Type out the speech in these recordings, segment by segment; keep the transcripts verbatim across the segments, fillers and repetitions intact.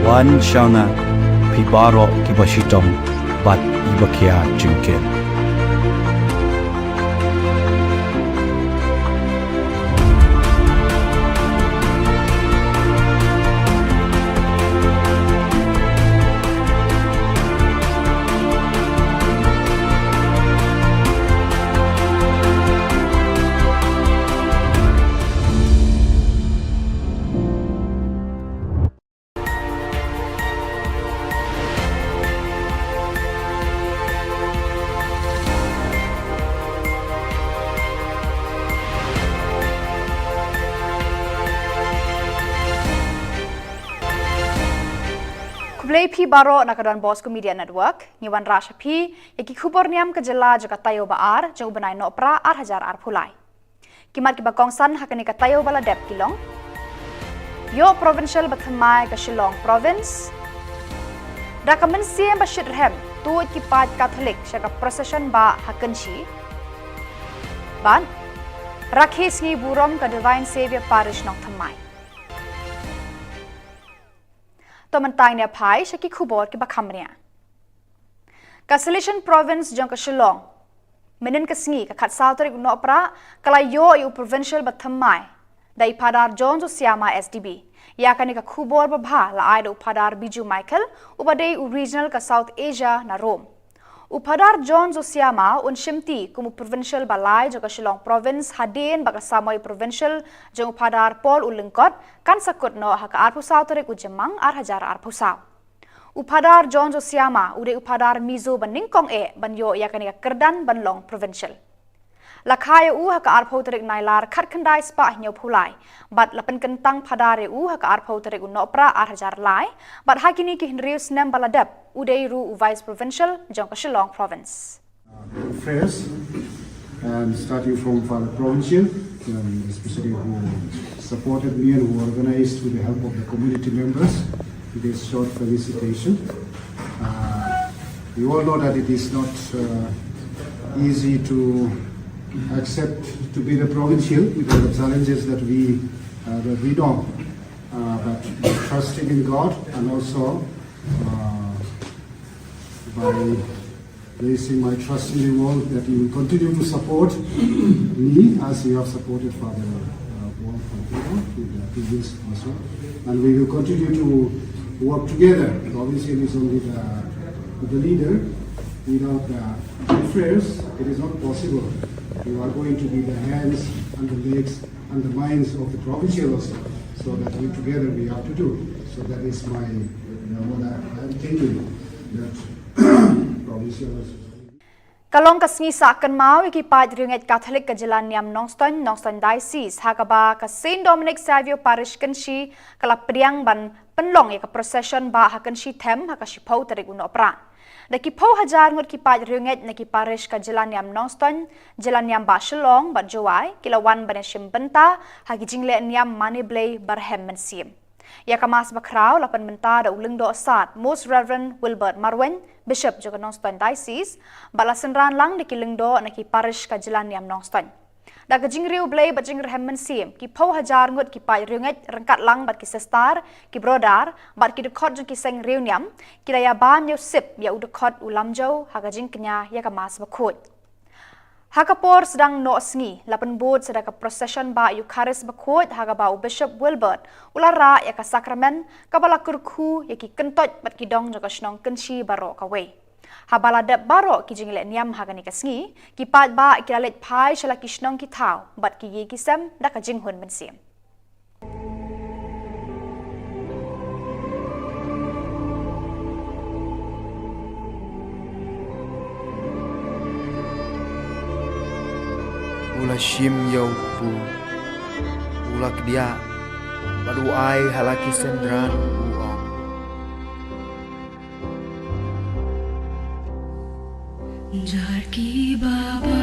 Wan shong na phi baroh kiba shitom bad iba khia jingkit. Khublei phi baroh na ka Don Bosco Media Network. Ngi wanrah sha phi ïa ki khubor niam ka jylla jong ka taïew ba ar jong u bnai Nohprah ar hajar arphew lai. Ki mat kiba kongsan ha kane ka taïew ba la dep ki long: Ïoh provincial bathymmai ka Shillong province. Da ka mynsiem ba shitrhem tuid ki paid Katholik sha ka procession bah ha Kynshi. Bad rakhe sngi burom ka Divine Saviour Parish Nongthymmai. To mynta ngin ïa phai sha ki khubor kiba kham bniah. Ka Salesian Province jong ka Shillong mynhynnin ka sngi ka khatsaw tarik u Nohprah ka la ïoh ïa u provincial bathymmai da i Phadar John Josiama S D B. Ïa kane ka khubor babha la ai da u Phadar Biju Michael uba dei u regional ka South Asia na Rome. U Phadar John Josiama un shimti kum u provincial ba lai jong ka Shillong province hadien ba ka samoi provincial jong u Phadar Paul u Lyngkot kan sa kut noh ha ka arphew saw tarik u Jymmang ar hajar arphew saw. U Phadar John Josiama u dei u Phadar Mizo ba nyngkong eh ban ïoh ïa kane ka kyrdan ban long provincial. La kha ïa u ha ka arphew tarik Nailar khatkhyndai spah hynñiewphew lai bad la pynkyntang Phadar ïa u ha ka arphew tarik u Nohprah ar hajar lai bad ha kine ki hynriew snem ba la dep u dei ruh u vice provincial jong ka Shillong province. Prayers, and starting from Father Provincial, um, especially who supported me and who organized with the help of the community members this short felicitation. Uh, you all know that it is not uh, easy to accept to be the provincial with all the challenges that we uh, that we know. Uh, but by trusting in God and also uh, by placing my trust in you all that you will continue to support me as you have supported Father uh, Paul Fantino with the previous also. And we will continue to work together. Obviously, it's only the, the leader. Without the prayers, it is not possible. You are going to be the hands and the legs and the minds of the provincial also. So that we together we have to do. So that is my, you know, what I am thinking, that provincial also. Ka long ka sngi sah kynmaw ïa ki paid riewngeit Katholik ka jylla niam Nongstoiñ, Nongstoiñ Diocese, ha kaba ka Saint Dominic Saviour Parish Kynshi ka la pdiang ban pynlong ïa ka procession bah ha Kynshi Them ha ka shiphew tarik u Nohprah. Da ki phew hajar ngut ki paid riewngeit na ki parish ka jylla niam Nongstoiñ, jylla niam bah Shillong bad Jowai ki la wan ban ïashim bynta ha ki jingleh niam mane Blei barhem mynsiem. Ïa ka Mass bakhraw la pynmynta da u Lyngdoh Sad Most Reverend Wilbert Marwein, Bishop jong ka Nongstoiñ Diocese, bad la synran lang da ki lyngdoh na ki parish ka jylla niam Nongstoiñ. Da ka jingriewblei bad jingrhem mynsiem, ki phew hajar ngut ki paid riewngeit ryngkat lang bad ki sister, ki brother bad ki dkhot jong ki seng riewniam ki la ïabam ïa u sip ïa u dkhot u Lamjau ha ka jingkñia ïa ka Mass bakhuid. Ha ka por sdang noh sngi la pynbud sa da ka procession bah Eucharist bakhuid ha kaba u Bishop Wilbert u la rah ïa ka sakramen kaba la kyrkhu ïa ki kyntoit bad ki dong jong ka shnong Kynshi baroh kawei. Haba la dep baroh ki jingleh niam ha kane ka sngi, ki paidbah ki la leit phai sha la ki shnong ki thaw bad ki ïing ki sem da ka jinghun mynsiem. U la shim ïa u kpu, u la kdiah bad u ai ha la ki synran u ong. Jar ki baba,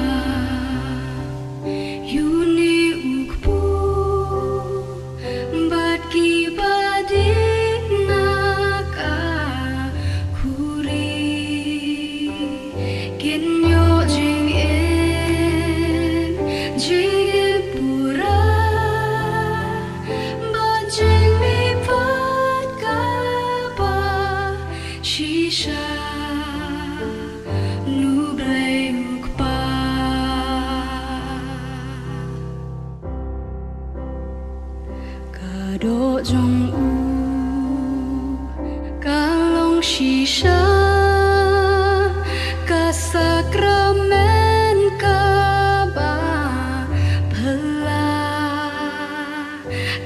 ïa une u kpu bad ki ba dei na ka khuri, kin ïoh jingim, jingim pura bad jingmihpat ka Jong u ka long shisha ka sakramen kaba phylla,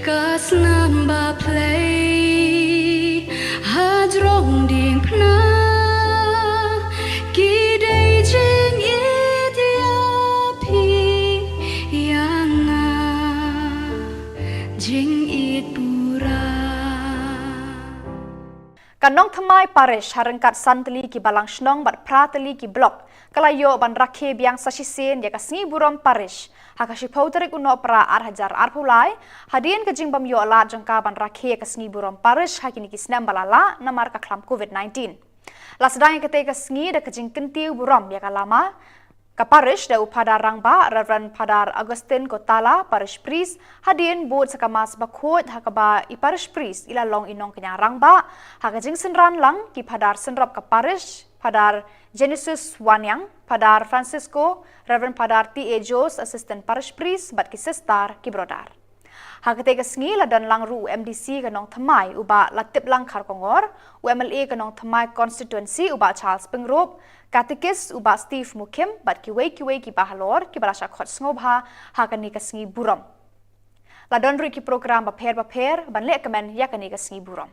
ka snam ba phlei hajrong diengphna, ki dei jingit ïa phi ïa nga, jingit pura. Ka Nongthymmai Parish ha ryngkat san tylli ki balang shnong bad phra tylli ki block ka la ïoh ban rakhe biang sa shisien ïa ka sngi burom parish ha ka shiphew tarik u Nohprah ar hajar arphew lai, hadien ka jingbym ïoh lad jong ka ban rakhe ïa ka sngi burom parish ha kine ki snem ba la lah namar ka khlam covid nineteen. La sdang ïa katei ka sngi da ka jingkyntiew burom ïa ka lama ka parish da u Phadar Rangbah Reverend Phadar Augustine Kotala, Parish Priest, hadien bud sa ka Mass bakhuid ha kaba i Parish Priest i la long i nongkñia rangbah, ha ka jingsynran lang ki Phadar synrop ka parish, Phadar Genesis Waniang, Phadar Francisco, Reverend Phadar T A Jones, Assistant Parish Priest, bad ki sister, ki brother. Ha katei ka sngi la don lang ruh u M D C ka Nongthymmai u Bah Latiplang Kharkongor, u M L A ka Nongthymmai Constituency u Bah Charles Pyngrope, Catechist u Bah Steve Mukhim, bad kiwei kiwei ki bahalor kiba la shah khot sngewbha ha kane ka sngi burom. La don ruh ki program bapher bapher ban leh kmen ïa kane ka sngi burom.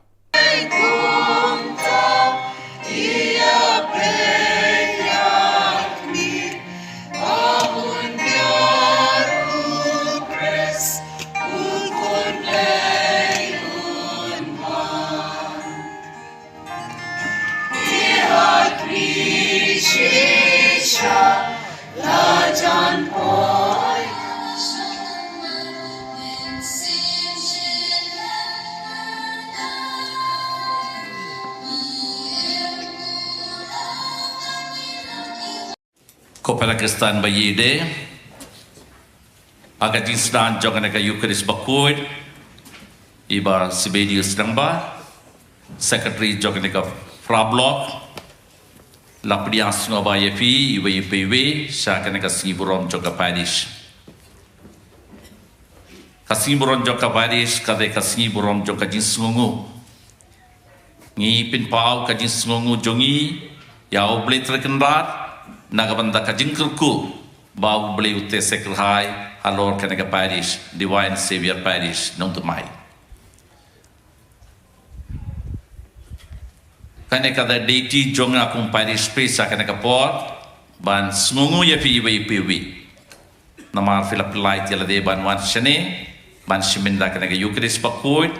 Ko para Khristan ba ïeit, ha ka jingsdang jong kane ka Eucharist bakhuid, i Bah Sibelius Rangbah, Secretary jong kane ka Phra Block, la pdiang sngewbha ïa phi iwei pa iwei sha kane ka sngi burom jong ka parish. Ka sngi burom jong ka parish ka dei ka sngi burom jong ka jingsngewnguh. Ngi pynpaw ka jingsngewnguh jong ngi ïa U Blei Trai Kynrad na ka bynta ka jingkyrkhu ba U Blei u teh sakhi halor kane ka parish, Divine Saviour Parish Nongthymmai. Kane ka dei duty jong nga kum parish priest ha kane ka por ban sngewnguh ïa phi iwei pa iwei. Namar phi la pynlait ïa lade ban wan shane ban shim ïa kane ka Eucharist bakhuid,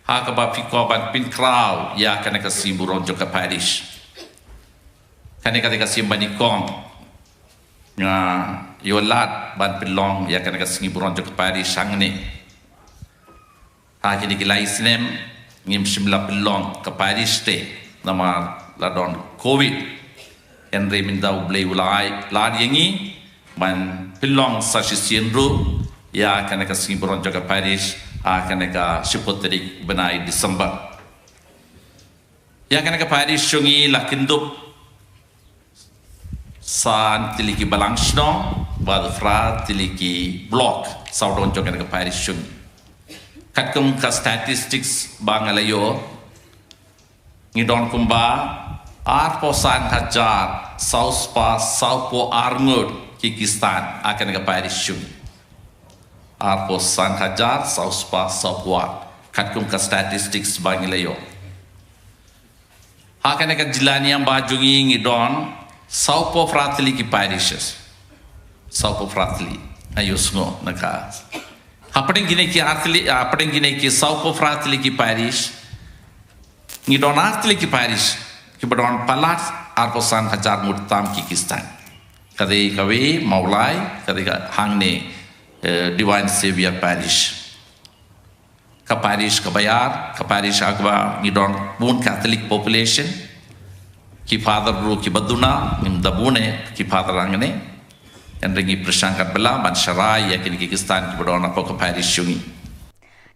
ha kaba phi kwah ban pynkhraw ïa kane ka sngi burom jong ka parish. Kane ka dei ka sien ba nyngkong nga ïoh lad ban pynlong ïa kane ka sngi burom jong ka parish hangne. Ha kine ki lai snem ngim shym la pynlong ka parish te namar la don covid. Hynrei mynta U Blei u la ai lad ïa ngi ban pynlong sa shisien ruh ïa kane ka sngi burom jong ka parish ha kane ka shiphew tarik bnai December. Ïa kane ka parish jong ngi la kyndup san tylli ki balang shnong bad phra tylli ki block sawdong jong kane ka parish jong ngi. Katkum ka statistics ba nga la ïoh, ngi don kumba arphew san hajar saw spah sawphew ar ngut ki Khristan ha kane ka parish jong ngi. Arphew san hajar saw spah sawphew ar, katkum ka statistics ba ngi la ïoh. Ha kane ka jylla niam ba jong ngi ngi don sawphew phra tylli ki parishes. Sawphew phra tylli. Ayo sngew na ka. Hapdeng kine ki ar tylli, hapdeng kine ki sawphew phra tylli ki parish, ngi don ar tylli ki parish kiba don palat arphew san hajar ngut tam ki Khristan. Ka dei kawei Mawlai, ka dei ka hangne, eh, Divine Saviour Parish. Ka parish kaba ïar, ka parish ha kaba ngi don bun Catholic population. Ki father ruh kiba duna, ngim da bun eh ki father hangne. Hynrei ngi pyrshang katba lah ban sharai ïa kine ki Khristan kiba don hapoh ka parish jong ngi.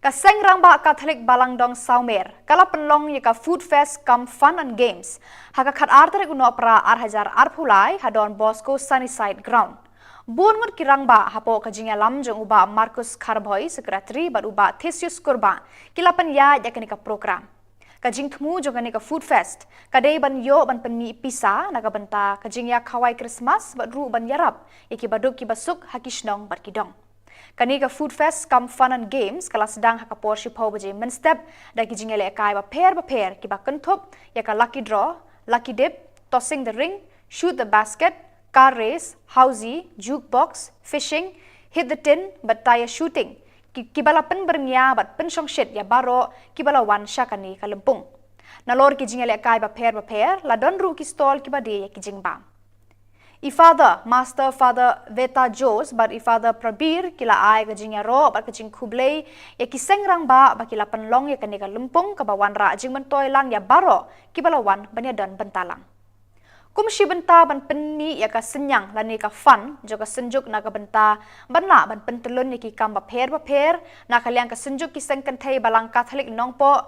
Ka Seng Rangbah Catholic Balang Dong Sawmer ka la pynlong ïa ka Food Fest cum Fun and Games ha ka khatar tarik u Nohprah ar hajar arphew lai ha Don Bosco Sunnyside Ground. Bun ngut ki rangbah hapoh ka jingïalam jong u Bah Marcus Kharbhoi, Secretary, bad u Bah Theseus Kurbah, ki la pynïaid ïa kane ka program. Ka jingthmu jong kane ka Food Fest ka dei ban ïoh ban pynmih pisa na ka bynta ka jingïakhawai Christmas bad ruh ban ïarap ïa ki baduk ki basuk ha ki shnong bad ki dong. Kane ka Food Fest cum Fun and Games ka la sdang ha ka por shiphew baje mynstep da ki jingïalehkai bapher bapher kiba kynthup ïa ka lucky draw, lucky dip, tossing the ring, shoot the basket, car race, housie, jukebox, fishing, hit the tin bad tyre shooting, ki, kiba la pynbyrngia bad pynshongshit ïa baroh kiba la wan sha kane ka lympung. Nalor ki jingïalehkai bapher bapher la don ruh ki stall kiba die ïa ki jingbam. I Father, Master Father Veta Jose bad i Father Prabir ki la ai ka jingïaroh bad ka jingkhublei ïa ki seng rangbah ba ki la pynlong ïa kane ka lympung kaba wanrah jingmyntoi lang ïa baroh kiba la wan ban ïadon bynta lang. Kum shi bynta ban pynmih ïa ka synñiang lane ka fund jong ka Synjuk na ka bynta ban lah ban pyntyllun ïa ki kam bapher bapher, na ka liang ka Synjuk ki Seng Kynthei Balang Katholik Nongpoh,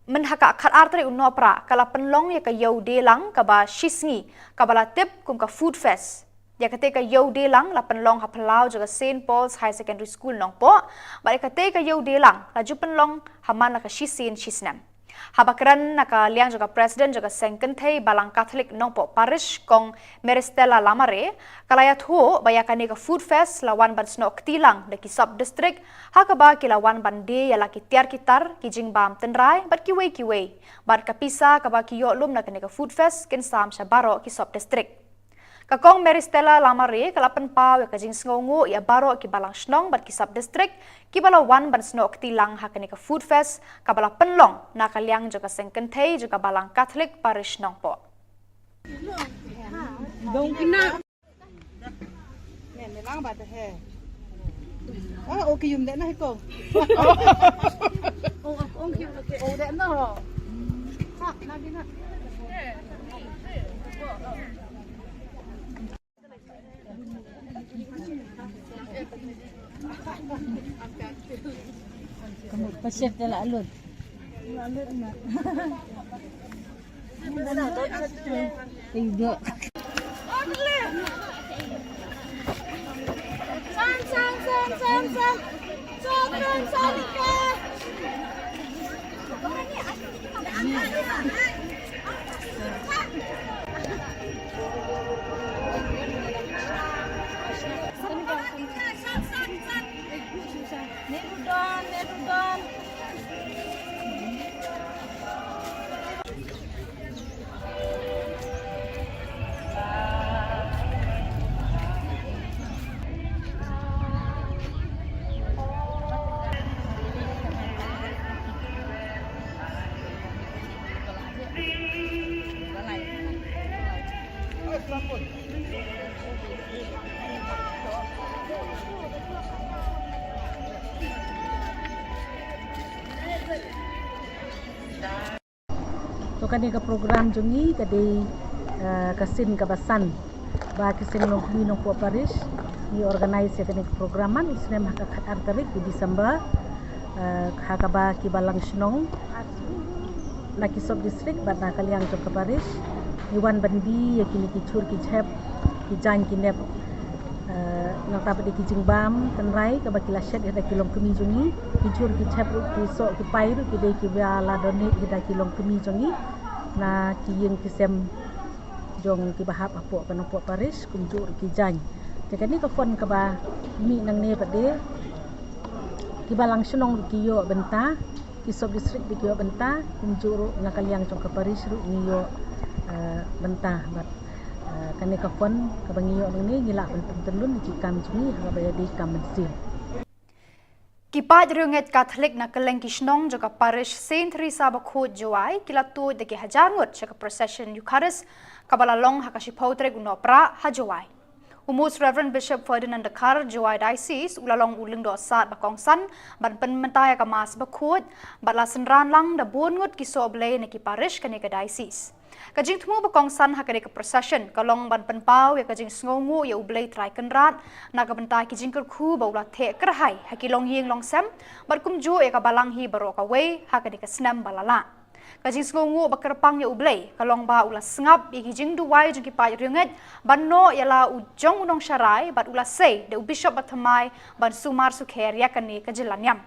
mynha ka khatar tarik u Nohprah ka la pynlong ïa ka Ïew Dielang kaba shisngi kaba la tip kum ka Food Fest. Ïa katei ka Ïew Dielang la pynlong ha phyllaw jong ka Saint Paul's Higher Secondary School Nongpoh, bad ïa katei ka Ïew Dielang la ju pynlong ha man la ka shisien shisnem. Haba kren na ka liang jong ka President jong ka Seng Kynthei Balang Katholik Nongpoh Parish, Kong Meristella Lamare, ka la ïathuh ba ïa kane ka Food Fest la wan ban snoh kti lang da ki sub district, ha kaba ki la wan ban die ïa la ki tiar ki tar, ki jingbam tynrai bad kiwei kiwei, bad ka pisa kaba ki ïoh lum na kane ka Food Fest kin sam sha baroh ki sub district. Ka Kong Meristella Lamare ka la pynpaw ïa ka jingsngewnguh ïa baroh ki balang shnong bad ki sub district kiba la wan ban snoh kti lang ha kane ka Food Fest kaba la pynlong na ka liang jong ka Seng Kynthei jong ka Balang Katholik Parish Nongpoh. To kane ka program jong ngi ka dei, eh, ka sien kaba san ba ki seng Nongkmie Nongpoh Parish ngi organise ïa kane ka program man u snem ha ka khatar tarik u December, eh, ha kaba ki balang shnong na ki sub district bad na ka liang jong ka parish ngi wan ban die ïa kine ki chur ki jhep, ki jaiñ ki nep, eh, nangta pat ïa ki jingbam tynrai kaba ki la shet ïa da ki longkmie jong ngi, ki chur ki jhep ruh ki soh ki pai ruh ki dei kiba la donate ïa da ki longkmie jong ngi na ki ïing ki sem jong kiba hap hapoh ka Nongpoh Parish kumjuh ruh ki jaiñ. Te kane ka fund kaba mih nangne pat de kiba lang shnong ruh ki ïoh bynta, ki sub district ruh ki ïoh bynta, kumjuh ruh na ka liang jong ka parish ruh ngi ïoh, eh, bynta bad, eh, kane ka fund kaba ngi ïoh nangne ngi lah ban pyntyllun ïa ki kam jong ngi ha kaba ïadei kam mynsiem. Ki paid riewngeit Katholik na kylleng ki shnong jong ka parish Saint Theresa Bakhuid Jowai ki la tuid da ki hajar ngut sha ka procession Eucharist kaba la long ha ka shiphew tarik u Nohprah ha Jowai. U Most Reverend Bishop Ferdinand Dkhar, Jowai Diocese, u la long u lyngdoh sad ba kongsan ban pynmynta ïa ka Mass bakhuid bad la synran lang da bun ngut ki soh Blei na ki parish kane ka diocese. Ka jingthmu ba kongsan ha kane ka procession ka long ban pynpaw ïa ka jingsngewnguh ïa U Blei Trai Kynrad na ka bynta ki jingkyrkhu ba u la theh kyrhai ha ki longïing longsem bad kumjuh ïa ka balang hi baroh kawei ha kane ka snem ba la lah. Ka jingsngewnguh ba kyrpang ïa U Blei ka long ba u la sngap ïa ki jingduwai jong ki paid riewngeit ban noh ïa la u jong u nongsharai, bad u la sei da u bishop ba thymmai ban sumar sukher ïa kane ka jingla niam.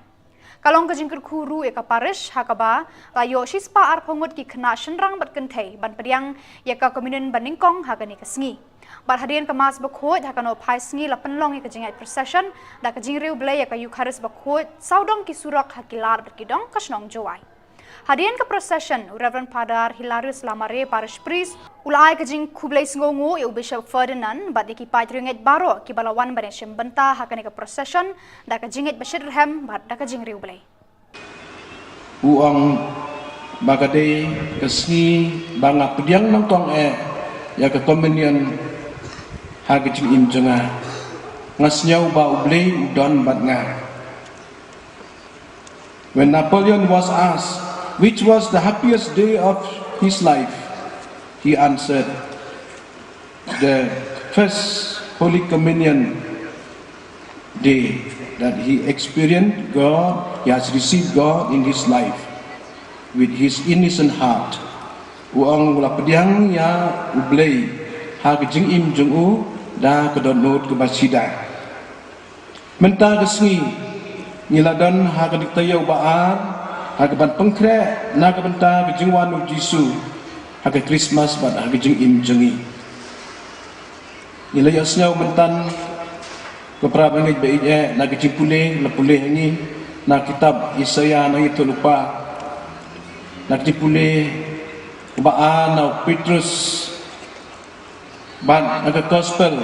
Ka long ka jingkyrkhu ruh ïa ka parish, ha kaba la ïoh shispah arphew ngut ki khynnah shynrang bad kynthei ban pdiang ïa ka communion ba nyngkong ha kane ka sngi. Bad hadien ka Mass bakhuid ha ka Nohphai Sngi la pynlong ïa ka jingïaid procession da ka jingriewblei ïa ka Eucharist bakhuid sawdong ki surok ha ki lad bad ki dong ka shnong Jowai. Hadien ka procession, u Reverend Father Hilarius Lamare, Parish Priest, u la ai ka jingkhublei sngewnguh ïa u Bishop Ferdinand bad ïa ki paid riewngeit baroh kiba la wan ban ïashim bynta ha kane ka procession da ka jingngeit ba shitrhem bad da ka jingriewblei. U ong ba ka dei ka sngi ba nga pdiang nyngkong eh ïa ka communion ha ka jingim jong nga. Nga sngew ba U Blei u don bad nga. When Napoleon was asked which was the happiest day of his life, he answered, the first Holy Communion day, that he experienced God, he has received God in his life with his innocent heart. U ong u la pdiang ïa U Blei ha ka jingim jong u da ka dohnud kaba sida. Mynta ka sngi ngi la don ha ka dei ka taïew ba ar ha kaban pynkhreh na ka bynta ka jingwan U Jisu ha ka Christmas bad ha ka jingim jong ngi. Ngi la ïohsngew mynta ko para bangeit ba ïeit, na ka jingpule la pule ha ngi na kitab Isaïah nongïathuhlypa, na ka jingpule ba ar na u Petrus. Bad na ka gospel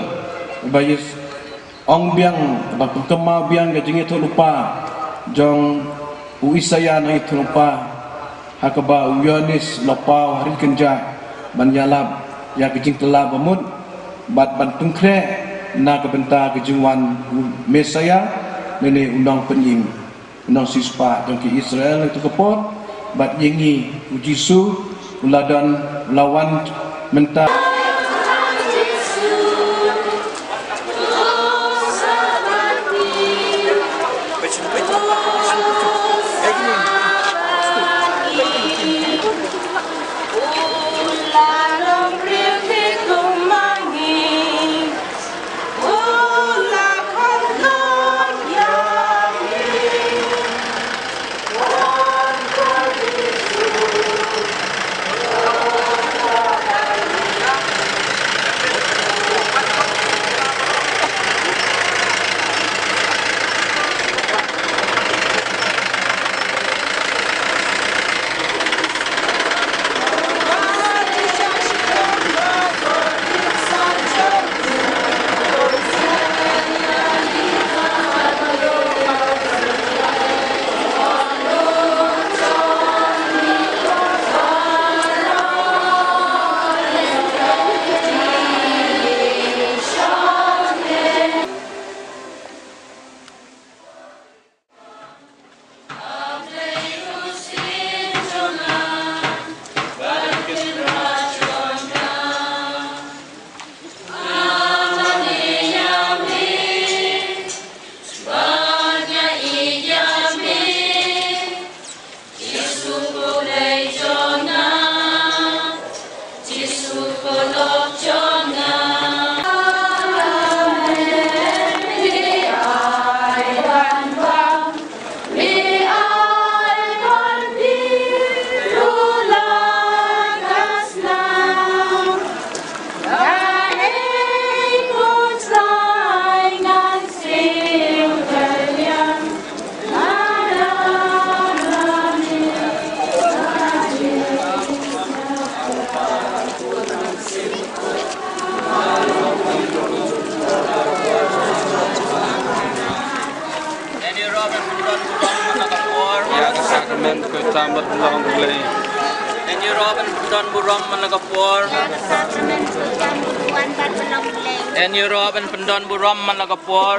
ba ïa ong biang, ba pynkynmaw biang ka jingïathuhlypa jong u Isaïah nongïathuhlypa, ha kaba u Ïoannis u la paw ha ri kynjah ban ïalap ïa ka jingkylla bamut bad ban pynkhreh na ka bynta ka jingwan u Messiah lane u Nongpynim. Nongsiewspah jong ki Israel ha kato ka por, bad ïa ngi U Jisu u la don, u la wan mynta. Ïa ka sakramen khuid tam bad pynlong U Blei. Ïa ngi ruh ban pyndon burom man la ka por. Ïa ngi ruh ban pyndon burom man la ka por.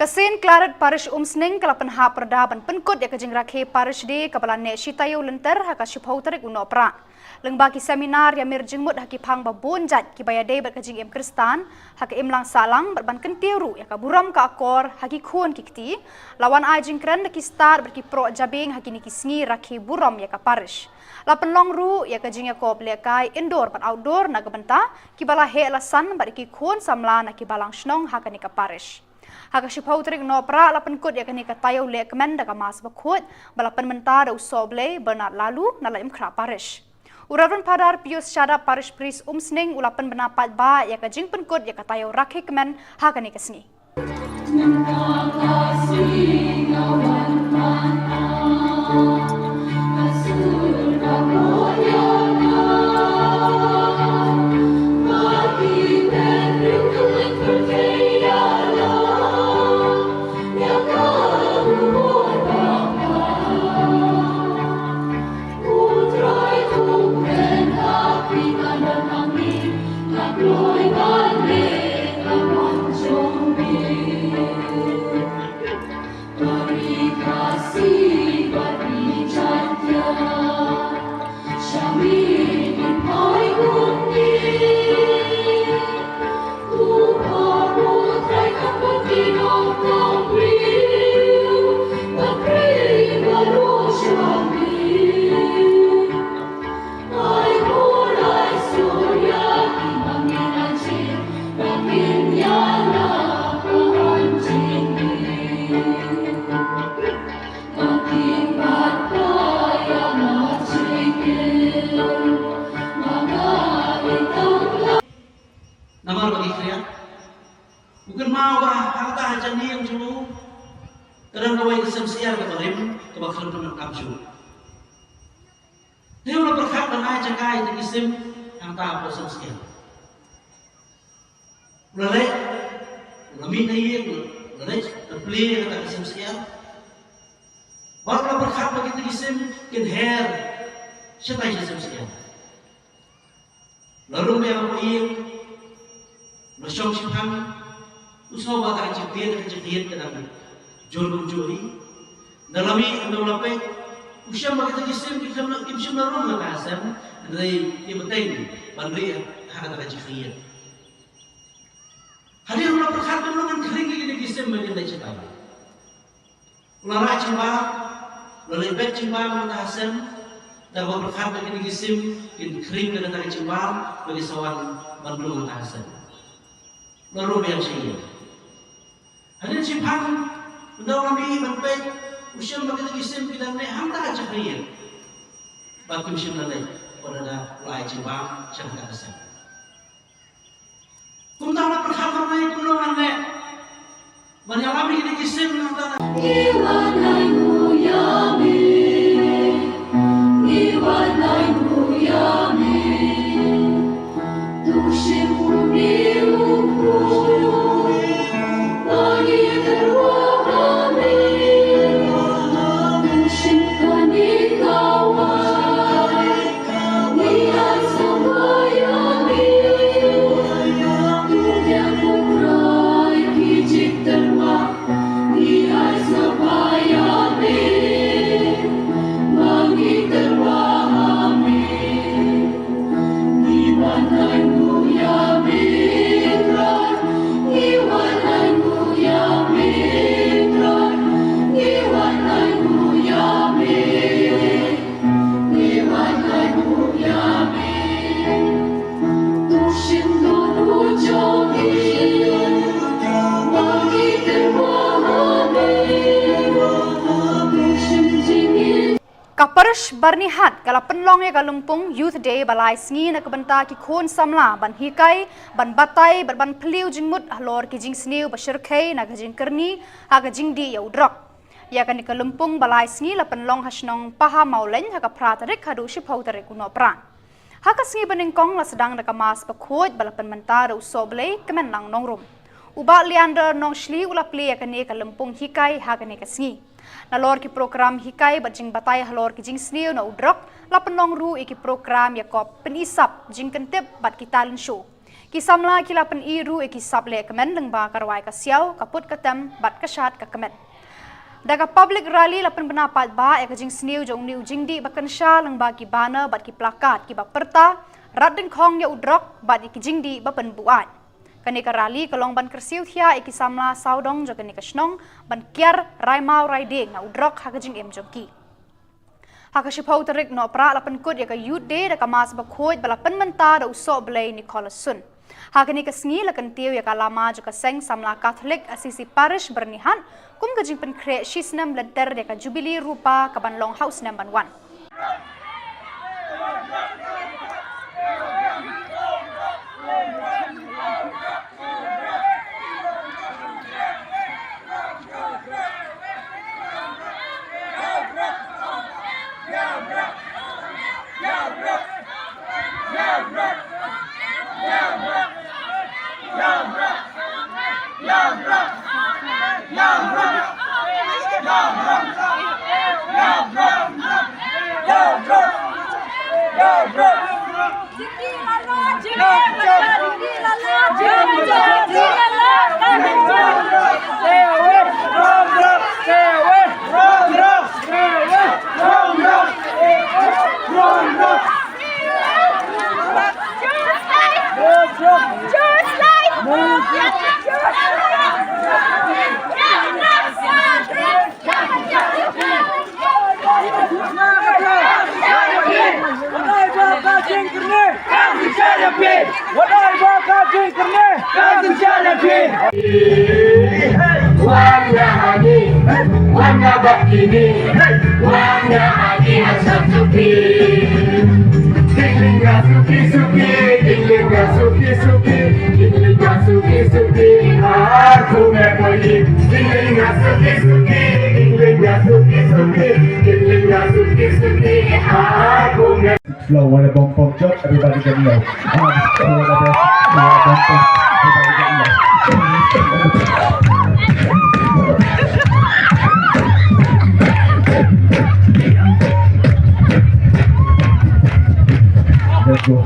Ka Saint Claret Parish Umsning ka la pynhap pyrda ban pynkut ïa ka jingrakhe Parish Day kaba la neh shi taïew lynter ha ka shiphew tarik u Nohprah. Lyngba ki seminar ïa mir jingmut ha ki phang ba bun jait kiba ïadei bad ka jingim Khristan ha ka imlang sahlang bad ban kyntiew ruh ïa ka burom ka akor ha ki khun ki kti, la wan ai jingkren da ki stad bad ki proh jabieng ha kine ki sngi rakhe burom ïa ka Parish. La pynlong ruh ïa ka jingïakob lehkai indoor bad outdoor na ka bynta kiba la heh la san bad ïa ki khun samla na ki balang shnong ha kane ka Parish. Ha ka shiphew tarik Nohprah la pynkut ïa kane ka taïew lehkmen da ka Mass Bakhuid ba la pynmynta da u Sohblei Bernard Laloo na Laitumkhrah Parish. U Reverend Father Pius Shadap, Parish Priest Umsning, u la pynbna paidbah ïa ka jingpynkut ïa ka taïew rakhe kmen ha kane ka sngi. Namar ba ngi khriat, u kynmaw ba hangta ha jani jong u ka don kawei ka sem syiar kaba rim kaba khlem pyndonkam shuh. Te u la pyrkhat ban ai jaka ïa kine ki sim hangta hapoh sem syiar. U la leit, u la mih na ïing, u la leit, u la plie ïa kata ka sem syiar. Bad u la pyrkhat ba kita ki sim kin her shatai sha sem syiar. La rung biang hapoh ïing, la shong shiphang, u sngew ba ka jingtieng ka jingkhied ka dang jur kumjuh hi. Ynda la mih, ynda la peit, u shem ba kita ki sim kim shym la, kim shym la rung ha ka sem, hynrei ki bteng ban rieh ha kata ka jingkhied. Hadien u la pyrkhat ba u ngan khring ïa kine ki sim ba kin leit shatai. U la rah jingbam, u la leit beit jingbam hangta ha sem, da kaba pyrkhat ba kine ki sim kin khring da kata ka jingbam ba ki sa wan ban rung hangta ha sem. U la rung biang sha ïing. Hadien shiphang, ynda u la mih ban peit, u shem ba kine ki sim ki dang neh hangta ha jaka ïing. Ba kim shym la leit, u la da u la ai jingbam sha hangta ha sem. Kumta la pyrkhat marwei kumno ngan leh ban ïalam ïa kine ki sim nangta. Ngi wan ai nguh ïa me, ngi wan ai nguh ïa me. Tu shim une u khun ba ngi tyrwa ha me. Tu shim kane ka wai. Ka Parish Byrnihat ka la pynlong ïa ka lympung Youth Day ba lai sngi na ka bynta ki khun samla ban hikai, ban batai, bad ban phylliew jingmut halor ki jingsniew ba shyrkhei na ka jingkyrni ha ka jingdih ïa u drok. Ïa kane ka lympung ba lai sngi la pynlong ha shnong Paha Mawlein ha ka phra tarik haduh shiphew tarik u Nohprah. Ha ka sngi ba nyngkong la sdang da ka Mass Bakhuid ba la pynmynta da u Sohblei Kmenlang Nongrum. U Bah Leander Nongshli u la plie ïa kane ka lympung hikai ha kane ka sngi. Nalor ki prokram hikai bad jingbatai halor ki jingsniew na u drok, la pynlong ruh ïa ki prokram ïakob pyni sap, jingkyntip bad ki talent show. Ki samla ki la pyni ruh ïa ki sap lehkmen lyngba ka rwai ka siaw, ka put ka tem bad ka shad ka kmen. Da ka public rally la pynbna paidbah ïa ka jingsniew jong une u jingdih ba kynsha lyngba ki banner bad ki plakat kiba pyrta, "Rat dyngkhong ïa u drok bad ïa ki jingdih ba pynbuaid." Kane ka rally ka long ban kyrsiew thiah ïa ki samla sawdong jong kane ka shnong ban kiar rai maw rai dieng na u drok ha ka jingim jong ki. Ha ka shiphew tarik Nohprah la pynkut ïa ka Youth Day da ka Mass bakhuid ba la pynmynta da u Sohblei Nicholas Sun. Ha kane ka sngi la kyntiew ïa ka lama jong ka seng samla Katholik Assisi Parish Byrnihat kum ka jingpynkhreh shi snem lynter ïa ka Jubili Rupa kaban long ha u snem ban wan. Flow, what a bum bum jump, everybody get low. Ah, this is cool, what a bum, what a bum bum, everybody get low. Let's go.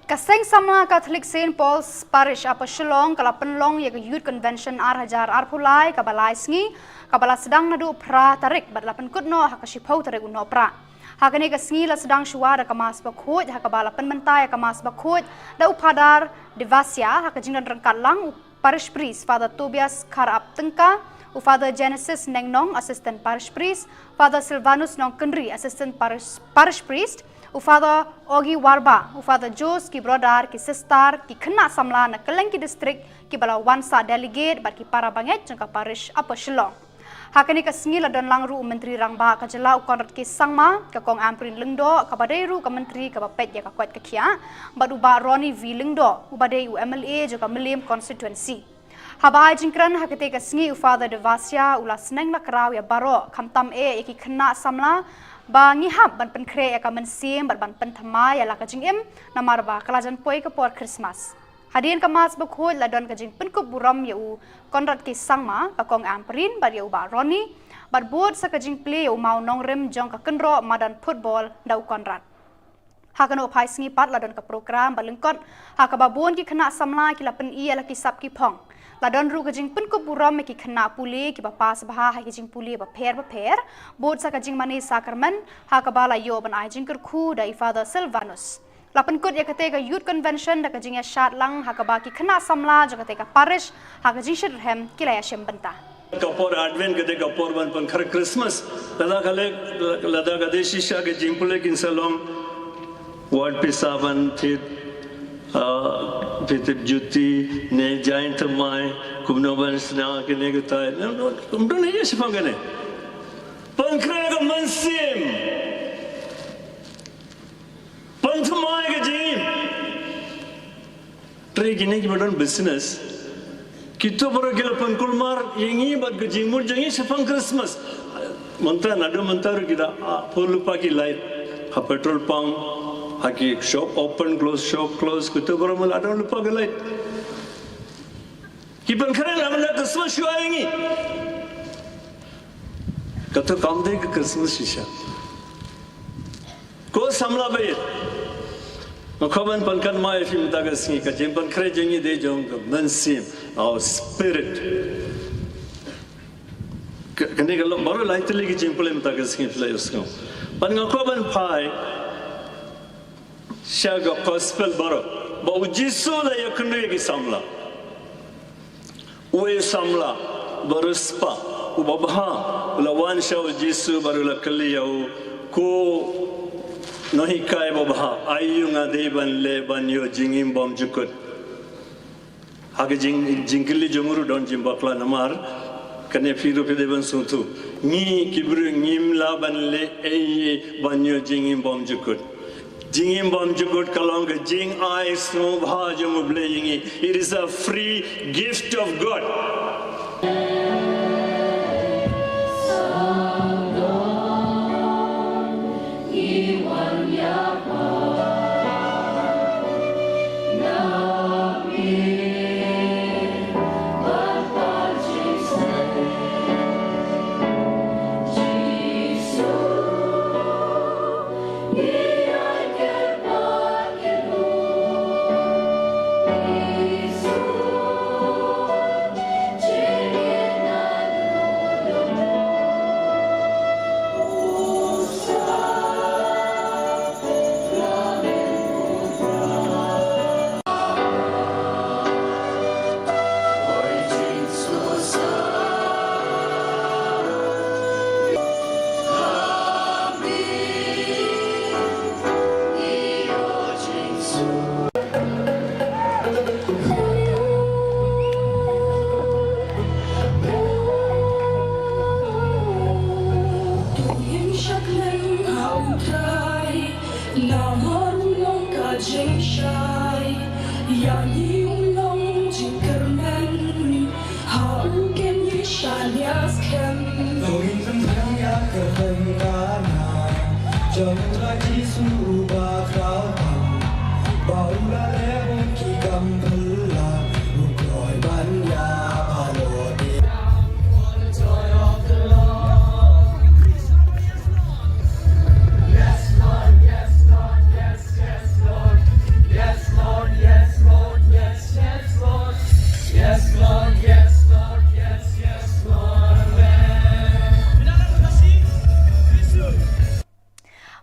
Ka Seng Samla Katholik Saint Paul's Parish Upper Shillong ka la pynlong ïa ka Youth Convention ar hajar arphew lai kaba lai sngi, kaba la sdang naduh phra tarik bad la pynkut noh ha ka shiphew tarik u Nohprah. Ha kane ka sngi la sdang shuwa da ka Mass Bakhuid, ha kaba la pynmynta ïa ka Mass Bakhuid da u Phadar Devasia, ha ka jingdon ryngkat lang u Parish Priest Father Tobias Kharap Tyngka, u Father Genesis Nengnong, Assistant Parish Priest, Father Silvanus Nongkynrih, Assistant Parish, Parish Priest, u Father Ogi Warba, u Father Jose, ki brother, ki sister, ki khynnah samla na kylleng ki district, kiba la wan sah delegate bad ki para bangeit jong ka Parish Upper Shillong. Ha kane ka sngi la don lang ruh u Myntri Rangbah ka jylla u Conrad K Sangma, ka Kong Ampareen Lyngdoh, kaba dei ruh ka Myntri kaba peit ïa ka koit ka khiah, bad u Bah Ronnie V Lyngdoh, uba dei u M L A jong ka Mylliem Constituency. Haba ai jingkren ha kata ka sngi u Father Devasia u la sneng la kraw ïa baroh, khamtam eh ïa ki khynnah samla, ba ngi hap ban pynkhreh ïa ka mynsiem bad ban pynthymmai ïa la ka jingim, namar ba ka la jan poi ka por Christmas. Hadien ka Mass Bakhuid la don ka jingpynkup burom ïa u Conrad K Sangma, ka Kong Ampareen bad ïa u Bah Ronnie, bad bud sa ka jingplie ïa u mawnongrim jong ka kynroh madan football da u Conrad. Ha kano phai sngi pat la don ka program ba lyngkot, ha kaba bun ki khynnah samla ki la pyni ïa la ki sap ki phong. La don ruh ka jingpynkup burom ïa ki khynnah pule kiba pass bha ha ki jingpule bapher bapher, bud sa ka jingmane sakramen, ha kaba la ïoh ban ai jingkyrkhu da i Father Silvanus. La pynkut ïa kata ka Youth Convention da ka jingïashad lang ha kaba ki khynnah samla jong kata ka parish ha ka jingshitrhem ki la ïashim bynta. Ka por Advent kata ka por ban pynkhreh Christmas. Lada ka leh, lada ka dei shisha ka jingpule kin sa long wat pisa ban thied, ah, phi tip juti ne jaiñ thymmai, kumno ban sna kine kitai. Ym don ei ei shaphang kane. Pynkhreh ka mynsiem. Pynthymmai ka jingim. Hynrei kine kiba don business, kito baroh ki la pynkulmar ïa ngi bad ka jingmut jong ngi shaphang Christmas. Mynta, naduh mynta ruh ki da, ah, pur lypa ki light ha petrol pump, ha ki shop open close, shop close, kito baroh ma la don lypa ki light. Ki pynkhreh namar ka Christmas shuwa ïa ngi. Kato kam dei ka Christmas shisha. Ko samla baieit, nga kwah ban pynkynmaw ïa phi mynta ka sngi, ka jingpynkhreh jong ngi dei jong ka mynsiem, our spirit. Ka, kane ka long baroh lai tylli ki jingpule mynta ka sngi phi la ïohsngew. Bad nga kwah ban phai sha ka gospel baroh ba u Jisu u la ïakynduh ïa ki samla. Uwei u samla ba riewspah, uba bha, u la wan sha u Jisu bad u la kylli ïa u, ko nonghikai babha, aïu nga dei ban leh ban ïoh jingim bymjukut? Ha ka jing, jingkylli jong u ruh don jingbakla namar kane phi ruh phi dei ban sngewthuh. Ngi ki briew ngim lah ban leh ei ei ban ïoh jingim bymjukut. Jingim bymjukut ka long ka jingai sngewbha jong U Blei ïa ngi. It is a free gift of God. Namar u long ka jingshai, ïa ngi u long jingkyrmen, ha u kin ngi shaniah skhem. To ngin pynbiang ïa ka kyrteng kana jong u Trai Jisu uba khraw tam, ba u la leh bun ki kam phylla, u kloi ban ïa baroh de.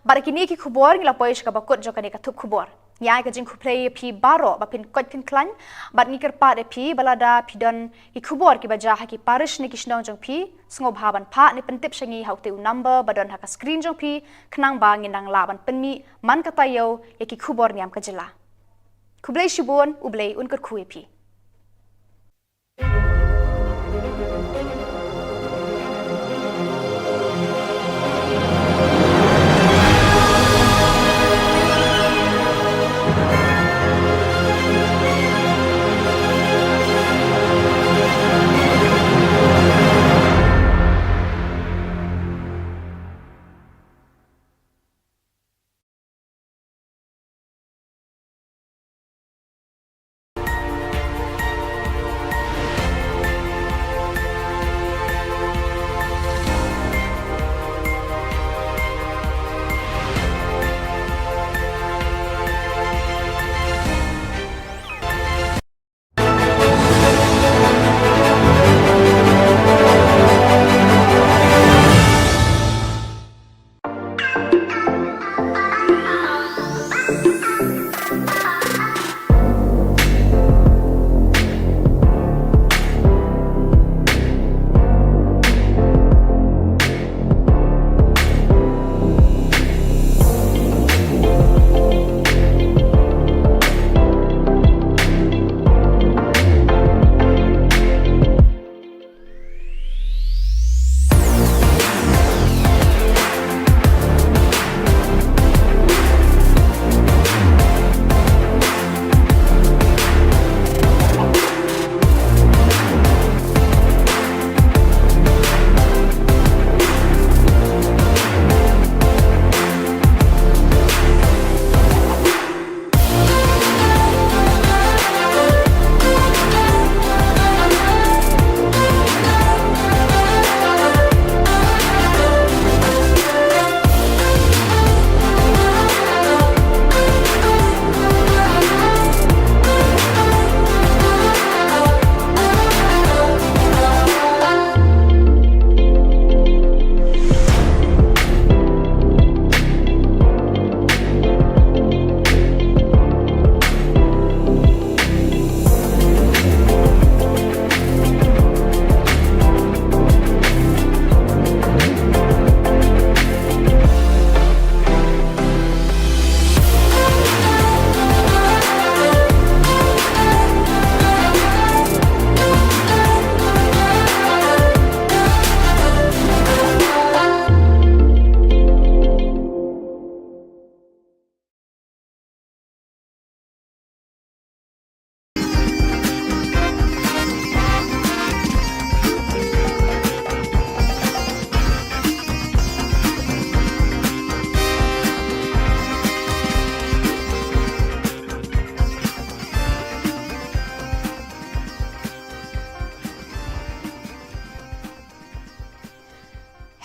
Bad kine ki khubor ngi la poi sha kaba kut jong kane ka thup khubor. Ngi ai ka jingkhublei ïa phi baroh ba phin koit phin khlaiñ, bad ngi kyrpad ïa phi ba lada phi don ki khubor kiba jia ha ki parish ne ki shnong jong phi, sngewbha ban phah ne pyntip sha ngi ha utei u number ba don ha ka screen jong phi, khnang ba ngin nang lah ban pynmih man ka taïew ïa ki khubor niam ka jylla. Khublei shibun, U Blei un kyrkhu ïa phi.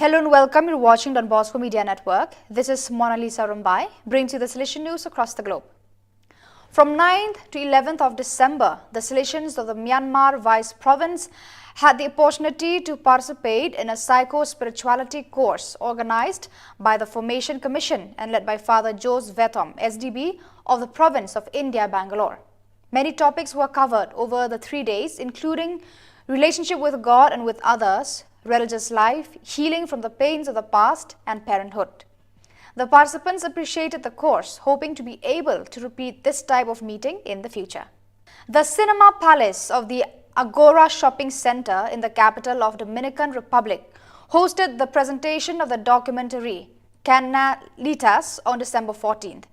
Hello and welcome. You're watching Don Bosco Media Network. This is Mona Lisa Rumbai, brings you the Salesian news across the globe. From ninth to eleventh of December, the Salesians of the Myanmar Vice Province had the opportunity to participate in a psycho-spirituality course organized by the Formation Commission and led by Father Jose Vetom, S D B, of the province of India, Bangalore. Many topics were covered over the three days, including relationship with God and with others, religious life, healing from the pains of the past, and parenthood. The participants appreciated the course, hoping to be able to repeat this type of meeting in the future. The Cinema Palace of the Agora Shopping Center in the capital of Dominican Republic hosted the presentation of the documentary Canalitas on December fourteenth.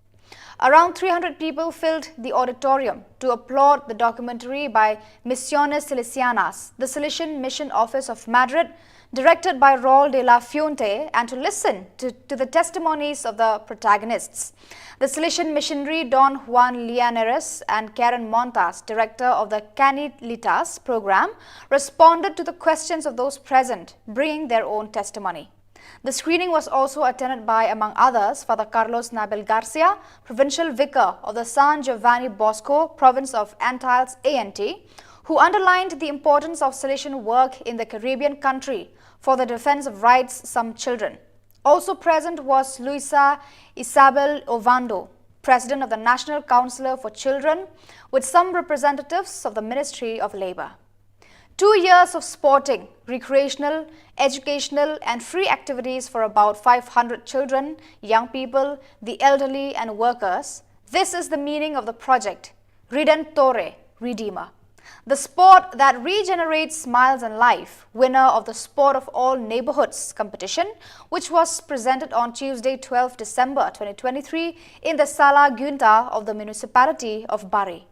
Around three hundred people filled the auditorium to applaud the documentary by Misiones Salesianas, the Salesian Mission Office of Madrid, directed by Raul de la Fuente, and to listen to, to the testimonies of the protagonists. The Salesian missionary Don Juan Llaneras and Karen Montas, director of the Canalitas program, responded to the questions of those present, bringing their own testimony. The screening was also attended by, among others, Father Carlos Nabel Garcia, Provincial Vicar of the San Giovanni Bosco, Province of Antilles A and T, who underlined the importance of Salesian work in the Caribbean country for the defense of rights some children. Also present was Luisa Isabel Ovando, President of the National Council for Children, with some representatives of the Ministry of Labor. Two years of sporting, recreational, educational, and free activities for about five hundred children, young people, the elderly, and workers. This is the meaning of the project, Redentore, Redeemer. The sport that regenerates smiles and life, winner of the Sport of All Neighborhoods competition, which was presented on Tuesday, twelfth December twenty twenty-three, in the Sala Gunta of the municipality of Bari.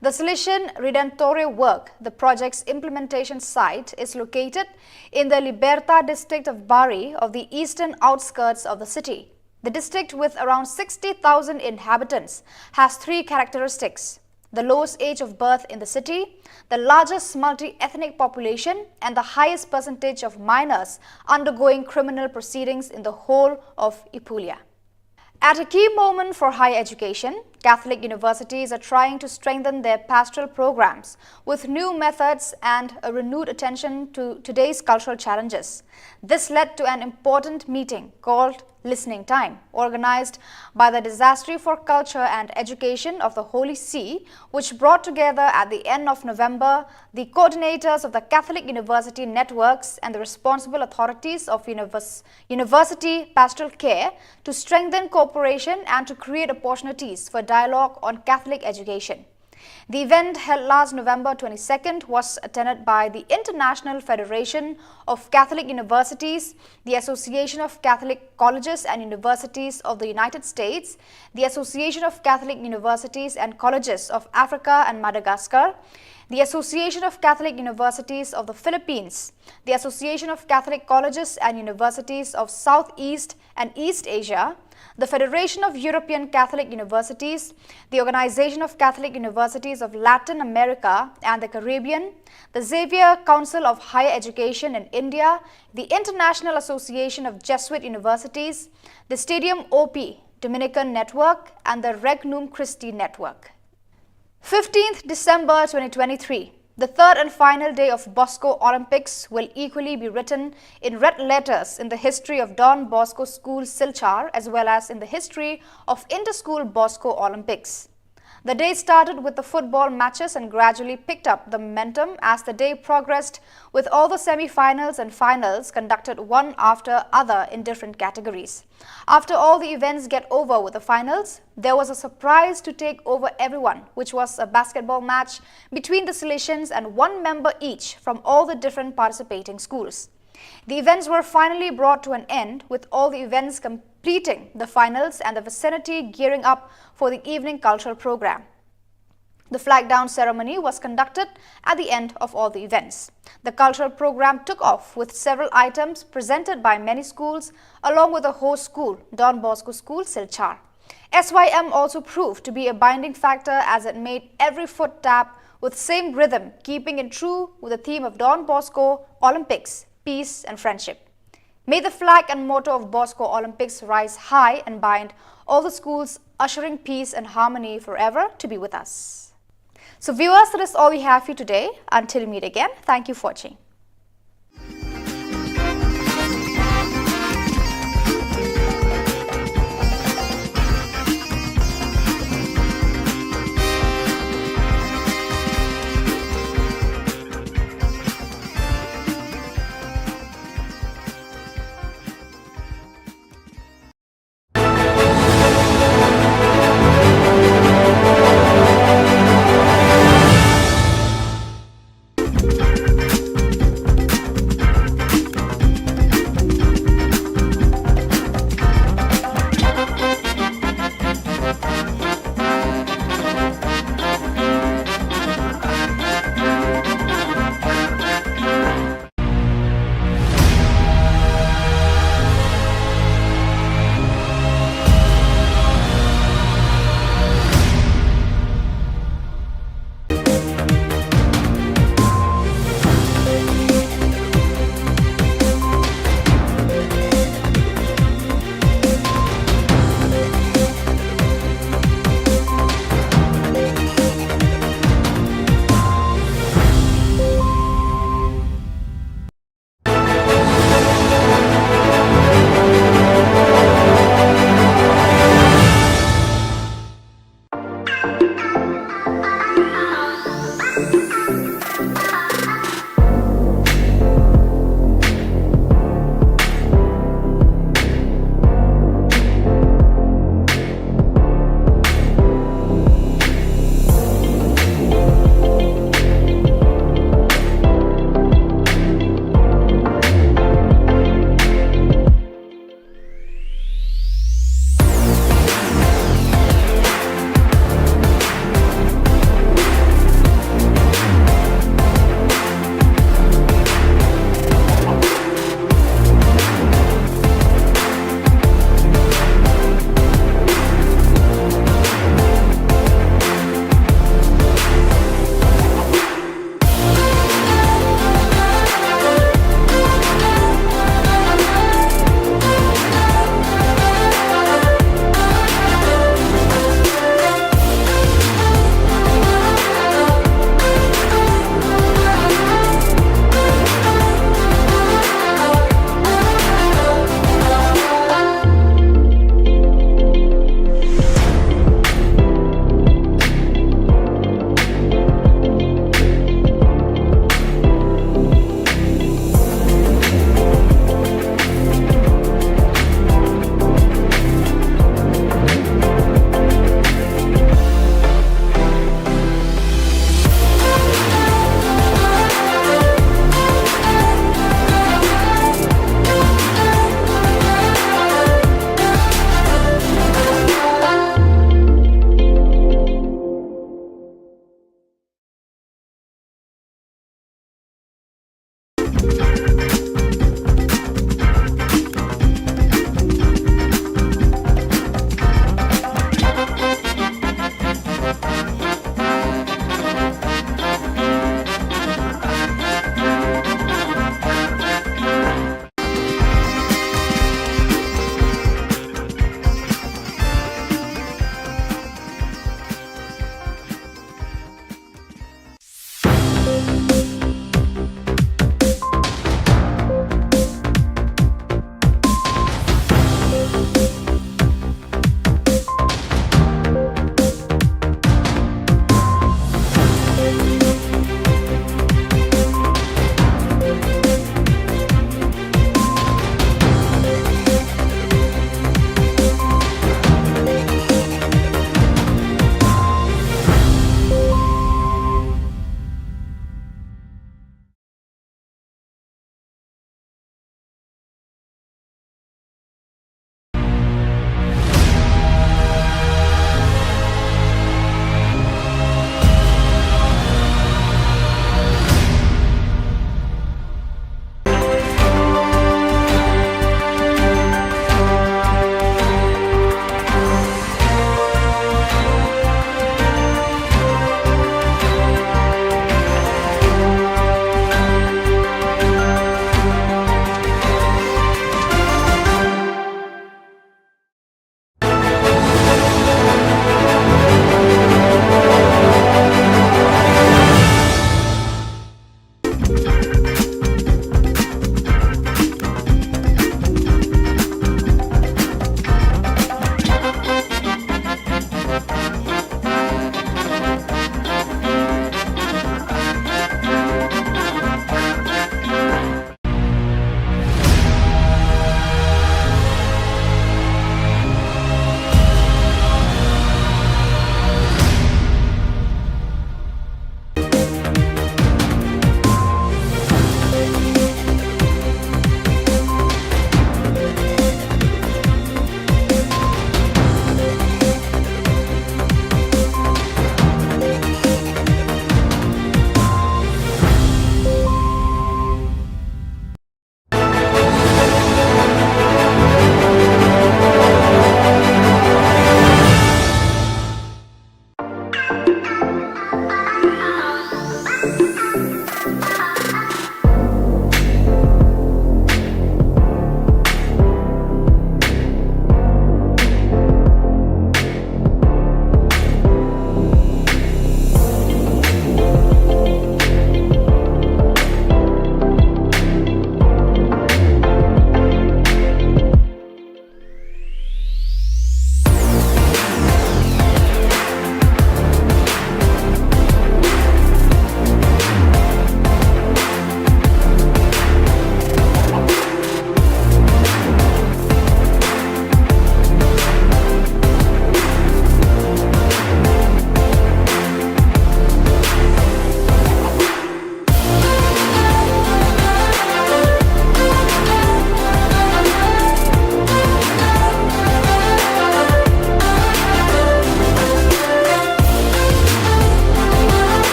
The Salesian Redentore work, the project's implementation site, is located in the Liberta district of Bari of the eastern outskirts of the city. The district, with around sixty thousand inhabitants, has three characteristics: the lowest age of birth in the city, the largest multi-ethnic population, and the highest percentage of minors undergoing criminal proceedings in the whole of Apulia. At a key moment for higher education, Catholic universities are trying to strengthen their pastoral programs with new methods and a renewed attention to today's cultural challenges. This led to an important meeting called Listening Time, organized by the Dicastery for Culture and Education of the Holy See, which brought together at the end of November the coordinators of the Catholic University networks and the responsible authorities of univers- university pastoral care to strengthen cooperation and to create opportunities for dialogue on Catholic education. The event, held last November twenty-second, was attended by the International Federation of Catholic Universities, the Association of Catholic Colleges and Universities of the United States, the Association of Catholic Universities and Colleges of Africa and Madagascar, the Association of Catholic Universities of the Philippines, the Association of Catholic Colleges and Universities of Southeast and East Asia, the Federation of European Catholic Universities, the Organization of Catholic Universities of Latin America and the Caribbean, the Xavier Council of Higher Education in India, the International Association of Jesuit Universities, the Stadium O P Dominican Network, and the Regnum Christi Network. Fifteenth December twenty twenty-three, the third and final day of Bosco Olympics, will equally be written in red letters in the history of Don Bosco School Silchar as well as in the history of Inter-School Bosco Olympics. The day started with the football matches and gradually picked up the momentum as the day progressed, with all the semi-finals and finals conducted one after other in different categories. After all the events get over with the finals, there was a surprise to take over everyone, which was a basketball match between the Salesians and one member each from all the different participating schools. The events were finally brought to an end, with all the events completing the finals and the vicinity gearing up for the evening cultural program. The flag down ceremony was conducted at the end of all the events. The cultural program took off with several items presented by many schools, along with the host school, Don Bosco School, Silchar. S Y M also proved to be a binding factor as it made every foot tap with same rhythm, keeping in true with the theme of Don Bosco Olympics, peace and friendship. May the flag and motto of Bosco Olympics rise high and bind all the schools, ushering peace and harmony forever to be with us. So viewers, that is all we have for you today. Until we meet again, thank you for watching.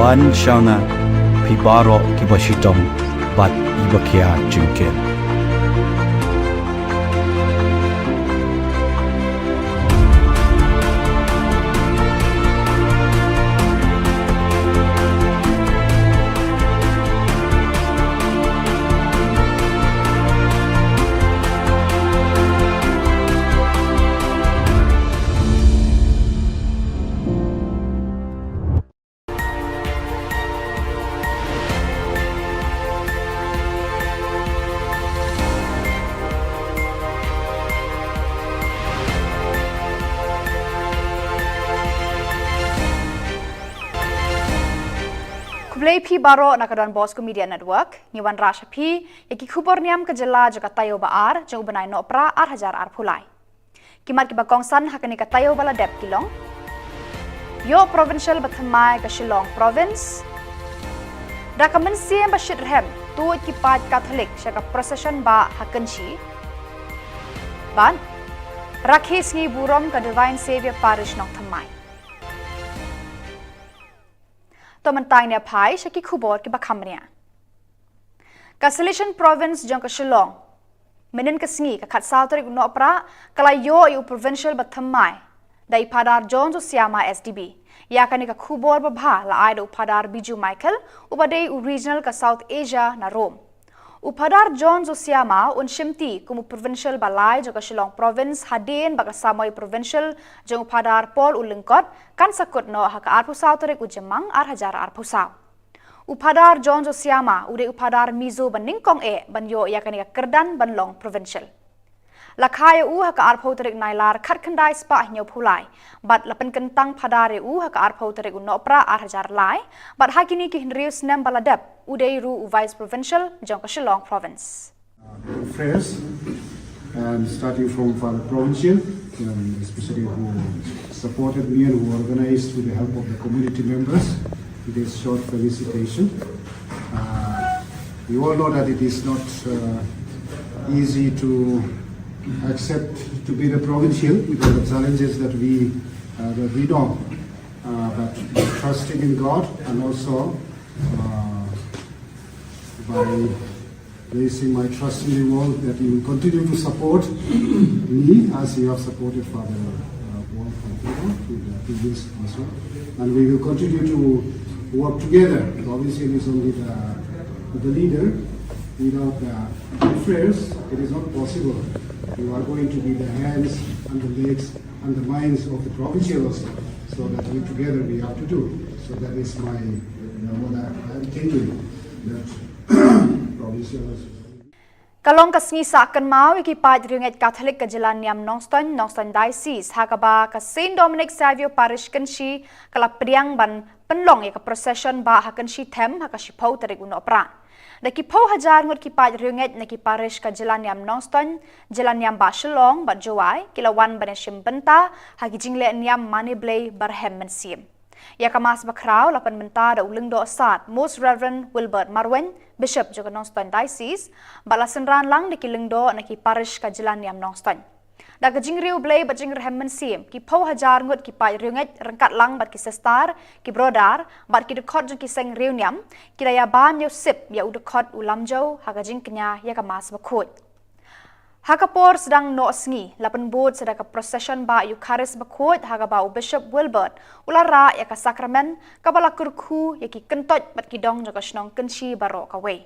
An shanga phi baroh kiba shitom bad iba khia jingkit. Khublei phi baroh na ka Don Bosco Media Network, ngi wanrah sha phi ïa ki khubor niam ka jylla jong ka taïew ba ar jong u bnai Nohprah ar hajar arphew lai. Ki mat kiba kongsan ha kane ka taïew ba la dep ki long: Ïoh provincial bathymmai ka Shillong province. Da ka mynsiem ba shitrhem tuid ki paid Katholik sha ka procession bah ha Kynshi. Bad rakhe sngi burom ka Divine Saviour Parish Nongthymmai. To mynta ngin ïa phai sha ki khubor kiba kham bniah. Ka Salesian Province jong ka Shillong, mynnin ka sngi ka khatsaw tarik u Nohprah, ka la ïoh ïa u provincial bathymmai da i Phadar John Josiama S D B. Ïa kane ka khubor babha la ai da u Phadar Biju Michael, uba dei u regional ka South Asia na Rome. U Phadar John Josiama un shimti kum u provincial ba lai jong ka Shillong Province hadien ba ka samoi provincial jong u Phadar Paul u Lyngkot kan sa kut noh ha ka arphew saw tarik u Jymmang ar hajar arphew saw. U Phadar John Josiama u dei u Phadar Mizo ba nyngkong eh ban ïoh ïa kane ka kyrdan ban long provincial. La kha ïa u ha ka arphew tarik Nailar khatkhyndai spah hynñiewphew lai bad la pynkyntang phadar ïa u ha ka arphew tarik u Nohprah ar hajar lai, bad ha kine ki hynriew snem ba la dep u dei ruh u Vice Provincial jong ka Shillong Province. Prayers, and starting from Father Provincial, um, especially who supported me and who organized with the help of the community members this short felicitation. Uh, we all know that it is not uh, easy to accept to be the provincial with all the challenges that we uh, that we know. Uh, but trusting in God and also uh, by placing my trust in you all, that you will continue to support me as you have supported Father uh, Paul Fantino with the previous also. And we will continue to work together. Obviously, it is only the, the leader. Without the prayers, it is not possible. You are going to be the hands and the legs and the minds of the provincial also. So that we together we have to do. So that is my, uh, what I am thinking. That provincial also. Ka long ka sngi sah kynmaw ïa ki paid riewngeit Katholik ka jylla niam Nongstoiñ, Nongstoiñ Diocese, ha kaba ka Saint Dominic Saviour Parish Kynshi ka la pdiang ban pynlong ïa ka procession bah ha Kynshi Them ha ka shiphew tarik u Nohprah. Da ki phew hajar ngut ki paid riewngeit na ki parish ka jylla niam Nongstoiñ, jylla niam bah Shillong bad Jowai ki la wan ban ïashim bynta ha ki jingleh niam mane Blei barhem mynsiem. Ïa ka Mass bakhraw la pynmynta da u Lyngdoh Sad Most Reverend Wilbert Marwein, Bishop jong ka Nongstoiñ Diocese, bad la synran lang da ki lyngdoh na ki parish ka jylla niam Nongstoiñ. Da ka jingriewblei bad jingrhem mynsiem, ki phew hajar ngut ki paid riewngeit ryngkat lang bad ki sister, ki brother bad ki dkhot jong ki seng riewniam ki la ïabam ïa u sip ïa u dkhot u Lamjau ha ka jingkñia ïa ka Mass bakhuid. Ha ka por sdang noh sngi la pynbud sa da ka procession bah Eucharist bakhuid ha kaba u Bishop Wilbert u la rah ïa ka sakramen kaba la kyrkhu ïa ki kyntoit bad ki dong jong ka shnong Kynshi baroh kawei.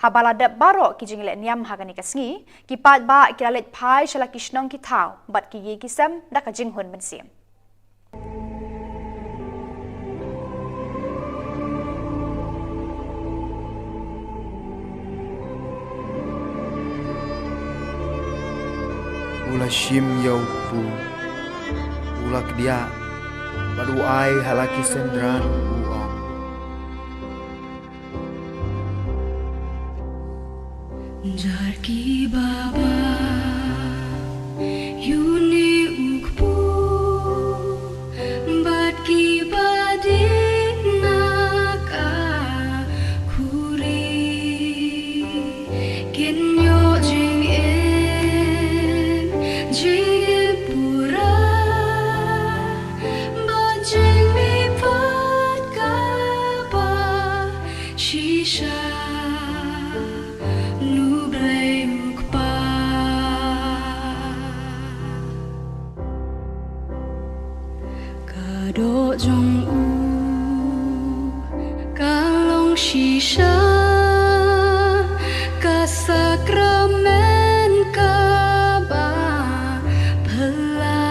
Haba la dep baroh ki jingleh niam ha kane ka sngi, ki paidbah ki la leit phai sha la ki shnong ki thaw bad ki ïing ki sem da ka jinghun mynsiem. U la shim ïa u kpu, u la kdiah bad u ai ha la ki synran u ong. Jar ki baba, ïa une u kpu bad ki ba dei na ka khuri, kin ïoh jingim, jingim pura bad jingmihpat kaba Doh jong u ka long shisha ka sakramen kaba phylla,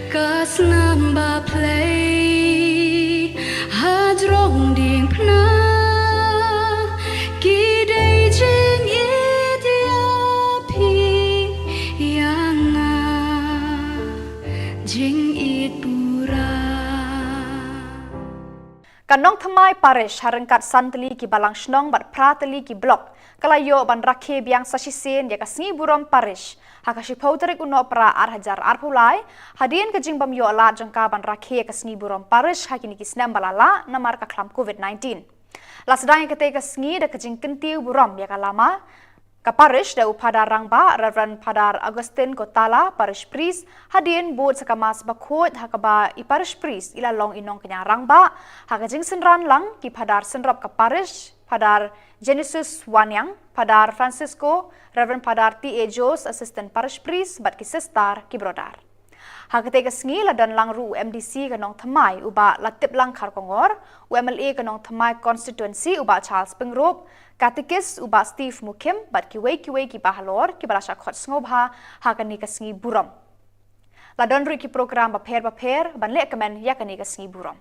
ka snam ba phlei hajrong diengphna, ki dei jingit ïa phi ïa nga, jingit pura. Ka Nongthymmai Parish ha ryngkat san tylli ki balang shnong bad phra tylli ki block ka la ïoh ban rakhe biang sa shisien ïa ka sngi burom parish ha ka shiphew tarik u Nohprah ar hajar arphew lai, hadien ka jingbym ïoh lad jong ka ban rakhe ïa ka sngi burom parish ha kine ki snem ba la lah namar ka khlam covid nineteen. La sdang ïa katei ka sngi da ka jingkyntiew burom ïa ka lama ka parish da u Phadar Rangbah, Reverend Phadar Augustine Kotala, Parish Priest, hadien bud sa ka Mass Bakhuid ha kaba i Parish Priest i la long i nongkñia rangbah. Ha ka jingsynran lang ki Phadar synrop ka parish, Phadar Genesis Waniang, Phadar Francisco, Reverend Phadar T A Jones, Assistant Parish Priest, bad ki sister, ki brother. Ha katei ka sngi la don lang ruh u M D C ka Nongthymmai u Bah Latiplang Kharkongor, u M L A ka Nongthymmai Constituency u Bah Charles Pyngrope, Katekist u Bah Steve Mukhim bad kiwei kiwei ki bahalor kiba la shah khot sngewbha ha kane ka sngi burom. La don ruh ki program bapher bapher ban leh kmen ïa kane ka sngi burom.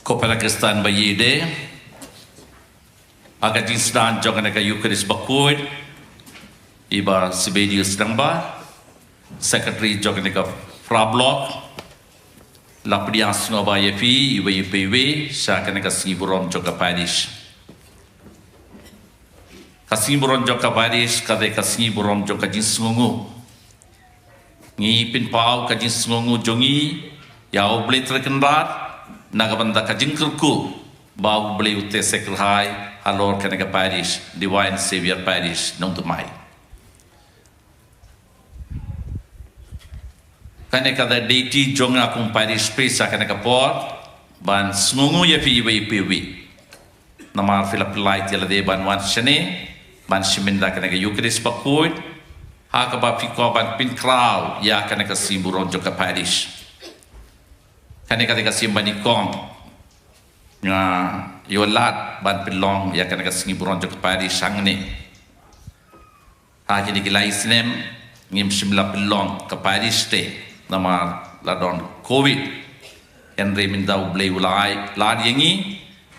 Ko para Khristan ba ïeit de, ha ka jingsdang jong kane ka Eucharist Bakhuid, i Bah Sibedius Dangba, Secretary jong kane ka Phra Block, la pdiang sngewbha ïa phi iwei pa iwei sha kane ka sngi burom jong ka parish. Ka sngi burom jong ka parish ka dei ka sngi burom jong ka jingsngewnguh. Ngi pynpaw ka jingsngewnguh jong ngi ïa U Blei Trai Kynrad na ka bynta ka jingkyrkhu ba U Blei u te sa kyrhai halor kane ka parish, Divine Saviour Parish Nongthymmai. Kane ka dei duty jong nga kum parish priest ha kane ka por ban sngewnguh ïa phi iwei pa iwei. Namar phi la pynlait ïa lade ban wan shane ban shim bynta kane ka Eucharist Bakhuid ha kaba phi kwah ban pynkhraw ïa kane ka sngi burom jong ka parish. Kane ka dei ka sien ba nyngkong nga ïoh lad ban pynlong ïa kane ka sngi burom jong ka parish hangne. Ha kine ki lai snem ngim shym la pynlong ka parish te namar la don covid. Hynrei mynta U Blei u la ai lad ïa ngi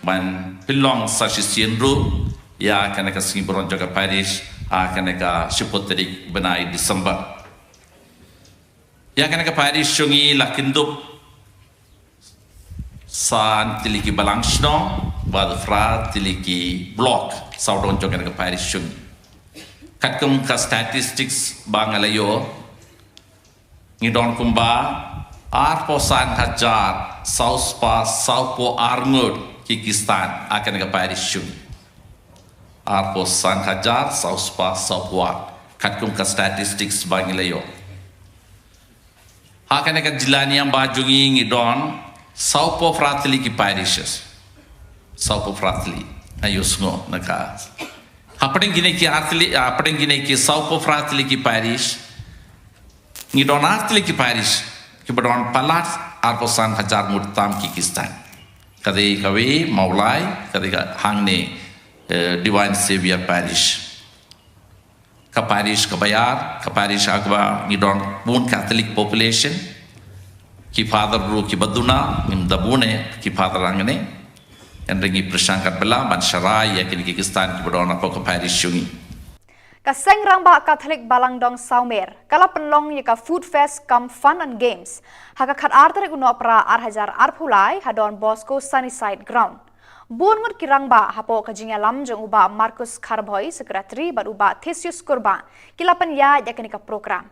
ban pynlong sa shisien ruh ïa kane ka sngi burom jong ka parish ha kane ka shiphew tarik bnai December. Ïa kane ka parish jong ngi la kyndup san tylli ki balang shnong bad phra tylli ki block sawdong jong kane ka parish jong ngi. Katkum ka statistics ba nga la ïoh, ngi don kumba arphew san hajar saw spah saw phew ar ngut ki Khristan ha kane ka parish jong ngi. Arphew san hajar saw spah saw phew ar, katkum ka statistics ba ngi la ïoh. Ha kane ka jylla niam ba jong ngi ngi don saw phew phra tylli ki parishes. Saw phew phra tylli. Nga ïohsngew na ka. Hapdeng kine ki ar tylli, hapdeng kine ki saw phew phra tylli ki parish, ngi don ar tylli ki parish kiba don palat arphew san hajar ngut tam ki Khristan. Ka dei kawei Mawlai, ka dei ka hangne, eh, Divine Saviour Parish. Ka parish kaba ïar, ka parish ha kaba ngi don bun Catholic population. Ki father ruh kiba duna, ngim da bun eh ki father hangne. Hynrei ngi pyrshang katba lah ban sharai ïa kine ki Khristan kiba don hapoh ka parish jong ngi. Ka Seng Rangbah Catholic Balang Dong Sawmer ka la pynlong ïa ka Food Fest cum Fun and Games ha ka khatar tarik u Nohprah ar hajar arphew lai ha Don Bosco Sunnyside Ground. Bun ngut ki rangbah hapoh ka jingïalam jong u Bah Marcus Kharbhoi, Secretary, bad u Bah Theseus Kurbah, ki la pynïaid ïa kane ka program.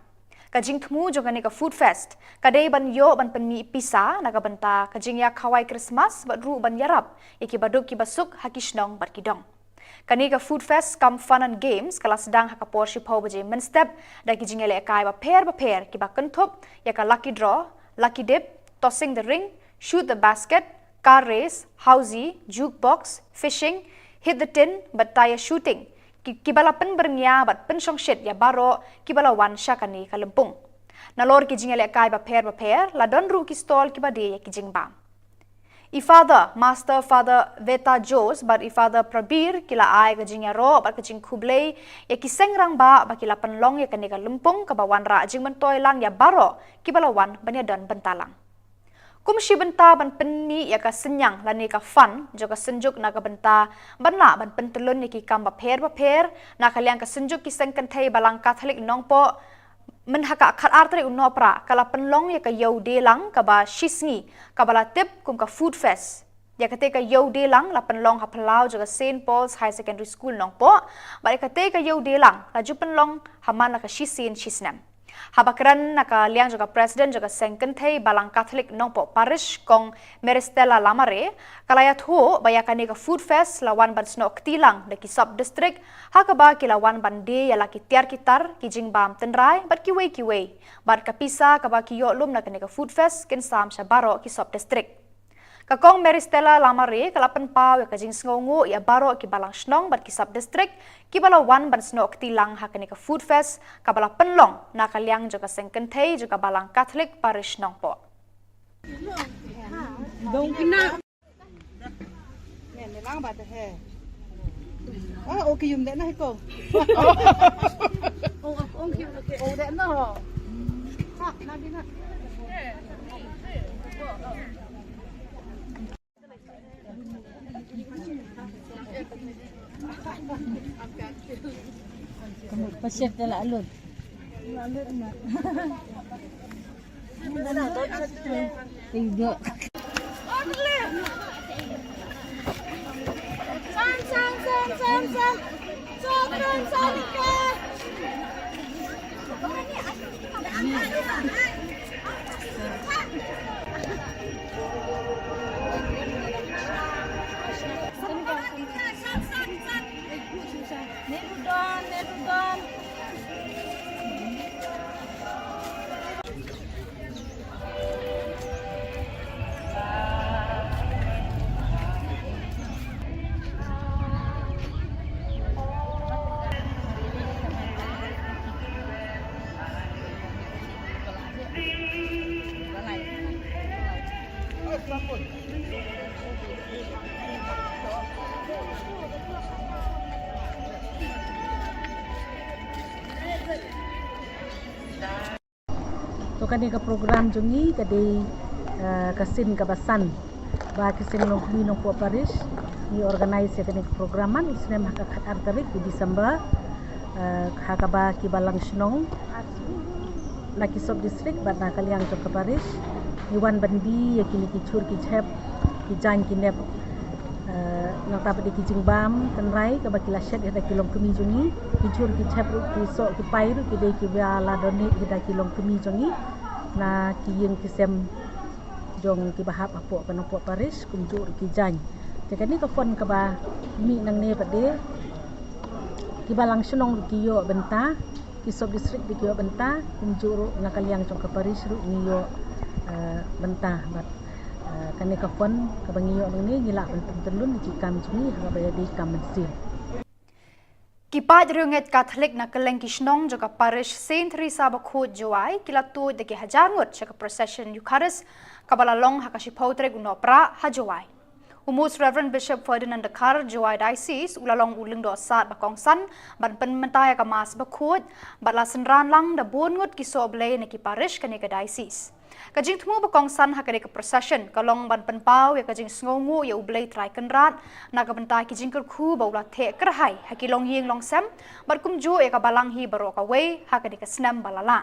Ka jingthmu jong kane ka Food Fest ka dei ban ïoh ban pynmih pisa na ka bynta ka jingïakhawai Christmas bad ruh ban ïarap ïa ki baduk ki basuk ha ki shnong bad ki dong. Kane ka Food Fest cum Fun and Games ka la sdang ha ka por shiphew baje mynstep da ki jingïalehkai bapher bapher kiba kynthup ïa ka lucky draw, lucky dip, tossing the ring, shoot the basket, car race, housie, jukebox, fishing, hit the tin bad tyre shooting, ki, kiba la pynbyrngia bad pynshongshit ïa baroh kiba la wan sha kane ka lympung. Nalor ki jingïalehkai bapher bapher la don ruh ki stall kiba die ïa ki jingbam. I Father, Master Father Veta Jose bad i Father Prabir ki la ai ka jingïaroh bad ka jingkhublei ïa ki seng rangbah ba ki la pynlong ïa kane ka lympung kaba wanrah jingmyntoi lang ïa baroh kiba la wan ban ïadon bynta lang. Kum shi bynta ban pynmih ïa ka synñiang lane ka fund jong ka Synjuk na ka bynta ban lah ban pyntyllun ïa ki kam bapher bapher, na ka liang ka Synjuk ki Seng Kynthei Balang Katholik Nongpoh, mynha ka khatar tarik u Nohprah ka la pynlong ïa ka Ïew Dielang kaba shisngi, kaba la tip kum ka Food Fest. Ïa katei ka Ïew Dielang la pynlong ha phyllaw jong ka Saint Paul's Higher Secondary School Nongpoh, bad ïa katei ka Ïew Dielang la ju pynlong ha man la ka shisien shisnem. Haba kren na ka liang jong ka President jong ka Seng Kynthei Balang Katholik Nongpoh Parish, Kong Meristella Lamare, ka la ïathuh ba ïa kane ka Food Fest la wan ban snoh kti lang da ki sub district, ha kaba ki la wan ban die ïa la ki tiar ki tar, ki jingbam tynrai bad kiwei kiwei, bad ka pisa kaba ki ïoh lum na kane ka Food Fest kin sam sha baroh ki sub district. Ka Kong Meristella Lamare ka la pynpaw ïa ka jingsngewnguh ïa baroh ki balang shnong bad ki sub district kiba la wan ban snoh kti lang ha kane ka Food Fest kaba la pynlong na ka liang jong ka Seng Kynthei jong ka Balang Katholik Parish Nongpoh. Ka mut pasir te la lut. La lut na. Tiga. San, san, san, san, san. San, san, san, san. To kane ka program jong ngi ka dei, eh, ka sien kaba san ba ki seng Longkmie Nongpoh Parish ngi organise ïa kane ka program man u snem ha ka khatar tarik u December, eh, ha kaba ki balang shnong na ki sub district bad na ka liang jong ka parish ngi wan ban die ïa kine ki jhur ki jhep, ki jaiñ ki nep, eh, nangta pat ki jingbam tynrai kaba ki la shet ïa da ki longkmie jong ngi, ki jhur ki jhep ruh ki soh ki pai ruh ki dei kiba la donate ïa da ki longkmie jong ngi na ki ïing ki sem jong kiba hap hapoh ka Nongpoh Parish kumjuh ruh ki jaiñ. Te kane ka fund kaba mih nangne pat de ki balang shnong ruh ki ïoh bynta, ki sub district ruh ki ïoh bynta, kumjuh ruh na ka liang jong ka parish ruh ngi ïoh, eh, bynta bad, eh, kane ka fund kaba ngi ïoh nangne ngi lah ban pyntyllun ïa ki kam jong ngi ha kaba ïadei kam mynsiem. Ki paid riewngeit Katholik na kylleng ki shnong jong ka parish Saint Theresa Bakhuid Jowai ki la tuid da ki hajar ngut sha ka procession Eucharist kaba la long ha ka shiphew tarik u Nohprah ha Jowai. U Most Reverend Bishop Ferdinand Dkhar, Jowai Diocese, u la long u lyngdoh sad ba kongsan ban pynmynta ïa ka Mass Bakhuid bad la synran lang da bun ngut ki sohblei na ki parish kane ka diocese. Ka jingthmu ba kongsan ha kane ka procession ka long ban pynpaw ïa ka jingsngewnguh ïa U Blei Trai Kynrad na ka bynta ki jingkyrkhu ba u la theh kyrhai ha ki longïing longsem bad kumjuh ïa ka balang hi baroh kawei ha kane ka snem ba la lah.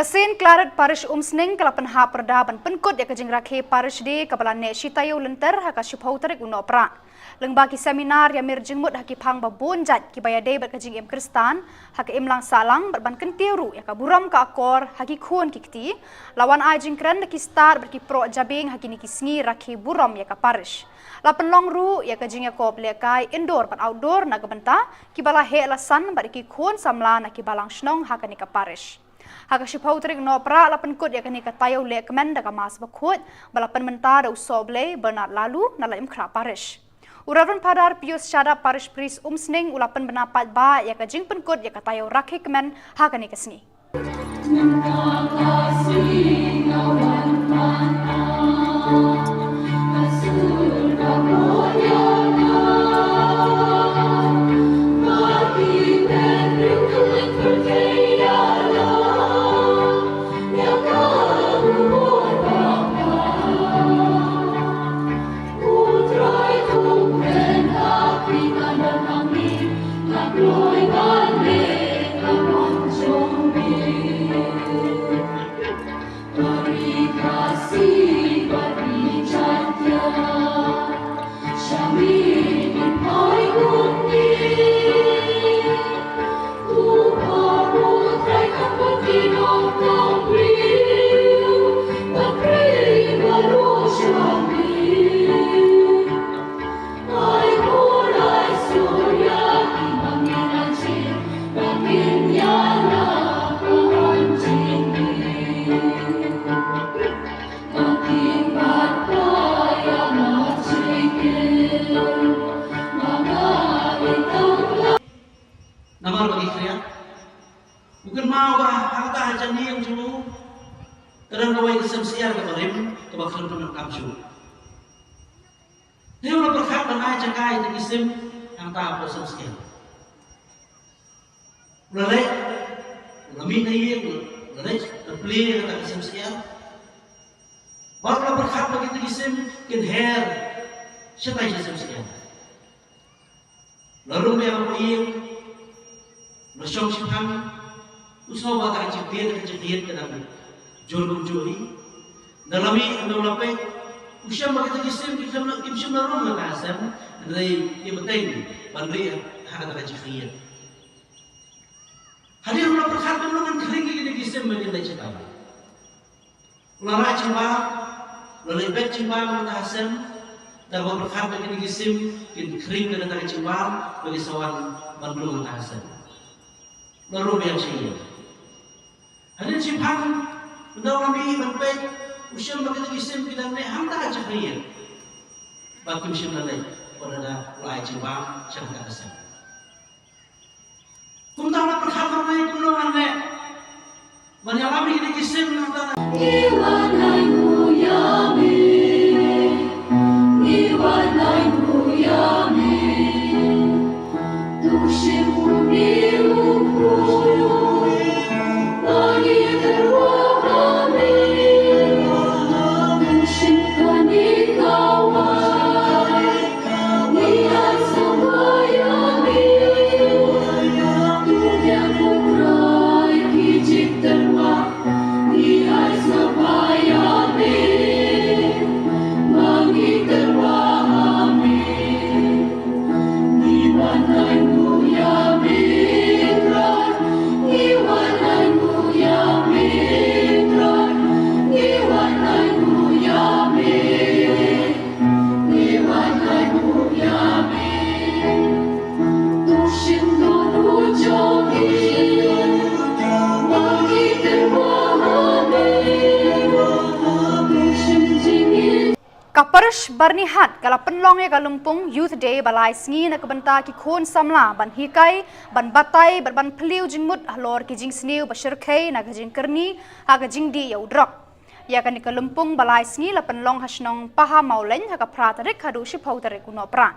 Ka sien Claret Parish Umsning ka la pynhap pyrda ban pynkut ïa ka jingrakhe Parish Day kaba la neh shi taïew lynter ha ka shiphew tarik u Nohprah. Lyngba ki seminar ïa mir jingmut ha ki phang ba bun jait kiba ïadei bad ka jingim Khristan ha ka imlang sahlang bad ban kyntiew ruh ïa ka burom ka akor ha ki khun ki kti, la wan ai jingkren da ki stad bad ki proh jabieng ha kine ki sngi rakhe burom ïa ka Parish. La pynlong ruh ïa ka jingïakob lehkai indoor bad outdoor na ka bynta kiba la heh la san bad ïa ki khun samla na ki balang shnong ha kane ka Parish. Ha ka shiphew tarik Nohprah la pynkut ïa kane ka taïew lehkmen da ka Mass Bakhuid ba la pynmynta da u Sohblei Bernard Laloo na Laitumkhrah Parish. U Reverend Father Pius Shadap, Parish Priest Umsning, u la pynbna paidbah ïa ka jingpynkut ïa ka taïew rakhe kmen ha kane ka sngi. Namar ba ngi khriat, u kynmaw ba hangta ha jan ïing jong u ka don kawei ka sem syiar kaba rim kaba khlem pyndonkam shuh. Te u la pyrkhat ban ai jaka ïa kito ki sim hangta hapoh sem syiar. U la leit, u la mih na ïing, u la leit, u la plie ïa kata ka sem syiar. Bad u la pyrkhat ba kito ki sim kin her shatai sha sem syiar. La rung biang hapoh ïing, la shong shiphang, u sngew ba ka jingtieng ka jingkhied ka dang jur kumjuh hi. Ynda la mih, ynda la peit, u shem ba kita ki sim kim shym la, kim shym la rung ha ka sem, hynrei ki bteng ban rieh ha kata ka jingkhied. Hadien u la pyrkhat ba u la ngan khring ïa kita ki sim ba kin leit shatai. U la rah jingbam, u la leit bet jingbam na kata ka sem, da kaba pyrkhat ba kine ki sim kin khring na kata ka jingbam ba ki sa wan ban rung na kata ka sem. U la rung biang sha ïing. Hadien shiphang, ynda u la mih ban peit, u shem ba kine ki sim ki dang neh hangta ha jaka ïing. Ba kim shym la leit, u la da u la ai jingbam sha kata ka sem. Kumta la pyrkhat marwei kumno ngan leh ban ïalam ïa kine ki sim nangta. Ka Parish Byrnihat ka la pynlong ïa ka lympung Youth Day ba lai sngi na ka bynta ki khun samla ban hikai, ban batai, bad ban phylliew jingmut halor ki jingsniew ba shyrkhei na ka jingkyrni ha ka jingdih ïa u drok. Ïa kane ka lympung ba lai sngi la pynlong ha shnong Paha Mawlein ha ka phra tarik haduh shiphew tarik u Nohprah.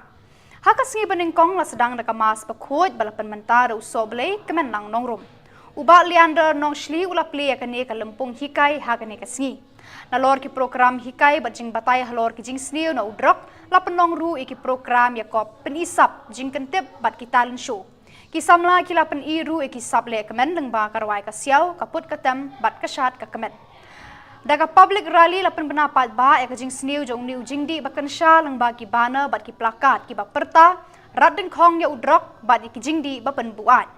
Ha ka sngi banyngkong la sdang da ka Mass Bakhuid ba la pynmynta da u Sohblei Kmenlang Nongrum. U Bah Leander Nongshli u la plie ïa kane ka lympung hikai ha kane ka sngi. Nalor ki prokram hikai bad jingbatai halor ki jingsniew na u drok, la pynlong ruh ïa ki prokram ïakob pynisap, jingkyntip bad ki talent show. Ki samla ki la pyni ruh ïa ki sap lehkmen lyngba ka rwai ka siaw, ka put ka tem bad ka shad ka kmen. Da ka public rally la pynbna paidbah ïa ka jingsniew jong une u jingdih ba kynsha lyngba ki banner bad ki plakat kiba pyrta, "Rat dyngkhong ïa u drok bad ïa ki jingdih ba pynbuaid."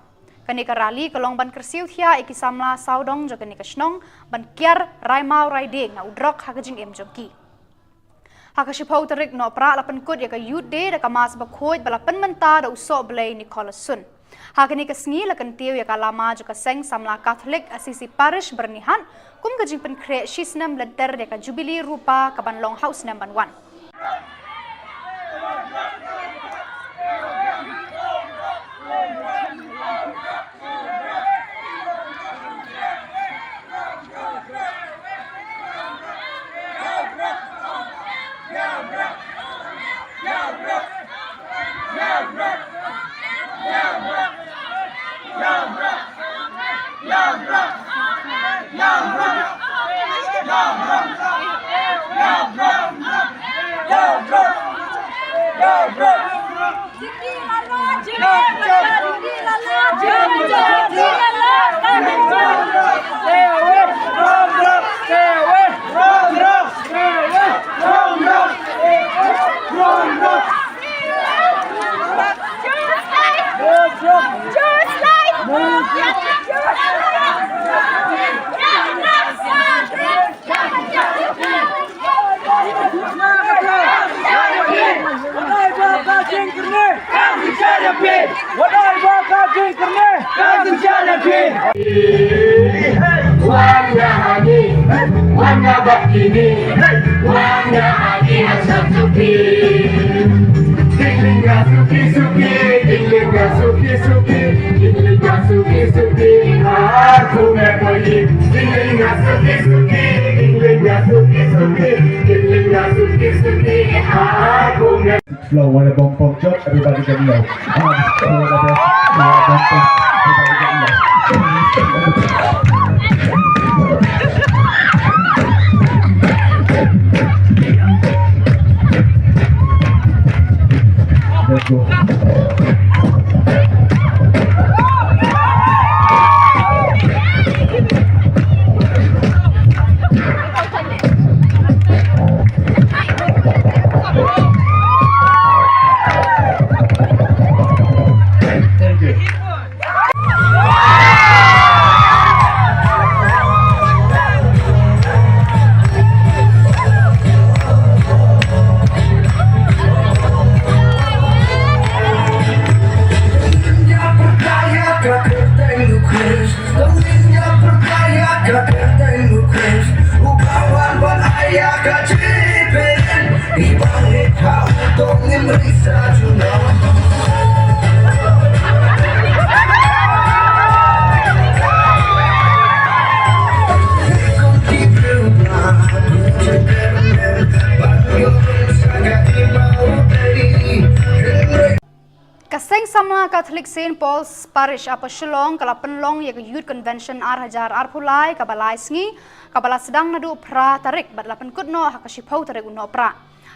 Kane ka rally ka long ban kyrsiew thiah ïa ki samla sawdong jong kane ka shnong ban kiar rai maw rai dieng na u drok ha ka jingim jong ki. Ha ka shiphew tarik Nohprah la pynkut ïa ka Youth Day da ka Mass bakhuid ba la pynmynta da u Sohblei Nicholas Sun. Ha kane ka sngi la kyntiew ïa ka lama jong ka seng samla Katholik Assisi Parish Byrnihat kum ka jingpynkhreh shi snem lynter ïa ka Jubilee Rupa kaban long ha u snem ban wan. Flow, what a bum bum jump, everybody get low. Ah, what a bum, what a bum bum, everybody get low. Let's go. Thank you. Ka Seng Samla Katholik Saint Paul's Parish Upper Shillong ka la pynlong ïa ka Youth Convention ar hajar arphew lai kaba lai sngi, kaba la sdang naduh phra tarik bad la pynkut noh ha ka shiphew tarik u Nohprah.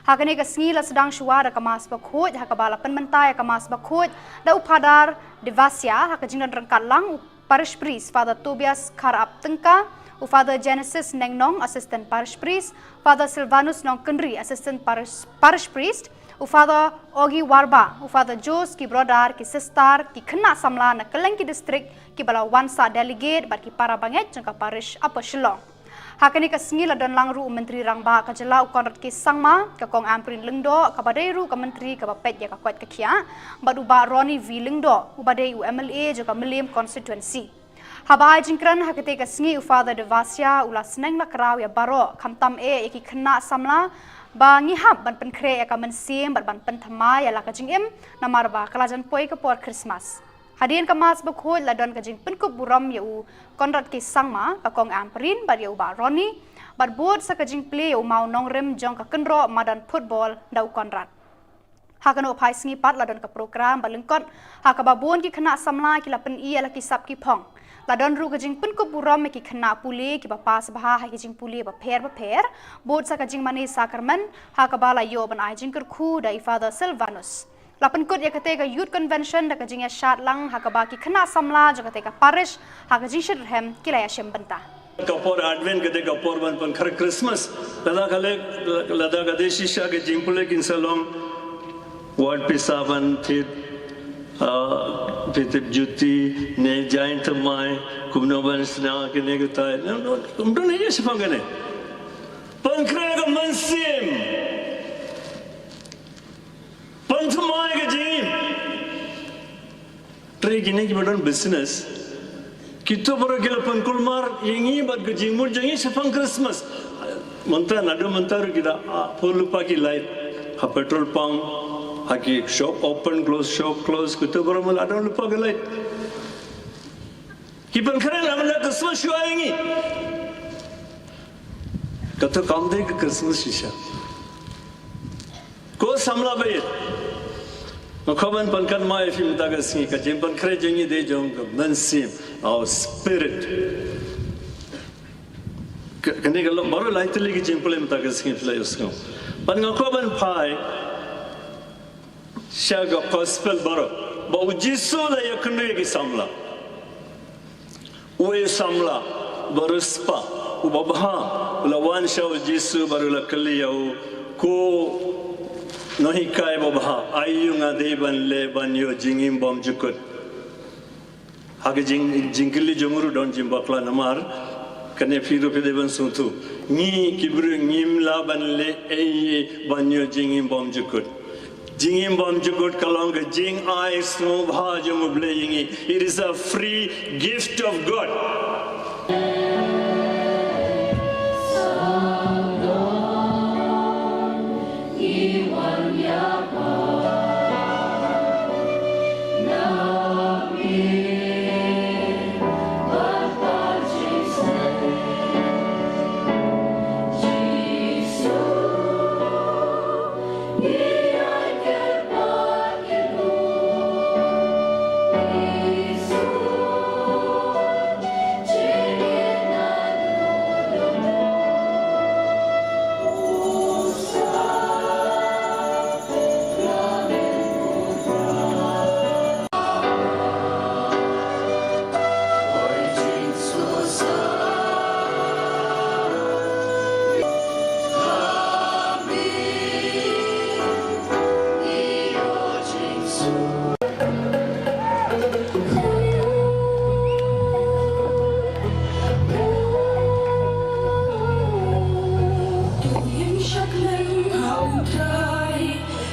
Ha kane ka sngi la sdang shuwa da ka Mass bakhuid, ha kaba la pynmynta ïa ka Mass bakhuid da u Phadar Devasia, ha ka jingdon ryngkat lang u Parish Priest Father Tobias Kharap Tyngka, u Father Genesis Nengnong, Assistant Parish Priest, Father Silvanus Nongkynrih, Assistant Parish, Parish Priest, u Father Ogi Warba, u Father Jose, ki brother, ki sister, ki khynnah samla na kylleng ki district, kiba la wan sah delegate bad ki para bangeit jong ka Parish Upper Shillong. Ha kane ka sngi la don lang ruh u Myntri Rangbah ka jylla u Conrad K Sangma, ka Kong Ampareen Lyngdoh, kaba dei ruh ka Myntri kaba peit ïa ka koit ka khiah, bad u Bah Ronnie V Lyngdoh, uba dei u M L A jong ka Mylliem Constituency. Haba ai jingkren ha katei ka sngi u Father Devasia u la sneng la kraw ïa baroh, khamtam eh ïa ki khynnah samla, ba ngi hap ban pynkhreh ïa ka mynsiem bad ban pynthymmai ïa la ka jingim, namar ba ka la jan poi ka por Christmas. Hadien ka Mass bakhuid la don ka jingpynkup burom ïa u Conrad K Sangma, ka Kong Ampareen bad ïa u Bah Ronnie, bad bud sa ka jingplie ïa u mawnongrim jong ka kynroh madan football da u Conrad. Ha kano phai sngi pat la don ka program ba lyngkot, ha kaba bun ki khynnah samla ki la pyni ïa la ki sap ki phong. La don ruh ka jingpynkup burom ïa ki khynnah pule kiba pass bha ha ki jingpule bapher bapher, bud sa ka jingmane sakramen, ha kaba la ïoh ban ai jingkyrkhu da i Father Silvanus. La pynkut ïa katei ka Youth Convention da ka jingïashad lang ha kaba ki khynnah samla jong katei ka parish ha ka jingshitrhem ki la ïashim bynta. Ka por Advent ka dei ka por ban pynkhreh Christmas. Lada ka leh, lada ka dei shisha ka jingpule kin sa long, wat pisa ban thied, ah, phi tip juti, ne jaiñ thymmai, kumno ban shna kine kitai. No, no, kumno ne ïa shaphang kane. Pynkhreh ka mynsiem. Pynthymmai ka jingim. Hynrei kine kiba don business, kito baroh ki la pynkulmar ïa ngi bad ka jingmut jong ngi shaphang Christmas. Mynta, naduh mynta ruh ki da, ah, pur lypa ki light ha petrol pump, ha ki shop open close, shop close, kito baroh ma la don lypa ki light. Ki pynkhreh namar ka Christmas shuwa ïa ngi. Kato kam dei ka Christmas shisha. Ko samla baieit, nga kwah ban pynkynmaw ïa phi mynta ka sngi, ka jingpynkhreh jong ngi dei jong ka mynsiem, our spirit. Ka, kane ka long baroh lai tylli ki jingpule mynta ka sngi phi la ïohsngew. Bad nga kwah ban phai sha ka gospel baroh ba U Jisu u la ïakynduh ïa ki samla. Uwei u samla uba riewspah, uba bha, u la wan sha U Jisu bad u la kylli ïa u, ko nonghikai babha, aiu nga dei ban leh ban ïoh jingim bymjukut. Ha ka jing, jingkylli jong u ruh don jingbakla namar kane phi ruh phi dei ban sngewthuh. Ngi ki briew ngim lah ban leh ei ei ban ïoh jingim bymjukut. Jingim bymjukut ka long ka jingai sngewbha jong U Blei ïa ngi. It is a free gift of God.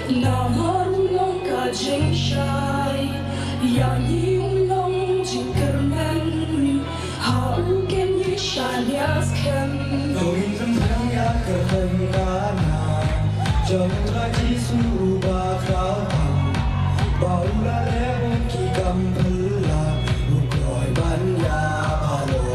Namar u long ka jingshai, ïa ngi u long jingkyrmen, ha u kin ngi shaniah skhem. To ngin pynbiang ïa ka kyrteng kana jong u Trai Jisu uba khraw tam, ba u la leh bun ki kam phylla, u kloi ban ïa halor.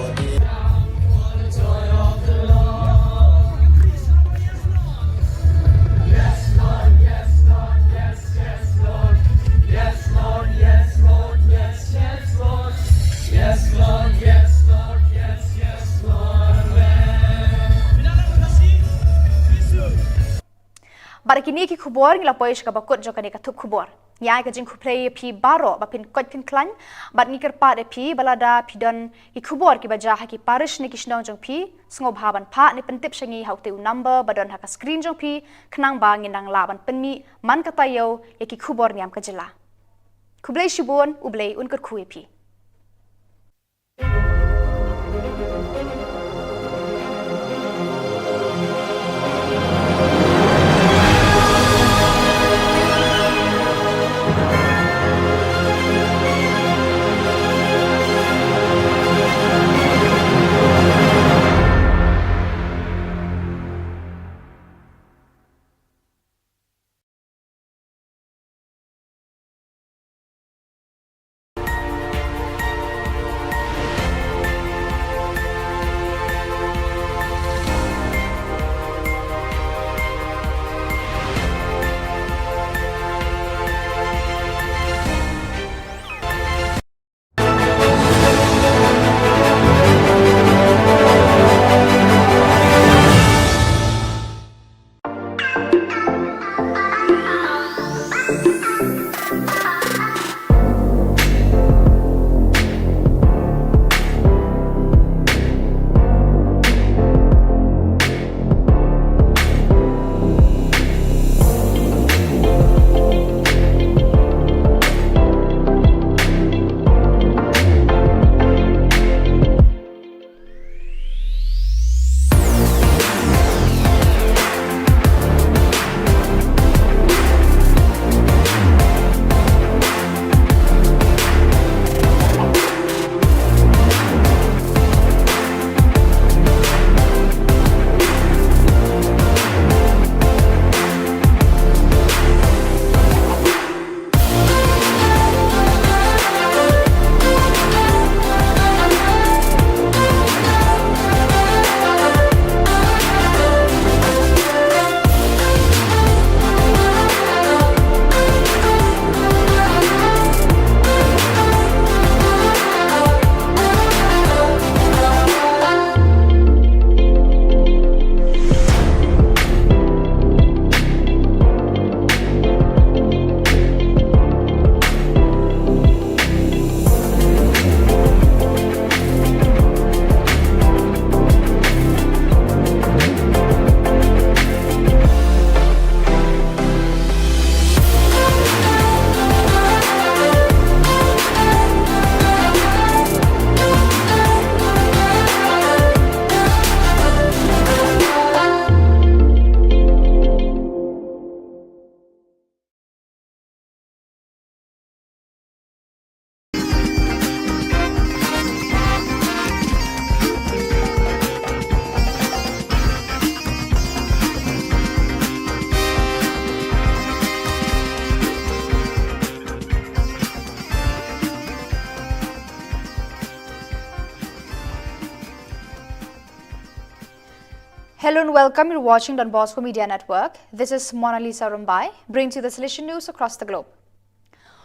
Bad kine ki khubor ngi la poi sha kaba kut jong kane ka thup khubor. Ngi ai ka jingkhublei ïa phi baroh ba phin koit phin khlaiñ, bad ngi kyrpad ïa phi ba lada phi don ki khubor kiba jia ha ki parish ne ki shnong jong phi, sngewbha ban phah ne pyntip sha ngi ha utei u number ba don ha ka screen jong phi, khnang ba ngin nang lah ban pynmih man ka taïew ïa ki khubor niam ka jylla. Khublei shibun, U Blei un kyrkhu ïa phi. Hello and welcome. You're watching Don Bosco Media Network. This is Mona Lisa Rumbai, brings you the Salesian news across the globe.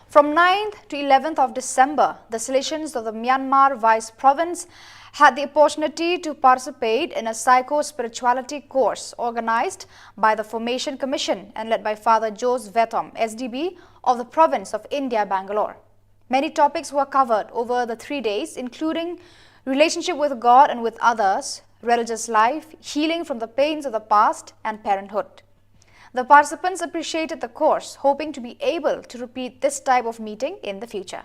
From ninth to eleventh of December, the Salesians of the Myanmar Vice Province had the opportunity to participate in a psycho-spirituality course organized by the Formation Commission and led by Father Jose Vetom, S D B, of the province of India, Bangalore. Many topics were covered over the three days, including relationship with God and with others, religious life, healing from the pains of the past, and parenthood. The participants appreciated the course, hoping to be able to repeat this type of meeting in the future.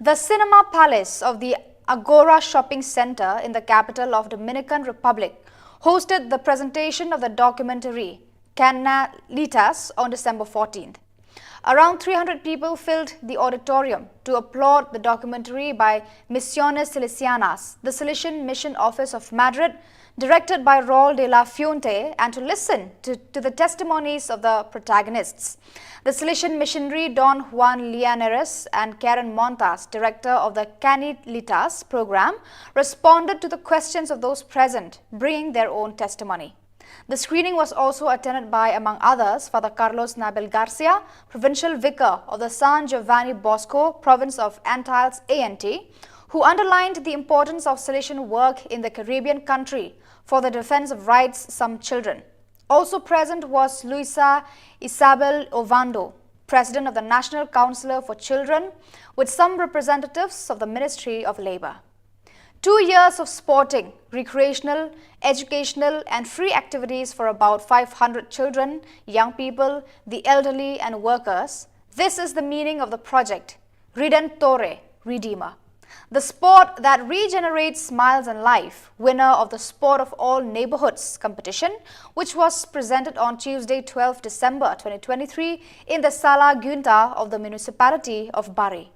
The Cinema Palace of the Agora Shopping Center in the capital of Dominican Republic hosted the presentation of the documentary Canalitas on December fourteenth. Around three hundred people filled the auditorium to applaud the documentary by Misiones Salesianas, the Salesian Mission Office of Madrid, directed by Raul de la Fuente, and to listen to, to the testimonies of the protagonists. The Salesian missionary Don Juan Llaneras and Karen Montas, director of the Canalitas program, responded to the questions of those present, bringing their own testimony. The screening was also attended by, among others, Father Carlos Nabel Garcia, Provincial Vicar of the San Giovanni Bosco, Province of Antilles A and T, who underlined the importance of Salesian work in the Caribbean country for the defense of rights some children. Also present was Luisa Isabel Ovando, President of the National Council for Children, with some representatives of the Ministry of Labor. Two years of sporting, recreational, educational, and free activities for about five hundred children, young people, the elderly, and workers. This is the meaning of the project, Redentore, Redeemer. The sport that regenerates smiles and life, winner of the Sport of All Neighborhoods competition, which was presented on Tuesday, twelfth December twenty twenty-three, in the Sala Gunta of the municipality of Bari.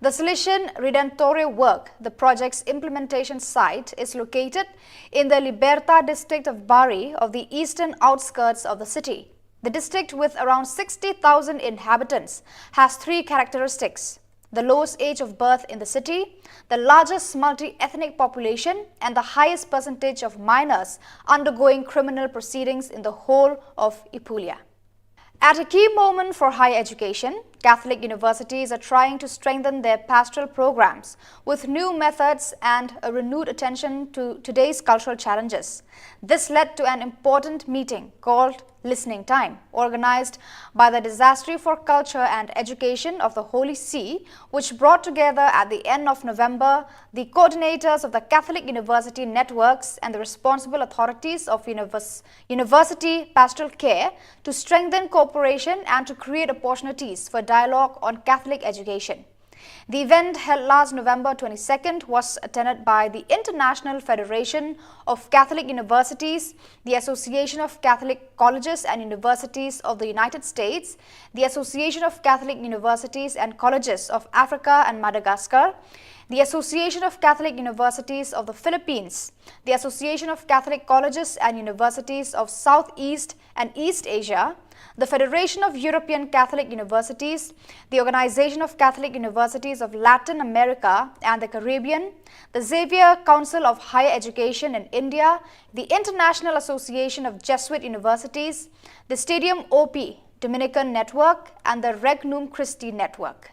The Salesian Redentore work, the project's implementation site, is located in the Liberta district of Bari of the eastern outskirts of the city. The district, with around sixty thousand inhabitants, has three characteristics: the lowest age of birth in the city, the largest multi-ethnic population, and the highest percentage of minors undergoing criminal proceedings in the whole of Apulia. At a key moment for higher education, Catholic universities are trying to strengthen their pastoral programs with new methods and a renewed attention to today's cultural challenges. This led to an important meeting called Listening Time, organized by the Dicastery for Culture and Education of the Holy See, which brought together at the end of November the coordinators of the Catholic University networks and the responsible authorities of univers- university pastoral care to strengthen cooperation and to create opportunities for dialogue on Catholic education. The event, held last November twenty-second, was attended by the International Federation of Catholic Universities, the Association of Catholic Colleges and Universities of the United States, the Association of Catholic Universities and Colleges of Africa and Madagascar, the Association of Catholic Universities of the Philippines, the Association of Catholic Colleges and Universities of Southeast and East Asia, the Federation of European Catholic Universities, the Organization of Catholic Universities of Latin America and the Caribbean, the Xavier Council of Higher Education in India, the International Association of Jesuit Universities, the Stadium O P Dominican Network, and the Regnum Christi Network.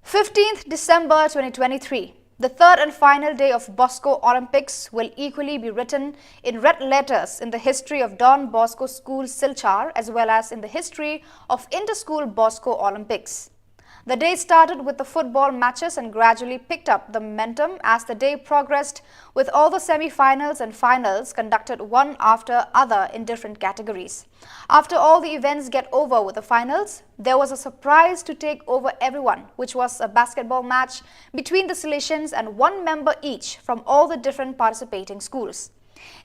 Fifteenth December twenty twenty-three, the third and final day of Bosco Olympics, will equally be written in red letters in the history of Don Bosco School Silchar as well as in the history of Inter-School Bosco Olympics. The day started with the football matches and gradually picked up the momentum as the day progressed, with all the semi-finals and finals conducted one after other in different categories. After all the events get over with the finals, there was a surprise to take over everyone, which was a basketball match between the Salesians and one member each from all the different participating schools.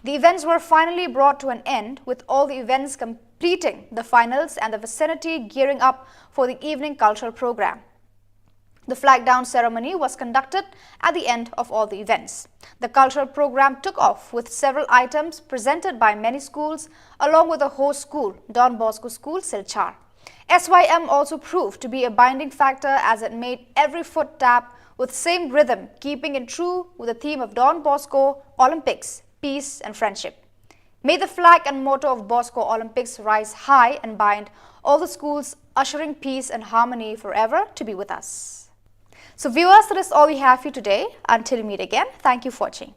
The events were finally brought to an end, with all the events completing the finals and the vicinity gearing up for the evening cultural program. The flag down ceremony was conducted at the end of all the events. The cultural program took off with several items presented by many schools, along with the host school, Don Bosco School, Silchar. S Y M also proved to be a binding factor as it made every foot tap with same rhythm, keeping in true with the theme of Don Bosco Olympics, peace and friendship. May the flag and motto of Bosco Olympics rise high and bind all the schools, ushering peace and harmony forever to be with us. So viewers, that is all we have for you today. Until we meet again, thank you for watching.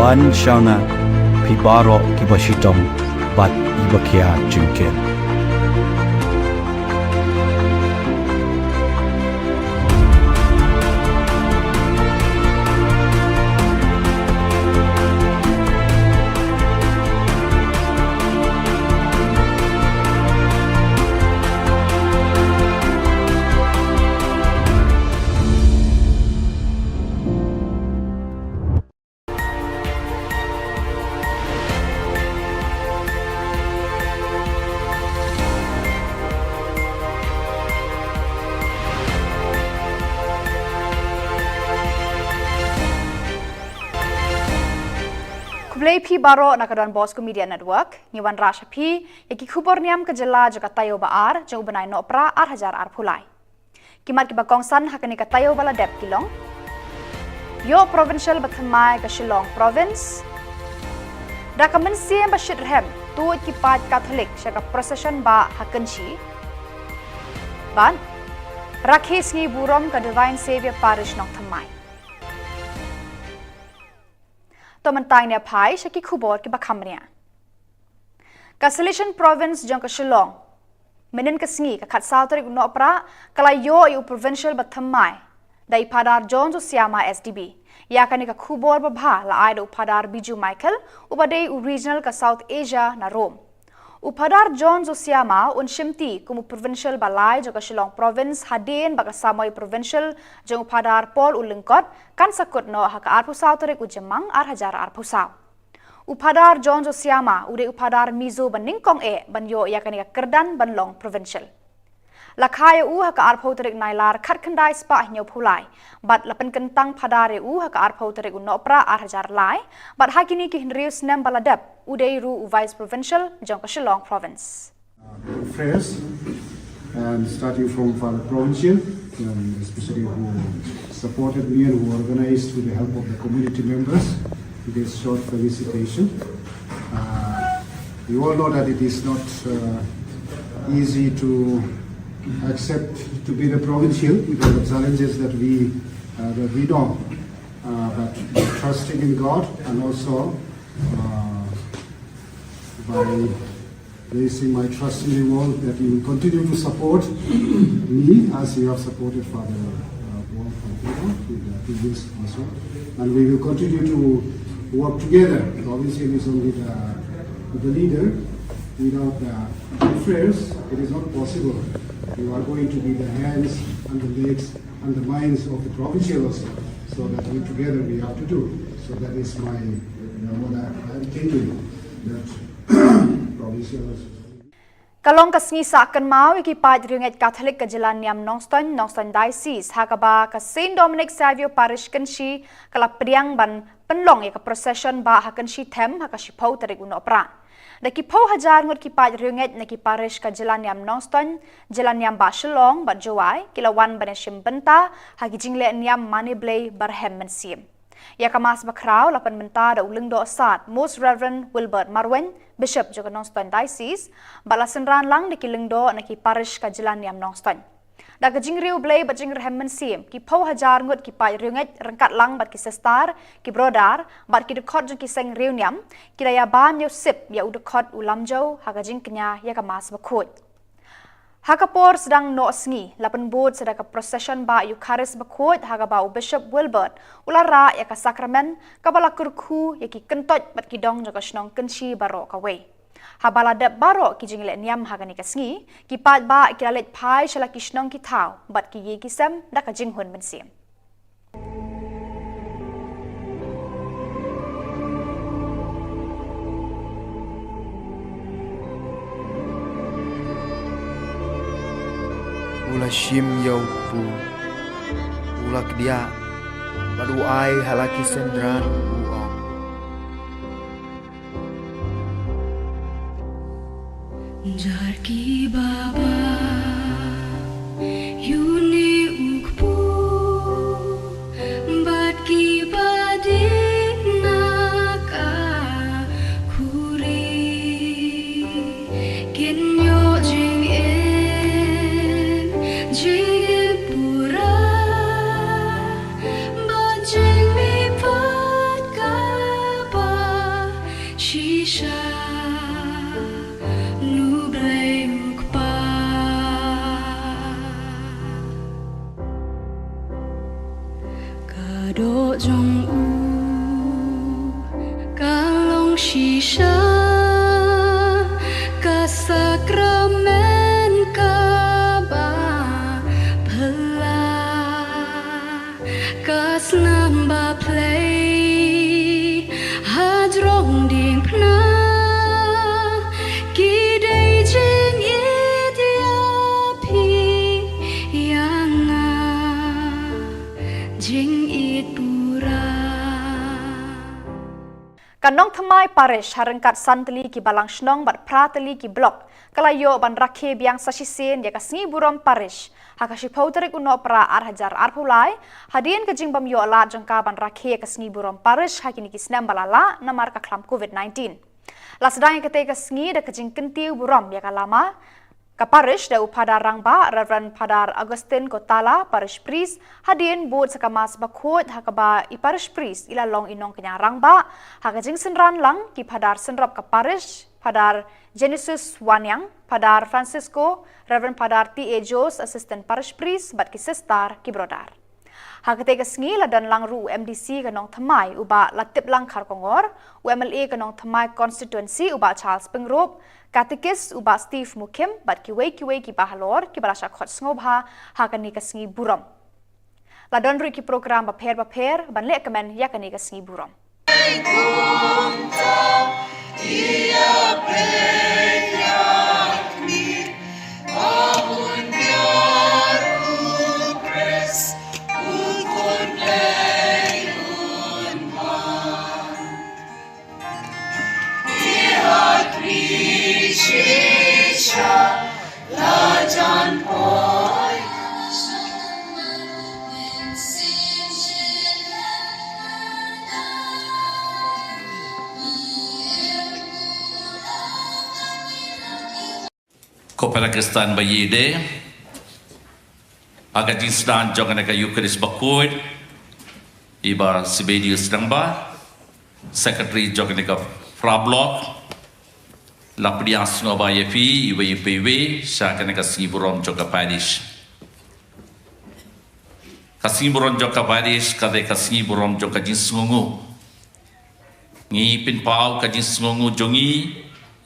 Ban shana phi baroh kiba shitom bad iba khia jingker. Khublei phi baroh na ka Don Bosco Media Network. Ngi wanrah sha phi ïa ki khubor niam ka jylla jong ka taïew ba ar jong u bnai Nohprah ar hajar arphew lai. Ki mat kiba kongsan ha kane ka taïew ba la dep ki long: Ïoh provincial bathymmai ka Shillong Province. Da ka mynsiem ba shitrhem tuid ki paid Katholik sha ka procession bah ha Kynshi. Bad rakhe sngi burom ka Divine Saviour Parish Nongthymmai. To mynta ngin ïa phai sha ki khubor kiba kham bniah. Ka Salesian Province jong ka Shillong, mynhynnin ka sngi ka khatsaw tarik u Nohprah, ka la ïoh ïa u provincial bathymmai da i Phadar John Josiama S D B. Ïa kane ka khubor babha la ai da u Phadar Biju Michael, uba dei u regional ka South Asia na Rome. U Phadar John Josiama un shimti kum u provincial ba lai jong ka Shillong Province hadien ba ka samoi provincial jong u Phadar Paul u Lyngkot kan sa kut noh ha ka arphew saw tarik u Jymmang ar hajar arphew saw. U Phadar John Josiama u dei u Phadar Mizo ba nyngkong eh ban ïoh ïa kane ka kyrdan ban long provincial. La kha ïa u ha ka arphew tarik Nailar khatkhyndai spah hynñiewphew lai bad la pynkyntang Phadar ïa u ha ka arphew tarik u Nohprah ar hajar lai, bad ha kine ki hynriew snem ba la dep u dei ruh u Vice Provincial jong ka Shillong Province. Prayers, and starting from Father Provincial, and especially who supported me and who organized with the help of the community members this short felicitation. Uh, you all know that it is not uh, easy to accept to be the provincial with all the challenges that we uh, that we know. Uh, but trusting in God and also uh, by placing my trust in you all, that you will continue to support me as you have supported Father uh, Paul Fantino with the previous also. And we will continue to work together. Provincial is only the, the leader. Without the prayers, it is not possible. You are going to be the hands and the legs and the minds of the provincial also. So that we together we have to do. So that is my, you know, what I, I'm thinking, that provincial also. Ka long ka sngi sah kynmaw ïa ki paid riewngeit Katholik ka jylla niam Nongstoiñ, Nongstoiñ Diocese, ha kaba ka Saint Dominic Saviour Parish Kynshi ka la pdiang ban pynlong ïa ka procession bah ha Kynshi Them ha ka shiphew tarik u Nohprah. Da ki phew hajar ngut ki paid riewngeit na ki parish ka jylla niam Nongstoiñ, jylla niam bah Shillong bad Jowai ki la wan ban ïashim bynta ha ki jingleh niam Mane Blei barhem mynsiem. Ïa ka Mass bakhraw la pynmynta da u Lyngdoh Sad Most Reverend Wilbert Marwein, Bishop jong ka Nongstoiñ Diocese, bad la synran lang da ki lyngdoh na ki parish ka jylla niam Nongstoiñ. Da ka jingriewblei bad jingrhem mynsiem, ki phew hajar ngut ki paid riewngeit ryngkat lang bad ki sister, ki brother bad ki dkhot jong ki seng riewniam, ki la ïabam ïa u sip ïa u dkhot u Lamjau ha ka jingkñia ïa ka Mass bakhuid. Ha ka por sdang noh sngi la pynbud sa da ka procession bah Eucharist bakhuid ha kaba u Bishop Wilbert u la rah ïa ka sakramen kaba la kyrkhu ïa ki kyntoit bad ki dong jong ka shnong Kynshi baroh kawei. Haba la dep baroh ki jingleh niam ha kane ka sngi, ki paidbah ki la leit phai sha la ki shnong ki thaw bad ki ïing ki sem da ka jinghun mynsiem. U la shim ïa u kpu, u la kdiah bad u ai ha la ki synran, u ong: Jar ki baba, ïa une u kpu bad ki ba dih na ka khuri, kin ïoh jingim, jingim pura bad jingmihpat kaba Doh jong u ka long shisha ka sakramen kaba phylla, ka snam ba phlei hajrong diengphna, ki dei jingit ïa phi ïa nga, jingit pura. Ka Nongthymmai Parish ha ryngkat san tylli ki balang shnong bad phra tylli ki block ka la ïoh ban rakhe biang sa shisien ïa ka sngi burom parish ha ka shiphew tarik u Nohprah ar hajar arphew lai, hadien ka jingbym ïoh lad jong ka ban rakhe ïa ka sngi burom parish ha kine ki snem ba la lah namar ka khlam covid nineteen. La sdang ïa katei ka sngi da ka jingkyntiew burom ïa ka lama ka parish da u Phadar Rangbah, Reverend Phadar Augustine Kotala, Parish Priest, hadien bud sa ka Mass Bakhuid ha kaba i Parish Priest i la long i nongkñia rangbah, ha ka jingsynran lang ki Phadar synrop ka parish, Phadar Genesis Waniang, Phadar Francisco, Reverend Phadar T A Jones, Assistant Parish Priest, bad ki sister, ki brother. Ha katei ka sngi la don lang ruh u M D C ka Nongthymmai u Bah Latiplang Kharkongor, u M L A ka Nongthymmai Constituency u Bah Charles Pyngrope, Katekist u Bah Steve Mukhim bad kiwei kiwei ki bahalor kiba la shah khot sngewbha ha kane ka sngi burom. La don ruh ki program bapher bapher ban leh kmen ïa kane ka sngi burom. Ko para Khristan ba ïeit de, ha ka jingsdang jong kane ka Eucharist Bakhuid, i Bah Sibedius Rangbah, Secretary jong kane ka Phra Block, la pdiang sngewbha ïa phi iwei pa iwei sha kane ka sngi burom jong ka parish. Ka sngi burom jong ka parish ka dei ka sngi burom jong ka jingsngewnguh. Ngi pynpaw ka jingsngewnguh jong ngi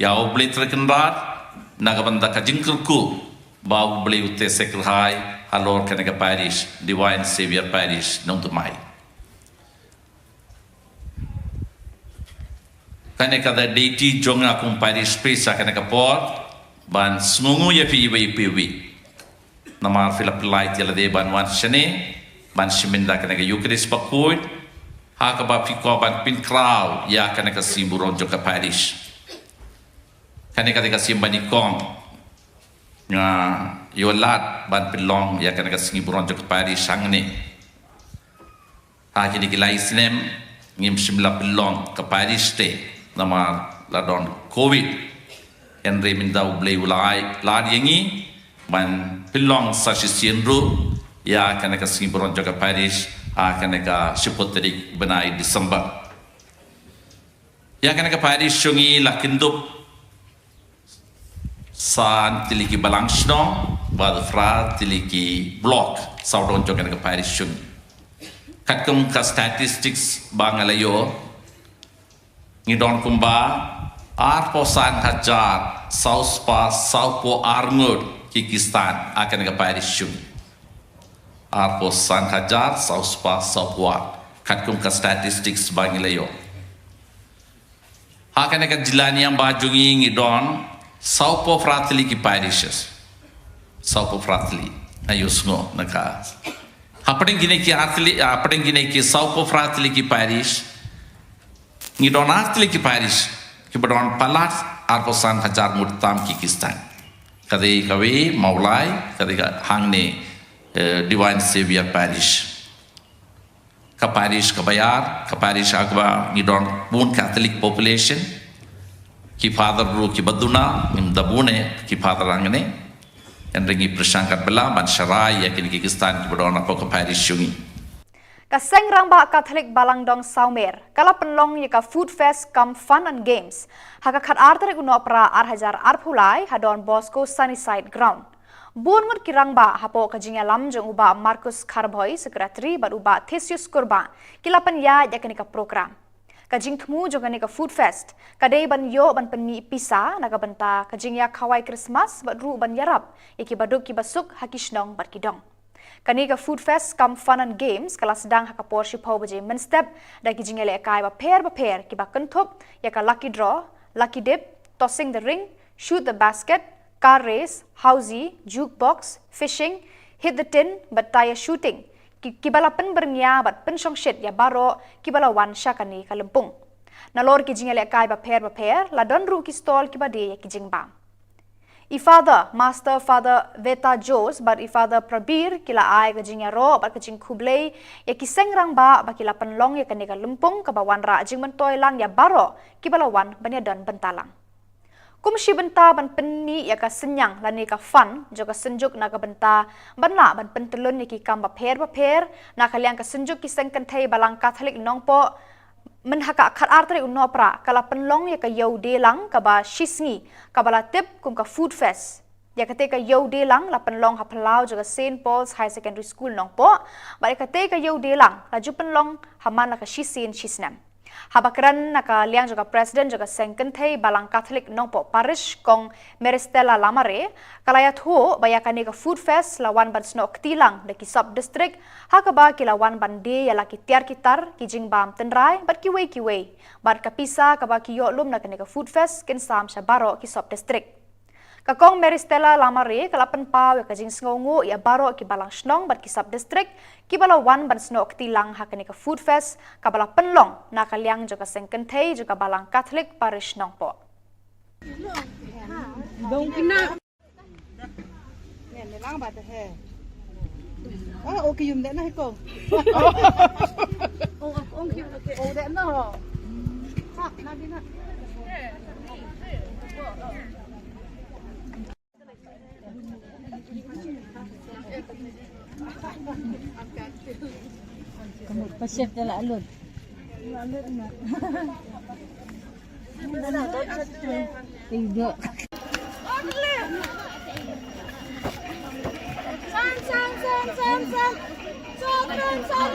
ïa U Blei Trai Kynrad na ka bynta ka jingkyrkhu ba U Blei u teh seh kyrhai halor kane ka parish, Divine Saviour Parish Nongthymmai. Kane ka dei ka duty jong nga kum parish priest ha kane ka por ban sngewnguh ïa phi iwei pa iwei. Namar phi la pynlait ïa lade ban wan shane ban shim ïa kane ka Eucharist Bakhuid, ha kaba phi kwah ban pynkhraw ïa kane ka sngi burom jong ka parish. Kane ka dei ka sngi ba nyngkong nga ïoh lad ban pynlong ïa kane ka sngi burom jong ka parish hangne. Ha kine ki lai snem ngim shym la pynlong ka parish te namar la don covid. Hynrei mynta U Blei u la ai lad ïa ngi ban pynlong sa shisien ruh ïa kane ka sngi burom jong ka parish ha kane ka shiphew tarik bnai December. Ïa kane ka parish jong ngi la kyndup san tylli ki balang shnong bad phra tylli ki block sawdong jong kane ka parish jong ngi. Katkum ka statistics ba nga la ïoh, ngi don kumba arphew san hajar saw spah sawphew ar ngut ki Khristan ha kane ka parish jong ngi. Arphew san hajar saw spah sawphew ar, katkum ka statistics ba ngi la ïoh. Ha kane ka jylla niam ba jong ngi ngi don sawphew phra tylli ki parishes. Sawphew phra tylli. Nga ïohsngew na ka. Hapdeng kine ki ar tylli, hapdeng kine ki sawphew phra tylli ki parish, ngi don ar tylli ki parish kiba don palat arphew san hajar ngut tam ki Khristan. Ka dei kawei Mawlai, ka dei ka hangne, eh, Divine Saviour Parish. Ka parish kaba ïar, ka parish ha kaba ngi don bun Catholic population. Ki father ruh kiba duna, ngim da bun eh ki father hangne. Hynrei ngi pyrshang katba lah ban sharai ïa kine ki Khristan kiba don hapoh ka parish jong ngi. Ka Seng Rangbah Catholic Balang Dong Sawmer ka la pynlong ïa ka Food Fest cum Fun and Games ha ka khatar tarik u Nohprah ar hajar arphew lai ha Don Bosco Sunnyside Ground. Bun ngut ki rangbah hapoh ka jingïalam jong u Bah Marcus Kharbhoi, Secretary, bad u Bah Theseus Kurbah, ki la pynïaid ïa kane ka program. Ka jingthmu jong kane ka Food Fest ka dei ban ïoh ban pynmih pisa na ka bynta ka jingïakhawai Christmas bad ruh ban ïarap ïa ki baduk ki basuk ha ki shnong bad ki dong. Kane ka Food Fest cum Fun and Games ka la sdang ha ka por shiphew baje mynstep da ki jingïalehkai bapher bapher kiba kynthup ïa ka lucky draw, lucky dip, tossing the ring, shoot the basket, car race, housie, jukebox, fishing, hit the tin bad tyre shooting, ki, kiba la pynbyrngia bad pynshongshit ïa baroh kiba la wan sha kane ka lympung. Nalor ki jingïalehkai bapher bapher la don ruh ki stall kiba die ïa ki jingbam. I Father, Master Father Veta Jose bad i Father Prabir ki la ai ka jingïaroh bad ka jingkhublei ïa ki seng rangbah ba ki la pynlong ïa kane ka lympung kaba wanrah jingmyntoi lang ïa baroh kiba la wan ban ïadon bynta lang. Kum shi bynta ban pynmih ïa ka synñiang lane ka fund jong ka Synjuk na ka bynta ban lah ban pyntyllun ïa ki kam bapher bapher, na ka liang ka Synjuk ki Seng Kynthei Balang Katholik Nongpoh, mynha ka khatar tarik u Nohprah ka la pynlong ïa ka Ïewdielang kaba shisngi, kaba la tip kum ka Food Fest. Ïa katei ka Ïewdielang la pynlong ha phyllaw jong ka Saint Paul's Higher Secondary School Nongpoh, bad ïa katei ka Ïewdielang la ju pynlong ha man la ka shisien shisnem. Haba kren na ka liang jong ka President jong ka Seng Kynthei Balang Katholik Nongpoh Parish, Kong Meristella Lamare, ka la ïathuh ba ïa kane ka Food Fest la wan ban snoh kti lang da ki sub district, ha kaba ki la wan ban die ïa la ki tiar ki tar, ki jingbam tynrai bad kiwei kiwei. Bad ka pisa kaba ki ïoh lum na kane ka Food Fest kin sam sha baroh ki sub district. Ka Kong Meristella Lamare ka la pynpaw ïa ka jingsngewnguh ïa baroh ki balang shnong bad ki sub district kiba la wan ban snoh kti lang ha kane ka Food Fest kaba la pynlong na ka liang jong ka Seng Kynthei jong ka Balang Katholik Parish Nongpoh. Ka mut pasir te la lut. Tengok. San, san, san, san, san. Sokon, sokon.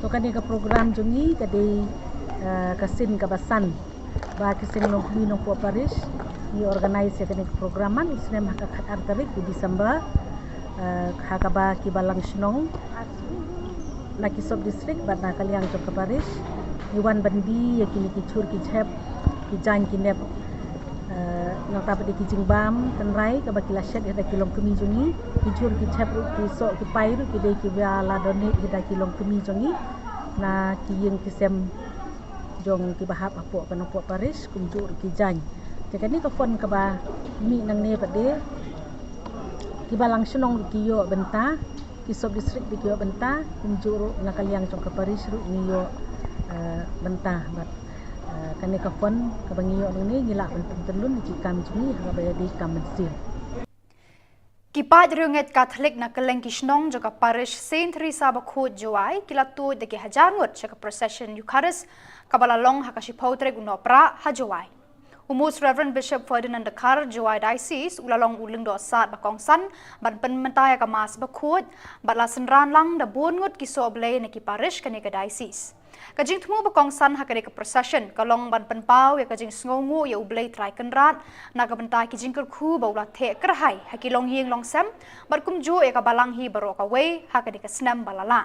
To kane ka program jong ngi ka dei, eh, ka sien kaba san ba ki seng longkmie Nongpoh Parish ngi organise ïa kane ka program man u snem ha ka khatar tarik u December, eh, ha kaba ki balang shnong na ki sub district bad na ka liang jong ka parish ngi wan ban die ïa kine ki jhur ki jhep, ki jaiñ ki nep, eh, nangta pat ki jingbam tynrai kaba ki la shet ïa da ki longkmie jong ngi, ki jhur ki jhep ruh, ki soh ki pai ruh ki dei kiba la donate ïa da ki longkmie jong ngi na ki ïing ki sem jong kiba hap hapoh ka Nongpoh Parish, kumjuh ruh ki jaiñ. Te kane ka fund kaba mih nangne pat de ki balang shnong ruh ki ïoh bynta, ki sub district ruh ki ïoh bynta, kumjuh ruh na ka liang jong ka parish ruh ngi ïoh, eh, bynta bad, eh, kane ka fund kaba ngi ïoh nangne ngi lah ban pyntyllun ïa ki kam jong ngi ha kaba ïadei kam mynsiem. Ki paid riewngeit Katholik na kylleng ki shnong jong ka parish Saint Theresa Bakhuid Jowai ki la tuid da ki hajar ngut sha ka procession Eucharist kaba la long ha ka shiphew tarik u Nohprah ha Jowai. U Most Reverend Bishop Ferdinand Dkhar, Jowai Diocese, u la long u lyngdoh sad ba kongsan ban pynmynta ïa ka Mass Bakhuid bad la synran lang da bun ngut ki sohblei na ki parish kane ka diocese. Ka jingthmu ba kongsan ha kane ka procession ka long ban pynpaw ïa ka jingsngewnguh ïa U Blei Trai Kynrad na ka bynta ki jingkyrkhu ba u la theh kyrhai ha ki longïing longsem bad kumjuh ïa ka balang hi baroh kawei ha kane ka snem ba la lah.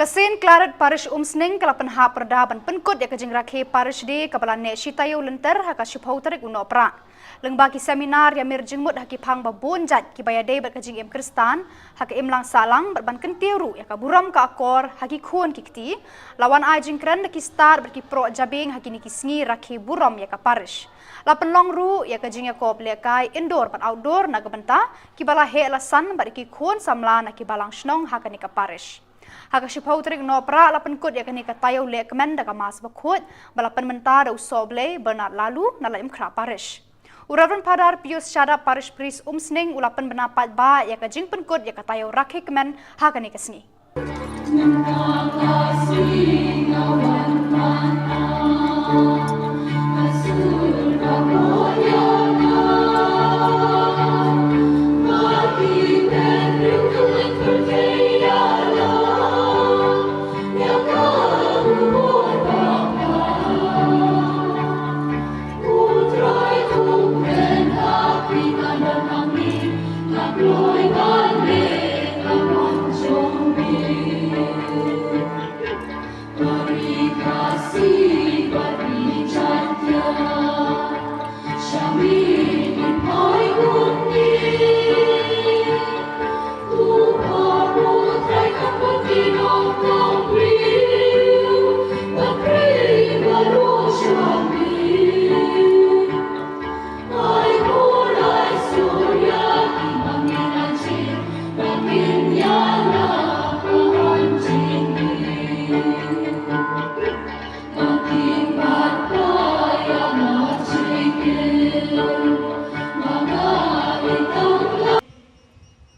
Ka Saint Claret Parish Umsning ka la pynhap pyrda ban pynkut ïa ka jingrakhe Parish Day kaba la neh shi taïew lynter ha ka shiphew tarik u Nohprah. Lyngba ki seminar ïa mir jingmut ha ki phang ba bun jait kiba ïadei bad ka jingim Khristan ha ka imlang sahlang bad ban kyntiew ruh ïa ka burom ka akor ha ki khun ki kti, la wan ai jingkren da ki stad bad ki proh jabieng ha kine ki sngi rakhe burom ïa ka Parish. La pynlong ruh ïa ka jingïakob lehkai indoor bad outdoor na ka bynta kiba la heh la san bad ïa ki khun samla na ki balang shnong ha kane ka Parish. Ha ka shiphew tarik Nohprah la pynkut ïa kane ka taïew lehkmen da ka Mass Bakhuid ba la pynmynta da u Sohblei Bernard Laloo na Laitumkhrah Parish. U Reverend Father Pius Shadap, Parish Priest Umsning, u la pynbna paidbah ïa ka jingpynkut ïa ka taïew rakhe kmen ha kane ka sngi.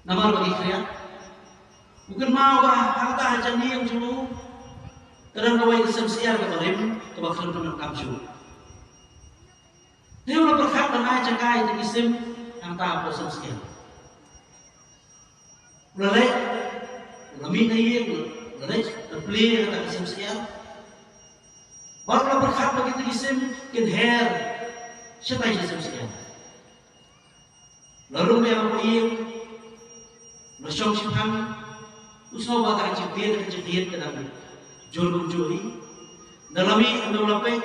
Namar ba ki khriat, u kynmaw ba hangta ha jani ïa u jong u ka don kawei ka sem syiar kaba rim kaba khlem pyndonkam shuh. Te u la pyrkhat ban ai jaka ïa kata ki sim hangta hapoh sem syiar. U la leit, u la mih na ïing, u la leit, u la plie ïa kata ka sem syiar. Bad u la pyrkhat ba kita ki sim kin her shatai sha sem syiar. La rung biang hapoh ïing, la shong shiphang, u sngew ba ka jingtieng ka jingtieng ka dang jur kumjuh hi. Nda la mih, nda la peit,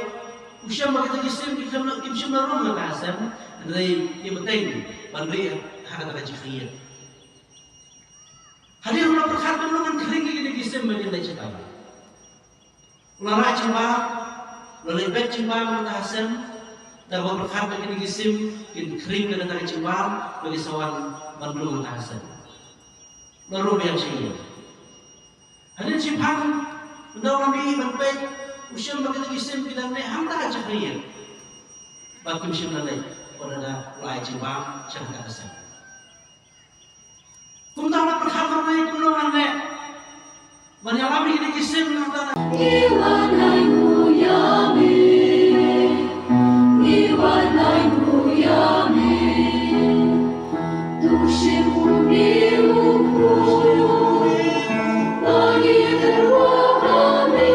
u shem ba kita ki sim kim shym la, kim shym la rung ha ka sem, hynrei ki bteng ban rieh ha kata ka jingkhriat. Hadien u la pyrkhat ba u la ngan khring ïa kita ki sim ba kin leit shatai. U la rah jingbam, u la leit bet jingbam mynta ha sem, da kaba pyrkhat ba kine ki sim kin khring da kata ka jingbam ba ki sa wan ban rung mynta ha sem. U la rung biang sha ïing. Hadien shiphang, ynda u la mih ban peit, u shem ba kine ki sim ki dang neh hangta ha jaka ïing. Ba kim shym la leit, u la da u la ai jingbam sha kata ka sem. Kumta la pyrkhat marwei kumno ngan leh ban ïalam ïa kine ki sim nangta. Ngi wan ai nguh ïa me, ngi wan ai nguh ïa me. Tu shim une u khun ba ngi tyrwa ha me.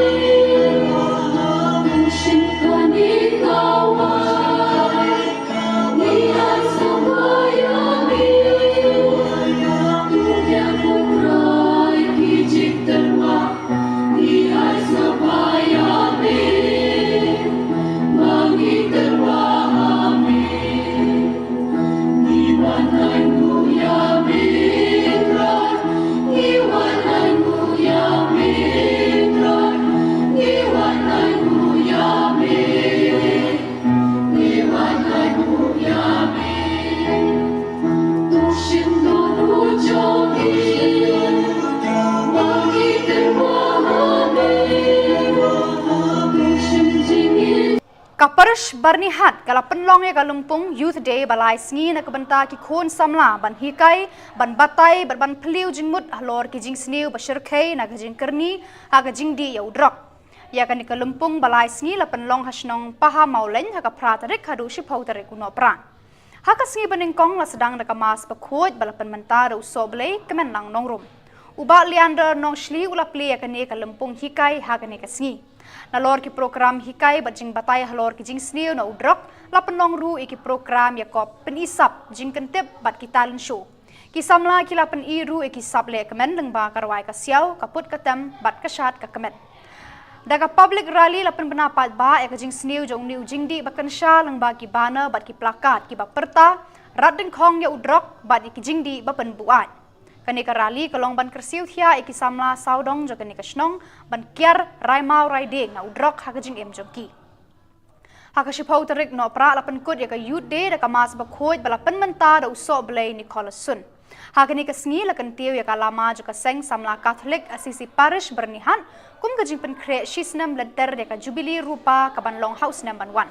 Tu shim kane ka wai. Ka Parish Byrnihat ka la pynlong ïa ka lympung Youth Day ba lai sngi na ka bynta ki khun samla ban hikai, ban batai, bad ban phylliew jingmut halor ki jingsniew ba shyrkhei na ka jingkyrni ha ka jingdih ïa u drok. Ïa kane ka lympung ba lai sngi la pynlong ha shnong Paha Mawlein ha ka phra tarik haduh shiphew tarik u Nohprah. Ha ka sngi banyngkong la sdang da ka Mass Bakhuid ba la pynmynta da u Sohblei Kmenlang Nongrum. U Bah Leander Nongshli u la plie ïa kane ka lympung hikai ha kane ka sngi. Nalor ki prokram hikai bad jingbatai halor ki jingsniew na u drok, la pynlong ruh ïa ki prokram ïakob pynisap, jingkyntip bad ki talent show. Ki samla ki la pyni ruh ïa ki sap lehkmen lyngba ka rwai ka siaw, ka put ka tem bad ka shad ka kmen. Da ka public rally la pynbna paidbah ïa ka jingsniew jong une u jingdih ba kynsha lyngba ki banner bad ki placard kiba pyrta, "Rat dyngkhong ïa u drok" bad ïa ki jingdih ba pynbuaid. Kane ka rally ka long ban kyrsiew thiah ïa ki samla sawdong jong kane ka shnong ban kiar rai maw rai dieng na u drok ha ka jingim jong ki. Ha ka shiphew tarik Nohprah la pynkut ïa ka Youth Day da ka Mass bakhuid ba la pynmynta da u Sohblei Nicholas Sun. Ha kane ka sngi la kyntiew ïa ka lama jong ka seng samla Katholik Assisi Parish Byrnihat kum ka jingpynkhreh shisnem lynter ïa ka Jubilee Rupa kaban long ha u snem ban wan.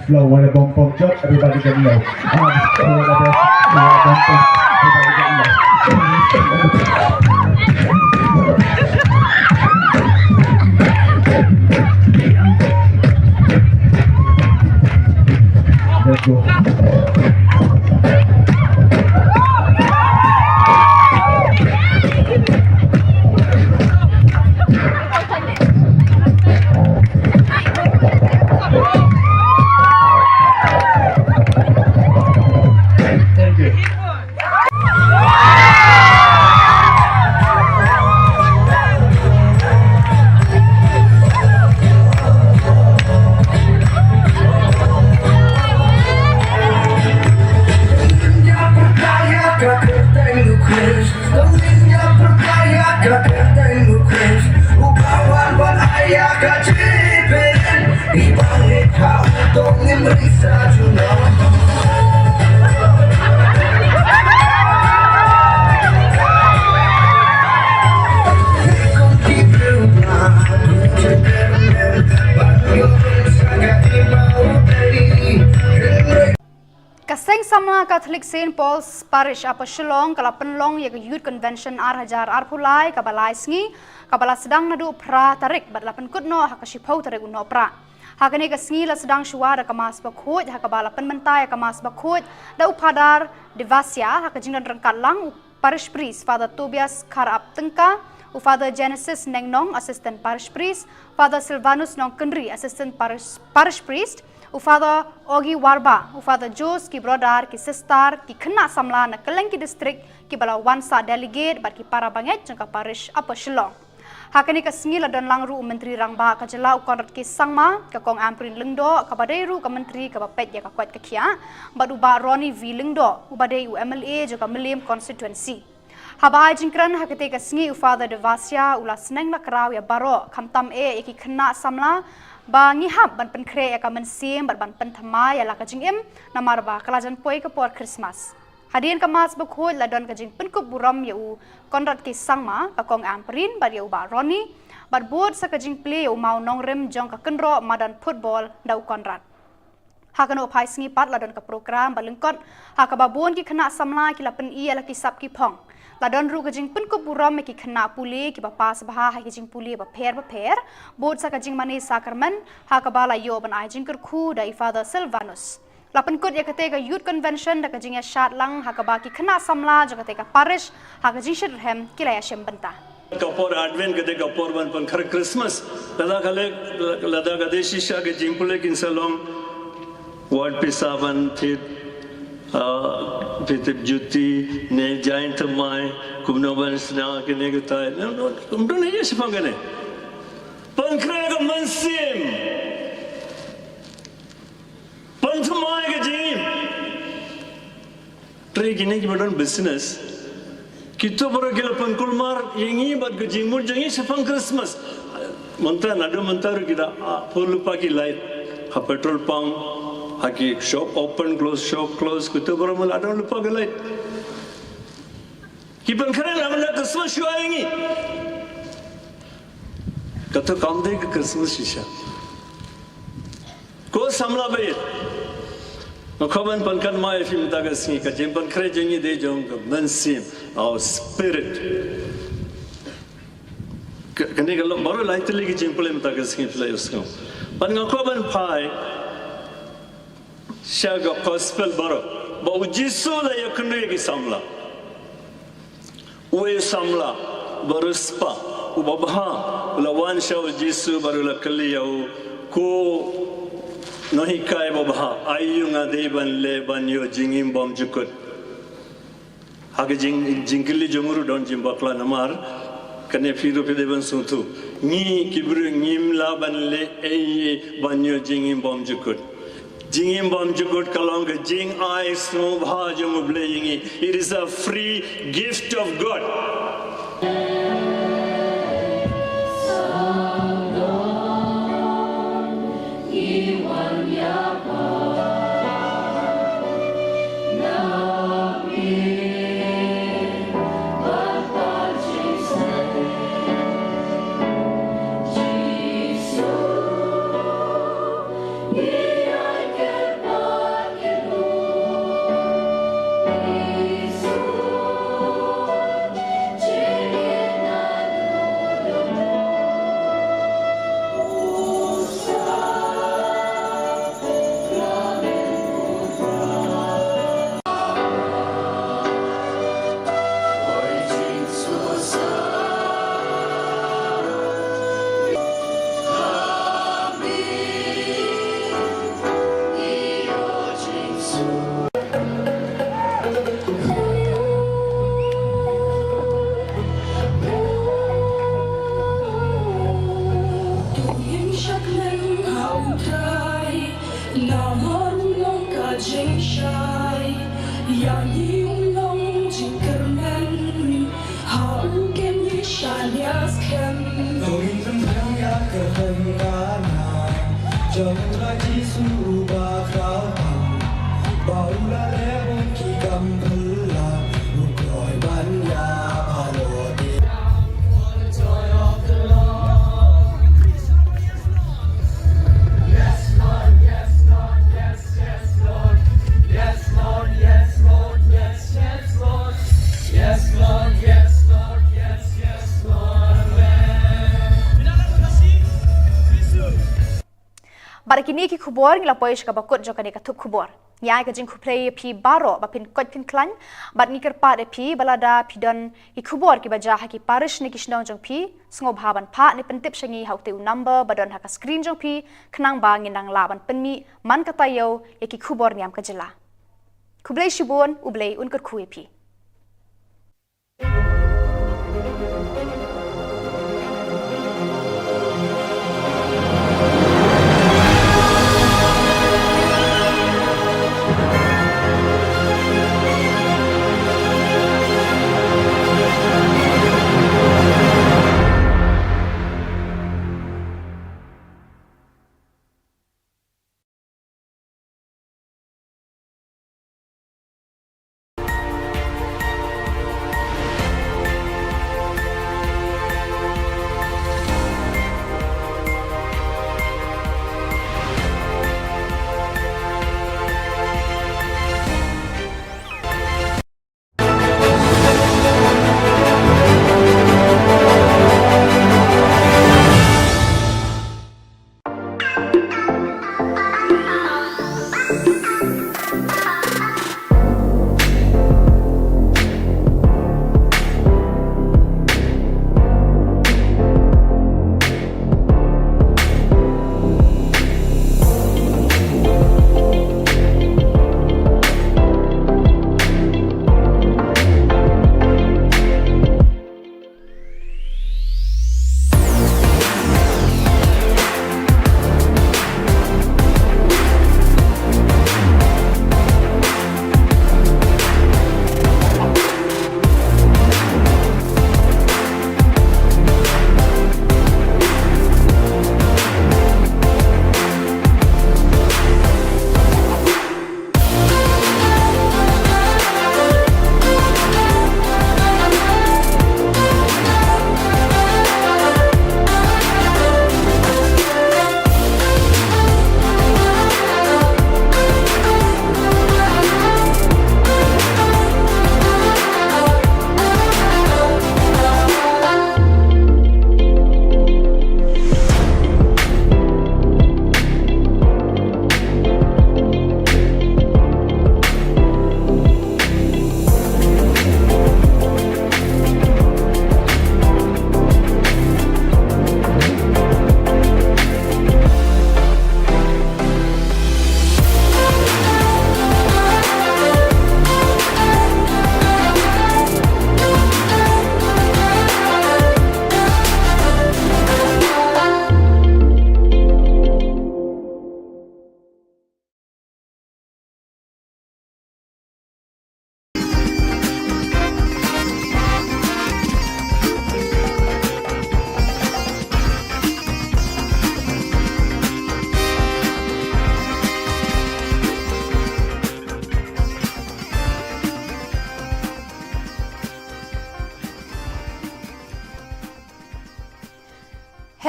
Flow, what a bum bum jump, everybody get low. Ah, what a bum, what a bum bum, everybody get low. Let's go. Thank you. Ka Seng Samla Katholik Saint Paul's Parish Upper Shillong ka la pynlong ïa ka Youth Convention ar hajar arphew lai kaba lai sngi, kaba la sdang naduh phra tarik bad la pynkut noh ha ka shiphew tarik u Nohprah. Ha kane ka sngi la sdang shuwa da ka Mass bakhuid, ha kaba la pynmynta ïa ka Mass bakhuid da u Phadar Devasia, ha ka jingdon ryngkat lang u Parish Priest Father Tobias Kharap Tyngka, u Father Genesis Nengnong, Assistant Parish Priest, Father Silvanus Nongkynrih, Assistant Parish, Parish Priest, u Father Ogi Warba, u Father Jos, ki brother, ki sister, ki khynnah samla na kylleng ki district, kiba la wan sah delegate bad ki para bangeit jong ka Parish Upper Shillong. Ha kane ka sngi la don lang ruh u Myntri Rangbah ka jylla u Conrad K Sangma, ka Kong Ampareen Lyngdoh, kaba dei ruh ka Myntri kaba peit ïa ka koit ka khiah, bad u Bah Ronnie V Lyngdoh, uba dei u M L A jong ka Mylliem Constituency. Haba ai jingkren ha katei ka sngi u Father Devasia u la sneng la kraw ïa baroh, khamtam eh ïa ki khynnah samla, ba ngi hap ban pynkhreh ïa ka mynsiem bad ban pynthymmai ïa la ka jingim, namar ba ka la jan poi ka por Christmas. Hadien ka Mass bakhuid la don ka jingpynkup burom ïa u Conrad K Sangma, ka Kong Ampareen bad ïa u Bah Ronnie, bad bud sa ka jingplie ïa u mawnongrim jong ka kynroh madan football da u Conrad. Ha kano phai sngi pat la don ka program ba lyngkot, ha kaba bun ki khynnah samla ki la pyni ïa la ki sap ki phong. La don ruh ka jingpynkup burom ïa ki khynnah pule kiba pass bha ha ki jingpule bapher bapher, bud sa ka jingmane sakramen, ha kaba la ïoh ban ai jingkyrkhu da i Father Silvanus. La pynkut ïa katei ka Youth Convention da ka jingïashad lang ha kaba ki khynnah samla jong katei ka parish ha ka jingshitrhem ki la ïashim bynta. Ka por Advent ka dei ka por ban pynkhreh Christmas. Lada ka leh, lada ka dei shisha ka jingpule kin sa long wat pisa ban thied, ah, phi tip juti ne jaiñ thymmai, kumno ban sna kine kitai. No, no, kumno ne ïa shaphang kane. Pynkhreh ka mynsiem. Pynthymmai ka jingim. Hynrei kine kiba don business, kito baroh ki la pynkulmar ïa ngi bad ka jingmut jong ngi shaphang Christmas. Mynta, naduh mynta ruh ki da, ah, pur lypa ki light ha petrol pump, ha ki shop open close, shop close, kito baroh ma la don lypa ki light. Ki pynkhreh la mynta Christmas shuwa ïa ngi. Kato kam dei ka Christmas shisha. Ko samla baieit, nga kwah ban pynkynmaw ïa phi mynta ka sngi, ka jingpynkhreh jong ngi dei jong ka mynsiem, our spirit. Ka, kane ka long baroh lai tylli ki jingpule mynta ka sngi phi la ïohsngew. Bad nga kwah ban phai sha ka gospel baroh ba U Jisu u la ïakynduh ïa ki samla. Uwei u samla uba riewspah, uba bha, u la wan sha U Jisu bad u la kylli ïa u, ko nonghikai babha, aiu nga dei ban leh ban ïoh jingim bymjukut? Ha ka jing, jingkylli jong u ruh don jingbakla namar kane phi ruh phi dei ban sngewthuh. Ngi ki briew ngim lah ban leh ei ei ban ïoh jingim bymjukut. Jingim bymjukut ka long ka jingai sngewbha jong U Blei ïa ngi. It is a free gift of God. Namar u long ka jingshai, ïa ngi u long jingkyrmen, ha u kin ngi shaniah skhem. To ngin pynbiang ïa ka kyrteng kana jong u Trai Jisu uba khraw tam, ba u la leh bun ki kam phylla, u kloi ban ïa phalot. Bad da kine ki khubor ngi la poi sha kaba kut jong kane ka thup khubor. Ngi ai ka jingkhublei ïa phi baroh ba phin koit phin khlaiñ, bad ngi kyrpad ïa phi ba lada phi don ki khubor kiba jia ha ki parish ne ki shnong jong phi, sngewbha ban phah ne pyntip sha ngi ha utei u number ba don ha ka screen jong phi, khnang ba ngin nang lah ban pynmih man ka taïew ïa ki khubor niam ka jylla. Khublei shibun, U Blei un kyrkhu ïa phi.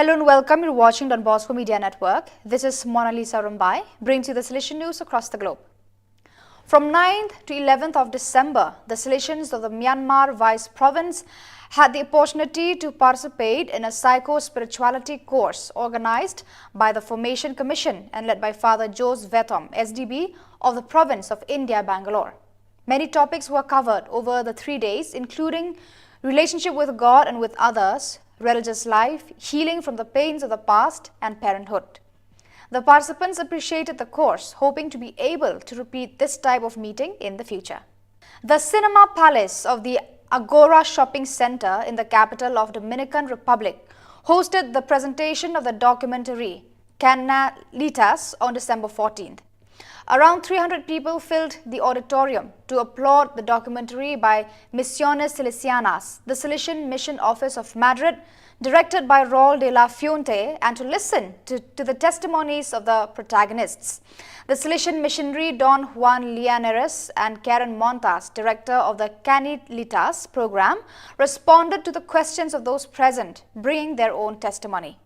Hello and welcome. You're watching Don Bosco Media Network. This is Mona Lisa Rumbai, brings you the Salesian news across the globe. From ninth to eleventh of December, the Salesians of the Myanmar Vice Province had the opportunity to participate in a psycho-spirituality course organized by the Formation Commission and led by Father Jose Vetom, S D B, of the province of India, Bangalore. Many topics were covered over the three days, including relationship with God and with others, religious life, healing from the pains of the past, and parenthood. The participants appreciated the course, hoping to be able to repeat this type of meeting in the future. The Cinema Palace of the Agora Shopping Center in the capital of Dominican Republic hosted the presentation of the documentary Canalitas on December fourteenth. Around three hundred people filled the auditorium to applaud the documentary by Misiones Salesianas, the Salesian Mission Office of Madrid, directed by Raul de la Fuente, and to listen to, to the testimonies of the protagonists. The Salesian missionary Don Juan Llaneras and Karen Montas, director of the Canalitas program, responded to the questions of those present, bringing their own testimony.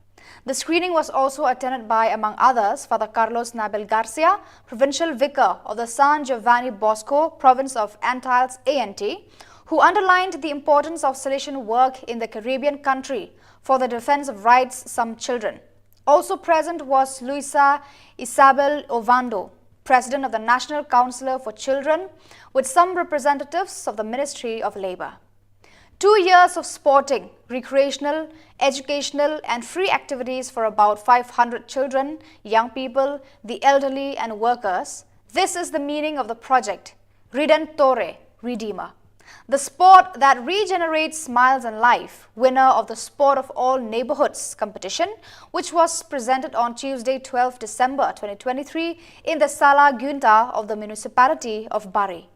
The screening was also attended by, among others, Father Carlos Nabel Garcia, Provincial Vicar of the San Giovanni Bosco, province of Antilles A N T, who underlined the importance of Salesian work in the Caribbean country for the defense of rights some children. Also present was Luisa Isabel Ovando, President of the National Council for Children, with some representatives of the Ministry of Labor. Two years of sporting, recreational, educational, and free activities for about five hundred children, young people, the elderly, and workers. This is the meaning of the project, Redentore, Redeemer. The sport that regenerates smiles and life, winner of the Sport of All Neighborhoods competition, which was presented on Tuesday, twelfth December twenty twenty-three, in the Sala Gunta of the municipality of Bari.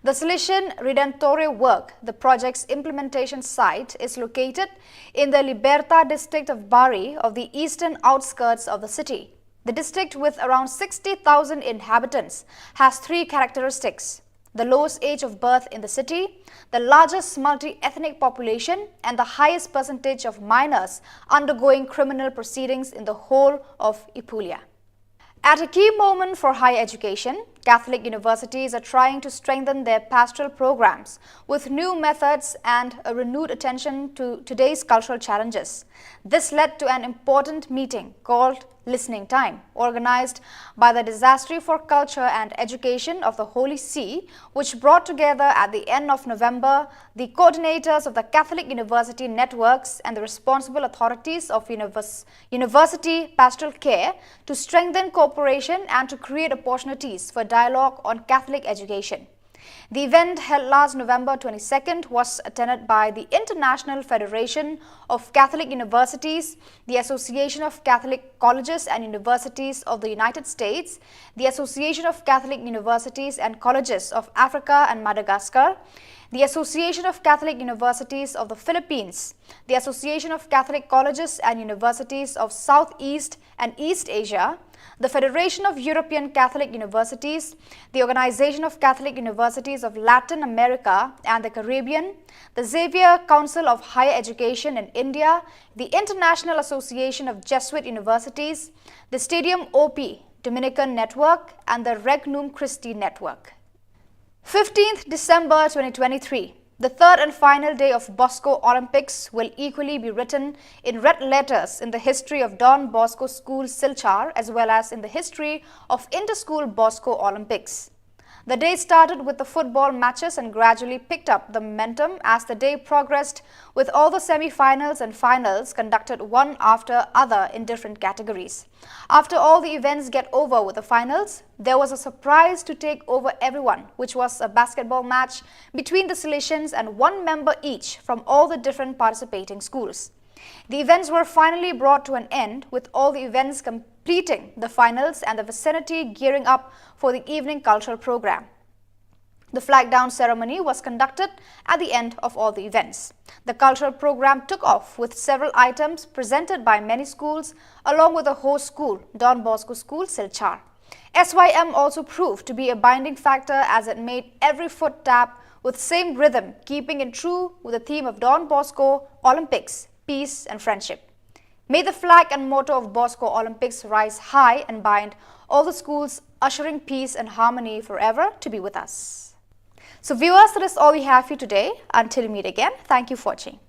The Salesian Redentore work, the project's implementation site, is located in the Liberta district of Bari of the eastern outskirts of the city. The district, with around sixty thousand inhabitants, has three characteristics: the lowest age of birth in the city, the largest multi-ethnic population, and the highest percentage of minors undergoing criminal proceedings in the whole of Apulia. At a key moment for higher education, Catholic universities are trying to strengthen their pastoral programs with new methods and a renewed attention to today's cultural challenges. This led to an important meeting called Listening Time, organized by the Dicastery for Culture and Education of the Holy See, which brought together at the end of November the coordinators of the Catholic University networks and the responsible authorities of univers- university pastoral care to strengthen cooperation and to create opportunities for dialogue on Catholic education. The event, held last November twenty-second, was attended by the International Federation of Catholic Universities, the Association of Catholic Colleges and Universities of the United States, the Association of Catholic Universities and Colleges of Africa and Madagascar, the Association of Catholic Universities of the Philippines, the Association of Catholic Colleges and Universities of Southeast and East Asia, the Federation of European Catholic Universities, the Organization of Catholic Universities of Latin America and the Caribbean, the Xavier Council of Higher Education in India, the International Association of Jesuit Universities, the Stadium O P Dominican Network, and the Regnum Christi Network. Fifteenth December twenty twenty-three, the third and final day of Bosco Olympics, will equally be written in red letters in the history of Don Bosco School Silchar as well as in the history of Inter-School Bosco Olympics. The day started with the football matches and gradually picked up the momentum as the day progressed, with all the semi-finals and finals conducted one after other in different categories. After all the events get over with the finals, there was a surprise to take over everyone, which was a basketball match between the Salesians and one member each from all the different participating schools. The events were finally brought to an end, with all the events completing the finals and the vicinity gearing up for the evening cultural program. The flag down ceremony was conducted at the end of all the events. The cultural program took off with several items presented by many schools, along with the host school, Don Bosco School, Silchar. S Y M also proved to be a binding factor as it made every foot tap with same rhythm, keeping in true with the theme of Don Bosco Olympics, peace and friendship. May the flag and motto of Bosco Olympics rise high and bind all the schools, ushering peace and harmony forever to be with us. So viewers, that is all we have for you today. Until we meet again, thank you for watching.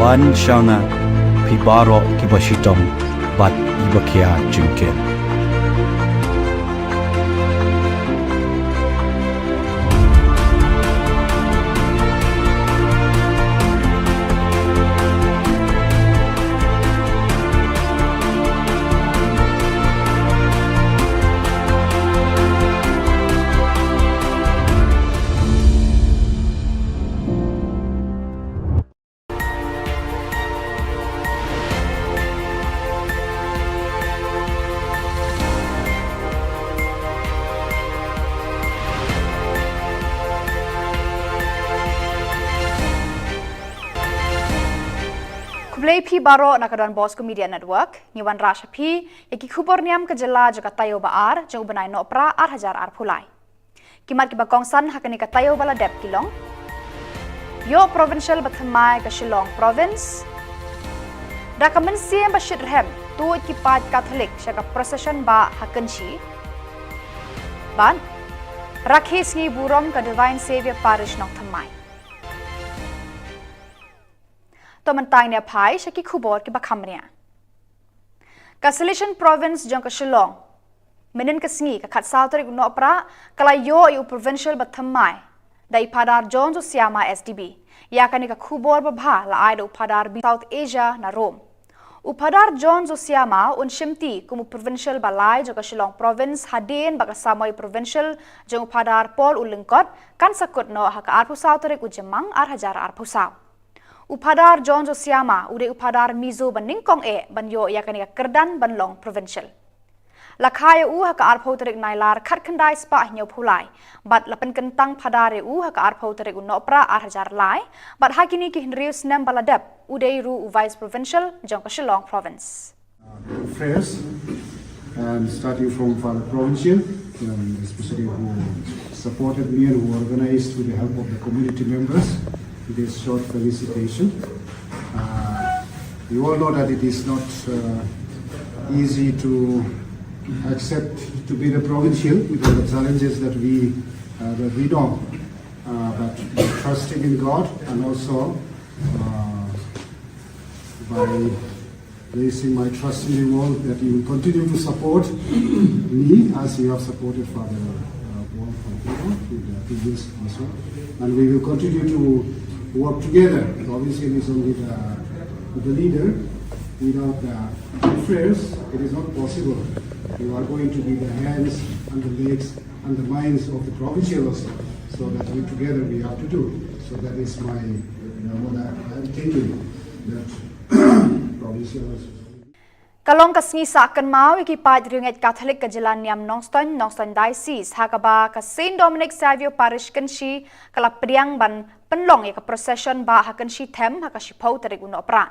Ban sha nga, phi baroh kiba shitom bad kiba khia jingkit. Khublei phi baroh na ka Don Bosco Media Network, ngi wanrah sha phi ïa ki khubor niam ka jylla jong ka taïew ba ar jong u bnai Nohprah ar hajar arphew lai. Ki mat kiba kongsan ha kane ka taïew ba la dep ki long: Ïoh provincial bathymmai ka Shillong Province. Da ka mynsiem ba shitrhem, tuid ki paid Katholik sha ka procession bah ha Kynshi. Bad rakhe sngi burom ka Divine Saviour Parish Nongthymmai. To mynta ngin ïa phai sha ki khubor kiba kham bniah. Ka Salesian Province jong ka Shillong, mynhynnin ka sngi ka khatsaw tarik u Nohprah, ka la ïoh ïa u provincial bathymmai da i Phadar John Josiama S D B. Ïa kane ka khubor babha la ai da u Phadar bishop South Asia na Rome. U Phadar John Josiama un shimti kum u provincial ba lai jong ka Shillong Province hadien ba ka samoi provincial jong u Phadar Paul u Lyngkot kan sa kut noh ha ka arphew saw tarik u Jymmang ar hajar arphew saw. U Phadar John Josiama u dei u phadar Mizo ba nyngkong eh ban ïoh ïa kane ka kyrdan ban long provincial. La kha ïa u ha ka arphew tarik Nailar khatkhyndai spah hynñiewphew lai bad la pynkyntang phadar ïa u ha ka arphew tarik u Nohprah ar hajar lai, bad ha kine ki hynriew snem ba la dep u dei ruh u vice provincial jong ka Shillong Province. Prayers, and starting from Father Provincial, um, especially who supported me and who organized, with the help of the community members, this short felicitation. Uh, you all know that it is not uh, easy to accept to be the provincial with all the challenges that we uh, that we know. Uh, but trusting in God and also uh, by placing my trust in you all, that you will continue to support me as you have supported Father uh, Paul Fontaine in the previous also. And we will continue to work together. Obviously, it is only the, the leader. Without the prayers, it is not possible. You are going to be the hands and the legs and the minds of the provincial also. So that we together we have to do. So that is my, you know, what I, I'm thinking that provincial also. Ka long ka sngi sah kynmaw ïa ki paid riewngeit Katholik ka jylla niam Nongstoiñ, Nongstoiñ Diocese, ha kaba ka Saint Dominic Saviour Parish Kynshi ka la pdiang ban pynlong ïa ka procession bah ha Kynshi Them ha ka shiphew tarik u Nohprah.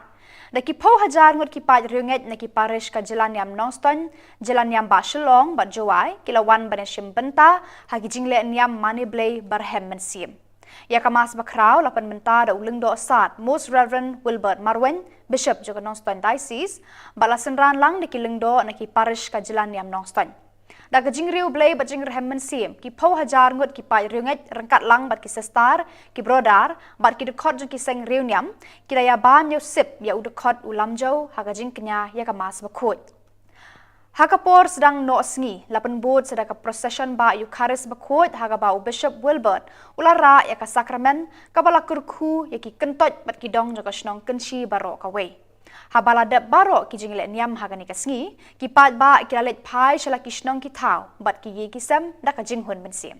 Da ki phew hajar ngut ki paid riewngeit na ki parish ka jylla niam Nongstoiñ, jylla niam bah Shillong bad Jowai ki la wan ban ïashim bynta ha ki jingleh niam mane Blei barhem mynsiem. Ïa ka Mass bakhraw la pynmynta da u Lyngdoh Sad Most Reverend Wilbert Marwein, Bishop jong ka Nongstoiñ Diocese, bad la synran lang da ki lyngdoh na ki parish ka jylla niam Nongstoiñ. Da ka jingriewblei bad jingrhem mynsiem, ki phew hajar ngut ki paid riewngeit ryngkat lang bad ki sister, ki brother bad ki dkhot jong ki seng riewniam, ki la ïabam ïa u sip ïa u dkhot u Lamjew ha ka jingkñia ïa ka Mass bakhuid. Ha ka por sdang noh sngi, la pynbud sa da ka procession bah Eucharist bakhuid ha kaba u Bishop Wilbert u la rah ïa ka sakramen kaba la kyrkhu ïa ki kyntoit bad ki dong jong ka shnong Kynshi baroh kawei. Haba la dep baroh ki jingleh niam ha kane ka sngi, ki paidbah ki la leit phai sha la ki shnong ki thaw bad ki ïing ki sem da ka jinghun mynsiem.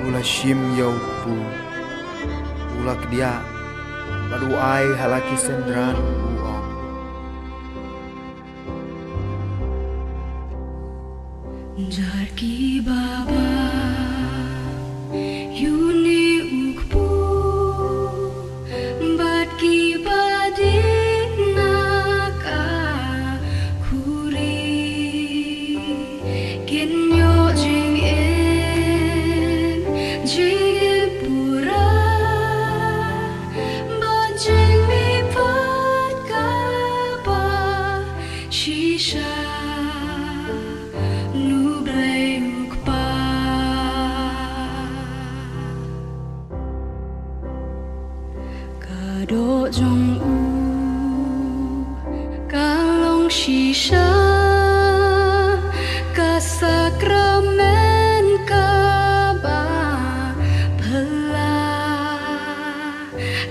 U la shim ïa u kpu, u la kdiah bad u ai ha la ki synran, u ong: Jar ki baba, ïa une u kpu bad ki ba dih na ka khuri kin ïoh jingim, jingim pura bad jingmihpat kaba shisha. Ka doh jong u ka long shisha ka sakramen kaba phylla,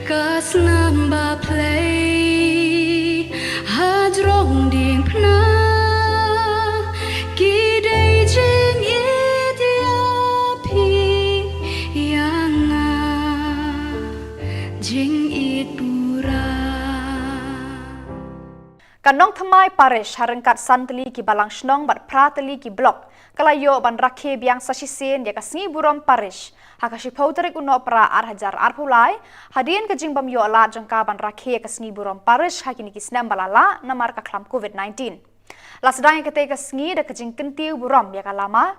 ka snam ba phlei hajrong diengphna, ki dei jingit ïa phi ïa nga, jingit pura. Ka Nongthymmai Parish ha ryngkat san tylli ki balang shnong bad phra tylli ki block ka la ïoh ban rakhe biang sa shisien ïa ka sngi burom parish ha ka shiphew tarik u Nohprah ar hajar arphew lai, hadien ka jingbym ïoh lad jong ka ban rakhe ïa ka sngi burom parish ha kine ki snem ba la lah namar ka khlam covid nineteen. La sdang ïa katei ka sngi da ka jingkyntiew burom ïa ka lama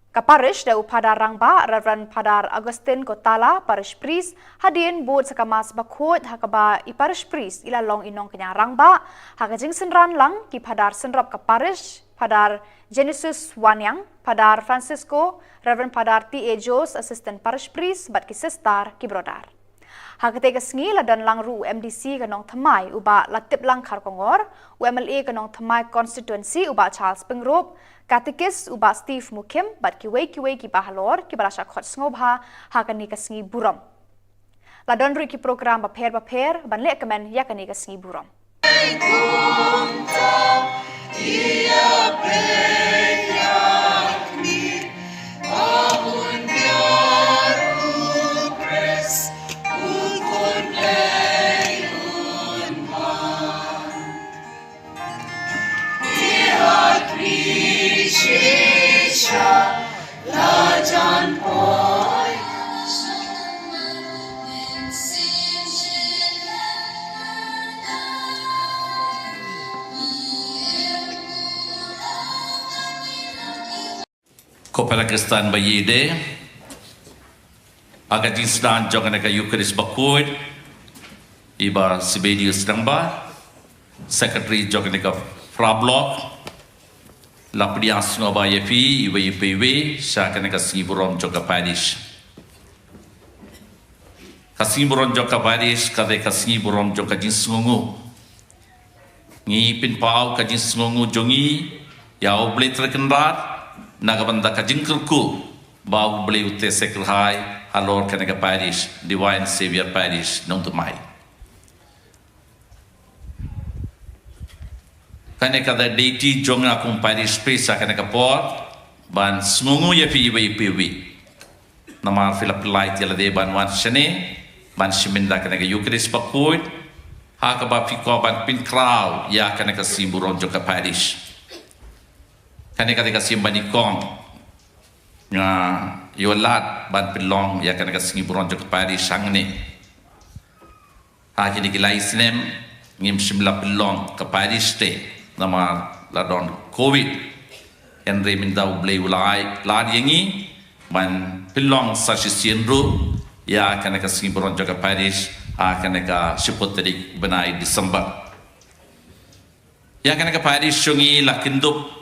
ka parish da u Phadar Rangbah Reverend Phadar Augustine Kotala, Parish Priest, hadien bud sa ka Mass Bakhuid ha kaba i Parish Priest i la long i nongkñia rangbah, ha ka jingsynran lang ki Phadar synrop ka parish, Phadar Genesis Waniang, Phadar Francisco, Reverend Phadar T A Jones, Assistant Parish Priest, bad ki sister, ki brother. Ha katei ka sngi la don lang ruh u M D C ka Nongthymmai u Bah Latiplang Kharkongor, u M L A ka Nongthymmai Constituency u Bah Charles Pyngrope, Katikis u Bah Steve Mukhim bad kiwei kiwei ki bahalor kiba la shah khot sngewbha ha kane ka sngi burom. La don ruh ki program bapher bapher ban leh kmen ïa kane ka sngi burom. Ko para Khristan ba ïeit, ha ka jingsdang jong kane ka Eucharist Bakhuid, i Bah Sibelius Dangba, Secretary jong kane ka Phra Block, la pdiang sngewbha ïa phi iwei pa iwei sha kane ka sngi burom jong ka parish. Ka sngi burom jong ka parish ka dei ka sngi burom jong ka jingsngewnguh. Ngi pynpaw ka jingsngewnguh jong ngi ïa U Blei Trai Kynrad na ka bynta ka jingkyrkhu ba U Blei u teh seh kyrhai halor kane ka parish, Divine Saviour Parish Nongthymmai. Kane ka dei duty jong nga kum parish priest ha kane ka por ban sngewnguh ïa phi iwei pa iwei. Namar phi la pynlait ïa lade ban wan shane ban shim ïa kane ka Eucharist Bakhuid ha kaba phi kwah ban pynkhraw ïa kane ka sngi burom jong ka parish. Kane ka dei ka sngi ba nyngkong nga ïoh lad ban pynlong ïa kane ka sngi burom jong ka parish hangne. Ha kine ki lai snem ngim shym la pynlong ka parish te namar la don covid. Hynrei mynta U Blei u la ai lad ïa ngi ban pynlong sa shisien ruh ïa kane ka sngi burom jong ka parish ha kane ka shiphew tarik bnai December. Ïa kane ka parish jong ngi la kyndup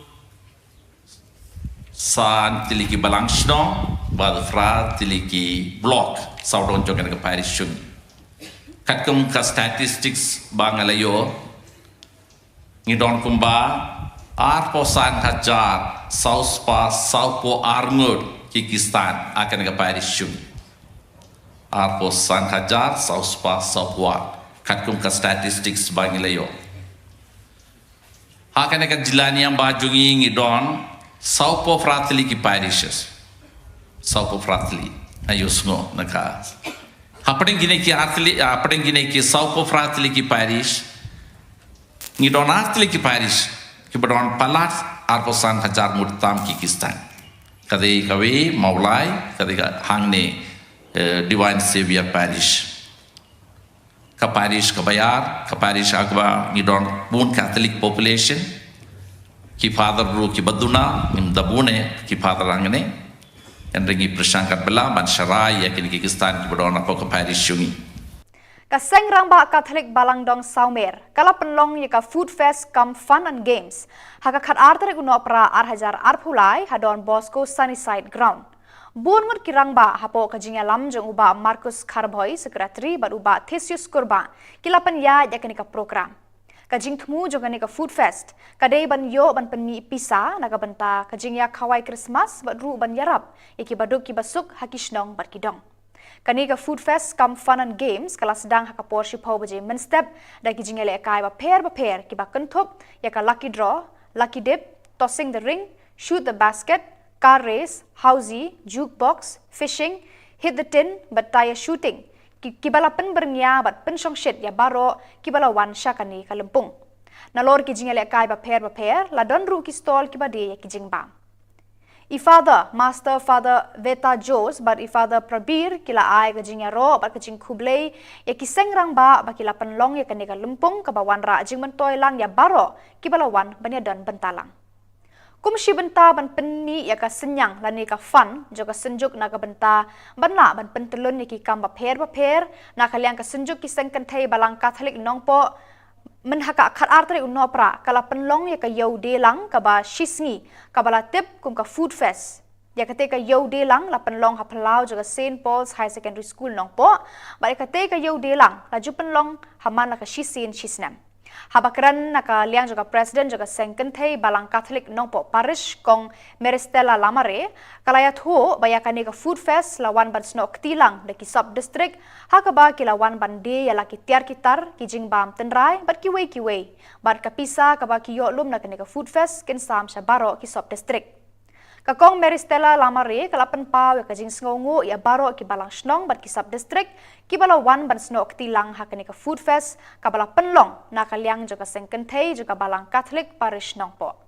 san tylli ki balang shnong bad phra tylli ki block sawdong jong kane ka parish jong ngi. Katkum ka statistics ba nga la ïoh, ngi don kumba arphew san hajar saw spah sawphew ar ngut ki Khristan ha kane ka parish jong ngi. Arphew san hajar saw spah sawphew ar, katkum ka statistics ba ngi la ïoh. Ha kane ka jylla niam ba jong ngi ngi don sawphew phra tylli ki parishes. Sawphew phra tylli. Ayo sngew na ka. Hapdeng kine ki ar tylli, hapdeng kine ki sawphew phra tylli ki parish, ngi don ar tylli ki parish kiba don palat arphew san hajar ngut tam ki Khristan. Ka dei kawei Mawlai, ka dei ka hangne, eh, Divine Saviour Parish. Ka parish kaba ïar, ka parish ha kaba ngi don bun Catholic population. Ki father ruh kiba duna, ngim da bun eh ki father hangne. Hynrei ngi pyrshang katba lah ban sharai ïa kine ki Khristan kiba don hapoh ka parish jong ngi. Ka Seng Rangbah Catholic Balang Dong Sawmer ka la pynlong ïa ka Food Fest cum Fun and Games ha ka khatar tarik u Nohprah ar hajar arphew lai ha Don Bosco Sunnyside Ground. Bun ngut ki rangbah hapoh ka jingïalam jong u Bah Marcus Kharbhoi, Secretary, bad u Bah Theseus Kurbah, ki la pynïaid ïa kane ka program. Ka jingthmu jong kane ka Food Fest ka dei ban ïoh ban pynmih pisa na ka bynta ka jingïakhawai Christmas bad ruh ban ïarap ïa ki baduk ki basuk ha ki shnong bad ki dong. Kane ka Food Fest cum Fun and Games ka la sdang ha ka por shiphew baje mynstep da ki jingïalehkai bapher bapher kiba kynthup ïa ka lucky draw, lucky dip, tossing the ring, shoot the basket, car race, housie, jukebox, fishing, hit the tin bad tyre shooting, ki, kiba la pynbyrngia bad pynshongshit ïa baroh kiba la wan sha kane ka lympung. Nalor ki jingïalehkai bapher bapher la don ruh ki stall kiba die ïa ki jingbam. I Father, Master Father Veta Jose bad i Father Prabir ki la ai ka jingïaroh bad ka jingkhublei ïa ki seng rangbah ba ki la pynlong ïa kane ka lympung kaba wanrah jingmyntoi lang ïa baroh kiba la wan ban ïadon bynta lang. Kum shi bynta ban pynmih ïa ka synñiang lane ka fund jong ka Synjuk na ka bynta ban lah ban pyntyllun ïa ki kam bapher bapher, na ka liang ka Synjuk ki Seng Kynthei Balang Katholik Nongpoh, mynha ka khatar tarik u Nohprah ka la pynlong ïa ka Ïewdielang kaba shisngi, kaba la tip kum ka Food Fest. Ïa katei ka Ïewdielang la pynlong ha phyllaw jong ka Saint Paul's Higher Secondary School Nongpoh, bad ïa katei ka Ïewdielang la ju pynlong ha man la ka shisien shisnem. Haba kren na ka liang jong ka President jong ka Seng Kynthei Balang Katholik Nongpoh Parish, Kong Meristella Lamare, ka la ïathuh ba ïa kane ka Food Fest la wan ban snoh kti lang da ki sub district, ha kaba ki la wan ban die ïa la ki tiar ki tar, ki jingbam tynrai bad kiwei kiwei. Bad ka pisa kaba ki ïoh lum na kane ka Food Fest kin sam sha baroh ki sub district. Ka Kong Meristella Lamare ka la pynpaw ïa ka jingsngewnguh ïa baroh ki balang shnong bad ki sub district kiba la wan ban snoh kti lang ha kane ka Food Fest kaba la pynlong na ka liang jong ka Seng Kynthei jong ka Balang Katholik Parish Nongpoh.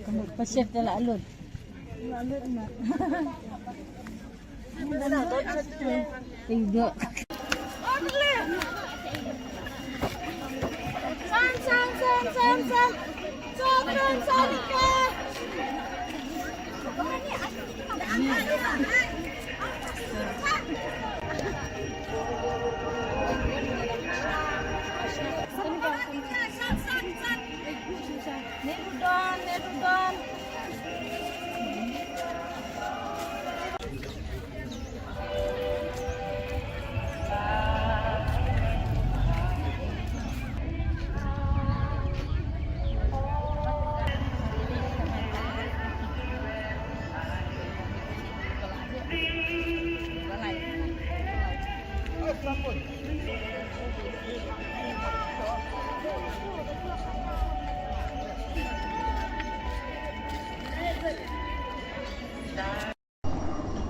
Ka mut ka chef te la lut. Tengok.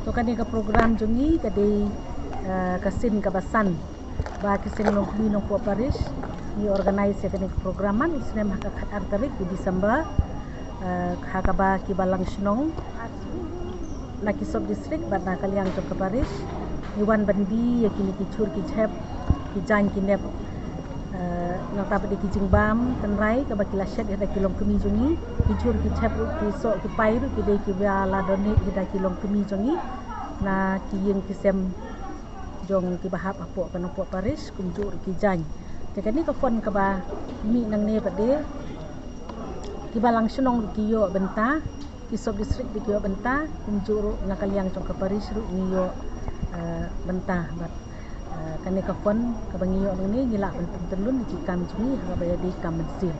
To kane ka program jong ngi ka dei, eh, ka sien kaba san ba ki seng Longkmie Nongpoh Parish ngi organise ïa kane ka program man u snem ha ka khatar tarik u December, eh, ha kaba ki balang shnong na ki sub district bad na ka liang jong ka parish ngi wan ban die ïa kine ki jhur ki jhep, ki jaiñ ki nep. Eh, nangta pat ki jingbam tynrai kaba ki la shet ïa da ki longkmie jong ngi, ki jhur ki jhep ruh, ki soh ki pai ruh ki dei kiba la donate ïa da ki longkmie jong ngi na ki ïing ki sem jong kiba hap hapoh ka Nongpoh Parish, kumjuh ruh ki jaiñ. Te kane ka fund kaba mih nangne pat de ki balang shnong ruh ki ïoh bynta, ki sub district ruh ki ïoh bynta, kumjuh ruh na ka liang jong ka parish ruh ngi ïoh, eh, bynta bad, eh, kane ka fund kaba ngi ïoh nangne ngi lah ban pyntyllun ïa ki kam jong ngi ha kaba ïadei kam mynsiem.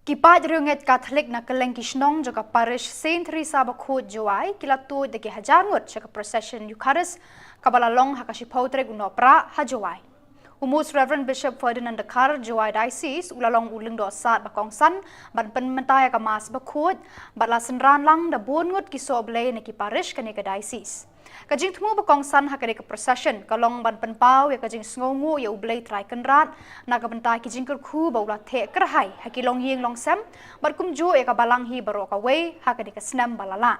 Ki paid riewngeit Katholik na kylleng ki shnong jong ka parish Saint Theresa Bakhuid Jowai ki la tuid da ki hajar ngut sha ka procession Eucharist kaba la long ha ka shiphew tarik u Nohprah ha Jowai. U Most Reverend Bishop Ferdinand Dkhar, Jowai Diocese, u la long u lyngdoh sad ba kongsan ban pynmynta ïa ka Mass Bakhuid bad la synran lang da bun ngut ki sohblei na ki parish kane ka diocese. Ka jingthmu ba kongsan ha kane ka procession ka long ban pynpaw ïa ka jingsngewnguh ïa U Blei Trai Kynrad na ka bynta ki jingkyrkhu ba u la theh kyrhai ha ki longïing longsem bad kumjuh ïa ka balang hi baroh kawei ha kane ka snem ba la lah.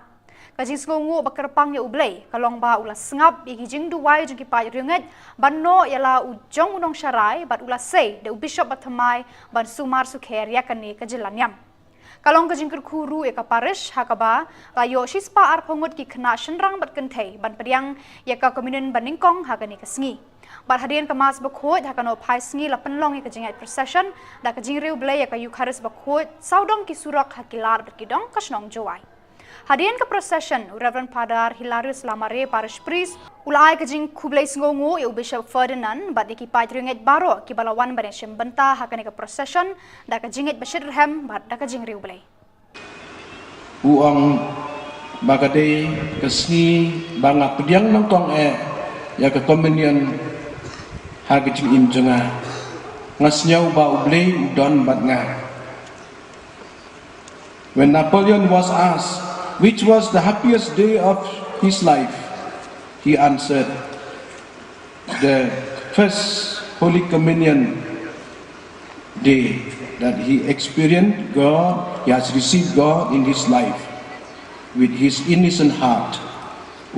Ka jingsngewnguh ba kyrpang ïa U Blei ka long ba u la sngap ïa ki jingduwai jong ki paid riewngeit ban noh ïa la u jong u nongsharai bad u la sei da u bishop bathymmai ban sumar sukher ïa kane ka jingïalam. Ka long ka jingkyrkhu ruh ïa ka parish ha kaba la ïoh shispah arphew ngut ki khynnah shynrang bad kynthei ban pdiang ïa ka communion banyngkong ha kane ka sngi. Bad hadien ka Mass bakhuid ha ka nohphai sngi la pynlong ïa ka jingïaid procession da ka jingriewblei ïa ka Eukharist bakhuid sawdong ki surok ha ki lad bad ki dong ka shnong Jowai. Hadien ka procession, u Reverend Father Hilarius Lamare, Parish Priest, u la ai ka jingkhublei sngewnguh ïa u Bishop Ferdinand bad ïa ki paid riewngeit baroh kiba la wan ban ïashim bynta ha kane ka procession da ka jingngeit ba shitrhem bad da ka jingriewblei. U ong ba ka dei ka sngi ba nga pdiang nyngkong eh ïa ka communion ha ka jingim jong nga. Nga sngew ba U Blei u don bad nga. When Napoleon was asked which was the happiest day of his life, he answered, the first Holy Communion day, that he experienced God, he has received God in his life with his innocent heart.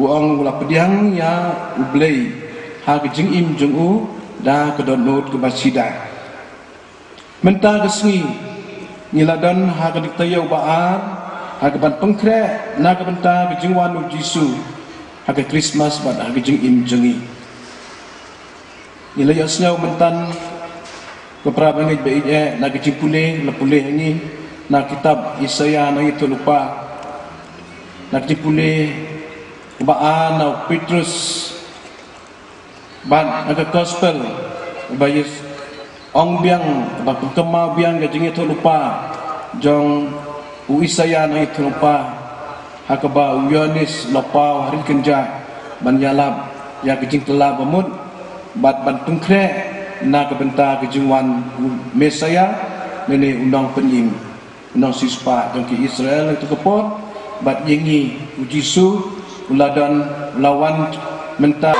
U ong u la pdiang ïa U Blei ha ka jingim jong u da ka dohnud kaba sida. Mynta ka sngi ngi la don ha ka ding taïew ba ar ha kaban pynkhreh na ka bynta ka jingwan U Jisu ha ka Krismas bad ha ka jingim jong ngi. Ngi la ïohsngew mynta ko para bangeit ba ïeit eh na ka jingpule la pule ha ngi na kitab Isaïah nongïathuhlypa, na ka jingpule ba ar na u Petrus bad na ka gospel ba ïa ong biang ba pynkynmaw biang ka jingïathuhlypa jong u Isaïah nongïathuhlypa ha kaba u Ïoannis u la paw ha ri kynjah ban ïalap ïa ka jingkylla bamut bad ban pynkhreh na ka bynta ka jingwan u Messaïah lane u nongpynim. Nongsiewspah jong ki Israel ha kato ka por bad ïa ngi u Jisu u la don, u la wan mynta.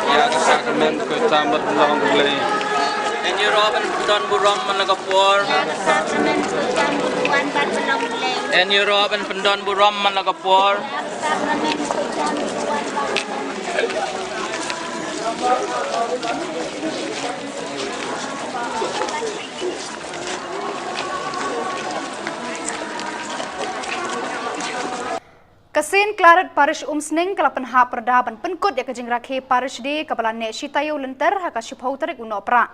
Ïa ka sakramen khuid tam bad burom U Blei. Ïa ka sakramen khuid tam bad burom man la ka por. Ïa ka sakramen khuid tam bad burom man la ka por. Ka Saint Claret Parish Umsning ka la pynhap pyrda ban pynkut ïa ka jingrakhe Parish Day kaba la neh shi taïew lynter ha ka shiphew tarik u Nohprah.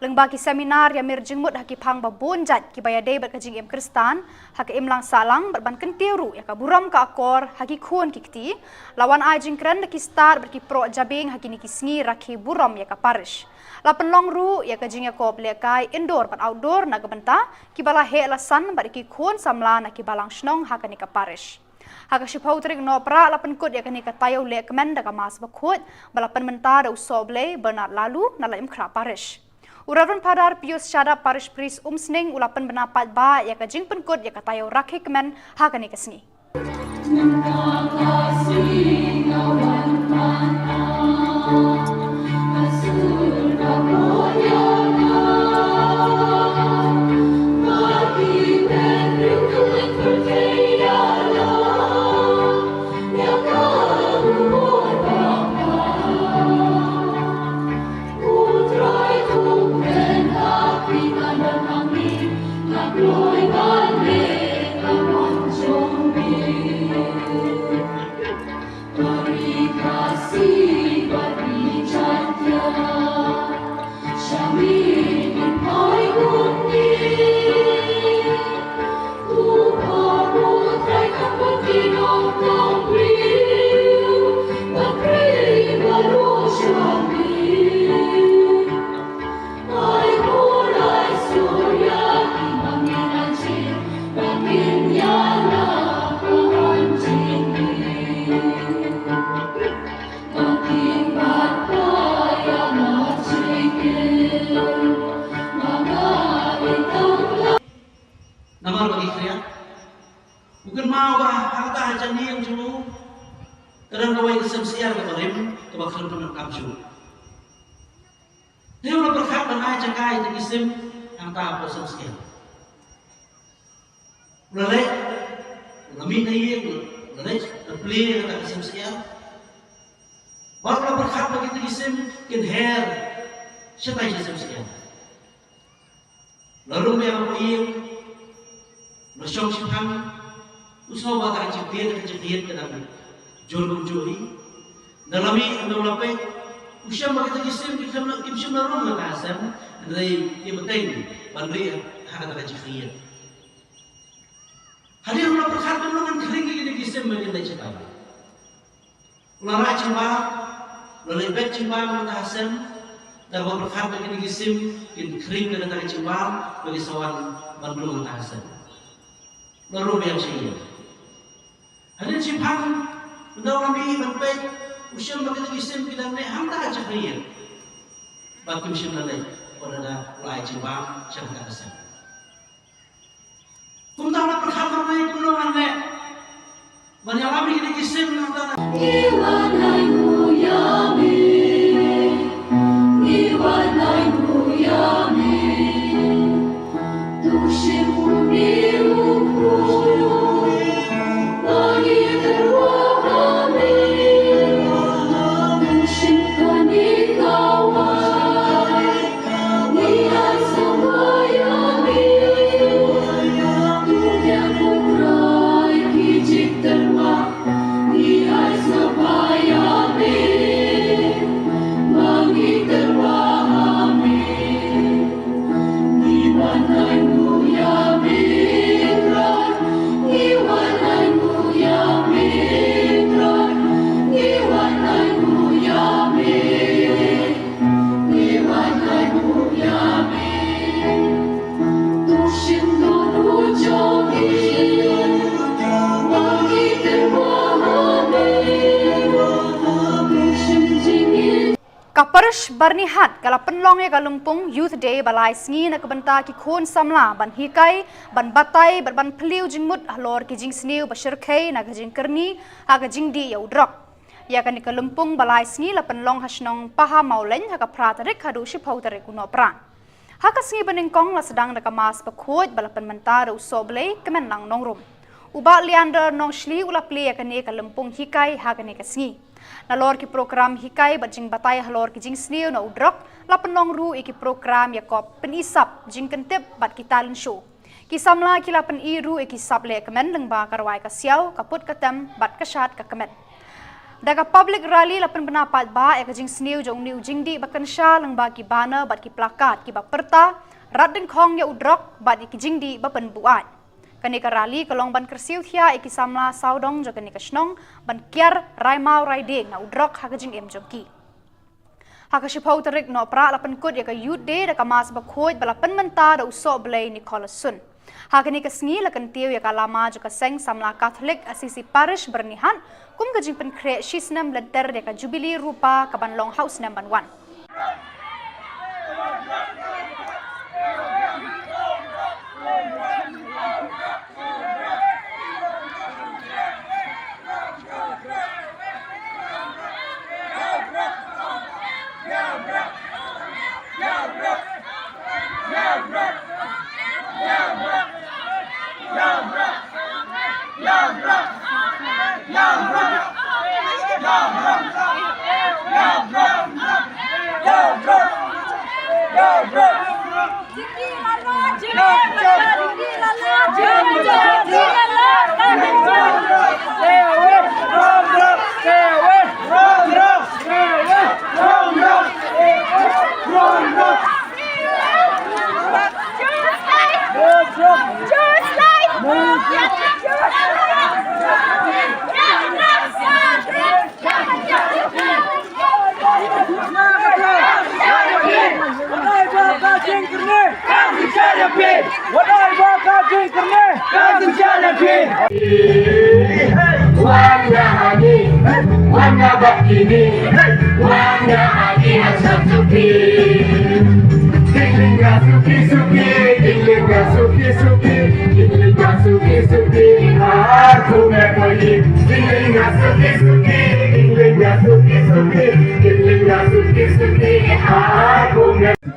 Lyngba ki seminar ïa mir jingmut ha ki phang ba bun jait kiba ïadei bad ka jingim Khristan ha ka imlang sahlang bad ban kyntiew ruh ïa ka burom ka akor ha ki khun ki kti, la wan ai jingkren da ki stad bad ki proh jabieng ha kine ki sngi rakhe burom ïa ka Parish. La pynlong ruh ïa ka jingïakob lehkai indoor bad outdoor na ka bynta kiba la heh la san bad ïa ki khun samla na ki balang shnong ha kane ka Parish. Ha ka shiphew tarik Nohprah la pynkut ïa kane ka taïew lehkmen da ka Mass Bakhuid ba la pynmynta da u Sohblei Bernard Laloo na Laitumkhrah Parish. U Reverend Father Pius Shadap, Parish Priest Umsning, u la pynbna paidbah ïa ka jingpynkut ïa ka taïew rakhe kmen ha kane ka sngi. Namar ba ngi khriat, u kynmaw ba ha kata ha janieng jong u ka don kawei ka sem syiar kaba rim kaba khlem pyndonkam shuh. Te u la pyrkhat ban ai jaka ïa kata ka sem ha kata ka sem syiar. U la leit, u la mih na ïing, u la leit, u la plie ïa kata ka sem syiar. Bad u la pyrkhat ba kita ki sem kin her shatai sha sem syiar. La rung ïa ka ïing, la shong shiphang, u sngew ba ka jingkit, ka jingkit ka dang jur kumjuh hi. Nda la mih, nda la peit, u shem ba kita ki sem kim shym la, kim shym la rung ha kata ka sem, hynrei ki bteng ban rieh ha kata ka jingkit. Hadien u la pyrkhat ba ngan khring ïa kita ki sem ba kin leit shatai. U la rah jingbam, u la leit bet jingbam ha kata ka sem, da kaba pyrkhat ba kine ki sem kin khring da kata ka jingbam ba ki sa wan ban rung ha kata ka sem. U la rung biang sha ïing. Hadien shiphang, ynda u la mih ban peit, u shem ba kine ki sem ki dang neh hangta ha jaka ïing. Bad kim shym la leit, wat la da u la ai jingbam sha kata ka sem. Kumta la pyrkhat ba ngi kumno ngan leh ban ïalam ïa kine ki sem nangta. Ngi wan ai nguh ïa me, ngi wan ai nguh ïa me. To shim une u khun ba ngi tyrwa ha me. To shim kane ka wai. Ka Parish Byrnihat ka la pynlong ïa ka lympung Youth Day ba lai sngi na ka bynta ki khun samla ban hikai, ban batai, bad ban phylliew jingmut halor ki jingsniew ba shyrkhei na ka jingkyrni ha ka jingdih ïa u drok. Ïa kane ka lympung ba lai sngi la pynlong ha shnong Paha Mawlein ha ka phra tarik haduh shiphew tarik u Nohprah. Ha ka sngi ba nyngkong la sdang da ka Mass Bakhuid ba la pynmynta da u Sohblei Kmenlang Nongrum. U Bah Leander Nongshli u la plie ïa kane ka lympung hikai ha kane ka sngi. Nalor ki program hikai bad jingbatai halor ki jingsniew na u drok, la pynlong ruh ïa ki program ïakob pynisap, jingkyntip bad ki talent show. Ki samla ki la pyni ruh ïa ki sap lehkmen lyngba ka rwai ka siaw, ka put ka tem bad ka shad ka kmen. Da ka public rally la pynbna paidbah ïa ka jingsniew jong une u jingdih ba kynsha lyngba ki banner bad ki plakat kiba pyrta, "Rat dyngkhong ïa u drok" bad ïa ki jingdih ba pynbuaid. Kane ka rally ka long ban kyrsiew thiah ïa ki samla sawdong jong kane ka shnong ban kiar rai maw rai dieng na u drok ha ka jingim jong ki. Ha ka shiphew tarik Nohprah la pynkut ïa ka Youth Day da ka Mass bakhuid ba la pynmynta da u Sohblei Nicholas Sun. Ha kane ka sngi la kyntiew ïa ka lama jong ka seng samla Katholik Assisi Parish Byrnihat kum ka jingpynkhreh shisnem lynter ïa ka Jubilee Rupa kaban long ha u snem ban wan.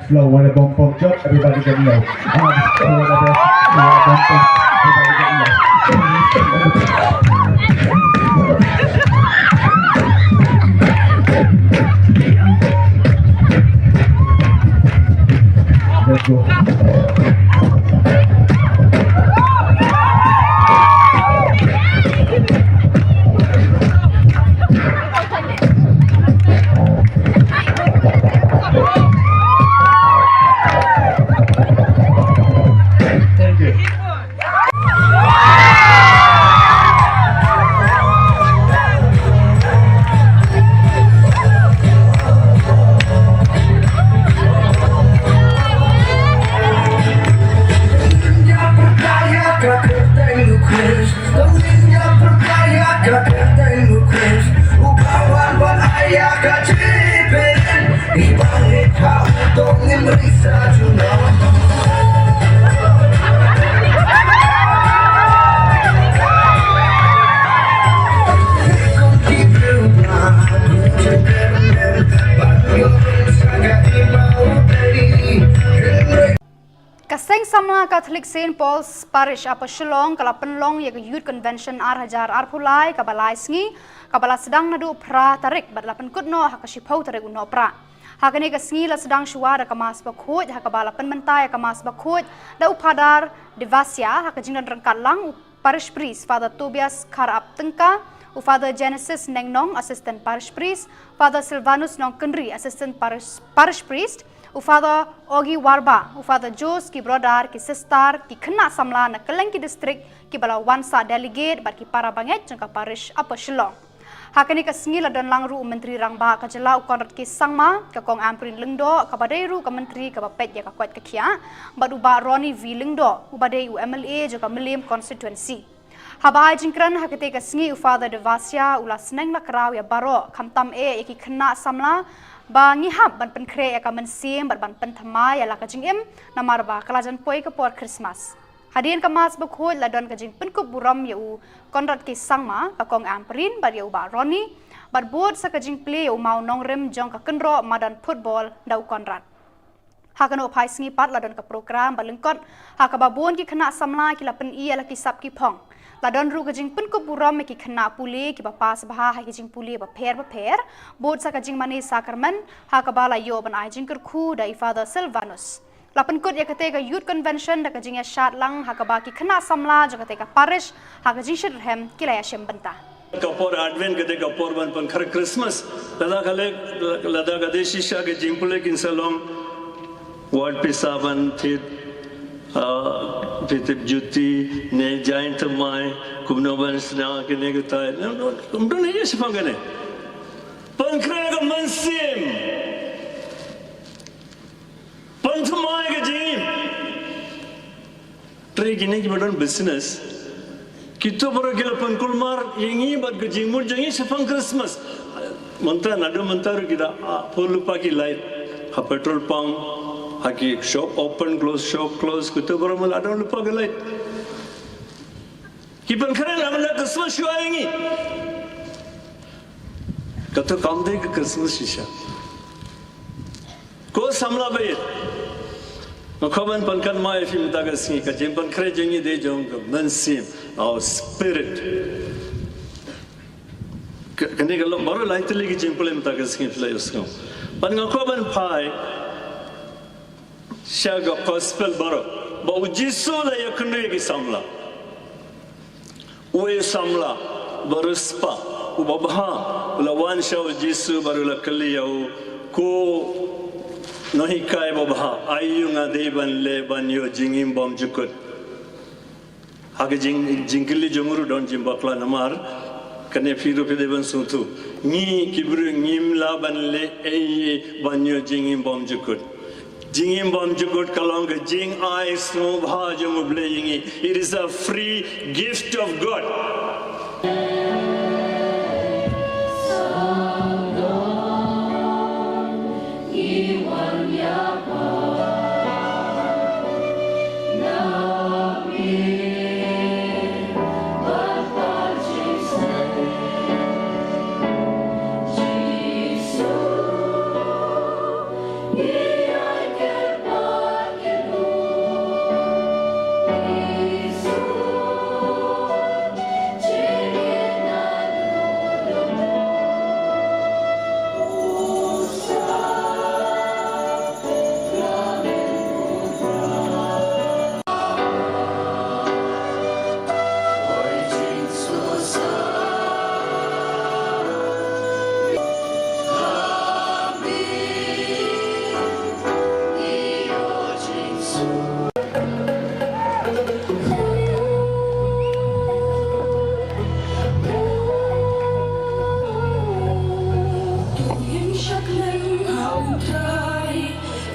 Flow, what a bum bum jump, everybody get low. Ah, what a bum, what a bum bum, everybody get low. Let's go. Thank you. Ka Seng Samla Katholik Saint Paul's Parish Upper Shillong ka la pynlong ïa ka Youth Convention ar hajar arphew lai kaba lai sngi, kaba la sdang naduh phra tarik bad la pynkut noh ha ka shiphew tarik u Nohprah. Ha kane ka sngi la sdang shuwa da ka Mass bakhuid, ha kaba la pynmynta ïa ka Mass bakhuid da u Phadar Devasia, ha ka jingdon ryngkat lang u Parish Priest Father Tobias Kharap Tyngka, u Father Genesis Nengnong, Assistant Parish Priest, Father Silvanus Nongkynrih, Assistant Parish, Parish Priest, u Father Ogi Warba, u Father Jos, ki brother, ki sister, ki khynnah samla na kylleng ki district, kiba la wan sah delegate bad ki para bangeit jong ka Parish Upper Shillong. Ha kane ka sngi la don lang ruh u Myntri Rangbah ka jylla u Conrad K Sangma, ka Kong Ampareen Lyngdoh, kaba dei ruh ka Myntri kaba peit ïa ka koit ka khiah, bad u Bah Ronnie V Lyngdoh, uba dei u M L A jong ka Mylliem Constituency. Haba ai jingkren ha katei ka sngi u Father Devasia u la sneng la kraw ïa baroh, khamtam eh ïa ki khynnah samla, ba ngi hap ban pynkhreh ïa ka mynsiem bad ban pynthymmai ïa la ka jingim, namar ba ka la jan poi ka por Christmas. Hadien ka Mass bakhuid la don ka jingpynkup burom ïa u Conrad K Sangma, ka Kong Ampareen bad ïa u Bah Ronnie, bad bud sa ka jingplie ïa u mawnongrim jong ka kynroh madan football da u Conrad. Ha kano phai sngi pat la don ka program ba lyngkot, ha kaba bun ki khynnah samla ki la pyni ïa la ki sap ki phong. La don ruh ka jingpynkup burom ïa ki khynnah pule kiba pass bha ha ki jingpule bapher bapher, bud sa ka jingmane sakramen, ha kaba la ïoh ban ai jingkyrkhu da i Father Silvanus. La pynkut ïa katei ka Youth Convention da ka jingïashad lang ha kaba ki khynnah samla jong katei ka parish ha ka jingshitrhem ki la ïashim bynta. Ka por Advent ka dei ka por ban pynkhreh Christmas. Lada ka leh, lada ka dei shisha ka jingpule kin sa long wat pisa ban thied, ah, phi tip juti ne jaiñ thymmai, kumno ban sna kine kitai. No, no, kumno ne ïa shaphang kane. Pynkhreh ka mynsiem. Pynthymmai ka jingim. Hynrei kine kiba don business, kito baroh ki la pynkulmar ïa ngi bad ka jingmut jong ngi shaphang Christmas. Mynta, naduh mynta ruh ki da, ah, pur lypa ki light ha petrol pump, ha ki shop open close, shop close, kito baroh ma la don lypa ki light. Ki pynkhreh na bynta Christmas shuwa ïa ngi. Kato kam dei ka Christmas shisha. Ko samla baieit, nga kwah ban pynkynmaw ïa phi mynta ka sngi, ka jingpynkhreh jong ngi dei jong ka mynsiem, our spirit. Ka, kane ka long baroh lai tylli ki jingpule mynta ka sngi phi la ïohsngew. Bad nga kwah ban phai sha ka gospel baroh ba U Jisu u la ïakynduh ïa ki samla. Uwei u samla uba riewspah, uba bha, u la wan sha U Jisu bad u la kylli ïa u, ko nonghikai babha, aïu nga dei ban leh ban ïoh jingim bymjukut? Ha ka jing, jingkylli jong u ruh don jingbakla namar kane phi ruh phi dei ban sngewthuh. Ngi ki briew ngim lah ban leh ei ei ban ïoh jingim bymjukut. Jingim bymjukut ka long ka jingai sngewbha jong U Blei ïa ngi. It is a free gift of God.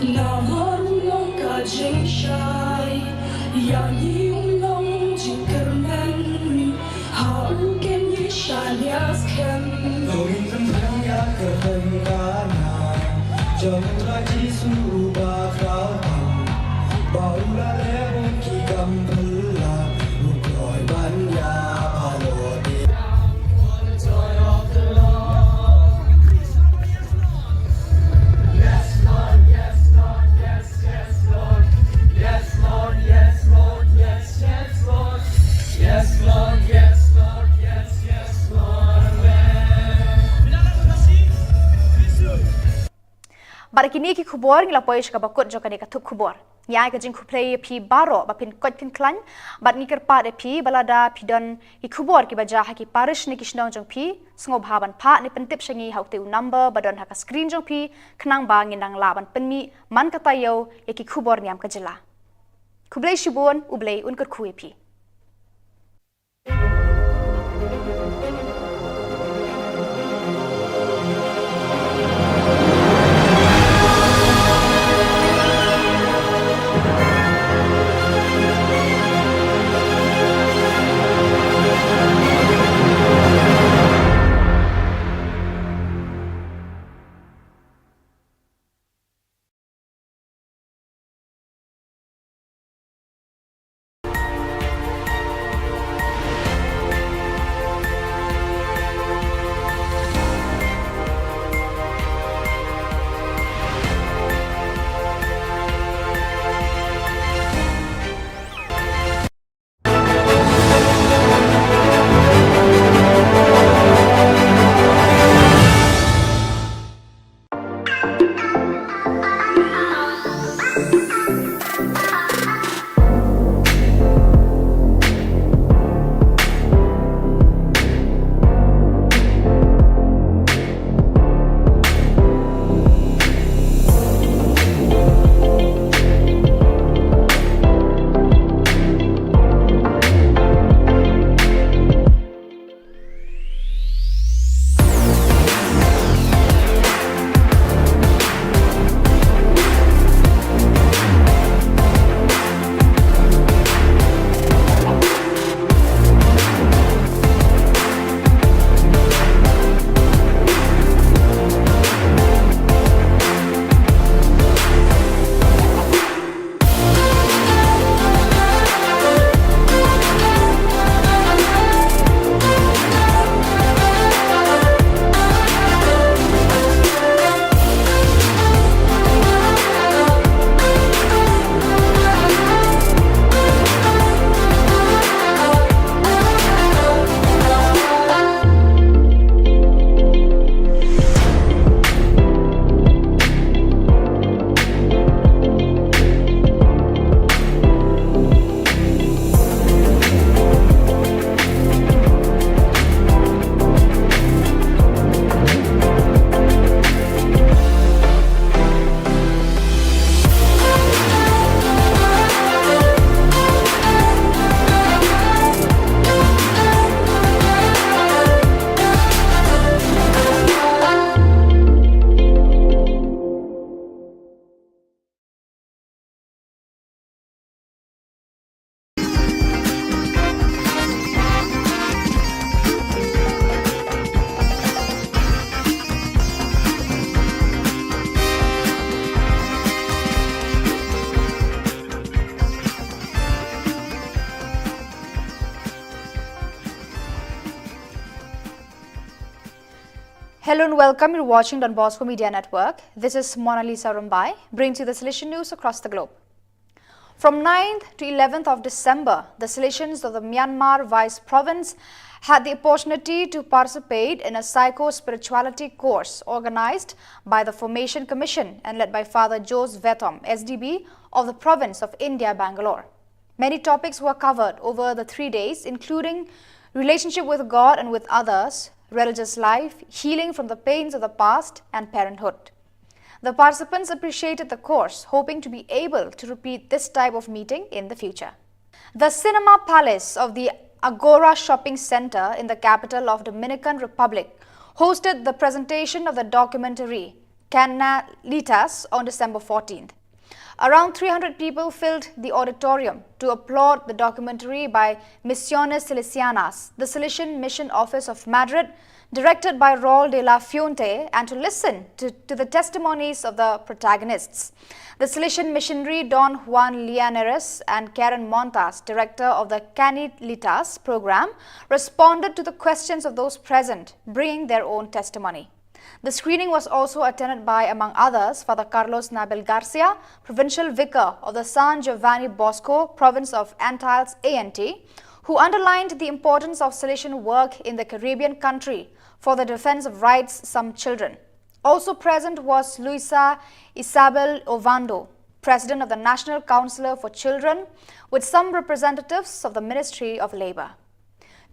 Namar u long ka jingshai, ïa ngi u long jingkyrmen, ha u kynjah shaniah skhem. To ngin pynbiang ïa ka kyrteng kana jong u Trai Jisu uba khraw tam, ba u la leh bun ki kam phylla, u kloi ban ïa phalot. Bad da kine ki khubor ngi la poi sha kaba kut jong kane ka thup khubor. Ngi ai ka jingkhublei ïa phi baroh ba phin koit phin khlaiñ, bad ngi kyrpad ïa phi ba lada phi don ki khubor kiba jia ha ki parish ne ki shnong jong phi, sngewbha ban phah ne pyntip sha ngi ha utei u number ba don ha ka screen jong phi, khnang ba ngin nang lah ban pynmih man ka taïew ïa ki khubor niam ka jylla. Khublei shibun, U Blei un kyrkhu ïa phi. Hello and welcome. You're watching Don Bosco Media Network. This is Mona Lisa Rumbai, brings you the Salesian news across the globe. From ninth to eleventh of December, the Salesians of the Myanmar Vice Province had the opportunity to participate in a psycho-spirituality course organized by the Formation Commission and led by Father Jose Vetom, S D B, of the province of India, Bangalore. Many topics were covered over the three days, including relationship with God and with others, religious life, healing from the pains of the past, and parenthood. The participants appreciated the course, hoping to be able to repeat this type of meeting in the future. The Cinema Palace of the Agora Shopping Center in the capital of Dominican Republic hosted the presentation of the documentary Canalitas on December fourteenth. Around three hundred people filled the auditorium to applaud the documentary by Misiones Salesianas, the Salesian Mission Office of Madrid, directed by Raul de la Fuente, and to listen to, to the testimonies of the protagonists. The Salesian missionary Don Juan Llaneras and Karen Montas, director of the Canalitas program, responded to the questions of those present, bringing their own testimony. The screening was also attended by, among others, Father Carlos Nabel Garcia, Provincial Vicar of the San Giovanni Bosco, province of Antilles A N T, who underlined the importance of Salesian work in the Caribbean country for the defense of rights some children. Also present was Luisa Isabel Ovando, President of the National Council for Children, with some representatives of the Ministry of Labor.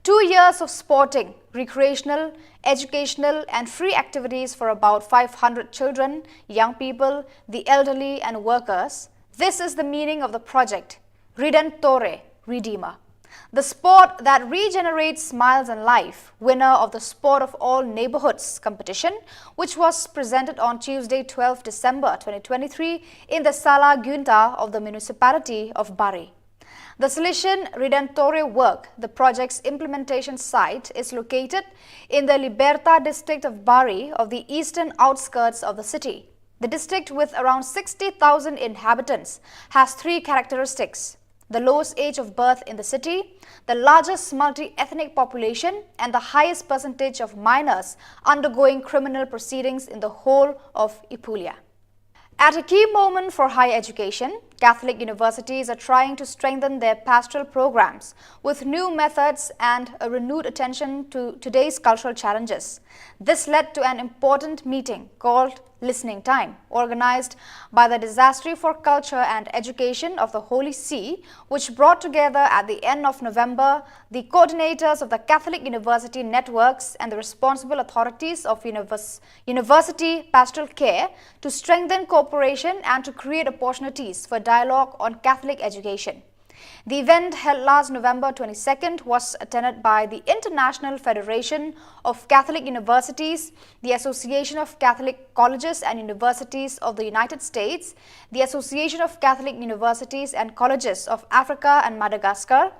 Two years of sporting, recreational, educational, and free activities for about five hundred children, young people, the elderly, and workers. This is the meaning of the project, Redentore, Redeemer. The sport that regenerates smiles and life, winner of the Sport of All Neighborhoods competition, which was presented on Tuesday, twelfth December twenty twenty-three, in the Sala Gunta of the municipality of Bari. The Salesian Redentore work, the project's implementation site, is located in the Liberta district of Bari of the eastern outskirts of the city. The district, with around sixty thousand inhabitants, has three characteristics: the lowest age of birth in the city, the largest multi-ethnic population, and the highest percentage of minors undergoing criminal proceedings in the whole of Apulia. At a key moment for higher education, Catholic universities are trying to strengthen their pastoral programs with new methods and a renewed attention to today's cultural challenges. This led to an important meeting called Listening Time, organized by the Dicastery for Culture and Education of the Holy See, which brought together at the end of November the coordinators of the Catholic University networks and the responsible authorities of univers- university pastoral care to strengthen cooperation and to create opportunities for dialogue on Catholic education. The event, held last November twenty-second, was attended by the International Federation of Catholic Universities, the Association of Catholic Colleges and Universities of the United States, the Association of Catholic Universities and Colleges of Africa and Madagascar,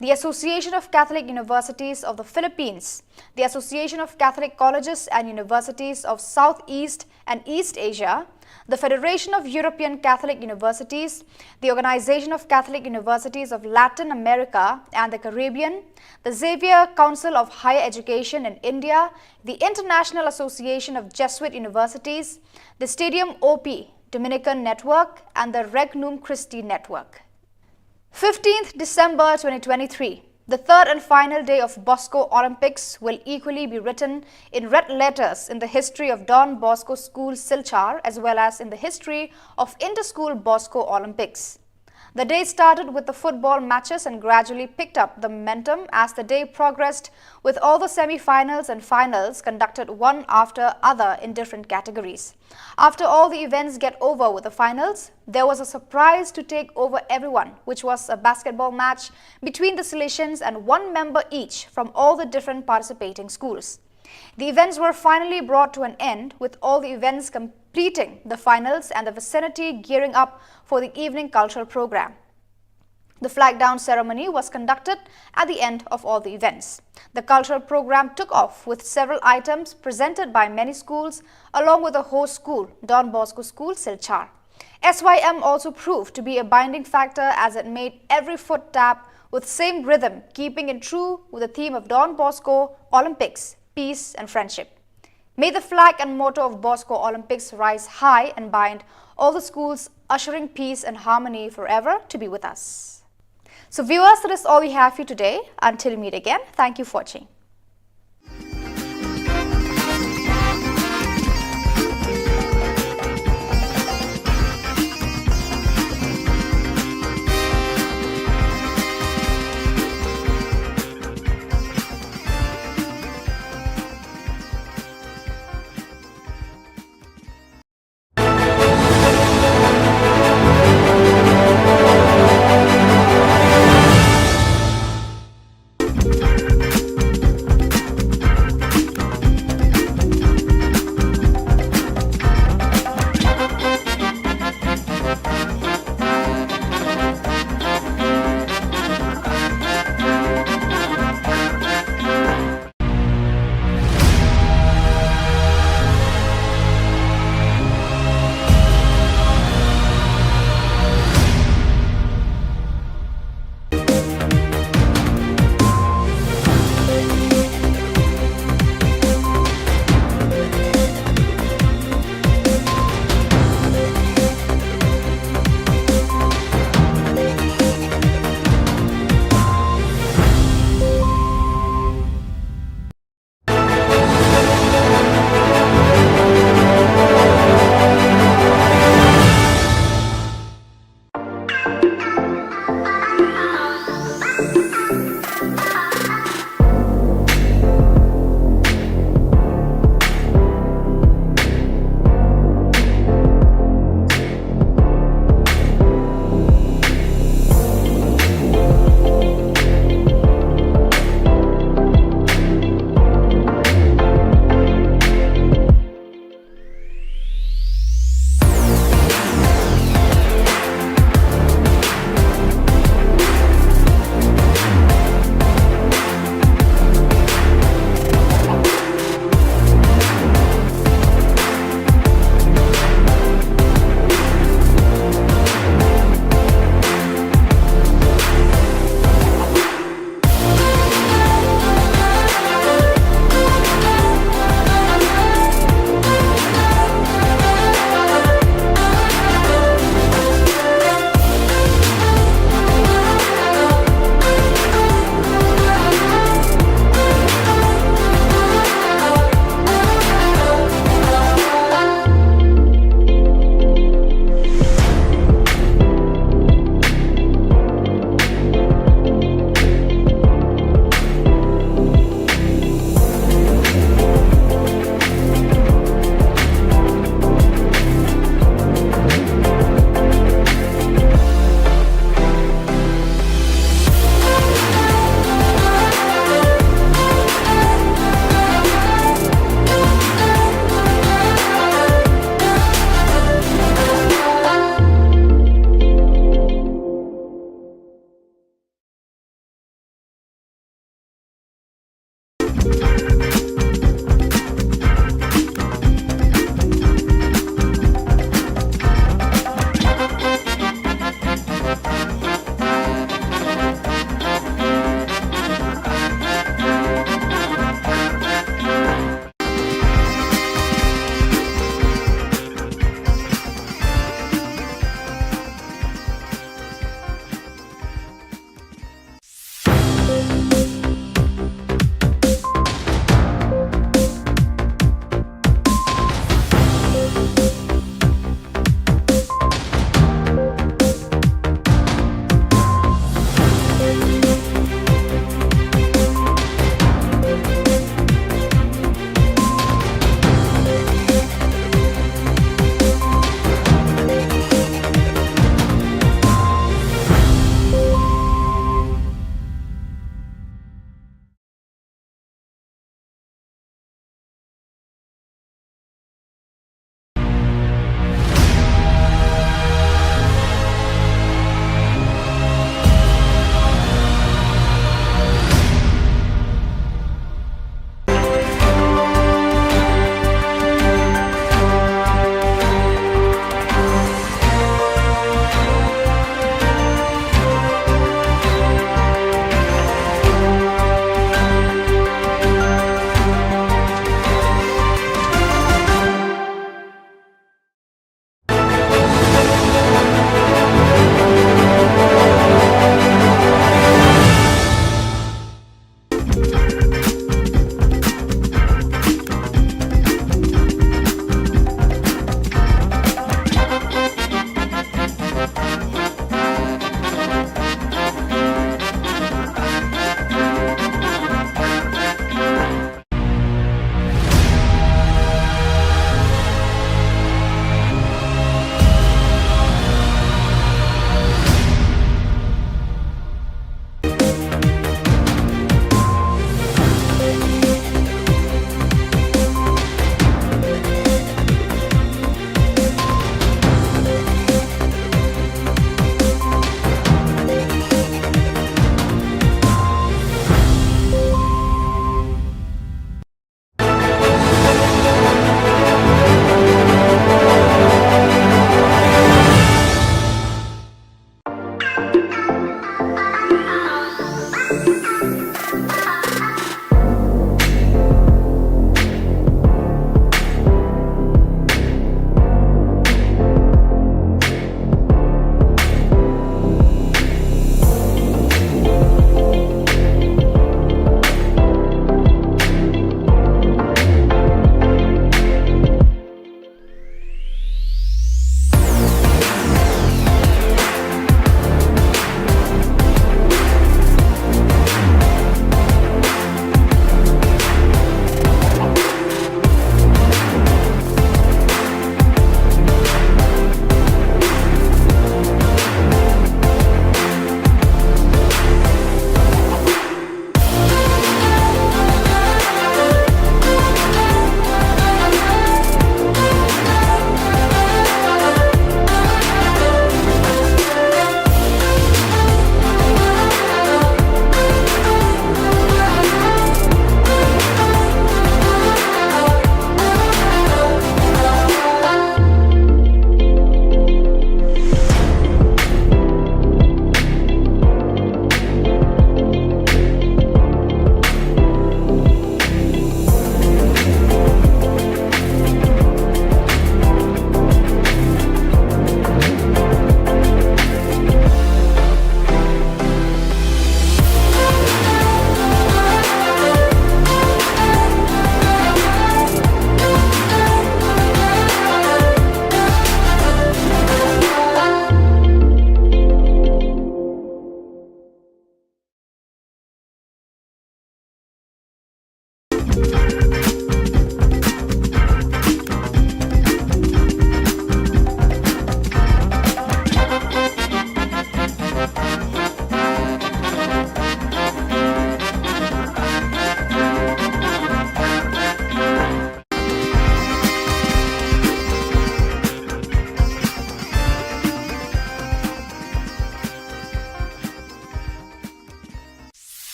the Association of Catholic Universities of the Philippines, the Association of Catholic Colleges and Universities of Southeast and East Asia, the Federation of European Catholic Universities, the Organization of Catholic Universities of Latin America and the Caribbean, the Xavier Council of Higher Education in India, the International Association of Jesuit Universities, the Studium Ope Dominican Network, and the Regnum Christi Network. Fifteenth December twenty twenty-three, the third and final day of Bosco Olympics, will equally be written in red letters in the history of Don Bosco School Silchar as well as in the history of inter-school Bosco Olympics. The day started with the football matches and gradually picked up the momentum as the day progressed, with all the semi-finals and finals conducted one after other in different categories. After all the events get over with the finals, there was a surprise to take over everyone, which was a basketball match between the Salesians and one member each from all the different participating schools. The events were finally brought to an end, with all the events completing the finals and the vicinity gearing up for the evening cultural program. The flag down ceremony was conducted at the end of all the events. The cultural program took off with several items presented by many schools, along with the host school, Don Bosco School, Silchar. S Y M also proved to be a binding factor as it made every foot tap with same rhythm, keeping in true with the theme of Don Bosco Olympics, peace and friendship. May the flag and motto of Bosco Olympics rise high and bind all the schools, ushering peace and harmony forever to be with us. So viewers, that is all we have for you today. Until we meet again, thank you for watching.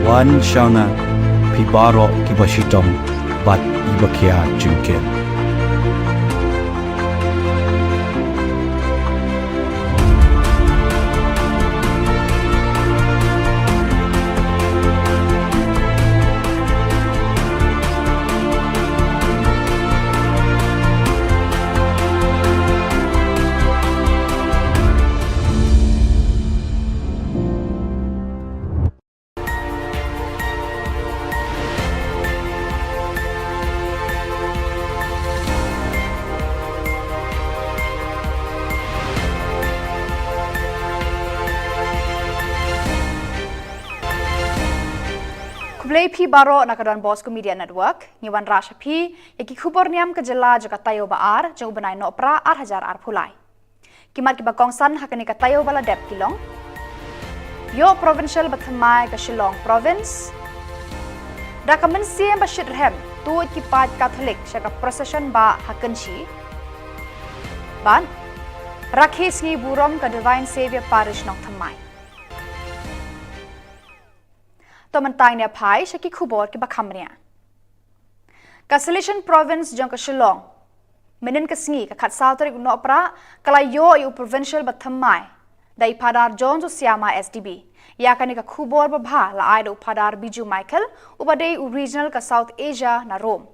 Wan shana phi baroh kiba shitom bad iba khia jingkit. Khublei phi baroh na ka Don Bosco Media Network. Ngi wanrah sha phi ïa ki khubor niam ka jylla jong ka taïew ba ar jong u bnai Nohprah ar hajar arphew lai. Ki mat kiba kongsan ha kane ka taïew ba la dep ki long: Ïoh provincial ba thymmai ka Shillong province. Da ka mynsiem ba shit rhem tuid ki paid Katholik sha ka procession bah ha Kynshi. Bad rakhe sngi burom ka Divine Saviour Parish Nongthymmai. To mynta ngin ïa phai sha ki khubor kiba kham bniah. Ka Salesian Province jong ka Shillong, mynhynnin ka sngi ka khatsaw tarik u Nohprah, ka la ïoh ïa u provincial ba thymmai da i Phadar John Josiama S D B. Ïa kane ka khubor babha la ai da u Phadar Biju Michael, uba dei u regional ka South Asia na Rome.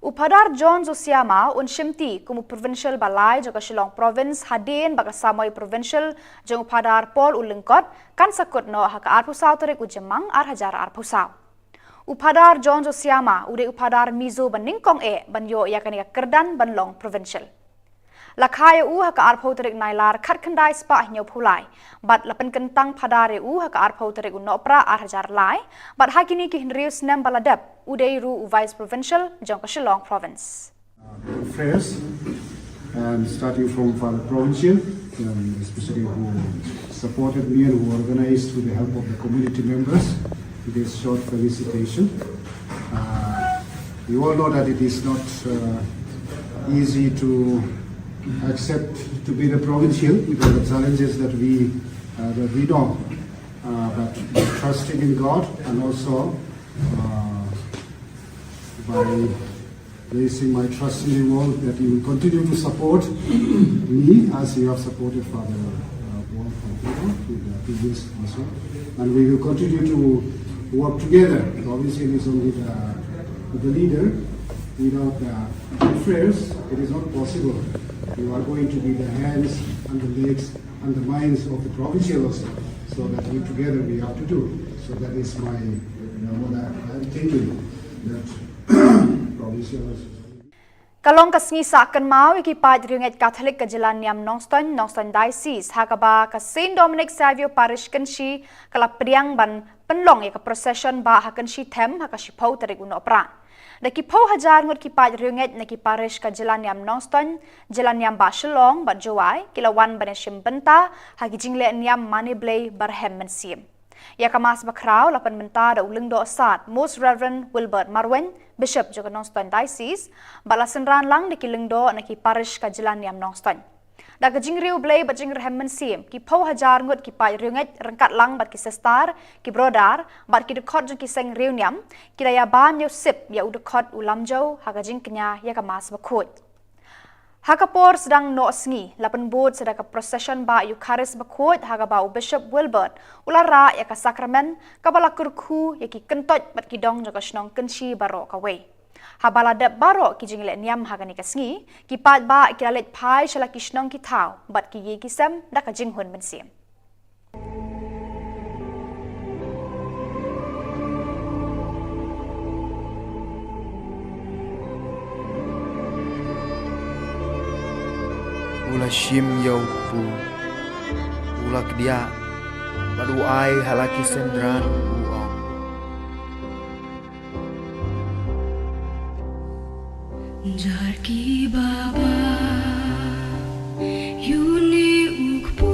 U Phadar John Josiama un shimti kum u provincial ba lai jong ka Shillong Province hadien ba ka samoi provincial jong u Phadar Paul u Lyngkot kan sa kut noh ha ka arphew saw tarik u Jymmang ar hajar arphew saw. U Phadar John Josiama u dei u Phadar Mizo ba nyngkong eh ban ïoh ïa kane ka kyrdan ban long provincial. La kha ïa u ha ka arphew tarik Nailar khatkhyndai spah hynñiewphew lai bad la pynkyntang phadar ïa u ha ka arphew tarik u Nohprah ar hajar lai, bad ha kine ki hynriew snem ba la dep u dei ruh u Vice Provincial jong ka Shillong Province. Prayers, and starting from Father Provincial, um, especially who supported me and who organized with the help of the community members this short felicitation. Uh, you all know that it is not uh, easy to accept to be the provincial with all the challenges that we uh, that we know. Uh, but by trusting in God and also uh, by placing my trust in you all, that you will continue to support me as you have supported Father uh, Paul Fonseca with the previous also. And we will continue to work together. Obviously, it's only the, the leader. Without the prayers, it is not possible. You are going to be the hands and the legs and the minds of the provincial also. So that we together we have to do. So that is my, you know, what I, I'm thinking, that provincial also. Ka long ka sngi sah kynmaw ïa ki paid riewngeit Katholik ka jylla niam Nongstoiñ, Nongstoiñ Diocese, ha kaba ka Saint Dominic Saviour Parish Kynshi ka la pdiang ban pynlong ïa ka procession bah ha Kynshi Them ha ka shiphew tarik u Nohprah. Da ki phew hajar ngut ki paid riewngeit na ki parish ka jylla niam Nongstoiñ, jylla niam bah Shillong bad Jowai ki la wan ban ïashim bynta ha ki jingleh niam mane Blei barhem mynsiem. Ïa ka Mass bakhraw la pynmynta da u Lyngdoh Sad Most Reverend Wilbert Marwein, Bishop jong ka Nongstoiñ Diocese, bad la synran lang da ki lyngdoh na ki parish ka jylla niam Nongstoiñ. Da ka jingriewblei bad jingrhem mynsiem, ki phew hajar ngut ki paid riewngeit ryngkat lang bad ki sister, ki brother bad ki dkhot jong ki seng riewniam, ki la ïabam ïa u sip ïa u dkhot u Lamjau ha ka jingkñia ïa ka Mass bakhuid. Ha ka por sdang noh sngi la pynbud sa da ka procession bah Eucharist bakhuid ha kaba u Bishop Wilbert u la rah ïa ka sakramen kaba la kyrkhu ïa ki kyntoit bad ki dong jong ka shnong Kynshi baroh kawei. Haba la dep baroh ki jingleh niam ha kane ka sngi, ki paid bah ki la leit phai sha la ki shnong ki thaw bad ki ïing ki sem da ka jinghun mynsiem. U la shim ïa u kpu, u la kdiah bad u ai ha la ki synran u ong. Jar ki baba, ïa une u kpu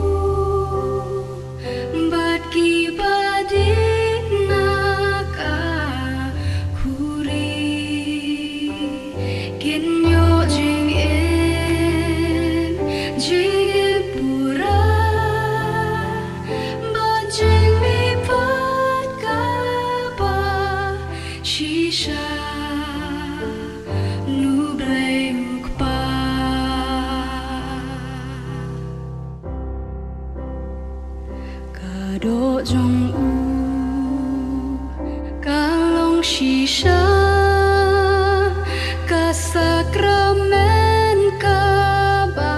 bad ki ba dei na ka khuri, kin ïoh jingim, jingim pura bad jingmihpat ka Doh jong u ka long shisha ka sakramen kaba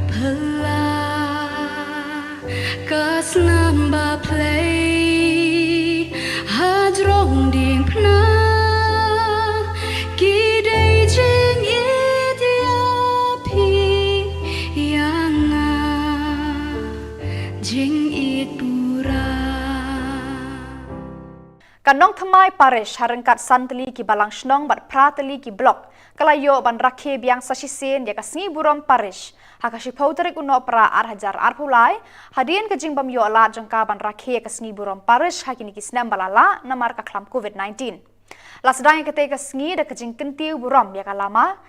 phylla, ka snam ba phlei hajrong diengphna, ki dei jingit ïa phi ïa nga, jingit pura. Ka Nongthymmai Parish ha ryngkat san tylli ki balang shnong bad phra tylli ki block ka la ïoh ban rakhe biang sa shisien ïa ka sngi burom parish ha ka shiphew tarik u Nohprah ar hajar arphew lai, hadien ka jingbym ïoh lad jong ka ban rakhe ïa ka sngi burom parish ha kine ki snem ba la lah namar ka khlam covid nineteen. La sdang ïa katei ka sngi da ka jingkyntiew burom ïa ka lama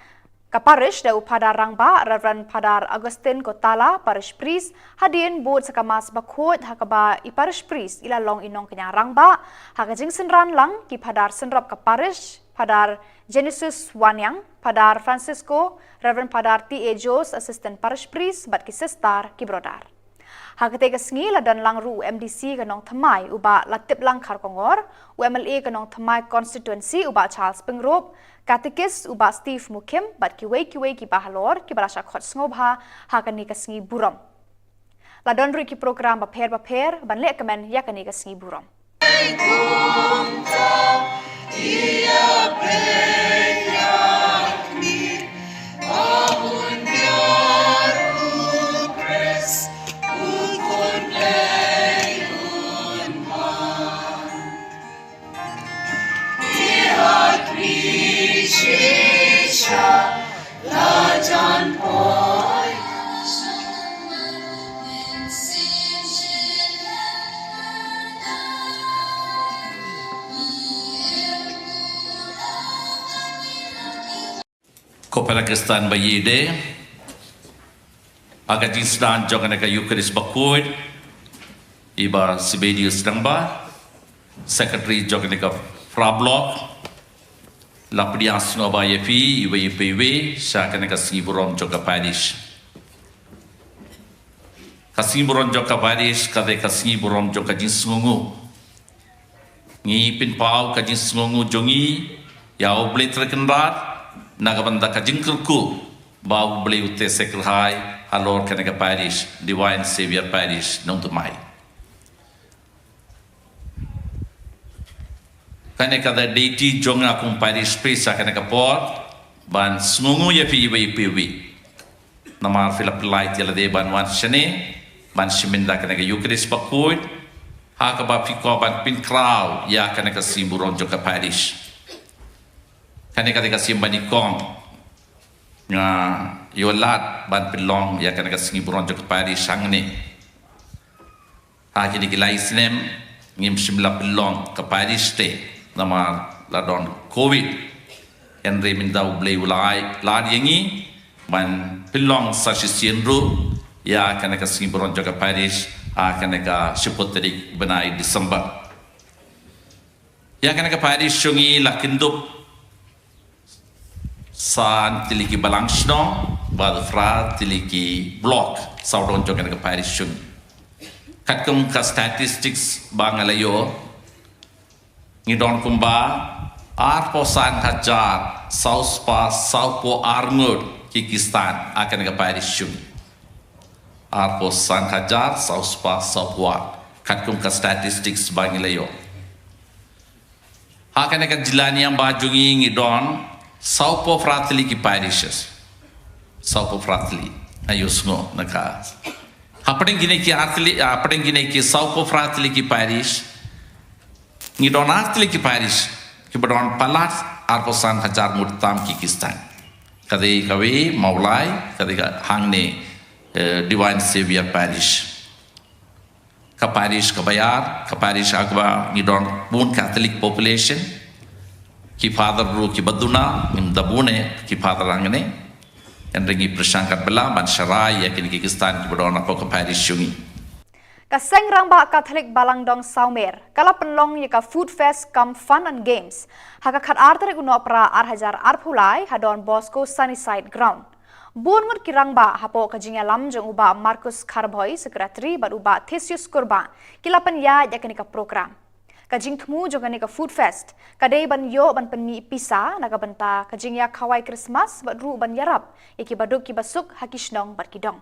ka parish da u Phadar Rangbah Reverend Phadar Augustine Kotala, Parish Priest, hadien bud sa ka Mass Bakhuid ha kaba i Parish Priest i la long i nongkñia rangbah. Ha ka jingsynran lang ki Phadar synrop ka parish, Phadar Genesis Waniang, Phadar Francisco, Reverend Phadar T A Jones, Assistant Parish Priest, bad ki sister, ki brother. Ha katei ka sngi la don lang ruh u M D C ka Nongthymmai u Bah Latiplang Kharkongor, u M L A ka Nongthymmai Constituency u Bah Charles Pyngrope, Katekist u Bah Steve Mukhim bad kiwei kiwei ki bahalor kiba la shah khot sngewbha ha kane ka sngi burom. La don ruh ki program bapher bapher ban leh kmen ïa kane ka sngi burom. Ko para Khristan ba ïeit de, ha ka jingsdang jong kane ka Eucharist Bakhuid, i Bah Sibelius Rangbah, Secretary jong kane ka Phra Block, la pdiang sngewbha ïa phi iwei pa iwei sha kane ka sngi burom jong ka parish. Ka sngi burom jong ka parish ka dei ka sngi burom jong ka jingsngewnguh. Ngi pynpaw ka jingsngewnguh jong ngi ïa U Blei Trai Kynrad na ka bynta ka jingkyrkhu ba U Blei u teh seh kyrhai halor kane ka parish, Divine Saviour Parish Nongthymmai. Kane ka dei duty jong nga kum parish priest ha kane ka por ban sngewnguh ïa phi iwei pa iwei. Namar phi la pynlait ïa lade ban wan shane ban shim ïa kane ka Eucharist Bakhuid ha kaba phi kwah ban pynkhraw ïa kane ka sngi burom jong ka parish. Kane ka dei ka sien ba nyngkong nga ïoh lad ban pynlong ïa kane ka sngi burom jong ka parish hangne. Ha kine ki lai snem ngim shym la pynlong ka parish te namar la don covid. Hynrei mynta U Blei u la ai lad ïa ngi ban pynlong sa shisien ruh ïa kane ka sngi burom jong ka parish ha kane ka shiphew tarik bnai December. Ïa kane ka parish jong ngi la kyndup san tylli ki balang shnong bad phra tylli ki block sawdong jong kane ka parish jong ngi. Katkum ka statistics ba nga la ïoh, ngi don kumba arphew san hajar saw spah sawphew ar ngut ki Khristan ha kane ka parish jong ngi. Arphew san hajar saw spah sawphew ar, katkum ka statistics ba ngi la ïoh. Ha kane ka jylla niam ba jong ngi ngi don sawphew phra tylli ki parishes. Sawphew phra tylli. Ayo sngew na ka. Hapdeng kine ki ar tylli, hapdeng kine ki sawphew phra tylli ki parish, ngi don ar tylli ki parish kiba don palat arphew san hajar ngut tam ki Khristan. Ka dei kawei Mawlai, ka dei ka hangne, eh, Divine Saviour Parish. Ka parish kaba ïar, ka parish ha kaba ngi don bun Catholic population. Ki father ruh kiba duna, ngim da bun eh ki father hangne. Hynrei ngi pyrshang katba lah ban sharai ïa kine ki Khristan kiba don hapoh ka parish jong ngi. Ka Seng Rangbah Catholic Balang Dong Sawmer ka la pynlong ïa ka Food Fest cum Fun and Games ha ka khatar tarik u Nohprah ar hajar arphew lai ha Don Bosco Sunnyside Ground. Bun ngut ki rangbah hapoh ka jingïalam jong u Bah Marcus Kharbhoi, Secretary, bad u Bah Theseus Kurbah, ki la pynïaid ïa kane ka program. Ka jingthmu jong kane ka Food Fest ka dei ban ïoh ban pynmih pisa na ka bynta ka jingïakhawai Christmas bad ruh ban ïarap ïa ki baduk ki basuk ha ki shnong bad ki dong.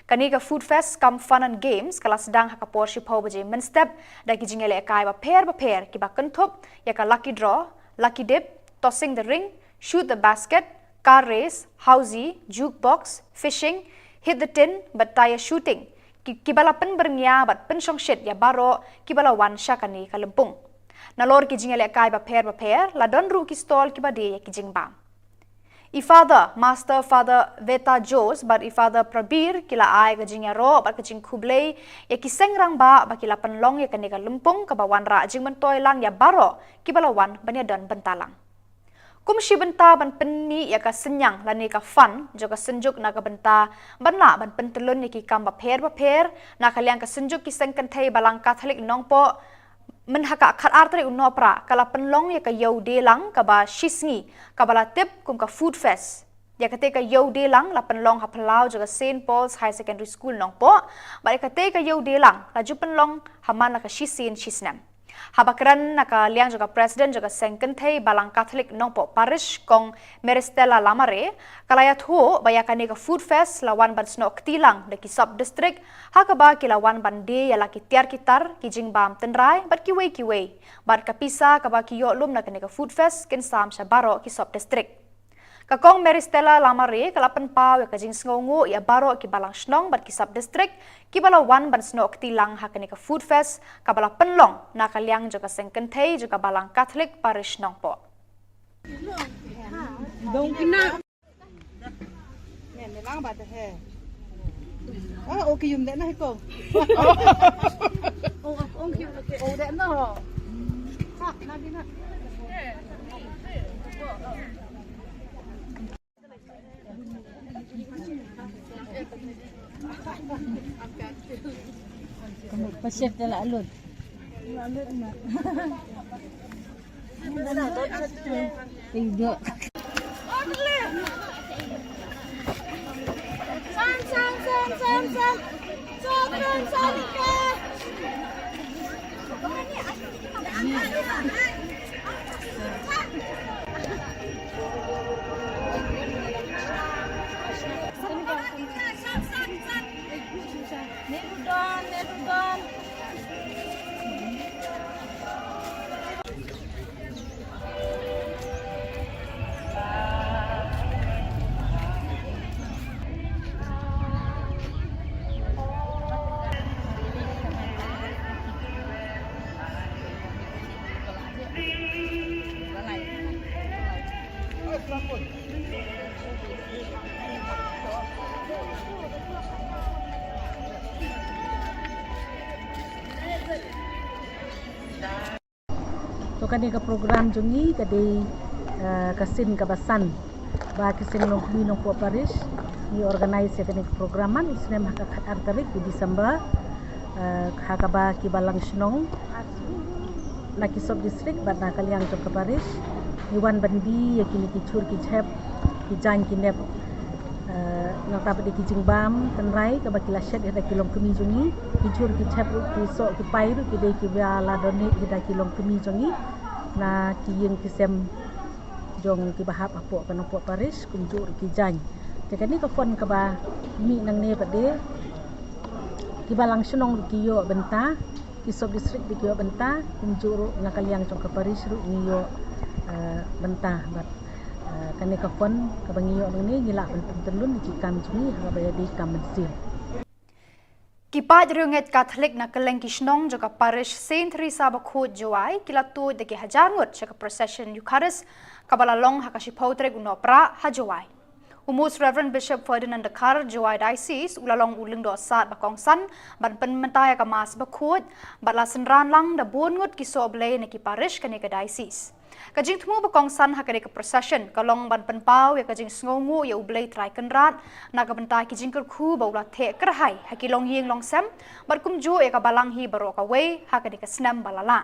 Kane ka Food Fest cum Fun and Games ka la sdang ha ka por shiphew baje mynstep da ki jingïalehkai bapher bapher kiba kynthup ïa ka lucky draw, lucky dip, tossing the ring, shoot the basket, car race, housie, jukebox, fishing, hit the tin bad tyre shooting, ki, kiba la pynbyrngia bad pynshongshit ïa baroh kiba la wan sha kane ka lympung. Nalor ki jingïalehkai bapher bapher la don ruh ki stall kiba die ïa ki jingbam. I Father, Master Father Veta Jose bad i Father Prabir ki la ai ka jingïaroh bad ka jingkhublei ïa ki seng rangbah ba ki la pynlong ïa kane ka lympung kaba wanrah jingmyntoi lang ïa baroh kiba la wan ban ïadon bynta lang. Kum shi bynta ban pynmih ïa ka synñiang lane ka fund jong ka Synjuk na ka bynta ban lah ban pyntyllun ïa ki kam bapher bapher, na ka liang ka Synjuk ki Seng Kynthei Balang Katholik Nongpoh, mynha ka khatar tarik u Nohprah ka la pynlong ïa ka Ïew Dielang kaba shisngi kaba la tip kum ka Food Fest. Ïa kata ka Ïew Dielang la pynlong ha phyllaw jong ka Saint Paul's Higher Secondary School Nongpoh, bad ïa kata ka Ïew Dielang la ju pynlong ha man la ka shisien shisnem. Haba kren na ka liang jong ka President jong ka Seng Kynthei Balang Katholik Nongpoh Parish, Kong Meristella Lamare, ka la ïathuh ba ïa kane ka Food Fest la wan ban snoh kti lang da ki sub district, ha kaba ki la wan ban die ïa la ki tiar ki tar, ki jingbam tynrai bad kiwei kiwei, bad ka pisa kaba ki ïoh lum na kane ka Food Fest kin sam sha baroh ki sub district. Ka Kong Meristella Lamare ka la pynpaw ïa ka jingsngewnguh ïa baroh ki balang shnong bad ki sub district kiba la wan ban snoh kti lang ha kane ka Food Fest kaba la pynlong na ka liang jong ka Seng Kynthei jong ka Balang Katholik Parish Nongpoh. Ka mut pa chef te la lut. Te duk. To kane ka program jong ngi ka dei, eh, ka sien kaba san ba ki seng longkmie Nongpoh Parish ngi organise ïa kane ka program man u snem ha ka khatar tarik u December, eh, ha kaba ki balang shnong na ki sub district bad na ka liang jong ka parish ngi wan ban die ïa kine ki chur ki jhep, ki jaiñ ki nep, eh, nangta pat de ki jingbam tynrai kaba ki la shet ha da ki longkmie jong ngi, ki chur ki jhep ruh ki soh ki pai ruh ki dei kiba la donate ha da ki longkmie jong ngi na ki ïing ki sem jong kiba hap hapoh ka Nongpoh Parish kumjuh ruh ki jaiñ. Te kane ka fund kaba mih nangne pat de ki balang shnong ruh ki ïoh bynta, ki sub district ruh ki ïoh bynta, kumjuh ruh na ka liang jong ka parish ruh ngi ïoh, eh, bynta bad, eh, kane ka fund kaba ngi ïoh nangne ngi lah ban pyntyllun ïa ki kam jong ngi ha kaba ïadei kam mynsiem. Ki paid riewngeit Katholik na kylleng ki shnong jong ka parish Saint Theresa Bakhuid Jowai ki la tuid da ki hajar ngut sha ka procession Eucharist kaba la long ha ka shiphew tarik u Nohprah ha Jowai. U Most Reverend Bishop Ferdinand Dkhar, Jowai Diocese, u la long u lyngdoh sad ba kongsan ban pynmynta ïa ka Mass Bakhuid bad la synran lang da bun ngut ki sohblei na ki parish kane ka diocese. Ka jingthmu ba kongsan ha kane ka procession ka long ban pynpaw ïa ka jingsngewnguh ïa U Blei Trai Kynrad na ka bynta ki jingkyrkhu ba u la theh kyrhai ha ki longïing longsem bad kumjuh ïa ka balang hi baroh kawei ha kane ka snem ba la lah.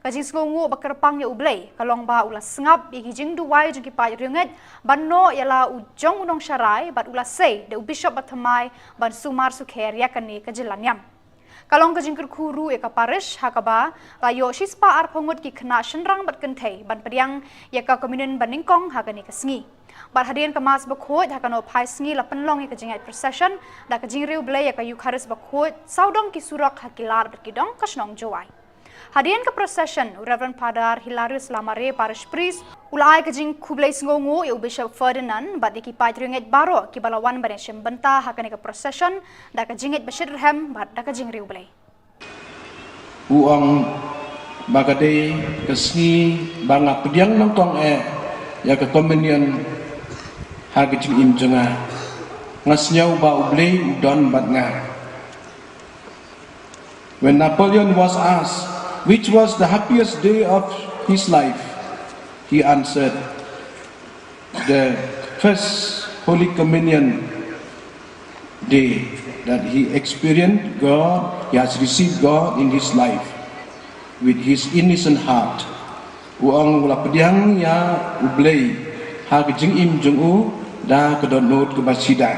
Ka jingsngewnguh ba kyrpang ïa U Blei ka long ba u la sngap ïa ki jingduwai jong ki paid riewngeit ban noh ïa la u jong u nongsharai, bad u la sei da u bishop ba thymmai ban sumar sukher ïa kane ka jingla niam. Ka long ka jingkyrkhu ruh ïa ka parish ha kaba la ïoh shispah arphew ngut ki khynnah shynrang bad kynthei ban pdiang ïa ka communion ba nyngkong ha kane ka sngi. Bad hadien ka Mass bakhuid ha ka nohphai sngi la pynlong ïa ka jingïaid procession da ka jingriewblei ïa ka Eucharist bakhuid sawdong ki surok ha ki lad bad ki dong ka shnong Jowai. Hadien ka procession, u Reverend Father Hilarius Lamare, Parish Priest, u la ai ka jingkhublei sngewnguh ïa u Bishop Ferdinand bad ïa ki paid riewngeit baroh kiba la wan ban ïashim bynta ha kane ka procession da ka jingngeit ba shitrhem bad da ka jingriewblei. U ong ba ka dei ka sngi ba nga pdiang nyngkong eh ïa ka communion ha ka jingim jong nga. Nga sngew ba U Blei u don bad nga. When Napoleon was asked which was the happiest day of his life, he answered, the first Holy Communion day, that he experienced God, he has received God in his life with his innocent heart. U ong u la pdiang ïa U Blei ha ka jingim jong u da ka dohnud kaba sida.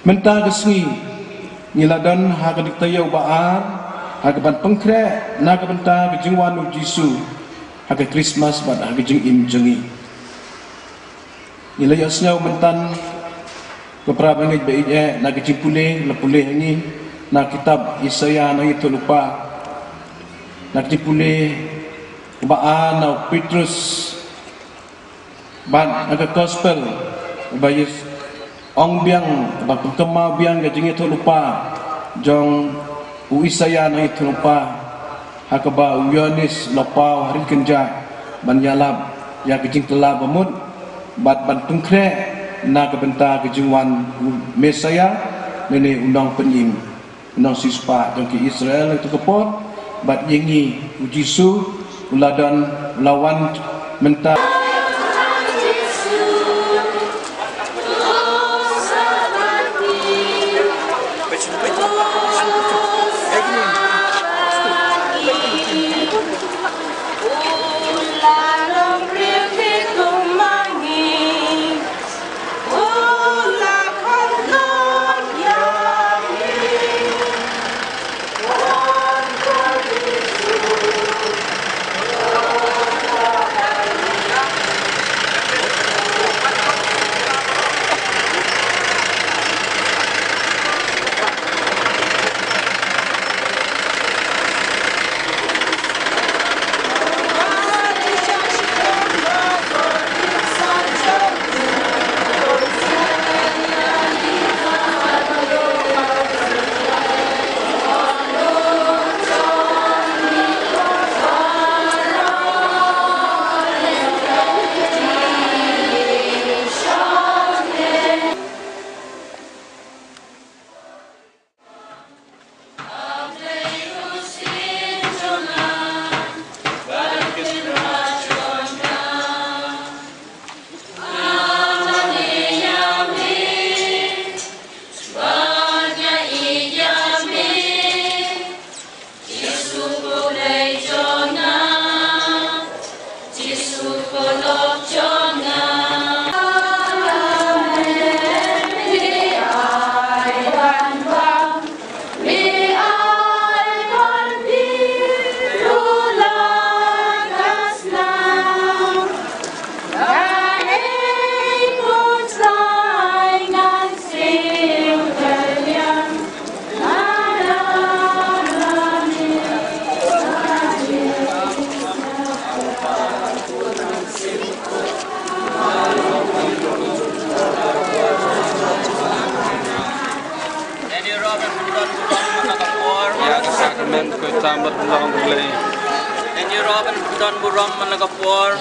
Mynta ka sngi ngi la don ha ka diktaïew ba ar ha kaban pynkhreh na ka bynta ka jingwan U Jisu ha ka Krismas bad ha ka jingim jong ngi. Ngi la ïohsngew mynta ko para bangeit ba ïeit, eh, na ka jingpule la pule ha ngi na kitab Isaïah nongïathuhlypa, na ka jingpule ba ar na u Petrus, bad na ka gospel ba ïa ong biang, ba pynkynmaw biang ka jingïathuhlypa jong u Isaïah nongïathuhlypa, ha kaba u Ïoannis u la paw ha ri kynjah ban ïalap ïa ka jingkylla bamut bad ban pynkhreh na ka bynta ka jingwan u Messaïah, lane u nongpynim, u nongsiewspah jong ki Israel ha kato ka por. Bad ïa ngi U Jisu u la don, u la wan mynta. Ïa ka sakramen khuid tam bad pynlong ha U Blei. Ïa ngi ruh ban pyndon burom man la ka por.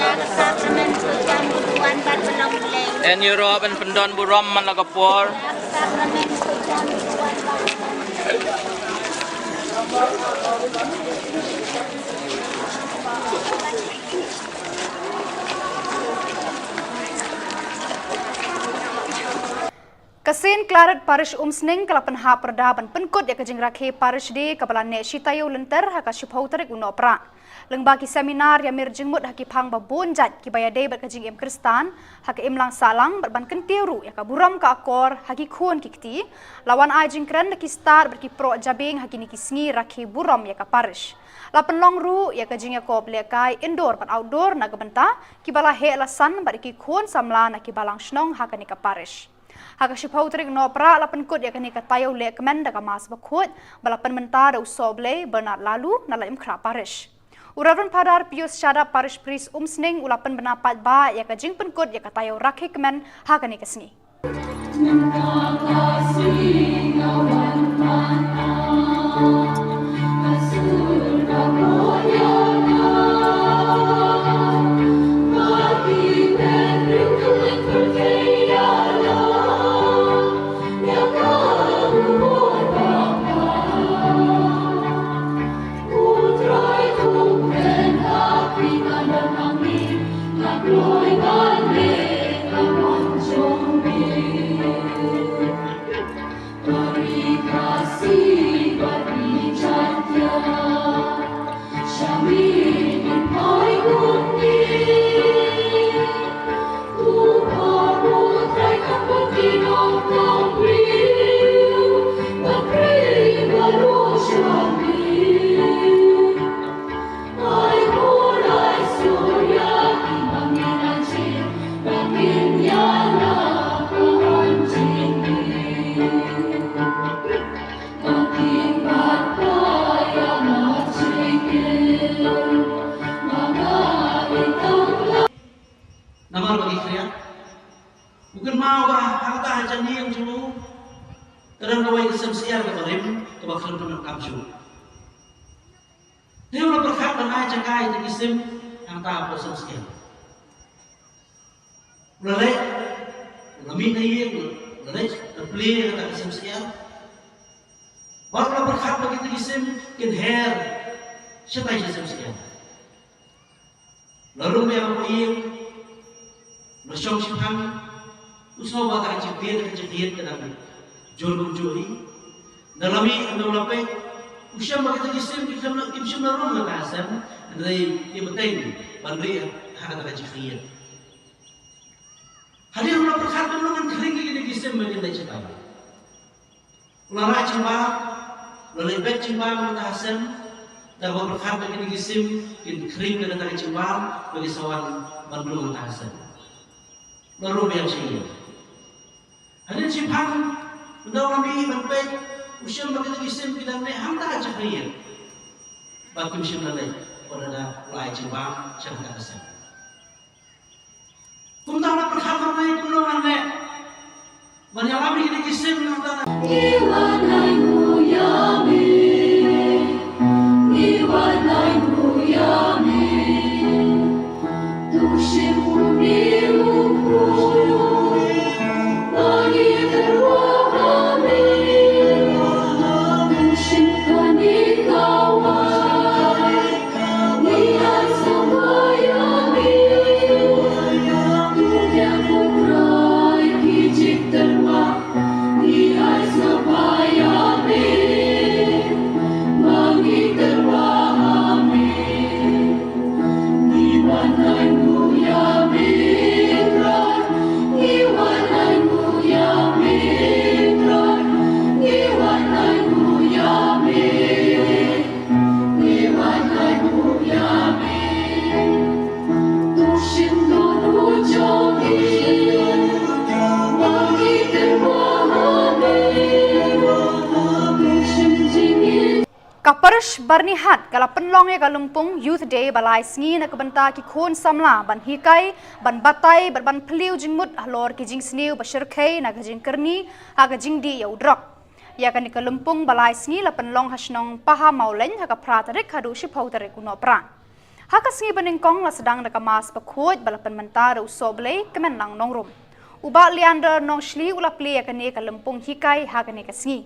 Ïa ngi ruh ban pyndon burom man la ka por. Ka Saint Claret Parish Umsning ka la pynhap pyrda ban pynkut ïa ka jingrakhe Parish Day kaba la neh shi taïew lynter ha ka shiphew tarik u Nohprah. Lyngba ki seminar ïa mir jingmut ha ki phang ba bun jait kiba ïadei bad ka jingim Khristan ha ka imlang sahlang bad ban kyntiew ruh ïa ka burom ka akor ha ki khun ki kti, la wan ai jingkren da ki stad bad ki proh jabieng ha kine ki sngi rakhe burom ïa ka Parish. La pynlong ruh ïa ka jingïakop lehkai indoor bad outdoor na ka bynta kiba la heh la san bad ïa ki khun samla na ki balang shnong ha kane ka Parish. Ha ka shiphew tarik Nohprah la pynkut ïa kane ka taïew lehkmen da ka Mass Bakhuid ba la pynmynta da u Sohblei Bernard Laloo na Laitumkhrah Parish. U Reverend Father Pius Shadap, Parish Priest Umsning, u la pynbna paidbah ïa ka jingpynkut ïa ka taïew rakhe kmen ha kane ka sngi. Namar ba ki khriat u kynmaw ba ha kata ha jan ïing jong u ka don kawei ka sem syiar kaba rim kaba khlem pyndonkam shuh. Te u la pyrkhat ban ai jaka ïa kita ki sim hangta hapoh sem syiar. U la leit, u la mih na ïing, u la leit, u la plie ïa kata ka sem syiar. Bad u la pyrkhat ba kita ki sim kin her shatai sha sem syiar. La rung biang hapoh ïing, la shong shiphang, u sngew ba ka jingkit, ka jingkit ka dang jur kumjuh hi. Nda la mih, nda la peit, u shem ba kita ki sim kim shym la, kim shym la rung ha kata ka sem, hynrei ki bteng ban rieh ha kata ka jingkit. Hadien u la pyrkhat kumno ngan khring ïa kita ki sim ba kin leit shatai. U la rah jingbam, u la leit beit jingbam hangta ha sem, da kaba pyrkhat ba kine ki sim kin khring da kata ka jingbam ba ki sa wan ban rung hangta ha sem. U la rung biang sha ïing. Hadien shiphang, ynda u la mih ban peit, u shem ba kine ki sim ki dang neh hangta ha jaka ïing. Ba kim shym la leit, wat la da u la ai jingbam sha hangta ha sem. Kumta u la pyrkhat ba kumno ngan leh ban ïalam ïa kine ki sim nangta. Ka Parish Byrnihat ka la pynlong ïa ka lympung Youth Day ba lai sngi na ka bynta ki khun samla ban hikai, ban batai bad ban phylliew jingmut halor ki jingsniew ba shyrkhei na ka jingkyrni ha ka jingdih ïa u drok. Ïa kane ka lympung ba lai sngi la pynlong ha shnong Paha Mawlein ha ka phra tarik haduh shiphew tarik u Nohprah. Ha ka sngi ba nyngkong la sdang da ka Mass bakhuid ba la pynmynta da u Sohblei Kmenlang Nongrum. U Bah Leander Nongshli u la plie ïa kane ka lympung hikai ha kane ka sngi.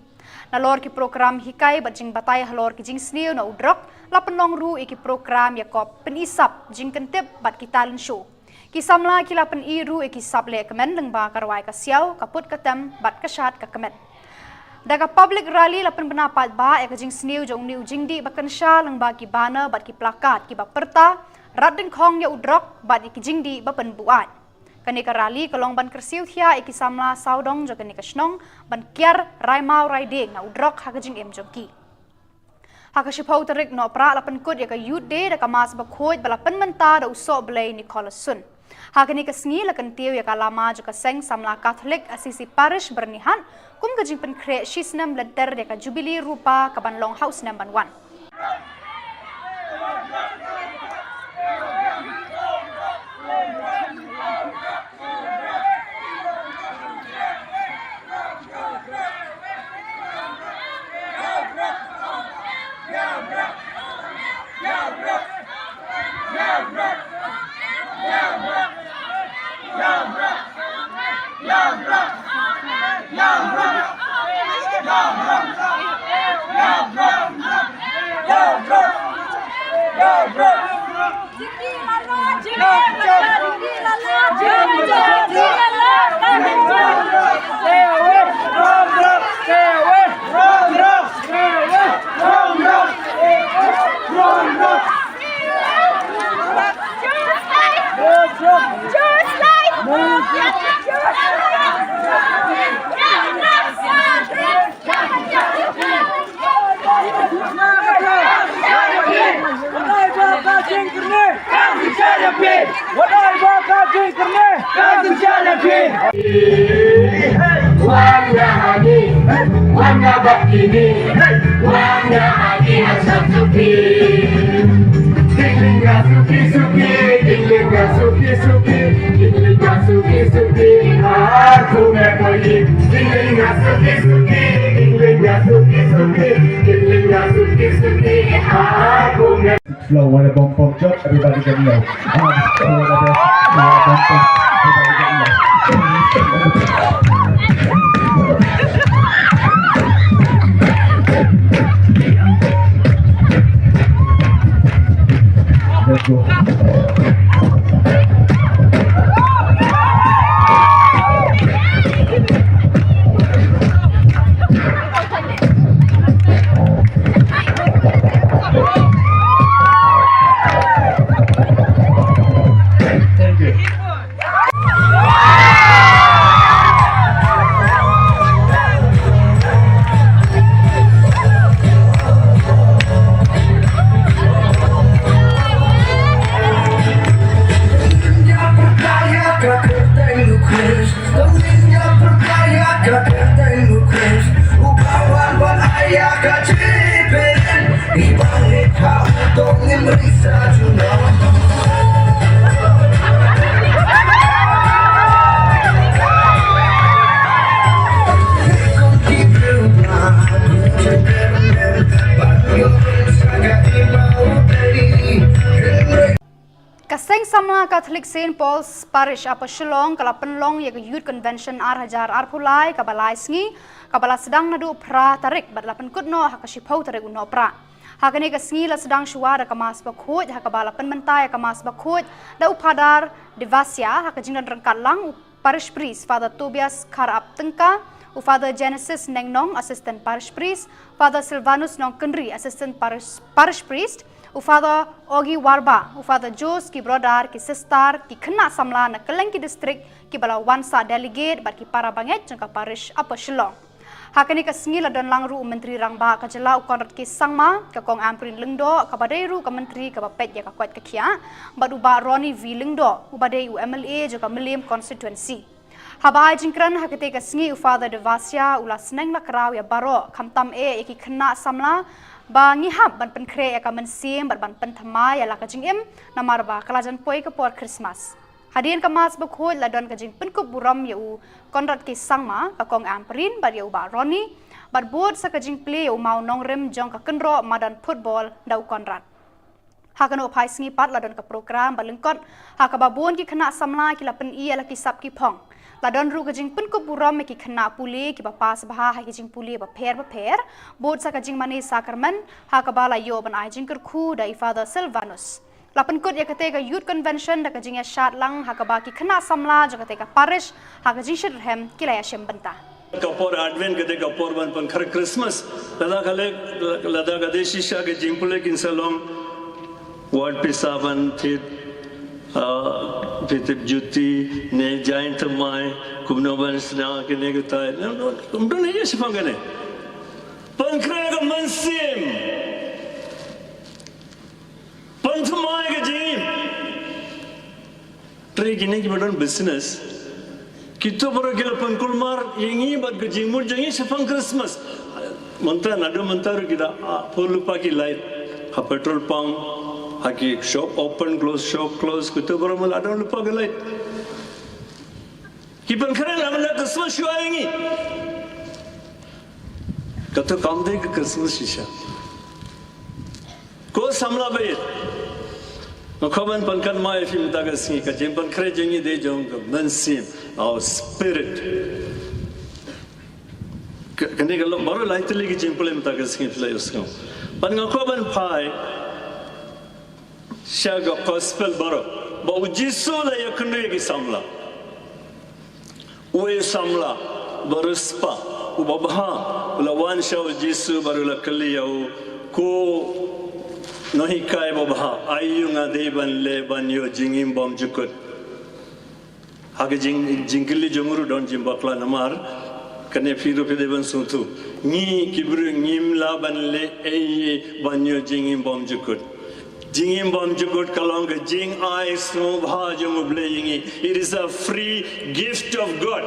Nalor ki prokram hikai bad jingbatai halor ki jingsniew na u drok, la pynlong ruh ïa ki prokram ïakop pyni sap, jingkyntip bad ki talent show. Ki samla ki la pyni ruh ïa ki sap lehkmen lyngba ka rwai ka siaw, ka put ka tem bad ka shad ka kmen. Da ka public rally la pynbna paidbah ïa ka jingsniew jong une u jingdih ba kynsha lyngba ki banner bad ki plakat kiba pyrta, "Rat dyngkhong ïa u drok" bad ïa ki jingdih ba pynbuaid. Kane ka rally ka long ban kyrsiew thiah ïa ki samla sawdong jong kane ka shnong ban kiar rai maw rai dieng na u drok ha ka jingim jong ki. Ha ka shiphew tarik Nohprah la pynkut ïa ka Youth Day da ka Mass bakhuid ba la pynmynta da u Sohblei Nicholas Sun. Ha kane ka sngi la kyntiew ïa ka lama jong ka seng samla Katholik Assisi Parish Byrnihat kum ka jingpynkhreh shisnem lynter ïa ka Jubili Rupa kaban long ha u snem ban wan. Flow, what a bum bum jump, everybody get low. Ah, flow, what a, what a bum bum, everybody get low. Let's go. Thank you. Ka Seng Samla Katholik Saint Paul's Parish Upper Shillong ka la pynlong ïa ka Youth Convention ar hajar arphew lai kaba lai sngi, kaba la sdang naduh phra tarik bad la pynkut noh ha ka shiphew tarik u Nohprah. Ha kane ka sngi la sdang shuwa da ka Mass bakhuid, ha kaba la pynmynta ïa ka Mass bakhuid da u Father Devasia, ha ka jingdon ryngkat lang u Parish Priest Father Tobias Kharap Tyngka, u Father Genesis Nengnong, Assistant Parish Priest, Father Silvanus Nongkynrih, Assistant Parish, Parish Priest, u Father Ogi Warba, u Father Jos, ki brother, ki sister, ki khynnah samla na kylleng ki district, kiba la wan sah delegate bad ki para bangeit jong ka Parish Upper Shillong. Ha kane ka sngi la don lang ruh u Myntri Rangbah ka jylla u Conrad K Sangma, ka Kong Ampareen Lyngdoh, kaba dei ruh ka Myntri kaba peit ïa ka koit ka khiah, bad u Bah Ronnie V Lyngdoh, uba dei u M L A jong ka Mylliem Constituency. Haba ai jingkren ha katei ka sngi u Father Devasia u la sneng la kraw ïa baroh, khamtam eh ïa ki khynnah samla, ba ngi hap ban pynkhreh ïa ka mynsiem bad ban pynthymmai ïa la ka jingim, namar ba ka la jan poi ka por Christmas. Hadien ka Mass bakhuid la don ka jingpynkup burom ïa u Conrad K Sangma, ka Kong Ampareen bad ïa u Bah Ronnie, bad bud sa ka jingplie ïa u mawnongrim jong ka kynroh madan football da u Conrad. Ha kano phai sngi pat la don ka program ba lyngkot, ha kaba bun ki khynnah samla ki la pyni ïa la ki sap ki phong. La don ruh ka jingpynkup burom ïa ki khynnah pule kiba pass bha ha ki jingpule bapher bapher, bud sa ka jingmane sakramen, ha kaba la ïoh ban ai jingkyrkhu da i Father Silvanus. La pynkut ïa kata ka Youth Convention da ka jingïashad lang ha kaba ki khynnah samla jong kata ka parish ha ka jingshitrhem ki la ïashim bynta. Ka por Advent ka dei ka por ban pynkhreh Christmas. Lada ka leh, lada ka dei shisha ka jingpule kin sa long wat pisa ban thied, ah, phi tip juti ne jaiñ thymmai, kumno ban sna kine kitai. Ym don ei shaphang kane. Pynkhreh ka mynsiem. Pynthymmai ka jingim. Hynrei kine kiba don business, kito baroh ki la pynkulmar ïa ngi bad ka jingmut jong ngi shaphang Christmas. Mynta, naduh mynta ruh ki da, ah, pur lypa ki light ha petrol pump, ha ki shop open close, shop close, kito baroh ma la don lypa ki light. Ki pynkhreh la mynta Christmas shuwa ïa ngi. Kato kam dei ka Christmas shisha. Ko samla baieit, nga kwah ban pynkynmaw ïa phi mynta ka sngi, ka jingpynkhreh jong ngi dei jong ka mynsiem, our spirit. Ka, kane ka long baroh lai tylli ki jingpule mynta ka sngi phi la ïohsngew. Bad nga kwah ban phai sha ka gospel baroh ba U Jisu u la ïakynduh ïa ki samla. Uwei u samla ba riewspah, uba bha, u la wan sha U Jisu bad u la kylli ïa u, ko nonghikai babha, aïu nga dei ban leh ban ïoh jingim bymjukut? Ha ka jing, jingkylli jong u ruh don jingbakla namar kane phi ruh phi dei ban sngewthuh. Ngi ki briew ngim lah ban leh ei ei ban ïoh jingim bymjukut. Jingim bymjukut ka long ka jingai sngewbha jong U Blei ïa ngi. It is a free gift of God.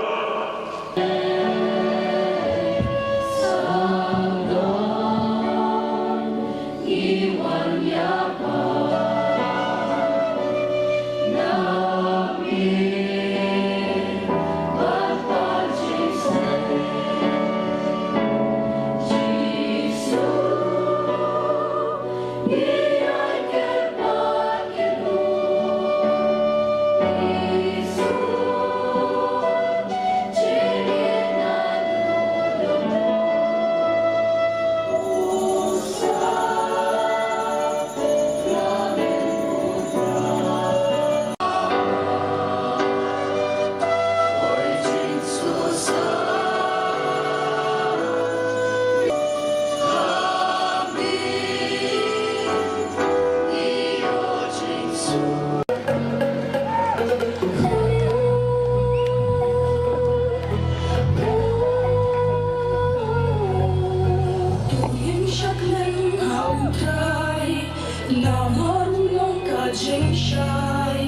Namar u long ka jingshai,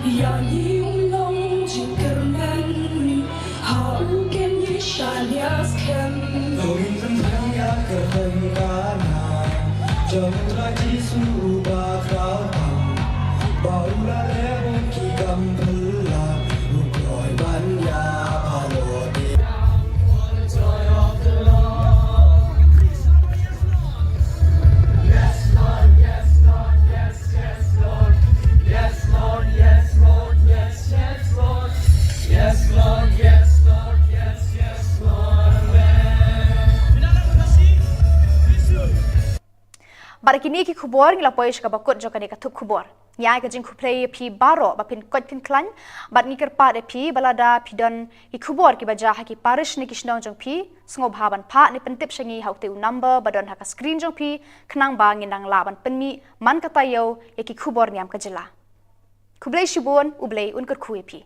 ïa ngi u long jingkyrmen, ha u kin ngi shaniah skhem. To ngin pynbiang ïa ka jingkyrmen jong U Trai Jisu uba khraw tam, ba u la rep ki kam phylla, u kloi ban ïa phalot. Bad da kine ki khubor ngi la poi sha kaba kut jong kane ka thup khubor. Ngi ai ka jingkhublei ïa phi baroh ba phin koit phin khlaiñ, bad ngi kyrpad ïa phi ba lada phi don ki khubor kiba jia ha ki parish ne ki shnong jong phi, sngewbha ban phah ne pyntip sha ngi ha utei u number ba don ha ka screen jong phi, khnang ba ngin nang lah ban pynmih man ka taïew ïa ki khubor niam ka jylla. Khublei shibun, U Blei un kyrkhu ïa phi.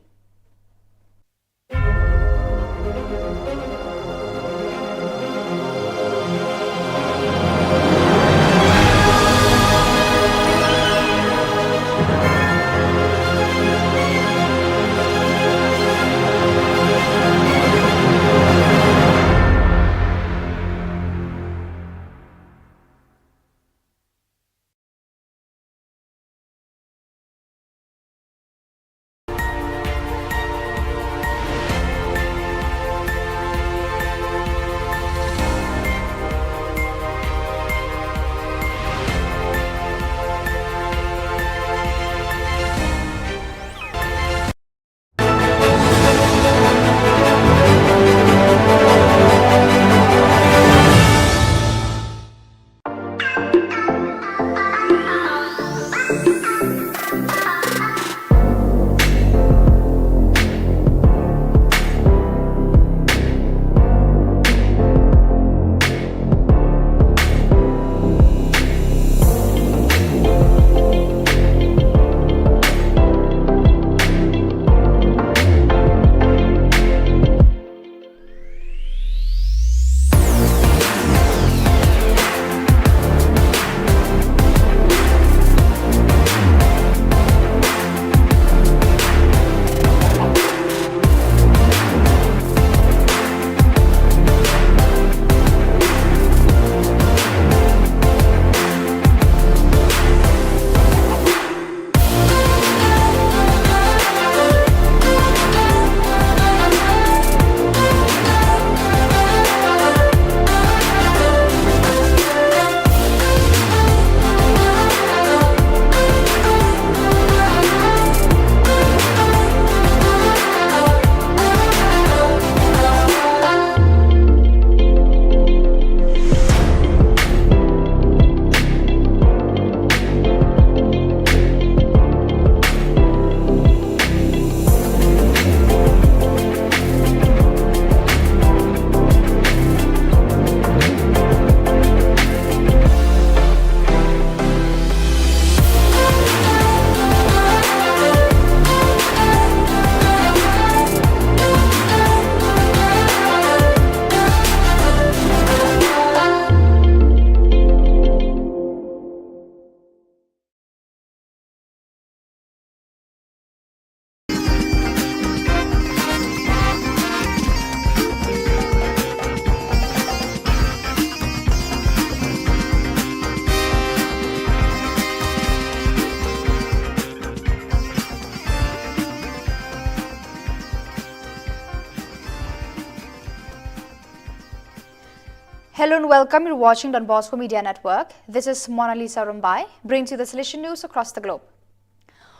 Hello and welcome. You're watching Don Bosco Media Network. This is Mona Lisa Rumbai, brings you the Salesian news across the globe.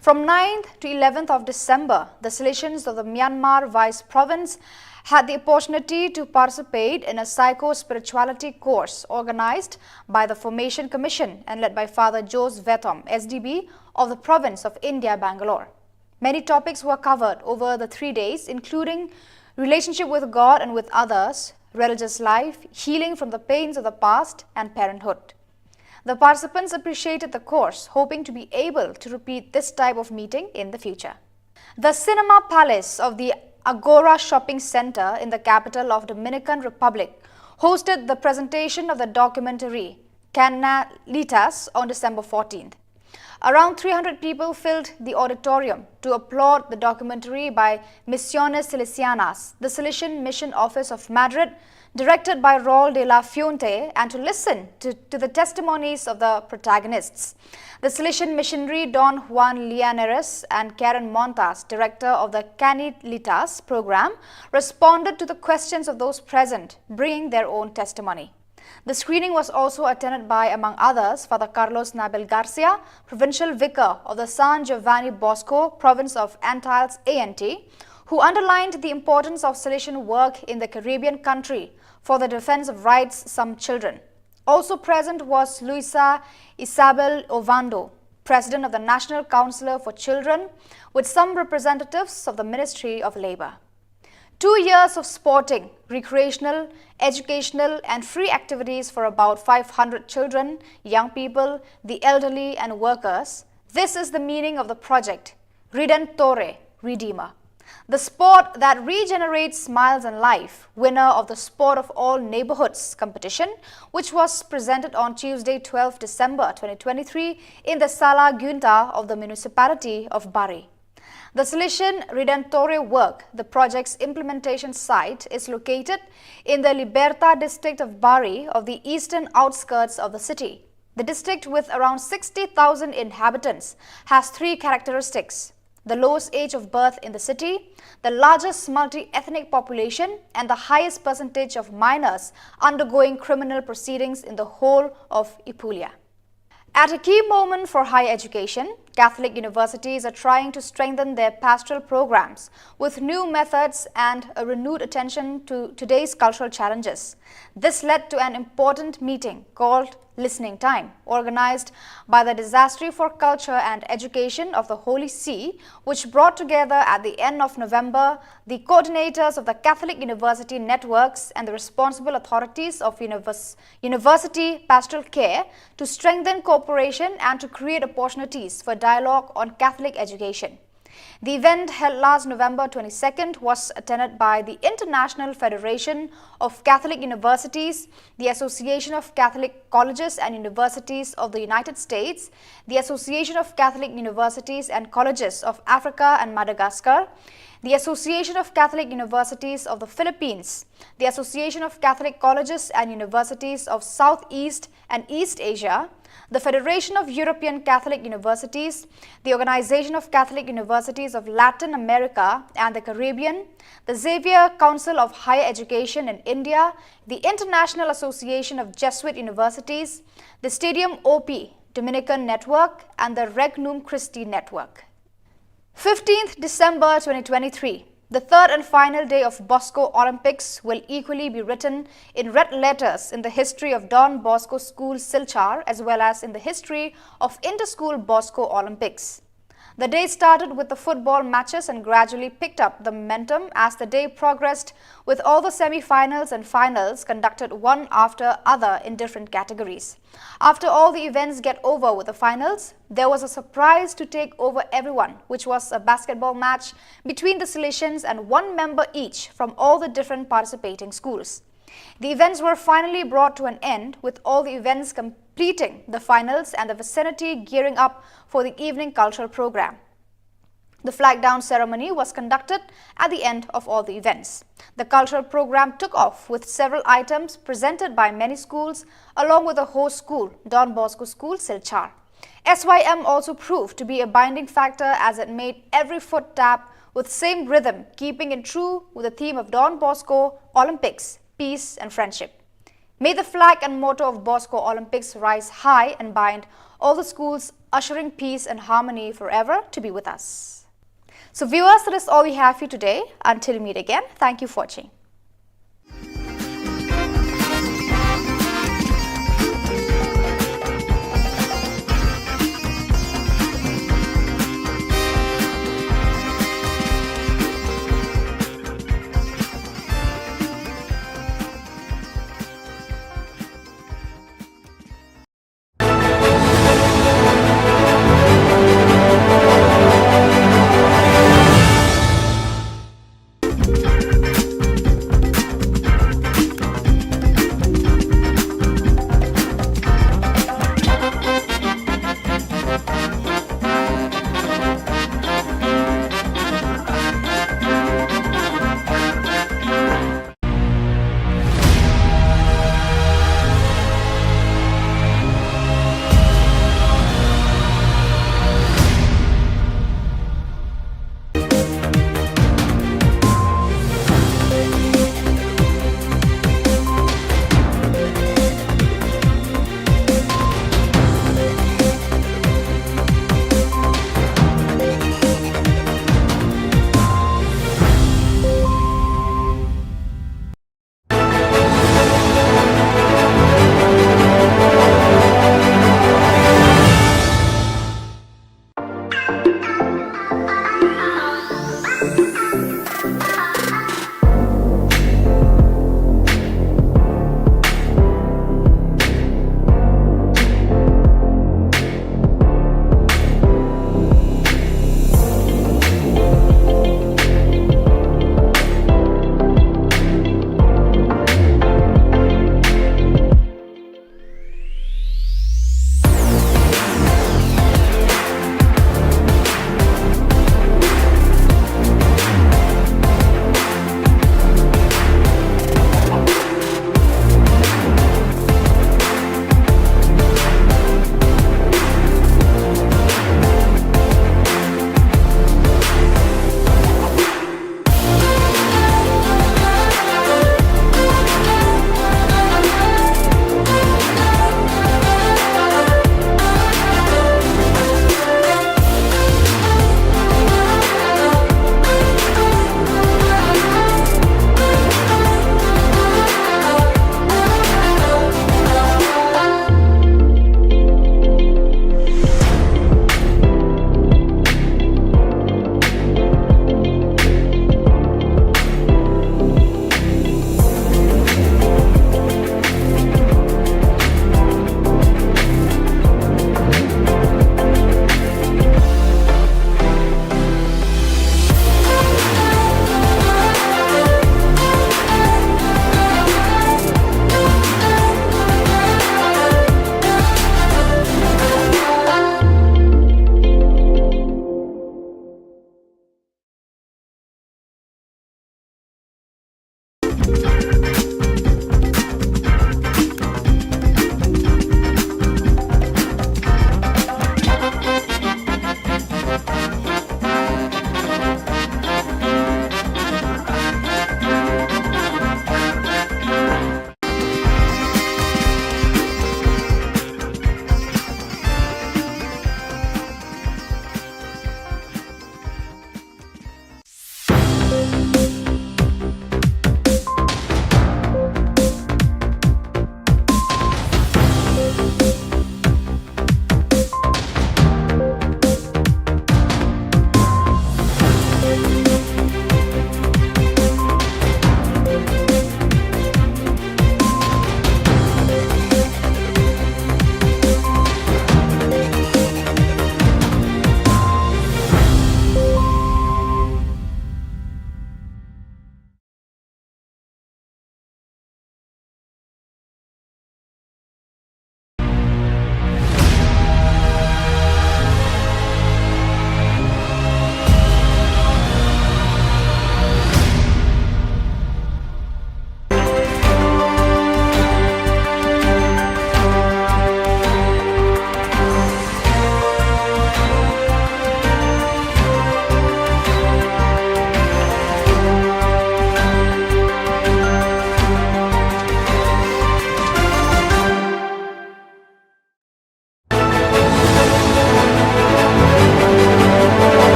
From ninth to eleventh of December, the Salesians of the Myanmar Vice Province had the opportunity to participate in a psycho-spirituality course organized by the Formation Commission and led by Father Jose Vetom, S D B, of the province of India, Bangalore. Many topics were covered over the three days, including relationship with God and with others, religious life, healing from the pains of the past, and parenthood. The participants appreciated the course, hoping to be able to repeat this type of meeting in the future. The Cinema Palace of the Agora Shopping Center in the capital of Dominican Republic hosted the presentation of the documentary Canalitas on December fourteenth. Around three hundred people filled the auditorium to applaud the documentary by Misiones Salesianas, the Salesian Mission Office of Madrid, directed by Raul de la Fuente, and to listen to, to the testimonies of the protagonists. The Salesian missionary Don Juan Llaneras and Karen Montas, director of the Canalitas program, responded to the questions of those present, bringing their own testimony. The screening was also attended by, among others, Father Carlos Nabel Garcia, Provincial Vicar of the San Giovanni Bosco, province of Antilles A N T, who underlined the importance of Salesian work in the Caribbean country for the defense of rights some children. Also present was Luisa Isabel Ovando, President of the National Council for Children, with some representatives of the Ministry of Labor. Two years of sporting, recreational, educational, and free activities for about five hundred children, young people, the elderly, and workers. This is the meaning of the project, Redentore, Redeemer. The sport that regenerates smiles and life, winner of the Sport of All Neighborhoods competition, which was presented on Tuesday, twelfth December twenty twenty-three, in the Sala Gunta of the municipality of Bari. The Salesian Redentore work, the project's implementation site, is located in the Liberta district of Bari of the eastern outskirts of the city. The district, with around sixty thousand inhabitants, has three characteristics: the lowest age of birth in the city, the largest multi-ethnic population, and the highest percentage of minors undergoing criminal proceedings in the whole of Apulia. At a key moment for higher education, Catholic universities are trying to strengthen their pastoral programs with new methods and a renewed attention to today's cultural challenges. This led to an important meeting called Listening Time, organized by the Dicastery for Culture and Education of the Holy See, which brought together at the end of November the coordinators of the Catholic University networks and the responsible authorities of univers- university pastoral care to strengthen cooperation and to create opportunities for dialogue on Catholic education. The event, held last November twenty-second, was attended by the International Federation of Catholic Universities, the Association of Catholic Colleges and Universities of the United States, the Association of Catholic Universities and Colleges of Africa and Madagascar, the Association of Catholic Universities of the Philippines, the Association of Catholic Colleges and Universities of Southeast and East Asia, the Federation of European Catholic Universities, the Organization of Catholic Universities of Latin America and the Caribbean, the Xavier Council of Higher Education in India, the International Association of Jesuit Universities, the Stadium O P Dominican Network, and the Regnum Christi Network. Fifteenth December twenty twenty-three, the third and final day of Bosco Olympics, will equally be written in red letters in the history of Don Bosco School Silchar as well as in the history of Inter-School Bosco Olympics. The day started with the football matches and gradually picked up the momentum as the day progressed, with all the semi-finals and finals conducted one after other in different categories. After all the events get over with the finals, there was a surprise to take over everyone, which was a basketball match between the Salesians and one member each from all the different participating schools. The events were finally brought to an end, with all the events completing the finals and the vicinity gearing up for the evening cultural program. The flag down ceremony was conducted at the end of all the events. The cultural program took off with several items presented by many schools, along with the host school, Don Bosco School, Silchar. S Y M also proved to be a binding factor as it made every foot tap with same rhythm, keeping in true with the theme of Don Bosco Olympics, peace and friendship. May the flag and motto of Bosco Olympics rise high and bind all the schools, ushering peace and harmony forever to be with us. So viewers, that is all we have for you today. Until we meet again, thank you for watching.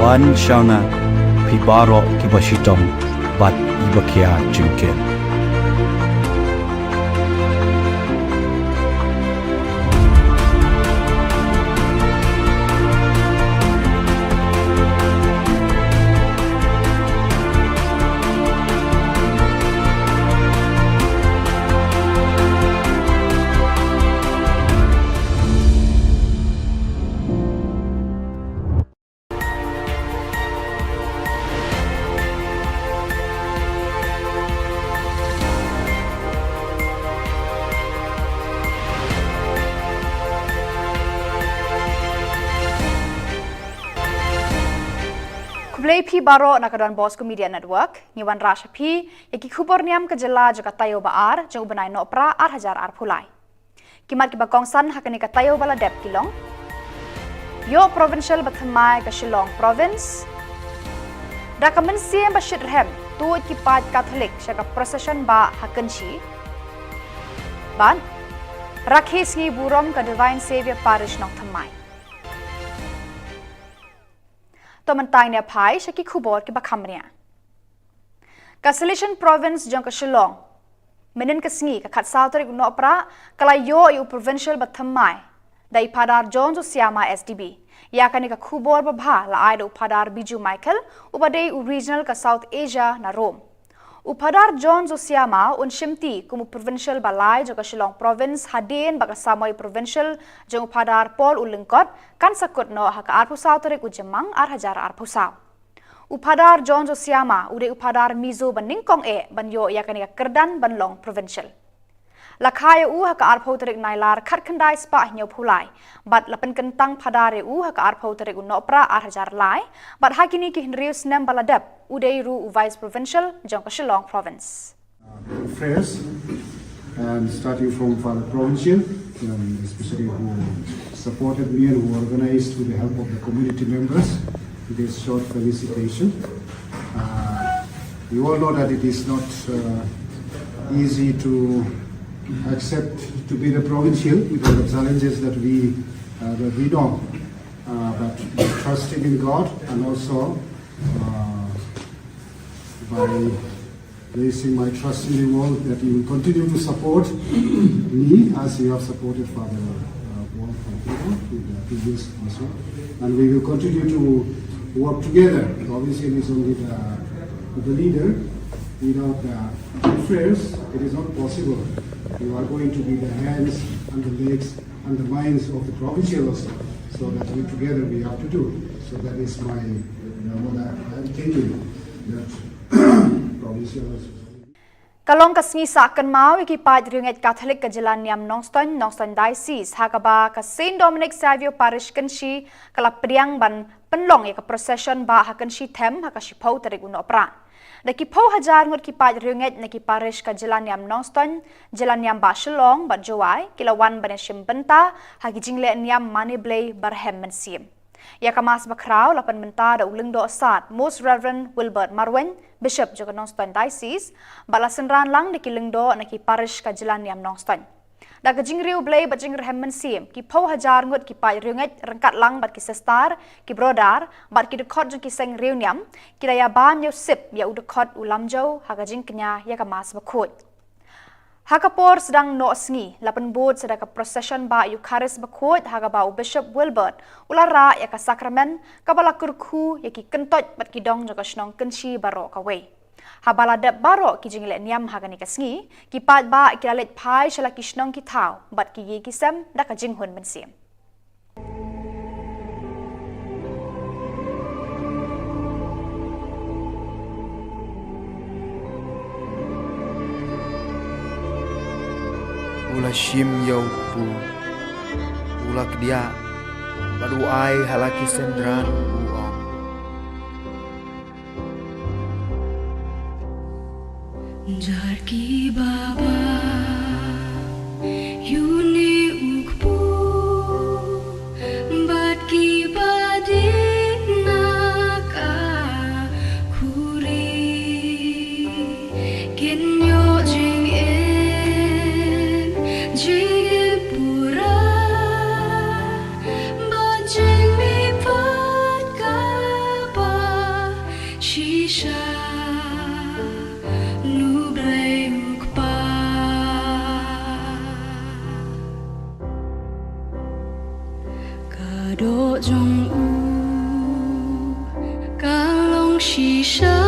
Wan shana phi baroh kiba shitom bad iba khia jingkit. Khublei phi baroh na ka Don Bosco Media Network. Ngi wanrah sha phi ïa ki khubor niam ka jylla jong ka taïew ba ar jong u bnai Nohprah ar hajar arphew lai. Ki mat kiba kongsan ha kane ka taïew ba la dep ki long: Ïoh provincial bathymmai ka Shillong Province. Da ka mynsiem ba shitrhem tuid ki paid Katholik sha ka procession bah ha Kynshi. Bad rakhe sngi burom ka Divine Saviour Parish Nongthymmai. To mynta ngin ïa phai sha ki khubor kiba kham bniah. Ka Salesian Province jong ka Shillong, mynhynnin ka sngi ka khatsaw tarik u Nohprah, ka la ïoh ïa u provincial bathymmai da i Phadar John Josiama S D B. Ïa kane ka khubor babha la ai da u Phadar Biju Michael, uba dei u regional ka South Asia na Rome. U Phadar John Josiama un shimti kum u provincial ba lai jong ka Shillong Province hadien ba ka samoi provincial jong u Phadar Paul u Lyngkot kan sa kut noh ha ka arphew saw tarik u Jymmang ar hajar arphew saw. U Phadar John Josiama u dei u Phadar Mizo ba nyngkong eh ban ïoh ïa kane ka kyrdan ban long provincial. La kha ïa u ha ka arphew tarik Nailar khatkhyndai spah hynñiewphew lai bad la pynkyntang phadar ïa u ha ka arphew tarik u Nohprah ar hajar lai, bad ha kine ki hynriew snem ba la dep u dei ruh u Vice Provincial jong ka Shillong Province. Prayers, and starting from Father Provincial, um, especially who supported me and who organized with the help of the community members this short felicitation. Uh, you all know that it is not uh, easy to accept to be the provincial with all the challenges that we uh, that we know. Uh, but trusting in God and also uh, by placing my trust in you all that you will continue to support me as you have supported Father uh, Paul Fantino with the previous also. And we will continue to work together. Obviously, it's only the, the leader. Without the prayers, it is not possible. You are going to be the hands and the legs and the minds of the provincial also. So that we together we have to do. So that is my, uh, what I, I am thinking, that provincial also. Ka long ka sngi sah kynmaw ïa ki paid riewngeit Katholik ka jylla niam Nongstoiñ, Nongstoiñ Diocese, ha kaba ka Saint Dominic Saviour Parish Kynshi ka la pdiang ban pynlong ïa ka procession bah ha Kynshi Them ha ka shiphew tarik u Nohprah. Da ki phew hajar ngut ki paid riewngeit na ki parish ka jylla niam Nongstoiñ, jylla niam bah Shillong bad Jowai ki la wan ban ïashim bynta ha ki jingleh niam mane Blei barhem mynsiem. Ïa ka Mass bakhraw la pynmynta da u Lyngdoh Sad Most Reverend Wilbert Marwein, Bishop jong ka Nongstoiñ Diocese, bad la synran lang da ki lyngdoh na ki parish ka jylla niam Nongstoiñ. Da ka jingriewblei bad jingrhem mynsiem, ki phew hajar ngut ki paid riewngeit ryngkat lang bad ki sister, ki brother bad ki dkhot jong ki seng riewniam ki la ïabam ïasip ïa u dkhot u Lamjew ha ka jingkñia ïa ka Mass bakhuid. Ha ka por sdang noh sngi la pynbud sa da ka procession bah Eucharist bakhuid ha kaba u Bishop Wilbert u la rah ïa ka sakramen kaba la kyrkhu ïa ki kyntoit bad ki dong jong ka shnong Kynshi baroh kawei. Haba la dep baroh ki jingleh niam ha kane ka sngi, ki paid bah ki la leit phai sha la ki shnong ki thaw bad ki ïing ki sem da ka jinghun mynsiem. U la shim ïa u kpu, u la kdiah bad u ai ha la ki synran u ong. Jar ki baba, ïa une u kpu bad ki ba dei na ka khuri, kin ïoh jingim, jingim pura bad jingmihpat ka Doh jong u ka long shisha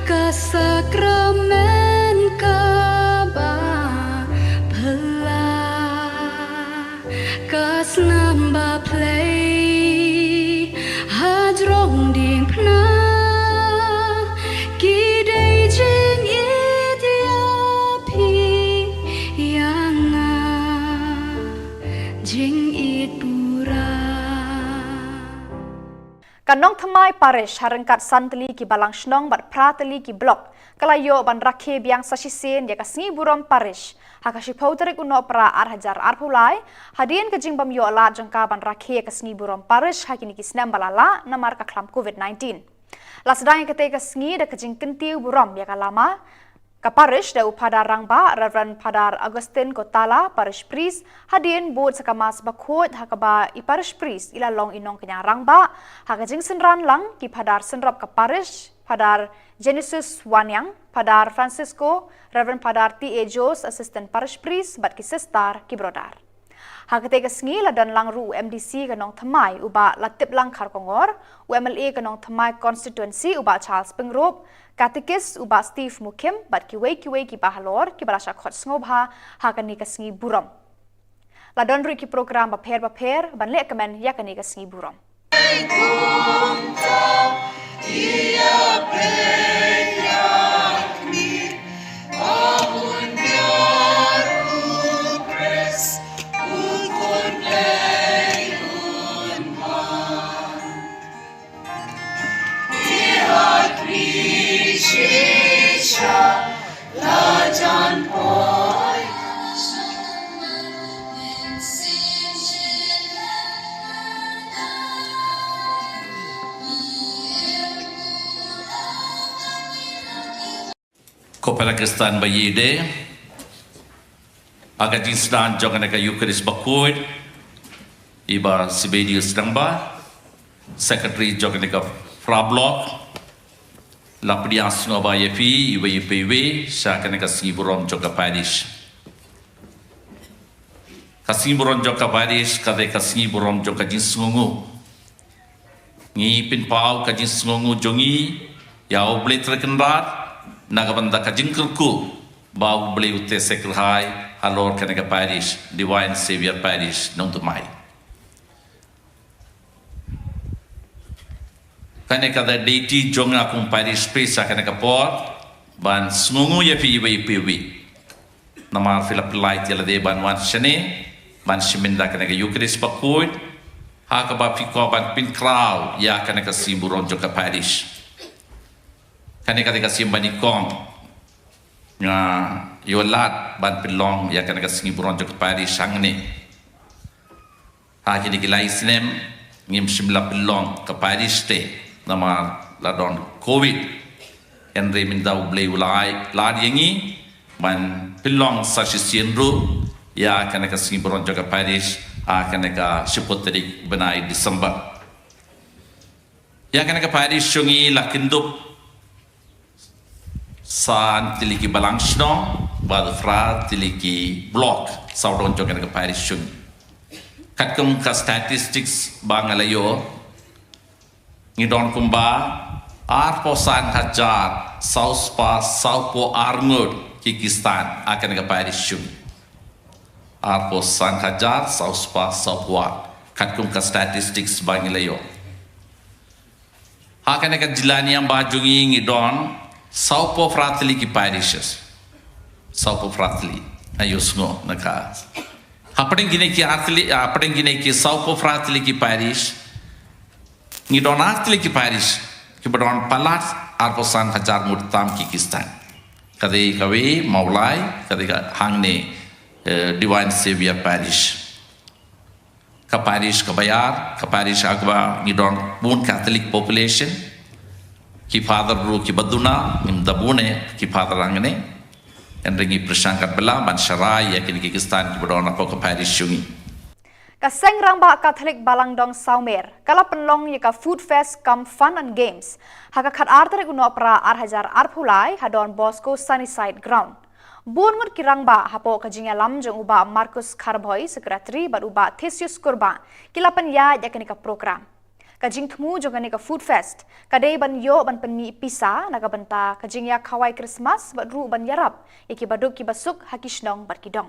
ka sakramen kaba phylla, ka snam ba phlei hajrong diengphna, ki dei jingit ïa phi ïa nga, jingit pura. Ka Nongthymmai Parish ha ryngkat san tylli ki balang shnong bad phra tylli ki block ka la ïoh ban rakhe biang sa shisien ïa ka sngi burom parish ha ka shiphew tarik u Nohprah ar hajar arphew lai, hadien ka jingbym ïoh lad jong ka ban rakhe ïa ka sngi burom parish ha kine ki snem ba la lah namar ka khlam covid nineteen. La sdang ïa katei ka sngi da ka jingkyntiew burom ïa ka lama ka parish da u Phadar Rangbah Reverend Phadar Augustine Kotala, Parish Priest, hadien bud sa ka Mass bakhuid ha kaba i Parish Priest i la long i nongkñia rangbah. Ha ka jingsynran lang ki Phadar synrop ka parish, Phadar Genesis Waniang, Phadar Francisco, Reverend Phadar T A Jones, Assistant Parish Priest, bad ki sister, ki brother. Ha katei ka sngi la don lang ruh u M D C ka Nongthymmai u Bah Latiplang Kharkongor, u M L A ka Nongthymmai Constituency u Bah Charles Pyngrope, Katekist u Bah Steve Mukhim bad kiwei kiwei ki bahalor kiba la shah khot sngewbha ha kane ka sngi burom. La don ruh ki program bapher bapher ban leh kmen ïa kane ka sngi burom. Ko para Khristan ba ïeit de, ha ka jingsdang jong kane ka Eucharist bakhuid, i Bah Sibedius Rangbah, Secretary jong kane ka Phra Block, la pdiang sngewbha ïa phi iwei pa iwei sha kane ka sngi burom jong ka parish. Ka sngi burom jong ka parish ka dei ka sngi burom jong ka jingsngewnguh. Ngi pynpaw ka jingsngewnguh jong ngi ïa U Blei Trai Kynrad na ka bynta ka jingkyrkhu ba U Blei u te seh kyrhai halor kane ka parish, Divine Saviour Parish Nongthymmai. Kane ka dei duty jong nga kum parish priest ha kane ka por ban sngewnguh ïa phi iwei pa iwei. Namar phi la pynlait ïa lade ban wan shane ban shim ïa kane ka Eucharist bakhuid ha kaba phi kwah ban pynkhraw ïa kane ka sngi burom jong ka parish. Kane ka dei ka sien ba nyngkong nga ïoh lad ban pynlong ïa kane ka sngi burom jong ka parish hangne. Ha kine ki lai snem ngim shym la pynlong ka parish te namar la don covid. Hynrei mynta U Blei u la ai lad ïa ngi ban pynlong sa shisien ruh ïa kane ka sngi burom jong ka parish ha kane ka shiphew tarik bnai December. Ïa kane ka parish jong ngi la kyndup san tylli ki balang shnong bad phra tylli ki block sawdong jong kane ka parish jong ngi. Katkum ka statistics ba nga la ïoh, ngi don kumba arphew san hajar saw spah sawphew ar ngut ki Khristan ha kane ka parish jong ngi. Arphew san hajar saw spah sawphew ar, katkum ka statistics ba ngi la ïoh. Ha kane ka jylla niam ba jong ngi ngi don sawphew phra tylli ki parishes. Sawphew phra tylli. Ayo sngew na ka. Hapdeng kine ki ar tylli, hapdeng kine ki sawphew phra tylli ki parish, ngi don ar tylli ki parish kiba don palat arphew san hajar ngut tam ki Khristan. Ka dei kawei Mawlai, ka dei ka hangne, eh, Divine Saviour Parish. Ka parish kaba ïar, ka parish ha kaba ngi don bun Catholic population. Ki father ruh kiba duna, ngim da bun eh ki father hangne. Hynrei ngi pyrshang katba lah ban sharai ïa kine ki Khristan kiba don hapoh ka parish jong ngi. Ka Seng Rangbah Catholic Balang Dong Sawmer ka la pynlong ïa ka Food Fest cum Fun and Games ha ka khatar tarik u Nohprah ar hajar arphew lai ha Don Bosco Sunnyside Ground. Bun ngut ki rangbah hapoh ka jingïalam jong u Bah Marcus Kharbhoi, Secretary, bad u Bah Theseus Kurbah, ki la pynïaid ïa kane ka program. Ka jingthmu jong kane ka Food Fest ka dei ban ïoh ban pynmih pisa na ka bynta ka jingïakhawai Christmas bad ruh ban ïarap ïa ki baduk ki basuk ha ki shnong bad ki dong.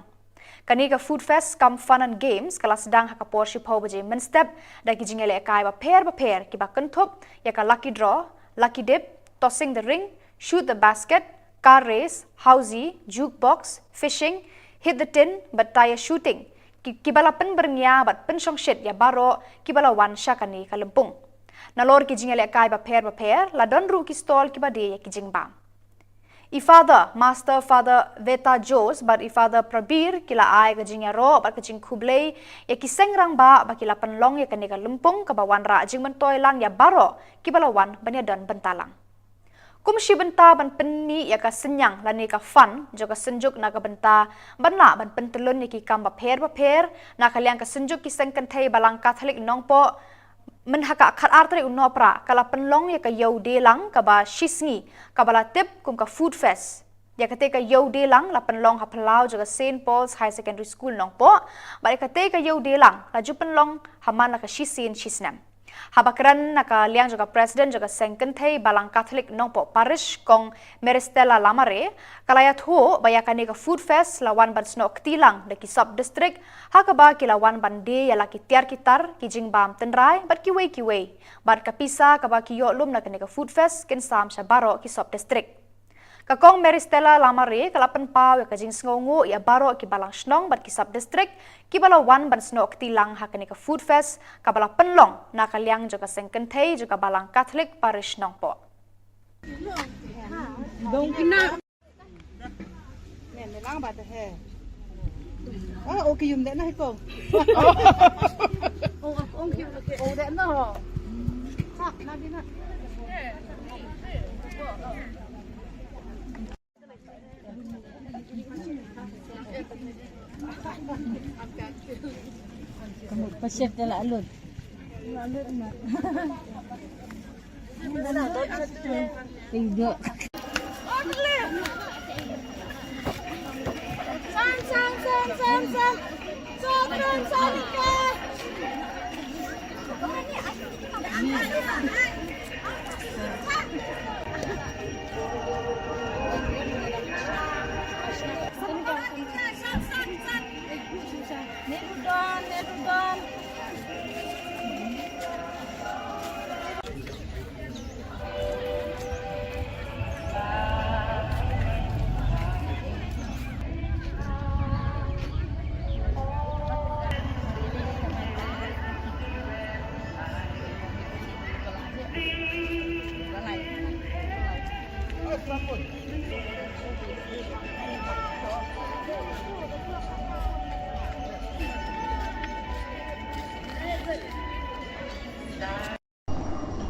Kane ka Food Fest cum Fun and Games ka la sdang ha ka por shiphew baje mynstep da ki jingïalehkai bapher bapher kiba kynthup ïa ka lucky draw, lucky dip, tossing the ring, shoot the basket, car race, housie, jukebox, fishing, hit the tin bad tyre shooting, ki, kiba la pynbyrngia bad pynshongshit ïa baroh kiba la wan sha kane ka lympung. Nalor ki jingïalehkai bapher bapher la don ruh ki stall kiba die ïa ki jingbam. I Father, Master Father Veta Jose bad i Father Prabir ki la ai ka jingïaroh bad ka jingkhublei ïa ki seng rangbah ba ki la pynlong ïa kane ka lympung kaba wanrah jingmyntoi lang ïa baroh kiba la wan ban ïadon bynta lang. Kum shi bynta ban pynmih ïa ka synñiang lane ka fund jong ka Synjuk na ka bynta ban lah ban pyntyllun ïa ki kam bapher bapher, na ka liang ka Synjuk ki Seng Kynthei Balang Katholik Nongpoh, mynha ka khatar tarik u Nohprah ka la pynlong ïa ka Ïew Die Lang kaba shisngi, kaba la tip kum ka Food Fest. Ïa katei ka Ïew Die Lang la pynlong ha phyllaw jong ka Saint Paul's Higher Secondary School Nongpoh, bad ïa katei ka Ïew Die Lang la ju pynlong ha man la ka shisien shisnem. Haba kren na ka liang jong ka President jong ka Seng Kynthei Balang Katholik Nongpoh Parish, Kong Meristella Lamare, ka la ïathuh ba ïa kane ka Food Fest la wan ban snoh kti lang da ki sub district, ha kaba ki la wan ban die ïa la ki tiar ki tar, ki jingbam tynrai bad kiwei kiwei, bad ka pisa kaba ki ïoh lum na kane ka Food Fest kin sam sha baroh ki sub district. Ka Kong Meristella Lamare ka la pynpaw ïa ka jingsngewnguh ïa baroh ki balang shnong bad ki sub district kiba la wan ban snoh kti lang ha kane ka Food Fest kaba la pynlong na ka liang jong ka Seng Kynthei jong ka Balang Katholik Parish Nongpoh.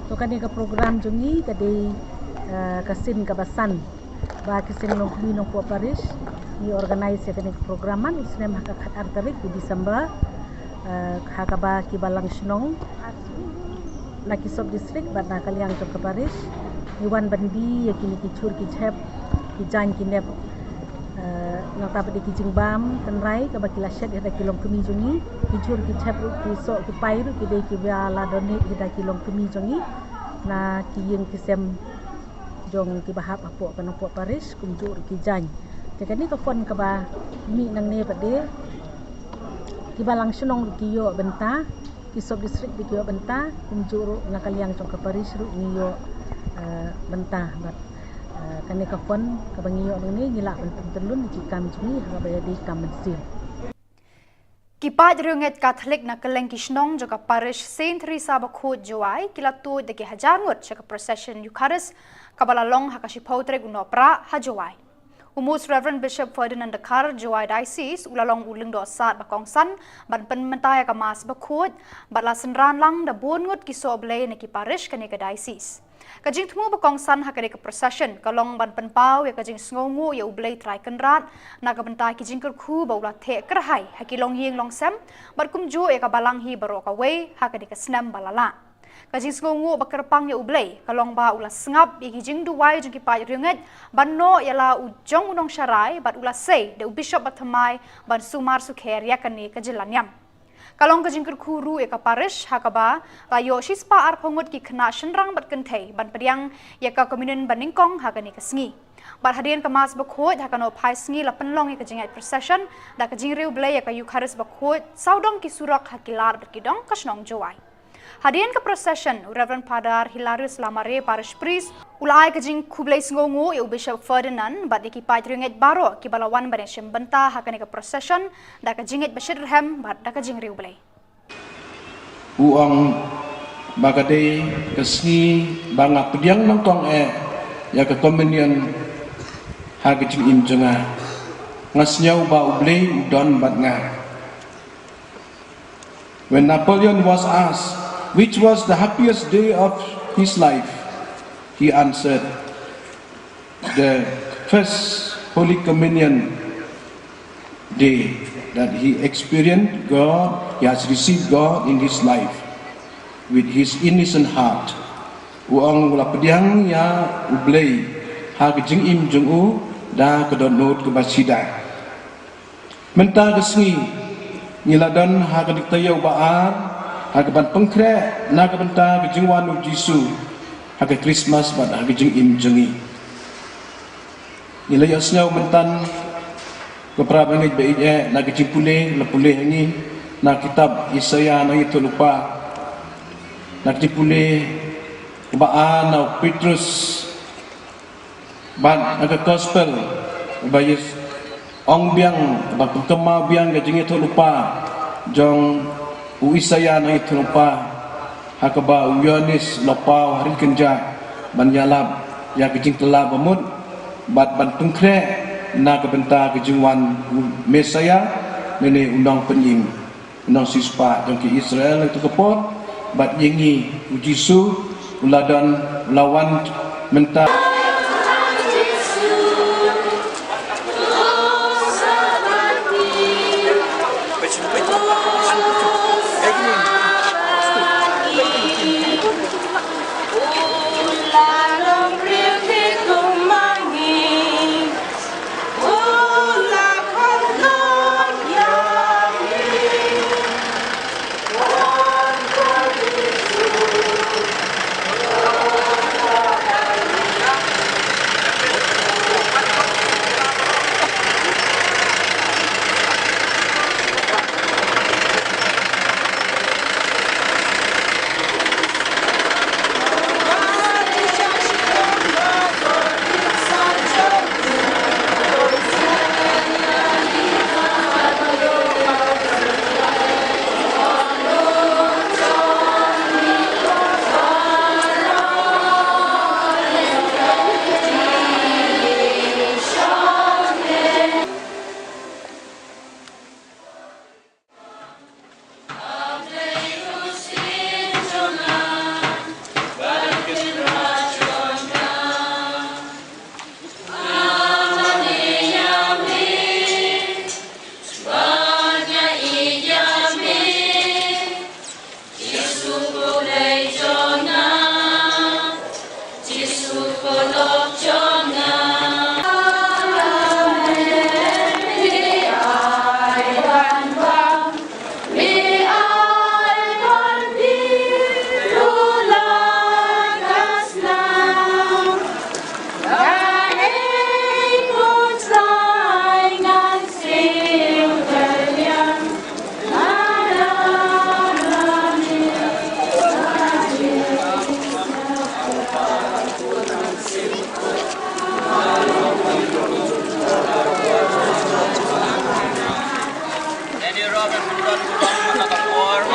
To kane ka program jong ngi ka dei, eh, ka sien kaba san ba ki seng longkmie Nongpoh Parish ngi organise ïa kane ka program man u snem ha ka khatar tarik u December, eh, ha kaba ki balang shnong na ki sub district bad na ka liang jong ka parish ngi wan ban die ïa kine ki jhur ki jhep, ki jaiñ ki nep, eh, nangta pat de ki jingbam tynrai kaba ki la shet ïa da ki longkmie jong ngi, ki jhur ki jhep ruh ki soh ki pai ruh ki dei kiba la donate ïa da ki longkmie jong ngi na ki ïing ki sem jong kiba hap hapoh ka Nongpoh Parish kumjuh ruh ki jaiñ. Te kane ka fund kaba mih nangne pat de ki balang shnong ruh ki ïoh bynta, ki sub district ruh ki ïoh bynta, kumjuh ruh na ka liang jong ka parish ruh ngi ïoh, eh, bynta bad, eh, kane ka fund kaba ngi ïoh nangne ngi lah ban pyntyllun ïa ki kam jong ngi ha kaba ïadei kam mynsiem. Ki paid riewngeit Katholik na kylleng ki shnong jong ka parish Saint Theresa Bakhuid Jowai ki la tuid da ki hajar ngut sha ka procession Eucharist kaba la long ha ka shiphew tarik u Nohprah ha Jowai. U Most Reverend Bishop Ferdinand Dkhar, Jowai Diocese, u la long u lyngdoh sad ba kongsan ban pynmynta ïa ka Mass Bakhuid bad la synran lang da bun ngut ki sohblei na ki parish kane ka diocese. Ka jingthmu ba kongsan ha kane ka procession ka long ban pynpaw ïa ka jingsngewnguh ïa U Blei Trai Kynrad na ka bynta ki jingkyrkhu ba u la theh kyrhai ha ki longïing longsem bad kumjuh ïa ka balang hi baroh kawei ha kane ka snem ba la lah. Ka jingsngewnguh ba kyrpang ïa U Blei ka long ba u la sngap ïa ki jingduwai jong ki paid riewngeit ban noh ïa la u jong u nongsharai, bad u la sei da u bishop ba thymmai ban sumar sukher ïa kane ka jingla niam. Ka long ka jingkyrkhu ruh ïa ka parish ha kaba la ïoh shispah arphew ngut ki khynnah shynrang bad kynthei ban pdiang ïa ka communion ba nyngkong ha kane ka sngi. Bad hadien ka Mass bakhuid ha ka nohphai sngi la pynlong ïa ka jingïaid procession da ka jingriewblei ïa ka Eucharist bakhuid sawdong ki surok ha ki lad bad ki dong ka shnong Jowai. Hadien ka procession, u Reverend Father Hilarius Lamare, Parish Priest, u la ai ka jingkhublei sngewnguh ïa u Bishop Ferdinand bad ïa ki paid riewngeit baroh kiba la wan ban ïashim bynta ha kane ka procession da ka jingngeit ba shitrhem bad da ka jingriewblei. U ong ba ka dei ka sngi ba nga pdiang nyngkong eh ïa ka communion ha ka jingim jong nga. Nga sngew ba U Blei u don bad nga. When Napoleon was asked which was the happiest day of his life, he answered, "The first Holy Communion day, that he experienced God, he has received God in his life, with his innocent heart." U ong u la pdiang ïa U Blei ha ka jingim jong u da ka dohnud kaba sida. Mynta ka sngi ngi la don ha ka diktaïew ba ar ha kaban pynkhreh na ka bynta ka jingwan U Jisu ha ka Krismas bad ha ka jingim jong ngi. Ngi la ïohsngew mynta ko para bangeit ba ïeit, na ka jingpule la pule ha ngi na kitab Isaïah nongïathuhlypa, na ka jingpule ba ar na u Petrus, bad na ka gospel ba ïa ong biang, ba pynkynmaw biang ka jingïathuhlypa jong u Isaïah nongïathuhlypa, ha kaba u Ïoannis u la paw ha ri kynjah ban ïalap ïa ka jingkylla ba mut bad ban pynkhreh na ka bynta ka jingwan u Messaïah, lane u nongpynim, u nongsiewspah jong ki Israel ha kato ka por. Bad ïa ngi U Jisu u la don, u la wan mynta.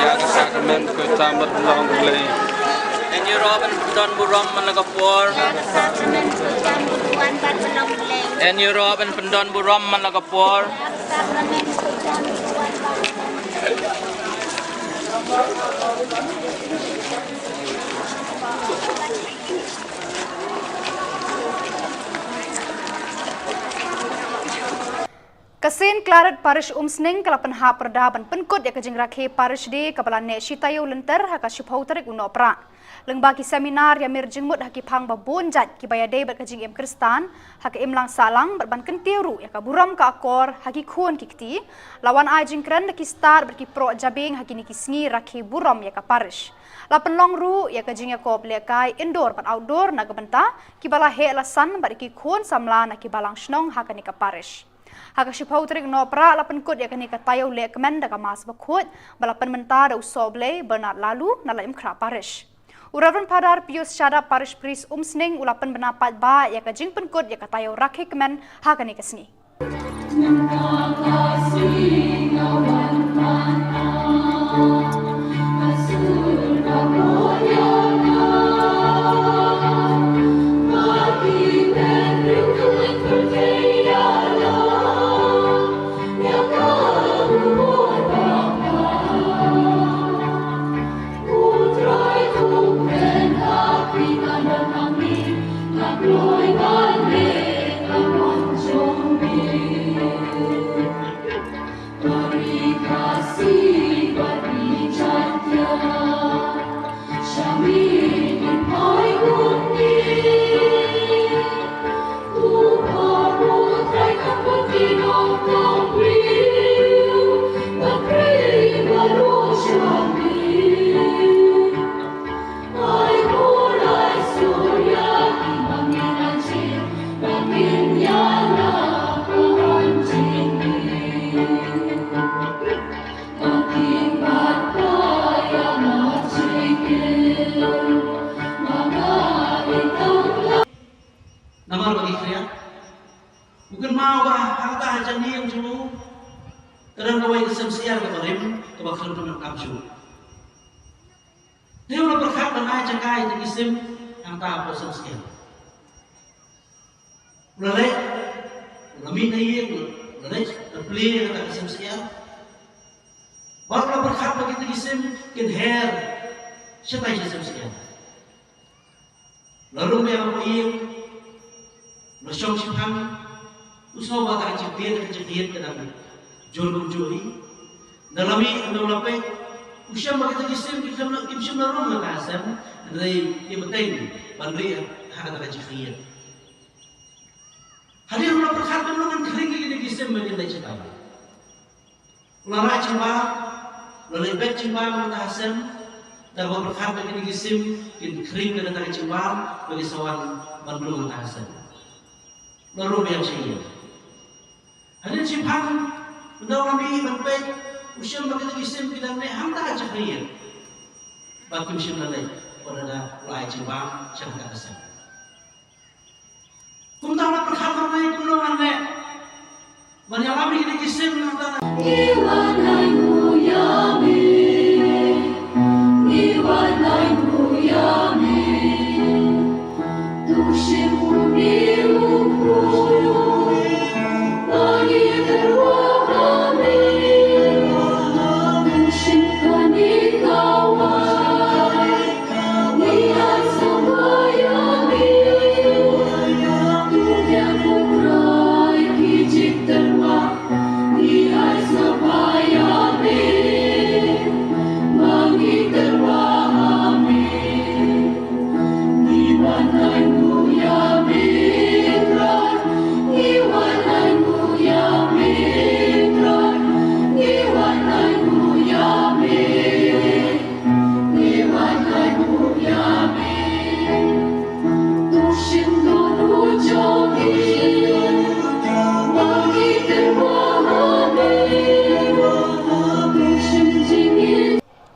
Ïa ka sakramen khuid tam bad pynlong U Blei. Ïa ngi ruh ban pyndon burom man la ka por. Ïa ngi ruh ban pyndon burom man la ka por. Ka Saint Claret Parish Umsning ka la pynhap pyrda ban pynkut ïa ka jingrakhe Parish Day kaba la neh shi taïew lynter ha ka shiphew tarik u Nohprah. Lyngba ki seminar ïa mir jingmut ha ki phang ba bun jait kiba ïadei bad ka jingim Khristan ha ka imlang sahlang bad ban kyntiew ruh ïa ka burom ka akor ha ki khun ki kti, la wan ai jingkren da ki stad bad ki proh jabieng ha kine ki sngi rakhe burom ïa ka Parish. La pynlong ruh ïa ka jingïakob lehkai indoor bad outdoor na ka bynta kiba la heh la san bad ïa ki khun samla na ki balang shnong ha kane ka Parish. Ha ka shiphew tarik Nohprah la pynkut ïa kane ka taïew lehkmen da ka Mass Bakhuid ba la pynmynta da u Sohblei Bernard Laloo na Laitumkhrah Parish. U Reverend Father Pius Shadap, Parish Priest Umsning, u la pynbna paidbah ïa ka jingpynkut ïa ka taïew rakhe kmen ha kane ka sngi. Namar ba ki khriat u kynmaw ba ha kata ka jingim jong u ka don kawei ka sem syiar kaba rim kaba khlem pyndonkam shuh. Te u la pyrkhat ban ai jaka ïa kata ka sem hangta hapoh sem syiar. U la leit, u la mih na ïing, u la leit, u la plie ïa kata ka sem syiar. Bad u la pyrkhat ba kita ki sem kin her shatai sha sem syiar. La rung biang hapoh ïing, la shong shiphang, u sngew ba kata ka jingkdiat, ka jingkdiat ka dang jur kumjuh hi. Nda la mih, nda la peit, u shem ba kita ki sem kim shym la, kim shym la rung ha kata ka sem, hynrei ki bteng ban rieh ha kata ka jingkdiat. Hadien u la pyrkhat kumno ngan khring ïa kine ki sem ba kin leit shatai. U la rah jingbam, u la leit bet jingbam na kata ka sem, da kaba pyrkhat ba kine ki sem kin khring na kata ka jingbam ba ki sa wan ban rung na kata ka sem. U la rung biang sha ïing. Hadien shiphang, ynda u la mih ban peit, u shem ba kine ki sem ki dang neh hangta ha jaka ïing. Ba kim shym la leit, wat la da u la ai jingbam sha kata ka sem. Kumta u la pyrkhat marwei kumno ngan leh ban ïalam ïa kine ki sem nangta.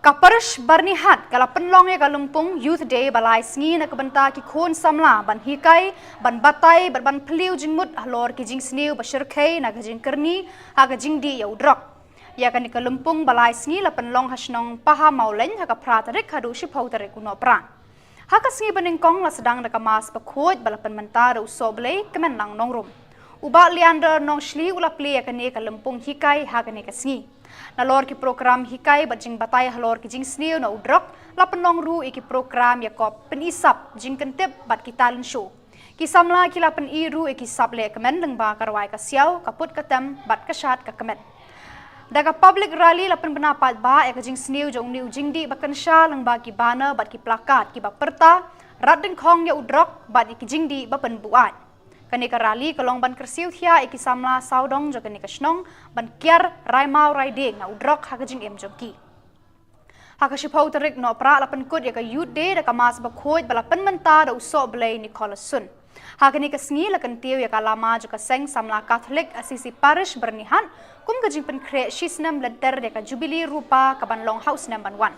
Ka Parish Byrnihat ka la pynlong ïa ka lympung Youth Day ba lai sngi na ka bynta ki khun samla ban hikai, ban batai bad ban phylliew jingmut halor ki jingsniew ba shyrkhei na ka jingkyrni ha ka jingdih ïa u drok. Ïa kane ka lympung ba lai sngi la pynlong ha shnong Paha Mawlein ha ka phra tarik haduh shiphew tarik u Nohprah. Ha ka sngi ba nyngkong la sdang da ka Mass Bakhuid ba la pynmynta da u Sohblei Kmenlang Nongrum. U Bah Leander Nongshli u la plie ïa kane ka lympung hikai ha kane ka sngi. Nalor ki prokram hikai bad jingbatai halor ki jingsniew na u drok, la pynlong ruh ïa ki prokram ïakob pyni sap, jingkyntip bad ki talent show. Ki samla ki la pyni ruh ïa ki sap lehkmen lyngba ka rwai ka siaw, ka put ka tem bad ka shad ka kmen. Da ka public rally la pynbna paidbah ïa ka jingsniew jong une u jingdih ba kynsha lyngba ki banner bad ki plakat kiba pyrta, "Rat dyngkhong ïa u drok" bad ïa ki jingdih ba pynbuaid. Kane ka rally ka long ban kyrsiew thiah ïa ki samla sawdong jong kane ka shnong ban kiar rai maw rai dieng na u drok ha ka jingim jong ki. Ha ka shiphew tarik Nohprah la pynkut ïa ka Youth Day da ka Mass bakhuid ba la pynmynta da u Sohblei Nicholas Sun. Ha kane ka sngi la kyntiew ïa ka lama jong ka seng samla Katholik Assisi Parish Byrnihat kum ka jingpynkhreh shisnem lynter ïa ka Jubilee Rupa kaban long ha u snem ban wan.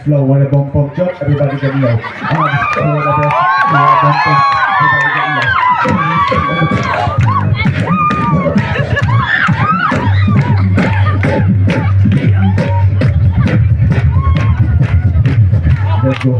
Flow, what a bum bum jump, everybody get low. Ah, what a bum, what a bum bum, everybody get low. Let's go.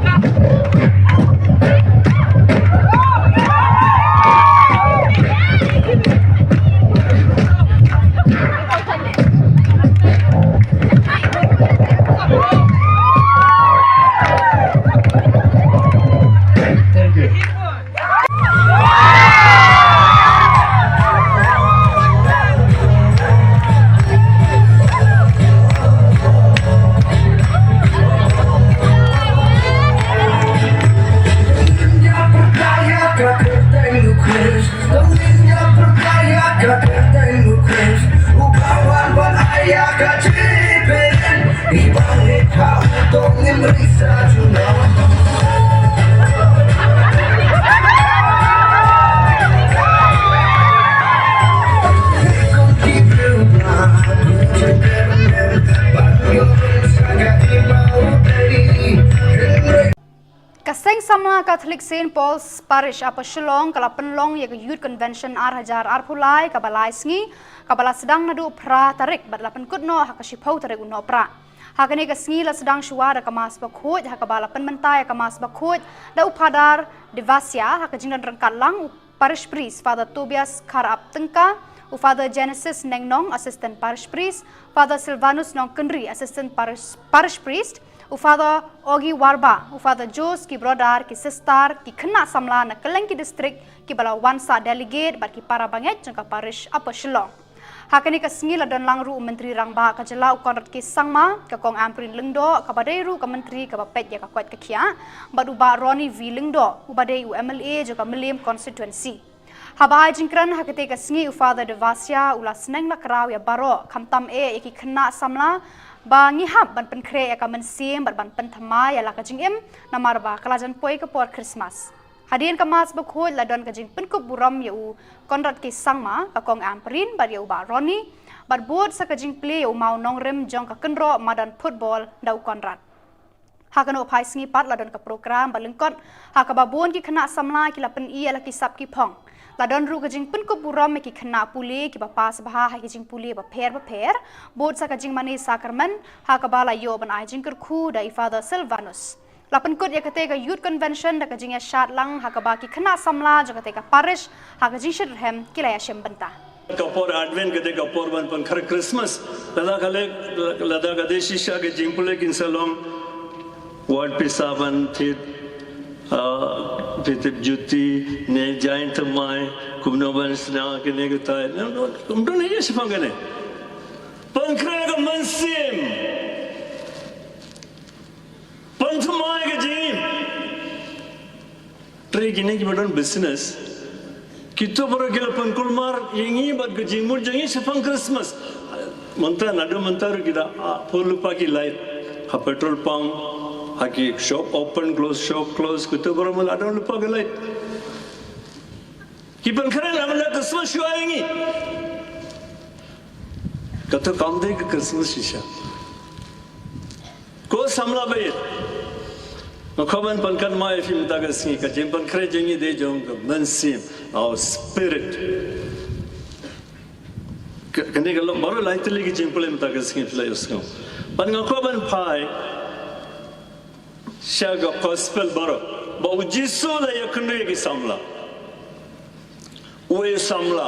Ka Seng Samla Katholik Saint Paul's Parish Upper Shillong ka la pynlong ïa ka Youth Convention ar hajar arphew lai kaba lai sngi, kaba la sdang naduh phra tarik bad la pynkut noh ha ka shiphew tarik u Nohprah. Ha kane ka sngi la sdang shuwa da ka Mass bakhuid, ha kaba la pynmynta ïa ka Mass bakhuid da u Father Devasia, ha ka jingdon ryngkat lang u Parish Priest Father Tobias Kharap Tyngka, u Father Genesis Nengnong, Assistant Parish Priest, Father Silvanus Nongkynrih, Assistant Parish, Parish Priest, u Father Ogi Warba, u Father Jos, ki brother, ki sister, ki khynnah samla na kylleng ki district, kiba la wan sah delegate bad ki para bangeit jong ka Parish Upper Shillong. Ha kane ka sngi la don lang ruh u Myntri Rangbah ka jylla u Conrad K Sangma, ka Kong Ampareen Lyngdoh, kaba dei ruh ka Myntri kaba peit ïa ka koit ka khiah, bad u Bah Ronnie V Lyngdoh, uba dei u M L A jong ka Mylliem Constituency. Haba ai jingkren ha katei ka sngi u Father Devasia u la sneng la kraw ïa baroh, khamtam eh ïa ki khynnah samla, ba ngi hap ban pynkhreh ïa ka mynsiem bad ban pynthymmai ïa la ka jingim, namar ba ka la jan poi ka por Christmas. Hadien ka Mass bakhuid la don ka jingpynkup burom ïa u Conrad K Sangma, ka Kong Ampareen bad ïa u Bah Ronnie, bad bud sa ka jingplie ïa u mawnongrim jong ka kynroh madan football da u Conrad. Ha kano phai sngi pat la don ka program ba lyngkot, ha kaba bun ki khynnah samla ki la pyni ïa la ki sap ki phong. La don ruh ka jingpynkup burom ïa ki khynnah pule kiba pass bha ha ki jingpule bapher bapher, bud sa ka jingmane sakramen, ha kaba la ïoh ban ai jingkyrkhu da i Father Silvanus. La pynkut ïa kata ka Youth Convention da ka jingïashad lang ha kaba ki khynnah samla jong kata ka parish ha ka jingshitrhem ki la ïashem bynta. Ka por Advent ka dei ka por ban pynkhreh Christmas. Lada ka leh, lada ka dei shisha ka jingpule kin sa long wat pisa ban thied, ah, phi tip juti ne jaiñ thymmai, kumno ban sna kine kitai. No, no, kumno ne ïa shaphang kane. Pynkhreh ka mynsiem. Pynthymmai ka jingim. Hynrei kine kiba don business, kito baroh ki la pynkulmar ïa ngi bad ka jingmut jong ngi shaphang Christmas. Mynta, naduh mynta ruh ki da, ah, pur lypa ki light ha petrol pump, ha ki shop open close, shop close, kito baroh ma la don lypa ki light. Ki pynkhreh la mynta Christmas shuwa ïa ngi. Kato kam dei ka Christmas shisha. Ko samla baieit, nga kwah ban pynkynmaw ïa phi mynta ka sngi, ka jingpynkhreh jong ngi dei jong ka mynsiem, our spirit. Ka, kane ka long baroh lai tylli ka jingpule mynta ka sngi phi la ïohsngew. Bad nga kwah ban phai sha ka gospel baroh ba U Jisu u la ïakynduh ïa ki samla. Uwei u samla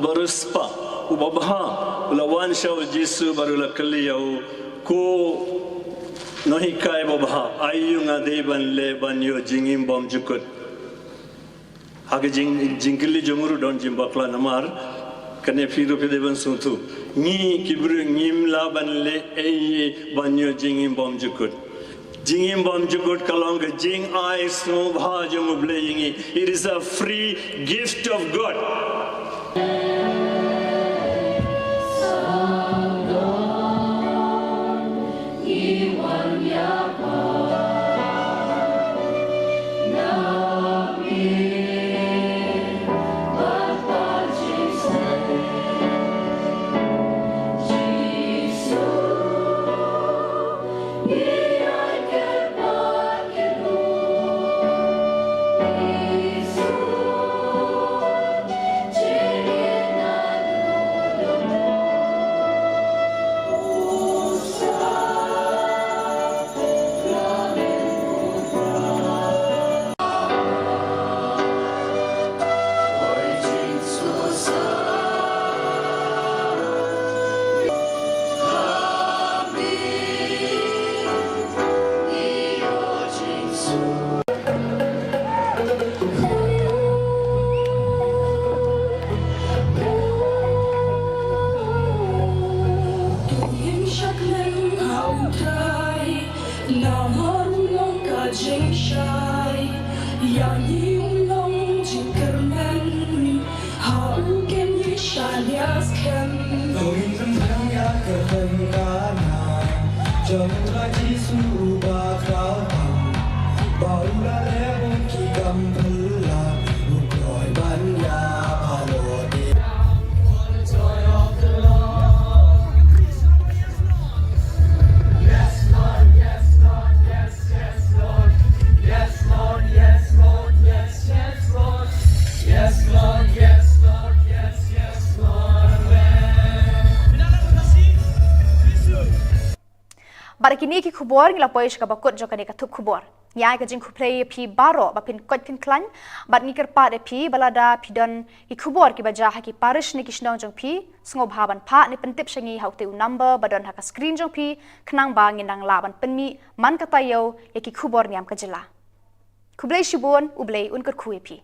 ba riewspah, uba bha, u la wan sha U Jisu bad u la kylli ïa u, ko nonghikai babha, aiu nga dei ban leh ban ïoh jingim bymjukut? Ha ka jing, jingkylli jong u ruh don jingbakla namar kane phi ruh phi dei ban sngewthuh. Ngi ki briew ngim lah ban leh ei ei ban ïoh jingim bymjukut. Jingim bymjukut ka long ka jingai sngewbha jong U Blei ïa ngi. It is a free gift of God. Namar u long ka jingshai, ïa ngi u long jingkyrmen, ha u kin ngi shaniah skhem. To ngin pynbiang ïa ka tyngkana jong u Trai Jisu uba khraw tam, ba u la leh bun ki kam phylla, u kloi ban ïa phalot. Bad da kine ki khubor ngi la poi sha kaba kut jong kane ka thup khubor. Ngi ai ka jingkhublei ïa phi baroh ba phin koit phin khlaiñ, bad ngi kyrpad ïa phi ba lada phi don ki khubor kiba jia ha ki parish ne ki shnong jong phi, sngewbha ban phah ne pyntip sha ngi ha utei u number ba don ha ka screen jong phi, khnang ba ngin nang lah ban pynmih man ka taïew ïa ki khubor niam ka jylla. Khublei shibun, U Blei un kyrkhu ïa phi.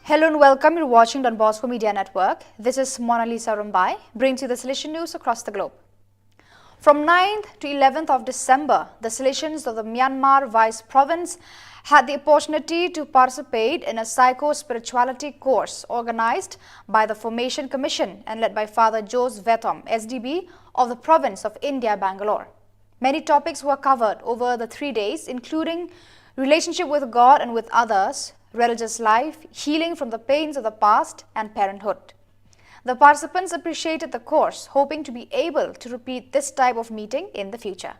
Hello and welcome. You're watching Don Bosco Media Network. This is Mona Lisa Rumbai, brings you the Salesian news across the globe. From ninth to eleventh of December, the Salesians of the Myanmar Vice Province had the opportunity to participate in a psycho-spirituality course organized by the Formation Commission and led by Father Jose Vetom, S D B, of the province of India, Bangalore. Many topics were covered over the three days, including relationship with God and with others, religious life, healing from the pains of the past, and parenthood. The participants appreciated the course, hoping to be able to repeat this type of meeting in the future.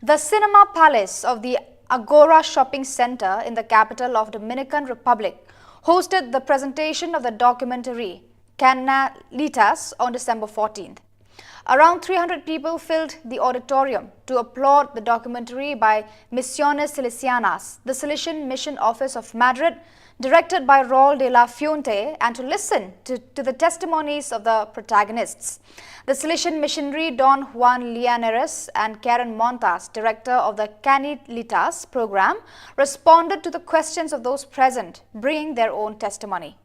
The Cinema Palace of the Agora Shopping Center in the capital of Dominican Republic hosted the presentation of the documentary Canalitas on December fourteenth. Around three hundred people filled the auditorium to applaud the documentary by Misiones Salesianas, the Salesian Mission Office of Madrid, directed by Raul de la Fuente, and to listen to, to the testimonies of the protagonists. The Salesian missionary Don Juan Llaneras and Karen Montas, director of the Canalitas program, responded to the questions of those present, bringing their own testimony.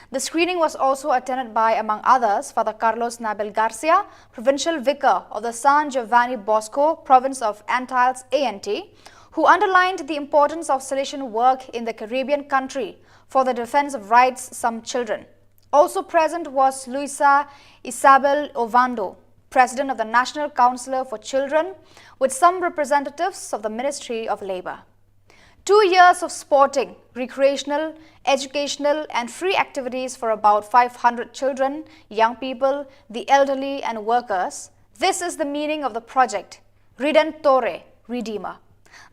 The screening was also attended by, among others, Father Carlos Nabel Garcia, Provincial Vicar of the San Giovanni Bosco, province of Antilles A N T, who underlined the importance of Salesian work in the Caribbean country for the defense of rights some children. Also present was Luisa Isabel Ovando, President of the National Council for Children, with some representatives of the Ministry of Labor. Two years of sporting, recreational, educational, and free activities for about five hundred children, young people, the elderly, and workers. This is the meaning of the project, Redentore, Redeemer.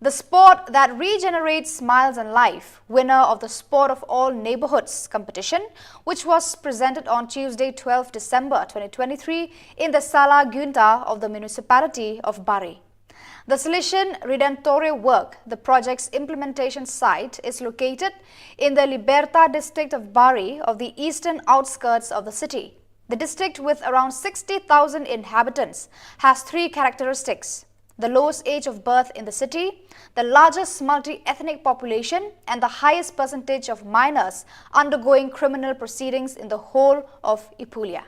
The sport that regenerates smiles and life, winner of the Sport of All Neighborhoods competition, which was presented on Tuesday, twelfth December twenty twenty-three, in the Sala Gunta of the municipality of Bari. The Salesian Redentore work, the project's implementation site, is located in the Liberta district of Bari of the eastern outskirts of the city. The district, with around sixty thousand inhabitants, has three characteristics: the lowest age of birth in the city, the largest multi-ethnic population, and the highest percentage of minors undergoing criminal proceedings in the whole of Apulia.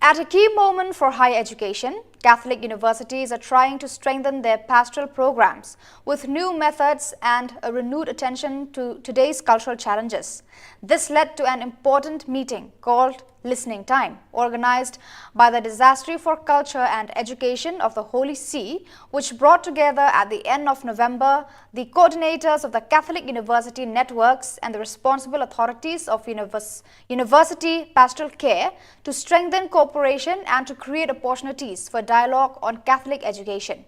At a key moment for higher education, Catholic universities are trying to strengthen their pastoral programs with new methods and a renewed attention to today's cultural challenges. This led to an important meeting called Listening Time, organized by the Dicastery for Culture and Education of the Holy See, which brought together at the end of November the coordinators of the Catholic University networks and the responsible authorities of univers- university pastoral care to strengthen cooperation and to create opportunities for dialogue on Catholic education.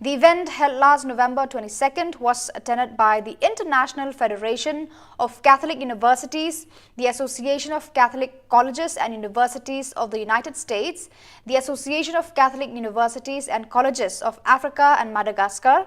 The event, held last November twenty-second, was attended by the International Federation of Catholic Universities, the Association of Catholic Colleges and Universities of the United States, the Association of Catholic Universities and Colleges of Africa and Madagascar,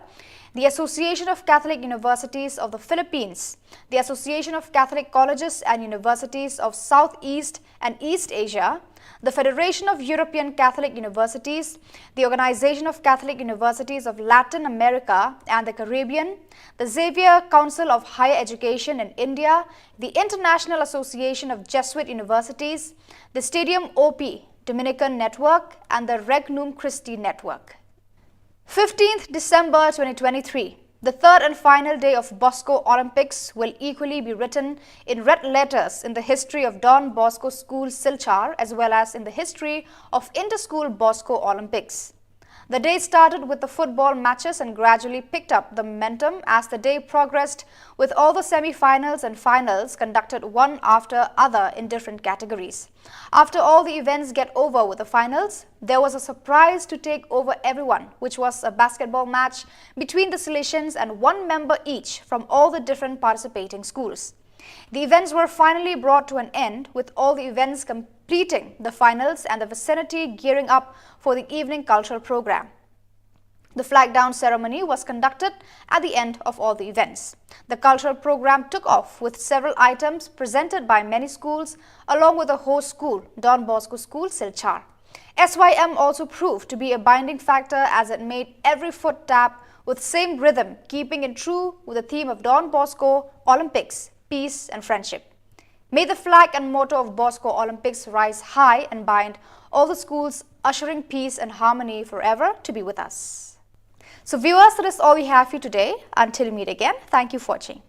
the Association of Catholic Universities of the Philippines, the Association of Catholic Colleges and Universities of Southeast and East Asia, the Federation of European Catholic Universities, the Organization of Catholic Universities of Latin America and the Caribbean, the Xavier Council of Higher Education in India, the International Association of Jesuit Universities, the Stadium O P Dominican Network, and the Regnum Christi Network. Fifteenth December twenty twenty-three, the third and final day of Bosco Olympics, will equally be written in red letters in the history of Don Bosco School Silchar as well as in the history of Inter-School Bosco Olympics. The day started with the football matches and gradually picked up the momentum as the day progressed, with all the semi-finals and finals conducted one after other in different categories. After all the events get over with the finals, there was a surprise to take over everyone, which was a basketball match between the Salesians and one member each from all the different participating schools. The events were finally brought to an end, with all the events completing the finals and the vicinity gearing up for the evening cultural program. The flag down ceremony was conducted at the end of all the events. The cultural program took off with several items presented by many schools, along with the host school, Don Bosco School, Silchar. S Y M also proved to be a binding factor as it made every foot tap with same rhythm, keeping in true with the theme of Don Bosco Olympics, peace and friendship. May the flag and motto of Bosco Olympics rise high and bind all the schools, ushering peace and harmony forever to be with us. So viewers, that is all we have for you today. Until we meet again, thank you for watching.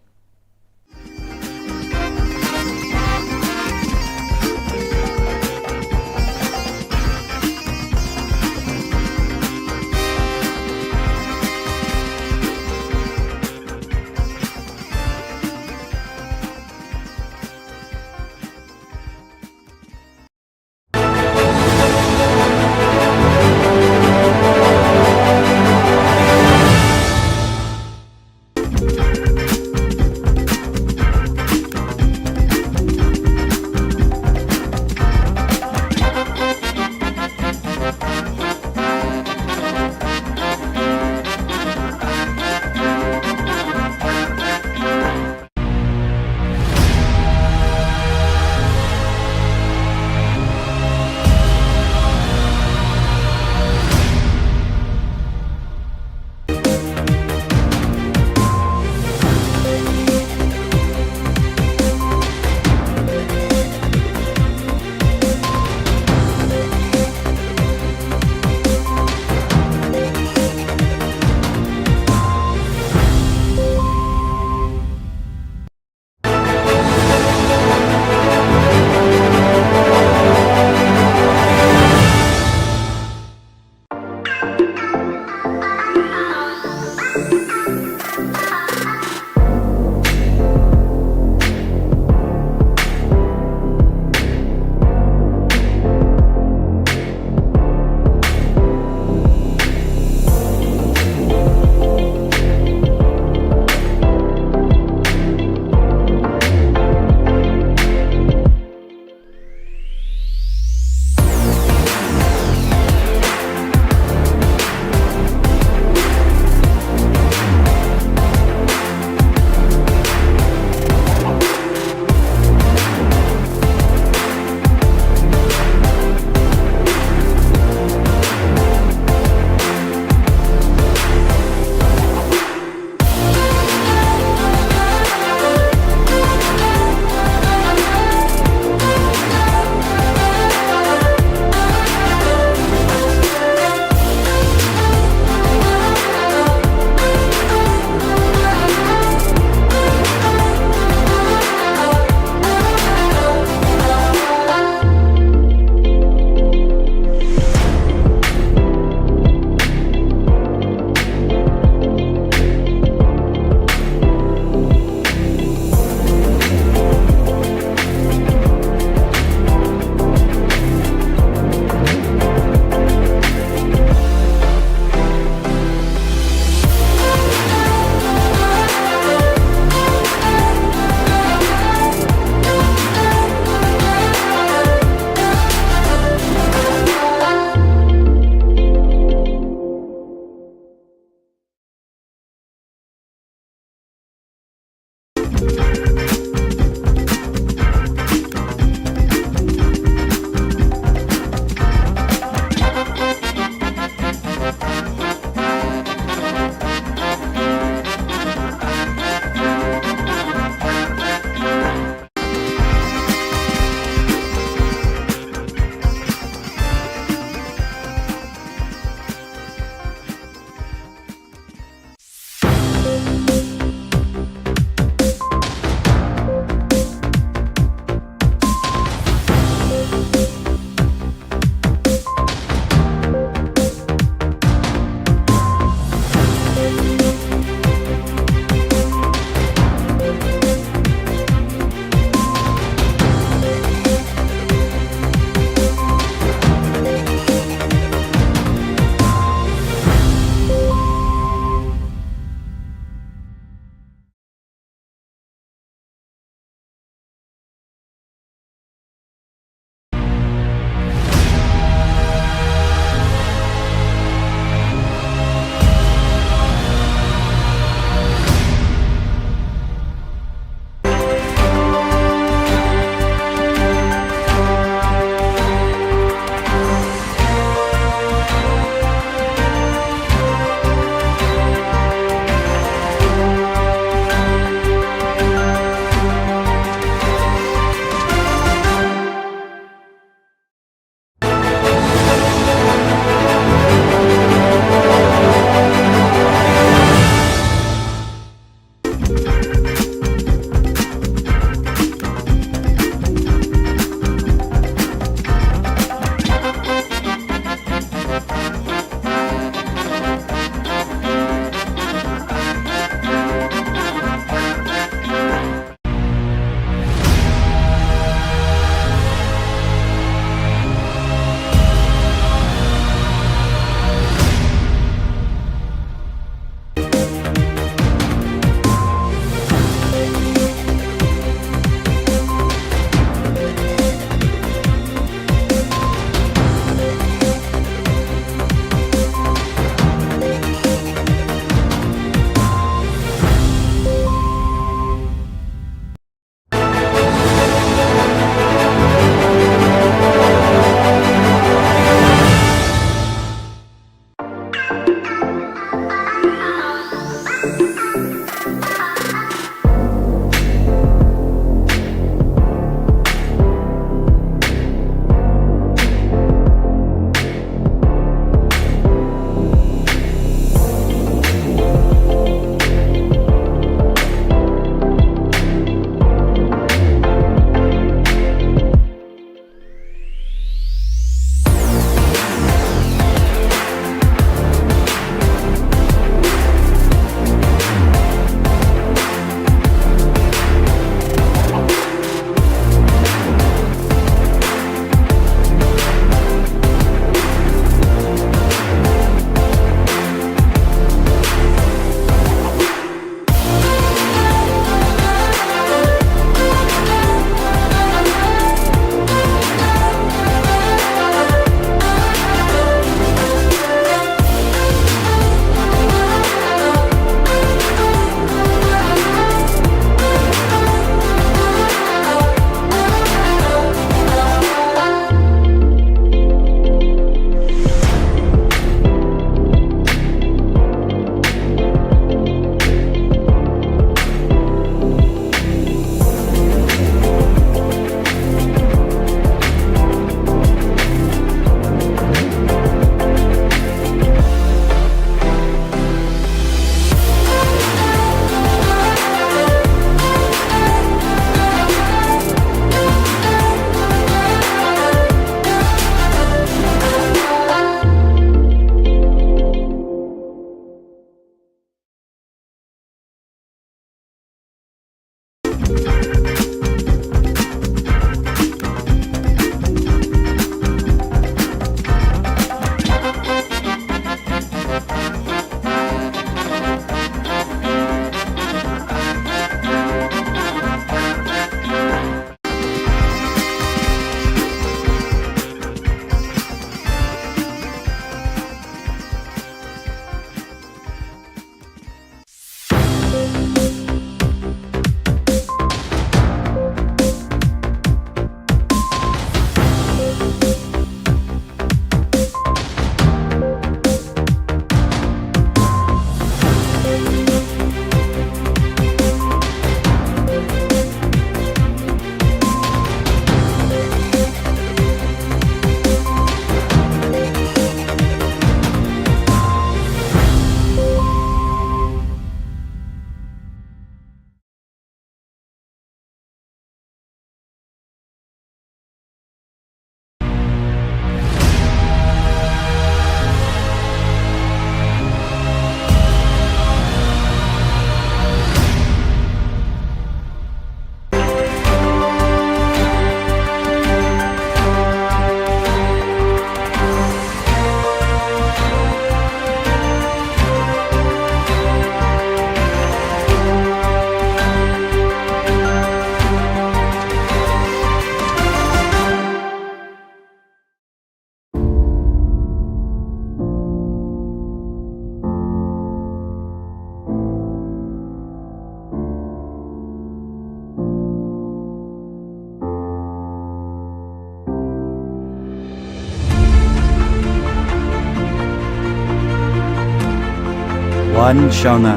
Wan shana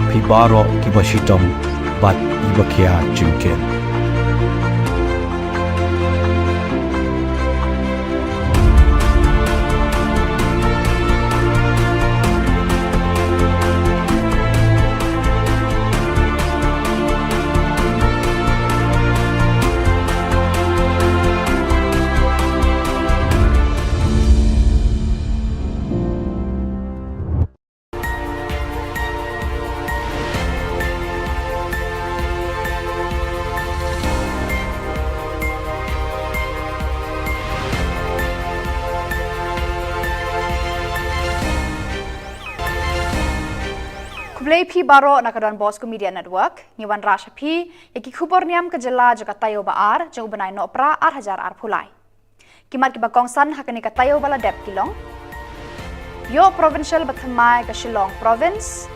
phi baroh kiba shitom bad kiba khia jingkit. Khublei phi baroh na ka Don Bosco Media Network. Ngi wanrah sha phi ïa ki khubor niam ka jylla jong ka taïew ba ar jong u bnai Nohprah ar hajar arphew lai. Ki mat kiba kongsan ha kane ka taïew ba la dep ki long: Ïoh provincial bathymmai ka Shillong Province.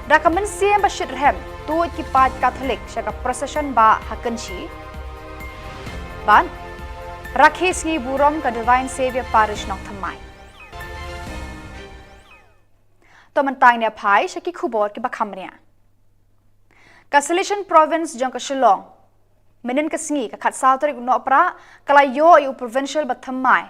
Da ka mynsiem ba shit rhem tuid ki paid Katholik sha ka procession bah ha Kynshi. Bad rakhe sngi burom ka Divine Saviour Parish Nongthymmai. To mynta ngin ïa phai sha ki khubor kiba kham bniah. Ka Salesian Province jong ka Shillong mynhynnin ka sngi ka khatsaw tarik u Nohprah ka la ïoh ïa u provincial bathymmai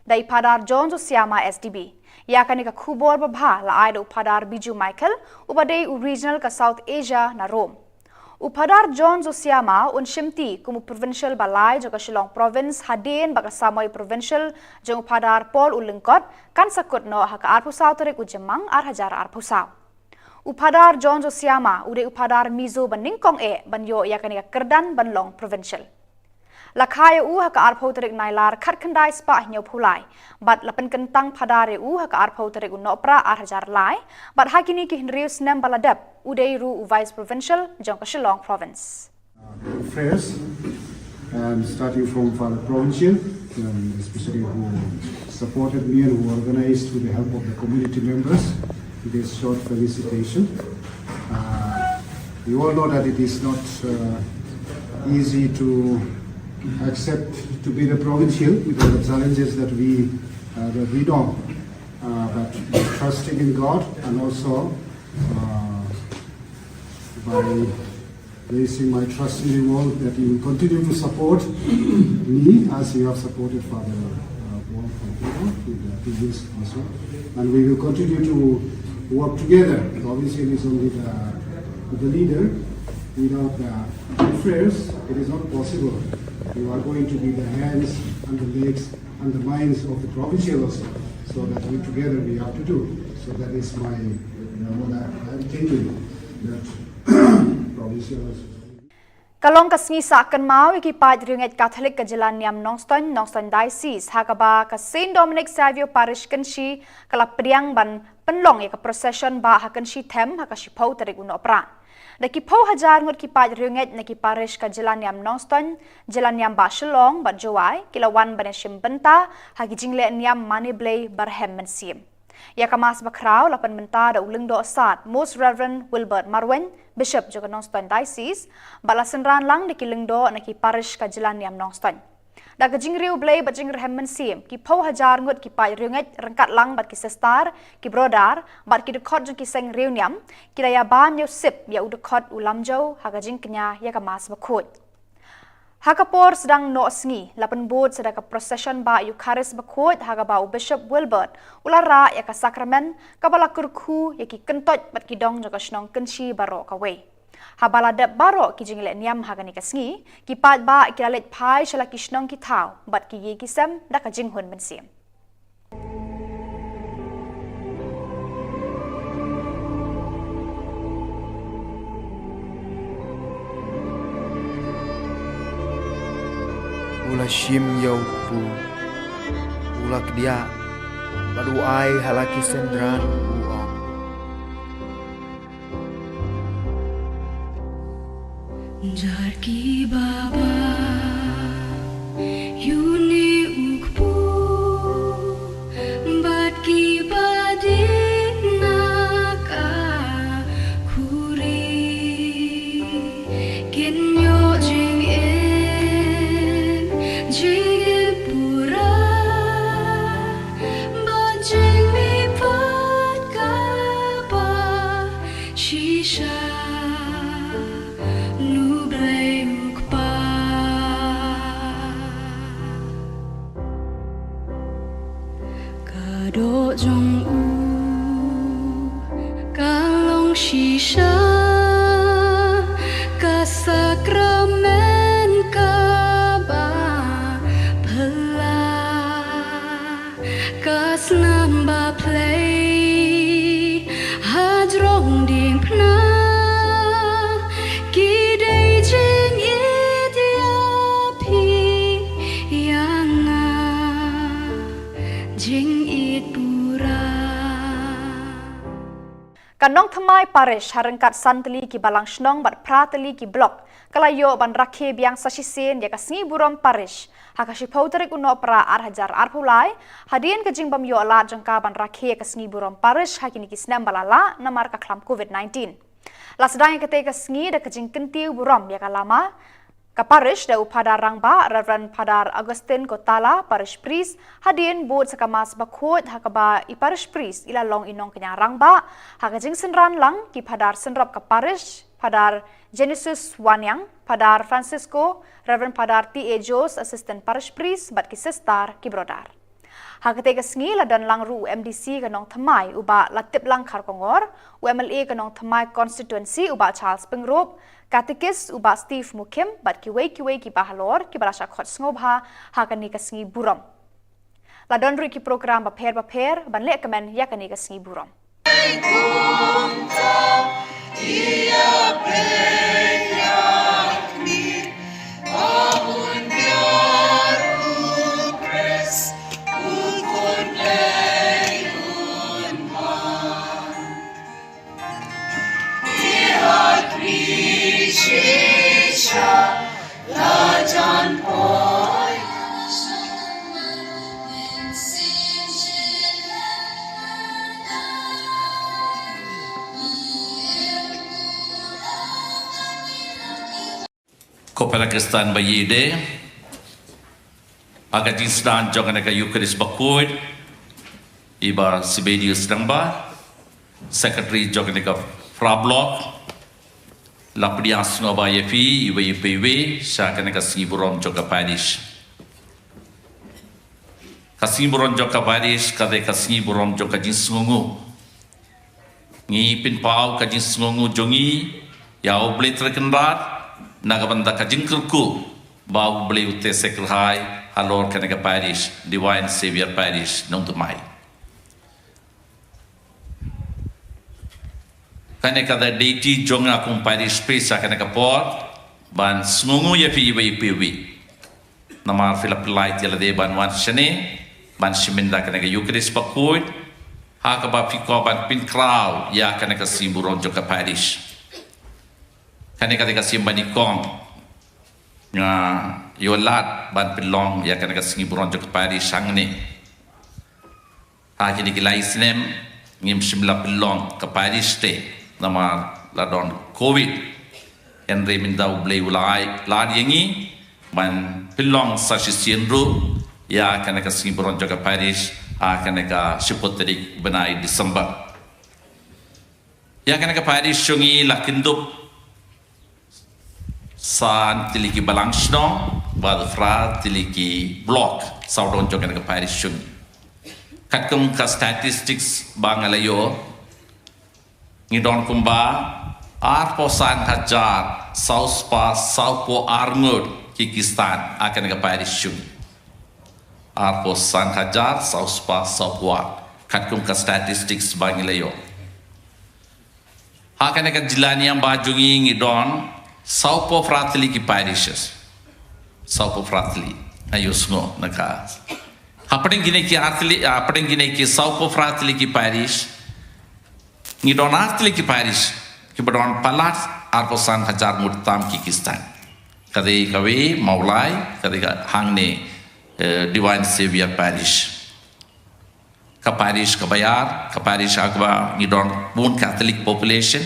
da i Phadar John Josiama S D B. Ïa kane ka khubor babha la ai da u Phadar Biju Michael uba dei u regional ka South Asia na Rome. U Phadar John Josiama un shimti kum u provincial ba lai jong ka Shillong Province hadien ba ka samoi provincial jong u Phadar Paul u Lyngkot kan sa kut noh ha ka arphew saw tarik u Jymmang ar hajar arphew saw. U Phadar John Josiama u dei u Phadar Mizo ba nyngkong eh ban ïoh ïa kane ka kyrdan ban long provincial. La kha ïa u ha ka arphew tarik Nailar khatkhyndai spah hynñiewphew lai bad la pynkyntang Phadar ïa u ha ka arphew tarik u Nohprah ar hajar lai bad ha kine ki hynriew snem ba la dep u dei ruh u Vice Provincial jong ka Shillong Province. Prayers, and starting from Father Provincial, um, especially who supported me and who organized with the help of the community members this short felicitation. Uh, you all know that it is not uh, easy to accept to be the provincial with all the challenges that we uh, that we know. Uh, but trusting in God and also uh, by placing my trust in you all, that you will continue to support me as you have supported Father uh, Paul Fontaine with the previous also. And we will continue to work together. Obviously, it's only the, the leader. Without the prayers, it is not possible. You are going to be the hands and the legs and the minds of the provincial also. So that we together we have to do. So that is my, uh, what I, I'm thinking, that provincial also. Ka long ka sngi sah kynmaw ïa ki paid riewngeit Katholik ka jylla niam Nongstoiñ, Nongstoiñ Diocese, ha kaba ka Saint Dominic Saviour Parish Kynshi ka la pdiang ban pynlong ïa ka procession bah ha Kynshi Them ha ka shiphew tarik u Nohprah. Da ki phew hajar ngut ki paid riewngeit na ki parish ka jylla niam Nongstoiñ, jylla niam bah Shillong bad Jowai ki la wan ban ïashim bynta ha ki jingleh niam mane Blei barhem mynsiem. Ïa ka Mass bakhraw la pynmynta da u Lyngdoh Sad Most Reverend Wilbert Marwein, Bishop jong ka Nongstoiñ Diocese, bad la synran lang da ki lyngdoh na ki parish ka jylla niam Nongstoiñ. Da ka jingriewblei bad jingrhem mynsiem, ki phew hajar ngut ki paid riewngeit ryngkat lang bad ki sister, ki brother bad ki dkhot jong ki seng riewniam ki la ïabam ïa u sip ïa u dkhot u Lamjew ha ka jingkñia ïa ka Mass bakhuid. Ha ka por sdang noh sngi la pynbud sa da ka procession bah Eucharist bakhuid ha kaba u Bishop Wilbert u la rah ïa ka sakramen kaba la kyrkhu ïa ki kyntoit bad ki dong jong ka shnong Kynshi baroh kawei. Haba la dep baroh ki jingleh niam ha kane ka sngi, ki paid bah ki la leit phai sha la ki shnong ki thaw bad ki ïing ki sem da ka jinghun mynsiem. U la shim ïa u kpu, u la kdiah bad u ai ha la ki synran u ong. Jar ki baba, ïa une u kpu bad ki ba dih na ka khuri, kin ïoh jingim, jingim pura bad jingmihpat ka Doh jong u ka long shisha ka sakramen kaba phylla, ka snam ba phlei hajrong diengphna, ki dei jingit ïa phi ïa nga, jingit pura. Ka Nongthymmai Parish ha ryngkat san tylli ki balang shnong bad phra tylli ki block ka la ïoh ban rakhe biang sa shisien ïa ka sngi burom parish ha ka shiphew tarik u Nohprah ar hajar arphew lai, hadien ka jingbym ïoh lad jong ka ban rakhe ïa ka sngi burom parish ha kine ki snem ba la lah namar ka khlam covid nineteen. La sdang ïa katei ka sngi da ka jingkyntiew burom ïa ka lama ka parish da u Phadar Rangbah, Reverend Phadar Augustine Kotala, Parish Priest, hadien bud sa ka Mass Bakhuid ha kaba i Parish Priest i la long i nongkñia rangbah, ha ka jingsynran lang ki Phadar synrop ka parish, Phadar Genesis Waniang, Phadar Francisco, Reverend Phadar T A Jones, Assistant Parish Priest, bad ki sister, ki brother. Ha katei ka sngi la don lang ruh u M D C ka Nongthymmai u Bah Latiplang Kharkongor, u M L A ka Nongthymmai Constituency u Bah Charles Pyngrope, Katekist u Bah Steve Mukhim bad kiwei kiwei ki bahalor kiba la shah khot sngewbha ha kane ka sngi burom. La don ruh ki program bapher bapher ban leh kmen ïa kane ka sngi burom. Ko para Khristan ba ïeit de, ha ka jingsdang jong kane ka Eucharist Bakhuid, i Bah Sibelius Rangbah, Secretary jong kane ka Phra Block, la pdiang sngewbha ïa phi iwei pa iwei sha kane ka sngi burom jong ka parish. Ka sngi burom jong ka parish ka dei ka sngi burom jong ka jingsngewnguh. Ngi pynpaw ka jingsngewnguh jong ngi ïa U Blei Trai Kynrad na ka bynta ka jingkyrkhu ba U Blei u te seh kyrhai halor kane ka parish, Divine Saviour Parish Nongthymmai. Kane ka dei duty jong nga kum parish priest ha kane ka por ban sngewnguh ïa phi iwei pa iwei. Namar phi la pynlait ïa lade ban wan shane ban shim ïa kane ka Eucharist Bakhuid ha kaba phi kwah ban pynkhraw ïa kane ka sngi burom jong ka parish. Kane ka dei ka sien ba nyngkong nga ïoh lad ban pynlong ïa kane ka sngi burom jong ka parish hangne. Ha kine ki lai snem ngim shym la pynlong ka parish te namar la don covid. Hynrei mynta U Blei u la ai lad ïa ngi ban pynlong sa shisien ruh ïa kane ka sngi burom jong ka parish ha kane ka shiphew tarik bnai December. Ïa kane ka parish jong ngi la kyndup san tylli ki balang shnong bad phra tylli ki block sawdong jong kane ka parish jong ngi. Katkum ka statistics ba nga la ïoh, ngi don kumba arphew san hajar saw spah sawphew ar ngut ki Khristan ha kane ka parish jong ngi. Arphew san hajar saw spah sawphew ar, katkum ka statistics ba ngi la ïoh. Ha kane ka jylla niam ba jong ngi ngi don sawphew phra tylli ki parishes. Sawphew phra tylli. Ayo sngew na ka. Hapdeng kine ki ar tylli, hapdeng kine ki sawphew phra tylli ki parish, ngi don ar tylli ki parish kiba don palat arphew san hajar ngut tam ki Khristan. Ka dei kawei Mawlai, ka dei ka hangne, eh, Divine Saviour Parish. Ka parish kaba ïar, ka parish ha kaba ngi don bun Catholic population.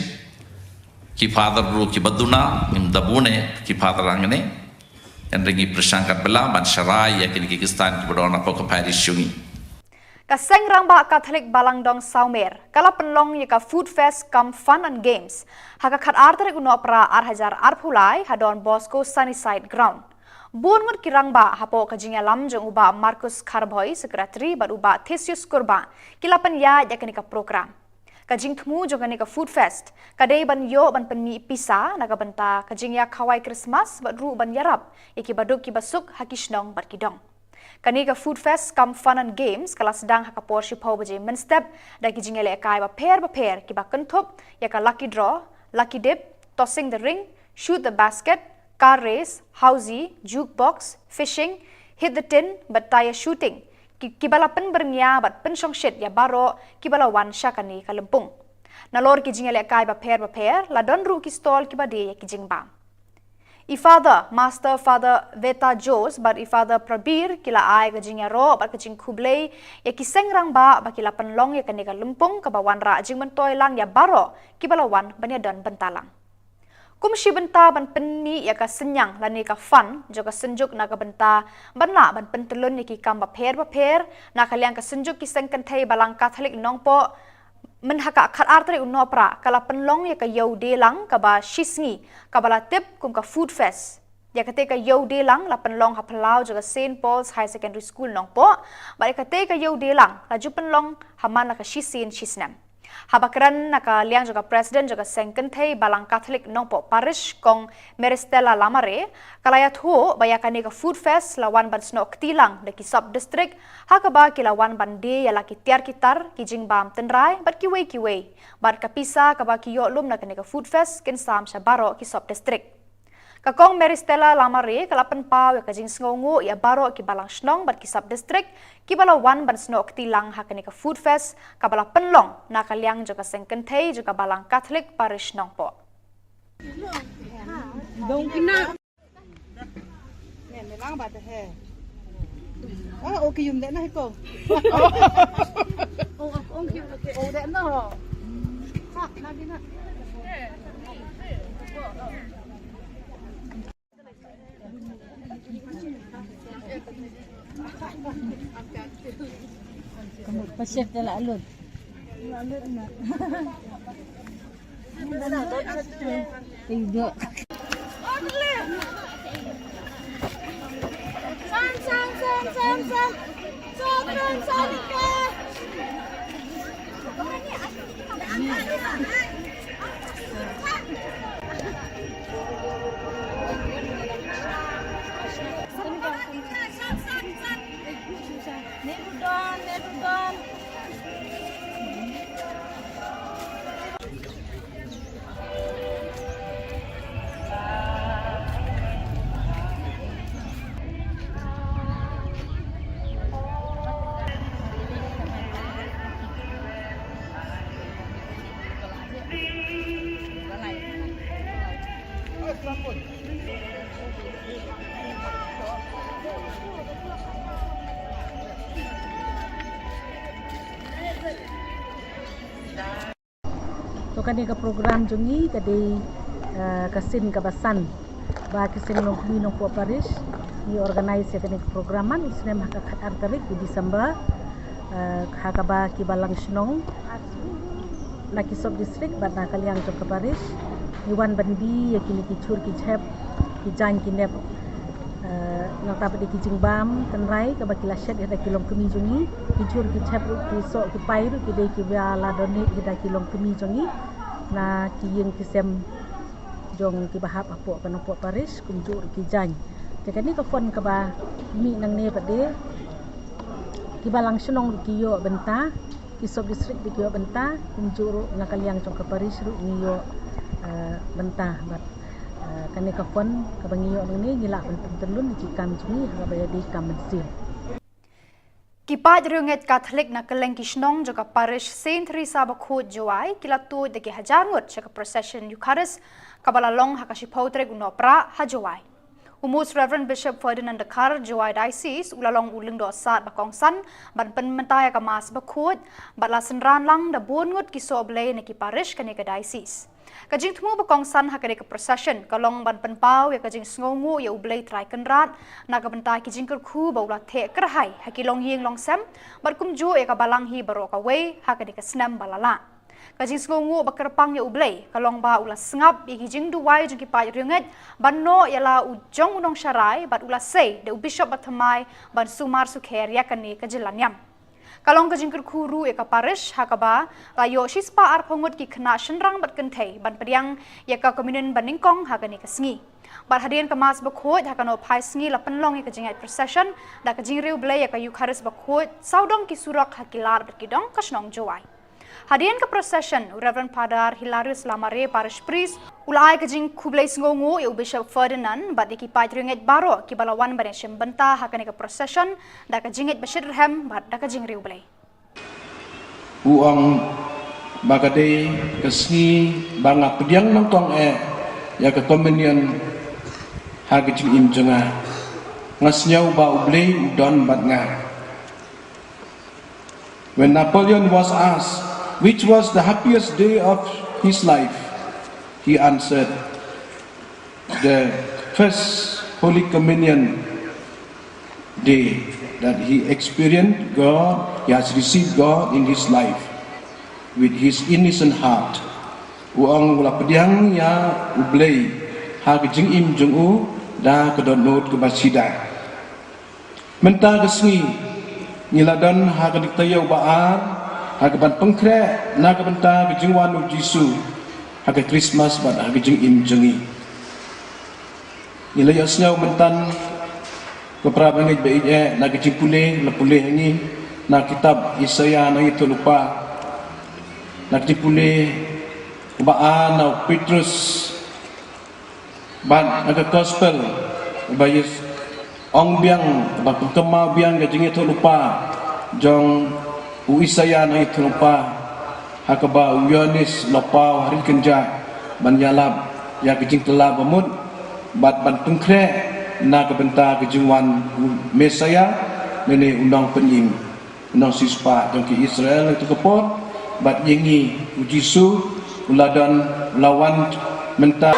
Ki father ruh kiba duna, ngim da bun eh ki father hangne. Hynrei ngi pyrshang katba lah ban sharai ïa kine ki Khristan kiba don hapoh ka parish jong ngi. Ka Seng Rangbah Catholic Balang Dong Sawmer ka la pynlong ïa ka Food Fest cum Fun and Games ha ka khatar tarik u Nohprah ar hajar arphew lai ha Don Bosco Sunnyside Ground. Bun ngut ki rangbah hapoh ka jingïalam jong u Bah Marcus Kharbhoi, Secretary, bad u Bah Theseus Kurbah, ki la pynïaid ïa kane ka program. Ka jingthmu jong kane ka Food Fest ka dei ban ïoh ban pynmih pisa na ka bynta ka jingïakhawai Christmas bad ruh ban ïarap ïa ki baduk ki basuk ha ki shnong bad ki dong. Kane ka Food Fest cum Fun and Games ka la sdang ha ka por shiphew baje mynstep da ki jingïalehkai bapher bapher kiba kynthup ïa ka lucky draw, lucky dip, tossing the ring, shoot the basket, car race, housie, jukebox, fishing, hit the tin bad tyre shooting, ki, kiba la pynbyrngia bad pynshongshit ïa baroh kiba la wan sha kane ka lympung. Nalor ki jingïalehkai bapher bapher la don ruh ki stall kiba die ïa ki jingbam. I Father, Master Father Veta Jose bad i Father Prabir ki la ai ka jingïaroh bad ka jingkhublei ïa ki seng rangbah ba ki la pynlong ïa kane ka lympung kaba wanrah jingmyntoi lang ïa baroh kiba la wan ban ïadon bynta lang. Kum shi bynta ban pynmih ïa ka synñiang lane ka fund jong ka Synjuk na ka bynta ban lah ban pyntyllun ïa ki kam bapher bapher, na ka liang ka Synjuk ki Seng Kynthei Balang Katholik Nongpoh, mynha ka khatar tarik u Nohprah ka la pynlong ïa ka Ïew Dielang kaba shisngi kaba la tip kum ka Food Fest. Ïa katei ka Ïew Dielang la pynlong ha phyllaw jong ka Saint Paul's Higher Secondary School Nongpoh, bad ïa katei ka Ïew Dielang la ju pynlong ha man la ka shisien shisnem. Haba kren na ka liang jong ka President jong ka Seng Kynthei Balang Katholik Nongpoh Parish, Kong Meristella Lamare, ka la ïathuh ba ïa kane ka Food Fest la wan ban snoh kti lang da ki sub district, ha kaba ki la wan ban die ïa la ki tiar ki tar, ki jingbam tynrai bad kiwei kiwei, bad ka pisa kaba ki ïoh lum na kane ka Food Fest kin sam sha baroh ki sub district. Ka Kong Meristella Lamare ka la pynpaw ïa ka jingsngewnguh ïa baroh ki balang shnong bad ki sub district kiba la wan ban snoh kti lang ha kane ka Food Fest kaba la pynlong na ka liang jong ka Seng Kynthei jong ka Balang Katholik Parish Nongpoh. Ka mut pasif te la lut. Tengok. To kane ka program jong ngi ka dei, eh, ka sien kaba san ba ki seng longkmie Nongpoh Parish ngi organise ïa kane ka program man u snem ha ka khatar tarik u December, eh, ha kaba ki balang shnong na ki sub district bad na ka liang jong ka parish ngi wan ban die ïa kine ki jhur ki jhep, ki jaiñ ki nep, eh, nangta pat de ki jingbam tynrai kaba ki la shet ïa da ki longkmie jong ngi, ki jhur ki jhep ruh ki soh ki pai ruh ki dei kiba la donate ïa da ki longkmie jong ngi na ki ïing ki sem jong kiba hap hapoh ka Nongpoh Parish kumjuh ruh ki jaiñ. Te kane ka fund kaba mih nangne pat de ki balang shnong ruh ki ïoh bynta, ki sub district ruh ki ïoh bynta, kumjuh ruh na ka liang jong ka parish ruh ngi ïoh, eh, bynta bad, eh, kane ka fund kaba ngi ïoh nangne ngi lah ban pyntyllun ïa ki kam jong ngi ha kaba ïadei kam mynsiem. Ki paid riewngeit Katholik na kylleng ki shnong jong ka parish Saint Theresa Bakhuid Jowai ki la tuid da ki hajar ngut sha ka procession Eucharist kaba la long ha ka shiphew tarik u Nohprah ha Jowai. U Most Reverend Bishop Ferdinand Dkhar, Jowai Diocese, u la long u lyngdoh sad ba kongsan ban pynmynta ïa ka Mass Bakhuid bad la synran lang da bun ngut ki sohblei na ki parish kane ka diocese. Ka jingthmu ba kongsan ha kane ka procession ka long ban pynpaw ïa ka jingsngewnguh ïa U Blei Trai Kynrad na ka bynta ki jingkyrkhu ba u la theh kyrhai ha ki longïing longsem bad kumjuh ïa ka balang hi baroh kawei ha kane ka snem ba la lah. Ka jingsngewnguh ba kyrpang ïa U Blei ka long ba u la sngap ïa ki jingduwai jong ki paid riewngeit ban noh ïa la u jong u nongsharai, bad u la sei da u bishop ba thymmai ban sumar sukher ïa kane ka jingla niam. Ka long ka jingkyrkhu ruh ïa ka parish ha kaba la ïoh shispah arphew ngut ki khynnah shynrang bad kynthei ban pdiang ïa ka communion ba nyngkong ha kane ka sngi. Bad hadien ka Mass bakhuid ha ka nohphai sngi la pynlong ïa ka jingïaid procession da ka jingriewblei ïa ka Eucharist bakhuid sawdong ki surok ha ki lad bad ki dong ka shnong Jowai. Hadien ka procession, u Reverend Father Hilarius Lamare, Parish Priest, u la ai ka jingkhublei sngewnguh ïa u Bishop Ferdinand bad ïa ki paid riewngeit baroh kiba la wan ban ïashim bynta ha kane ka procession da ka jingngeit ba shitrhem bad da ka jingriewblei. U ong ba ka dei ka sngi ba nga pdiang nyngkong eh ïa ka communion ha ka jingim jong nga. Nga sngew ba U Blei u don bad nga. When Napoleon was asked which was the happiest day of his life, he answered, the first Holy Communion day, that he experienced God, he has received God in his life with his innocent heart. U ong u la pdiang ïa U Blei ha ka jingim jong u da ka dohnud kaba sida. Mynta ka sngi ngi la don ha ka diktaïew ba ar ha kaban pynkhreh na ka bynta ka jingwan U Jisu ha ka Krismas bad ha ka jingim jong ngi. Ngi la ïohsngew mynta ko para bangeit ba ïeit, na ka jingpule la pule ha ngi na kitab Isaïah nongïathuhlypa, na ka jingpule ba ar na u Petrus, bad na ka gospel ba ïa ong biang, ba pynkynmaw biang ka jingïathuhlypa jong u Isaïah nongïathuhlypa, ha kaba u Ïoannis u la paw ha ri kynjah ban ïalap ïa ka jingkylla bamut bad ban pynkhreh na ka bynta ka jingwan u Messaïah, lane u nongpynim, u nongsiewspah jong ki Israel ha kato ka por. Bad ïa ngi U Jisu u la don, u la wan mynta.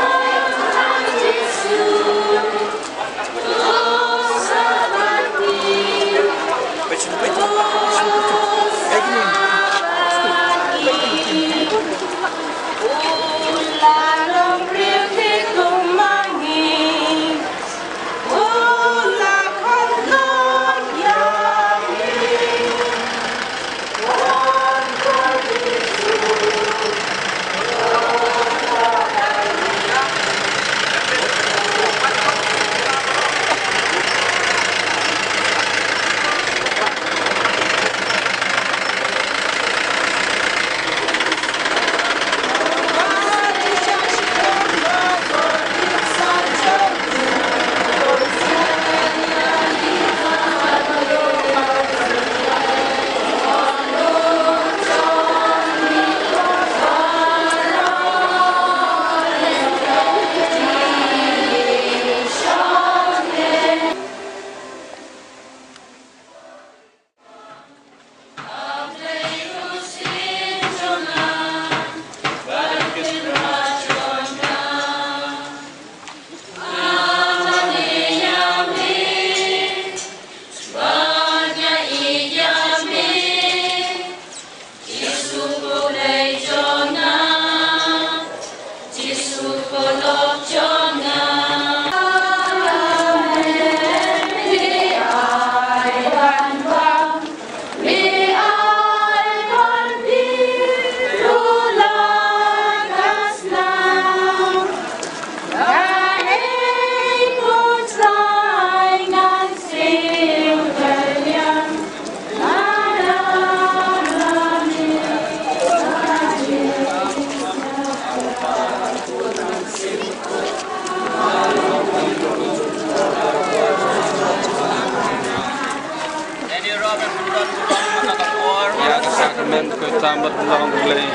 Ïa ka sakramen khuid tam bad pynlong ïa U Blei.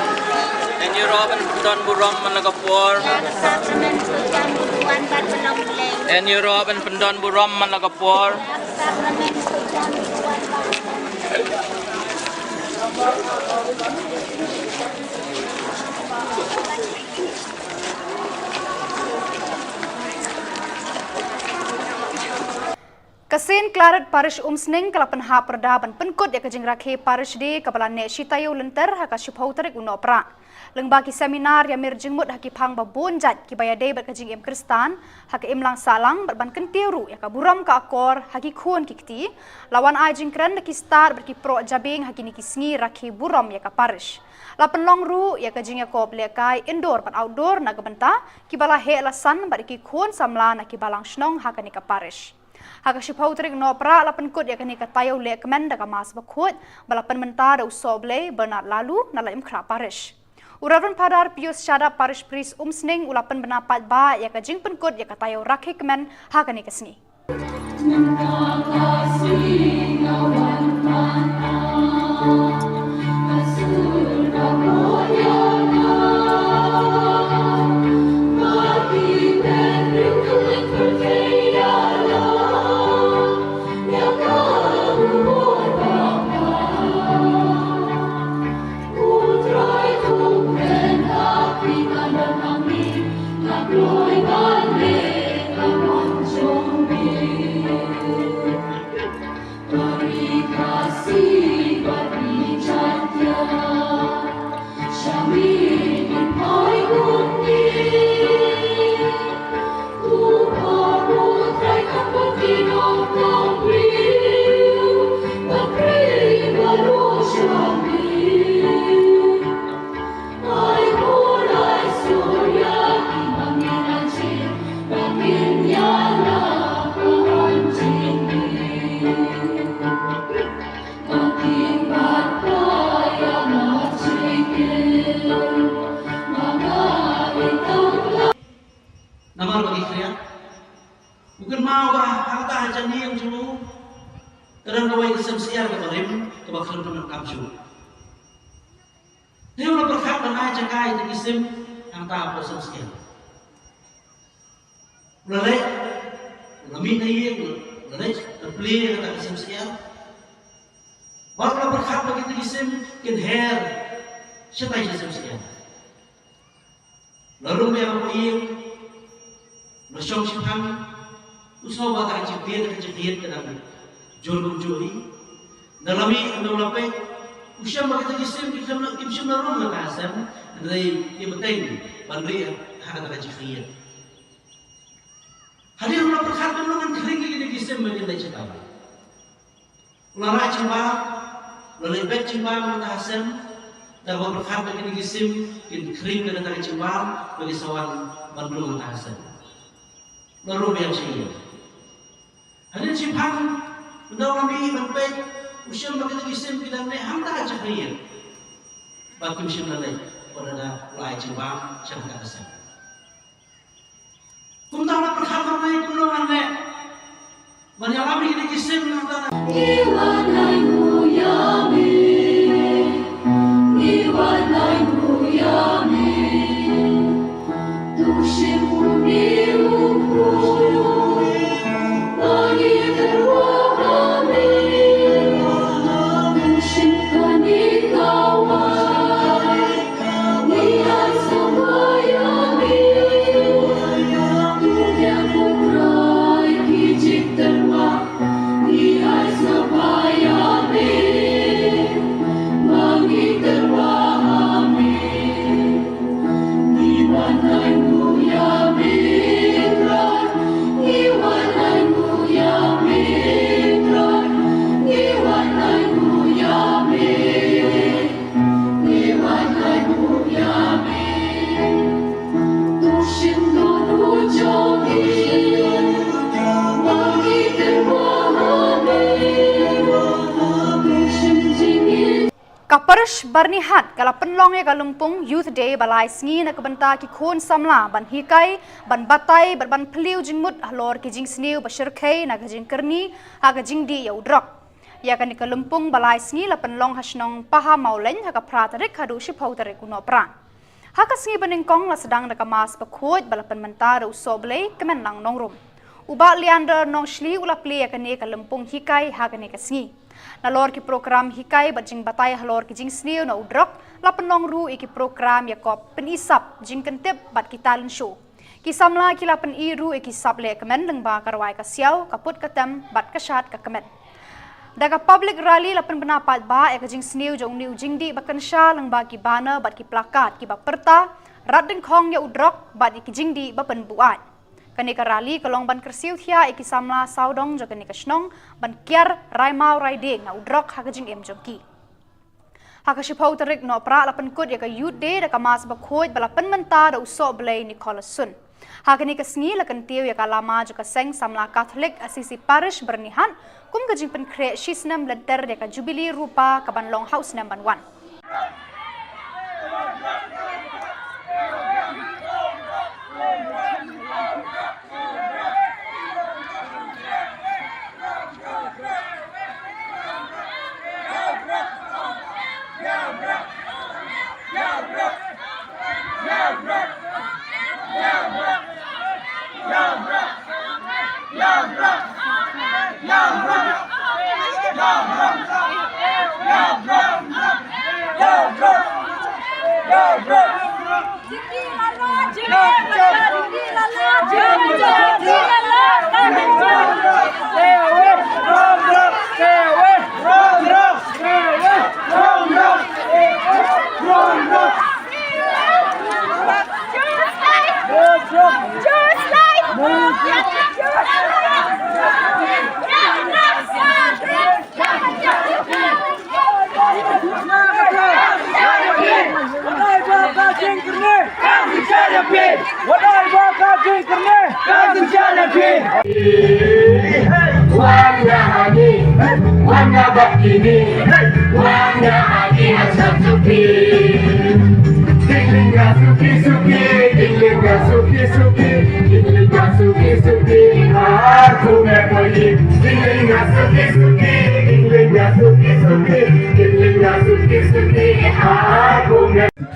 Ïa ngi ruh ban pyndon burom man la ka por. Ïa ngi ruh ban pyndon burom man la ka por. Ka Saint Claret Parish Umsning ka la pynhap pyrda ban pynkut ïa ka jingrakhe Parish Day kaba la neh shi taïew lynter ha ka shiphew tarik u Nohprah. Lyngba ki seminar ïa mir jingmut ha ki phang ba bun jait kiba ïadei bad ka jingim Khristan ha ka imlang sahlang bad ban kyntiew ruh ïa ka burom ka akor ha ki khun ki kti, la wan ai jingkren da ki stad bad ki proh jabieng ha kine ki sngi rakhe burom ïa ka Parish. La pynlong ruh ïa ka jingïakop lehkai indoor bad outdoor na ka bynta kiba la heh la san bad ki khun samla na ki balang shnong ha kane ka Parish. Ha ka shiphew tarik Nohprah la pynkut ïa kane ka taïew lehkmen da ka Mass Bakhuid ba la pynmynta da u Sohblei Bernard Laloo na Laitumkhrah Parish. U Reverend Father Pius Shadap, Parish Priest Umsning, u la pynbna paidbah ïa ka jingpynkut ïa ka taïew rakhe kmen ha kane ka sngi. Namar ba ki khriat u kynmaw ba ha kata ka jingim jong u ka don kawei ka sem syiar kaba rim kaba khlem pyndonkam shuh. Te u la pyrkhat ban ai jaka ïa kita ki sim hangta hapoh sem syiar. U la leit, u la mih na ïing, u la leit, u la plie ïa kata ka sem syiar. Bad u la pyrkhat ba kita ki sim kin her shatai sha sem syiar. La rung biang hapoh ïing, la shong shiphang, u sngew ba ka jingkyrkieh, ka jingkyrkieh ka dang jur kumjuh hi. Ynda la mih, ynda la peit, u shem ba kita ki sim kim shym la, kim shym la rung ha kata ka sem, hynrei ki bteng ban rieh ha kata ka jingkyrkieh. Hadien u la pyrkhat kumno ngan khring ïa kita ki sim ba kin leit shatai. U la rah jingbam, u la leit beit jingbam na kata ka sem, da kaba pyrkhat ba kine ki sim kin khring na kata ka jingbam ba ki sa wan ban rung na kata ka sem. U la rung biang sha ïing. Hadien shiphang, ynda u la mih ban peit, u shem ba kine ki sim ki dang neh hangta ha jaka ïing. Ba kim shym la leit, wat la da u la ai jingbam sha kata ka sem. Kumta la pyrkhat ba kumno ngan leh ban ïalam ïa kine ki sim nangta. Ka Parish Byrnihat ka la pynlong ïa ka lympung Youth Day ba lai sngi na ka bynta ki khun samla ban hikai, ban batai bad ban phylliew jingmut halor ki jingsniew ba shyrkhei na ka jingkyrni ha ka jingdih ïa u drok. Ïa kane ka lympung ba lai sngi la pynlong ha shnong Paha Mawlein ha ka phra tarik haduh shiphew tarik u Nohprah. Ha ka sngi ba nyngkong la sdang da ka Mass Bakhuid ba la pynmynta da u Sohblei Kmenlang Nongrum. U Bah Leander Nongshli u la plie ïa kane ka lympung hikai ha kane ka sngi. Nalor ki prokram hikai bad jingbatai halor ki jingsniew na u drok, la pynlong ruh ïa ki prokram ïakop pynisap, jingkyntip bad ki talent show. Ki samla ki la pyni ruh ïa ki sap lehkmen lyngba ka rwai ka siaw, ka put ka tem bad ka shad ka kmen. Da ka public rally la pynbna paidbah ïa ka jingsniew jong une u jingdih ba kynsha lyngba ki banner bad ki plakat kiba pyrta, "Rat dyngkhong ïa u drok" bad ïa ki jingdih ba pynbuaid. Kane ka rally ka long ban kyrsiew thiah ïa ki samla sawdong jong kane ka shnong ban kiar rai maw rai dieng na u drok ha ka jingim jong ki. Ha ka shiphew tarik Nohprah la pynkut ïa ka Youth Day da ka Mass bakhuid ba la pynmynta da u Sohblei Nicholas Sun. Ha kane ka sngi la kyntiew ïa ka lama jong ka seng samla Katholik Assisi Parish Byrnihat kum ka jingpynkhreh shisnem lynter ïa ka Jubili Rupa kaban long ha u snem ban wan.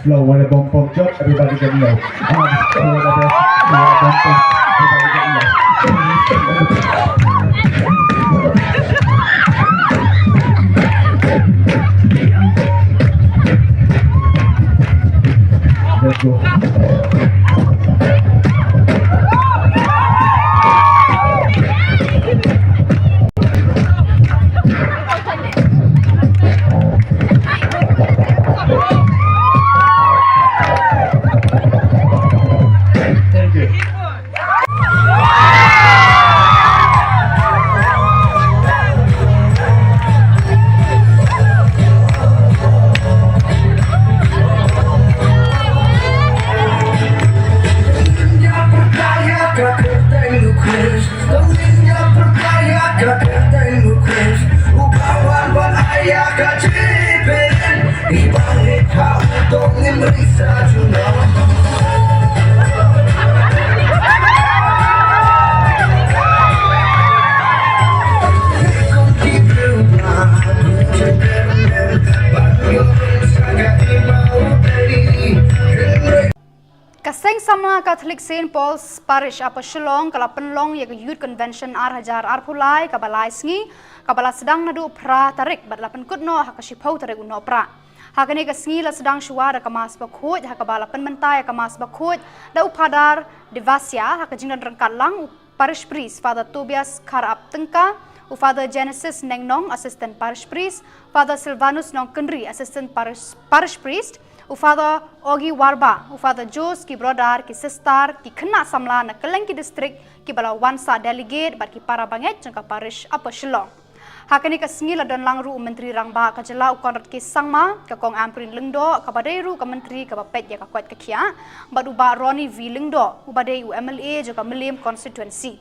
Flow, what a bum bum jump, everybody get low. Ah, what a bum, what a bum bum, everybody get low. Let's go. Thank you. Ka Seng Samla Katholik Saint Paul's Parish Upper Shillong ka la pynlong ïa ka Youth Convention ar hajar arphew lai kaba lai sngi, kaba la sdang naduh phra tarik bad la pynkut noh ha ka shiphew tarik u Nohprah. Ha kane ka sngi la sdang shuwa da ka Mass bakhuid, ha kaba la pynmynta ïa ka Mass bakhuid da u Father Devasia, ha ka jingdon ryngkat lang u Parish Priest Father Tobias Kharap Tyngka, u Father Genesis Nengnong, Assistant Parish Priest, Father Silvanus Nongkynrih, Assistant Parish, Parish Priest, u Father Ogi Warba, u Father Jos, ki brother, ki sister, ki khynnah samla na kylleng ki district, kiba la wan sah delegate bad ki para bangeit jong ka Parish Upper Shillong. Ha kane ka sngi la don lang ruh u Myntri Rangbah ka jylla u Conrad K Sangma, ka Kong Ampareen Lyngdoh, kaba dei ruh ka Myntri kaba peit ïa ka koit ka khiah, bad u Bah Ronnie V Lyngdoh, uba dei u M L A jong ka Mylliem Constituency.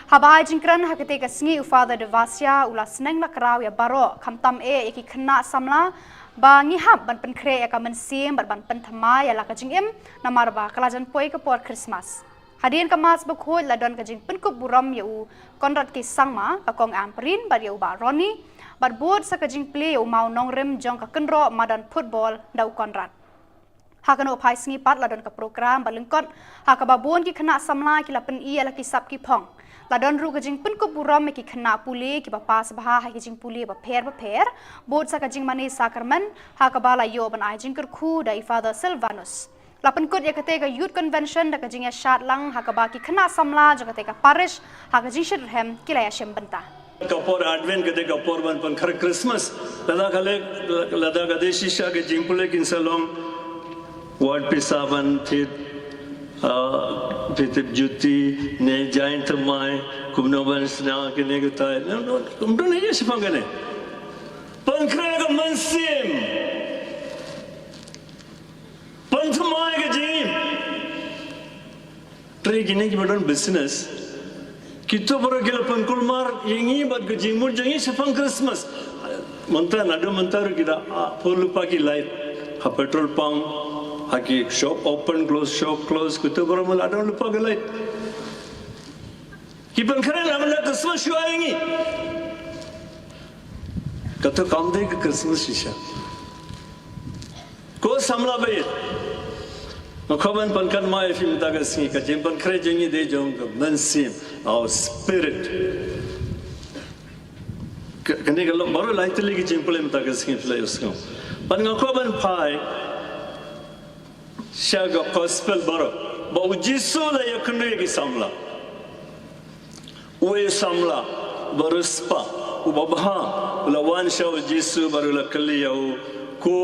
Haba ai jingkren ha katei ka sngi u Father Devasia u la sneng la kraw ïa baroh, khamtam eh ïa ki khynnah samla, ba ngi hap ban pynkhreh ïa ka mynsiem bad ban pynthymmai ïa la ka jingim, namar ba ka la jan poi ka por Christmas. Hadien ka Mass bakhuid la don ka jingpynkup burom ïa u Conrad K Sangma, ka Kong Ampareen bad ïa u Bah Ronnie, bad bud sa ka jingplie ïa u mawnongrim jong ka kynroh madan football da u Conrad. Ha kano phai sngi pat la don ka program ba lyngkot, ha kaba bun ki khynnah samla ki la pyni ïa la ki sap ki phong. La don ruh ka jingpynkup burom ïa ki khynnah pule kiba pass bha ha ki jingpule bapher bapher, bud sa ka jingmane sakramen, ha kaba la ïoh ban ai jingkyrkhu da i Father Silvanus. La pynkut ïa kata ka Youth Convention da ka jingïashad lang ha kaba ki khynnah samla jong kata ka parish ha ka jingshitrhem ki la ïashim bynta. Ka por Advent ka dei ka por ban pynkhreh Christmas. Lada ka leh, lada ka dei shisha ka jingpule kin sa long wat pisa ban thied, ah, phi tip juti ne jaiñ thymmai, kumno ban sna kine kitai. No, no, kumno ne ïa shaphang kane. Pynkhreh ka mynsiem. Pynthymmai ka jingim. Hynrei kine kiba don business, kito baroh ki la pynkulmar ïa ngi bad ka jingmut jong ngi shaphang Christmas. Mynta, naduh mynta ruh ki da, ah, pur lypa ki light ha petrol pump, ha ki shop open close, shop close, kito baroh ma la don lypa ki light. Ki pynkhreh la mynta Christmas shuwa ïa ngi. Kato kam dei ka Christmas shisha. Ko samla baieit, nga kwah ban pynkynmaw ïa phi mynta ka sngi, ka jingpynkhreh jong ngi dei jong ka mynsiem, our spirit. Ka, kane ka long baroh lai tylli ka jingpule mynta ka sngi, phi la ïohsngew. Bad nga kwah ban phai sha ka gospel baroh ba U Jisu u la ïakynduh ïa ki samla. Uwei u samla uba riewspah, uba bha, u la wan sha U Jisu bad u la kylli ïa u, ko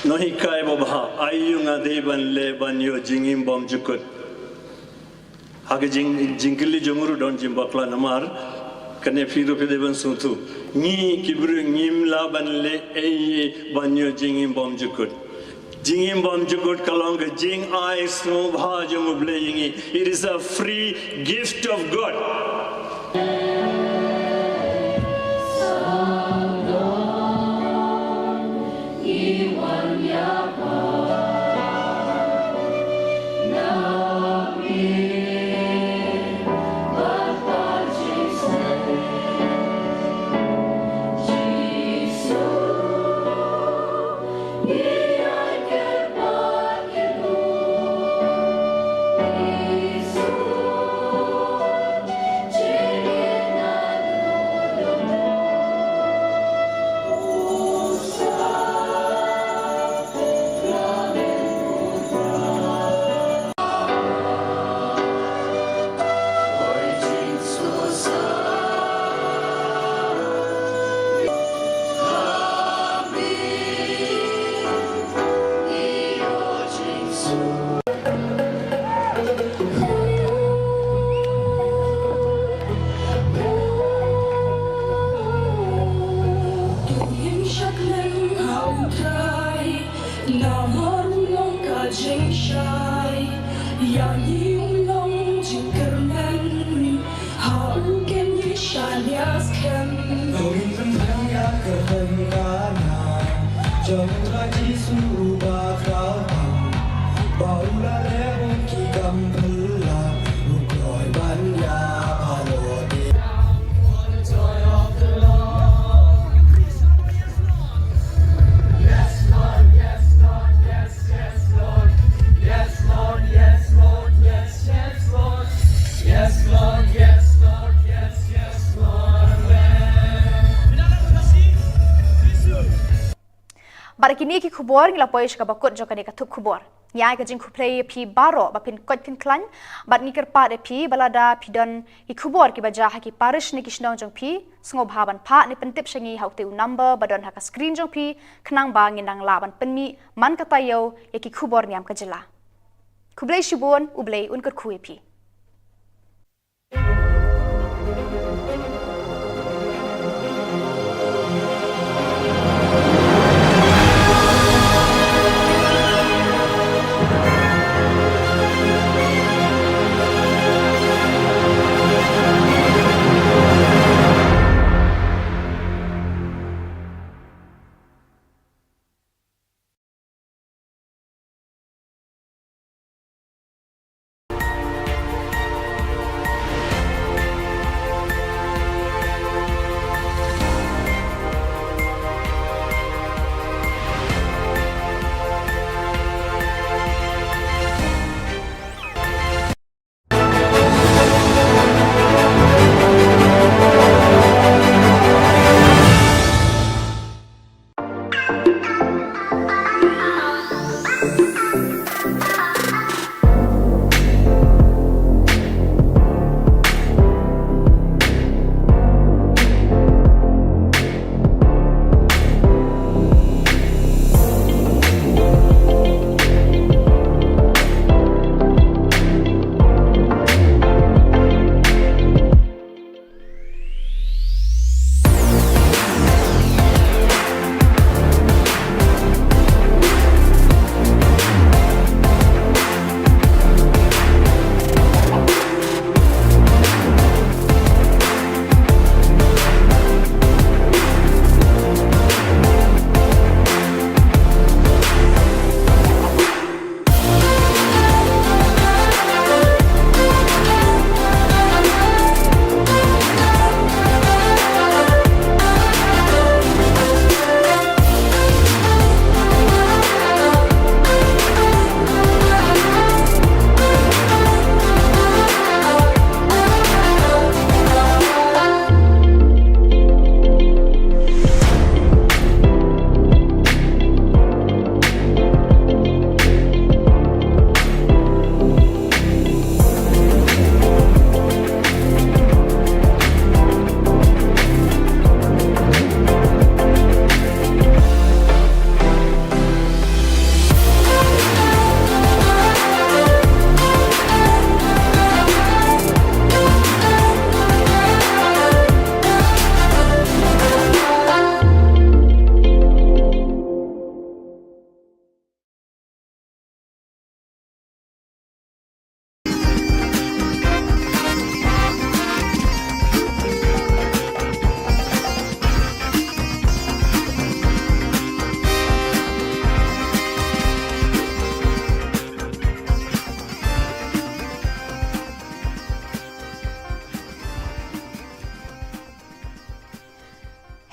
nonghikai babha, aïu nga dei ban leh ban ïoh jingim bymjukut? Ha ka jing, jingkylli jong u ruh don jingbakla namar kane phi ruh phi dei ban sngewthuh. Ngi ki briew ngim lah ban leh ei ei ban ïoh jingim bymjukut. Jingim bymjukut ka long ka jingai sngewbha jong U Blei ïa ngi. It is a free gift of God. Namar u long ka jingshai, ïa ngi u long jingkyrmen, ha u kin ngi shaniah skhem. To ngin pynbiang ïa ka tyngkhuh jong u Trai Jisu uba kyrpang, ba u la leh bun ki kam phylla, u kloi ban ïa phalot. Bad da kine ki khubor ngi la poi sha kaba kut jong kane ka thup khubor. Ngi ai ka jingkhublei ïa phi baroh ba phin koit phin khlaiñ, bad ngi kyrpad ïa phi ba lada phi don ki khubor kiba jia ha ki parish ne ki shnong jong phi, sngewbha ban phah ne pyntip sha ngi ha utei u number ba don ha ka screen jong phi, khnang ba ngin nang lah ban pynmih man ka taïew ïa ki khubor niam ka jylla. Khublei shibun, U Blei un kyrkhu ïa phi.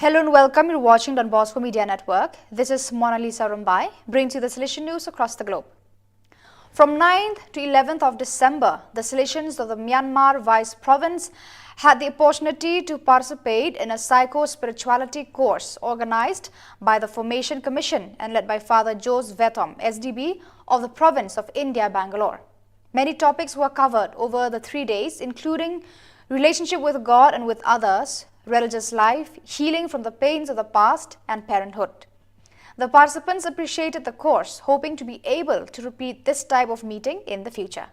Hello and welcome. You're watching Don Bosco Media Network. This is Mona Lisa Rumbai, brings you the Salesian news across the globe. From ninth to eleventh of December, the Salesians of the Myanmar Vice Province had the opportunity to participate in a psycho-spirituality course organized by the Formation Commission and led by Father Jose Vetom, S D B, of the province of India, Bangalore. Many topics were covered over the three days, including relationship with God and with others, religious life, healing from the pains of the past, and parenthood. The participants appreciated the course, hoping to be able to repeat this type of meeting in the future.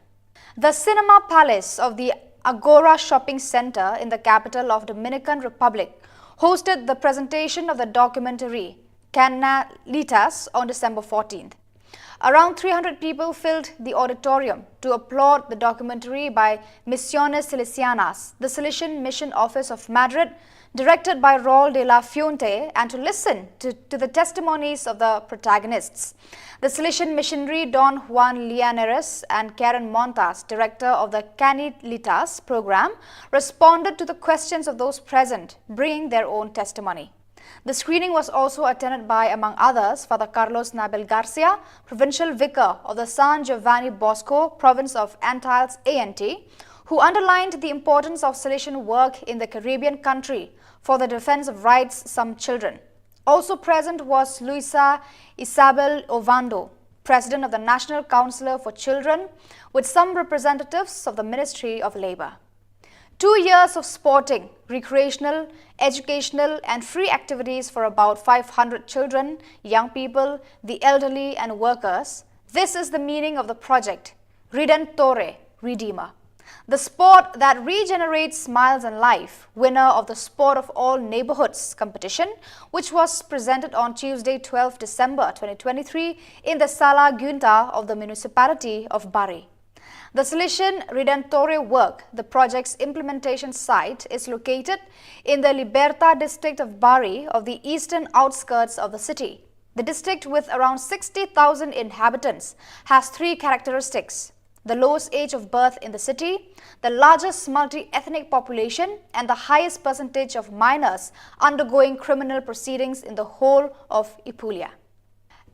The Cinema Palace of the Agora Shopping Center in the capital of Dominican Republic hosted the presentation of the documentary Canalitas on December fourteenth. Around three hundred people filled the auditorium to applaud the documentary by Misiones Salesianas, the Salesian Mission Office of Madrid, directed by Raul de la Fuente, and to listen to, to the testimonies of the protagonists. The Salesian missionary Don Juan Llaneras and Karen Montas, director of the Canalitas program, responded to the questions of those present, bringing their own testimony. The screening was also attended by, among others, Father Carlos Nabel Garcia, Provincial Vicar of the San Giovanni Bosco, province of Antilles A and T, who underlined the importance of Salesian work in the Caribbean country for the defense of rights some children. Also present was Luisa Isabel Ovando, President of the National Council for Children, with some representatives of the Ministry of Labor. Two years of sporting, recreational, educational, and free activities for about five hundred children, young people, the elderly, and workers. This is the meaning of the project, Redentore, Redeemer. The sport that regenerates smiles and life, winner of the Sport of All Neighborhoods competition, which was presented on Tuesday, twelfth December twenty twenty-three, in the Sala Gunta of the municipality of Bari. The Salesian Redentore work, the project's implementation site, is located in the Liberta district of Bari of the eastern outskirts of the city. The district, with around sixty thousand inhabitants, has three characteristics: the lowest age of birth in the city, the largest multi-ethnic population, and the highest percentage of minors undergoing criminal proceedings in the whole of Apulia.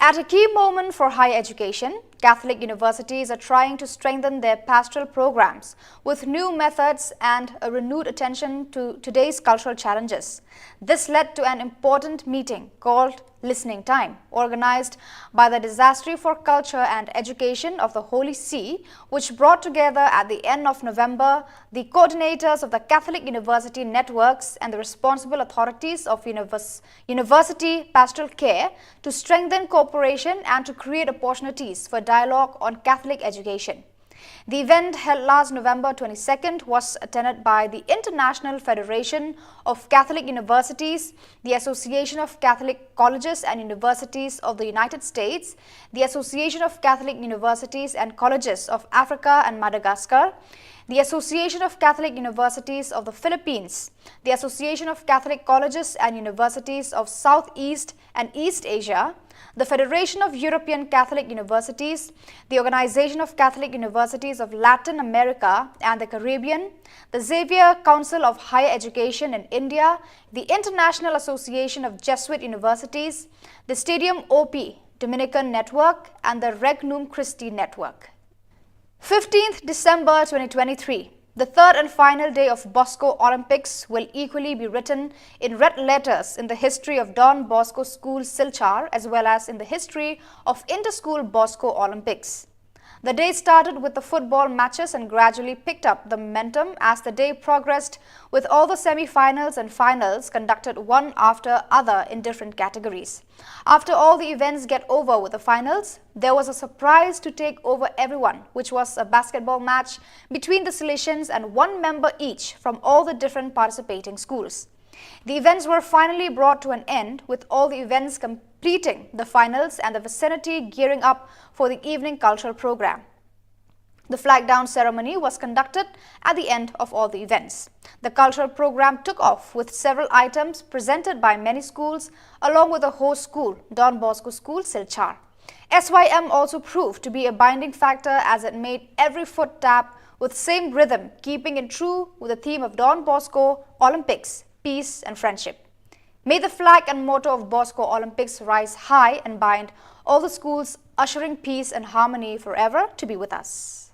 At a key moment for higher education, Catholic universities are trying to strengthen their pastoral programs with new methods and a renewed attention to today's cultural challenges. This led to an important meeting called Listening Time, organized by the Dicastery for Culture and Education of the Holy See, which brought together at the end of November the coordinators of the Catholic University networks and the responsible authorities of univers- university pastoral care to strengthen cooperation and to create opportunities for dialogue on Catholic education. The event, held last November twenty-second, was attended by the International Federation of Catholic Universities, the Association of Catholic Colleges and Universities of the United States, the Association of Catholic Universities and Colleges of Africa and Madagascar, the Association of Catholic Universities of the Philippines, the Association of Catholic Colleges and Universities of Southeast and East Asia, the Federation of European Catholic Universities, the Organization of Catholic Universities of Latin America and the Caribbean, the Xavier Council of Higher Education in India, the International Association of Jesuit Universities, the Stadium O P Dominican Network, and the Regnum Christi Network. Fifteenth December twenty twenty-three, the third and final day of Bosco Olympics, will equally be written in red letters in the history of Don Bosco School Silchar as well as in the history of Inter-School Bosco Olympics. The day started with the football matches and gradually picked up the momentum as the day progressed, with all the semi-finals and finals conducted one after other in different categories. After all the events get over with the finals, there was a surprise to take over everyone, which was a basketball match between the Salesians and one member each from all the different participating schools. The events were finally brought to an end, with all the events completing the finals and the vicinity gearing up for the evening cultural program. The flag down ceremony was conducted at the end of all the events. The cultural program took off with several items presented by many schools, along with the host school, Don Bosco School, Silchar. S Y M also proved to be a binding factor as it made every foot tap with same rhythm, keeping in true with the theme of Don Bosco Olympics, peace and friendship. May the flag and motto of Bosco Olympics rise high and bind all the schools, ushering peace and harmony forever to be with us.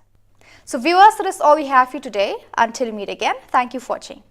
So viewers, that is all we have for you today. Until we meet again, thank you for watching.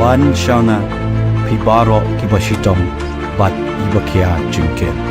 Ban shana phi baroh kiba shitom bad kiba khia jingkit.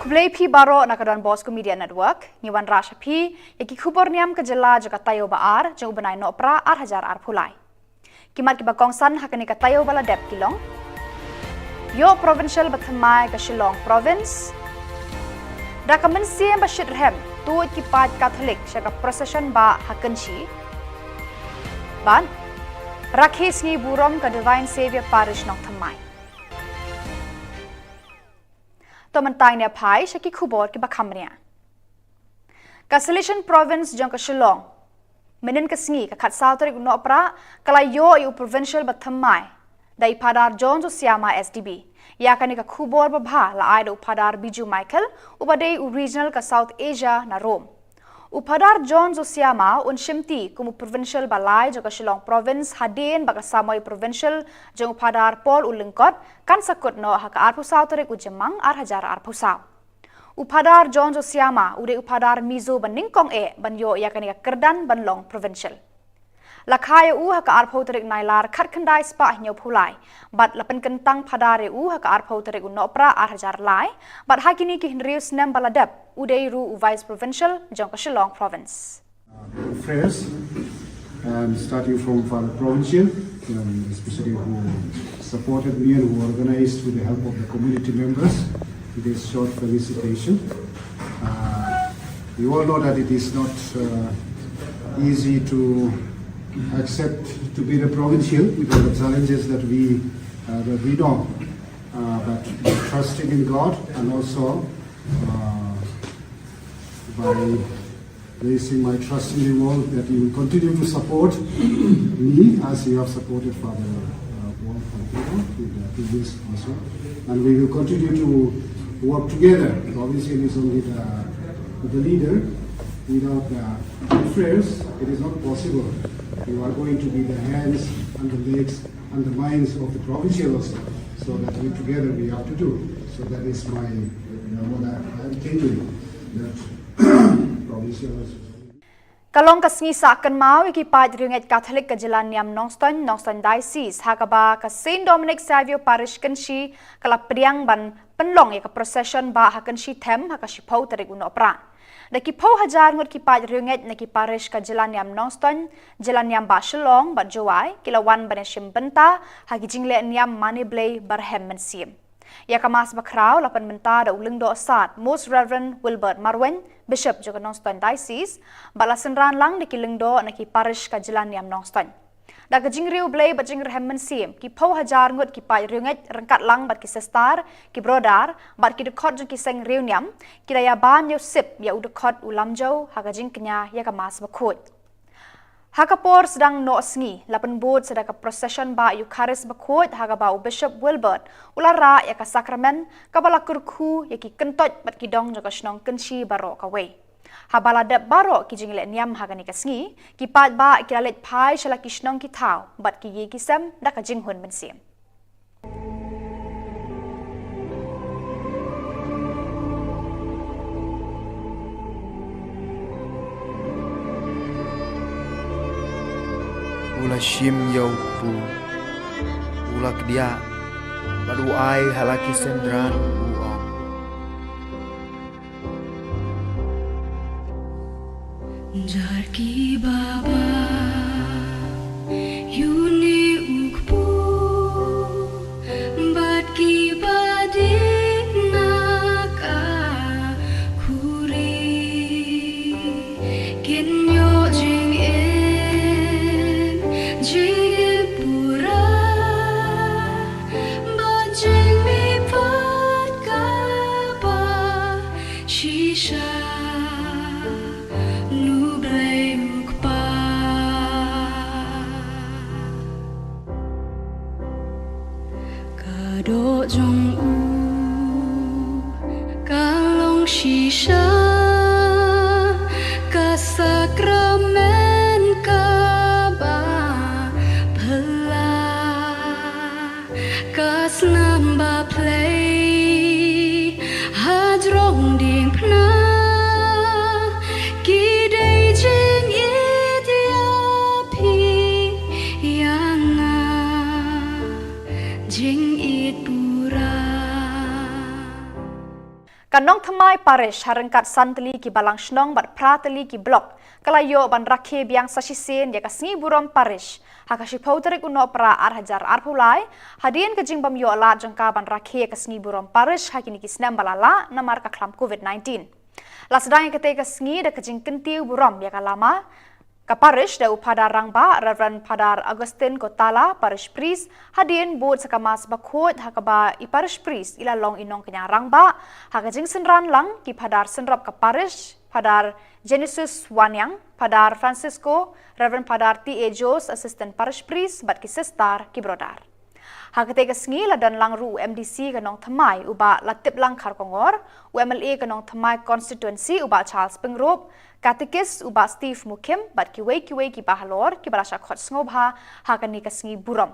Khublei phi baroh na ka Don Bosco Media Network, ngi wanrah sha phi ïa ki khubor niam ka jylla jong ka taïew ba ar jong u bnai Nohprah ar hajar arphew lai. Ki mat kiba kongsan ha kane ka taïew ba la dep ki long: Ïoh provincial bathymmai ka Shillong Province. Da ka mynsiem ba shitrhem tuid ki paid Katholik sha ka procession bah ha Kynshi. Bad rakhe sngi burom ka Divine Saviour Parish Nongthymmai. To mynta ngin ïa phai sha ki khubor kiba kham bniah. Ka Salesian Province jong ka Shillong, mynhynnin ka sngi ka khatsaw tarik u Nohprah, ka la ïoh ïa u provincial bathymmai da i Phadar John Josiama S D B. Ïa kane ka khubor babha la ai da u Phadar Biju Michael, uba dei u regional ka South Asia na Rome. U Phadar John Josiama un shimti kum u provincial ba lai jong ka Shillong Province hadien ba ka samoi provincial jong u Phadar Paul u Lyngkot kan sa kut noh ha ka arphew saw tarik u Jymmang ar hajar arphew saw. U Phadar John Josiama u dei u Phadar Mizo ba nyngkong eh ban ïoh ïa kane ka kyrdan ban long provincial. La kha ïa u ha ka arphew tarik Nailar khatkhyndai spah hynñiewphew lai bad la pynkyntang phadar ïa u ha ka arphew tarik u Nohprah ar hajar lai, bad ha kine ki hynriew snem ba la dep u dei ruh u Vice Provincial jong ka Shillong Province. Prayers, um, starting from Father Provincial, um, especially who supported me and who organized with the help of the community members this short felicitation. Uh, we all know that it is not, uh, easy to accept to be the provincial with all the challenges that we, uh, that we know. Uh, but by trusting in God and also, uh, by placing my trust in you all, that you will continue to support me as you have supported Father, uh, Paul Fantino with the previous also. And we will continue to work together. Obviously, it is only the, the leader. Without the prayers, it is not possible. You are going to be the hands and the legs and the minds of the provincial also. So that we together we have to do. So that is my, you know, what I, I am thinking, that provincial also. Ka long ka sngi sah kynmaw ïa ki paid riewngeit Katholik ka jylla niam Nongstoiñ, Nongstoiñ Diocese, ha kaba ka Saint Dominic Saviour Parish Kynshi ka la pdiang ban pynlong ïa ka procession bah ha Kynshi Them ha ka shiphew tarik u Nohprah. Da ki phew hajar ngut ki paid riewngeit na ki parish ka jylla niam Nongstoiñ, jylla niam bah Shillong bad Jowai ki la wan ban ïashim bynta ha ki jingleh niam Mane Blei barhem mynsiem. Ïa ka Mass bakhraw la pynmynta da u Lyngdoh Sad Most Reverend Wilbert Marwein, Bishop jong ka Nongstoiñ Diocese, bad la synran lang da ki lyngdoh na ki parish ka jylla niam Nongstoiñ. Da ka jingriewblei bad jingrhem mynsiem, ki phew hajar ngut ki paid riewngeit ryngkat lang bad ki sister, ki brother bad ki dkhot jong ki seng riewniam, ki la ïabam ïa u sip ïa u dkhot u Lamjew ha ka jingkñia ïa ka Mass bakhuid. Ha ka por sdang noh sngi la pynbud sa da ka procession bah Eucharist bakhuid ha kaba u Bishop Wilbert u la rah ïa ka sakramen kaba la kyrkhu ïa ki kyntoit bad ki dong jong ka shnong Kynshi baroh kawei. Haba la dep baroh ki jingleh niam ha kane ka sngi, ki paidbah ki la leit phai sha la ki shnong ki thaw bad ki ïing ki sem da ka jinghun mynsiem. U la shim ïa u kpu, u la kdiah bad u ai ha la ki synran u ong. Jar ki baba, ïa une u kpu bad ki ba dei na ka khuri, kin ïoh jingim, jingim pura bad jingmihpat kaba Doh jong u ka long shisha ka sakramen kaba phylla, ka snam ba phlei hajrong diengphna, ki dei jingit ïa phi ïa nga, jingit pura. Ka Nongthymmai Parish ha ryngkat san tylli ki balang shnong bad phra tylli ki block ka la ïoh ban rakhe biang sa shisien ïa ka sngi burom parish ha ka shiphew tarik u Nohprah ar hajar arphew lai, hadien ka jingbym ïoh lad jong ka ban rakhe ïa ka sngi burom parish ha kine ki snem ba la lah namar ka khlam covid nineteen. La sdang ïa katei ka sngi da ka jingkyntiew burom ïa ka lama ka parish da u Phadar Rangbah, Reverend Phadar Augustine Kotala, Parish Priest, hadien bud sa ka Mass Bakhuid ha kaba i Parish Priest i la long i nongkñia rangbah, ha ka jingsynran lang ki Phadar synrop ka parish, Phadar Genesis Waniang, Phadar Francisco, Reverend Phadar T A Jones, Assistant Parish Priest, bad ki sister, ki brother. Ha katei ka sngi la don lang ruh u M D C ka Nongthymmai u Bah Latiplang Kharkongor, u M L A ka Nongthymmai Constituency u Bah Charles Pyngrope, Katekist u Bah Steve Mukhim bad kiwei kiwei ki bahalor kiba la shah khot sngewbha ha kane ka sngi burom.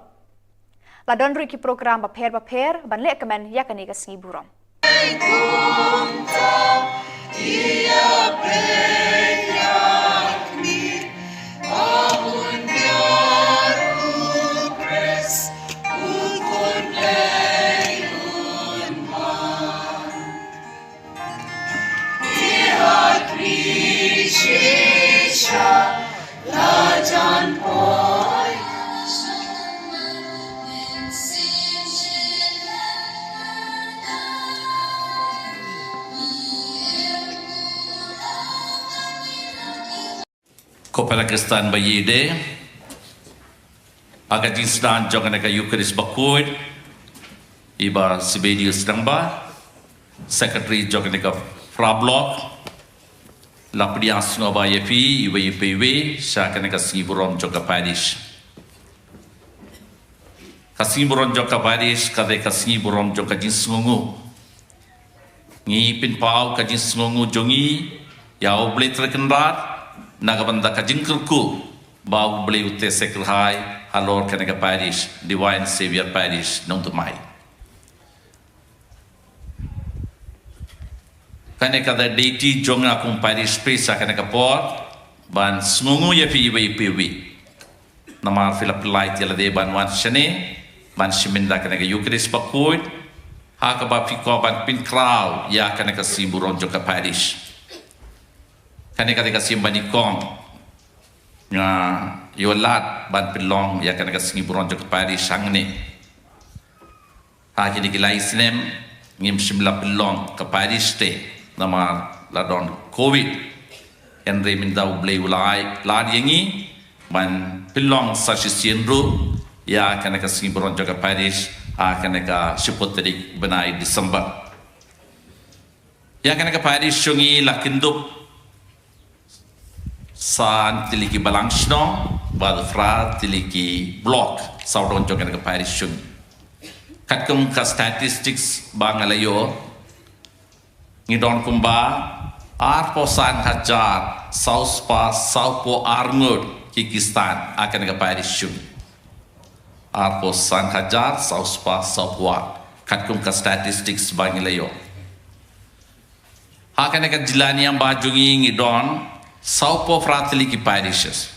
La don ruh ki program bapher bapher ban leh kmen ïa kane ka sngi burom. Ko para Khristan ba ïeit de, ha ka jingsdang jong kane ka Eucharist Bakhuid, i Bah Sibedius Nangba, Secretary jong kane ka Phra Block, la pdiang sngewbha ïa phi iwei pa iwei sha kane ka sngi burom jong ka parish. Ka sngi burom jong ka parish ka dei ka sngi burom jong ka jingsngewnguh. Ngi pynpaw ka jingsngewnguh jong ngi ïa U Blei Trai Kynrad na ka bynta ka jingkyrkhu ba U Blei u teh seh kyrhai halor kane ka parish, Divine Saviour Parish Nongthymmai. Kane ka dei duty jong nga kum parish priest ha kane ka por ban sngewnguh ïa phi iwei pa iwei. Namar phi la pynlait ïa lade ban wan shane ban shim ïa kane ka Eucharist Bakhuid ha kaba phi kwah ban pynkhraw ïa kane ka sngi burom jong ka parish. Kane ka dei ka sngi ba nyngkong nga ïoh lad ban pynlong ïa kane ka sngi burom jong ka parish hangne. Ha kine ki lai snem ngim shym la pynlong ka parish te namar la don covid. Hynrei mynta U Blei u la ai lad ïa ngi ban pynlong sa shisien ruh ïa kane ka sngi burom jong ka parish ha kane ka shiphew tarik bnai December. Ïa kane ka parish jong ngi la kyndup san tylli ki balang shnong bad phra tylli ki block sawdong jong kane ka parish jong ngi. Katkum ka statistics ba nga la ïoh, ngi don kumba arphew san hajar saw spah sawphew ar ngut ki Khristan ha kane ka parish jong ngi. Arphew san hajar saw spah sawphew ar, katkum ka statistics ba ngi la ïoh. Ha kane ka jylla niam ba jong ngi ngi don sawphew phra tylli ki parishes.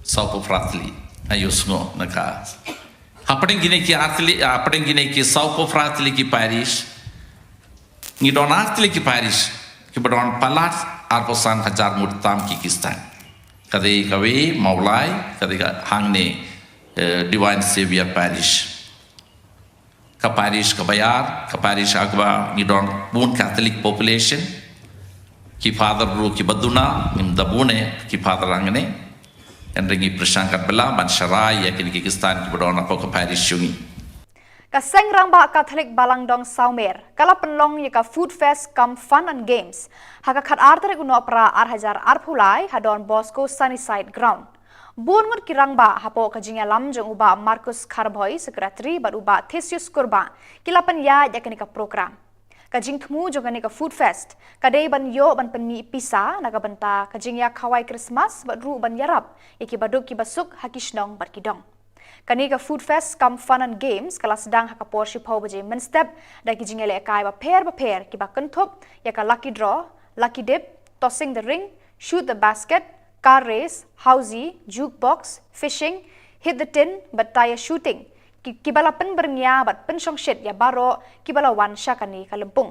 Sawphew phra tylli. Ayo sngew na ka. Hapdeng kine ki ar tylli, hapdeng kine ki sawphew phra tylli ki parish, ngi don ar tylli ki parish kiba don palat arphew san hajar ngut tam ki Khristan. Ka dei kawei Mawlai, ka dei ka hangne, eh, Divine Saviour Parish. Ka parish kaba ïar, ka parish ha kaba ngi don bun Catholic population. Ki father ruh kiba duna, ngim da bun eh ki father hangne. Hynrei ngi pyrshang katba lah ban sharai ïa kine ki Khristan kiba don hapoh ka parish jong ngi. Ka Seng Rangbah Catholic Balang Dong Sawmer ka la pynlong ïa ka Food Fest cum Fun and Games ha ka khatar tarik u Nohprah ar hajar arphew lai ha Don Bosco Sunnyside Ground. Bun ngut ki rangbah hapoh ka jingïalam jong u Bah Marcus Kharbhoi, Secretary, bad u Bah Theseus Kurbah, ki la pynïaid ïa kane ka program. Ka jingthmu jong kane ka Food Fest ka dei ban ïoh ban pynmih pisa na ka bynta ka jingïakhawai Christmas bad ruh ban ïarap ïa ki baduk ki basuk ha ki shnong bad ki dong. Kane ka Food Fest cum Fun and Games ka la sdang ha ka por shiphew baje mynstep da ki jingïalehkai bapher bapher kiba kynthup ïa ka lucky draw, lucky dip, tossing the ring, shoot the basket, car race, housie, jukebox, fishing, hit the tin bad tyre shooting, ki, kiba la pynbyrngia bad pynshongshit ïa baroh kiba la wan sha kane ka lympung.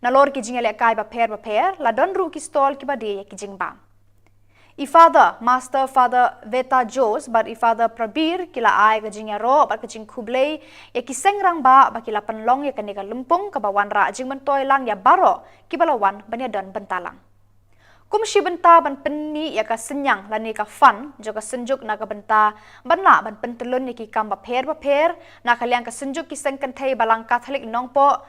Nalor ki jingïalehkai bapher bapher la don ruh ki stall kiba die ïa ki jingbam. I Father, Master Father Veta Jose bad i Father Prabir ki la ai ka jingïaroh bad ka jingkhublei ïa ki seng rangbah ba ki la pynlong ïa kane ka lympung kaba wanrah jingmyntoi lang ïa baroh kiba la wan ban ïadon bynta lang. Kum shi bynta ban pynmih ïa ka synñiang lane ka fund jong ka Synjuk na ka bynta ban lah ban pyntyllun ïa ki kam bapher bapher, na ka liang ka Synjuk ki Seng Kynthei Balang Katholik Nongpoh,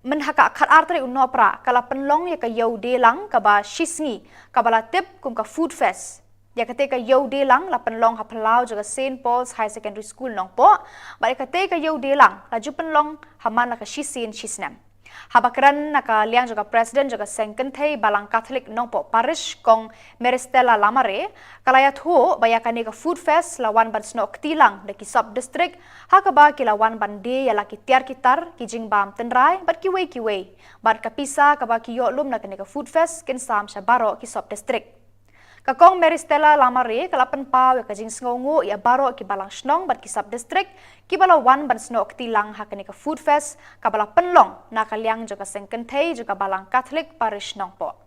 myn ha ka khatar tarik u Nohprah ka la pynlong ïa ka Ïew Die Lang kaba shisngi, kaba la tip kum ka Food Fest. Ïa kata ka Ïew Die Lang la pynlong ha phyllaw jong ka Saint Paul's Higher Secondary School Nongpoh, bad ïa kata ka Ïew Die Lang la ju pynlong ha man la ka shisien shisnem. Haba kren na ka liang jong ka President jong ka Seng Kynthei Balang Katholik Nongpoh Parish, Kong Meristella Lamare, ka la ïathuh ba ïa kane ka Food Fest la wan ban snoh kti lang da ki sub district, ha kaba ki la wan ban die ïa la ki tiar ki tar, ki jingbam tynrai bad kiwei kiwei, bad ka pisa kaba ki ïoh lum na kane ka Food Fest kin sam sha baroh ki sub district. Ka Kong Meristella Lamare ka la pynpaw ïa ka jingsngewnguh ïa baroh ki balang shnong bad ki sub district kiba la wan ban snoh kti lang ha kane ka Food Fest kaba la pynlong na ka liang jong ka Seng Kynthei jong ka Balang Katholik Parish Nongpoh.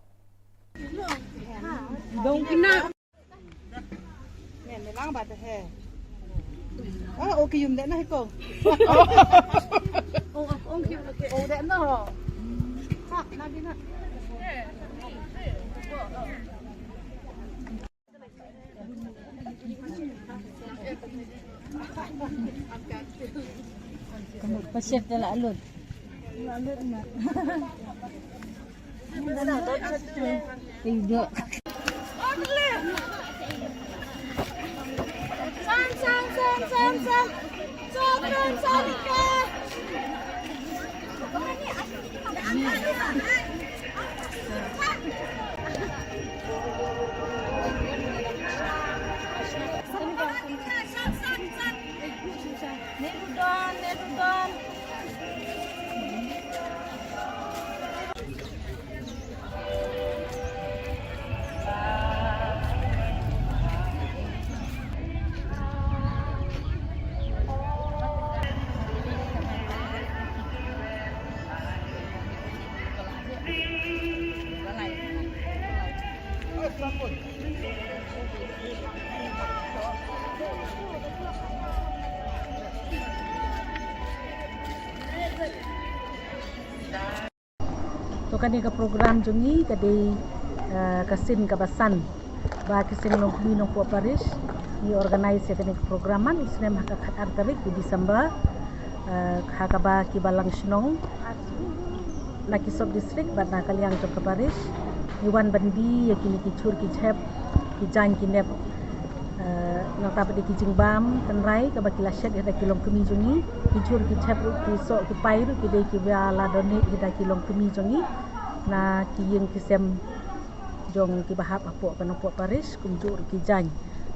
Ka mut ka chef te la lut. Te duk. To kane ka program jong ngi ka dei, eh, ka sien kaba san ba ki seng Longkmie Nongpoh Parish ngi organise ïa kane ka program man u snem ha ka khatar tarik u December, eh, ha kaba ki balang shnong na ki sub district bad na ka liang jong ka parish ngi wan ban die ïa kine ki jhur ki jhep, ki jaiñ ki nep. Eh, nangta pat de ki jingbam tynrai kaba ki la shet ïa da ki longkmie jong ngi, ki jhur ki jhep ruh, ki soh ki pai ruh ki dei kiba la donate ïa da ki longkmie jong ngi na ki ïing ki sem jong kiba hap hapoh ka Nongpoh Parish, kumjuh ruh ki jaiñ.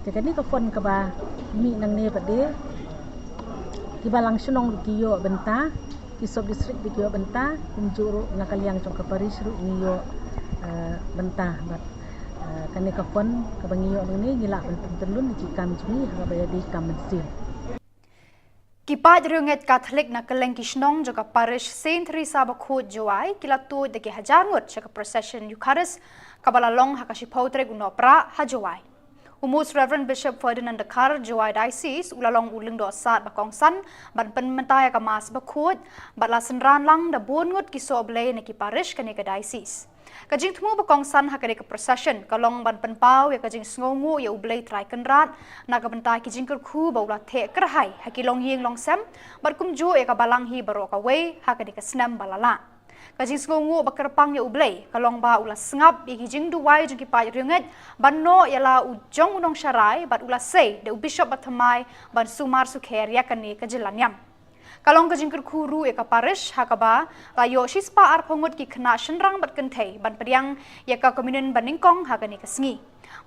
Te kane ka fund kaba mih nangne pat de ki balang shnong ruh ki ïoh bynta, ki sub district ruh ki ïoh bynta, kumjuh ruh na ka liang jong ka parish ruh ngi ïoh, eh, bynta bad, eh, kane ka fund kaba ngi ïoh nangne ngi lah ban pyntyllun ïa ki kam jong ngi ha kaba ïadei kam mynsiem. Ki paid riewngeit Katholik na kylleng ki shnong jong ka parish Saint Theresa Bakhuid Jowai ki la tuid da ki hajar ngut sha ka procession Eucharist kaba la long ha ka shiphew tarik u Nohprah ha Jowai. U Most Reverend Bishop Ferdinand Dkhar, Jowai Diocese, u la long u lyngdoh sad ba kongsan ban pynmynta ïa ka Mass Bakhuid bad la synran lang da bun ngut ki sohblei na ki parish kane ka diocese. Ka jingthmu ba kongsan ha kane ka procession ka long ban pynpaw ïa ka jingsngewnguh ïa U Blei Trai Kynrad na ka bynta ki jingkyrkhu ba u la theh kyrhai ha ki longïing longsem bad kumjuh ïa ka balang hi baroh kawei ha kane ka snem ba la lah. Ka jingsngewnguh ba kyrpang ïa U Blei ka long ba u la sngap ïa ki jingduwai jong ki paid riewngeit ban noh ïa la u jong u nongsharai bad u la sei da u bishop bathymmai ban sumar sukher ïa kane ka jingïalam. Ka long ka jingkyrkhu ruh ïa ka parish ha kaba la ïoh shispah arphew ngut ki khynnah shynrang bad kynthei ban pdiang ïa ka communion banyngkong ha kane ka sngi.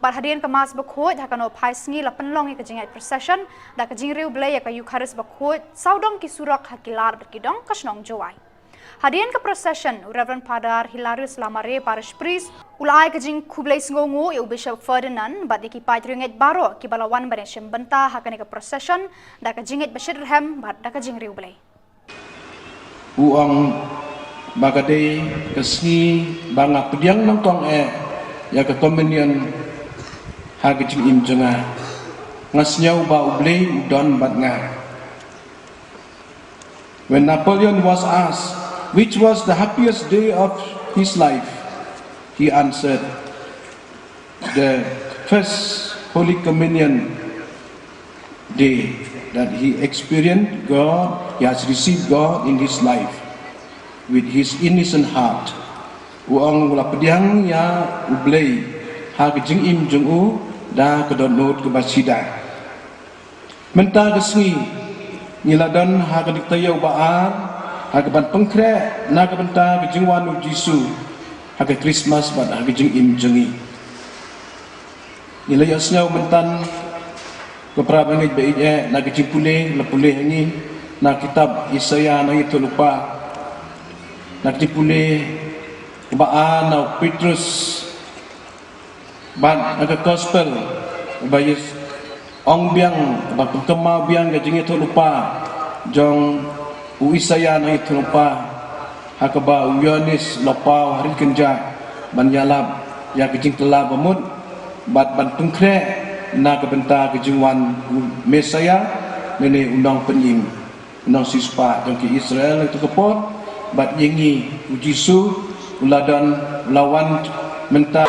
Bad hadien ka Mass bakhuid ha ka nohphai sngi la pynlong ïa ka jingïaid procession da ka jingriewblei ïa ka Eucharist bakhuid sawdong ki surok ha ki lad bad ki dong ka shnong Jowai. Hadien ka procession, u Reverend Father Hilarius Lamare, Parish Priest, u la ai ka jingkhublei sngewnguh ïa u Bishop Ferdinand bad ïa ki paid riewngeit baroh kiba la wan ban ïashim bynta ha kane ka procession da ka jingïeit bashitrhem bad da ka jingriewblei. U ong ba ka dei ka sngi ba nga pdiang nyngkong eh ïa ka communion ha ka jingim jong nga. Nga sngew ba U Blei u don bad nga. When Napoleon was asked which was the happiest day of his life, he answered, the first Holy Communion day, that he experienced God, he has received God in his life with his innocent heart. U ong u la pdiang ïa U Blei ha ka jingim jong u da ka dohnud kaba sida. Mynta ka sngi ngi la don ha ka diktaïew ba ar ha kaban pynkhreh na ka bynta ka jingwan U Jisu ha ka Krismas bad ha ka jingim jong ngi. Ngi la ïohsngew mynta ko para bangeit ba ïeit eh na ka jingpule la pule ha ngi na kitab Isaïah nongïathuhlypa, na ka jingpule ba ar na u Petrus bad na ka gospel ba ïa ong biang ba pynkynmaw biang ka jingïathuhlypa jong u Isaïah nongïathuhlypa ha kaba u Ïoannis u la paw ha ri kynjah ban ïalap ïa ka jingkylla bamut bad ban pynkhreh na ka bynta ka jingwan u Messaïah lane u nongpynim. Nongsiewspah jong ki Israel ha kato ka por bad ïa ngi u Jisu u la don, u la wan mynta.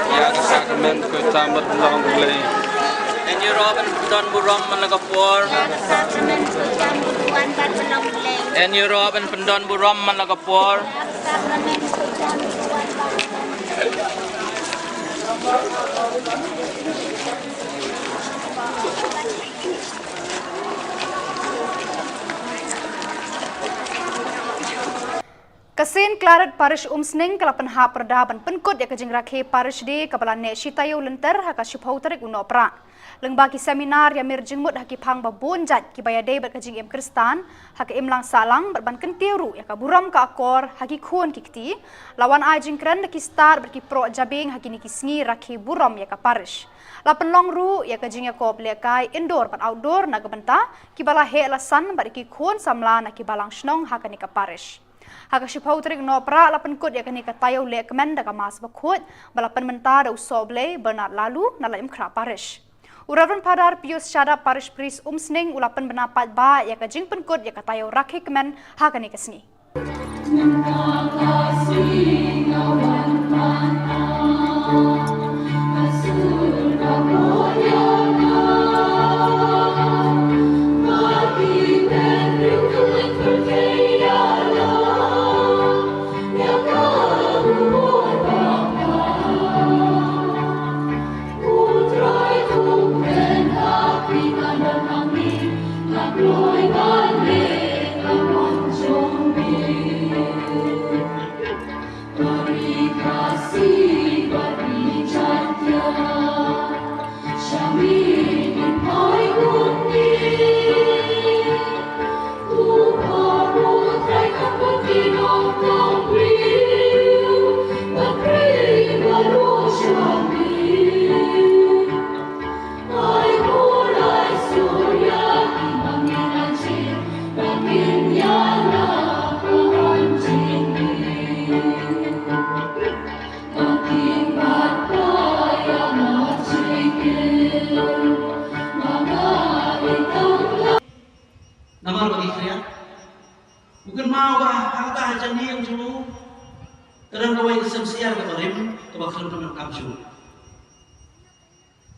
Ïa ka sakramen ka tam bad pynlong U Blei. Ïa ka sakramen ka tam bad pynlong U Blei. Ïa ka sakramen ka tam bad pynlong U Blei. Ïa ka sakramen ka tam bad pynlong U Blei. Ka Saint Claret Parish Umsning ka la pynhap pyrda ban pynkut ïa ka jingrakhe Parish Day kaba la neh shi taïew lynter ha ka shiphew tarik u Nohprah. Lyngba ki seminar ïa mir jingmut ha ki phang ba bun jait kiba ïadei bad ka jingim Khristan ha ka imlang sahlang bad ban kyntiew ruh ïa ka burom ka akor ha ki khun ki kti, la wan ai jingkren da ki stad bad ki proh jabieng ha kine ki sngi rakhe burom ïa ka Parish. La pynlong ruh ïa ka jingïakob lehkai indoor bad outdoor na ka bynta kiba la heh la san bad ki khun samla na ki balang shnong ha kane ka Parish. Ha ka shiphew tarik Nohprah la pynkut ïa kane ka taïew lehkmen da ka Mass Bakhuid ba la pynmynta da u Sohblei Bernard Laloo na Laitumkhrah Parish. U Reverend Father Pius Shadap, Parish Priest Umsning, u la pynbna paidbah ïa ka jingpynkut ïa ka taïew rakhe kmen ha kane ka sngi. Namar ba ngi khriat, u kynmaw ba ha kata ka jingim jong u ka don kawei ka sem syiar kaba rim kaba khlem pyndonkam shuh.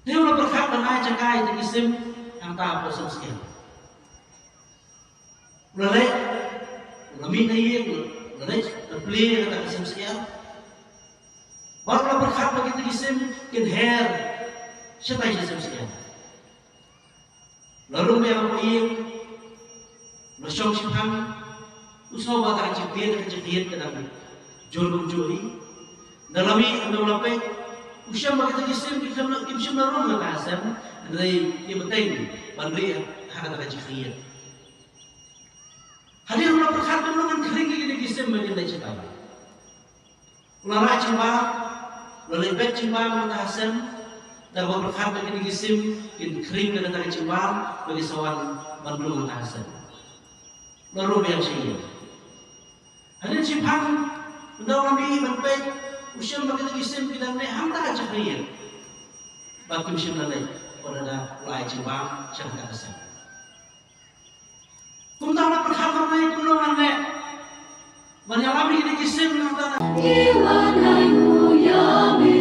Te u la pyrkhat ban ai jaka ïa kata ka sem ha kata ka sem syiar. U la leit, u la mih na ïing, u la leit, u la plie ïa kata ka sem syiar. Bad u la pyrkhat ba kita ki sim kin her shatai sha sem syiar. La rung ïa ka ïing, la shong shiphang, u sngew ba ka jingkit, ka jingkit ka dang jur kumjuh hi. Da la mih, da la peit, u shem ba kita ki sim kim shym la, kim shym la rung ha ka sem, hynrei ki bteng ban rieh ha kata ka jingkit. Hadien u la pyrkhat ba u la ngan khring ïa kine ki sim ba kin leit shatai. U la rah jingbam, u la leit beit jingbam mynta ha sem, da kaba pyrkhat ba kine ki sim kin khring da kata ka jingbam ba ki sa wan ban rung mynta ha sem. U la rung biang sha ïing. Hadien shiphang, ynda u la mih ban peit, u shem ba kine ki sim ki dang neh hangta ha jaka ïing. Ba kim shym la leit, wat la da u la ai jingbam sha kata ka sem. Kumta la pyrkhat ba ngi kumno ngan leh ban ïalam ïa kine ki sim nangta. Ngi wan ai nguh ïa me,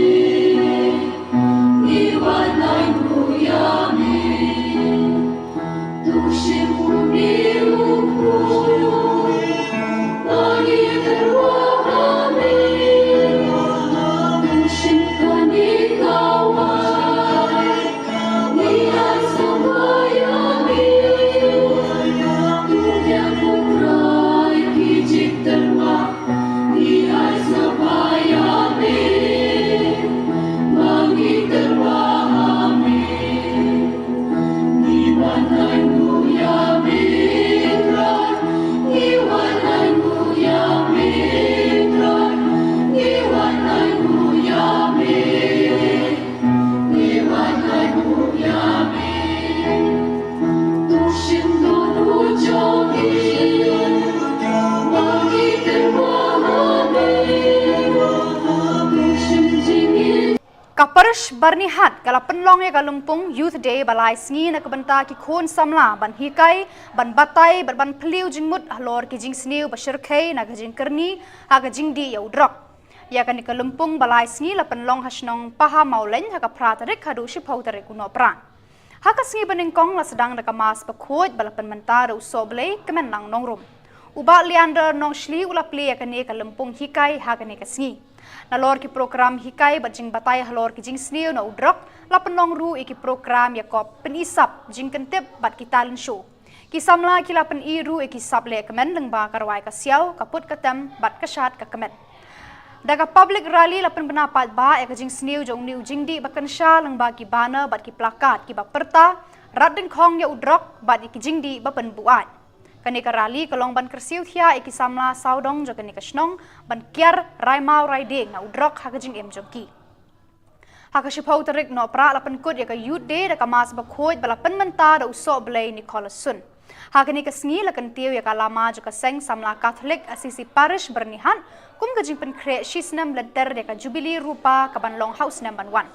ngi wan ai nguh ïa me. Tu shim u mih u khuid, ba ngi tyrwa ha me. Tu shim kane ka wai. Ka Parish Byrnihat ka la pynlong ïa ka lympung Youth Day ba lai sngi na ka bynta ki khun samla ban hikai, ban batai, bad ban phylliew jingmut halor ki jingsniew ba shyrkhei na ka jingkyrni ha ka jingdih ïa u drok. Ïa kane ka lympung ba lai sngi la pynlong ha shnong Paha Mawlein ha ka phra tarik haduh shiphew tarik u Nohprah. Ha ka sngi ba nyngkong la sdang da ka Mass bakhuid ba la pynmynta da u Sohblei Kmenlang Nongrum. U Bah Leander Nongshli u la plie ïa kane ka lympung hikai ha kane ka sngi. Nalor ki prokram hikai bad jingbatai halor ki jingsniew na u drok, la pynlong ruh ïa ki prokram ïakob pynisap, jingkyntip bad ki talent show. Ki samla ki la pyni ruh ïa ki sap lehkmen lyngba ka rwai ka siaw, ka put ka tem bad ka shad ka kmen. Da ka public rally la pynbna paidbah ïa ka jingsniew jong une u jingdih ba kynsha lyngba ki banner bad ki plakat kiba pyrta, "Rat dyngkhong ïa u drok" bad ïa ki jingdih ba pynbuaid. Kane ka rally ka long ban kyrsiew thiah ïa ki samla sawdong jong kane ka shnong ban kiar rai maw rai dieng na u drok ha ka jingim jong ki. Ha ka shiphew tarik Nohprah la pynkut ïa ka Youth Day da ka Mass bakhuid ba la pynmynta da u Sohblei Nicholas Sun. Ha kane ka sngi la kyntiew ïa ka lama jong ka seng samla Katholik Assisi Parish Byrnihat kum ka jingpynkhreh shisnem lynter ïa ka Jubilee Rupa kaban long ha u snem ban wan.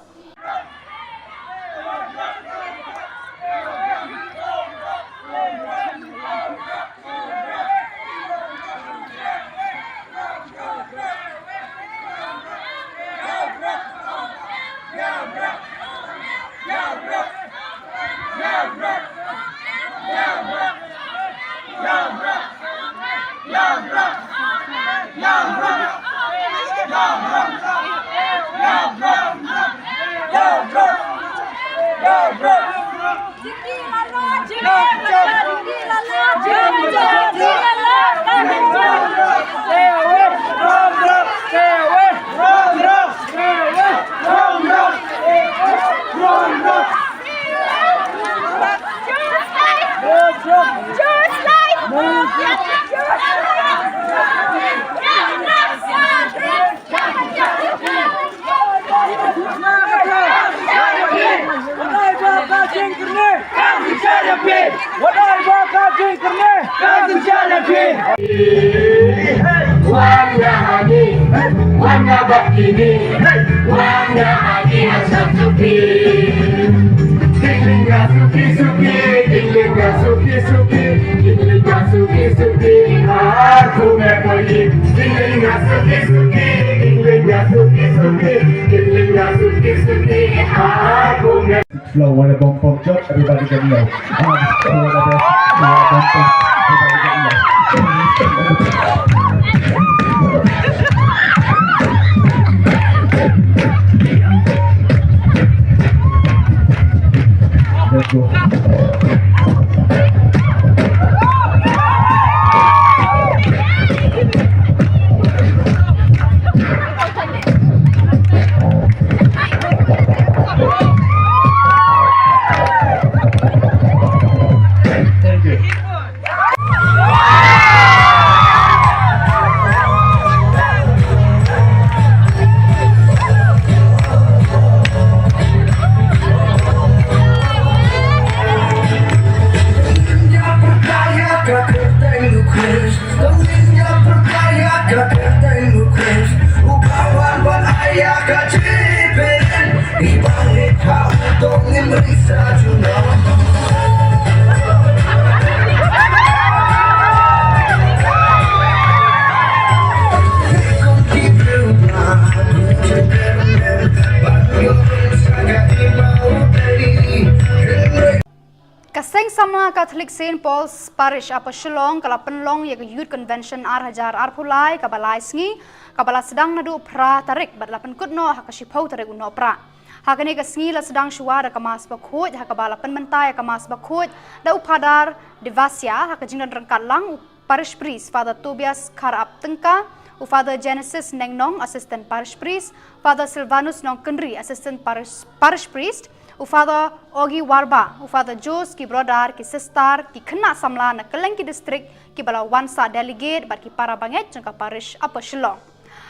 Flow, what a bum bum jump, everybody get low. Ah, what a bum, what a bum bum, everybody get low. Let's go. Ka Seng Samla Katholik Saint Paul's Parish Upper Shillong ka la pynlong ïa ka Youth Convention ar hajar arphew lai kaba lai sngi, kaba la sdang naduh phra tarik bad la pynkut noh ha ka shiphew tarik u Nohprah. Ha kane ka sngi la sdang shuwa da ka Mass bakhuid, ha kaba la pynmynta ïa ka Mass bakhuid da u Phadar Devasia, ha ka jingdon ryngkat lang u Parish Priest Father Tobias Kharap Tyngka, u Father Genesis Nengnong, Assistant Parish Priest, Father Silvanus Nongkynrih, Assistant Parish, Parish Priest, u Father Ogi Warba, u Father Jos, ki brother, ki sister, ki khynnah samla na kylleng ki district, kiba la wan sah delegate bad ki para bangeit jong ka Parish Upper Shillong.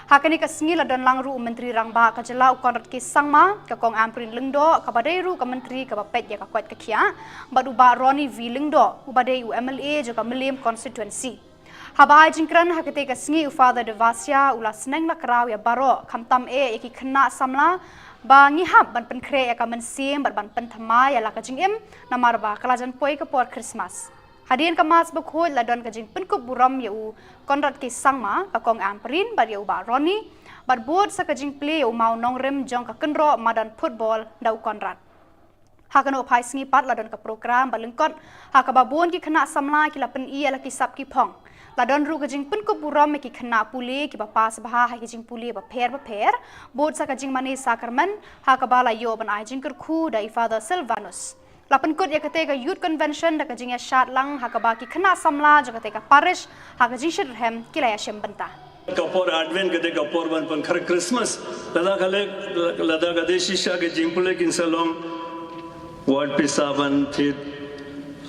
Ha kane ka sngi la don lang ruh u Myntri Rangbah ka jylla u Conrad K Sangma, ka Kong Ampareen Lyngdoh, kaba dei ruh ka Myntri kaba peit ïa ka koit ka khiah, bad u Bah Ronnie V Lyngdoh, uba dei u M L A jong ka Mylliem Constituency. Haba ai jingkren ha katei ka sngi u Father Devasia u la sneng la kraw ïa baroh, khamtam eh ïa ki khynnah samla, ba ngi hap ban pynkhreh ïa ka mynsiem bad ban pynthymmai ïa la ka jingim, namar ba ka la jan poi ka por Christmas. Hadien ka Mass bakhuid la don ka jingpynkup burom ïa u Conrad K Sangma, ka Kong Ampareen, bad ïa u Bah Ronnie, bad bud sa ka jingplie ïa u mawnongrim jong ka kynroh madan football da u Conrad. Ha kano phai sngi pat la don ka program ba lyngkot, ha kaba bun ki khynnah samla ki la pyni ïa la ki sap ki phong. La don ruh ka jingpynkup burom ïa ki khynnah pule kiba pass bha ha ki jingpule bapher bapher, bud sa ka jingmane sakramen, ha kaba la ïoh ban ai jingkyrkhu da i Father Silvanus. La pynkut ïa katei ka Youth Convention da ka jingïashad lang ha kaba ki khynnah samla jong katei ka parish ha ka jingshitrhem ki la ïashem bynta. Ka por Advent ka dei ka por ban pynkhreh Christmas. Lada ka leh, lada ka dei shisha ka jingpule kin sa long wat pisa ban thied,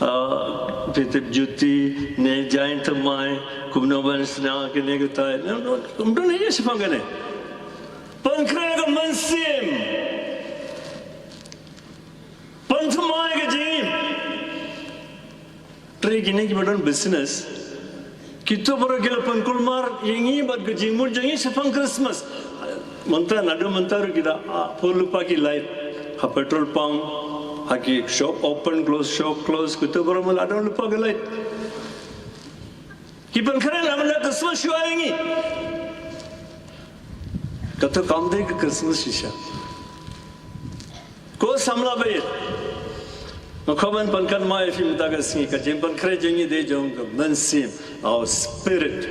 ah, phi tip juti ne jaiñ thymmai, kumno ban shna kine kitai. No, no, kumno ne ïa shaphang kane. Pynkhreh ka mynsiem. Pynthymmai ka jingim. Hynrei kine kiba don business, kito baroh ki la pynkulmar ïa ngi bad ka jingmut jong ngi shaphang Christmas. Mynta, naduh mynta ruh ki da, ah, pur lypa ki light ha petrol pump, ha ki shop open close, shop close, kito baroh ma la don lypa ki light. Ki pynkhreh la mynta Christmas shuwa ïa ngi. Kato kam dei ka Christmas shisha. Ko samla baieit, nga kwah ban pynkynmaw ïa phi mynta ka sngi, ka jingpynkhreh jong ngi dei jong ka mynsiem, our spirit.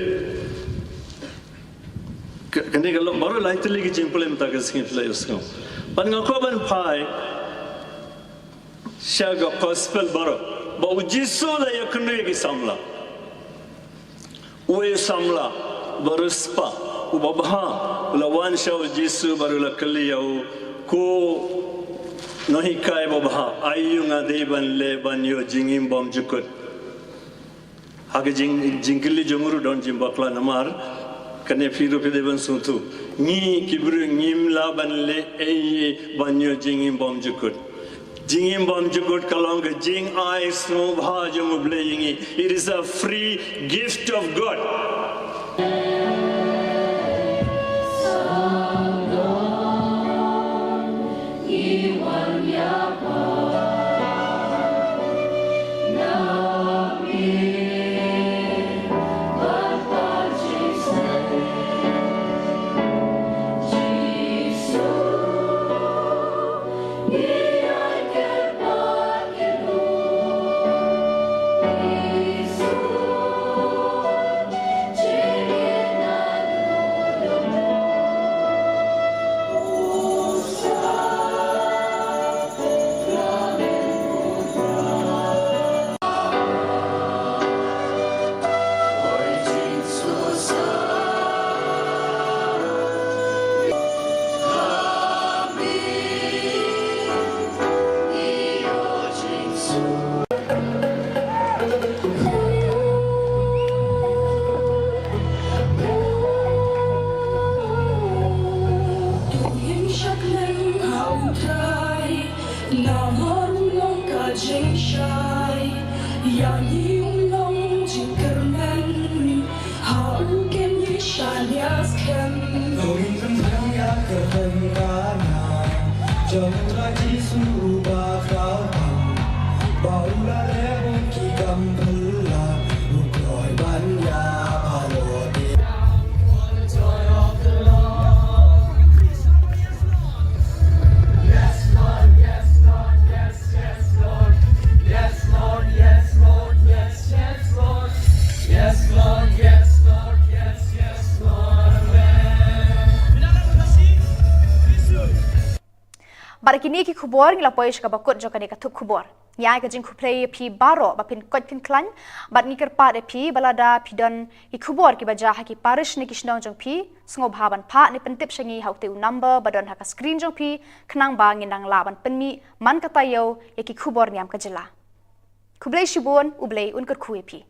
Ka, kane ka long baroh lai tylli ki jingpule mynta ka sngi phi la ïohsngew. Bad nga kwah ban phai sha ka gospel baroh ba U Jisu u la ïakynduh ïa ki samla. Uwei u samla uba riewspah, uba bha, u la wan sha U Jisu bad u la kylli ïa u, ko nonghikai babha, aïu nga dei ban leh ban ïoh jingim bymjukut? Ha ka jing, jingkylli jong u ruh don jingbakla namar kane phi ruh phi dei ban sngewthuh. Ngi ki briew ngim lah ban leh ei ei ban ïoh jingim bymjukut. Jingim bymjukut ka long ka jingai sngewbha jong U Blei ïa ngi. It is a free gift of God. Namar u long ka jingshai, ïa ngi u long jingkyrmen, ha u kin ngi shaniah skhem. To ngin pynbiang ïa ka tyngkhuh jong u Trai Jisu uba kyrpang, ba u la leh bun ki kam phylla, u kloi ban ïa baroh. Bad da kine ki khubor ngi la poi sha kaba kut jong kane ka thup khubor. Ngi ai ka jingkhublei ïa phi baroh ba phin koit phin khlaiñ, bad ngi kyrpad ïa phi ba lada phi don ki khubor kiba jia ha ki parish ne ki shnong jong phi, sngewbha ban phah ne pyntip sha ngi ha utei u number ba don ha ka screen jong phi, khnang ba ngin nang lah ban pynmih man ka taïew ïa ki khubor niam ka jylla. Khublei shibun, U Blei un kyrkhu ïa phi.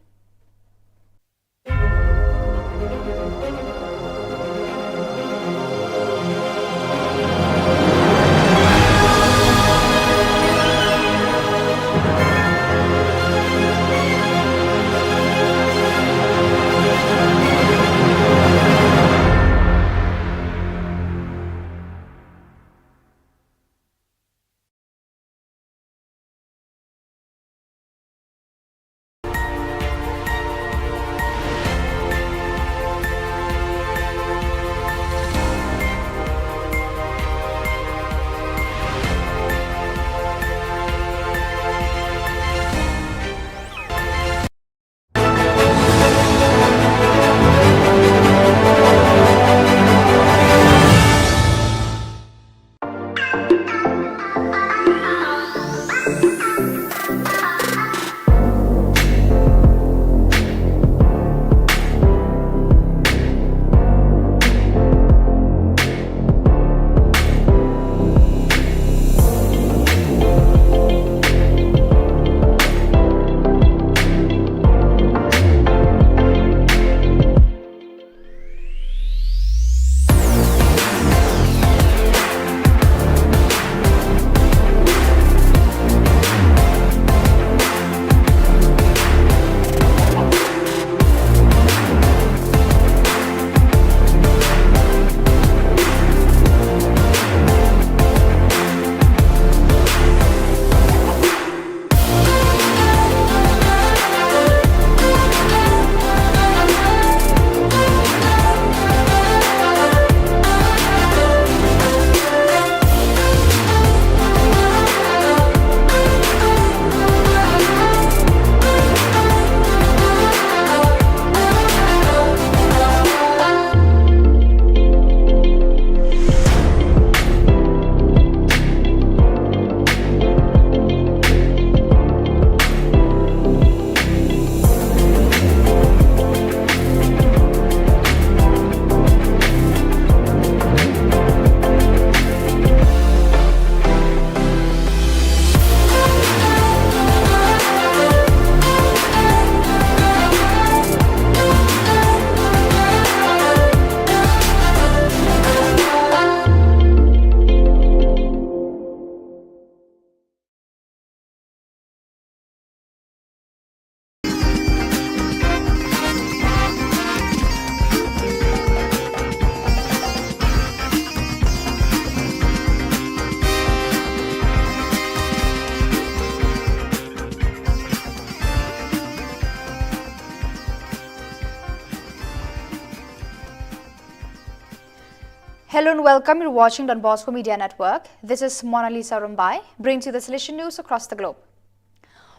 Hello and welcome. You're watching Don Bosco Media Network. This is Mona Lisa Rumbai, brings you the Salesian news across the globe.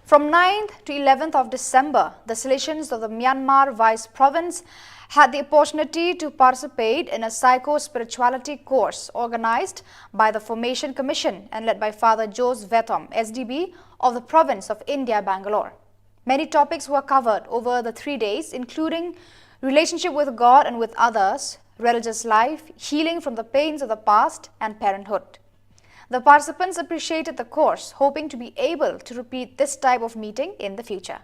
From ninth to eleventh of December, the Salesians of the Myanmar Vice Province had the opportunity to participate in a psycho-spirituality course organized by the Formation Commission and led by Father Jose Vetom, S D B, of the province of India, Bangalore. Many topics were covered over the three days, including relationship with God and with others, religious life, healing from the pains of the past, and parenthood. The participants appreciated the course, hoping to be able to repeat this type of meeting in the future.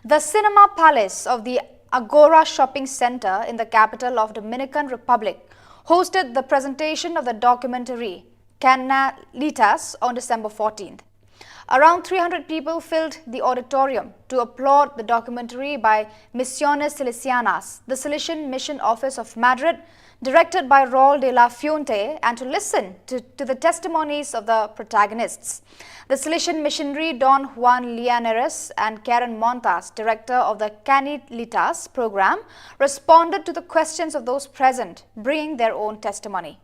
The Cinema Palace of the Agora Shopping Center in the capital of Dominican Republic hosted the presentation of the documentary Canalitas on December fourteenth. Around three hundred people filled the auditorium to applaud the documentary by Misiones Salesianas, the Salesian Mission Office of Madrid, directed by Raul de la Fuente, and to listen to, to the testimonies of the protagonists. The Salesian missionary Don Juan Lianeres and Karen Montas, director of the Canalitas program, responded to the questions of those present, bringing their own testimony.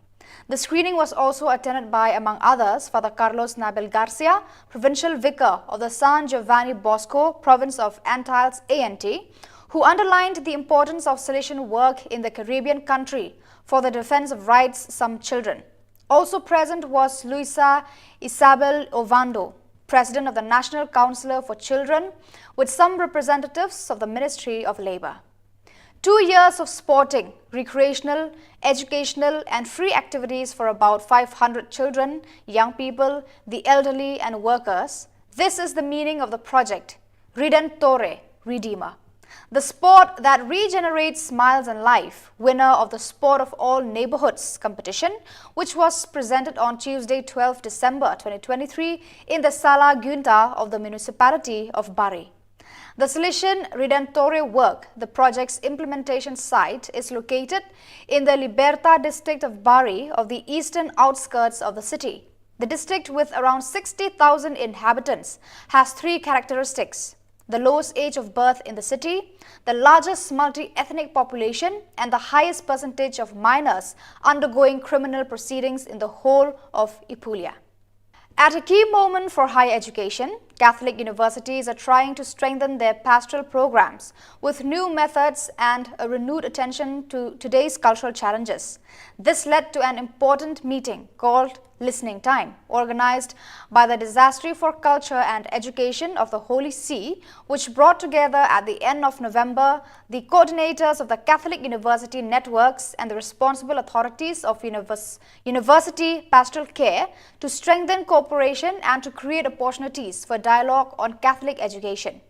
The screening was also attended by, among others, Father Carlos Nabil Garcia, Provincial Vicar of the San Giovanni Bosco, province of Antilles A and T, who underlined the importance of Salesian work in the Caribbean country for the defense of rights some children. Also present was Luisa Isabel Ovando, President of the National Council for Children, with some representatives of the Ministry of Labor. Two years of sporting, recreational, educational, and free activities for about five hundred children, young people, the elderly, and workers. This is the meaning of the project, Redentore, Redeemer. The sport that regenerates smiles and life, winner of the Sport of All Neighborhoods competition, which was presented on Tuesday, twelfth December twenty twenty-three, in the Sala Gunta of the municipality of Bari. The Salesian Redentore work, the project's implementation site, is located in the Liberta district of Bari of the eastern outskirts of the city. The district, with around sixty thousand inhabitants, has three characteristics: the lowest age of birth in the city, the largest multi-ethnic population, and the highest percentage of minors undergoing criminal proceedings in the whole of Apulia. At a key moment for higher education, Catholic universities are trying to strengthen their pastoral programs with new methods and a renewed attention to today's cultural challenges. This led to an important meeting called Listening Time, organized by the Dicastery for Culture and Education of the Holy See, which brought together at the end of November the coordinators of the Catholic University networks and the responsible authorities of univers- university pastoral care to strengthen cooperation and to create opportunities for dialogue on Catholic education.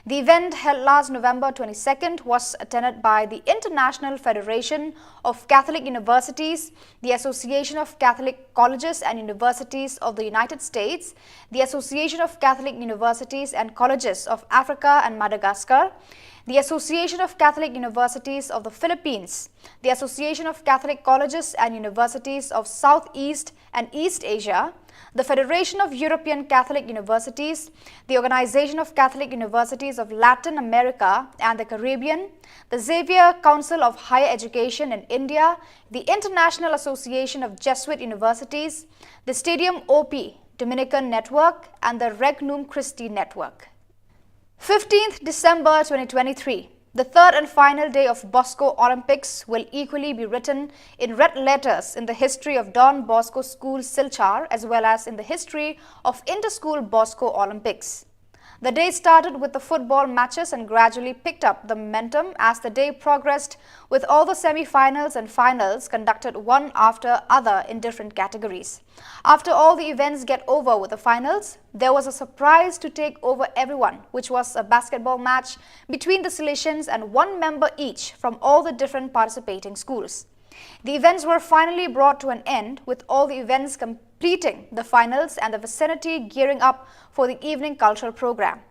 The event, held last November twenty-second, was attended by the International Federation of Catholic Universities, the Association of Catholic Colleges and Universities of the United States, the Association of Catholic Universities and Colleges of Africa and Madagascar, the Association of Catholic Universities of the Philippines, the Association of Catholic Colleges and Universities of Southeast and East Asia, the Federation of European Catholic Universities, the Organization of Catholic Universities of Latin America and the Caribbean, the Xavier Council of Higher Education in India, the International Association of Jesuit Universities, the Stadium O P Dominican Network, and the Regnum Christi Network. Fifteenth December twenty twenty-three, the third and final day of Bosco Olympics, will equally be written in red letters in the history of Don Bosco School Silchar as well as in the history of Inter-School Bosco Olympics. The day started with the football matches and gradually picked up the momentum as the day progressed, with all the semi-finals and finals conducted one after other in different categories. After all the events get over with the finals, there was a surprise to take over everyone, which was a basketball match between the Salesians and one member each from all the different participating schools. The events were finally brought to an end, with all the events completing the finals and the vicinity gearing up for the evening cultural program.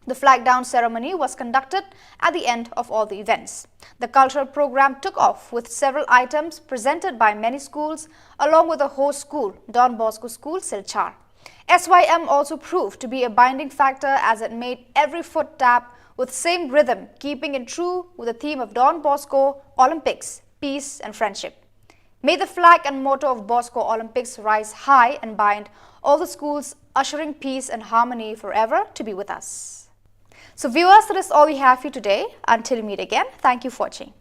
The flag down ceremony was conducted at the end of all the events. The cultural program took off with several items presented by many schools, along with the host school, Don Bosco School, Silchar. S Y M also proved to be a binding factor as it made every foot tap with same rhythm, keeping in true with the theme of Don Bosco Olympics, peace and friendship. May the flag and motto of Bosco Olympics rise high and bind all the schools, ushering peace and harmony forever to be with us. So viewers, that is all we have for you today. Until we meet again, thank you for watching.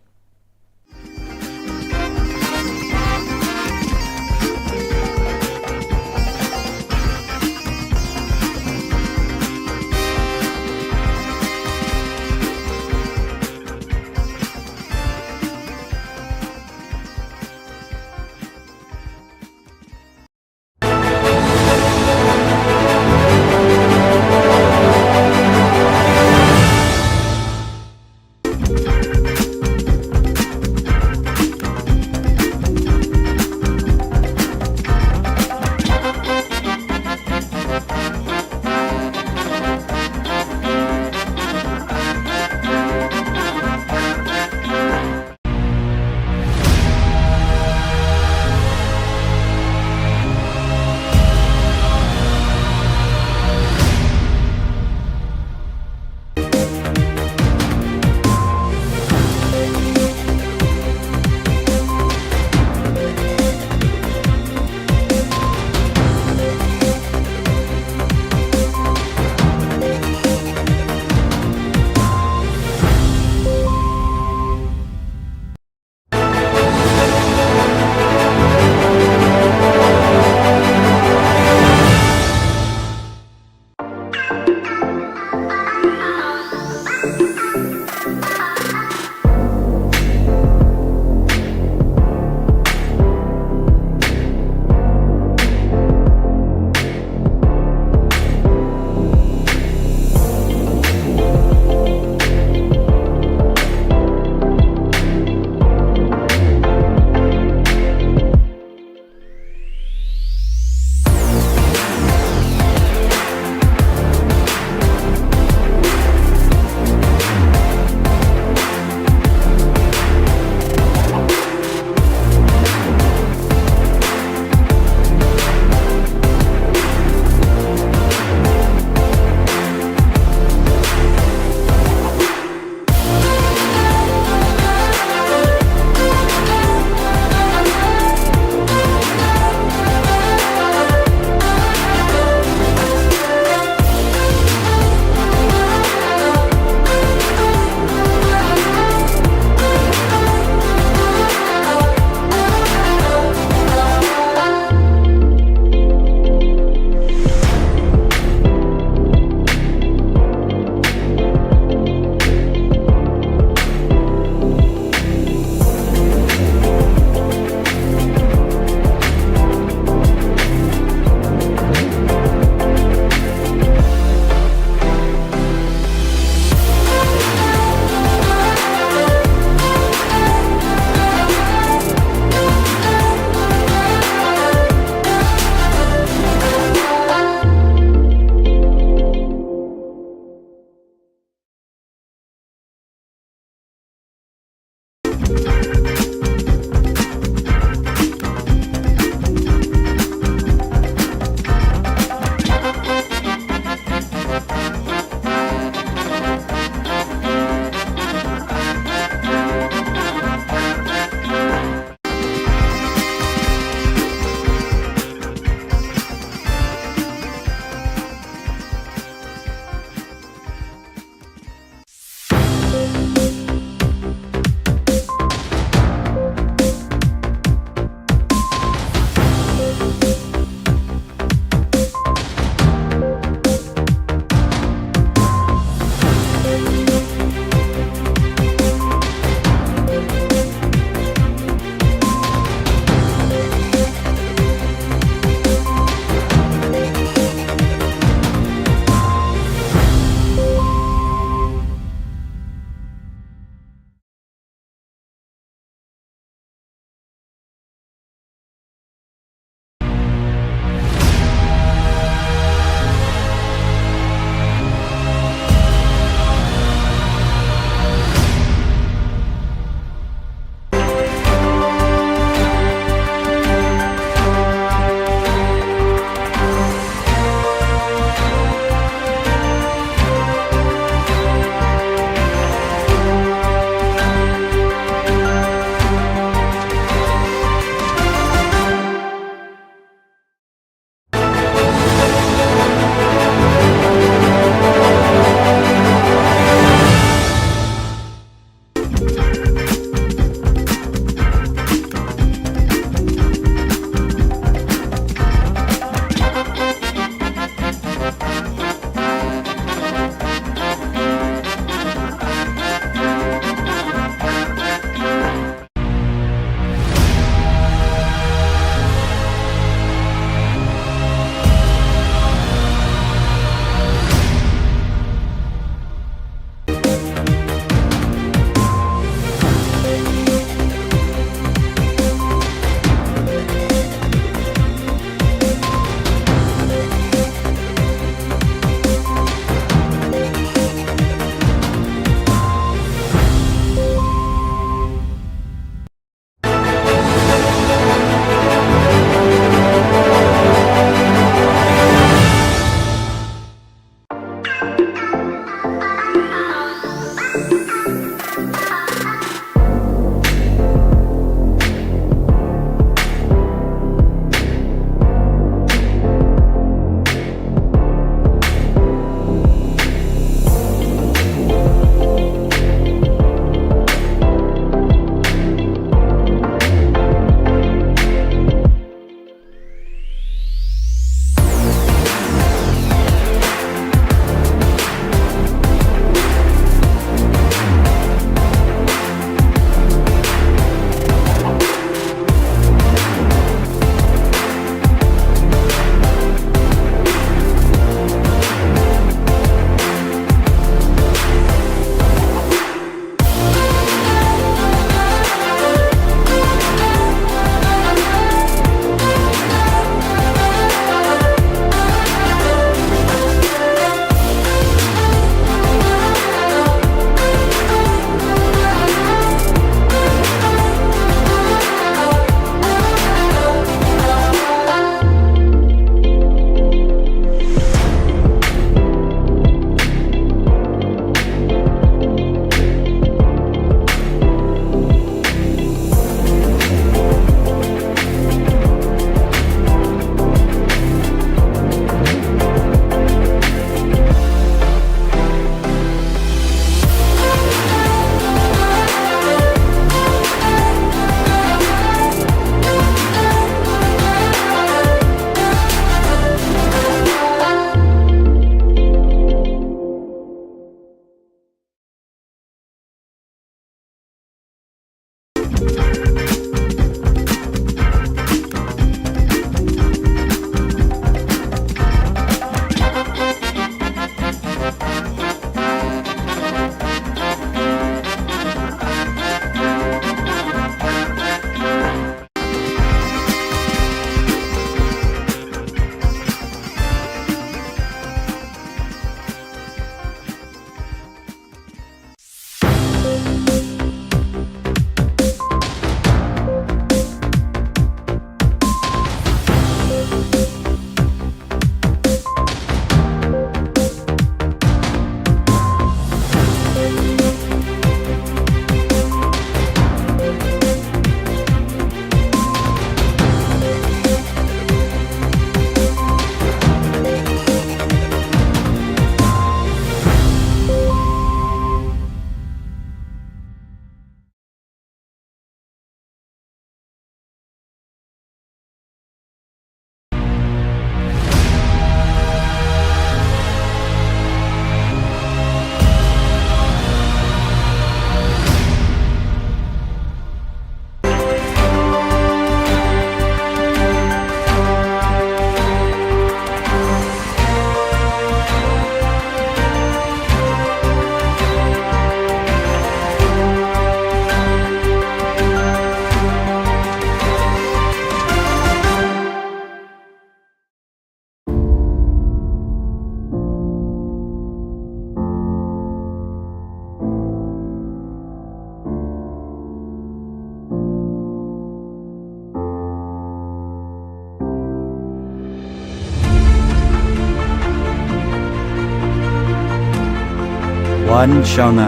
Ban shana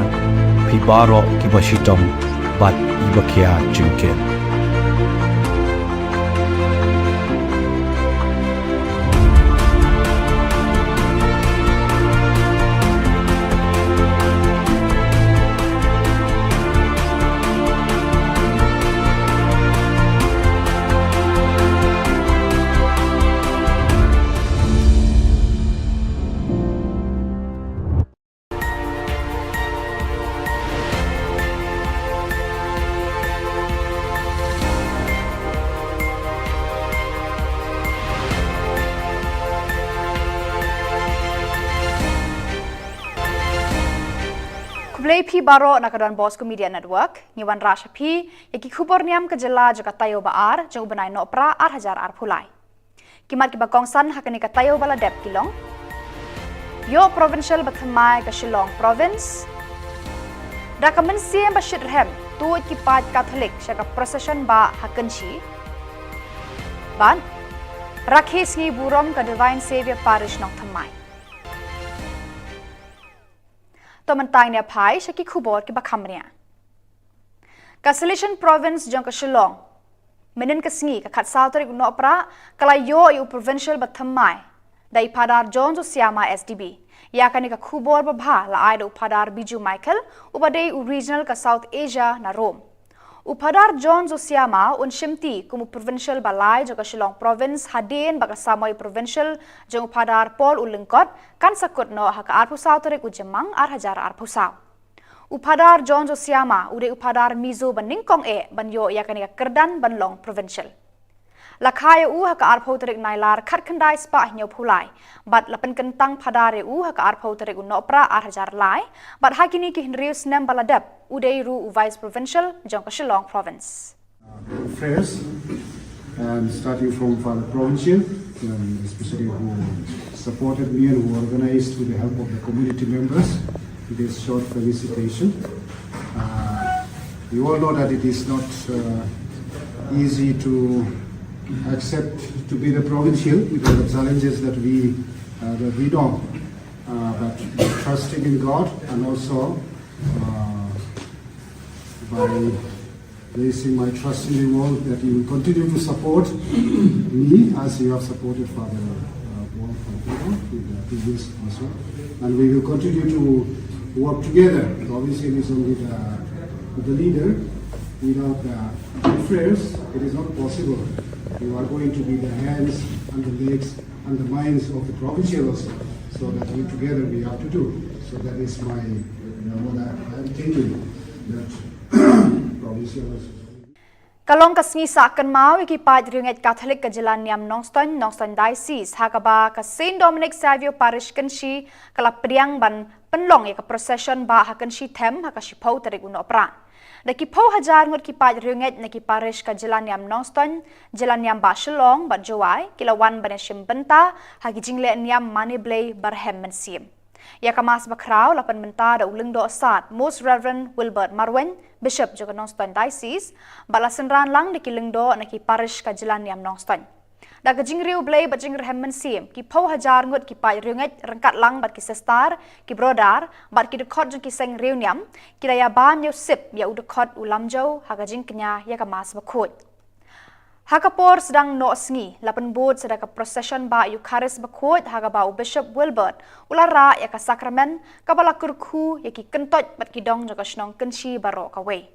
phi baroh kiba shitom bad kiba khia jingkit. Khublei phi baroh na ka Don Bosco Media Network, ngi wanrah sha phi ïa ki khubor niam ka jylla jong ka taïew ba ar jong u bnai Nohprah ar hajar arphew lai. Ki mat kiba kongsan ha kane ka taïew ba la dep ki long: Ïoh provincial bathymmai ka Shillong Province. Da ka mynsiem ba shitrhem tuid ki paid Katholik sha ka procession bah ha Kynshi. Bad rakhe sngi burom ka Divine Saviour Parish Nongthymmai. To mynta ngin ïa phai sha ki khubor kiba kham bniah. Ka Salesian Province jong ka Shillong, mynhynnin ka sngi ka khatsaw tarik u Nohprah, ka la ïoh ïa u provincial bathymmai da i Phadar John Josiama S D B. Ïa kane ka khubor babha la ai da u Phadar Biju Michael, uba dei u regional ka South Asia na Rome. U Phadar John Josiama un shimti kum u provincial ba lai jong ka Shillong Province hadien ba ka samoi provincial jong u Phadar Paul u Lyngkot kan sa kut noh ha ka arphew saw tarik u Jymmang ar hajar arphew saw. U Phadar John Josiama u dei u Phadar Mizo ba nyngkong eh ban ïoh ïa kane ka kyrdan ban long provincial. La kha ïa u ha ka arphew tarik Nailar khatkhyndai spah hynñiewphew lai bad la pynkyntang phadar ïa u ha ka arphew tarik u Nohprah ar hajar lai, bad ha kine ki hynriew snem ba la dep u dei ruh u Vice Provincial jong ka Shillong Province. Prayers, and starting from Father Provincial, um, especially who supported me and who organized with the help of the community members this short felicitation. Uh, you all know that it is not uh, easy to accept to be the provincial with all the challenges that we uh, that we know. Uh, but trusting in God and also uh, by placing my trust in you all that you will continue to support me as you have supported Father uh, Paul Fantino in the previous also. And we will continue to work together. Obviously, it is only the, the leader. Without the prayers, it is not possible. You are going to be the hands and the legs and the minds of the provincial also. So that we together we have to do. So that is my, you know, what I, I am thinking that provincial also. Ka long ka sngi sah kynmaw ïa ki paid riewngeit Katholik ka jylla niam Nongstoiñ, Nongstoiñ Diocese, ha kaba ka Saint Dominic Saviour Parish Kynshi ka la pdiang ban pynlong ïa ka procession bah ha Kynshi Them ha ka shiphew tarik u Nohprah. Da ki phew hajar ngut ki paid riewngeit na ki parish ka jylla niam Nongstoiñ, jylla niam bah Shillong bad Jowai ki la wan ban ïashim bynta ha ki jingleh niam mane Blei barhem mynsiem. Ïa ka Mass bakhraw la pynmynta da u Lyngdoh Sad Most Reverend Wilbert Marwein, Bishop jong ka Nongstoiñ Diocese, bad la synran lang da ki lyngdoh na ki parish ka jylla niam Nongstoiñ. Da ka jingriewblei bad jingrhem mynsiem, ki phew hajar ngut ki paid riewngeit ryngkat lang bad ki sister, ki brother bad ki dkhot jong ki seng riewniam ki la ïabam ïa u sip ïa u dkhot u Lamjew ha ka jingkñia ïa ka Mass bakhuid. Ha ka por sdang noh sngi la pynbud sa da ka procession bah Eucharist bakhuid ha kaba u Bishop Wilbert u la rah ïa ka sakramen kaba la kyrkhu ïa ki kyntoit bad ki dong jong ka shnong Kynshi baroh kawei.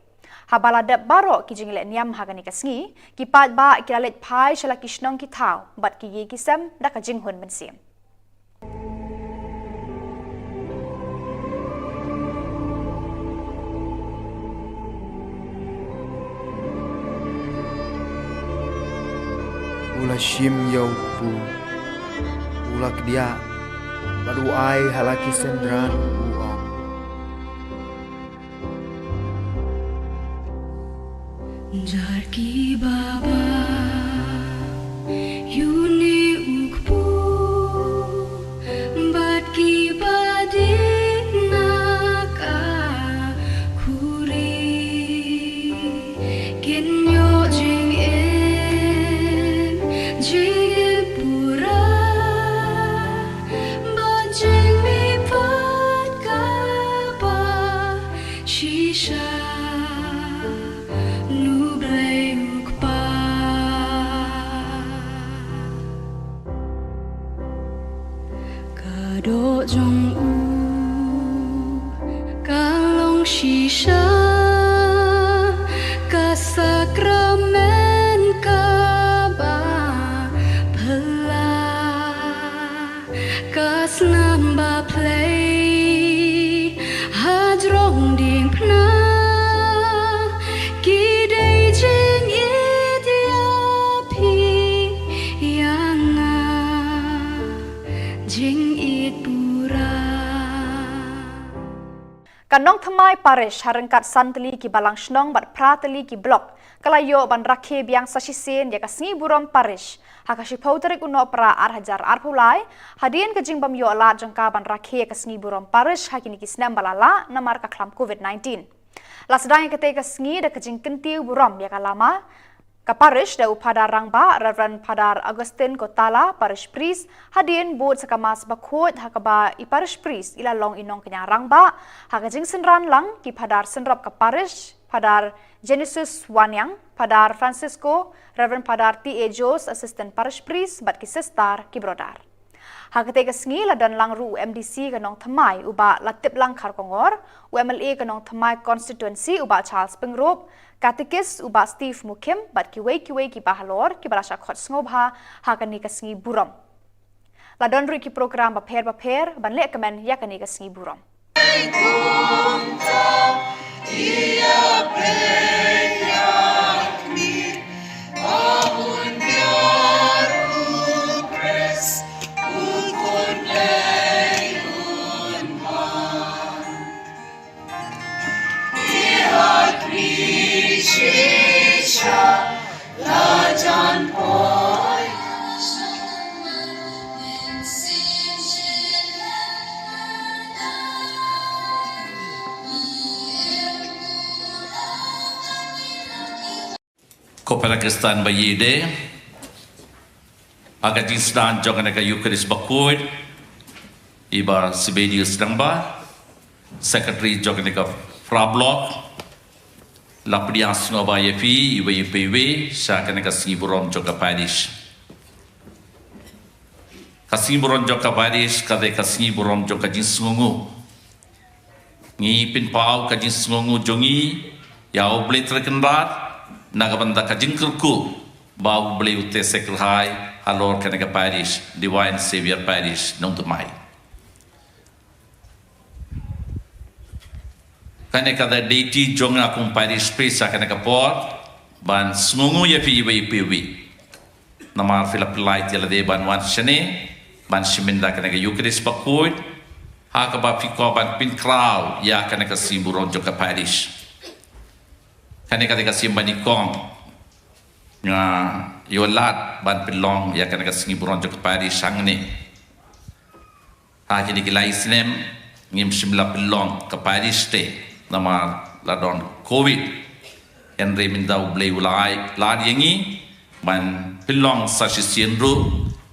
Haba la dep baroh ki jingleh niam ha kane ka sngi, ki paidbah ki la leit phai sha la ki shnong ki thaw bad ki ïing ki sem da ka jinghun mynsiem. U la shim ïa u kpu, u la kdiah bad u ai ha la ki synran u ong. Jar ki baba, ïa une u kpu bad ki ba dih na ka khuri, kin ïoh jingim, jingim pura bad jingmihpat ka Doh jong u ka long shisha ka sakramen kaba phylla, ka snam ba phlei hajrong diengphna, ki dei jingit ïa phi ïa nga, jingit pura. Ka Nongthymmai Parish ha ryngkat san tylli ki balang shnong bad phra tylli ki block ka la ïoh ban rakhe biang sa shisien ïa ka sngi burom parish ha ka shiphew tarik u Nohprah ar hajar arphew lai, hadien ka jingbym ïoh lad jong ka ban rakhe ïa ka sngi burom parish ha kine ki snem ba la lah namar ka khlam covid nineteen. La sdang ïa katei ka sngi da ka jingkyntiew burom ïa ka lama ka parish da u Phadar Rangbah, Reverend Phadar Augustine Kotala, Parish Priest, hadien bud sa ka Mass Bakhuid ha kaba i Parish Priest i la long i nongkñia rangbah, ha ka jingsynran lang ki Phadar synrop ka parish, Phadar Genesis Waniang, Phadar Francisco, Reverend Phadar T A Jones, Assistant Parish Priest, bad ki sister, ki brother. Ha katei ka sngi la don lang ruh u M D C ka Nongthymmai u Bah Latiplang Kharkongor, u M L A ka Nongthymmai Constituency u Bah Charles Pyngrope, Katekist u Bah Steve Mukhim bad kiwei kiwei ki bahalor kiba la shah khot sngewbha ha kane ka sngi burom. La don ruh ki program bapher bapher ban leh kmen ïa kane ka sngi burom. Ko para Khristan ba ïeit, ha ka jingsdang jong kane ka Eucharist Bakhuid, i Bah Sibelius Dangba, Secretary jong kane ka Phra Block, la pdiang sngewbha ïa phi iwei pa iwei sha kane ka sngi burom jong ka parish. Ka sngi burom jong ka parish ka dei ka sngi burom jong ka jingsngewnguh. Ngi pynpaw ka jingsngewnguh jong ngi ïa U Blei Trai Kynrad na ka bynta ka jingkyrkhu ba U Blei u teh seh kyrhai halor kane ka parish, Divine Saviour Parish Nongthymmai. Kane ka dei duty jong nga kum parish priest ha kane ka por ban sngewnguh ïa phi iwei pa iwei. Namar phi la pynlait ïa lade ban wan shane ban shim ïa kane ka Eucharist Bakhuid ha kaba phi kwah ban pynkhraw ïa kane ka sngi burom jong ka parish. Kane ka dei ka sien ba nyngkong nga ïoh lad ban pynlong ïa kane ka sngi burom jong ka parish hangne. Ha kine ki lai snem ngim shym la pynlong ka parish te namar la don covid. Hynrei mynta U Blei u la ai lad ïa ngi ban pynlong sa shisien ruh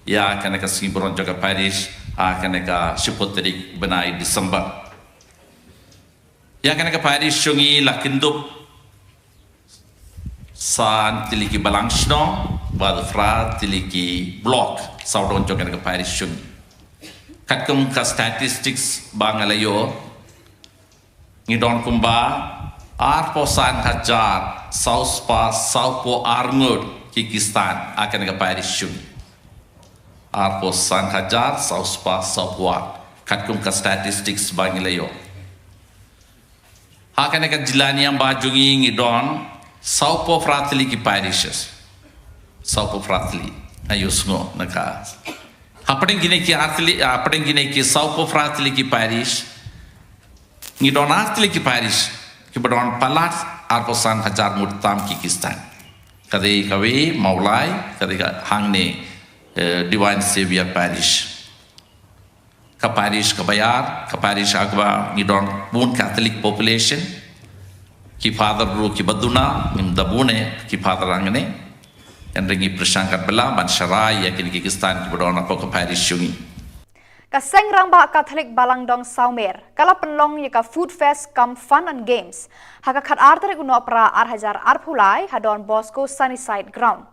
ïa kane ka sngi burom jong ka parish ha kane ka shiphew tarik bnai December. Ïa kane ka parish jong ngi la kyndup san tylli ki balang shnong bad phra tylli ki block sawdong jong kane ka parish jong ngi. Katkum ka statistics ba nga la ïoh, ngi don kumba arphew san hajar saw spah sawphew ar ngut ki Khristan ha kane ka parish jong ngi. Arphew san hajar saw spah sawphew ar, katkum ka statistics ba ngi la ïoh. Ha kane ka jylla niam ba jong ngi ngi don sawphew phra tylli ki parishes. Sawphew phra tylli. Ayo sngew na ka. Hapdeng kine ki ar tylli, hapdeng kine ki sawphew phra tylli ki parish, ngi don ar tylli ki parish kiba don palat arphew san hajar ngut tam ki Khristan. Ka dei kawei Mawlai, ka dei ka hangne, eh, Divine Saviour Parish. Ka parish kaba ïar, ka parish ha kaba ngi don bun Catholic population. Ki father ruh kiba duna, ngim da bun eh ki father hangne. Hynrei ngi pyrshang katba lah ban sharai ïa kine ki Khristan kiba don hapoh ka parish jong ngi. Ka Seng Rangbah Catholic Balang Dong Sawmer ka la pynlong ïa ka Food Fest cum Fun and Games ha ka khatar tarik u Nohprah ar hajar arphew lai ha Don Bosco Sunnyside Ground.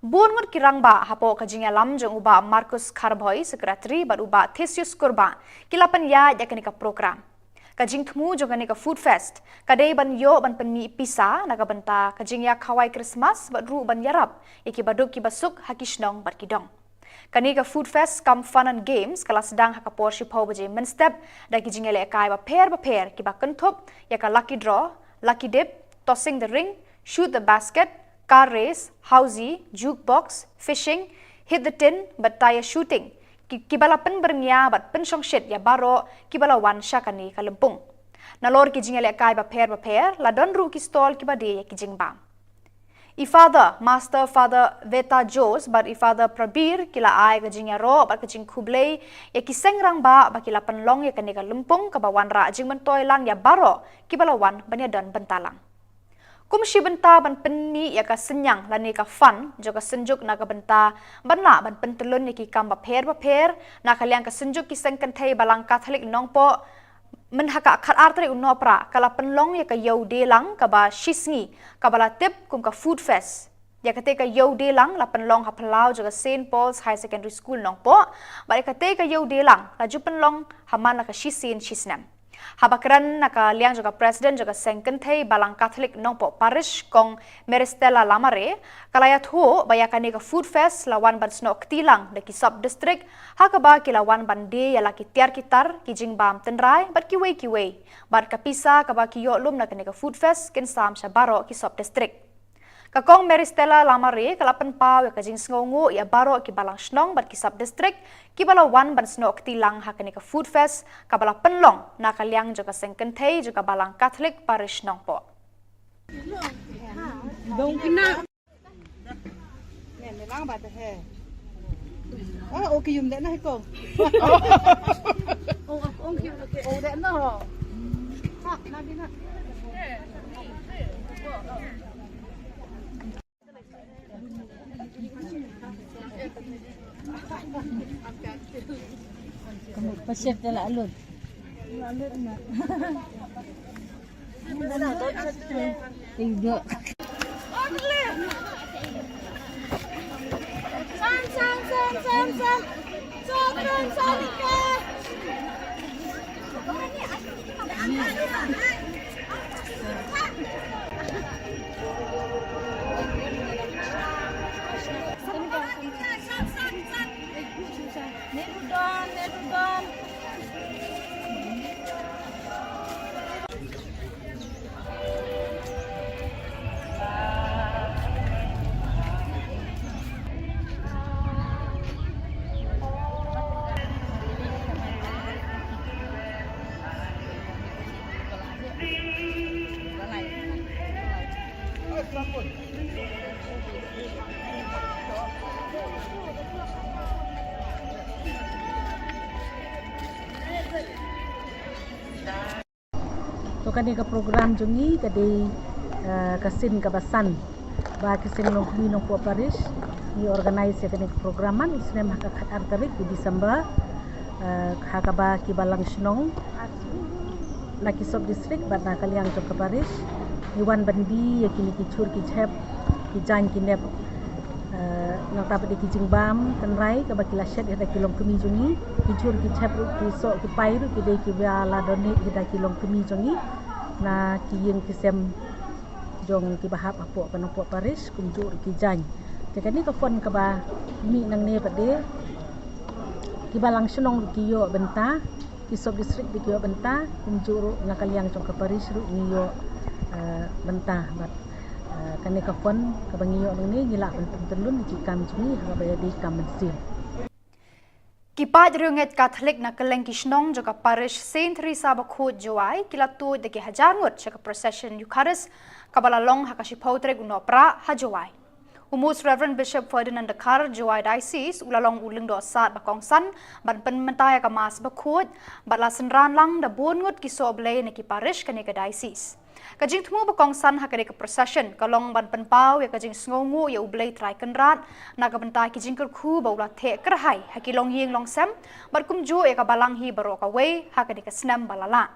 Bun ngut ki rangbah hapoh ka jingïalam jong u Bah Marcus Kharbhoi, Secretary, bad u Bah Theseus Kurbah, ki la pynïaid ïa kane ka program. Ka jingthmu jong kane ka Food Fest ka dei ban ïoh ban pynmih pisa na ka bynta ka jingïakhawai Christmas bad ruh ban ïarap ïa ki baduk ki basuk ha ki shnong bad ki dong. Kane ka Food Fest cum Fun and Games ka la sdang ha ka por shiphew baje mynstep da ki jingïalehkai bapher bapher kiba kynthup ïa ka lucky draw, lucky dip, tossing the ring, shoot the basket, car race, housie, jukebox, fishing, hit the tin bad tyre shooting, ki, kiba la pynbyrngia bad pynshongshit ïa baroh kiba la wan sha kane ka lympung. Nalor ki jingïalehkai bapher bapher la don ruh ki stall kiba die ïa ki jingbam. I Father, Master Father Veta Jose bad i Father Prabir ki la ai ka jingïaroh bad ka jingkhublei ïa ki seng rangbah ba ki la pynlong ïa kane ka lympung kaba wanrah jingmyntoi lang ïa baroh kiba la wan ban ïadon bynta lang. Kum shi bynta ban pynmih ïa ka synñiang lane ka fund jong ka Synjuk na ka bynta ban lah ban pyntyllun ïa ki kam bapher bapher, na ka liang ka Synjuk ki Seng Kynthei Balang Katholik Nongpoh, mynha ka khatar tarik u Nohprah ka la pynlong ïa ka Ïew Die Lang kaba shisngi, kaba la tip kum ka Food Fest. Ïa katei ka Ïew Die Lang la pynlong ha phyllaw jong ka Saint Paul's Higher Secondary School Nongpoh, bad ïa katei ka Ïew Die Lang la ju pynlong ha man la ka shisien shisnem. Haba kren na ka liang jong ka President jong ka Seng Kynthei Balang Katholik Nongpoh Parish, Kong Meristella Lamare, ka la ïathuh ba ïa kane ka Food Fest la wan ban snoh kti lang da ki sub district, ha kaba ki la wan ban die ïa la ki tiar ki tar, ki jingbam tynrai bad kiwei kiwei, bad ka pisa kaba ki ïoh lum na kane ka Food Fest kin sam sha baroh ki sub district. Ka Kong Meristella Lamare ka la pynpaw ïa ka jingsngewnguh ïa baroh ki balang shnong bad ki sub district kiba la wan ban snoh kti lang ha kane ka Food Fest kaba la pynlong na ka liang jong ka Seng Kynthei jong ka Balang Katholik Parish Nongpoh. Ka mut pa chef te la lut. Tengok. San, san, san, san, san. Sopran sarika. To kane ka program jong ngi ka dei, eh, ka sien kaba san ba ki seng longkmie Nongpoh Parish ngi organise ïa kane ka program man u snem ha ka khatar tarik u December, eh, ha kaba ki balang shnong na ki sub district bad na ka liang jong ka parish ngi wan ban die ïa kine ki chur ki chep, ki jaiñ ki nep, eh, nangta pat de ki jingbam tynrai kaba ki la shet ïa da ki longkmie jong ngi, ki chur ki chep ruh ki soh ki pai ruh ki dei kiba la donate ïa da ki longkmie jong ngi na ki ïing ki sem jong kiba hap hapoh ka Nongpoh Parish kumjuh ruh ki jaiñ. Te kane ka fund kaba mih nangne pat de ki balang shnong ruh ki ïoh bynta, ki sub district ruh ki ïoh bynta, kumjuh ruh na ka liang jong ka parish ruh ngi ïoh, eh, bynta bad, eh, kane ka fund kaba ngi ïoh nangne ngi lah ban pyntyllun ïa ki kam jong ngi ha kaba ïadei kam mynsiem. Ki paid riewngeit Katholik na kylleng ki shnong jong ka parish Saint Theresa Bakhuid Jowai ki la tuid da ki hajar ngut sha ka procession Eucharist kaba la long ha ka shiphew tarik u Nohprah ha Jowai. U Most Reverend Bishop Ferdinand Dkhar, Jowai Diocese, u la long u lyngdoh sad ba kongsan ban pynmynta ïa ka Mass Bakhuid bad la synran lang da bun ngut ki sohblei na ki parish kane ka diocese. Ka jingthmu ba kongsan ha kane ka procession ka long ban pynpaw ïa ka jingsngewnguh ïa U Blei Trai Kynrad na ka bynta ki jingkyrkhu ba u la theh kyrhai ha ki longïing longsem bad kumjuh ïa ka balang hi baroh kawei ha kane ka snem ba la lah.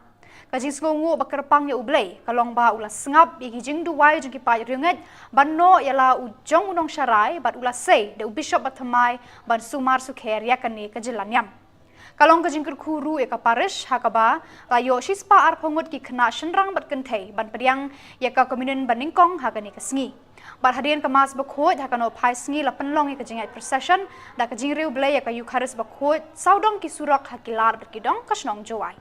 Ka jingsngewnguh ba kyrpang ïa U Blei ka long ba u la sngap ïa ki jingduwai jong ki paid riewngeit ban noh ïa la u jong u nongsharai, bad u la sei da u bishop bathymmai ban sumar sukher ïa kane ka jingïalam. Ka long ka jingkyrkhu ruh ïa ka parish, ha kaba la ïoh shispah arphew ngut ki khynnah shynrang bad kynthei ban pdiang ïa ka communion banyngkong ha kane ka sngi. Bad hadien ka Mass bakhuid ha ka nohphai sngi la pynlong ïa ka jingïaid procession da ka jingriewblei ïa ka Eucharist bakhuid sawdong ki surok ha ki lad bad ki dong ka shnong Jowai.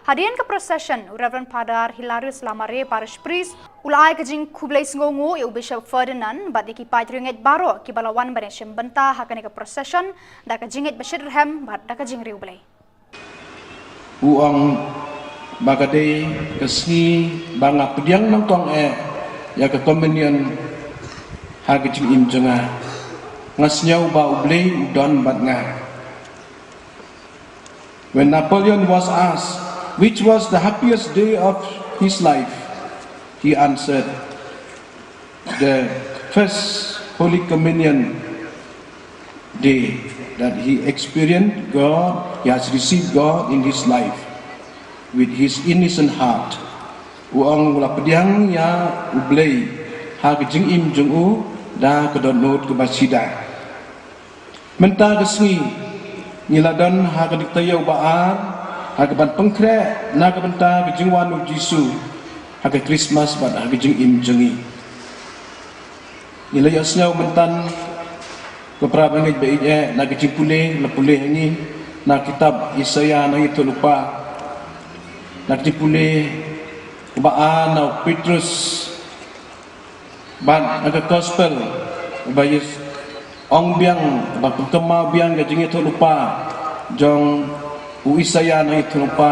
Hadien ka procession, u Reverend Father Hilarius Lamare, Parish Priest, u la ai ka jingkhublei sngewnguh ïa u Bishop Ferdinand bad ïa ki paid riewngeit baroh kiba la wan ban ïashim bynta ha kane ka procession da ka jingngeit ba shitrhem bad da ka jingriewblei. U ong ba ka dei ka sngi ba nga pdiang nyngkong eh ïa ka communion ha ka jingim jong nga. Nga sngew ba U Blei u don bad nga. When Napoleon was asked which was the happiest day of his life, he answered, the first Holy Communion day, that he experienced God, he has received God in his life with his innocent heart. U ong u la pdiang ïa U Blei ha ka jingim jong u da ka dohnud kaba sida. Mynta ka sngi ngi la don ha ka diktaïew ba ar ha kaban pynkhreh na ka bynta ka jingwan U Jisu ha ka Krismas bad ha ka jingim jong ngi. Ngi la ïohsngew mynta, ko para bangeit ba ïeit, na ka jingpule la pule ha ngi na kitab Isaïah na ïathuhlypa, na ka jingpule ba ar na u Petrus, bad na ka gospel ba ïa ong biang, ba pynkynmaw biang ka jingïathuhlypa jong u Isaïah na ïathuhlypa,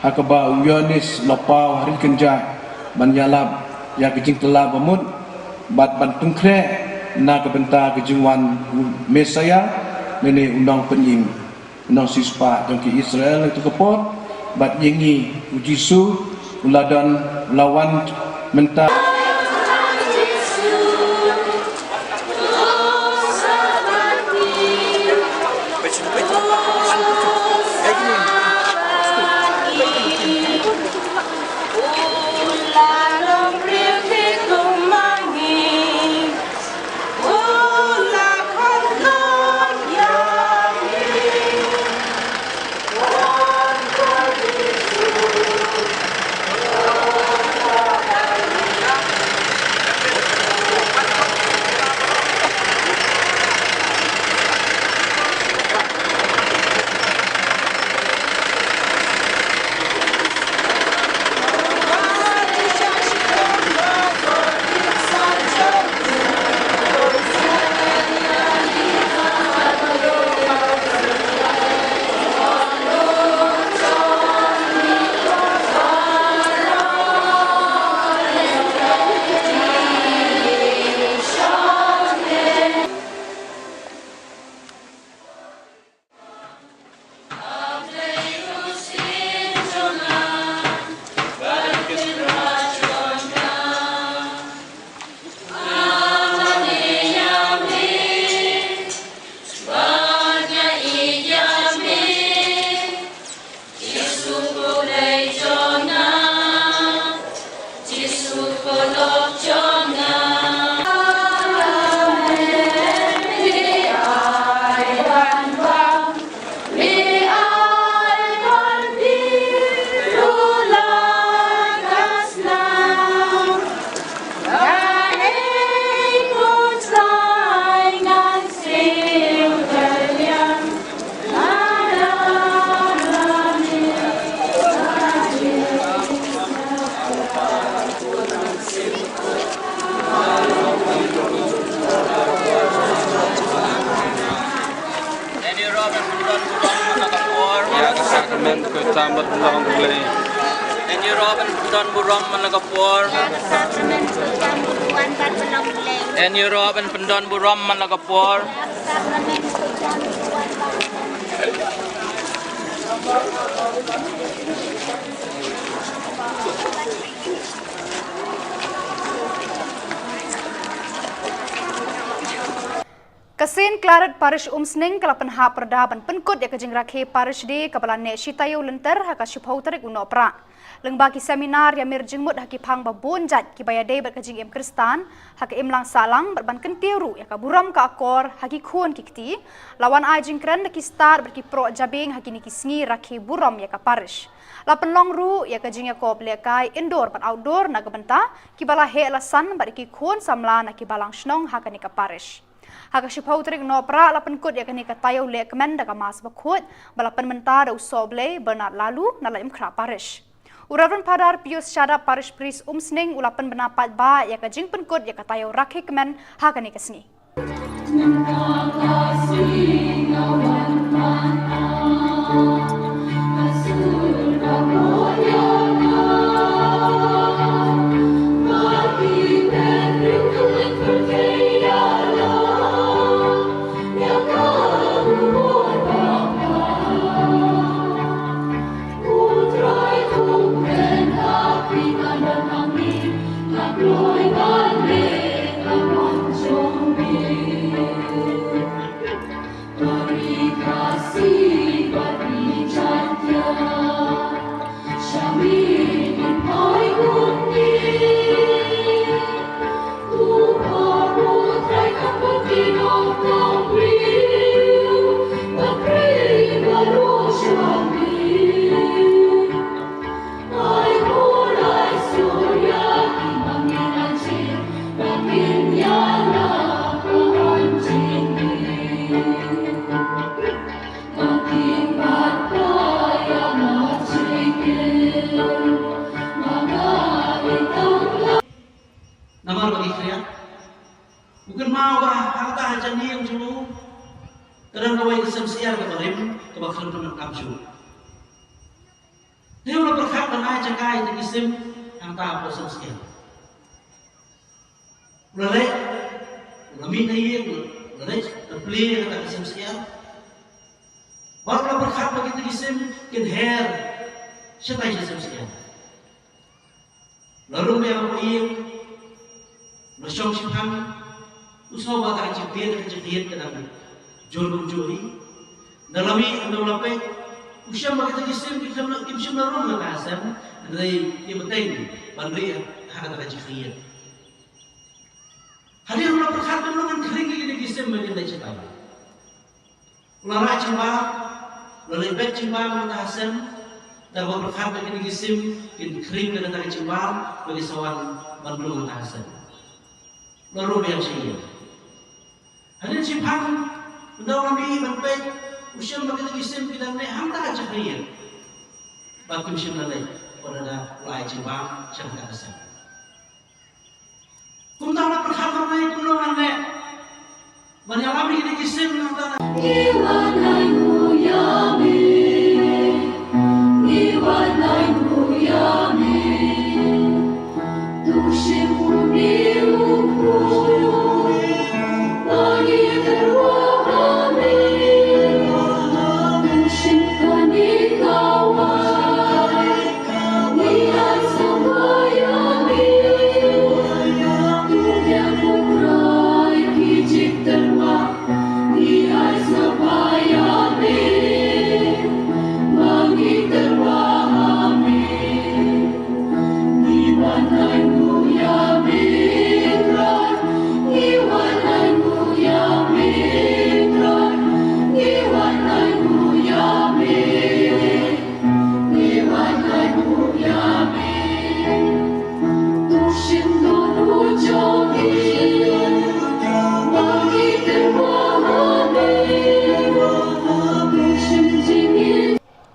ha kaba u Ïoannis la paw ha ri kynjah ban ïalap ïa ka jingkylla bamut bad ban pynkhreh na ka bynta ka jingwan u Messaïah lane u nongpynim. Nongsiewspah jong ki Israel ha kato ka por, bad ïa ngi u Jisu u la don, u la wan mynta. Ïa ka sakramen ka tam bad pynlong U Blei. Ïa ka sakramen ka tam bad pynlong U Blei. Ïa ka sakramen ka tam bad pynlong U Blei. Ïa ka sakramen ka tam bad pynlong U Blei. Ka Saint Claret Parish Umsning ka la pynhap pyrda ban pynkut ïa ka jingrakhe Parish Day kaba la neh shi taïew lynter ha ka shiphew tarik u Nohprah. Lyngba ki seminar ïa mir jingmut ha ki phang ba bun jait kiba ïadei bad ka jingim Khristan ha ka imlang sahlang bad ban kyntiew ruh ïa ka burom ka akor ha ki khun ki kti, la wan ai jingkren da ki stad bad ki proh jabieng ha kine ki sngi rakhe burom ïa ka Parish. La pynlong ruh ïa ka jingïakob lehkai indoor bad outdoor na ka bynta kiba la heh la san bad ki khun samla na ki balang shnong ha kane ka Parish. Ha ka shiphew tarik Nohprah la pynkut ïa kane ka taïew lehkmen da ka Mass Bakhuid ba la pynmynta da u Sohblei Bernard Laloo na Laitumkhrah Parish. U Reverend Father Pius Shadap, Parish Priest Umsning, u la pynbna paidbah ïa ka jingpynkut ïa ka taïew rakhe kmen ha kane ka sngi. Namar ba ngi khriat, u kynmaw ba ha kata ka jingim jong u ka don kawei ka sem syiar kaba rim kaba khlem pyndonkam shuh. Te u la pyrkhat ban ai jaka ïa kata ka sem ha kata ka sem syiar. U la leit, u la mih na ïing, u la leit, u la plie ïa kata ka sem syiar. Bad u la pyrkhat ba kita ki sem kin her shatai sha sem syiar. La rung ïa ka ïing, la shong shiphang, u sngew ba ka jingpeit, ka jingpeit ka dang jur kumjuh hi. Nda la mih, nda la peit, u shem ba kita ki sem kim shym la, kim shym la rung ha ka sem, hynrei ki bteng ban rieh ha kata ka jingkhriat. Hadien u la pyrkhat kumno ngan khring ïa kita ki sem ba kin leit shatai. U la rah jingbam, u la leit beit jingbam na kata ka sem, da kaba pyrkhat ba kine ki sem kin khring na kata ka jingbam ba ki sa wan ban rung na kata ka sem. U la rung biang sha ïing. Hadien shiphang, ynda u la mih ban peit, u shem ba kine ki sem ki dang neh hangta ha jaka ïing. Ba kim shym la leit, wat la da u la ai jingbam sha kata ka sem. Kumta la pyrkhat ba ngai kumno ngan leh ban ïalam ïa kine ki sem nangta.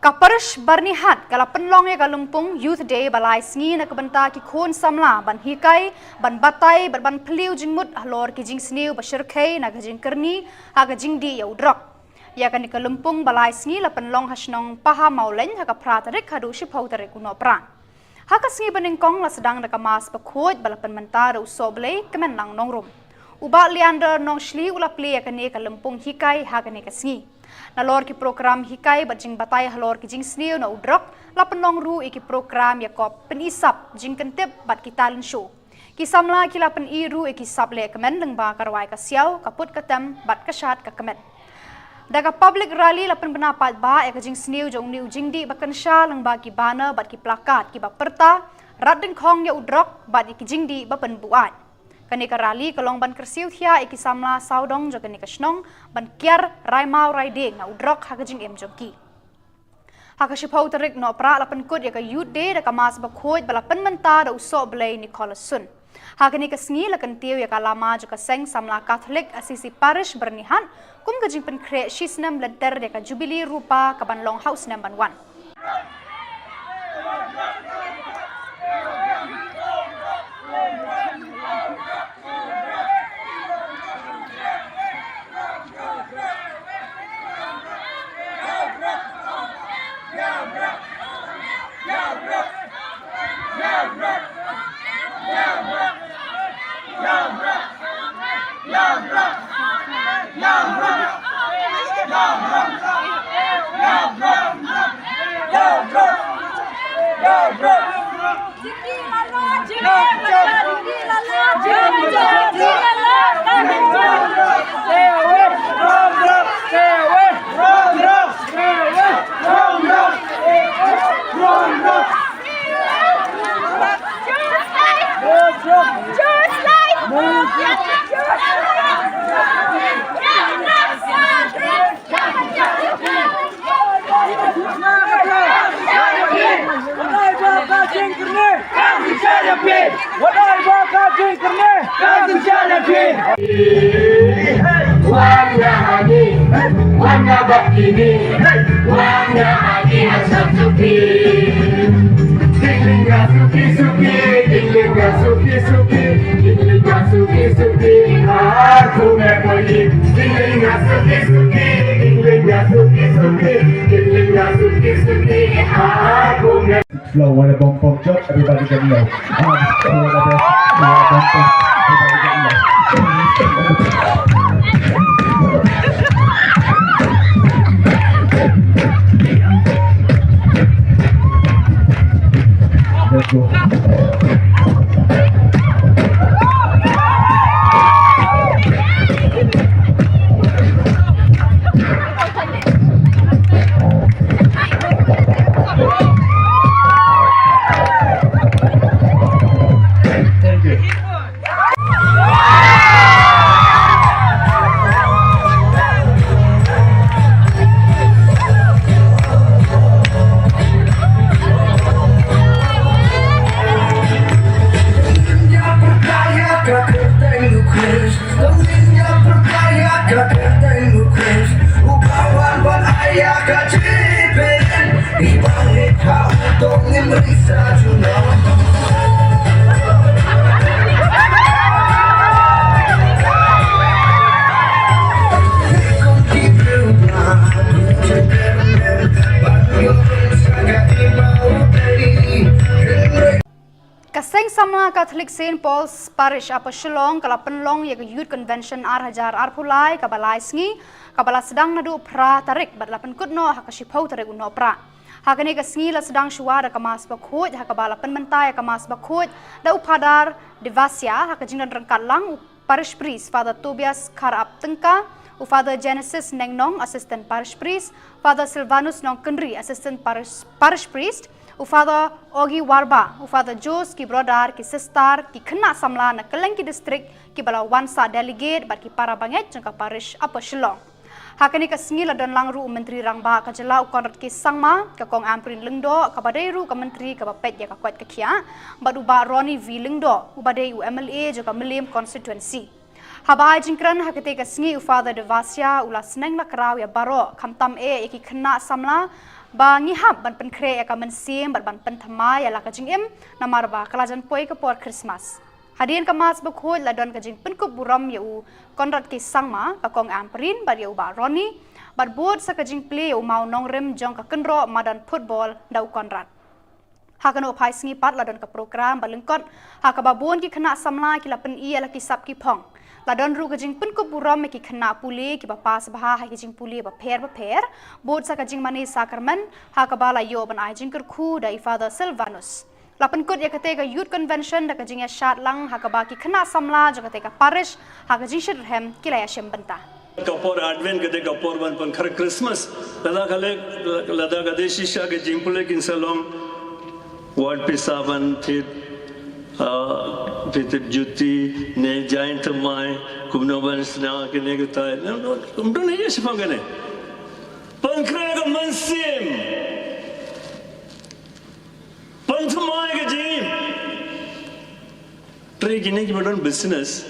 Ka Parish Byrnihat ka la pynlong ïa ka lympung Youth Day ba lai sngi na ka bynta ki khun samla ban hikai, ban batai bad ban phylliew jingmut halor ki jingsniew ba shyrkhei na ka jingkyrni ha ka jingdih ïa u drok. Ïa kane ka lympung ba lai sngi la pynlong ha shnong Paha Mawlein ha ka phra tarik haduh shiphew tarik u Nohprah. Ha ka sngi ba nyngkong la sdang da ka Mass Bakhuid ba la pynmynta da u Sohblei Kmenlang Nongrum. U Bah Leander Nongshli u la plie ïa kane ka lympung hikai ha kane ka sngi. Nalor ki prokram hikai bad jingbatai halor ki jingsniew na u drok, la pynlong ruh ïa ki prokram ïakob pynisap, jingkyntip bad ki talent show. Ki samla ki la pyni ruh ïa ki sap lehkmen lyngba ka rwai ka siaw, ka put ka tem bad ka shad ka kmen. Da ka public rally la pynbna paidbah ïa ka jingsniew jong une u jingdih ba kynsha lyngba ki banner bad ki placard kiba pyrta, "Rat dyngkhong ïa u drok bad ïa ki jingdih ba pynbuaid." Kane ka rally ka long ban kyrsiew thiah ïa ki samla sawdong jong kane ka shnong ban kiar rai maw rai dieng na u drok ha ka jingim jong ki. Ha ka shiphew tarik Nohprah la pynkut ïa ka Youth Day da ka Mass bakhuid ba la pynmynta da u Sohblei Nicholas Sun. Ha kane ka sngi la kyntiew ïa ka lama jong ka seng samla Katholik Assisi Parish Byrnihat kum ka jingpynkhreh shisnem lynter ïa ka Jubilee Rupa kaban long ha u snem ban wan. Flow, what a bum bum jump, everybody get low. Ah, what a bum, what a bum bum, everybody get low. Let's go. Ka Seng Samla Katholik Saint Paul's Parish Upper Shillong ka la pynlong ïa ka Youth Convention ar hajar arphew lai kaba lai sngi, kaba la sdang naduh phra tarik bad la pynkut noh ha ka shiphew tarik u Nohprah. Ha kane ka sngi la sdang shuwa da ka Mass Bakhuid, ha kaba la pynmynta ïa ka Mass Bakhuid da u Phadar Devasia, ha ka jingdon ryngkat lang u Parish Priest Father Tobias Kharap Tyngka, u Father Genesis Nengnong, Assistant Parish Priest, Father Silvanus Nongkynrih, Assistant Parish, Parish Priest, u Father Ogi Warba, u Father Jos, ki brother, ki sister, ki khynnah samla na kylleng ki district, kiba la wan sah delegate bad ki para bangeit jong ka Parish Upper Shillong. Ha kane ka sngi la don lang ruh u Myntri Rangbah ka jylla u Conrad K Sangma, ka Kong Ampareen Lyngdoh, kaba dei ruh ka Myntri kaba peit ïa ka koit ka khiah, bad u Bah Ronnie V Lyngdoh, uba dei u M L A jong ka Mylliem Constituency. Haba ai jingkren ha katei ka sngi u Father Devasia u la sneng la kraw ïa baroh, khamtam eh ïa ki khynnah samla, ba ngi hap ban pynkhreh ïa ka mynsiem bad ban pynthymmai ïa la ka jingim, namar ba ka la jan poi ka por Christmas. Hadien ka Mass Bakhuid la don ka jingpynkup burom ïa u Conrad K Sangma, ka Kong Ampareen bad ïa u Bah Ronnie, bad bud sa ka jingplie ïa u mawnongrim jong ka kynroh madan football da u Conrad. Ha kano phai sngi pat la don ka program ba lyngkot, ha kaba bun ki khynnah samla ki la pyni ïa la ki sap ki phong. La don ruh ka jingpynkup burom ïa ki khynnah pule kiba pass bha ha ki jingpule bapher bapher, bud sa ka jingmane sakramen, ha kaba la ïoh ban ai jingkyrkhu da i Father Silvanus. La pynkut ïa kata ka Youth Convention da ka jingïashad lang ha kaba ki khynnah samla jong kata ka parish ha ka jingshitrhem ki la ïashim bynta. Ka por Advent ka dei ka por ban pynkhreh Christmas. Lada ka leh, lada ka dei shisha ka jingpule kin sa long wat pisa ban thied, ah, phi thied juti ne jaiñ thymmai, kumno ban sna kine kitai. No, no, kumno ne ïa shaphang kane. Pynkhreh ka mynsiem. Pynthymmai ka jingim. Hynrei kine kiba don business,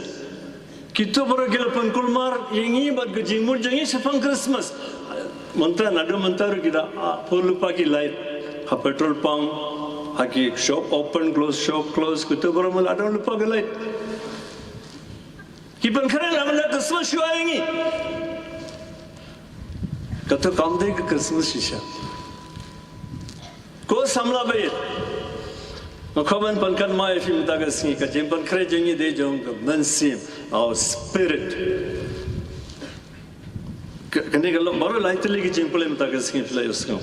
kito baroh ki la pynkulmar ïa ngi bad ka jingmut jong ngi shaphang Christmas. Mynta, naduh mynta ruh ki da, ah, pur lypa ki light ha petrol pump, ha ki shop open close, shop close, kito baroh ma la don lypa ki light. Ki pynkhreh namar Christmas shuwa ïa ngi. Kato kam dei ka Christmas shisha. Ko samla baieit, nga kwah ban pynkynmaw ïa phi mynta ka sngi, ka jingpynkhreh jong ngi dei jong ka mynsiem, our spirit. Ka, kane ka long baroh lai tylli ka jingpule mynta ka sngi phi la ïohsngew.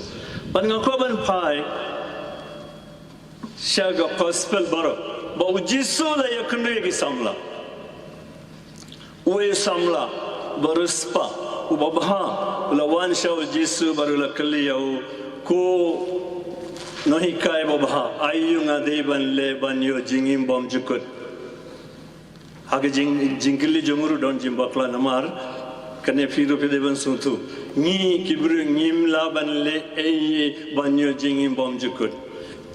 Bad nga kwah ban phai sha ka gospel baroh ba U Jisu u la ïakynduh ïa ki samla. Uwei u samla ba riewspah, uba bha, u la wan sha U Jisu bad u la kylli ïa u, ko nonghikai babha, aïu nga dei ban leh ban ïoh jingim bymjukut? Ha ka jing, jingkylli jong u ruh don jingbakla namar kane phi ruh phi dei ban sngewthuh. Ngi ki briew ngim lah ban leh ei ei ban ïoh jingim bymjukut.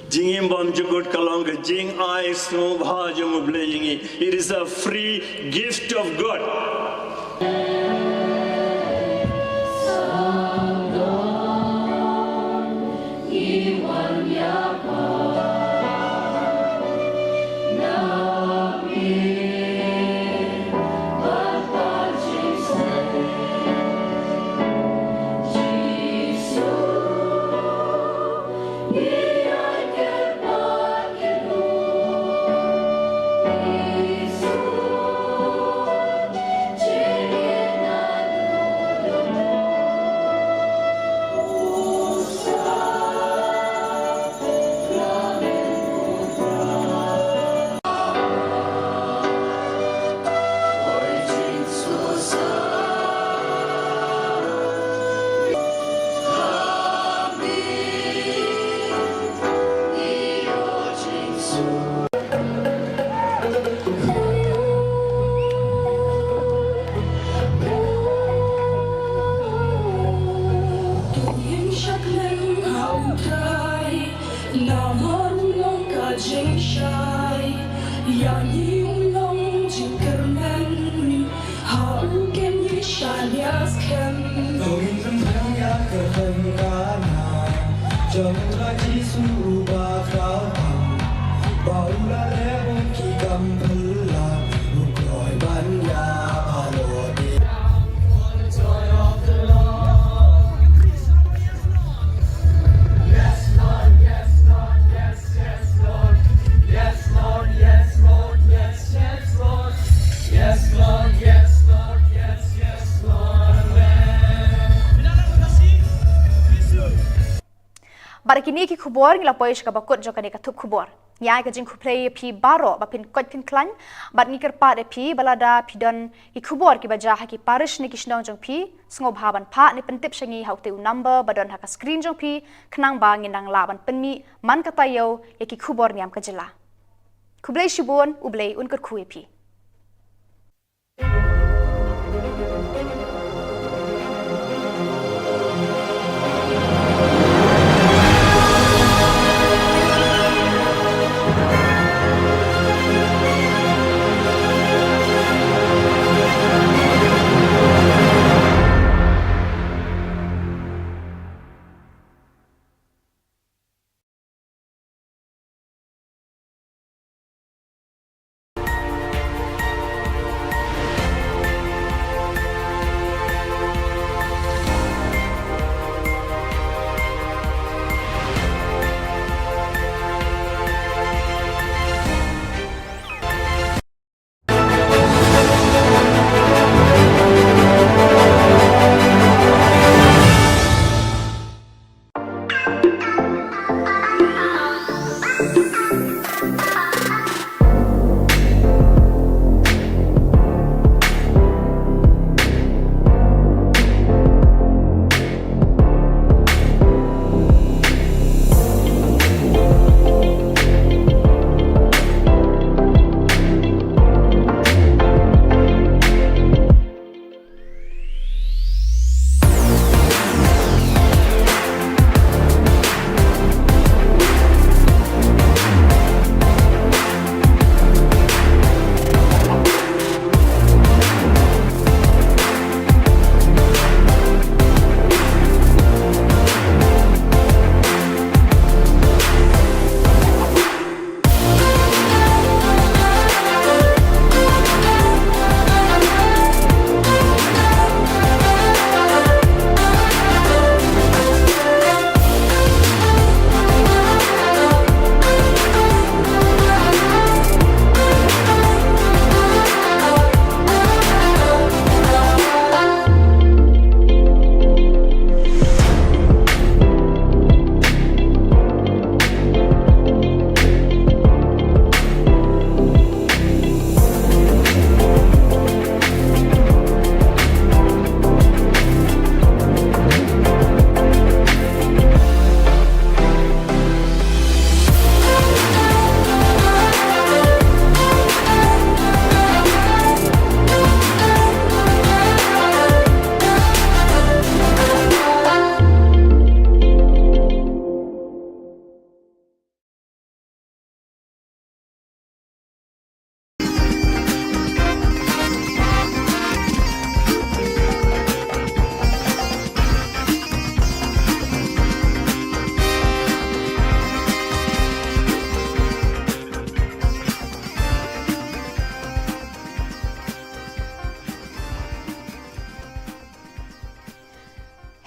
Jingim bymjukut ka long ka jingai sngewbha jong U Blei ïa ngi. It is a free gift of God. Namar u long ka jingshai, ïa ngi u long jingkyrmen, ha u kin ngi shaniah skhem. To ngin pynbiang ïa ka tyngkhuh jong u Trai Jisu uba khraw tam, ba u la leh bun ki kam phylla, u kloi ban ïa halor. Bad da kine ki khubor ngi la poi sha kaba kut jong kane ka thup khubor. Ngi ai ka jingkhublei ïa phi baroh ba phin koit phin khlaiñ, bad ngi kyrpad ïa phi ba lada phi don ki khubor kiba jia ha ki parish ne ki shnong jong phi, sngewbha ban phah ne pyntip sha ngi ha utei u number ba don ha ka screen jong phi, khnang ba ngin nang lah ban pynmih man ka taïew ïa ki khubor niam ka jylla. Khublei shibun, U Blei un kyrkhu ïa phi.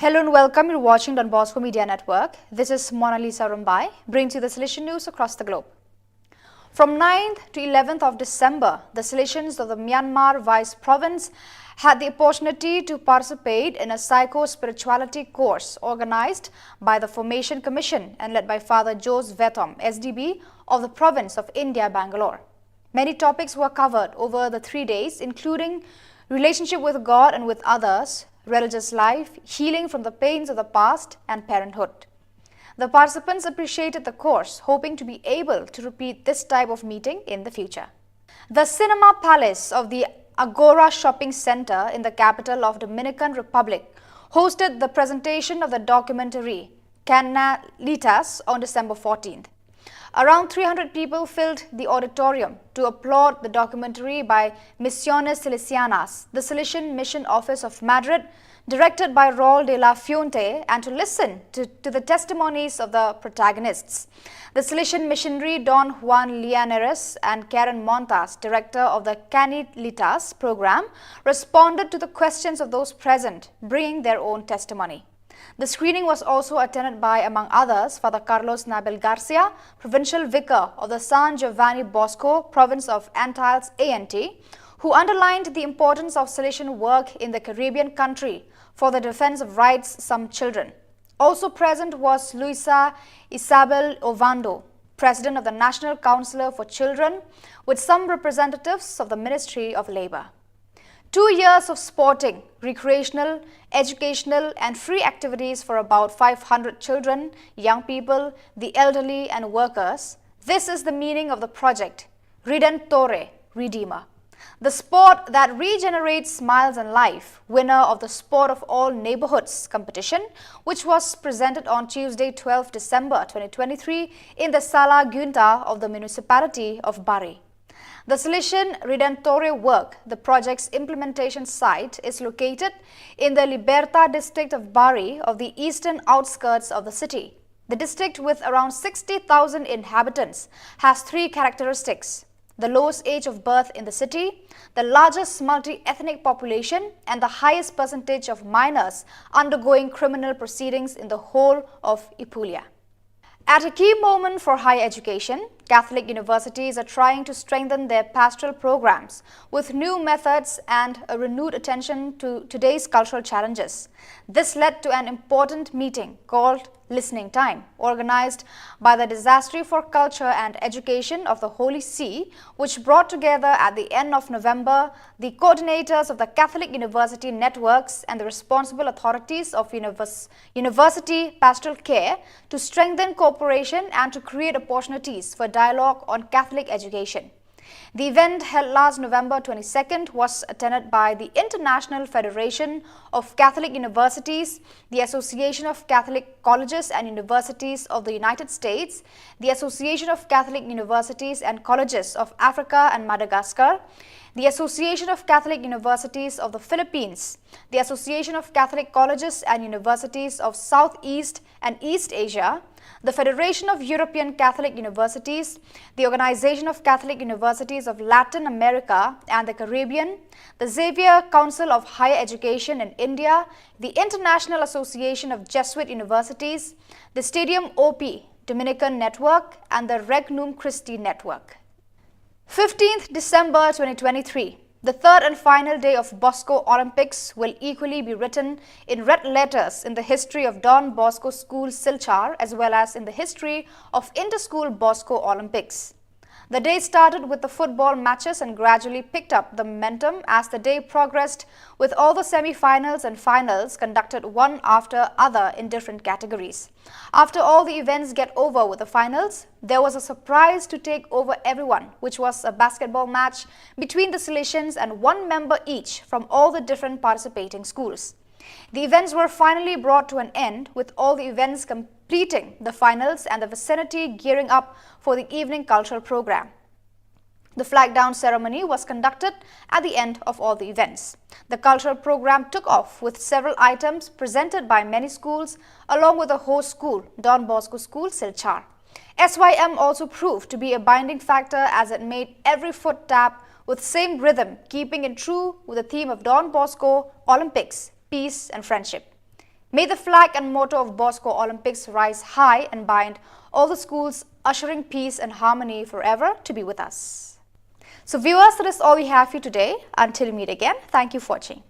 Hello and welcome. You're watching Don Bosco Media Network. This is Mona Lisa Rumbai, brings you the Salesian news across the globe. From ninth to eleventh of December, the Salesians of the Myanmar Vice Province had the opportunity to participate in a psycho-spirituality course organized by the Formation Commission and led by Father Jose Vetom, S D B, of the province of India, Bangalore. Many topics were covered over the three days, including relationship with God and with others, religious life, healing from the pains of the past, and parenthood. The participants appreciated the course, hoping to be able to repeat this type of meeting in the future. The Cinema Palace of the Agora Shopping Center in the capital of Dominican Republic hosted the presentation of the documentary Canalitas on December fourteenth. Around three hundred people filled the auditorium to applaud the documentary by Misiones Salesianas, the Salesian Mission Office of Madrid, directed by Raul de la Fuente, and to listen to, to the testimonies of the protagonists. The Salesian missionary Don Juan Llaneras and Karen Montas, director of the Canalitas program, responded to the questions of those present, bringing their own testimony. The screening was also attended by, among others, Father Carlos Nabel Garcia, Provincial Vicar of the San Giovanni Bosco, Province of Antilles A and T, who underlined the importance of Salesian work in the Caribbean country for the defense of rights some children. Also present was Luisa Isabel Ovando, President of the National Council for Children, with some representatives of the Ministry of Labor. Two years of sporting, recreational, educational, and free activities for about five hundred children, young people, the elderly, and workers. This is the meaning of the project, Redentore, Redeemer. The sport that regenerates smiles and life, winner of the Sport of All Neighborhoods competition, which was presented on Tuesday, twelfth December twenty twenty-three, in the Sala Gunta of the municipality of Bari. The Salesian Redentore work, the project's implementation site, is located in the Liberta district of Bari of the eastern outskirts of the city. The district, with around sixty thousand inhabitants, has three characteristics: the lowest age of birth in the city, the largest multi-ethnic population, and the highest percentage of minors undergoing criminal proceedings in the whole of Apulia. At a key moment for higher education, Catholic universities are trying to strengthen their pastoral programs with new methods and a renewed attention to today's cultural challenges. This led to an important meeting called Listening Time, organized by the Dicastry for Culture and Education of the Holy See, which brought together at the end of November the coordinators of the Catholic University networks and the responsible authorities of univers- university pastoral care to strengthen cooperation and to create opportunities for dialogue on Catholic education. The event, held last November twenty-second, was attended by the International Federation of Catholic Universities, the Association of Catholic Colleges and Universities of the United States, the Association of Catholic Universities and Colleges of Africa and Madagascar, the Association of Catholic Universities of the Philippines, the Association of Catholic Colleges and Universities of Southeast and East Asia, the Federation of European Catholic Universities, the Organization of Catholic Universities of Latin America and the Caribbean, the Xavier Council of Higher Education in India, the International Association of Jesuit Universities, the Stadium O P Dominican Network, and the Regnum Christi Network. Fifteenth December twenty twenty-three, the third and final day of Bosco Olympics, will equally be written in red letters in the history of Don Bosco School Silchar as well as in the history of Inter-School Bosco Olympics. The day started with the football matches and gradually picked up the momentum as the day progressed, with all the semi-finals and finals conducted one after other in different categories. After all the events get over with the finals, there was a surprise to take over everyone, which was a basketball match between the Salesians and one member each from all the different participating schools. The events were finally brought to an end, with all the events completing the finals and the vicinity gearing up for the evening cultural program. The flag down ceremony was conducted at the end of all the events. The cultural program took off with several items presented by many schools, along with the host school, Don Bosco School, Silchar. S Y M also proved to be a binding factor as it made every foot tap with same rhythm, keeping in true with the theme of Don Bosco Olympics, peace and friendship. May the flag and motto of Bosco Olympics rise high and bind all the schools, ushering peace and harmony forever to be with us. So viewers, that is all we have for you today. Until we meet again, thank you for watching.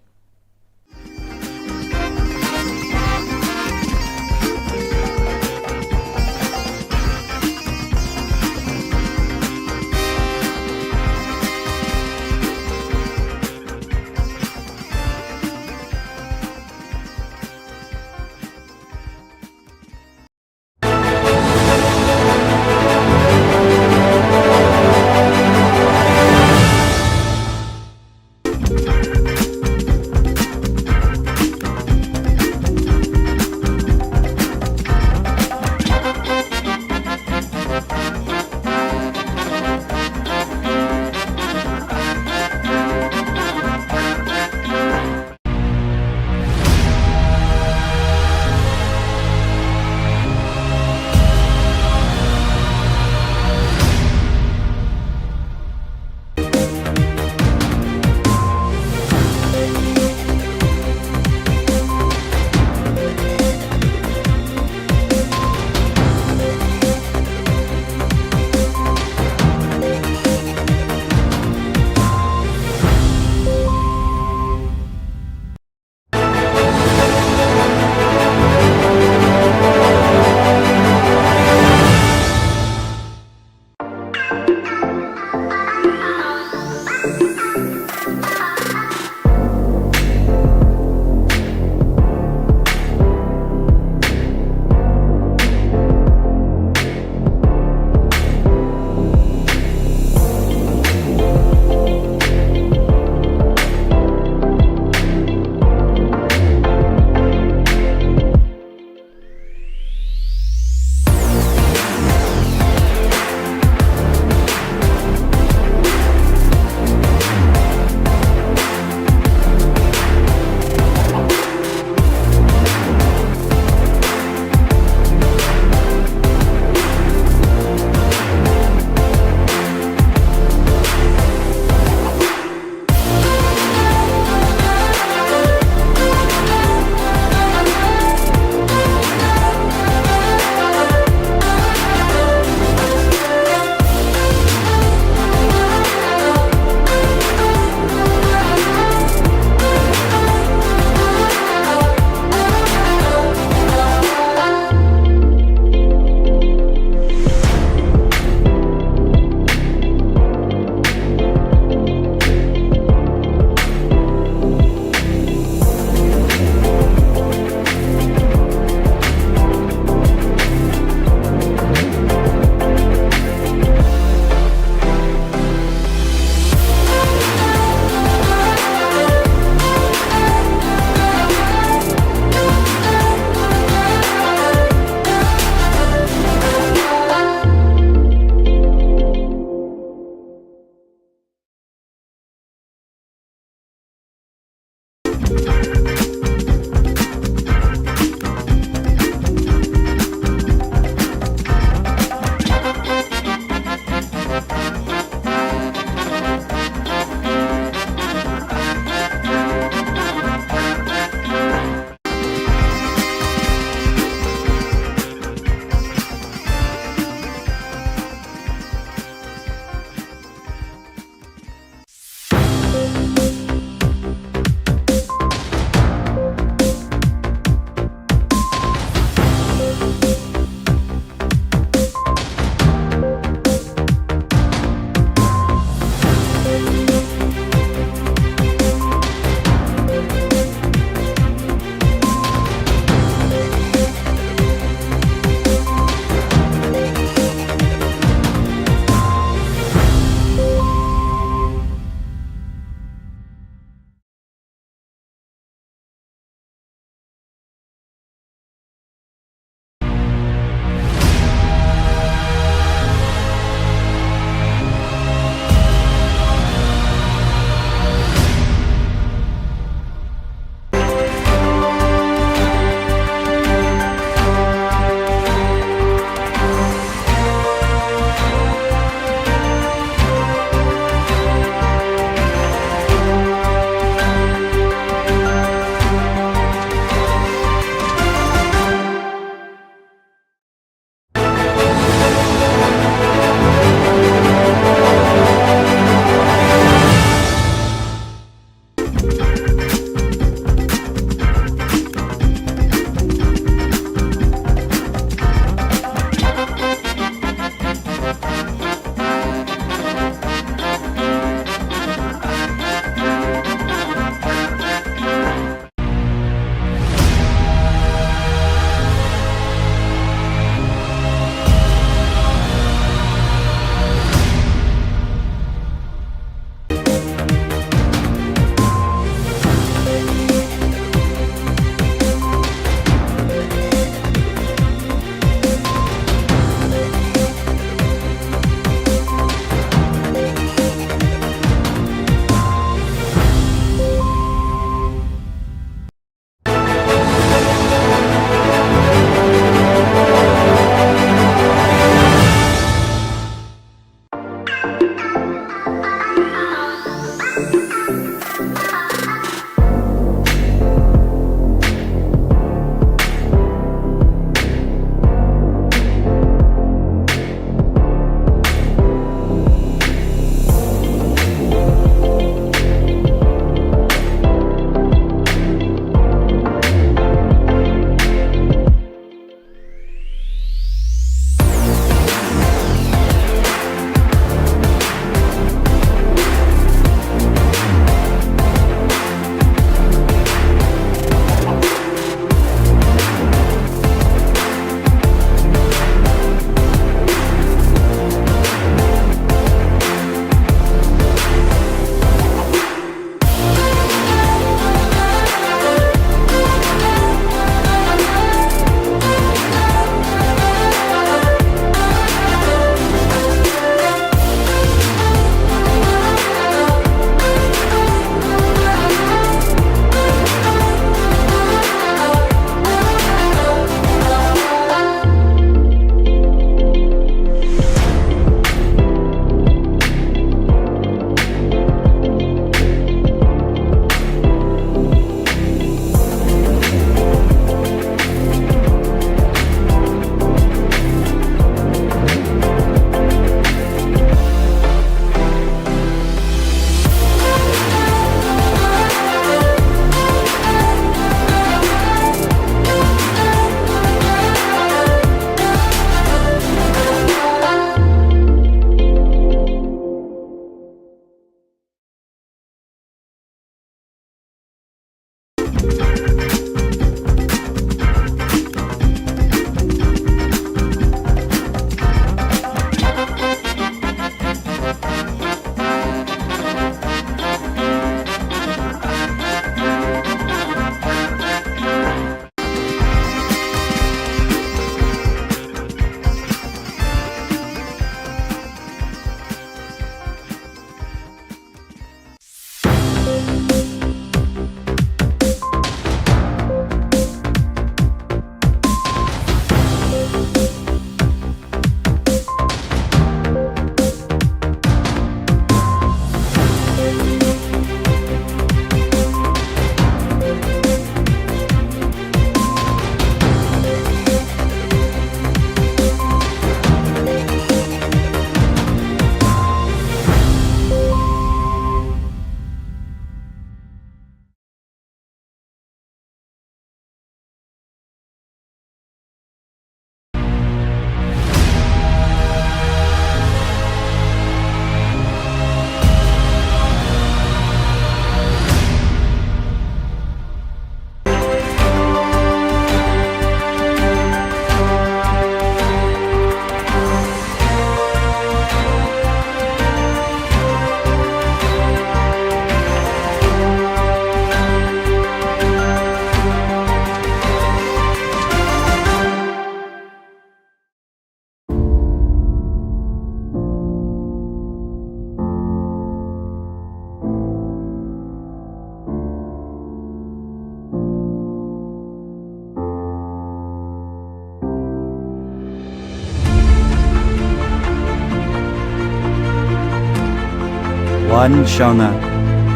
An shana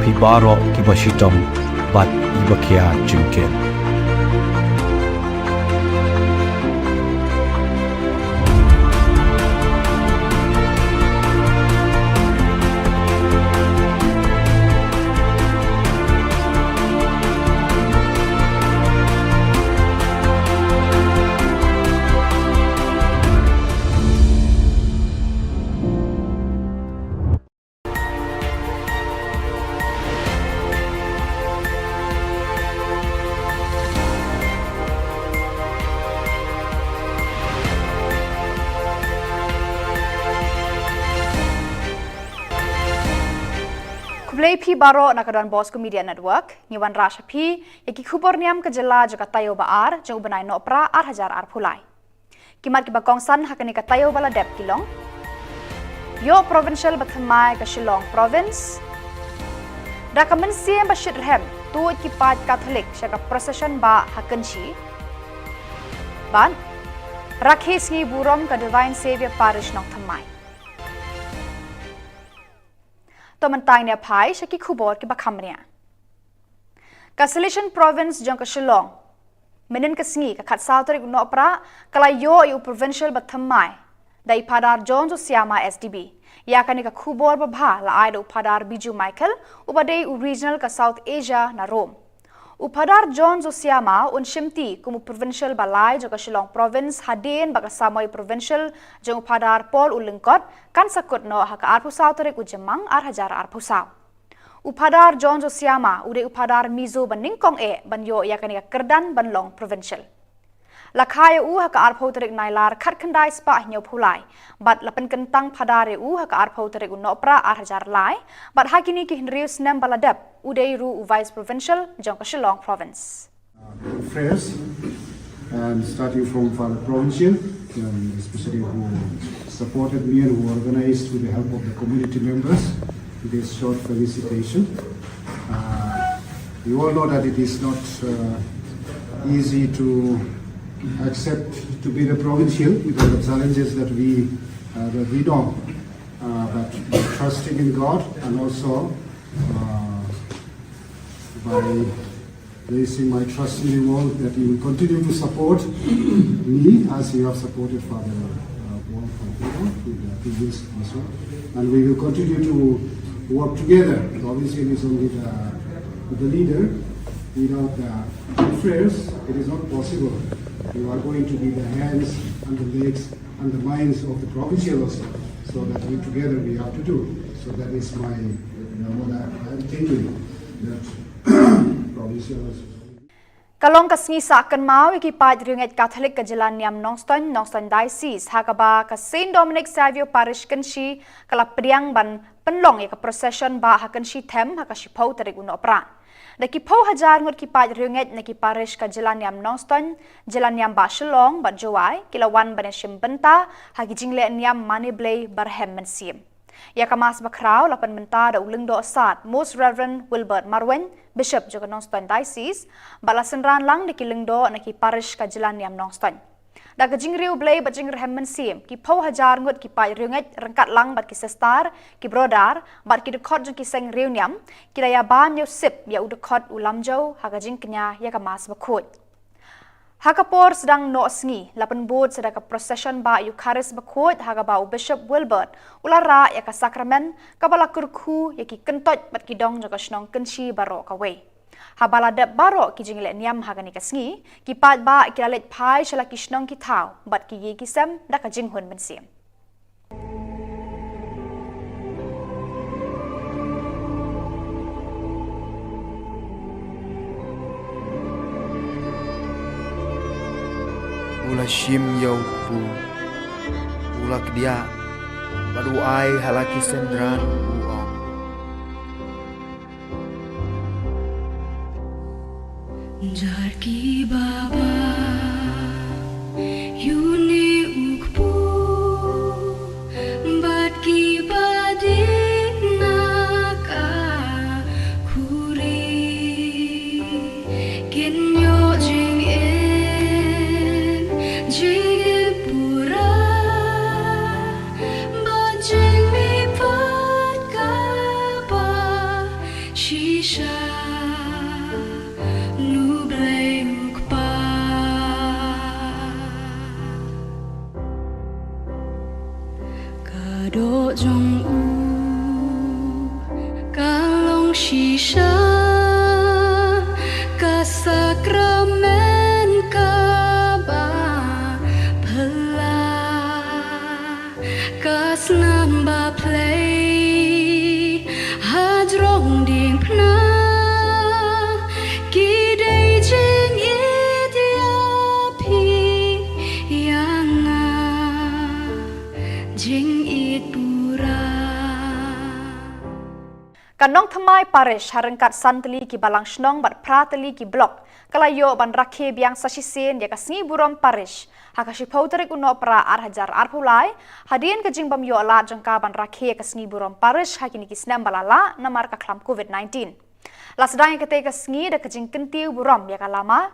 phi baroh kiba shitom bad iba khia jingkit. Khublei phi baroh na ka Don Bosco Media Network. Ngi wanrah sha phi ïa ki khubor niam ka jylla jong ka taïew ba ar jong u bnai Nohprah ar hajar arphew lai. Ki mat kiba kongsan ha kane ka taïew ba la dep ki long: Ïoh provincial bathymmai ka Shillong Province. Da ka mynsiem ba shitrhem tuid ki paid Katholik sha ka procession bah ha Kynshi. Bad rakhe sngi burom ka Divine Saviour Parish Nongthymmai. To mynta ngin ïa phai sha ki khubor kiba kham bniah. Ka Salesian Province jong ka Shillong, mynnin ka sngi ka khatsaw tarik u Nohprah, ka la ïoh ïa u provincial bathymmai da i Phadar John Josiama S D B. Ïa kane ka khubor babha la ai da u Phadar Biju Michael, uba dei u regional ka South Asia na Rome. U Phadar John Josiama un shimti kum u provincial ba lai jong ka Shillong Province hadien ba ka samoi provincial jong u Phadar Paul u Lyngkot kan sa kut noh ha ka arphew saw tarik u Jymmang ar hajar arphew saw. U Phadar John Josiama u dei u Phadar Mizo ba nyngkong eh ban ïoh ïa kane ka kyrdan ban long provincial. La kha ïa u ha ka arphew tarik Nailar khatkhyndai spah hynñiewphew lai bad la pynkyntang Phadar ïa u ha ka arphew tarik u Nohprah ar hajar lai, bad ha kine ki hynriew snem ba la dep u dei ruh u Vice Provincial jong ka Shillong Province. Prayers, and starting from Father Provincial, um, especially who supported me and who organized with the help of the community members this short felicitation. Uh, you all know that it is not uh, easy to accept to be the provincial with all the challenges that we uh, that we know. Uh, but trusting in God and also uh, by placing my trust in you all, that you will continue to support me as you have supported Father uh, Paul Fantino with the previous also. And we will continue to work together. Obviously, it is only the, the leader. Without the prayers, it is not possible. You are going to be the hands and the legs and the minds of the provincial also. So that we together we have to do. So that is my, you know, what I, I'm thinking, that provincial also. Ka long ka sngi sah kynmaw ïa ki paid riewngeit Katholik ka jylla niam Nongstoiñ, Nongstoiñ Diocese, ha kaba ka Saint Dominic Saviour Parish Kynshi ka la pdiang ban pynlong ïa ka procession bah ha Kynshi Them ha ka shiphew tarik u Nohprah. Da ki phew hajar ngut ki paid riewngeit na ki parish ka jylla niam Nongstoiñ, jylla niam bah Shillong bad Jowai ki la wan ban ïashim bynta ha ki jingleh niam mane Blei barhem mynsiem. Ïa ka Mass bakhraw la pynmynta da u Lyngdoh Sad Most Reverend Wilbert Marwein, Bishop jong ka Nongstoiñ Diocese, bad la synran lang da ki lyngdoh na ki parish ka jylla niam Nongstoiñ. Da ka jingriewblei bad jingrhem mynsiem, ki phew hajar ngut ki paid riewngeit ryngkat lang bad ki sister, ki brother bad ki dkhot jong ki seng riewniam ki la ïabam ïa u sip ïa u dkhot u Lamjau ha ka jingkñia ïa ka Mass bakhuid. Ha ka por sdang noh sngi la pynbud sa da ka procession bah Eucharist bakhuid ha kaba u Bishop Wilbert u la rah ïa ka sakramen kaba la kyrkhu ïa ki kyntoit bad ki dong jong ka shnong Kynshi baroh kawei. Haba la dep baroh ki jingleh niam ha kane ka sngi, ki paidbah ki la leit phai sha la ki shnong ki thaw bad ki ïing ki sem da ka jinghun mynsiem. U la shim ïa u kpu, u la kdiah bad u ai ha la ki synran u ong. Jar ki baba, ïa une u kpu bad ki ba dih na ka khuri, kin ïoh jingim, jingim pura bad jingmihpat kaba Doh jong u ka long shisha ka sakramen kaba phylla, ka snam ba phlei hajrong diengphna, ki dei jingit ïa phi ïa nga, jingit pura. Ka Nongthymmai Parish ha ryngkat san tylli ki balang shnong bad phra tylli ki block ka la ïoh ban rakhe biang sa shisien ïa ka sngi burom parish ha ka shiphew tarik u Nohprah ar hajar arphew lai, hadien ka jingbym ïoh lad jong ka ban rakhe ïa ka sngi burom parish ha kine ki snem ba la lah namar ka khlam covid nineteen. La sdang ïa katei ka sngi da ka jingkyntiew burom ïa ka lama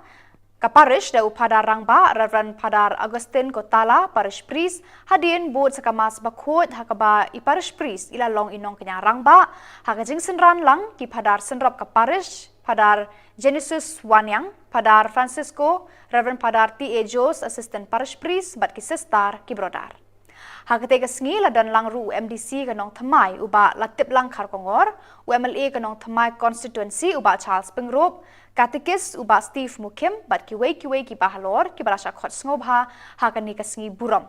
ka parish da u Phadar Rangbah, Reverend Phadar Augustine Kotala, Parish Priest, hadien bud sa ka Mass bakhuid ha kaba i Parish Priest i la long i nongkñia rangbah, ha ka jingsynran lang ki Phadar synrop ka parish, Phadar Genesis Waniang, Phadar Francisco, Reverend Phadar T A Jones, Assistant Parish Priest, bad ki sister, ki brother. Ha katei ka sngi la don lang ruh u M D C ka Nongthymmai u Bah Latiplang Kharkongor, u M L A ka Nongthymmai Constituency u Bah Charles Pyngrope, Katekist u Bah Steve Mukhim bad kiwei kiwei ki bahalor kiba la shah khot sngewbha ha kane ka sngi burom.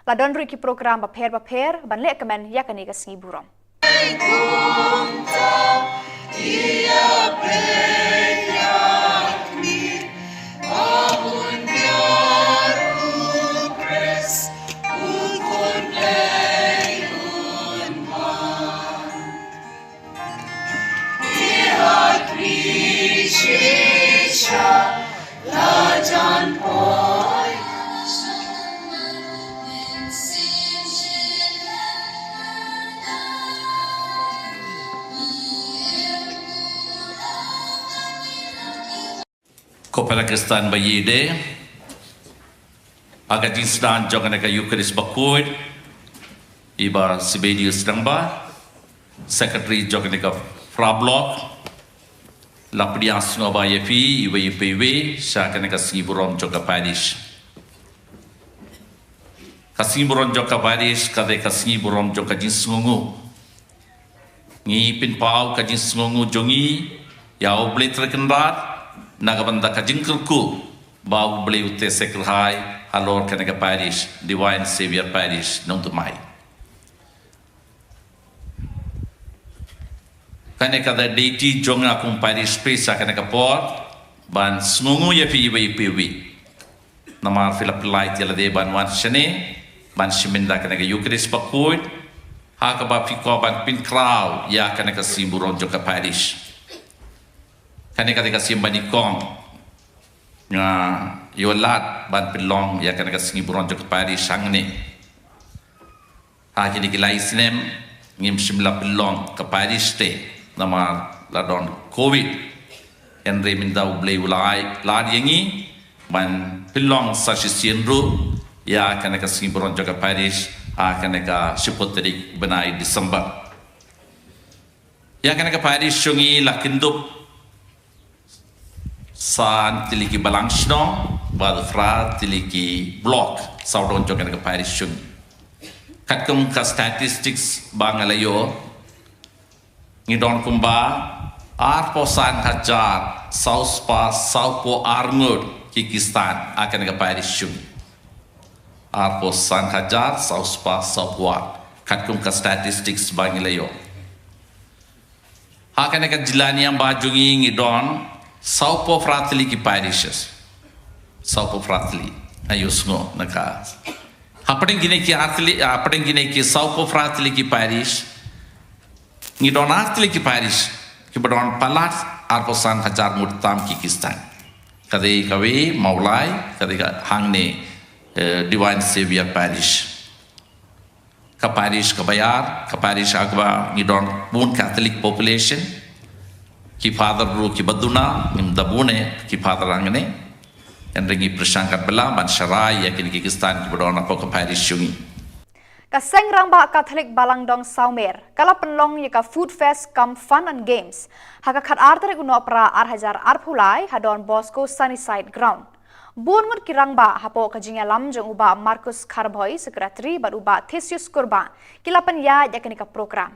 La don ruh ki program bapher bapher ban leh kmen ïa kane ka sngi burom. Ko para Khristan ba ïeit de, ha ka jingsdang jong kane ka Eucharist bakhuid, i Bah Sibelius Rangbah, Secretary jong kane ka Phra Block, la pdiang sngewbha ïa phi iwei pa iwei sha kane ka sngi burom jong ka parish. Ka sngi burom jong ka parish ka dei ka sngi burom jong ka jingsngewnguh. Ngi pynpaw ka jingsngewnguh jong ngi ïa U Blei Trai Kynrad na ka bynta ka jingkyrkhu ba U Blei u te sa kyrhai halor kane ka parish, Divine Saviour Parish Nongthymmai. Kane ka dei duty jong nga kum parish priest ha kane ka por ban sngewnguh ïa phi iwei pa iwei. Namar phi la pynlait ïa lade ban wan shane ban shim ïa kane ka Eucharist bakhuid, ha kaba phi kwah ban pynkhraw ïa kane ka sngi burom jong ka parish. Kane ka dei ka sngi ba nyngkong nga ïoh lad ban pynlong ïa kane ka sngi burom jong ka parish hangne. Ha kine ki lai snem ngim shym la pynlong ka parish te namar la don covid. Hynrei mynta U Blei u la ai lad ïa ngi ban pynlong sa shisien ruh ïa kane ka sngi burom jong ka parish ha kane ka shiphew tarik bnai December. Ïa kane ka parish jong ngi la kyndup san tylli ki balang shnong bad phra tylli ki block sawdong jong kane ka parish jong ngi. Katkum ka statistics ba nga la ïoh, ngi don kumba arphew san hajar saw spah sawphew ar ngut ki Khristan ha kane ka parish jong ngi. Arphew san hajar saw spah sawphew ar, katkum ka statistics ba ngi la ïoh. Ha kane ka jylla niam ba jong ngi ngi don sawphew phra tylli ki parishes. Sawphew phra tylli. Nga ïohsngew na ka. Hapdeng kine ki ar tylli, hapdeng kine ki sawphew phra tylli ki parish, ngi don ar tylli ki parish kiba don palat arphew san hajar ngut tam ki Khristan. Ka dei kawei Mawlai, ka dei ka hangne, eh, Divine Saviour Parish. Ka parish kaba ïar, ka parish ha kaba ngi don bun Catholic population. Ki father ruh kiba duna, ngim da bun eh ki father hangne. Hynrei ngi pyrshang katba lah ban sharai ïa kine ki Khristan kiba don hapoh ka parish jong ngi. Ka Seng Rangbah Catholic Balang Dong Sawmer ka la pynlong ïa ka Food Fest cum Fun and Games ha ka khatar tarik u Nohprah ar hajar arphew lai ha Don Bosco Sunnyside Ground. Bun ngut ki rangbah hapoh ka jingïalam jong u Bah Marcus Kharbhoi, Secretary, bad u Bah Theseus Kurbah, ki la pynïaid ïa kane ka program.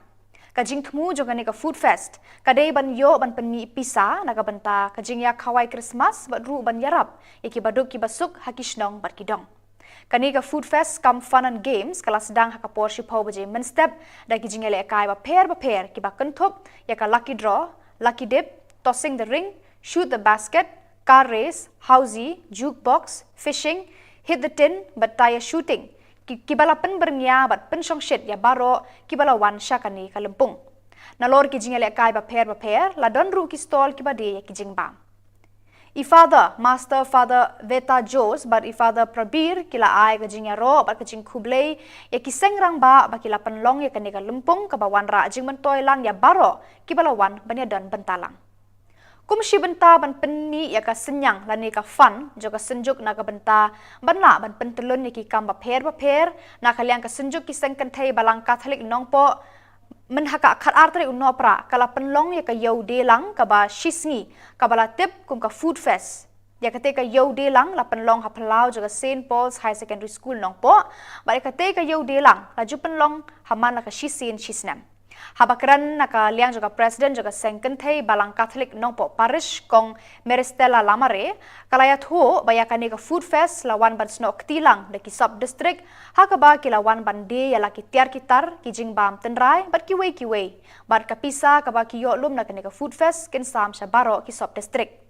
Ka jingthmu jong kane ka Food Fest ka dei ban ïoh ban pynmih pisa na ka bynta ka jingïakhawai Christmas bad ruh ban ïarap ïa ki baduk ki basuk ha ki shnong bad ki dong. Kane ka Food Fest cum Fun and Games ka la sdang ha ka por shiphew baje mynstep da ki jingïalehkai bapher bapher kiba kynthup ïa ka lucky draw, lucky dip, tossing the ring, shoot the basket, car race, housie, jukebox, fishing, hit the tin bad tyre shooting, ki, kiba la pynbyrngia bad pynshongshit ïa baroh kiba la wan sha kane ka lympung. Nalor ki jingïalehkai bapher bapher la don ruh ki stall kiba die ïa ki jingbam. I Father, Master Father Veta Jose bad i Father Prabir ki la ai ka jingïaroh bad ka jingkhublei ïa ki seng rangbah ba ki la pynlong ïa kane ka lympung kaba wanrah jingmyntoi lang ïa baroh kiba la wan ban ïadon bynta lang. Kum shi bynta ban pynmih ïa ka synñiang lane ka fund jong ka Synjuk na ka bynta ban lah ban pyntyllun ïa ki kam bapher bapher, na ka liang ka Synjuk ki Seng Kynthei Balang Katholik Nongpoh, mynha ka khatar tarik u Nohprah ka la pynlong ïa ka Ïew Dielang kaba shisngi kaba la tip kum ka Food Fest. Ïa katei ka Ïew Dielang la pynlong ha phyllaw jong ka Saint Paul's Higher Secondary School Nongpoh, bad ïa katei ka Ïew Dielang la ju pynlong ha man la ka shisien shisnem. Haba kren na ka liang jong ka President jong ka Seng Kynthei Balang Katholik Nongpoh Parish, Kong Meristella Lamare, ka la ïathuh ba ïa kane ka Food Fest la wan ban snoh kti lang da ki sub district, ha kaba ki la wan ban die ïa la ki tiar ki tar, ki jingbam tynrai bad kiwei kiwei, bad ka pisa kaba ki ïoh lum na kane ka Food Fest kin sam sha baroh ki sub district.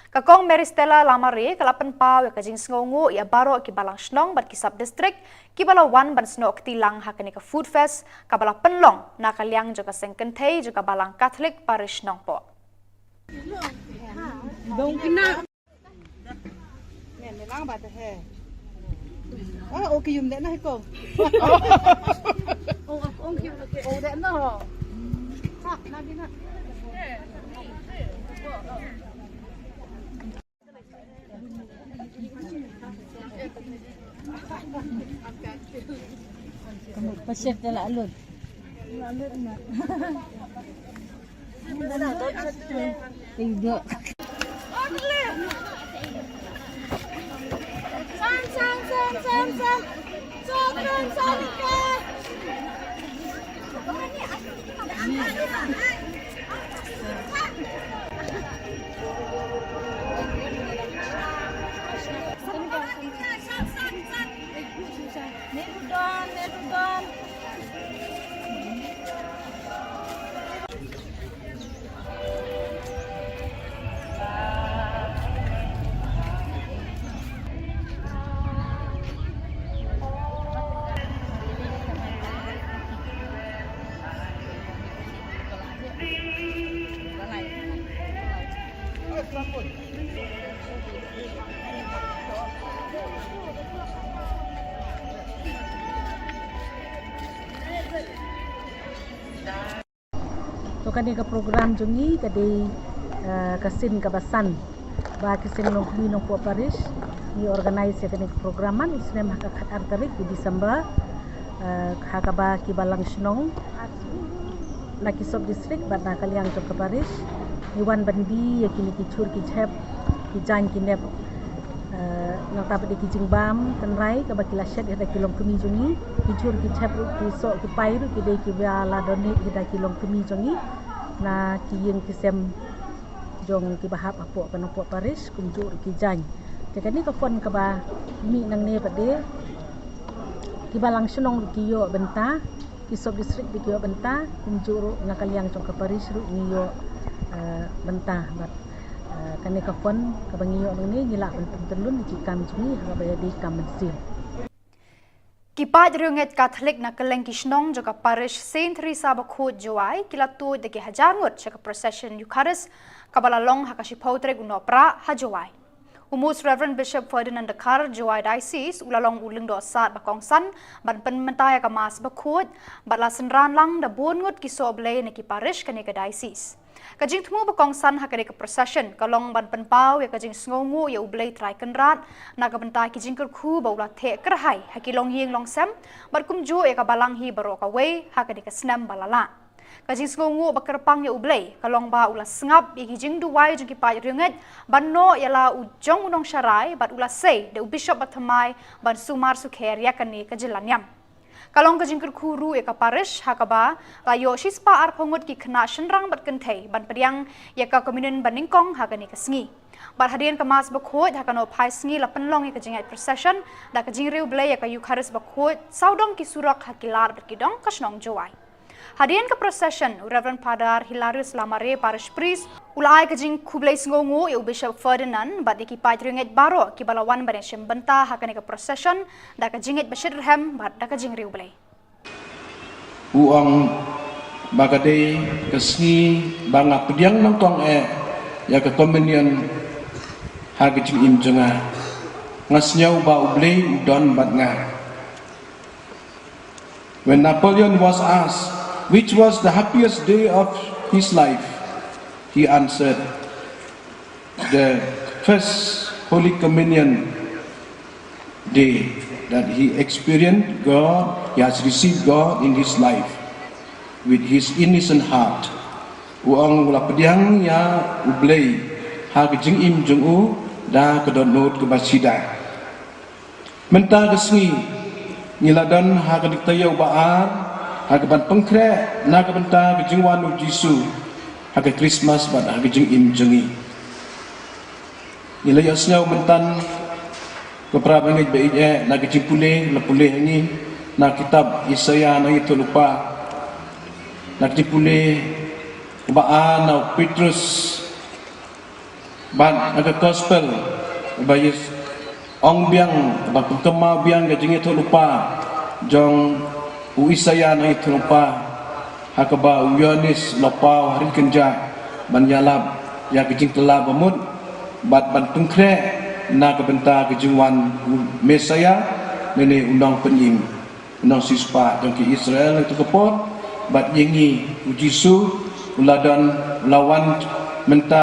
Ka Kong Meristella Lamare ka la pynpaw ïa ka jingsngewnguh ïa baroh ki balang shnong bad ki sub district kiba la wan ban snoh kti lang ha kane ka Food Fest kaba la pynlong na ka liang jong ka Seng Kynthei jong ka Balang Katholik Parish Nongpoh. To kane ka program jong ngi ka dei, eh, ka sien kaba san ba ki seng longkmie Nongpoh Parish ngi organise ïa kane ka program man u snem ha ka khatar tarik u December, eh, ha kaba ki balang shnong na ki sub district bad na ka liang jong ka parish ngi wan ban die ïa kine ki jhur ki jhep, ki jaiñ ki nep, eh, nangta bad ïa ki jingbam tynrai kaba ki la shet ïa da ki longkmie jong ngi, ki jhur ki jhep ruh, ki soh ki pai ruh ki dei kiba la donate ïa da ki longkmie jong ngi na ki ïing ki sem jong kiba hap hapoh ka Nongpoh Parish, kumjuh ruh ki jaiñ. Te kane ka fund kaba mih nangne pat de ki balang shnong ruh ki ïoh bynta, ki sub district ruh ki ïoh bynta, kumjuh ruh na ka liang jong ka parish ruh ngi ïoh, eh, bynta bad, eh, kane ka fund kaba ngi ïoh nangne ngi lah ban pyntyllun ïa ki kam jong ngi ha kaba ïadei kam mynsiem. Ki paid riewngeit Katholik na kylleng ki shnong jong ka parish Saint Teresa Bakhuid Jowai ki la tuid da ki hajar ngut sha ka procession Eucharist kaba la long ha ka shiphew tarik u Nohprah ha Jowai. U Most Reverend Bishop Ferdinand Dkhar, Jowai Diocese, u la long u lyngdoh sad ba kongsan ban pynmynta ïa ka Mass Bakhuid bad la synran lang da bun ngut ki sohblei na ki parish kane ka diocese. Ka jingthmu ba kongsan ha kane ka procession ka long ban pynpaw ïa ka jingsngewnguh ïa U Blei Trai Kynrad na ka bynta ki jingkyrkhu ba u la theh kyrhai ha ki longïing longsem bad kumjuh ïa ka balang hi baroh kawei ha kane ka snem ba la lah. Ka jingsngewnguh ba kyrpang ïa U Blei ka long ba u la sngap ïa ki jingduwai jong ki paid riewngeit ban noh ïa la u jong u nongsharai, bad u la sei da u Bishop bathymmai ban sumar sukher ïa kane ka jingïalam. Ka long ka jingkyrkhu ruh ïa ka parish, ha kaba la ïoh shispah arphew ngut ki khynnah shynrang bad kynthei ban pdiang ïa ka communion banyngkong ha kane ka sngi. Bad hadien ka Mass bakhuid ha ka Nohphai Sngi la pynlong ïa ka jingïaid procession da ka jingriewblei ïa ka Eucharist bakhuid sawdong ki surok ha ki lad bad ki dong ka shnong Jowai. Hadien ka procession, u Reverend Father Hilarius Lamare, Parish Priest, u la ai ka jingkhublei sngewnguh ïa u Bishop Ferdinand bad ïa ki paid riewngeit baroh kiba la wan ban ïashim bynta ha kane ka procession da ka jingngeit ba shitrhem bad da ka jingriewblei. U ong ba ka dei ka sngi ba nga pdiang nyngkong eh ïa ka communion ha ka jingim jong nga. Nga sngew ba U Blei u don bad nga. When Napoleon was asked which was the happiest day of his life, he answered, the first Holy Communion day, that he experienced God, he has received God in his life with his innocent heart. U ong u la pdiang ïa U Blei ha ka jingim jong u da ka dohnud kaba sida. Mynta ka sngi ngi la don ha ka diktaïew ba ar ha kaban pynkhreh na ka bynta ka jingwan U Jisu ha ka Krismas bad ha ka jingim jong ngi. Ngi la ïohsngew mynta ko para bangeit ba ïeit, eh, na ka jingpule la pule ha ngi na kitab Isaïah na ïathuhlypa, na ka jingpule ba ar na u Petrus bad na ka gospel ba ïa ong biang, ba pynkynmaw biang ka jingïathuhlypa jong u Isaïah na ïathuhlypa, ha kaba u Ïoannis u la paw ha ri kynjah ban ïalap ïa ka jingkylla bamut bad ban pynkhreh na ka bynta ka jingwan u Messaïah lane u Nongpynim. Nongsiewspah jong ki Israel ha kato ka por, bad ïa ngi U Jisu u la don, u la wan mynta.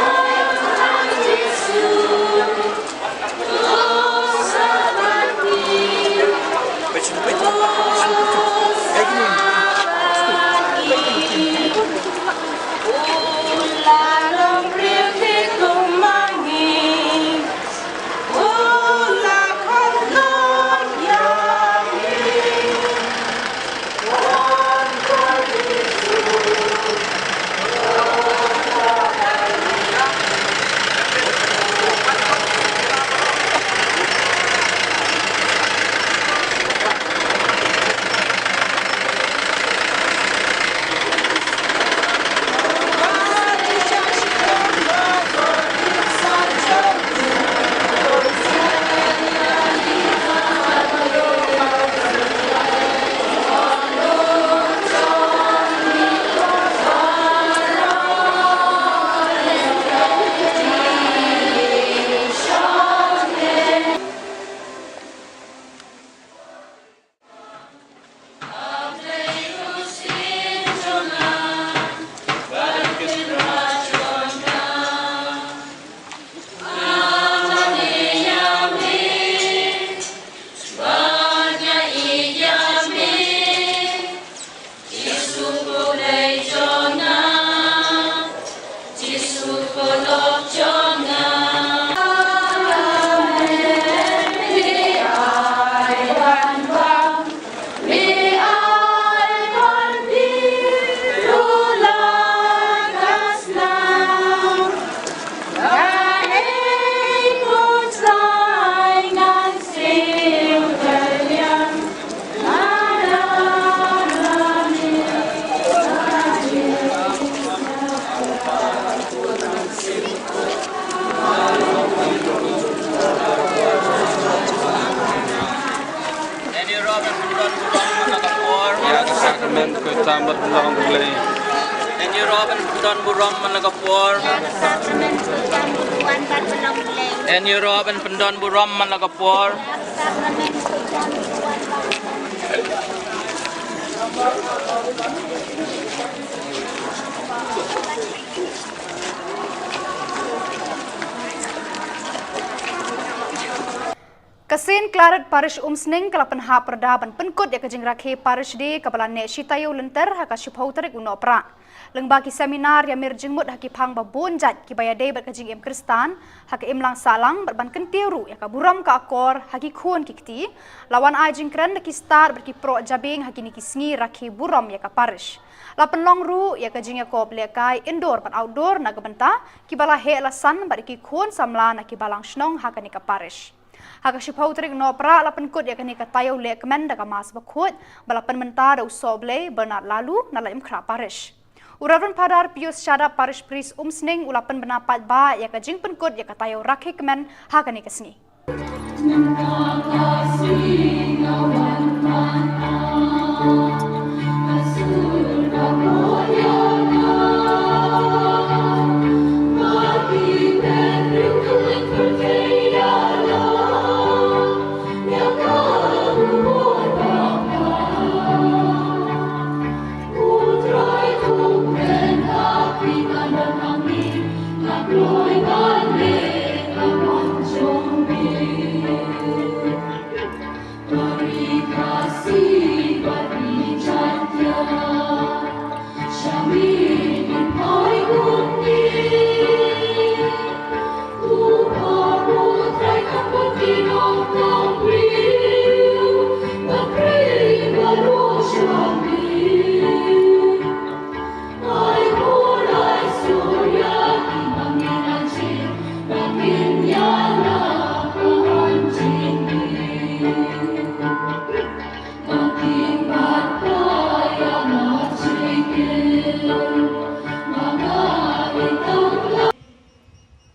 Ïa ka sakramen khuid tam bad pynlong U Blei. Ïa ka sakramen khuid tam bad pynlong U Blei. Ïa ka sakramen khuid tam bad pynlong U Blei. Ïa ka sakramen khuid tam bad pynlong U Blei. Ïa ka sakramen khuid tam bad pynlong U Blei. Ka Saint Claret Parish Umsning ka la pynhap pyrda ban pynkut ïa ka jingrakhe Parish Day kaba la neh shi taïew lynter ha ka shiphew tarik u Nohprah. Lyngba ki seminar ïa mir jingmut ha ki phang ba bun jait kiba ïadei bad ka jingim Khristan ha ka imlang sahlang bad ban kyntiew ruh ïa ka burom ka akor ha ki khun ki kti, la wan ai jingkren da ki stad bad ki proh jabieng ha kine ki sngi rakhe burom ïa ka Parish. La pynlong ruh ïa ka jingïakop lehkai indoor bad outdoor na ka bynta kiba la heh la san bad ïa ki khun samla na ki balang shnong ha kane ka Parish. Ha ka shiphew tarik Nohprah la pynkut ïa kane ka taïew lehkmen da ka Mass Bakhuid ba la pynmynta da u Sohblei Bernard Laloo na Laitumkhrah Parish. U Reverend Father Pius Shadap, Parish Priest Umsning, u la pynbna paidbah ïa ka jingpynkut ïa ka taïew rakhe kmen ha kane ka sngi.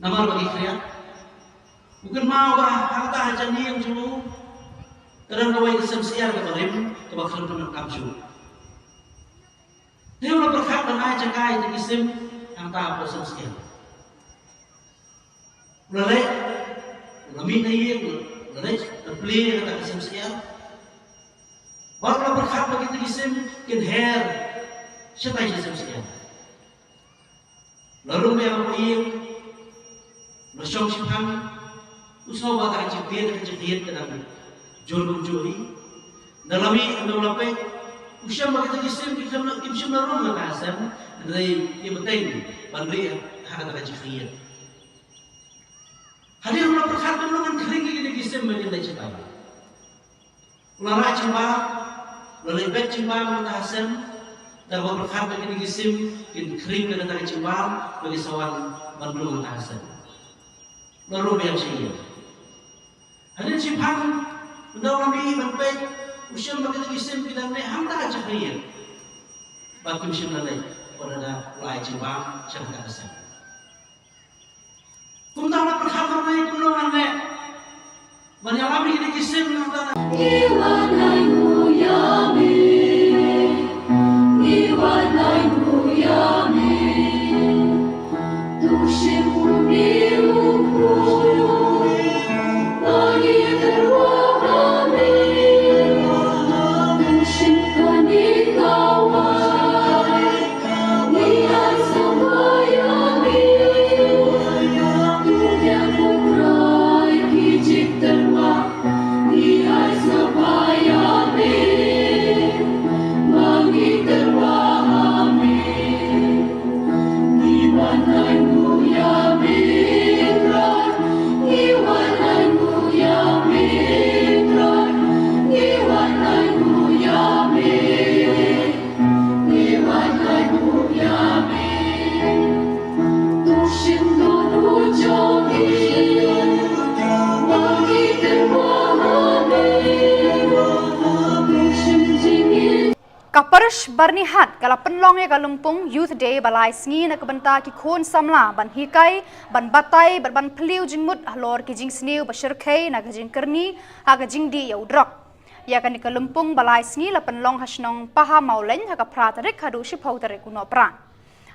Namar ba ngi khriat, u kynmaw ba hangta ha jan ïing jong u ka don kawei ka sem syiar kaba rim kaba khlem pyndonkam shuh. Te u la pyrkhat ban ai jaka ïa kine ki sim hangta hapoh sem syiar. U la leit, u la mih na ïing, u la leit, u la plie ïa kata ka sem syiar. Bad u la pyrkhat ba kine ki sim kin her shatai sha sem syiar. La rung biang hapoh ïing, la shong shiphang, u sngew ba ka jingpeit ka jingpeit ka dang jur kumjuh hi. Ynda la mih, ynda la peit, u shem ba kita ki sim kim shym la, kim shym la rung ha kata ka sem, hynrei ki bteng ban rieh ha kata ka jingkhriat. Hadien u la pyrkhat kumno ban khring ïa kita ki sim ba kin leit shatai. U la rah jingbam, u la leit beit jingbam hangta ha sem, da kaba pyrkhat ba kine ki sim kin khring da kata ka jingbam ba ki sa wan ban rung hangta ha sem. U la rung biang sha ïing. Hadien shiphang, ynda u la mih ban peit, u shem ba kine ki sim ki dang neh hangta ha jaka ïing. Bad kim shym la leit, wat la da u la ai jingbam sha hangta ha sem. Kumta u la pyrkhat marwei kumno ngan leh ban ïalam ïa kine ki sim nangta. Ngi wan ai nguh ïa me, ngi wan ai nguh ïa me. Tu shim une u khun ba ngi tyrwa ha me. Tu shim kane ka waiñ. Ka Parish Byrnihat ka la pynlong ïa ka lympung Youth Day ba lai sngi na ka bynta ki khun samla ban hikai, ban batai, bad ban phylliew jingmut halor ki jingsniew ba shyrkhei na ka jingkyrni ha ka jingdih ïa u drok. Ïa kane ka lympung ba lai sngi la pynlong ha shnong Paha Mawlein ha ka phra tarik haduh shiphew tarik u Nohprah.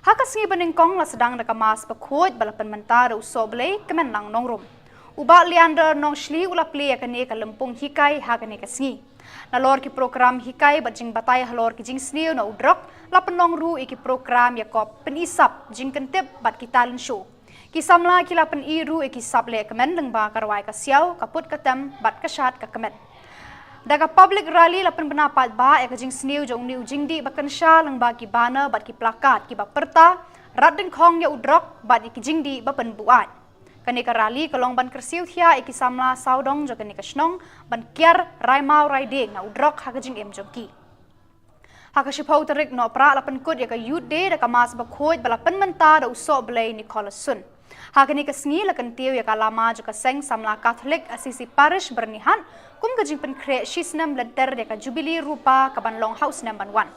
Ha ka sngi banyngkong la sdang da ka Mass bakhuid ba la pynmynta da u Sohblei Kmenlang Nongrum. U Bah Leander Nongshli u la plie ïa kane ka lympung hikai ha kane ka sngi. Nalor ki prokram hikai bad jingbatai halor ki jingsniew na u drok, la pynlong ruh ïa ki prokram ïakop pyni sap, jingkyntip bad ki talent show. Ki samla ki la pyni ruh ïa ki sap lehkmen lyngba ka rwai ka siaw, ka put ka tem bad ka shad ka kmen. Da ka public rally la pynbna paidbah ïa ka jingsniew jong une u jingdih ba kynsha lyngba ki banner bad ki plakat kiba pyrta, "Rat dyngkhong ïa u drok bad ïa ki jingdih ba pynbuaid." Kane ka rally ka long ban kyrsiew thiah ïa ki samla sawdong jong kane ka shnong ban kiar rai maw rai dieng na u drok ha ka jingim jong ki. Ha ka shiphew tarik Nohprah la pynkut ïa ka Youth Day da ka Mass bakhuid ba la pynmynta da u Sohblei Nicholas Sun. Ha kane ka sngi la kyntiew ïa ka lama jong ka seng samla Katholik Assisi Parish Byrnihat kum ka jingpynkhreh shi snem lynter ïa ka Jubilee Rupa kaban long ha u snem ban wan.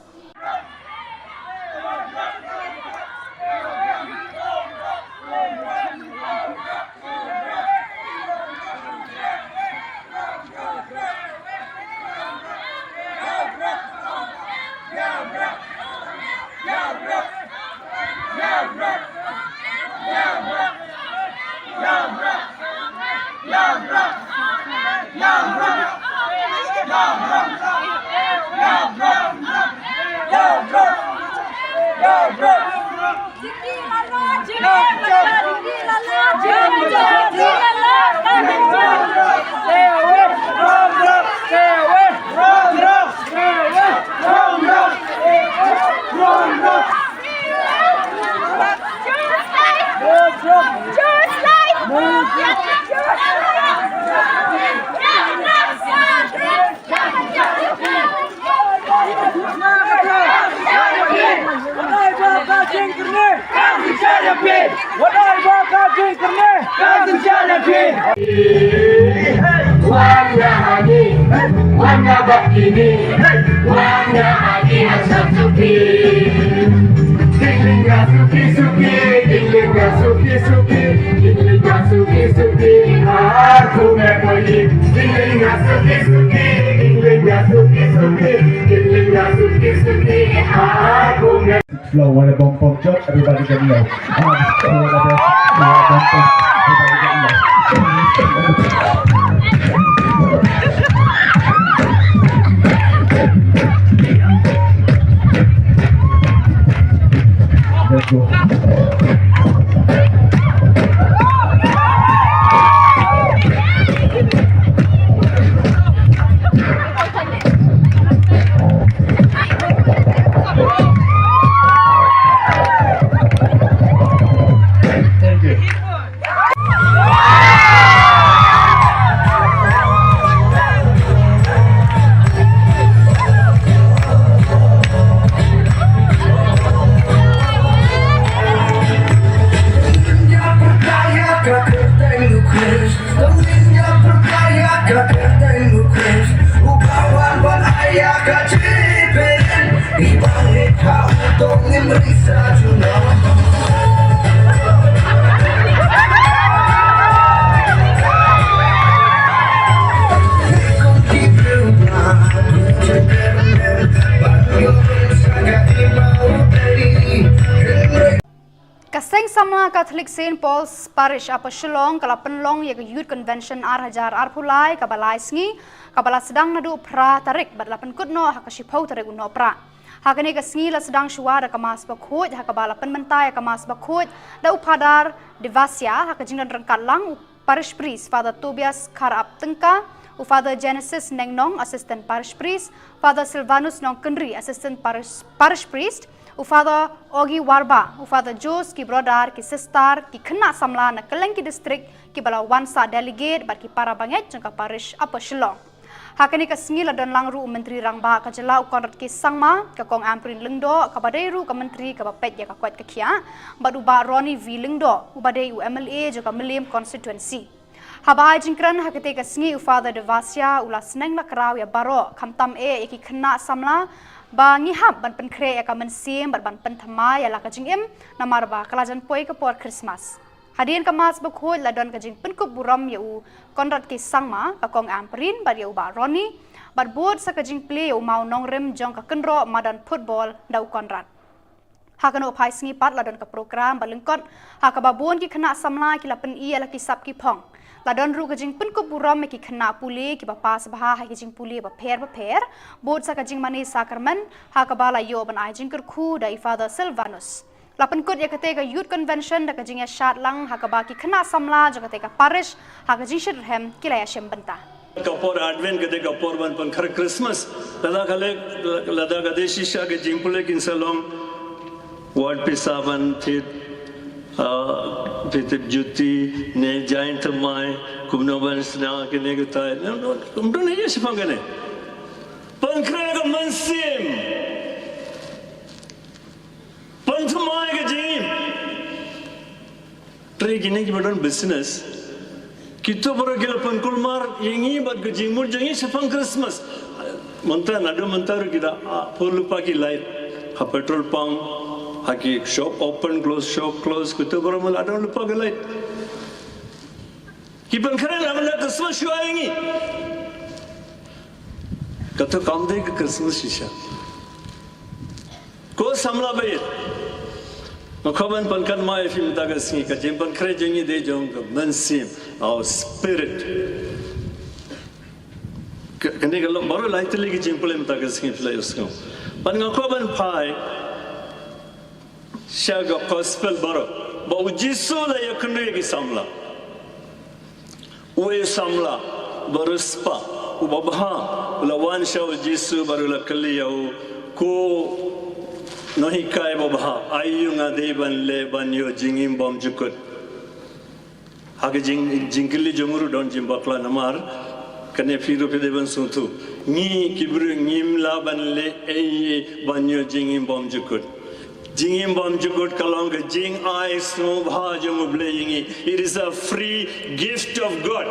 Flow, what a bum bum jump, everybody get low. Ah, this flow, what a bum, what a bum bum, everybody get low. Let's go. Thank you. Ka Seng Samla Katholik Saint Paul's Parish Upper Shillong ka la pynlong ïa ka Youth Convention ar hajar arphew lai kaba lai sngi, kaba la sdang naduh phra tarik bad la pynkut noh ha ka shiphew tarik u Nohprah. Ha kane ka sngi la sdang shuwa da ka Mass bakhuid, ha kaba la pynmynta ïa ka Mass bakhuid da u Phadar Devasia, ha ka jingdon ryngkat lang u Parish Priest Father Tobias Kharap Tyngka, u Father Genesis Nengnong, Assistant Parish Priest, Father Silvanus Nongkynrih, Assistant Parish, Parish Priest, u Father Ogi Warba, u Father Jos, ki brother, ki sister, ki khynnah samla na kylleng ki district, kiba la wan sah delegate bad ki para bangeit jong ka Parish Upper Shillong. Ha kane ka sngi la don lang ruh u Myntri Rangbah ka jylla u Conrad K Sangma, ka Kong Ampareen Lyngdoh, kaba dei ruh ka Myntri kaba peit ïa ka koit ka khiah, bad u Bah Ronnie V Lyngdoh, uba dei u M L A jong ka Mylliem Constituency. Haba ai jingkren ha kata ka sngi u Father Devasia u la sneng la kraw ïa baroh, khamtam eh ïa ki khynnah samla, ba ngi hap ban pynkhreh ïa ka mynsiem bad ban pynthymmai ïa la ka jingim, namar ba ka la jan poi ka por Christmas. Hadien ka Mass bakhuid la don ka jingpynkup burom ïa u Conrad K Sangma, ka Kong Ampareen bad ïa u Bah Ronnie, bad bud sa ka jingplie ïa u mawnongrim jong ka kynroh madan football da u Conrad. Ha kano phai sngi pat la don ka program ba lyngkot, ha kaba bun ki khynnah samla ki la pyni ïa la ki sap ki phong. La don ruh ka jingpynkup burom ïa ki khynnah pule kiba pass bha ha ki jingpule bapher bapher, bud sa ka jingmane sakramen, ha kaba la ïoh ban ai jingkyrkhu da i Father Silvanus. La pynkut ïa katei ka Youth Convention da ka jingïashad lang ha kaba ki khynnah samla jong katei ka parish ha ka jingshitrhem ki la ïashim bynta. Ka por Advent, katei ka por ban pynkhreh Christmas. Lada ka leh, lada ka dei shisha ka jingpule kin sa long, wat pisa ban thied, ah, phi tip juti, ne jaiñ thymmai, kumno ban sna kine kitai. No, no, kumno ne ïa shaphang kane. Pynkhreh ka mynsiem. Pynthymmai ka jingim. Hynrei kine kiba don business, kito baroh ki la pynkulmar ïa ngi bad ka jingmut jong ngi shaphang Christmas. Mynta, naduh mynta ruh ki da, ah, pur lypa ki light ha petrol pump, ha ki shop open, close, shop close, kito baroh ma la don lypa ki light. Ki pynkhreh namar ka Christmas shuwa ïa ngi. Kato kam dei ka Christmas shisha. Ko samla baieit, nga kwah ban pynkynmaw ïa phi mynta ka sngi, ka jingpynkhreh jong ngi dei jong ka mynsiem, our spirit. Ka, kane ka long baroh lai tylli ki jingpule mynta ka sngi, phi la ïohsngew. Bad nga kwah ban phai sha ka gospel baroh ba U Jisu u la ïakynduh ïa ki samla. Uwei u samla ba riewspah, uba bha, u la wan sha U Jisu bad u la kylli ïa u, ko nonghikai babha, aiu nga dei ban leh ban ïoh jingim bymjukut? Ha ka jing, jingkylli jong u ruh don jingbakla namar kane phi ruh phi dei ban sngewthuh. Ngi ki briew ngim lah ban leh ei ei ban ïoh jingim bymjukut. Jingim bymjukut ka long ka jingai sngewbha jong U Blei ïa ngi. It is a free gift of God.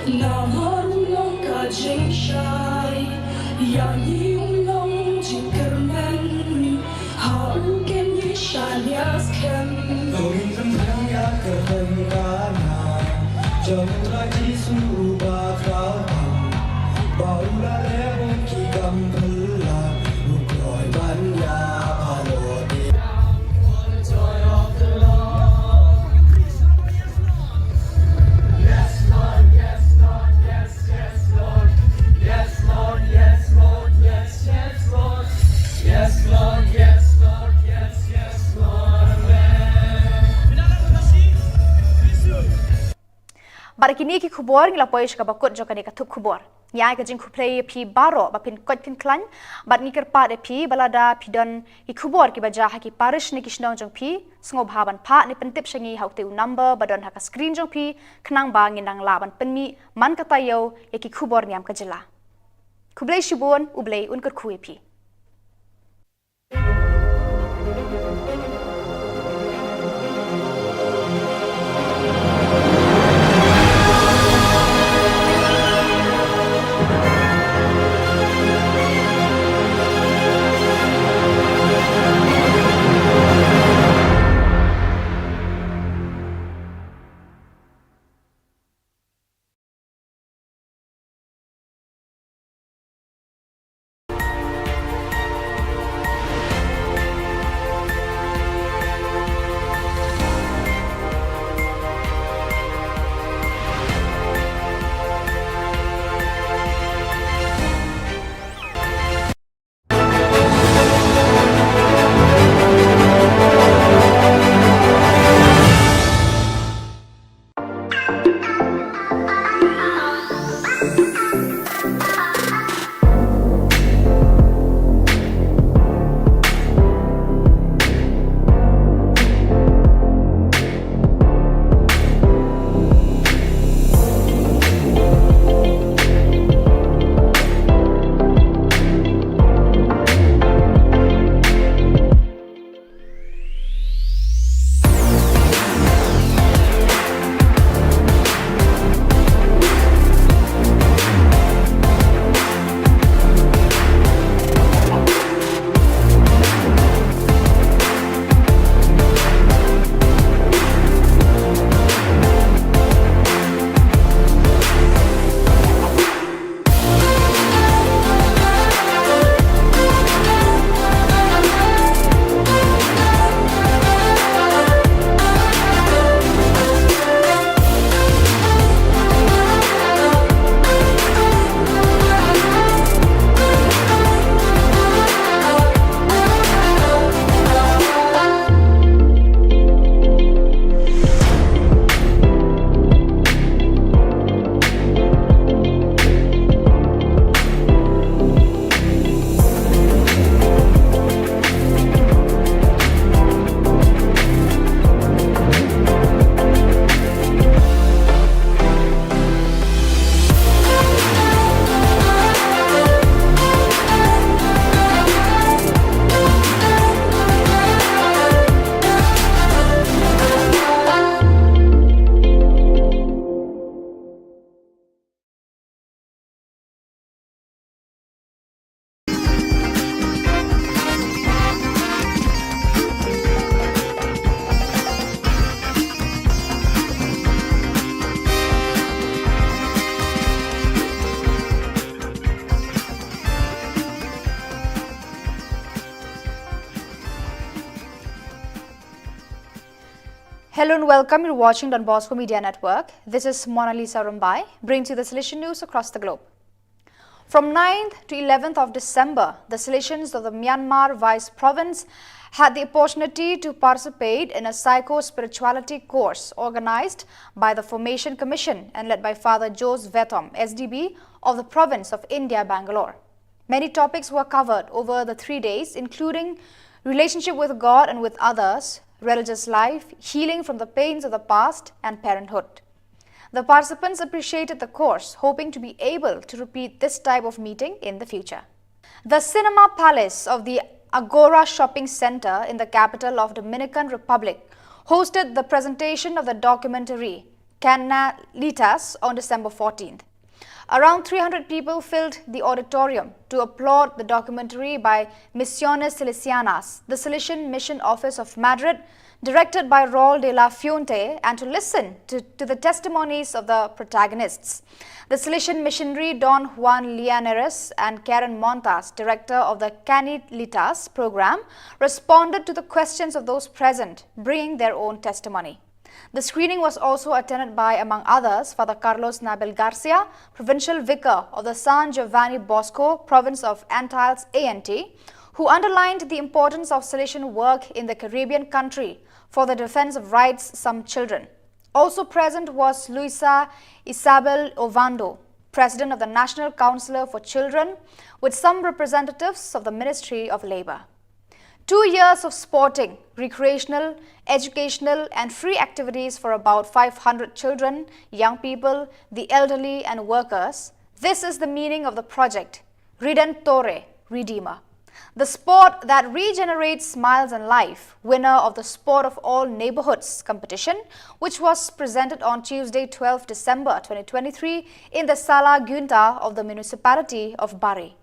Namar u long ka jingshai, ïa ngi u long jingkyrmen, ha u kin ngi shaniah skhem. To ngin pynbiang ïa ka kyrteng kana jong U Trai Jisu uba khraw tam, ba u la leh bun ki kam phylla, u kloi ban ïa halor. Bad kine ki khubor ngi la poi sha kaba kut jong kane ka thup khubor. Ngi ai ka jingkhublei ïa phi baroh ba phin koit phin khlaiñ, bad ngi kyrpad ïa phi ba lada phi don ki khubor kiba jia ha ki parish ne ki shnong jong phi, sngewbha ban phah ne pyntip sha ngi ha utei u number ba don ha ka screen jong phi, khnang ba ngin nang lah ban pynmih man ka taïew ïa ki khubor niam ka jylla. Khublei shibun, U Blei un kyrkhu ïa phi. Hello and welcome. You're watching Don Bosco Media Network. This is Mona Lisa Rumbai, brings you the Salesian news across the globe. From ninth to eleventh of December, the Salesians of the Myanmar Vice Province had the opportunity to participate in a psycho-spirituality course organized by the Formation Commission and led by Father Jose Vetom, S D B, of the province of India, Bangalore. Many topics were covered over the three days, including relationship with God and with others, religious life, healing from the pains of the past, and parenthood. The participants appreciated the course, hoping to be able to repeat this type of meeting in the future. The Cinema Palace of the Agora Shopping Center in the capital of Dominican Republic hosted the presentation of the documentary Canalitas on December fourteenth. Around three hundred people filled the auditorium to applaud the documentary by Misiones Salesianas, the Salesian Mission Office of Madrid, directed by Raul de la Fuente, and to listen to, to the testimonies of the protagonists. The Salesian missionary Don Juan Llaneras and Karen Montas, director of the Canalitas program, responded to the questions of those present, bringing their own testimony. The screening was also attended by, among others, Father Carlos Nabel Garcia, Provincial Vicar of the San Giovanni Bosco, province of Antilles A N T, who underlined the importance of Salesian work in the Caribbean country for the defense of rights some children. Also present was Luisa Isabel Ovando, President of the National Council for Children, with some representatives of the Ministry of Labor. Two years of sporting, recreational, educational, and free activities for about five hundred children, young people, the elderly, and workers. This is the meaning of the project, Redentore, Redeemer. The sport that regenerates smiles and life, winner of the Sport of All Neighborhoods competition, which was presented on Tuesday, twelfth December twenty twenty-three, in the Sala Gunta of the municipality of Bari.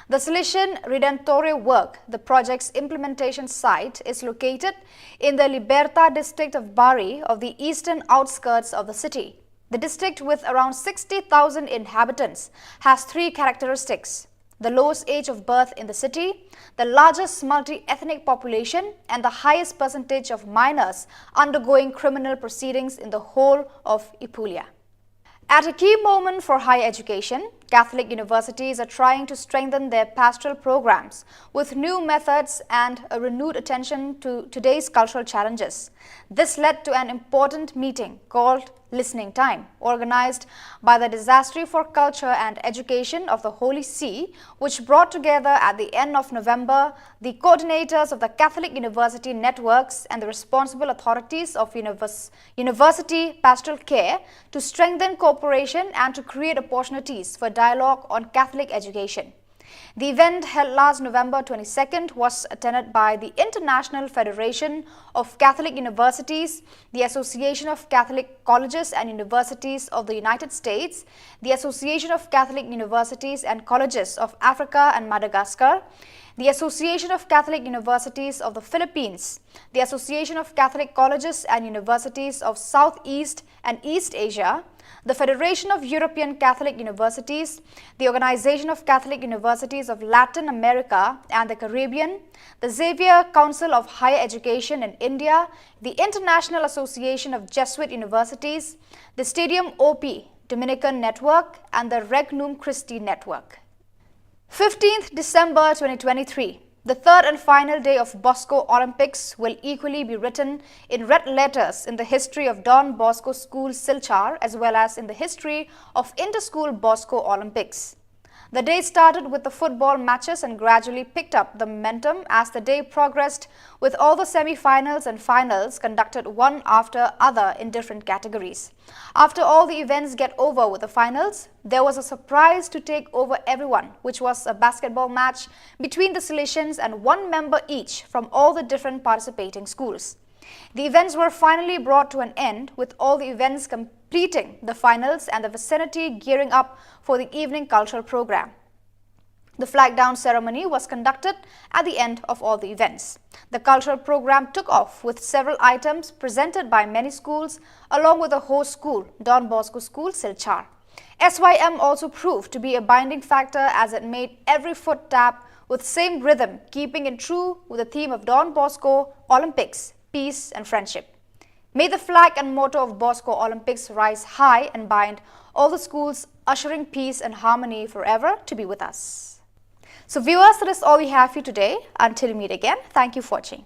The Salesian Redentore work, the project's implementation site, is located in the Liberta district of Bari of the eastern outskirts of the city. The district, with around sixty thousand inhabitants, has three characteristics: the lowest age of birth in the city, the largest multi-ethnic population, and the highest percentage of minors undergoing criminal proceedings in the whole of Apulia. At a key moment for higher education, Catholic universities are trying to strengthen their pastoral programs with new methods and a renewed attention to today's cultural challenges. This led to an important meeting called Listening Time, organized by the Dicastery for Culture and Education of the Holy See, which brought together at the end of November the coordinators of the Catholic University networks and the responsible authorities of univers- university pastoral care to strengthen cooperation and to create opportunities for dialogue on Catholic education. The event, held last November twenty-second, was attended by the International Federation of Catholic Universities, the Association of Catholic Colleges and Universities of the United States, the Association of Catholic Universities and Colleges of Africa and Madagascar, the Association of Catholic Universities of the Philippines, the Association of Catholic Colleges and Universities of Southeast and East Asia, the Federation of European Catholic Universities, the Organization of Catholic Universities of Latin America and the Caribbean, the Xavier Council of Higher Education in India, the International Association of Jesuit Universities, the Stadium O P Dominican Network, and the Regnum Christi Network. Fifteenth December twenty twenty-three, the third and final day of Bosco Olympics, will equally be written in red letters in the history of Don Bosco School Silchar as well as in the history of Inter-School Bosco Olympics. The day started with the football matches and gradually picked up the momentum as the day progressed, with all the semi-finals and finals conducted one after other in different categories. After all the events get over with the finals, there was a surprise to take over everyone, which was a basketball match between the Salesians and one member each from all the different participating schools. The events were finally brought to an end, with all the events completing the finals and the vicinity gearing up for the evening cultural program. The flag down ceremony was conducted at the end of all the events. The cultural program took off with several items presented by many schools, along with the host school, Don Bosco School, Silchar. S Y M also proved to be a binding factor as it made every foot tap with same rhythm, keeping in true with the theme of Don Bosco Olympics, peace and friendship. May the flag and motto of Bosco Olympics rise high and bind all the schools, ushering peace and harmony forever to be with us. So viewers, that is all we have for you today. Until we meet again, thank you for watching.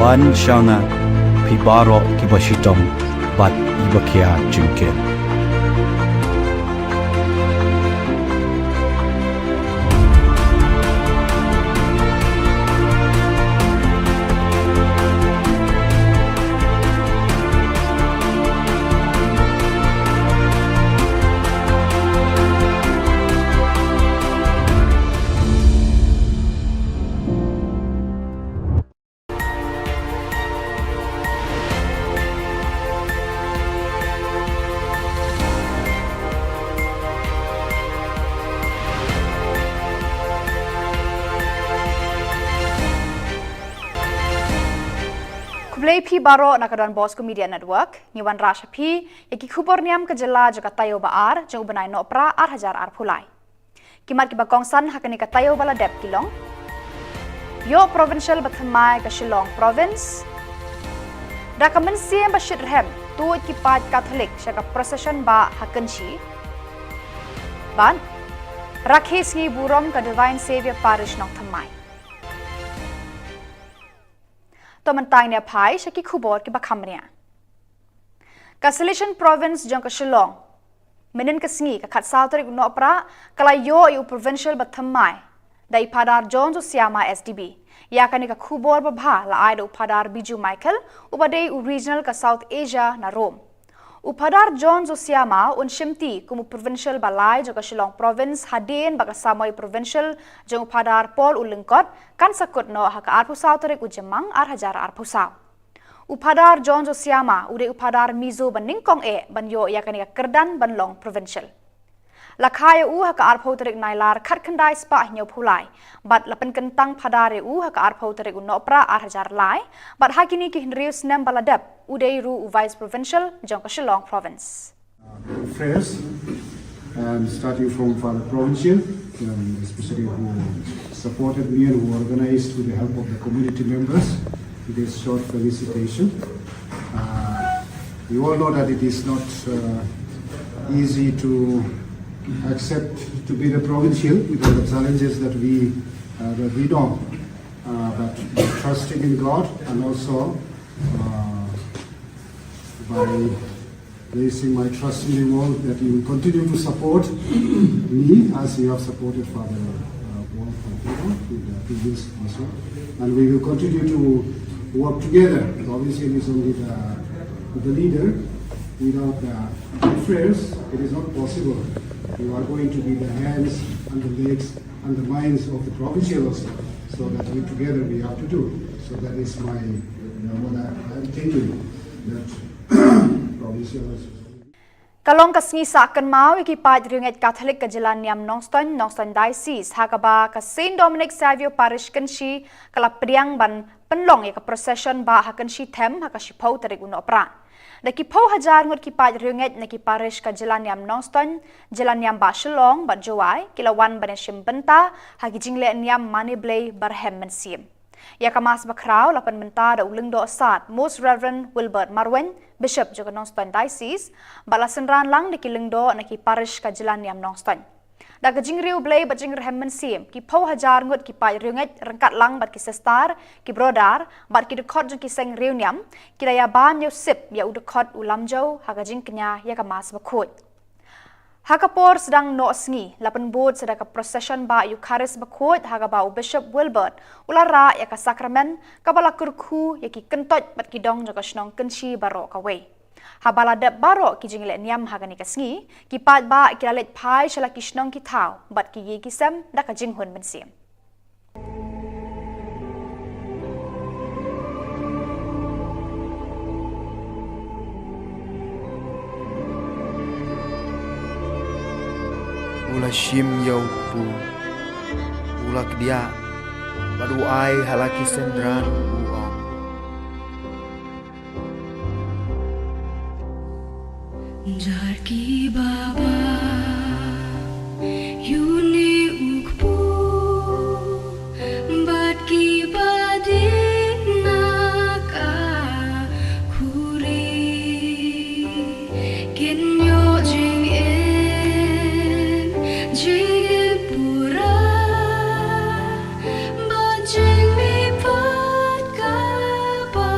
An shana phi baroh kiba shitom bad iba khia jingkit. Khublei phi baroh na ka Don Bosco Media Network, ngi wanrah sha phi ïa ki khubor niam ka jylla jong ka taïew ba ar jong u bnai Nohprah ar hajar arphew lai. Ki mat kiba kongsan ha kane ka taïew ba la dep ki long: Ïoh provincial bathymmai ka Shillong province. Da ka mynsiem ba shitrhem tuid ki paid Katholik sha ka procession bah ha Kynshi. Bad rakhe sngi burom ka Divine Saviour Parish Nongthymmai. To mynta ngin ïa phai sha ki khubor kiba kham bniah. Ka Salesian Province jong ka Shillong, mynnin ka sngi ka khatsaw tarik u Nohprah, ka la ïoh ïa u provincial bathymmai da i Phadar John Josiama S D B. Ïa kane ka khubor babha la ai da u Phadar Biju Michael, uba dei u regional ka South Asia na Rome. U Phadar John Josiama un shimti kum u provincial ba lai jong ka Shillong province hadien ba ka samoi provincial jong u Phadar Paul u Lyngkot kan sa kut noh ha ka arphew saw tarik u Jymmang ar hajar arphew saw. U Phadar John Josiama u dei u phadar Mizo ba nyngkong eh ban ïoh ïa kane ka kyrdan ban long provincial. La kha ïa u ha ka arphew tarik Nailar khatkhyndai spah hynñiewphew lai bad la pynkyntang phadar ïa u ha ka arphew tarik u Nohprah ar hajar lai, bad ha kine ki hynriew snem ba la dep u dei ruh u vice provincial jong ka Shillong province. Prayers, and starting from Father Provincial, um, especially who supported me and who organized with the help of the community members this short felicitation. Uh, you all know that it is not uh, easy to accept to be the provincial with all the challenges that we uh, that we know. Uh, but trusting in God and also uh, by placing my trust in you all that you will continue to support me as you have supported Father uh, Paul Father with the previous also. And we will continue to work together. Provincial is only the, the leader. Without the prayers, it is not possible. You are going to be the hands and the legs and the minds of the provincial also. So that we together we have to do. So that is my, uh, what I am thinking, that provincial also. Ka long ka sngi sah kynmaw ïa ki paid riewngeit Katholik ka jylla niam Nongstoiñ, Nongstoiñ Diocese, ha kaba ka Saint Dominic Saviour Parish Kynshi ka la pdiang ban pynlong ïa ka procession bah ha Kynshi Them ha ka shiphew tarik u Nohprah. Da ki phew hajar ngut ki paid riewngeit na ki parish ka jylla niam Nongstoiñ, jylla niam bah Shillong bad Jowai ki la wan ban ïashim bynta ha ki jingleh niam mane Blei barhem mynsiem. Ïa ka Mass bakhraw la pynmynta da u Lyngdoh Sad Most Reverend Wilbert Marwein, Bishop jong ka Nongstoiñ Diocese, bad la synran lang da ki lyngdoh na ki parish ka jylla niam Nongstoiñ. Da ka jingriewblei bad jingrhem mynsiem, ki phew hajar ngut ki paid riewngeit ryngkat lang bad ki sister, ki brother bad ki dkhot jong ki seng riewniam, ki la ïabam ïa u sip ïa u dkhot u Lamjau ha ka jingkñia ïa ka Mass bakhuid. Ha ka por sdang noh sngi la pynbud sa da ka procession bah Eucharist bakhuid ha kaba u Bishop Wilbert u la rah ïa ka sakramen kaba la kyrkhu ïa ki kyntoit bad ki dong jong ka shnong Kynshi baroh kawei. Haba la dep baroh ki jingleh niam ha kane ka sngi, ki paidbah ki la leit phai sha la ki shnong ki thaw bad ki ïing ki sem da ka jinghun mynsiem. U la shim ïa u kpu, u la kdiah bad u ai ha la ki synran u ong. Jar ki baba, ïa une u kpu, bad ki ba dih na ka khuri, kin ïoh jingim, jingim pura, bad jingmihpat kaba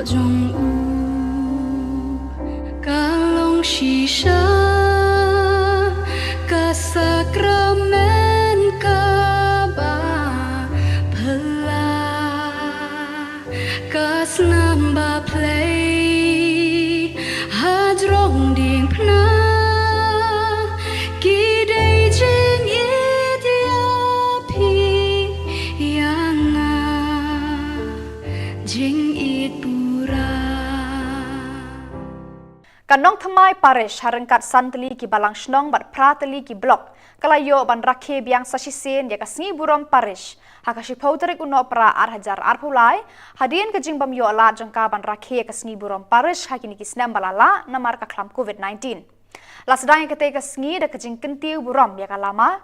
Jong u ka long shisha ka sakramen kaba phylla, ka snam ba phlei hajrong diengphna, ki dei jingit ïa phi ïa nga, jingit pura. Ka Nongthymmai Parish ha ryngkat san tylli ki balang shnong bad phra tylli ki block ka la ïoh ban rakhe biang sa shisien ïa ka sngi burom parish ha ka shiphew tarik u Nohprah ar hajar arphew lai, hadien ka jingbym ïoh lad jong ka ban rakhe ïa ka sngi burom parish ha kine ki snem ba la lah namar ka khlam covid nineteen. La sdang ïa katei ka sngi da ka jingkyntiew burom ïa ka lama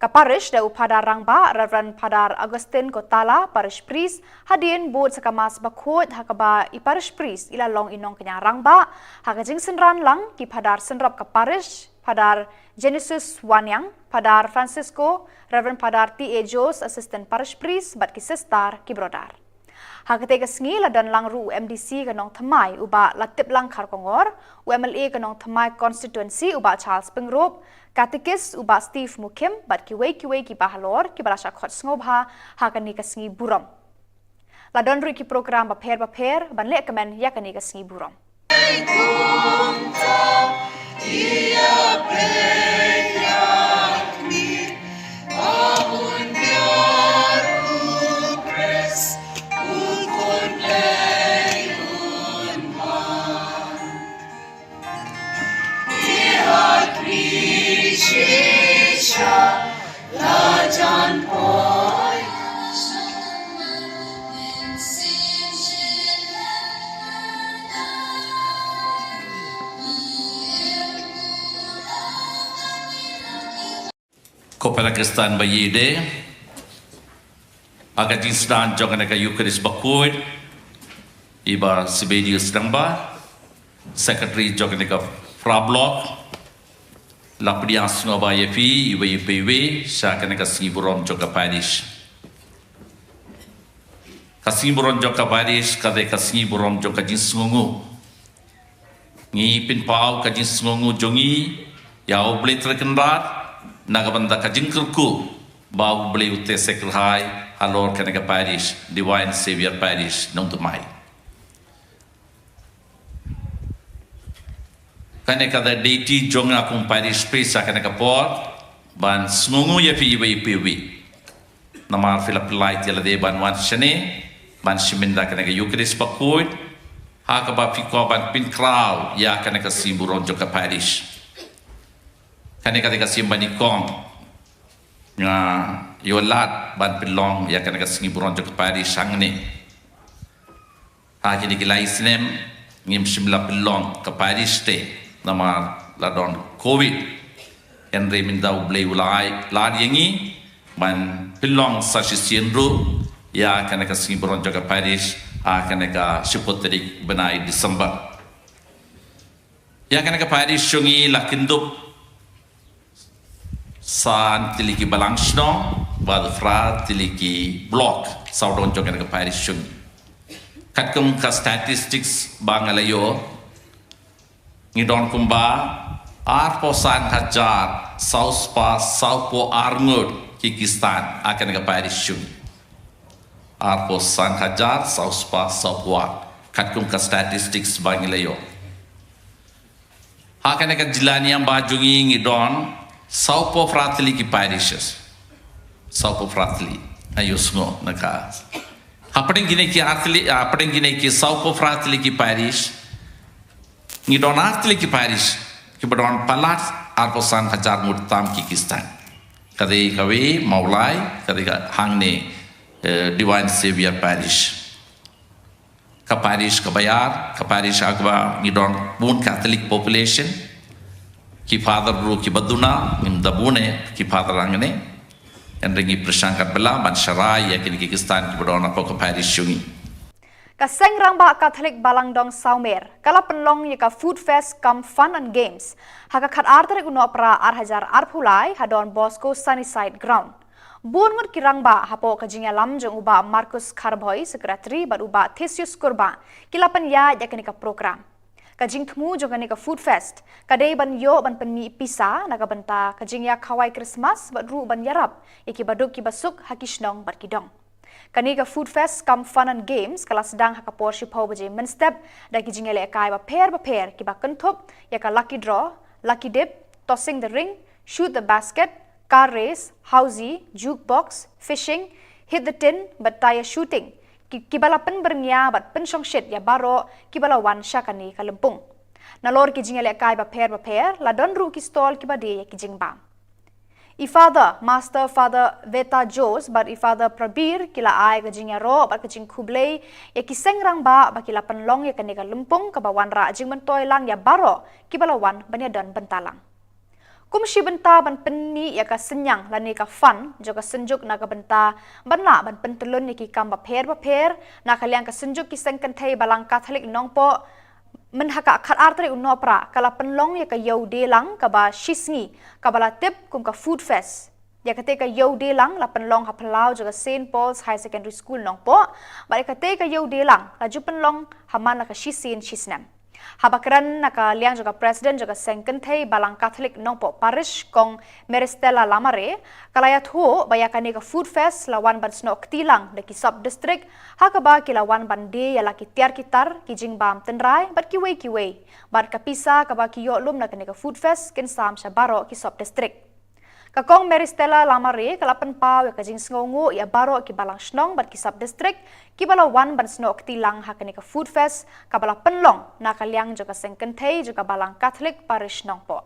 ka parish da u Phadar Rangbah Reverend Phadar Augustine Kotala, Parish Priest, hadien bud sa ka Mass bakhuid ha kaba i Parish Priest i la long i nongkñia rangbah, ha ka jingsynran lang ki Phadar synrop ka parish, Phadar Genesis Waniang, Phadar Francisco, Reverend Phadar T A Jones, Assistant Parish Priest, bad ki sister, ki brother. Ha katei ka sngi la don lang ruh u M D C ka Nongthymmai u Bah Latiplang Kharkongor, u M L A ka Nongthymmai Constituency u Bah Charles Pyngrope, Katekist u Bah Steve Mukhim bad kiwei kiwei ki bahalor kiba la shah khot sngewbha ha kane ka sngi burom. La don ruh ki program bapher bapher ban leh kmen ïa kane ka sngi burom. Ko para Khristan ba ïeit, ha ka jingsdang jong kane ka Eucharist bakhuid, i Bah Sibedius Rangbah, Secretary jong kane ka Phra Block, la pdiang sngewbha ïa phi iwei pa iwei sha kane ka sngi burom jong ka parish. Ka sngi burom jong ka parish ka dei ka sngi burom jong ka jingsngewnguh. Ngi pynpaw ka jingsngewnguh jong ngi ïa U Blei Trai Kynrad na ka bynta ka jingkyrkhu ba U Blei u te sa kyrhai halor kane ka parish, Divine Saviour Parish Nongthymmai. Kane ka dei duty jong nga kum parish priest ha kane ka por ban sngewnguh ïa phi iwei pa iwei. Namar phi la pynlait ïa lade ban wan shane ban shim ïa kane ka Eucharist bakhuid, ha kaba phi kwah ban pynkhraw ïa kane ka sngi burom jong ka parish. Kane ka dei ka sien ba nyngkong nga ïoh lad ban pynlong ïa kane ka sngi burom jong ka parish hangne. Ha kine ki lai snem ngim shym la pynlong ka parish te namar la don covid. Hynrei mynta U Blei u la ai lad ïa ngi ban pynlong sa shisien ruh ïa kane ka sngi burom jong ka parish ha kane ka shiphew tarik bnai December. Ïa kane ka parish jong ngi la kyndup san tylli ki balang shnong bad phra tylli ki block sawdong jong kane ka parish jong ngi. Katkum ka statistics ba nga la ïoh, ngi don kumba arphew san hajar saw spah sawphew ar ngut ki Khristan ha kane ka parish jong ngi. Arphew san hajar saw spah sawphew ar, katkum ka statistics ba ngi la ïoh. Ha kane ka jylla niam ba jong ngi ngi don sawphew phra tylli ki parishes. Sawphew phra tylli. Nga ïohsngew na ka. Hapdeng kine ki ar tylli, hapdeng kine ki sawphew phra tylli ki parish, ngi don ar tylli ki parish kiba don palat arphew san hajar ngut tam ki Khristan. Ka dei kawei Mawlai, ka dei ka hangne, eh, Divine Saviour Parish. Ka parish kaba ïar, ka parish ha kaba ngi don bun Catholic population. Ki father ruh kiba duna, ngim da bun eh ki father hangne. Hynrei ngi pyrshang katba lah ban sharai ïa kine ki Khristan kiba don hapoh ka parish jong ngi. Ka Seng Rangbah Catholic Balang Dong Sawmer ka la pynlong ïa ka Food Fest cum Fun and Games ha ka khatar tarik u Nohprah ar hajar arphew lai ha Don Bosco Sunnyside Ground. Bun ngut ki rangbah hapoh ka jingïalam jong u Bah Marcus Kharbhoi, Secretary, bad u Bah Theseus Kurbah, ki la pynïaid ïa kane ka program. Ka jingthmu jong kane ka Food Fest ka dei ban ïoh ban pynmih pisa na ka bynta ka jingïakhawai Christmas bad ruh ban ïarap ïa ki baduk ki basuk ha ki shnong bad ki dong. Kane ka Food Fest cum Fun and Games ka la sdang ha ka por shiphew baje mynstep da ki jingïalehkai bapher bapher kiba kynthup ïa ka lucky draw, lucky dip, tossing the ring, shoot the basket, car race, housie, jukebox, fishing, hit the tin bad tyre shooting, ki, kiba la pynbyrngia bad pynshongshit ïa baroh kiba la wan sha kane ka lympung. Nalor ki jingïalehkai bapher bapher la don ruh ki stall kiba die ïa ki jingbam. I Father, Master Father Veta Joes bad i Father Prabir ki la ai ka jingïaroh bad ka jingkhublei ïa ki seng rangbah ba ki la pynlong ïa kane ka lympung kaba wanrah jingmyntoi lang ïa baroh kiba la wan ban ïadon bynta lang. Kum shi bynta ban pynmih ïa ka synñiang lane ka fund jong ka Synjuk na ka bynta ban lah ban pyntyllun ïa ki kam bapher bapher, na ka liang ka Synjuk ki Seng Kynthei Balang Katholik Nongpoh, mynha ka khatar tarik u Nohprah ka la pynlong ïa ka Ïew Die Lang kaba shisngi, kaba la tip kum ka Food Fest. Ïa katei ka Ïew Die Lang la pynlong ha phyllaw jong ka Saint Paul's Higher Secondary School Nongpoh, bad ïa katei ka Ïew Die Lang la ju pynlong ha man la ka shisien shisnem. Haba kren na ka liang jong ka President jong ka Seng Kynthei Balang Katholik Nongpoh Parish, Kong Meristella Lamare, ka la ïathuh ba ïa kane ka Food Fest la wan ban snoh kti lang da ki sub district, ha kaba ki la wan ban die ïa la ki tiar ki tar, ki jingbam tynrai bad kiwei kiwei, bad ka pisa kaba ki ïoh lum na kane ka Food Fest kin sam sha baroh ki sub district. Ka Kong Meristella Lamare ka la pynpaw ïa ka jingsngewnguh ïa baroh ki balang shnong bad ki sub district kiba la wan ban snoh kti lang ha kane ka Food Fest kaba la pynlong na ka liang jong ka Seng Kynthei jong ka Balang Katholik Parish Nongpoh.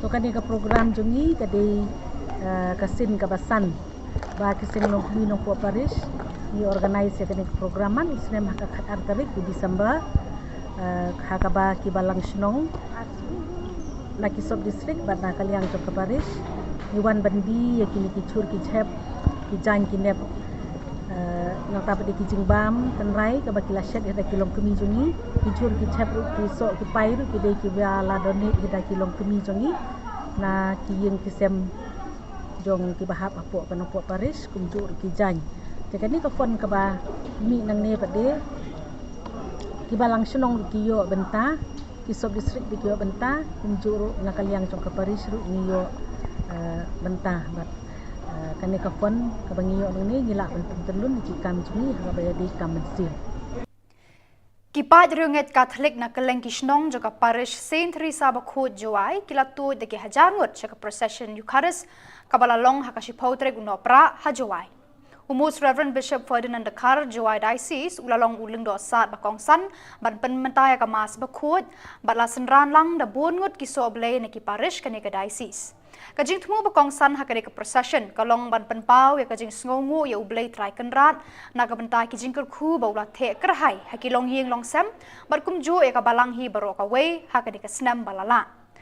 To kane ka program jong ngi ka dei, eh, ka sien kaba san ba ki seng longkmie Nongpoh Parish ngi organise ïa kane ka program man u snem ha ka khatar tarik u December, eh, ha kaba ki balang shnong na ki sub district bad na ka liang jong ka parish ngi wan ban die ïa kine ki chur ki chep, ki jaiñ ki nep, eh, nangta pat de ki jingbam tynrai kaba ki la shet ïa da ki longkmie jong ngi, ki chur ki chep ruh ki soh ki pai ruh ki dei kiba la donate ïa da ki longkmie jong ngi na ki ïing ki sem jong kiba hap hapoh ka Nongpoh Parish kumjuh ruh ki jaiñ. Te kane ka fund kaba mih nangne pat de ki balang shnong ruh ki ïoh bynta, ki sub district ruh ki ïoh bynta, kumjuh ruh na ka liang jong ka parish ruh ngi ïoh, eh, bynta bad, eh, kane ka fund kaba ngi ïoh nangne ngi lah ban pyntyllun ïa ki kam jong ngi ha kaba ïadei kam mynsiem. Ki paid riewngeit Katholik na kylleng ki shnong jong ka parish Saint Theresa Bakhuid Jowai ki la tuid da ki hajar ngut sha ka procession Eucharist kaba la long ha ka shiphew tarik u Nohprah ha Jowai. U Most Reverend Bishop Ferdinand Dkhar, Jowai Diocese, u la long u lyngdoh sad ba kongsan ban pynmynta ïa ka Mass Bakhuid bad la synran lang da bun ngut ki sohblei na ki parish kane ka diocese. Ka jingthmu ba kongsan ha kane ka procession ka long ban pynpaw ïa ka jingsngewnguh ïa U Blei Trai Kynrad na ka bynta ki jingkyrkhu ba u la theh kyrhai ha ki longïing longsem bad kumjuh ïa ka balang hi baroh kawei ha kane ka snem ba la lah.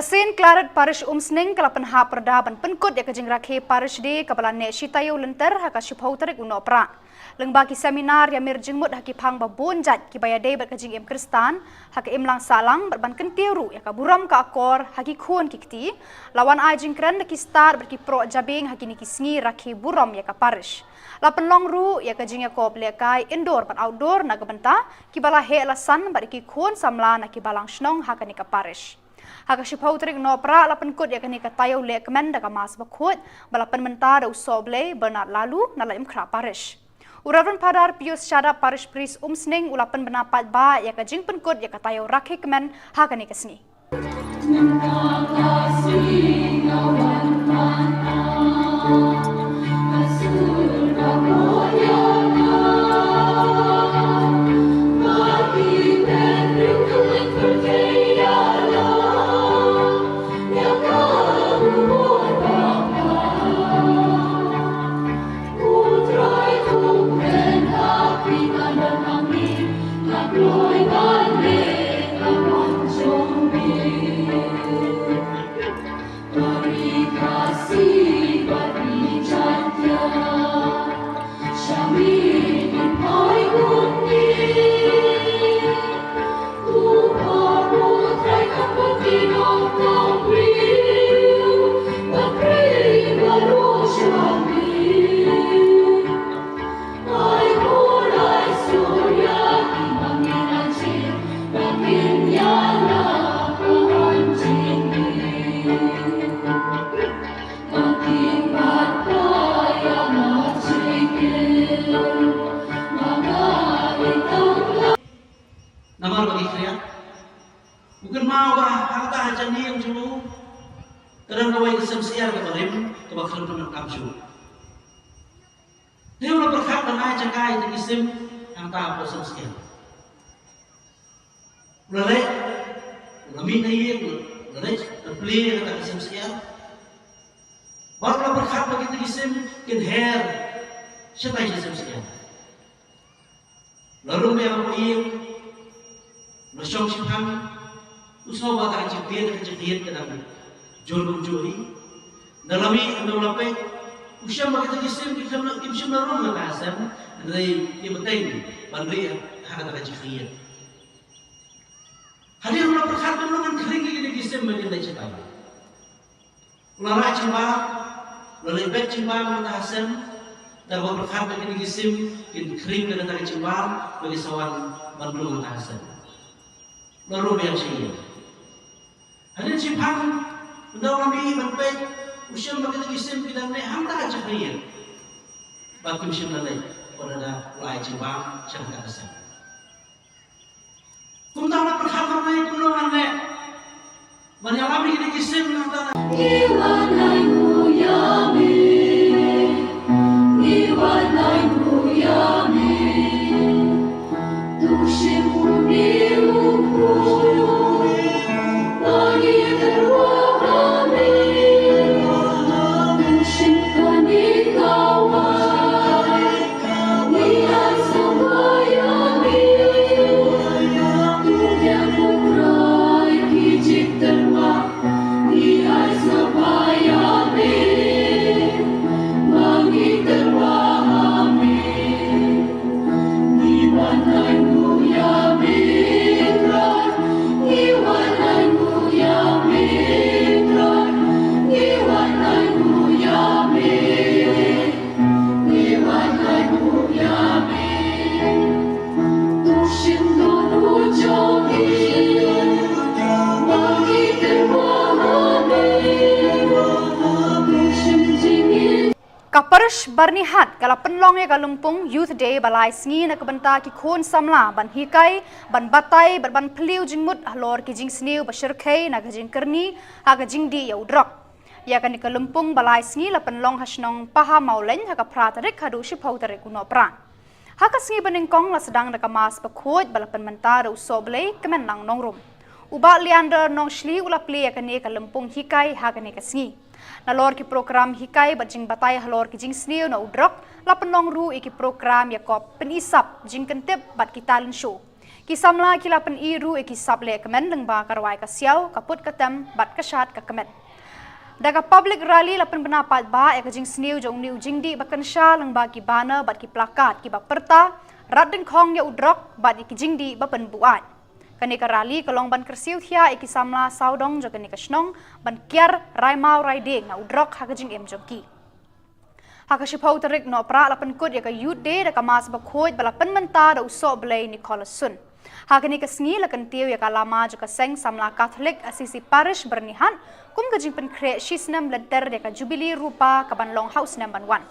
Ka Saint Claret Parish Umsning ka la pynhap pyrda ban pynkut ïa ka jingrakhe Parish Day kaba la neh shi taïew lynter ha ka shiphew tarik u Nohprah. Lyngba ki seminar ïa mir jingmut ha ki phang ba bun jait kiba ïadei bad ka jingim Khristan ha ka imlang sahlang bad ban kyntiew ruh ïa ka burom ka akor ha ki khun ki kti, la wan ai jingkren da ki stad bad ki proh jabieng ha kine ki sngi rakhe burom ïa ka Parish. La pynlong ruh ïa ka jingïakob lehkai indoor bad outdoor na ka bynta kiba la heh la san bad ïa ki khun samla na ki balang shnong ha kane ka Parish. Ha ka shiphew tarik Nohprah la pynkut ïa kane ka taïew lehkmen da ka Mass Bakhuid ba la pynmynta da u Sohblei Bernard Laloo na Laitumkhrah Parish. U Reverend Father Pius Shadap, Parish Priest Umsning, u la pynbna paidbah ïa ka jingpynkut ïa ka taïew rakhe kmen ha kane ka sngi. Namar ba ngi khriat, u kynmaw ba hangta ha jani jong u ka don kawei ka sem syiar kaba rim kaba khlem pyndonkam shuh. Te u la pyrkhat ban ai jaka ïa kine ki sim hangta hapoh sem syiar. U la leit, u la mih na ïing, u la leit, u la plie ïa kata ka sem syiar. Bad u la pyrkhat ba kine ki sim kin her shatai sha sem syiar. La rung biang hapoh ïing, la shong shiphang, u sngew ba ka jingtieng ka jingkhied ka dang jur kumjuh hi. Ynda la mih, ynda la peit, u shem ba kita ki sim kim shym la, kim shym la rung ha ka sem, hynrei ki bteng ban rieh ha kata ka jingkhied. Hadien u la pyrkhat ba u ngan khring ïa kine ki sim ba kin leit shatai. U la rah jingbam, u la leit beit jingbam hangta ha sem, da kaba pyrkhat ba kine ki sim kin khring da kata ka jingbam ba ki sa wan ban rung hangta ha sem. U la rung biang sha ïing. Hadien shiphang, ynda u la mih ban peit, u shem ba kine ki sim ki dang neh hangta ha jaka ïing. Ba kim shym la leit, u la da u la ai jingbam sha hangta ha sem. Kumta nga pyrkhat ba kumno ngan leh ban ïalam ïa kine ki sim nangta. Ka Parish Byrnihat ka la pynlong ïa ka lympung Youth Day ba lai sngi na ka bynta ki khun samla ban hikai, ban batai bad ban phylliew jingmut halor ki jingsniew ba shyrkhei na ka jingkyrni ha ka jingdih ïa u drok. Ïa kane ka lympung ba lai sngi la pynlong ha shnong Paha Mawlein ha ka phra tarik haduh shiphew tarik u Nohprah. Ha ka sngi ba nyngkong la sdang da ka Mass Bakhuid ba la pynmynta da u Sohblei Kmenlang Nongrum. U Bah Leander Nongshli u la plie ïa kane ka lympung hikai ha kane ka sngi. Nalor ki prokram hikai bad jingbatai halor ki jingsniew na u drok, la pynlong ruh ïa ki prokram ïakob pyni sap, jingkyntip bad ki talent show. Ki samla ki la pyni ruh ïa ki sap lehkmen lyngba ka rwai ka siaw, ka put ka tem bad ka shad ka kmen. Da ka public rally la pynbna paidbah ïa ka jingsniew jong une u jingdih ba kynsha lyngba ki banner bad ki plakat kiba pyrta, "Rat dyngkhong ïa u drok bad ïa ki jingdih ba pynbuaid." Kane ka rally ka long ban kyrsiew thiah ïa ki samla sawdong jong kane ka shnong ban kiar rai maw rai dieng na u drok ha ka jingim jong ki. Ha ka shiphew tarik Nohprah la pynkut ïa ka Youth Day da ka Mass bakhuid ba la pynmynta da u Sohblei Nicholas Sun. Ha kane ka sngi la kyntiew ïa ka lama jong ka seng samla Katholik Assisi Parish Byrnihat kum ka jingpynkhreh shi snem lynter ïa ka Jubilee Rupa kaban long ha u snem ban wan.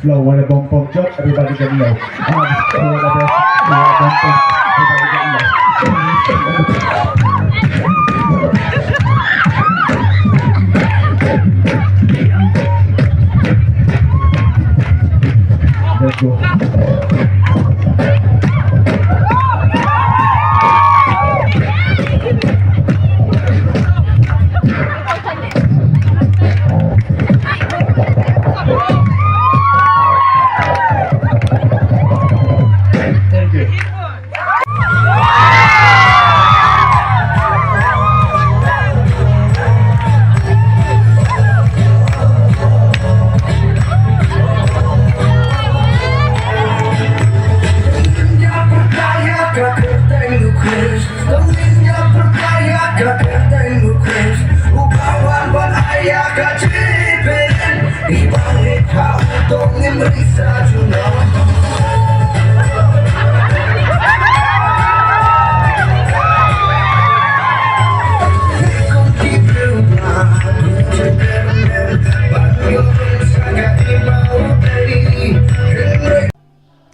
Flow, what a bum bum jump, everybody get low. Ah, this is cool, what a bum, what a bum bum, everybody get low. Let's go.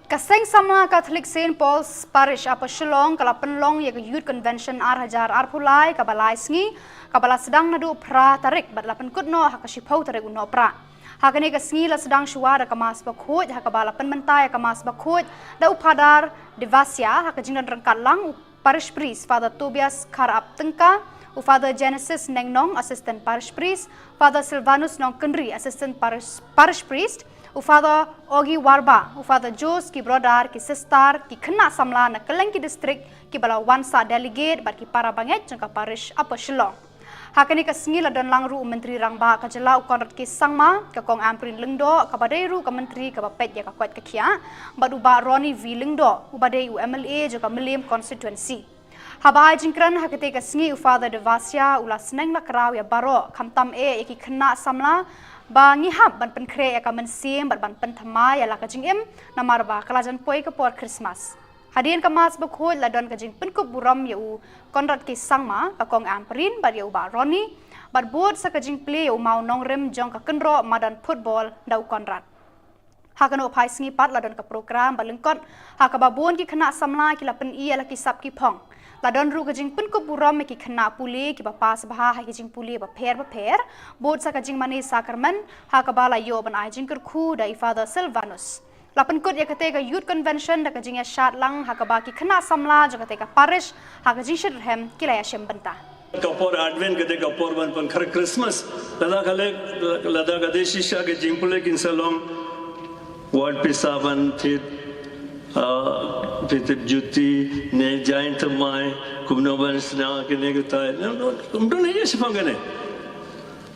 Ka Seng Samla Katholik Saint Paul's Parish Upper Shillong ka la pynlong ïa ka Youth Convention ar hajar arphew lai kaba lai sngi, kaba la sdang naduh phra tarik bad la pynkut noh ha ka shiphew tarik u Nohprah. Ha kane ka sngi la sdang shuwa da ka Mass Bakhuid, ha kaba la pynmynta ïa ka Mass Bakhuid da u Phadar Devasia, ha ka jingdon ryngkat lang u Parish Priest Father Tobias Kharap Tyngka, u Father Genesis Nengnong, Assistant Parish Priest, Father Silvanus Nongkynrih, Assistant Parish, Parish Priest, u Father Ogi Warba, u Father Jose, ki brother, ki sister, ki khynnah samla na kylleng ki district, kiba la wan sah delegate bad ki para bangeit jong ka Parish Upper Shillong. Ha kane ka sngi la don lang ruh u Myntri Rangbah ka jylla u Conrad K Sangma, ka Kong Ampareen Lyngdoh, kaba dei ruh ka Myntri kaba peit ïa ka koit ka khiah, bad u Bah Ronnie V Lyngdoh, uba dei u M L A jong ka Mylliem Constituency. Haba ai jingkren ha kata ka sngi u Father Devasia u la sneng la kraw ïa baroh, khamtam eh ïa ki khynnah samla, ba ngi hap ban pynkhreh ïa ka mynsiem bad ban pynthymmai ïa la ka jingim, namar ba ka la jan poi ka por Christmas. Hadien ka Mass Bakhuid la don ka jingpynkup burom ïa u Conrad K Sangma, ka Kong Ampareen, bad ïa u Bah Ronnie, bad bud sa ka jingplie ïa u mawnongrim jong ka kynroh madan football da u Conrad. Ha kano phai sngi pat la don ka program ba lyngkot, ha kaba bun ki khynnah samla ki la pyni ïa la ki sap ki phong. La don ruh ka jingpynkup burom ïa ki khynnah pule kiba pass bha ha ki jingpule bapher bapher, bud sa ka jingmane sakramen, ha kaba la ïoh ban ai jingkyrkhu da i Father Silvanus. La pynkut ïa kata ka Youth Convention da ka jingïashad lang ha kaba ki khynnah samla jong kata ka parish ha ka jingshitrhem ki la ïashim bynta. Ka por Advent kata ka por ban pynkhreh Christmas. Lada ka leh, lada ka dei shisha ka jingpule kin sa long wat pisa ban thied, ah, phi tip juti ne jaiñ thymmai, kumno ban sna kine kitai. No, no, kumno ne ïa shaphang kane.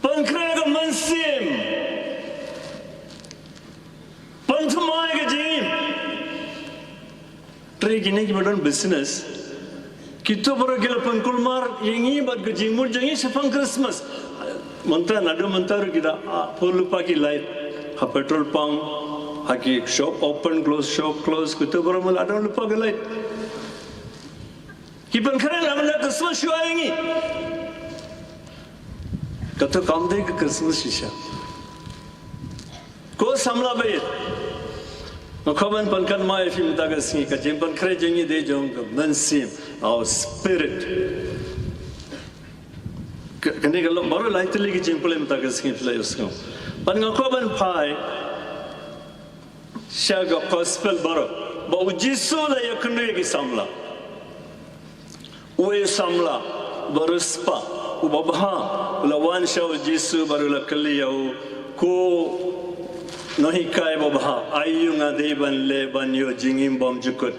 Pynkhreh ka mynsiem. Pynthymmai ka jingim. Hynrei kine kiba don business, kito baroh ki la pynkulmar ïa ngi bad ka jingmut jong ngi shaphang Christmas. Mynta, naduh mynta ruh ki da, ah, pur lypa ki light ha petrol pump, ha ki shop open close, shop close, kito baroh ma la don lypa ki light. Ki pynkhreh namar ka Christmas shuwa ïa ngi. Kato kam dei ka Christmas shisha. Ko samla baieit, nga kwah ban pynkynmaw ïa phi mynta ka sngi, ka jingpynkhreh jong ngi dei jong ka mynsiem, our spirit. Ka, kane ka long baroh lai tylli ki jingpule mynta ka sngi phi la ïohsngew. Bad nga kwah ban phai sha ka gospel baroh ba u Jisu u la ïakynduh ïa ki samla. Uwei u samla uba riewspah, uba bha, u la wan sha u Jisu bad u la kylli ïa u, ko nonghikai babha, aiu nga dei ban leh ban ïoh jingim bymjukut.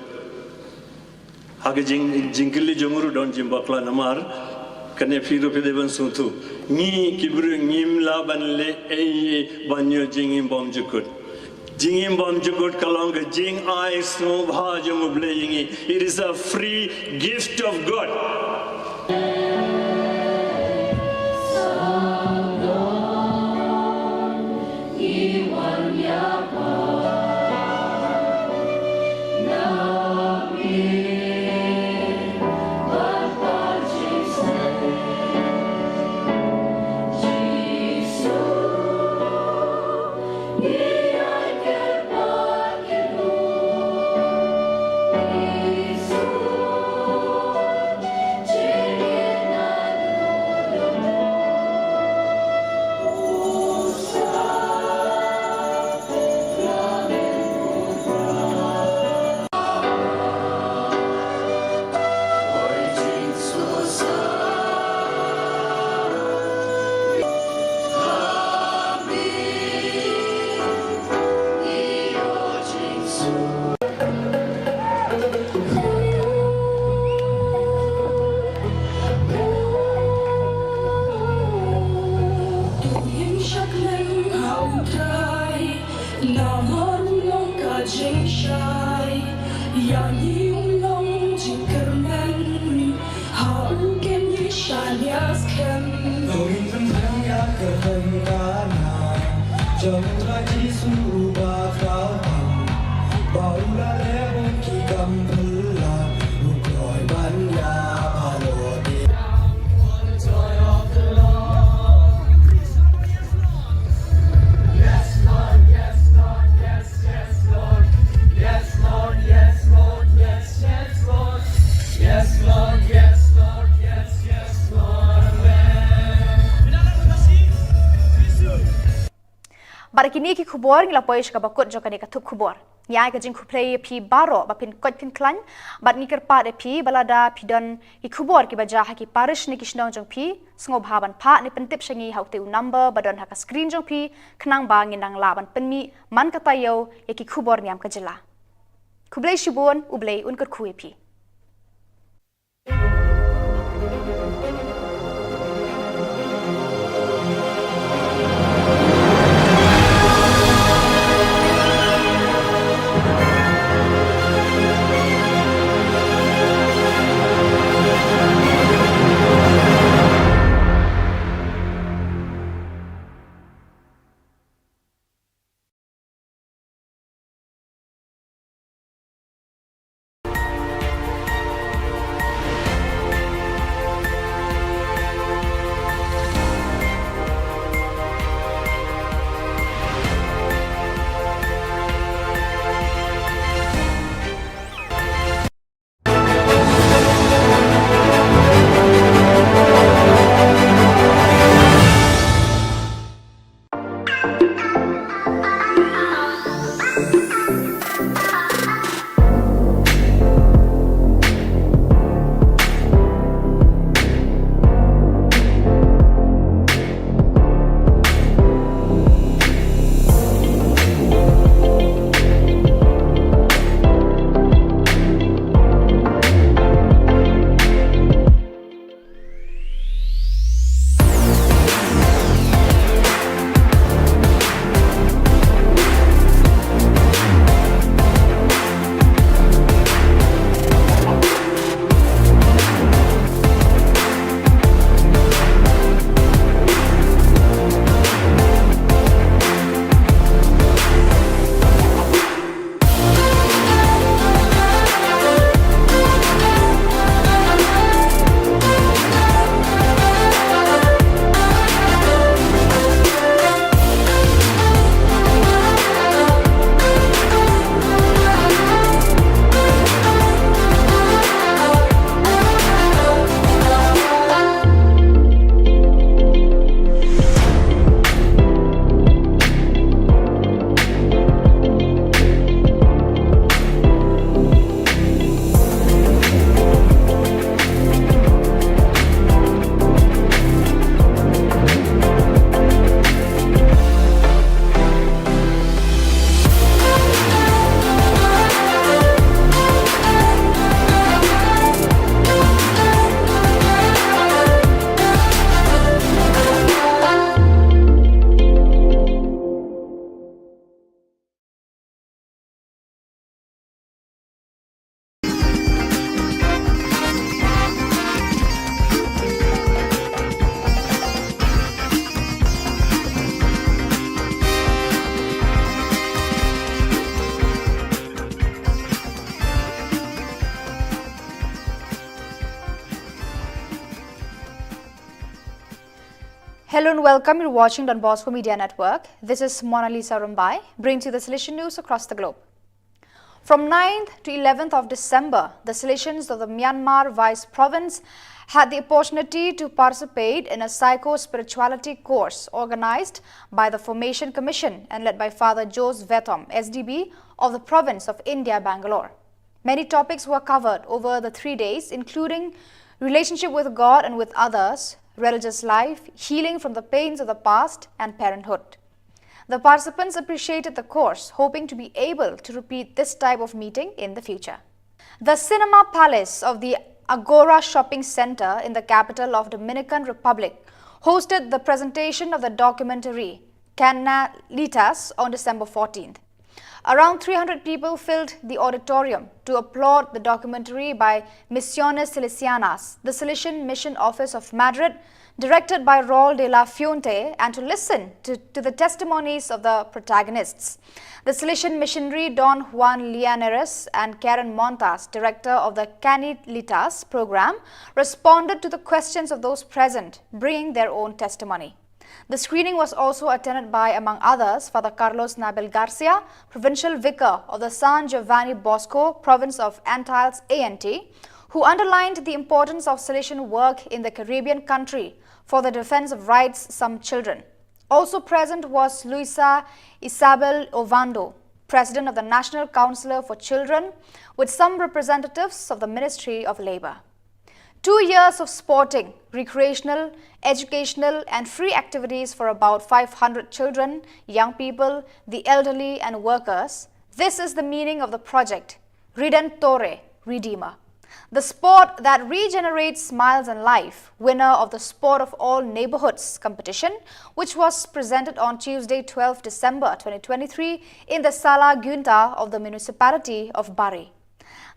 Ha ka jing, jingkylli jong u ruh don jingbakla namar kane phi ruh phi dei ban sngewthuh. Ngi ki briew ngim lah ban leh ei ei ban ïoh jingim bymjukut. Jingim bymjukut ka long ka jingai sngewbha jong U Blei ïa ngi. It is a free gift of God. Namar u long ka jingshai, ïa ngi u long jingkyrmen, ha u kin ngi shaniah skhem. To ngin pynbeit ïa ka kyrteng kana jong u Trai Jisu uba khraw tam, ba u la leh bun ki kam phylla, u kloi ban ïa baroh de. Bad kine ki khubor ngi la poi sha kaba kut jong kane ka thup khubor. Ngi ai ka jingkhublei ïa phi baroh ba phin koit phin khlaiñ, bad ngi kyrpad ïa phi ba lada phi don ki khubor kiba jia ha ki parish ne ki shnong jong phi, sngewbha ban phah ne pyntip sha ngi ha utei u number ba don ha ka screen jong phi, khnang ba ngin nang lah ban pynmih man ka taïew ïa ki khubor niam ka jylla. Khublei shibun, U Blei un kyrkhu ïa phi. Hello and welcome. You're watching Don Bosco Media Network. This is Mona Lisa Rumbai, brings you the Salesian news across the globe. From ninth to eleventh of December, the Salesians of the Myanmar Vice Province had the opportunity to participate in a psycho-spirituality course organized by the Formation Commission and led by Father Jose Vetom, S D B, of the province of India, Bangalore. Many topics were covered over the three days, including relationship with God and with others, religious life, healing from the pains of the past, and parenthood. The participants appreciated the course, hoping to be able to repeat this type of meeting in the future. The Cinema Palace of the Agora Shopping Center in the capital of Dominican Republic hosted the presentation of the documentary Canalitas on December fourteenth. Around three hundred people filled the auditorium to applaud the documentary by Misiones Salesianas, the Salesian Mission Office of Madrid, directed by Raul de la Fuente, and to listen to, to the testimonies of the protagonists. The Salesian missionary Don Juan Llaneras and Karen Montas, director of the Canalitas program, responded to the questions of those present, bringing their own testimony. The screening was also attended by, among others, Father Carlos Nabel Garcia, Provincial Vicar of the San Giovanni Bosco, province of Antilles A N T, who underlined the importance of Salesian work in the Caribbean country for the defense of rights some children. Also present was Luisa Isabel Ovando, President of the National Council for Children, with some representatives of the Ministry of Labor. Two years of sporting, recreational, educational, and free activities for about five hundred children, young people, the elderly, and workers. This is the meaning of the project, Redentore, Redeemer. The sport that regenerates smiles and life, winner of the Sport of All Neighborhoods competition, which was presented on Tuesday, twelfth December twenty twenty-three, in the Sala Gunta of the municipality of Bari.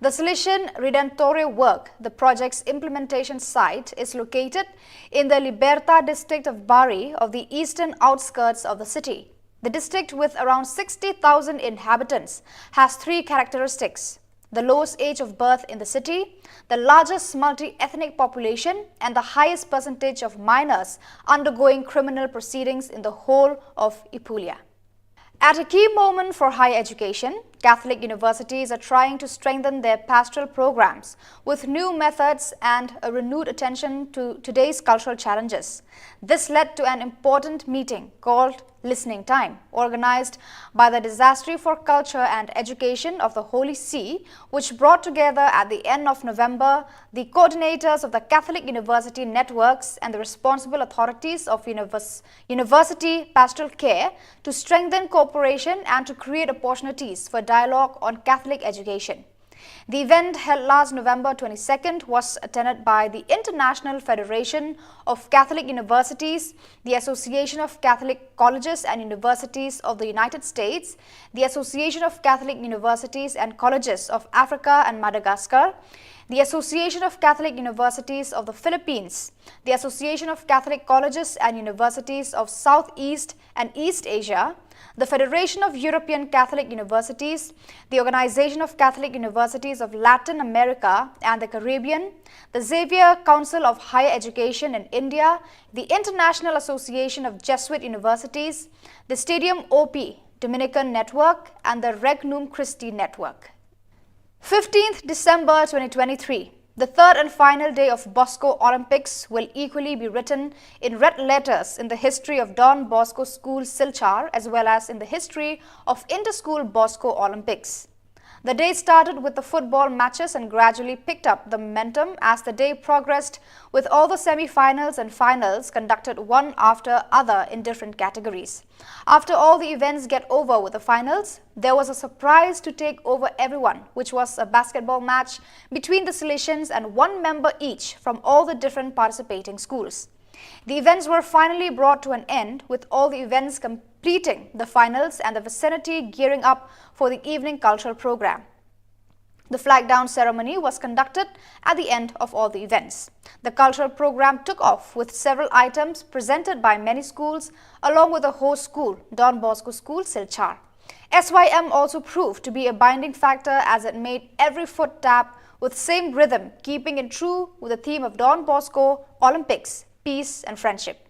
The Salesian Redentore work, the project's implementation site, is located in the Liberta district of Bari of the eastern outskirts of the city. The district, with around sixty thousand inhabitants, has three characteristics: the lowest age of birth in the city, the largest multi-ethnic population, and the highest percentage of minors undergoing criminal proceedings in the whole of Apulia. At a key moment for higher education, Catholic universities are trying to strengthen their pastoral programs with new methods and a renewed attention to today's cultural challenges. This led to an important meeting called Listening Time, organized by the Dicastry for Culture and Education of the Holy See, which brought together at the end of November the coordinators of the Catholic University networks and the responsible authorities of univers- university pastoral care to strengthen cooperation and to create opportunities for dialogue on Catholic education. The event, held last November twenty-second, was attended by the International Federation of Catholic Universities, the Association of Catholic Colleges and Universities of the United States, the Association of Catholic Universities and Colleges of Africa and Madagascar, the Association of Catholic Universities of the Philippines, the Association of Catholic Colleges and Universities of Southeast and East Asia, the Federation of European Catholic Universities, the Organization of Catholic Universities of Latin America and the Caribbean, the Xavier Council of Higher Education in India, the International Association of Jesuit Universities, the Stadium O P Dominican Network, and the Regnum Christi Network. Fifteenth December twenty twenty-three, the third and final day of Bosco Olympics, will equally be written in red letters in the history of Don Bosco School Silchar as well as in the history of Inter-School Bosco Olympics. The day started with the football matches and gradually picked up the momentum as the day progressed, with all the semi-finals and finals conducted one after other in different categories. After all the events get over with the finals, there was a surprise to take over everyone, which was a basketball match between the Salesians and one member each from all the different participating schools. The events were finally brought to an end, with all the events completing the finals and the vicinity gearing up for the evening cultural program. The flag down ceremony was conducted at the end of all the events. The cultural program took off with several items presented by many schools, along with the host school, Don Bosco School, Silchar. S Y M also proved to be a binding factor as it made every foot tap with same rhythm, keeping in true with the theme of Don Bosco Olympics, peace and friendship.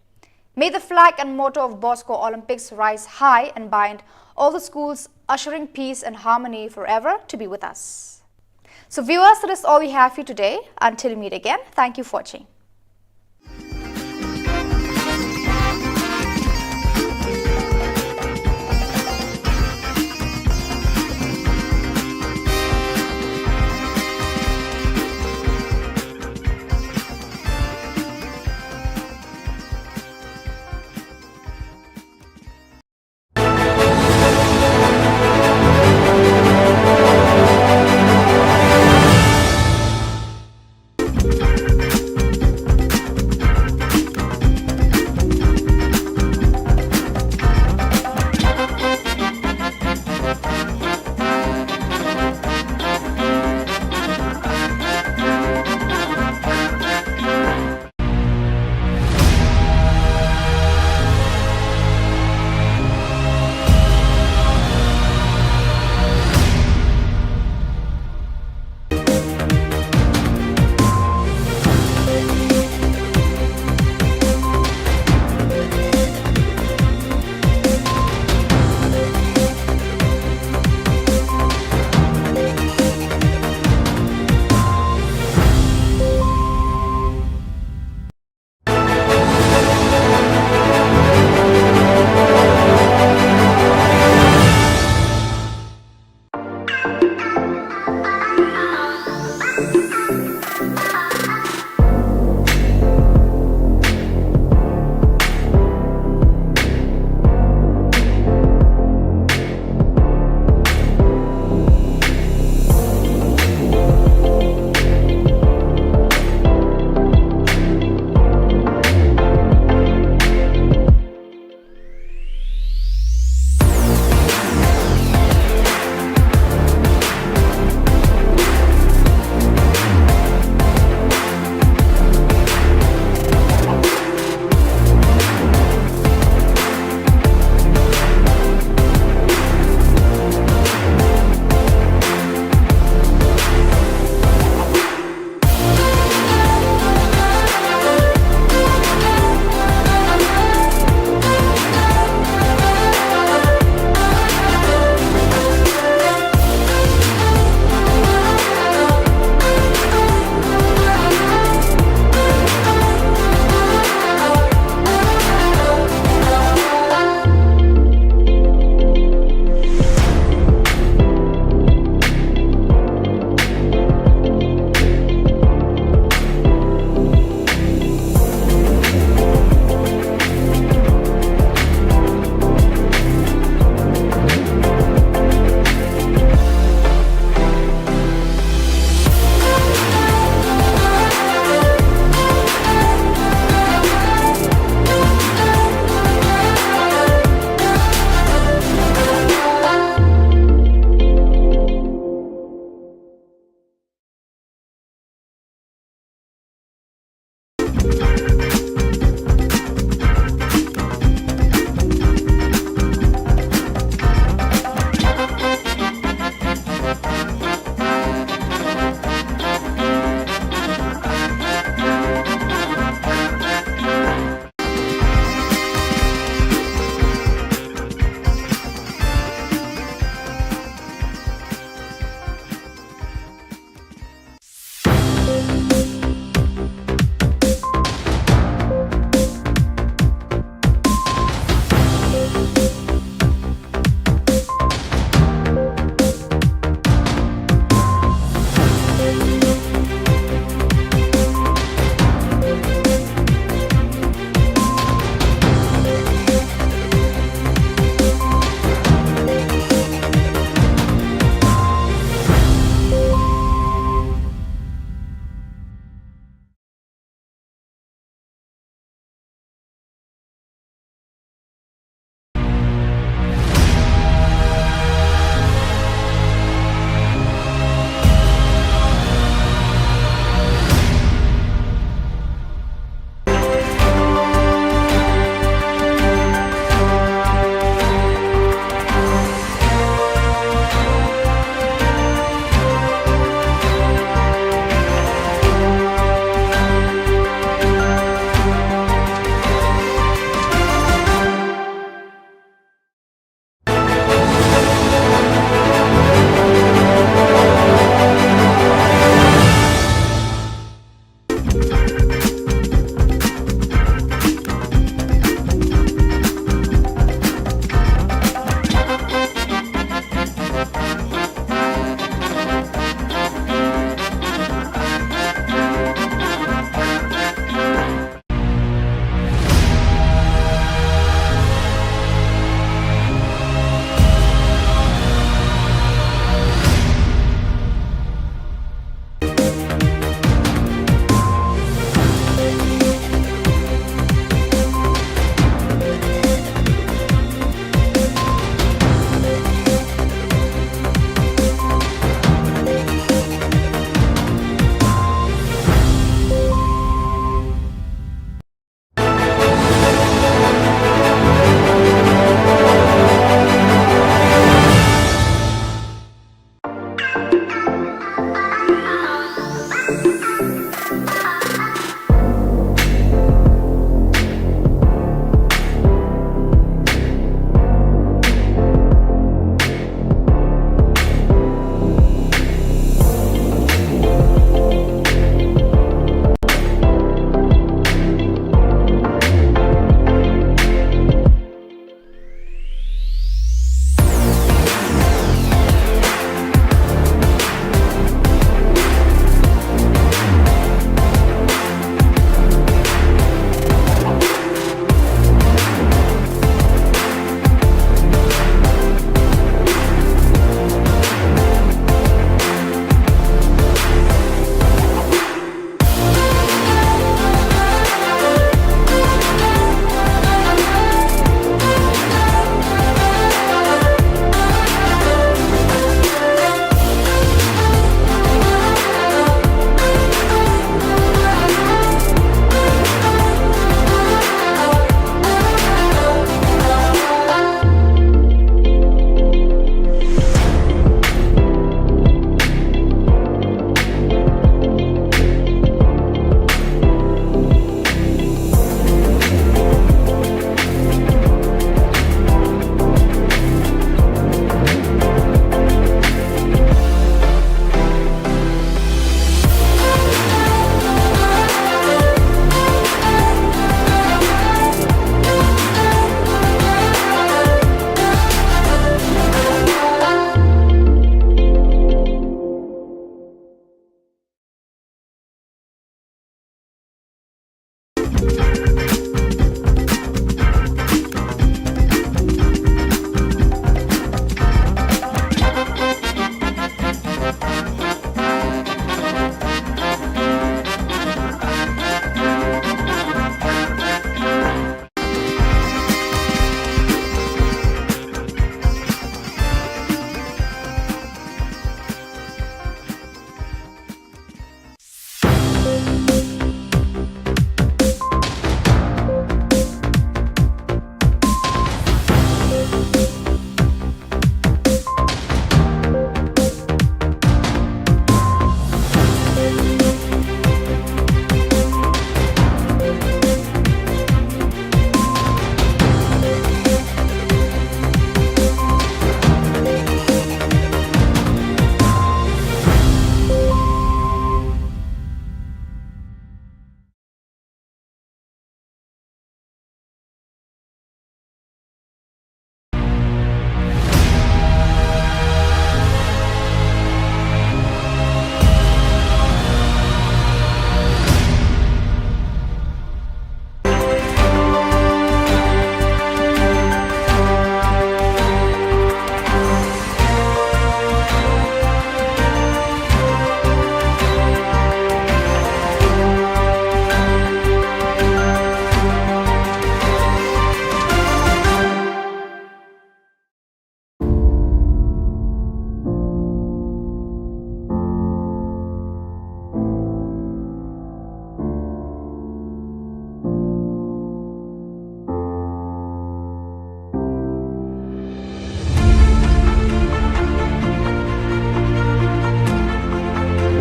May the flag and motto of Bosco Olympics rise high and bind all the schools, ushering peace and harmony forever to be with us. So viewers, that is all we have for you today. Until we meet again, thank you for watching.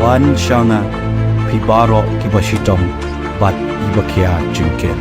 Wan sha nga, phi baroh kiba shitom bad kiba khia jingkit.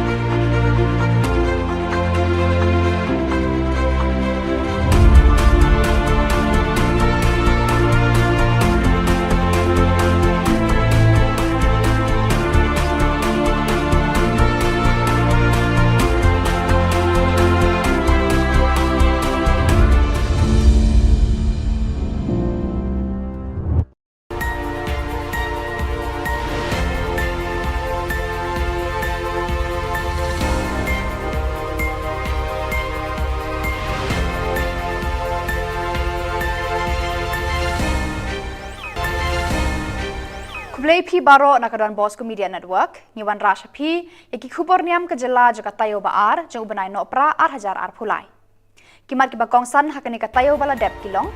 Khublei phi baroh na ka Don Bosco Media Network, ngi wanrah sha phi ïa ki khubor niam ka jylla jong ka taïew ba ar jong u bnai Nohprah ar hajar arphew lai. Ki mat kiba kongsan ha kane ka taïew ba la dep ki long: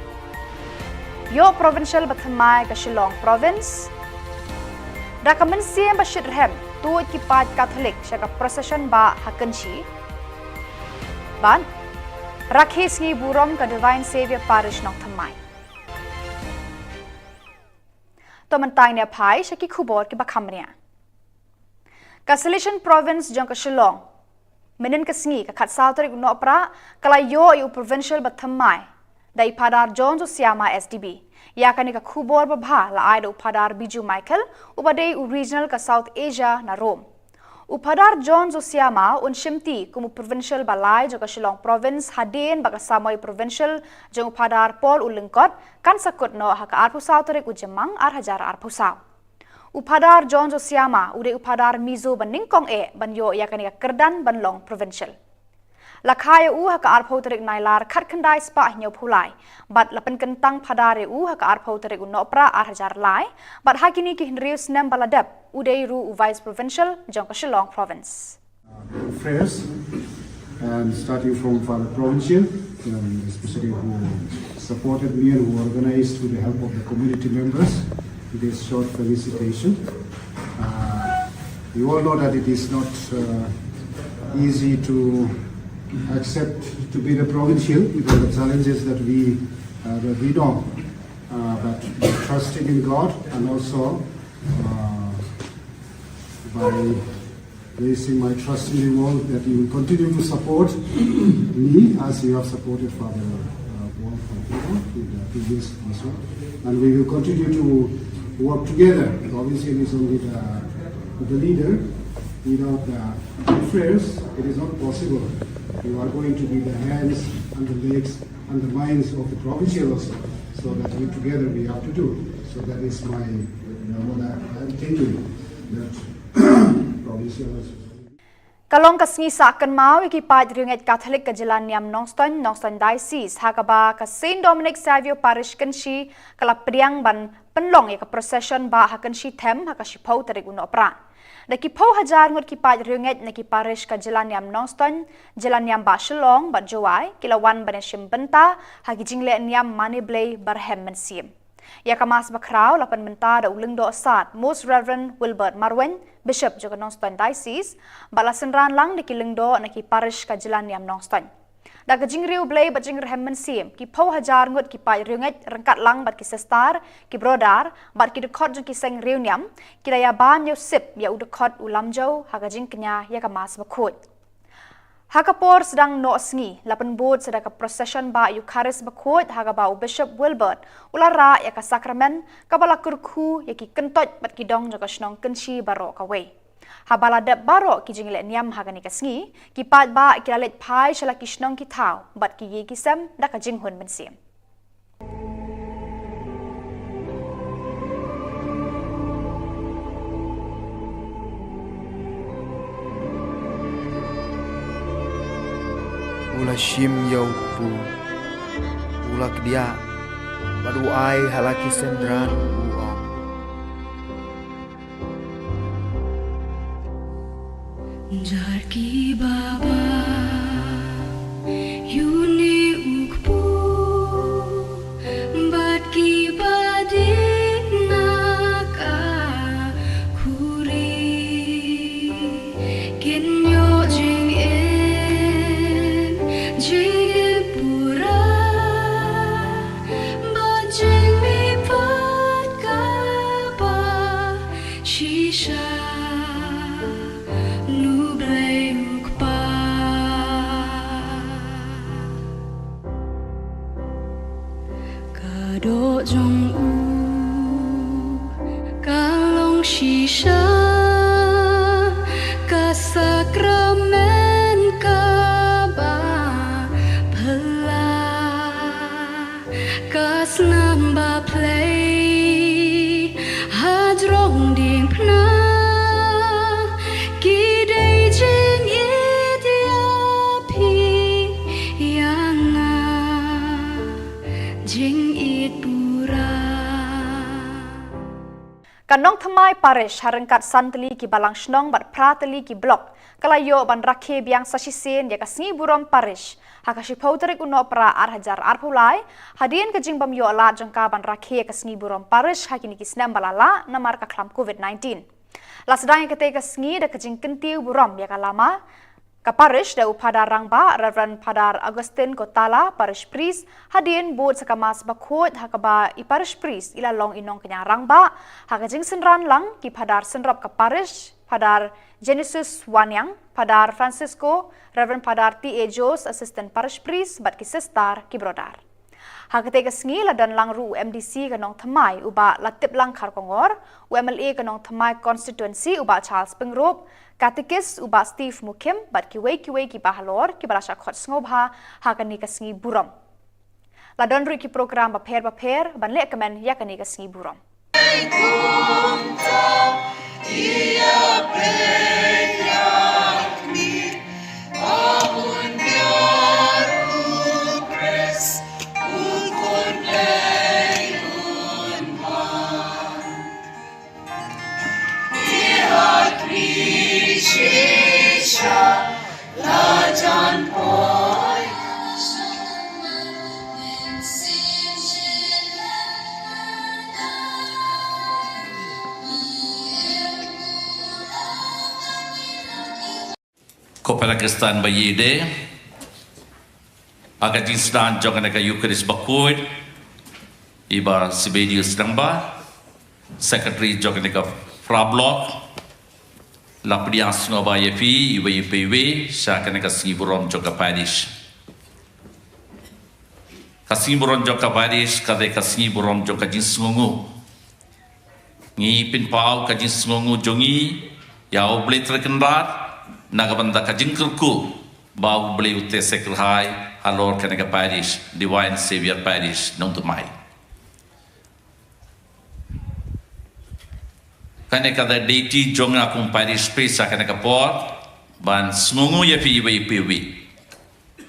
Ïoh Provincial bathymmai ka Shillong Province. Da ka mynsiem ba shitrhem tuid ki paid Katholik sha ka procession bah ha Kynshi. Bad rakhe sngi burom ka Divine Saviour Parish Nongthymmai. To mynta ngin ïa phai sha ki khubor kiba kham bniah. Ka Salesian Province jong ka Shillong, mynhynnin ka sngi ka khatsaw tarik u Nohprah, ka la ïoh ïa u Provincial bathymmai da i Phadar John Josiama S D B. Ïa kane ka khubor babha la ai da u Phadar Biju Michael, uba dei u Regional ka South Asia na Rome. U Phadar John Josiama un shimti kum u Provincial ba lai jong ka Shillong Province hadien ba ka samoi Provincial jong u Phadar Paul u Lyngkot kan sa kut noh ha ka arphew saw tarik u Jymmang ar hajar arphew saw. U Phadar John Josiama u dei u Phadar Mizo ba nyngkong eh ban ïoh ïa kane ka kyrdan ban long Provincial. La kha ïa u ha ka arphew tarik Nailar khatkhyndai spah hynñiewphew lai, bad la pynkyntang Phadar ïa u ha ka arphew tarik u Nohprah ar hajar lai, bad ha kine ki hynriew snem ba la dep u dei ruh u Vice Provincial jong ka Shillong Province. Prayers, and starting from Father Provincial, um, especially who supported me and who organized with the help of the community members this short felicitation. Uh, you all know that it is not uh, easy to accept to be the Provincial because of the challenges that we uh, that we know. Uh, but trusting in God and also uh, by placing my trust in you all that you will continue to support me as you have supported Father uh, Paul Fonseca in the previous also. And we will continue to work together. Obviously, it is only the, the leader. Without the prayers, it is not possible. You are going to be the hands and the legs and the minds of the Provincial also. So that we together we have to do. So that is my, uh, what I am thinking. That Provincial also. Ka long ka sngi sah kynmaw ïa ki paid riewngeit Katholik ka jylla niam Nongstoiñ, Nongstoiñ Diocese, ha kaba ka Saint Dominic Saviour Parish Kynshi ka la pdiang ban pynlong ïa ka procession bah ha Kynshi Them ha ka shiphew tarik u Nohprah. Da ki phew hajar ngut ki paid riewngeit na ki parish ka jylla niam Nongstoiñ, jylla niam bah Shillong bad Jowai ki la wan ban ïashim bynta ha ki jingleh niam mane Blei barhem mynsiem. Ïa ka Mass bakhraw la pynbynta da u Lyngdoh Sad Most Reverend Wilbert Marwein, Bishop jong ka Nongstoiñ Diocese, bad la synran lang da ki lyngdoh na ki parish ka jylla niam Nongstoiñ. Da ka jingriewblei bad jingrhem mynsiem, ki phew hajar ngut ki paid riewngeit ryngkat lang bad ki sister, ki brother bad ki dkhot jong ki seng riewniam ki la ïabam ïa u sip ïa u dkhot u Lamjew ha ka jingkñia ïa ka Mass bakhuid. Ha ka por sdang noh sngi la pynbud sa da ka procession bah Eucharist bakhuid ha kaba u Bishop Wilbert u la rah ïa ka sakramen kaba la kyrkhu ïa ki kyntoit bad ki dong jong ka shnong Kynshi baroh kawei. Haba la dep baroh ki jingleh niam ha kane ka sngi, ki paid bah ki la leit phai sha la ki shnong ki thaw bad ki ïing ki sem da ka jinghun mynsiem. U la shim ïa u kpu, u la kdiah bad u ai ha la ki synran, u ong: Jar ki baba, ïa une u kpu bad ki ba dei na ka khuri, kin ïoh jingim, jingim pura bad jingmihpat kaba shisha na U Blei U Kpa. Ka doh jong u ka long shisha ka sakramen kaba phylla, ka snam ba plie hajrong diengphna, ki dei jingïeit ïa phi ïa nga, jingïeit pura. Ka Nongthymmai Parish ha ryngkat san tylli ki balang shnong bad phra tylli ki block ka la ïoh ban rakhe biang sa shisien ïa ka sngi burom parish ha ka shiphew tarik u Nohprah ar hajar arphew lai, hadien ka jingbym ïoh lad jong ka ban rakhe ïa ka sngi burom parish ha kine ki snem ba la lah namar ka khlam covid nineteen. La sdang ïa katei ka sngi da ka jingkyntiew burom ïa ka lama ka parish da u Phadar Rangbah Reverend Phadar Augustine Kotala, Parish Priest, hadien bud sa ka Mass bakhuid ha kaba i Parish Priest i la long i nongkñia rangbah ha ka jingsynran lang ki phadar synrop ka parish, Phadar Genesis Waniang, Phadar Francisco, Reverend Phadar T A Jones, Assistant Parish Priest bad ki sister ki brother. Ha katei ka sngi la don lang ruh u M D C ka Nongthymmai u Bah Latiplang Kharkongor, u M L A ka Nongthymmai Constituency u Bah Charles Pyngrope, Katekist u Bah Steve Mukhim bad kiwei kiwei ki bahalor kiba la shah khot sngewbha ha kane ka sngi burom. La don ruh ki program bapher bapher ban leh kmen ïa kane ka sngi burom. Ko para Khristan ba ïeit, ha ka jingsdang jong kane ka Eucharist bakhuid, i Bah Sibedius Rangbah, Secretary jong kane ka Phra Block, la pdiang sngewbha ïa phi iwei pa iwei sha kane ka sngi burom jong ka parish. Ka sngi burom jong ka parish ka dei ka sngi burom jong ka jingsngewnguh. Ngi pynpaw ka jingsngewnguh jong ngi ïa U Blei Trai Kynrad na ka bynta ka jingkyrkhu ba U Blei u teh seh kyrhai halor kane ka parish Divine Saviour Parish Nongthymmai. Kane ka dei duty jong nga kum parish priest ha kane ka por. ban sngewnguh ïa phi iwei pa iwei.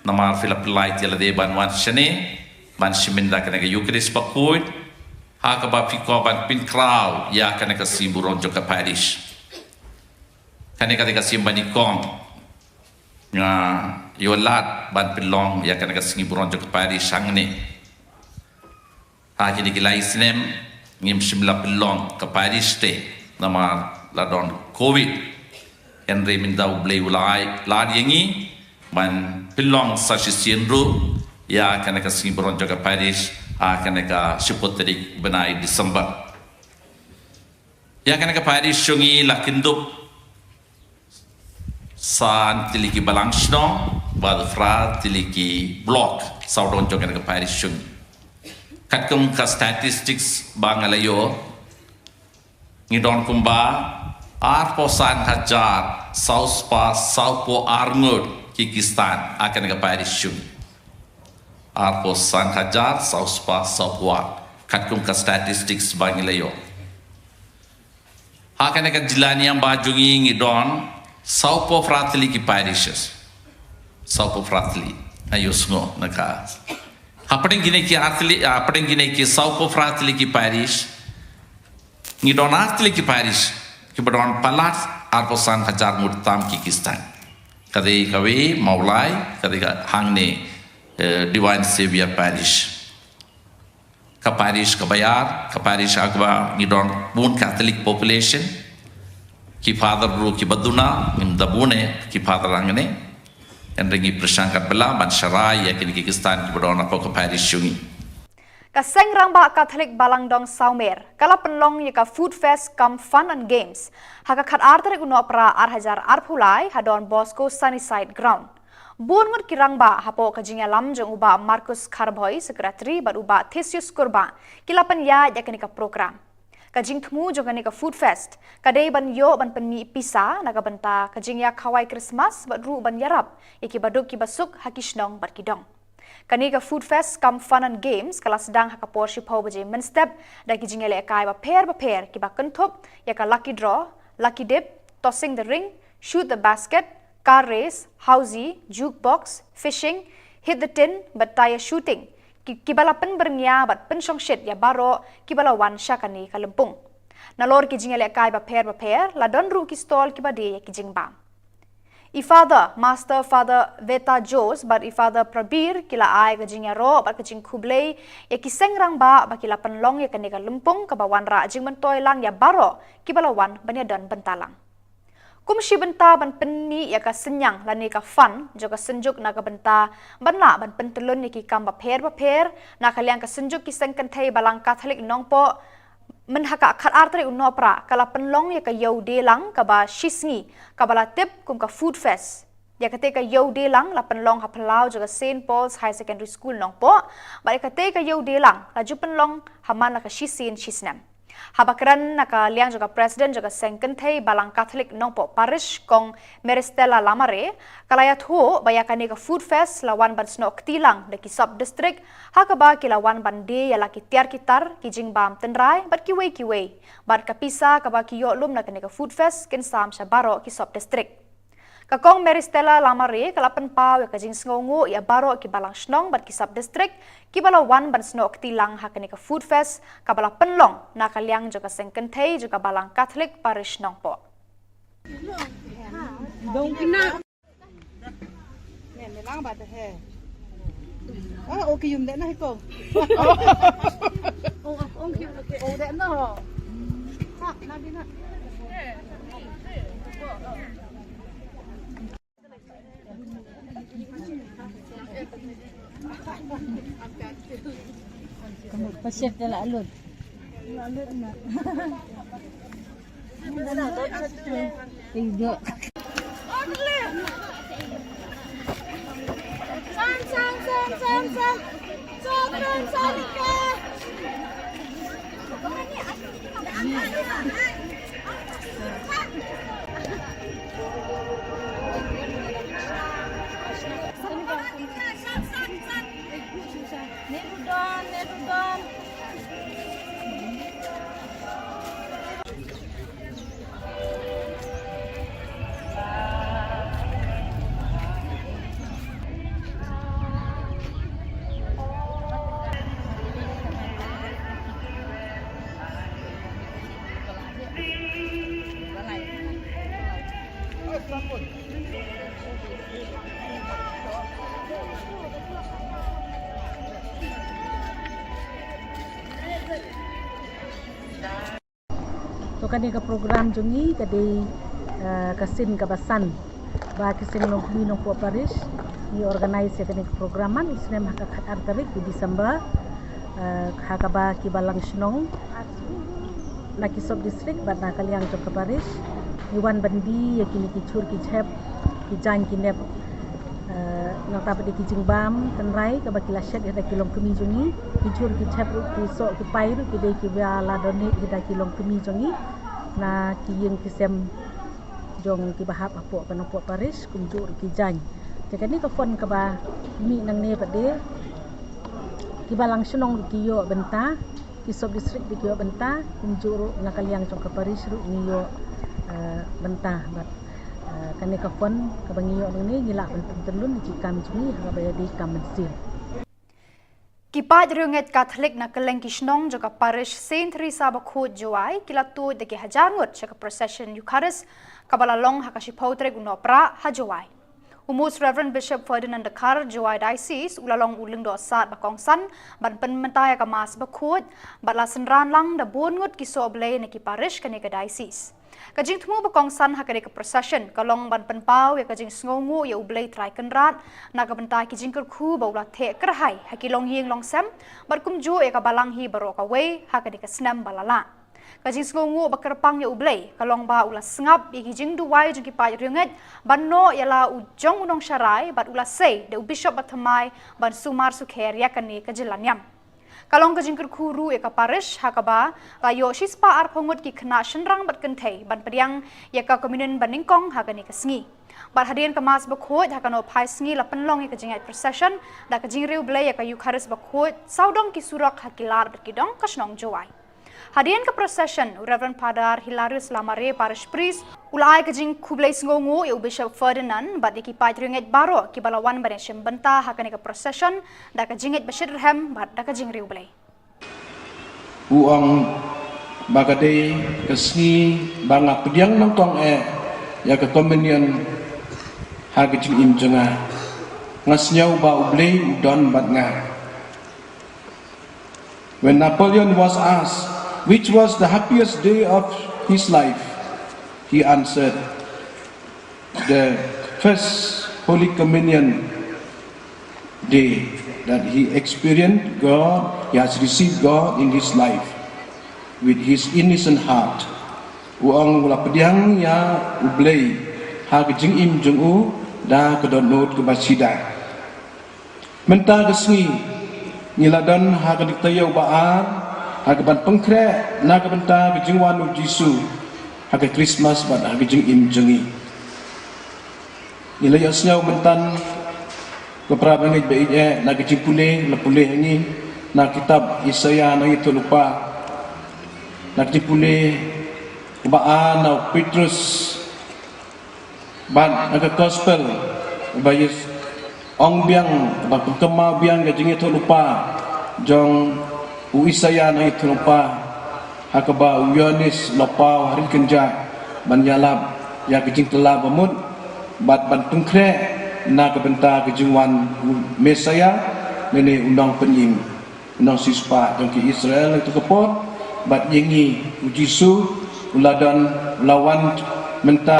Namar phi la pynlait ïa lade ban wan shane ban shim ïa kane ka Eucharist bakhuid, ha kaba phi kwah ban pynkhraw ïa kane ka sngi burom jong ka parish. Kane ka dei ka sien ba nyngkong nga ïoh lad ban pynlong ïa kane ka sngi burom jong ka parish hangne. Ha kine ki lai snem ngim shym la pynlong ka parish te namar la don covid. Hynrei mynta U Blei u la ai lad ïa ngi ban pynlong sa shisien ruh ïa kane ka sngi burom jong ka parish ha kane ka shiphew tarik bnai December. Ïa kane ka parish jong ngi la kyndup san tylli ki balang shnong bad phra tylli ki block sawdong jong kane ka parish jong ngi. Katkum ka statistics ba nga la ïoh, ngi don kumba arphew san hajar saw spah sawphew ar ngut ki Khristan ha kane ka parish jong ngi. Arphew san hajar saw spah sawphew ar, katkum ka statistics ba ngi la ïoh. Ha kane ka jylla niam ba jong ngi ngi don sawphew phra tylli ki parishes. Sawphew phra tylli. Ayo sngew na ka. Hapdeng kine ki ar tylli, hapdeng kine ki sawphew phra tylli ki parish, ngi don ar tylli ki parish kiba don palat arphew san hajar ngut tam ki Khristan. Ka dei kawei Mawlai, ka dei ka hangne, eh, Divine Savior Parish. Ka parish kaba ïar, ka parish ha kaba ngi don bun Catholic population. Ki father ruh kiba duna ngim da bun eh ki father hangne. Hynrei ngi pyrshang katba lah ban sharai ïa kine ki Khristan kiba don hapoh ka parish jong ngi. Ka Seng Rangbah Catholic Balang Dong Sawmer ka la pynlong ïa ka Food Fest cum Fun and Games ha ka khatar tarik u Nohprah ar hajar arphew lai ha Don Bosco Sunnyside Ground. Bun ngut ki rangbah hapoh ka jingïalam jong u Bah Marcus Kharbhoi, Secretary, bad u Bah Theseus Kurbah ki la pynïaid ïa kane ka program. Ka jingthmu jong kane ka Food Fest ka dei ban ïoh ban pynmih pisa na ka bynta ka jingïakhawai Christmas bad ruh ban ïarap ïa ki baduk ki basuk ha ki shnong bad ki dong. Kane ka Food Fest cum Fun and Games ka la sdang ha ka por shiphew baje mynstep da ki jingïalehkai bapher bapher kiba kynthup ïa ka lucky draw, lucky dip, tossing the ring, shoot the basket, car race, housie, jukebox, fishing, hit the tin bad tyre shooting, ki, kiba la pynbyrngia bad pynshongshit ïa baroh kiba la wan sha kane ka lympung. Nalor ki jingïalehkai bapher bapher la don ruh ki stall kiba die ïa ki jingbam. I Father, Master Father Veta Jose bad i Father Prabir ki la ai ka jingïaroh bad ka jingkhublei ïa ki seng rangbah ba ki la pynlong ïa kane ka lympung kaba wanrah jingmyntoi lang ïa baroh kiba la wan ban ïadon bynta lang. Kum shi bynta ban pynmih ïa ka synñiang lane ka fund jong ka Synjuk na ka bynta ban lah ban pyntyllun ïa ki kam bapher bapher, na ka liang ka Synjuk ki Seng Kynthei Balang Katholik Nongpoh, myn ha ka khatar tarik u Nohprah ka la pynlong ïa ka Ïew Dielang kaba shisngi kaba la tip kum ka Food Fest. Ïa kata ka Ïew Dielang la pynlong ha phyllaw jong ka Saint Paul's Higher Secondary School Nongpoh, bad ïa kata ka Ïew Dielang la ju pynlong ha man la ka shisien shisnem. Haba kren na ka liang jong ka President jong ka Seng Kynthei Balang Katholik Nongpoh Parish, Kong Meristella Lamare, ka la ïathuh ba ïa kane ka Food Fest la wan ban snoh kti lang da ki sub district, ha kaba ki la wan ban die ïa la ki tiar ki tar, ki jingbam tynrai bad kiwei kiwei, bad ka pisa kaba ki ïoh lum na kane ka Food Fest kin sam sha baroh ki sub district. Ka Kong Meristella Lamare ka la pynpaw ïa ka jingsngewnguh ïa baroh ki balang shnong bad ki sub district kiba la wan ban snoh kti lang ha kane ka Food Fest kaba la pynlong na ka liang jong ka Seng Kynthei jong ka Balang Katholik Parish Nongpoh. Kane ka program jong ngi ka dei, eh, ka sien kaba san ba ki seng longkmie nongpoh parish ngi organize ïa kane ka program man u snem ha ka khat ar tarik u December, eh, ha kaba ki balang shnong na ki sub district bad na ka liang jong ka parish ngi wan ban die ïa kine ki jhur ki jhep ki jaiñ ki nep. Eh, nangta pat dei ki jingbam tynrai kaba ki la shet ïa da ki longkmie jong ngi, ki jhur ki jhep ruh ki soh ki pai ruh ki dei kiba la donate ïa da ki longkmie jong ngi na ki ïing ki sem jong kiba hap hapoh ka nongpoh parish kumjuh ruh ki jaiñ. Te kane ka fund kaba mih nangne pat dei kiba lang shnong ruh ki ïoh bynta, ki sub district ruh ki ïoh bynta, kumjuh ruh na ka liang jong ka parish ruh ngi ïoh, eh, bynta bad, eh, kane ka fund kaba ngi ïoh nangne ngi lah ban pyntyllun ïa ki kam jong ngi ha kaba ïadei kam mynsiem. Ki paid riewngeit Katholik na kylleng ki shnong jong ka parish Saint Theresa Bakhuid Jowai ki la tuid da ki hajar ngut sha ka procession Eucharist kaba la long ha ka shiphew tarik u Nohprah ha Jowai. U Most Reverend Bishop Ferdinand Dkhar Jowai Diocese u la long u lyngdoh sad ba kongsan ban pynmynta ïa ka Mass Bakhuid bad la synran lang da bun ngut ki soh Blei na ki parish kane ka diocese. Ka jingthmu ba kongsan ha kane ka procession ka long ban pynpaw ïa ka jingsngewnguh ïa U Blei Trai Kynrad na ka bynta ki jingkyrkhu ba u la theh kyrhai ha ki longïing longsem bad kumjuh ïa ka balang hi baroh kawei ha kane ka snem ba la lah. Ka jingsngewnguh ba kyrpang ïa U Blei ka long ba u la sngap ïa ki jingduwai jong ki paid riewngeit ban noh ïa la u jong u nongsharai bad u la sei da u bishop ba thymmai ban sumar sukher ïa kane ka jinglaitluid. Ka long ka jingkyrkhu ruh ïa ka parish ha kaba la ïoh shispah arphew ngut ki khynnah shynrang bad kynthei ban pdiang ïa ka communion ba nyngkong ha kane ka sngi. Bad hadien ka Mass Bakhuid ha ka Nohphai sngi la pynlong ïa ka jingïaid procession da ka jingriewblei ïa ka Eucharist Bakhuid sawdong ki surok ha ki lad bad ki dong ka shnong Jowai. Hadien ka procession u Reverend Father Hilarius Lamare, Parish Priest, u la ai ka jingkhublei sngewnguh ïa u Bishop Ferdinand bad ïa ki paid riewngeit baroh kiba la wan ban ïashim bynta ha kane ka procession da ka jingngeit ba shitrhem bad da ka jingriewblei. U ong ba ka dei ka sngi ba nga pdiang nyngkong eh ïa ka communion ha ka jingim jong nga. Nga sngew ba U Blei u don bad nga. When Napoleon was asked which was the happiest day of his life, he answered, "The first Holy Communion day that he experienced God, he has received God in his life with his innocent heart." U ong u la pdiang ïa U Blei ha ka jingim jong u da ka dohnud kaba sida. Mynta ka sngi ngi la don ha ka dei ka taïew ba ar ha kaban pynkhreh na ka bynta ka jingwan U Jisu ha ka Christmas bad ha ka jingim jong ngi. Ngi la ïohsngew mynta ko para bangeit ba ïeit eh na ka jingpule la pule ha ngi na kitab Isaïah nongïathuhlypa, na ka jingpule ba ar na u Petrus. Bad na ka gospel ba ïa ong biang, ba pynkynmaw biang ka jingïathuhlypa jong u Isaïah nongïathuhlypa, ha kaba u Ïoannis u la paw ha ri kynjah ban ïalap ïa ka jingkylla ba mut bad ban pynkhreh na ka bynta ka jingwan u Messaïah lane u Nongpynim. Nongsiewspah jong ki Israel ha kato ka por, bad ïa ngi u Jisu u la don, u la wan mynta.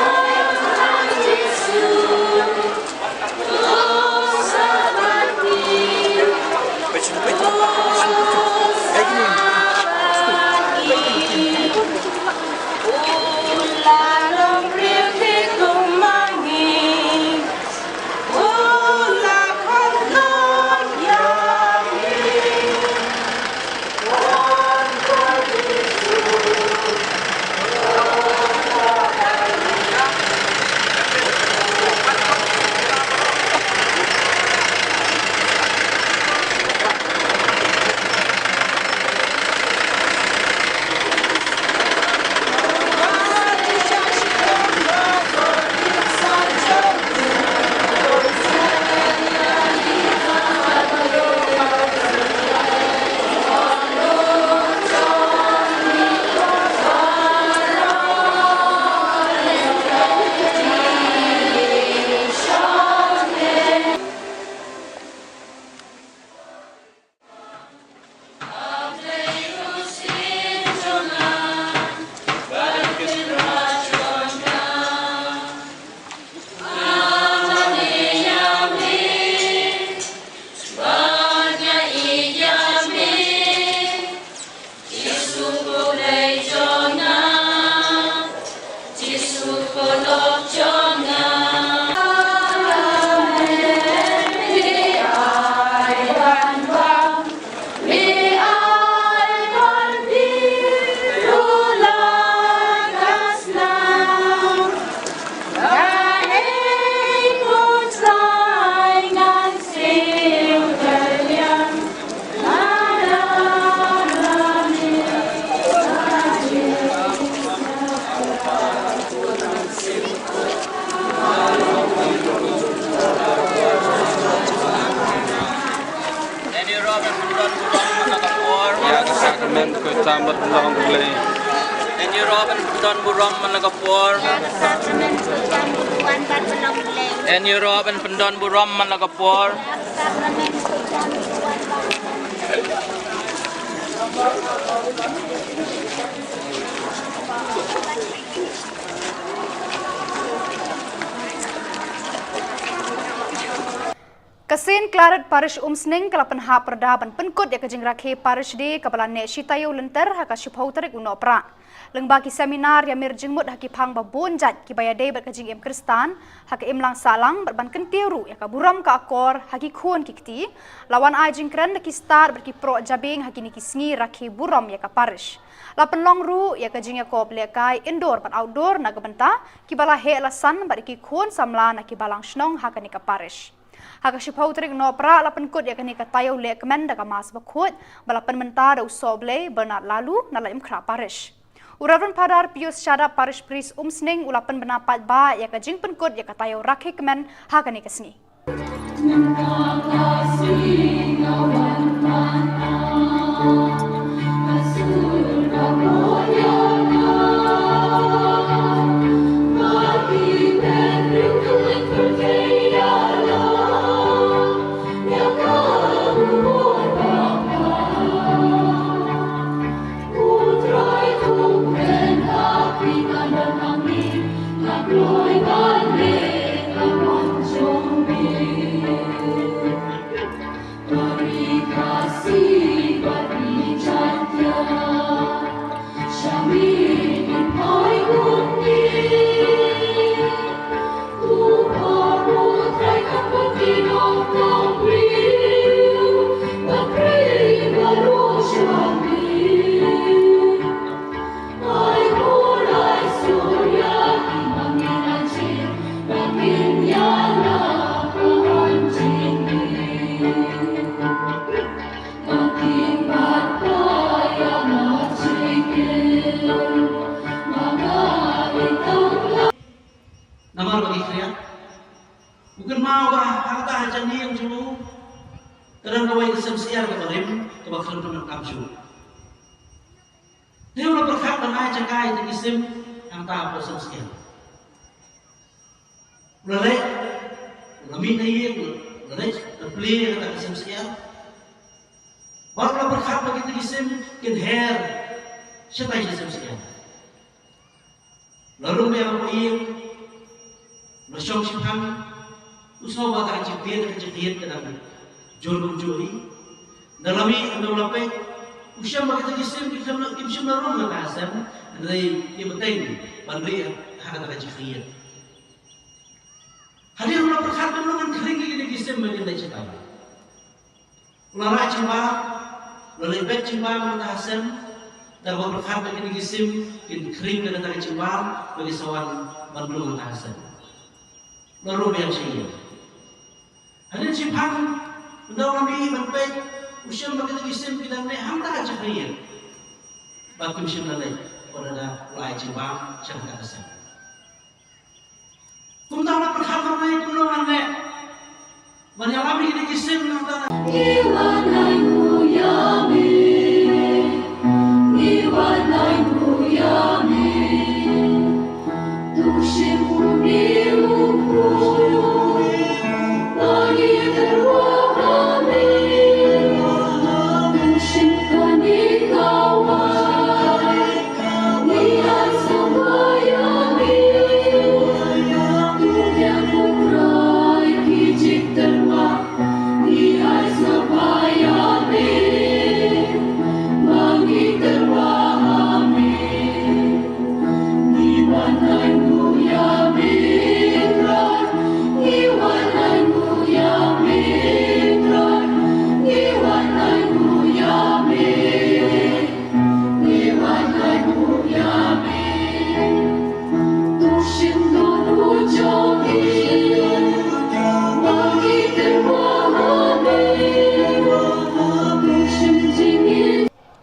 Sambat long lei. En Europe en pyndonkam burom man la ka por. En Europe en pyndonkam burom man la ka por. Ka Saint Claret Parish Umsning ka la pynhap pyrda ban pynkut ïa ka jingrakhe Parish Day kaba la neh shi taïew lynter ha ka shiphew tarik u Nohprah. Lyngba ki seminar ïa mir jingmut ha ki phang ba bun jait kiba ïadei bad ka jingim Khristan ha ka imlang sahlang bad ban kyntiew ruh ïa ka burom ka akor ha ki khun ki kti, la wan ai jingkren da ki stad bad ki proh jabieng ha kine ki sngi rakhe burom ïa ka Parish. La pynlong ruh ïa ka jingïakob lehkai indoor bad outdoor na ka bynta kiba la heh la san bad ïa ki khun samla na ki balang shnong ha kane ka Parish. Ha ka shiphew tarik Nohprah la pynkut ïa kane ka taïew lehkmen da ka Mass bakhuid ba la pynmynta da u Sohblei Bernard Laloo na Laitumkhrah Parish. U Reverend Father Pius Shadap, Parish Priest Umsning, u la pynbna paidbah ïa ka jingpynkut ïa ka taïew rakhe kmen ha kane ka sngi. Namar ba ki khriat u kynmaw ba ha kata ha jingim jong u ka don kawei ka sem syiar kaba rim kaba khlem pyndonkam shuh. Te u la pyrkhat ban ai jaka ïa kata ki sim hangta hapoh sem syiar. U la leit, u la mih na ïing, u la leit na plie kata ka sem syiar. Bad u la pyrkhat ba kita ki sim kin her shatai sha sem syiar. La rung biang hapoh ïing, la shong shiphang, u sngew ba ka jingkdiat ka jingkdiat ka dang jur kumjuh hi. Nda la mih, nda la peit, u shem ba kita ki sim kim shym la, kim shym la rung na ka sem, hynrei ki bteng ban rieh ha kata ka jingkdiat. Hadien u la pyrkhat ba u ngan khring ïa kita ki sim ba kin leit shatai. U la rah jingbam, u la leit bet jingbam na kata ka sem, da kaba pyrkhat ba kine ki sim kin khring na kata ka jingbam ba ki sa wan ban rung na kata ka sem. U la rung biang sha ïing. Hadien shiphang, ynda u la mih ban peit, u shem ba kine ki sim ki dang neh hangta ha jingkhriat. Ba kim shym la leit, u la da u la ai jingbam sha kata ka sem. Kumta u la pyrkhat ba kumno ngan leh ban ïalam ïa kine ki sim nangta.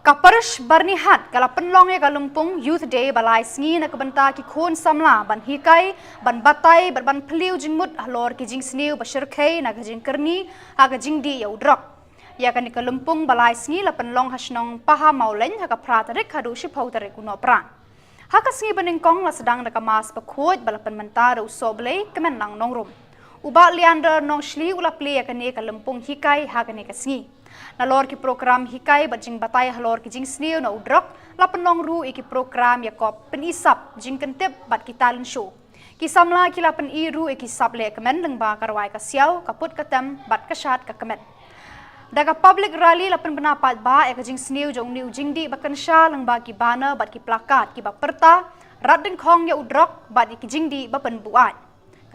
Ka Parish Byrnihat ka la pynlong ïa ka lympung Youth Day ba lai sngi na ka bynta ki khun samla ban hikai, ban batai bad ban phylliew jingmut halor ki jingsniew ba shyrkhei na ka jingkyrni ha ka jingdih ïa u drok. Ïa kane ka lympung ba lai sngi la pynlong ha shnong Paha Mawlein ha ka phra tarik haduh shiphew tarik u Nohprah. Ha ka sngi ba nyngkong la sdang da ka Mass Bakhuid ba la pynmynta da u Sohblei Kmenlang Nongrum. U Bah Leander Nongshli u la plie ïa kane ka lympung hikai ha kane ka sngi. Nalor ki program hikai bad jingbatai halor ki jingsniew na u drok, la pynlong ruh ïa ki program ïakop pyni sap, jingkyntip bad ki talent show. Ki samla ki la pyni ruh ïa ki sap lehkmen lyngba ka rwai ka siaw, ka put ka tem bad ka shad ka kmen. Da ka public rally la pynbna paidbah ïa ka jingsniew jong une u jingdih ba kynsha lyngba ki banner bad ki placard kiba pyrta, rat dyngkhong ïa u drok bad ïa ki jingdih ba pynbuaid.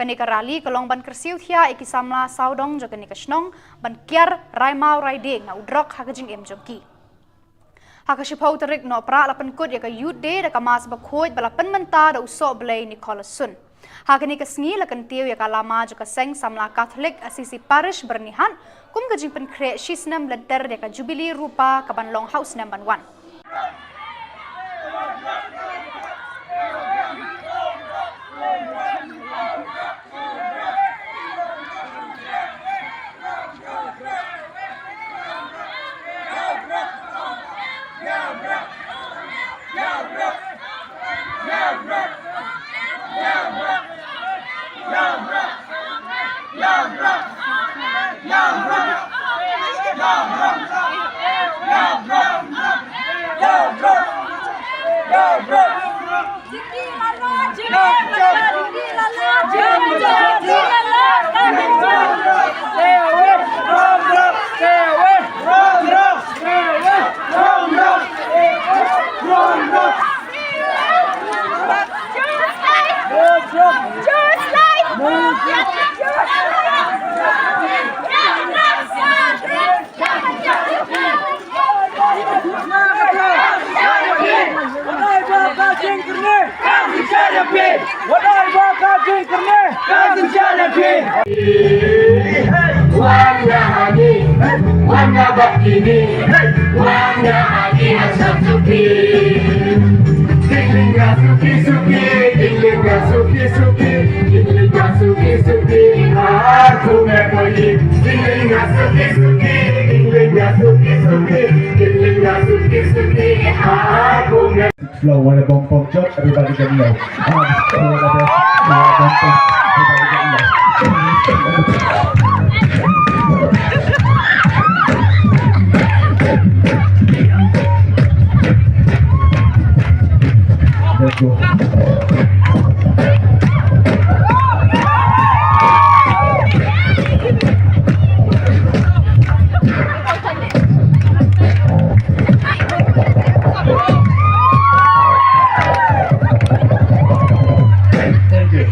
Kane ka rally ka long ban kyrsiew thiah ïa ki samla sawdong jong kane ka shnong ban kiar rai maw rai dieng na u drok ha ka jingim jong ki. Ha ka shiphew tarik Nohprah la pynkut ïa ka Youth Day da ka Mass Bakhuid ba la pynmynta da u Sohblei Nicholas Sun. Ha kane ka sngi la kyntiew ïa ka lama jong ka seng samla Katholik Assisi Parish Byrnihat kum ka jingpynkhreh shisnem lynter ïa ka Jubili Rupa kaban long ha u snem ban wan. Flow, what a bum bum job, everybody can know. Ah, what a bum, what a bum bum, everybody can know. Let's go. Thank you.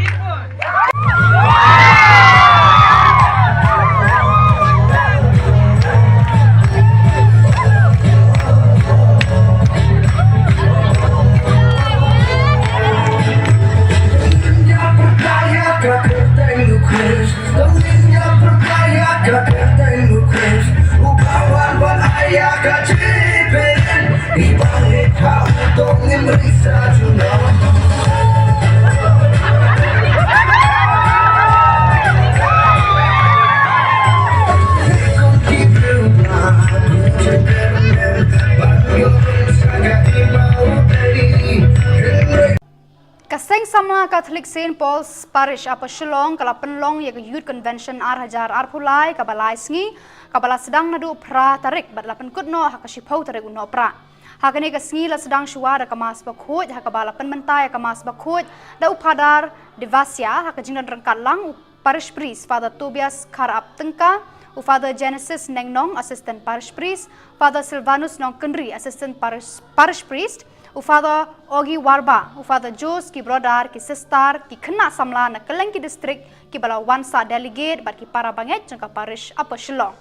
Ka Seng Samla Katholik Saint Paul's Parish Upper Shillong ka la pynlong ïa ka Youth Convention ar hajar arphew lai kaba lai sngi, kaba la sdang naduh phra tarik bad la pynkut noh ha ka shiphew tarik u Nohprah. Ha kane ka sngi la sdang shuwa da ka Mass Bakhuid, ha kaba la pynmynta ïa ka Mass Bakhuid da u Father Devasia, ha ka jingdon ryngkat lang u Parish Priest Father Tobias Kharap Tyngka, u Father Genesis Nengnong, Assistant Parish Priest, Father Silvanus Nongkynrih, Assistant Parish, Parish Priest, u Father Ogi Warba, u Father Jos, ki brother, ki sister, ki khynnah samla na kylleng ki district, kiba la wan sah delegate bad ki para bangeit jong ka Parish Upper Shillong.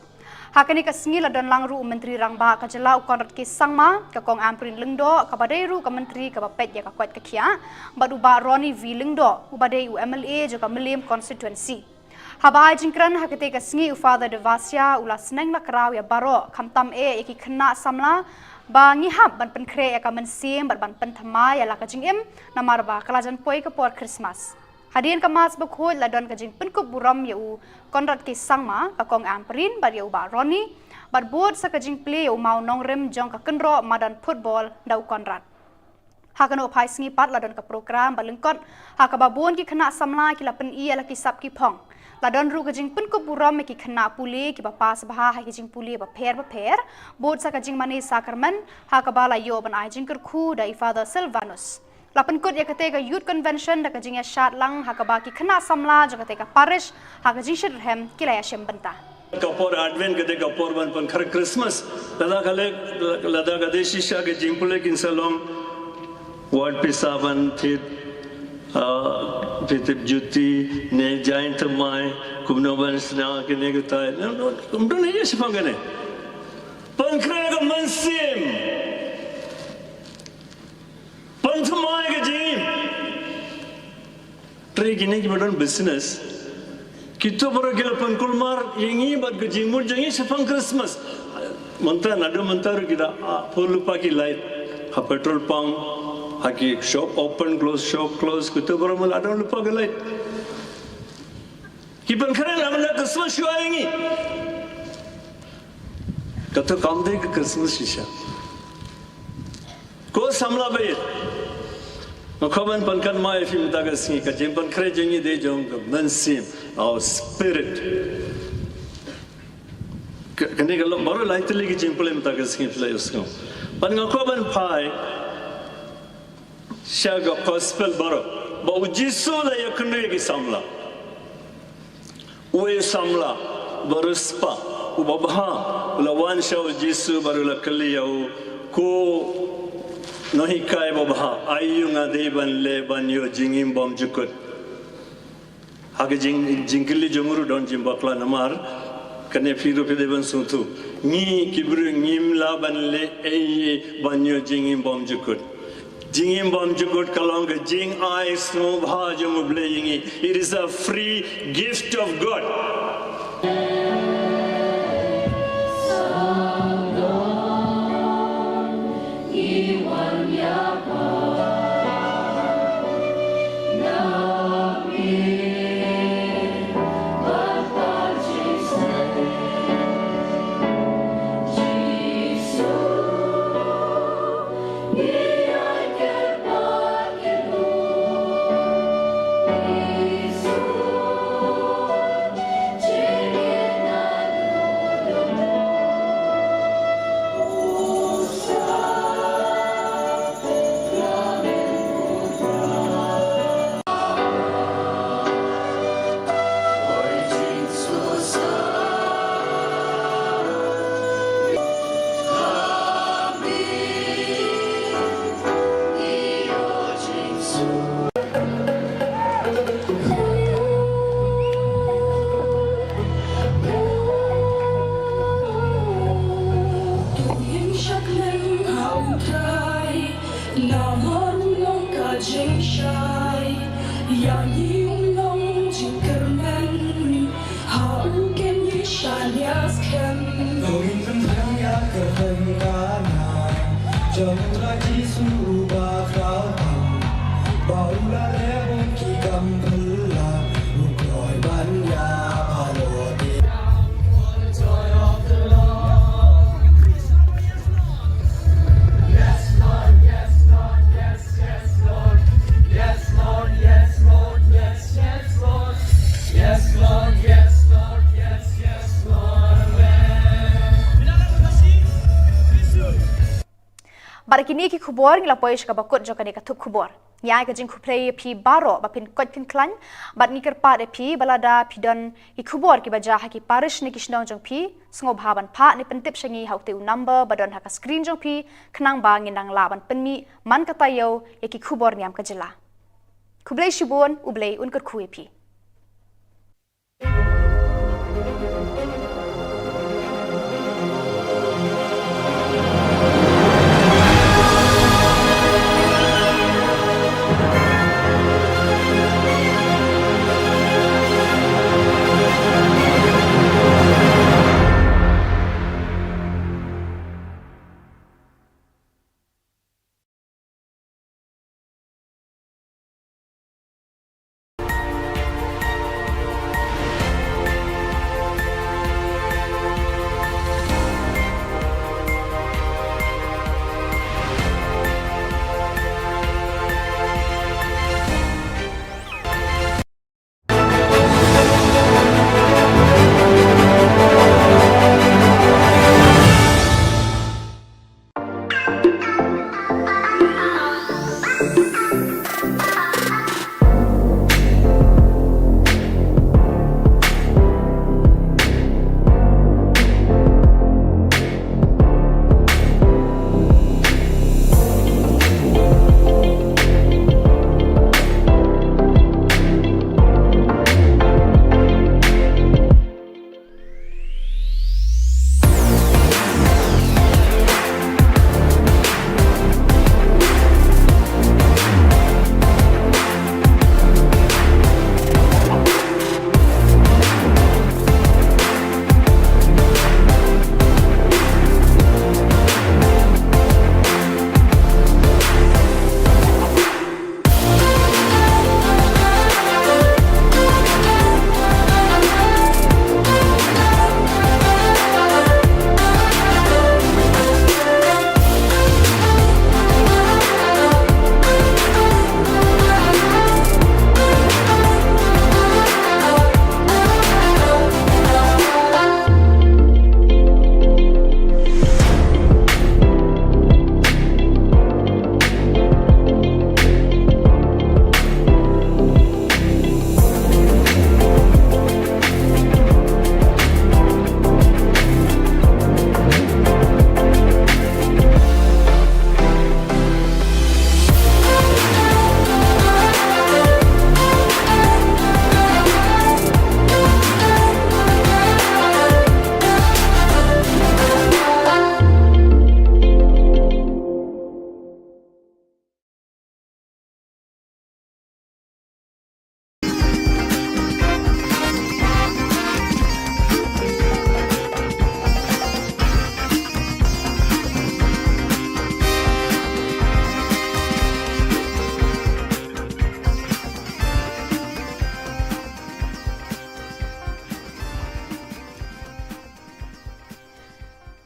Ha kane ka sngi la don lang ruh u Myntri Rangbah ka jylla u Conrad K Sangma, ka Kong Ampareen Lyngdoh, kaba dei ruh ka Myntri kaba peit ïa ka koit ka khiah, bad u Bah Ronnie V Lyngdoh, uba dei u M L A jong ka Mylliem Constituency. Haba ai jingkren ha katei ka sngi u Father Devasia u la sneng la kraw ïa baroh, khamtam eh ïa ki khynnah samla, ba ngi hap ban pynkhreh ïa ka mynsiem bad ban pynthymmai ïa la ka jingim, namar ba ka la jan poi ka por Christmas. Hadien ka Mass bakhuid la don ka jingpynkup burom ïa u Conrad K Sangma, ka Kong Ampareen, bad ïa u Bah Ronnie, bad bud sa ka jingplie ïa u mawnongrim jong ka kynroh madan football da u Conrad. Ha kano phai sngi pat la don ka program ba lyngkot, ha kaba bun ki khynnah samla ki la pyni ïa la ki sap ki phong. La don ruh ka jingpynkup burom ïa ki khynnah pule kiba pass bha ha ki jingpule bapher bapher, bud sa ka jingmane sakramen, ha kaba la ïoh ban ai jingkyrkhu da i Father Silvanus. La pynkut ïa kata ka Youth Convention da ka jingïashad lang, ha kaba ki khynnah samla jong kata ka parish, ha ka jingshitrhem ki la ïashim bynta. Ka por Advent ka dei ka por ban pynkhreh Christmas. Lada ka leh, lada ka dei shisha ka jingpule kin sa long wat pisa ban thied, ah, phi tip juti ne jaiñ thymmai, kumno ban shna kine kitai. No, no, kumno ne ïa shaphang kane. Pynkhreh ka mynsiem. Pynthymmai ka jingim. Hynrei kine kiba don business, kito baroh ki la pynkulmar ïa ngi bad ka jingmut jong ngi shaphang Christmas. Mynta, naduh mynta ruh ki da, ah, pur lypa ki light ha petrol pump, ha ki shop open close, shop close, kito baroh ma la don lypa ki light. Ki pynkhreh na bynta Christmas shuwa ïa ngi. Kato kam dei ka Christmas shisha. Ko samla baieit, nga kwah ban pynkynmaw ïa phi mynta ka sngi, ka jingpynkhreh jong ngi dei jong ka mynsiem, our spirit. Ka, kane ka long baroh lai tylli ka jingpule mynta ka sngi, phi la ïohsngew. Bad nga kwah ban phai sha ka gospel baroh ba u Jisu u la ïakynduh ïa ki samla. Uwei u samla uba riewspah, uba bha, u la wan sha u Jisu bad u la kylli ïa u, ko nonghikai babha, aïu nga dei ban leh ban ïoh jingim bymjukut. Ha ka jing, jingkylli jong u ruh don jingbakla namar kane phi ruh phi dei ban sngewthuh. Ngi ki briew ngim lah ban leh ei ei ban ïoh jingim bymjukut. Jingim bymjukut ka long ka jingai sngewbha jong U Blei ïa ngi. It is a free gift of God. Namar u long ka jingshai ïa ngi, u long jingkyrmen ha u, kin ïa shaniah skhem. To ngin pynbiang ïa ka kyrteng kana jong U Trai Jisu uba khraw tam, ba u la leh bun ki kam phylla, u kloi ban ïa baroh. Bad kine ki khubor ngi la poi sha kaba kut jong kane ka thup khubor. Ngi ai ka jingkhublei ïa phi baroh ba phin koit phin khlaiñ, bad ngi kyrpad ïa phi ba lada phi don ki khubor kiba jia ha ki parish ne ki shnong jong phi, sngewbha ban phah ne pyntip sha ngi ha utei u number ba don ha ka screen jong phi, khnang ba ngin nang lah ban pynmih man ka taïew ïa ki khubor niam ka jylla. Khublei shibun, U Blei un kyrkhu ïa phi.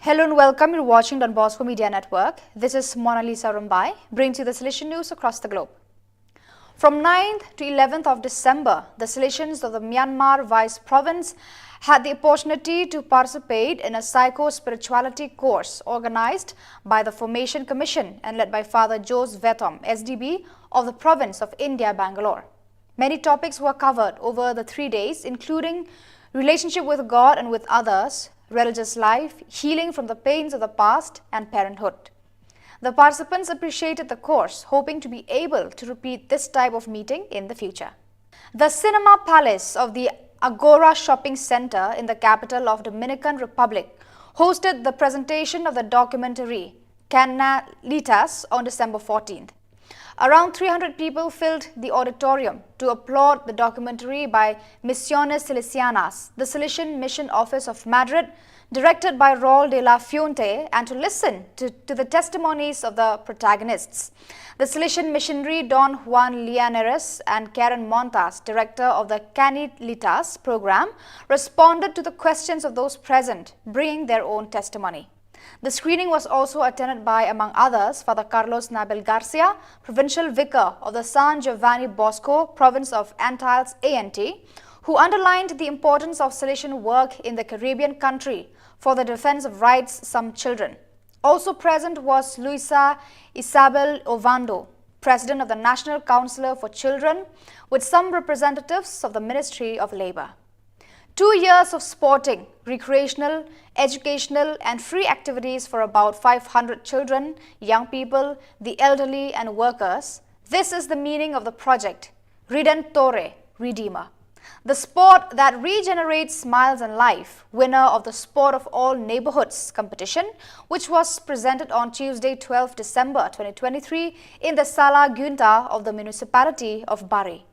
Hello and welcome. You're watching Don Bosco Media Network. This is Mona Lisa Rumbai, brings you the Salesian news across the globe. From ninth to eleventh of December, the Salesians of the Myanmar Vice Province had the opportunity to participate in a psycho-spirituality course organized by the Formation Commission and led by Father Jose Vetom, S D B, of the province of India, Bangalore. Many topics were covered over the three days, including relationship with God and with others, religious life, healing from the pains of the past, and parenthood. The participants appreciated the course, hoping to be able to repeat this type of meeting in the future. The Cinema Palace of the Agora Shopping Center in the capital of Dominican Republic hosted the presentation of the documentary Canalitas on December fourteenth. Around three hundred people filled the auditorium to applaud the documentary by Misiones Salesianas, the Salesian Mission Office of Madrid, directed by Raul de la Fuente, and to listen to, to the testimonies of the protagonists. The Salesian missionary Don Juan Llaneras and Karen Montas, director of the Canalitas program, responded to the questions of those present, bringing their own testimony. The screening was also attended by, among others, Father Carlos Nabel Garcia, Provincial Vicar of the San Giovanni Bosco, province of Antilles A N T, who underlined the importance of Salesian work in the Caribbean country for the defense of rights some children. Also present was Luisa Isabel Ovando, President of the National Council for Children, with some representatives of the Ministry of Labor. Two years of sporting, recreational, educational, and free activities for about five hundred children, young people, the elderly, and workers. This is the meaning of the project, Redentore, Redeemer. The sport that regenerates smiles and life, winner of the Sport of All Neighborhoods competition, which was presented on Tuesday, twelfth December twenty twenty-three, in the Sala Gunta of the municipality of Bari.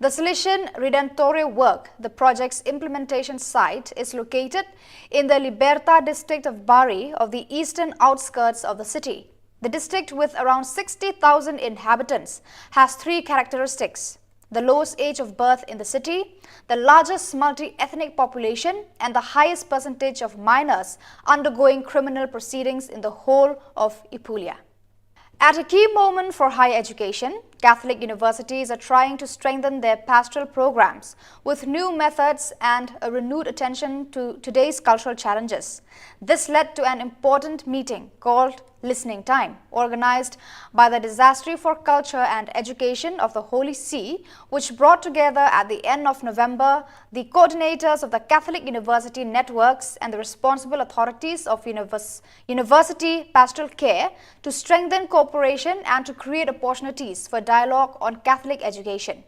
The Salesian Redentore work, the project's implementation site, is located in the Liberta district of Bari of the eastern outskirts of the city. The district, with around sixty thousand inhabitants, has three characteristics: the lowest age of birth in the city, the largest multi-ethnic population, and the highest percentage of minors undergoing criminal proceedings in the whole of Apulia. At a key moment for higher education, Catholic universities are trying to strengthen their pastoral programs with new methods and a renewed attention to today's cultural challenges. This led to an important meeting called Listening Time, organized by the Dicastery for Culture and Education of the Holy See, which brought together at the end of November the coordinators of the Catholic University networks and the responsible authorities of univers- university pastoral care to strengthen cooperation and to create opportunities for dialogue on Catholic education.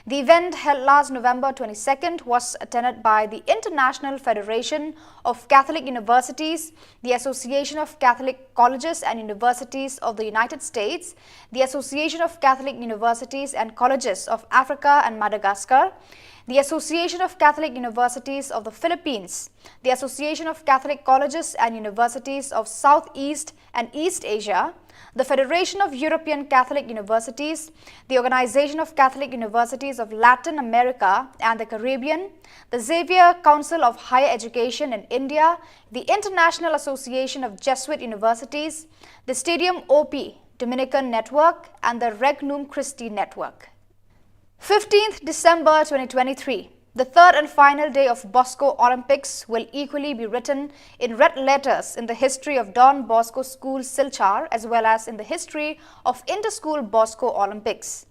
The event, held last November twenty-second, was attended by the International Federation of Catholic Universities, the Association of Catholic Colleges and Universities of the United States, the Association of Catholic Universities and Colleges of Africa and Madagascar, the Association of Catholic Universities of the Philippines, the Association of Catholic Colleges and Universities of Southeast and East Asia, the Federation of European Catholic Universities, the Organization of Catholic Universities of Latin America and the Caribbean, the Xavier Council of Higher Education in India, the International Association of Jesuit Universities, the Stadium O P Dominican Network, and the Regnum Christi Network. Fifteenth December twenty twenty-three, the third and final day of Bosco Olympics, will equally be written in red letters in the history of Don Bosco School Silchar as well as in the history of Inter-School Bosco Olympics.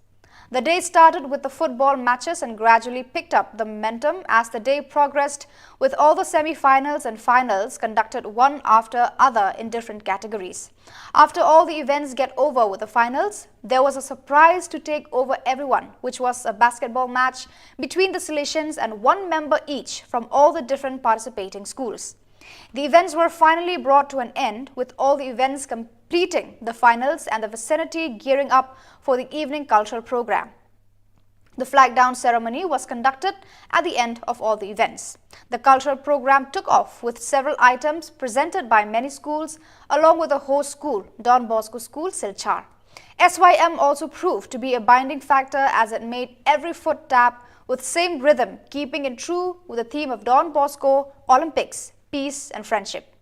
The day started with the football matches and gradually picked up the momentum as the day progressed, with all the semi-finals and finals conducted one after other in different categories. After all the events get over with the finals, there was a surprise to take over everyone, which was a basketball match between the Salesians and one member each from all the different participating schools. The events were finally brought to an end, with all the events completing the finals and the vicinity gearing up for the evening cultural program. The flag down ceremony was conducted at the end of all the events. The cultural program took off with several items presented by many schools, along with the host school, Don Bosco School, Silchar. S Y M also proved to be a binding factor as it made every foot tap with same rhythm, keeping in true with the theme of Don Bosco Olympics, peace and friendship.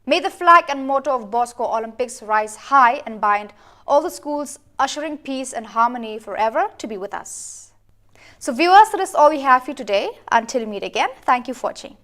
May the flag and motto of Bosco Olympics rise high and bind all the schools, ushering peace and harmony forever to be with us. So viewers, that is all we have for you today. Until we meet again, thank you for watching.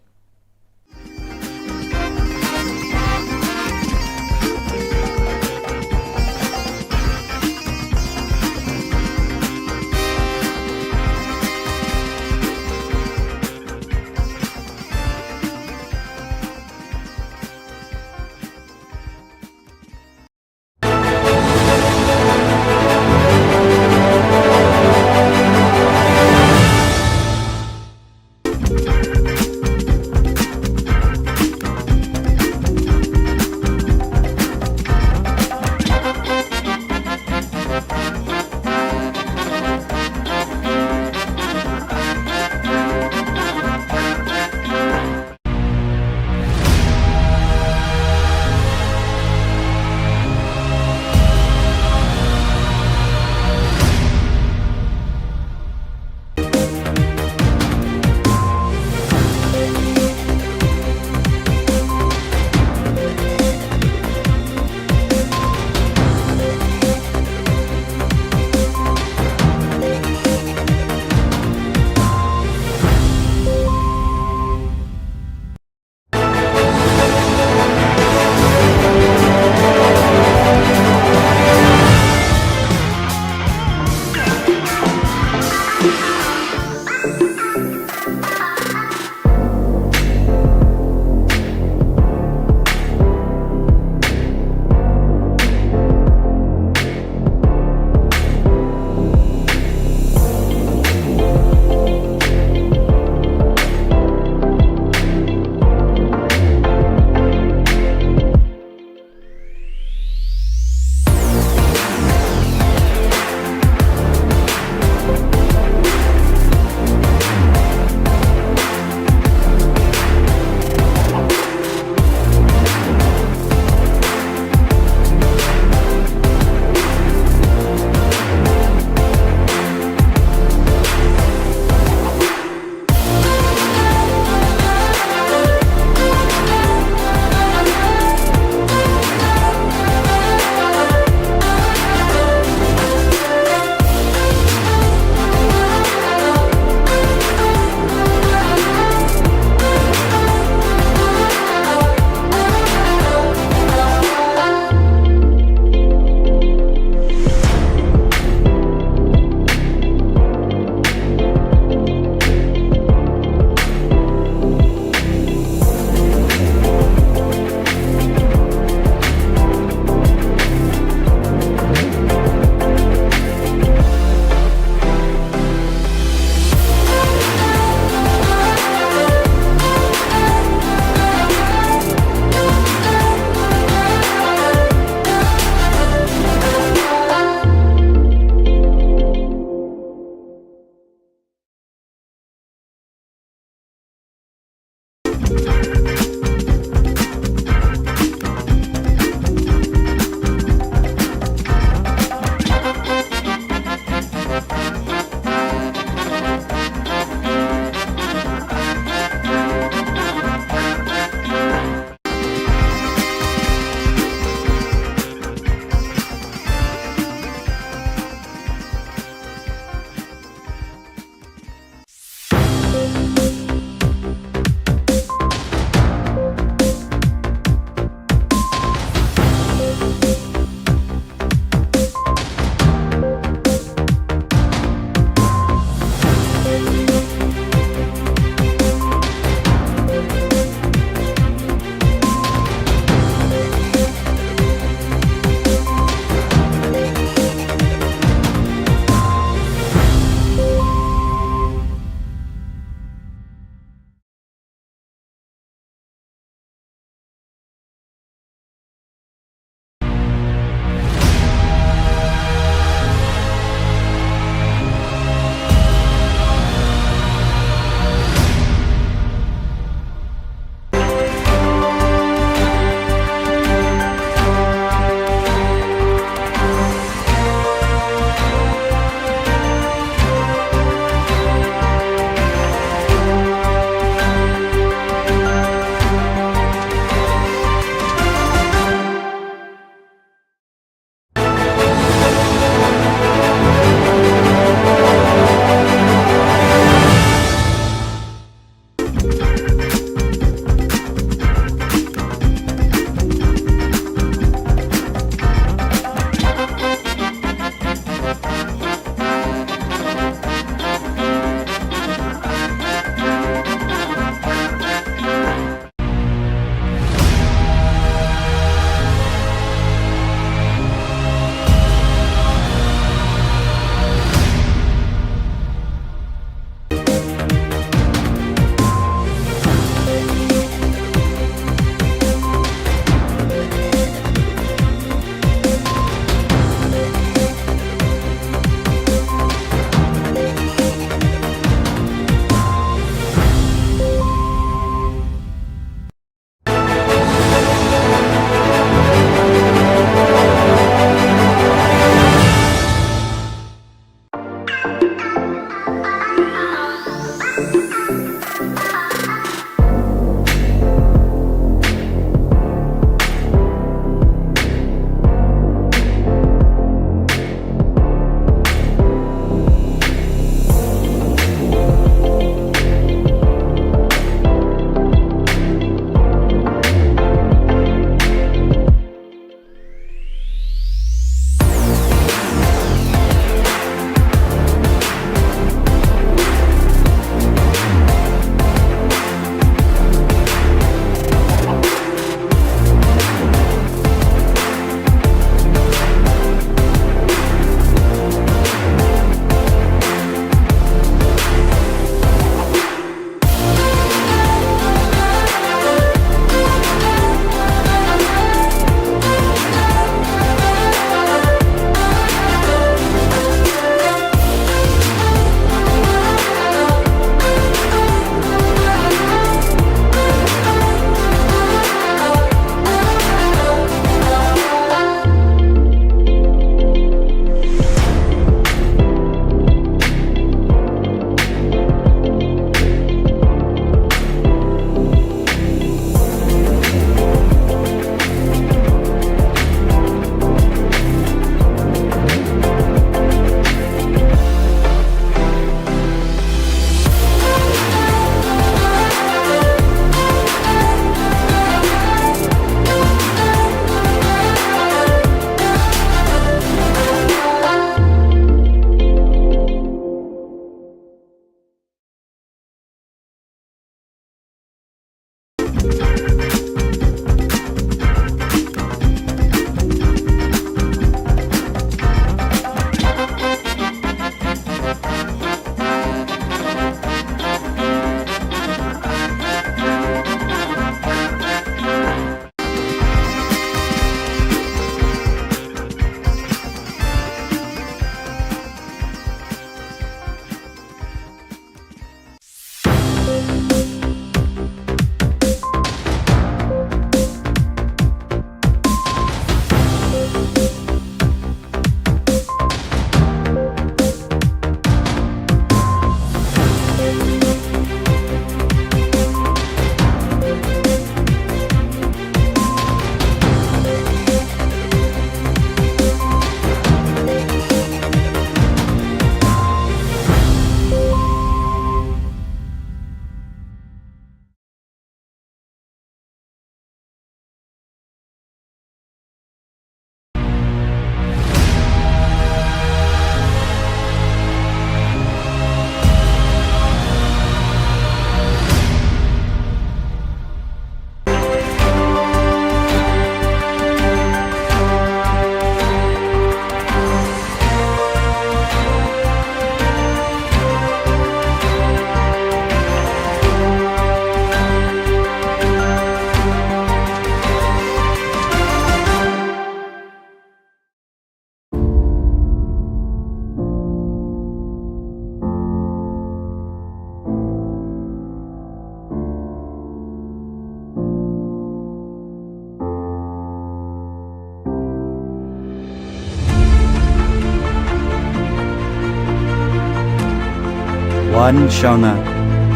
Wan shana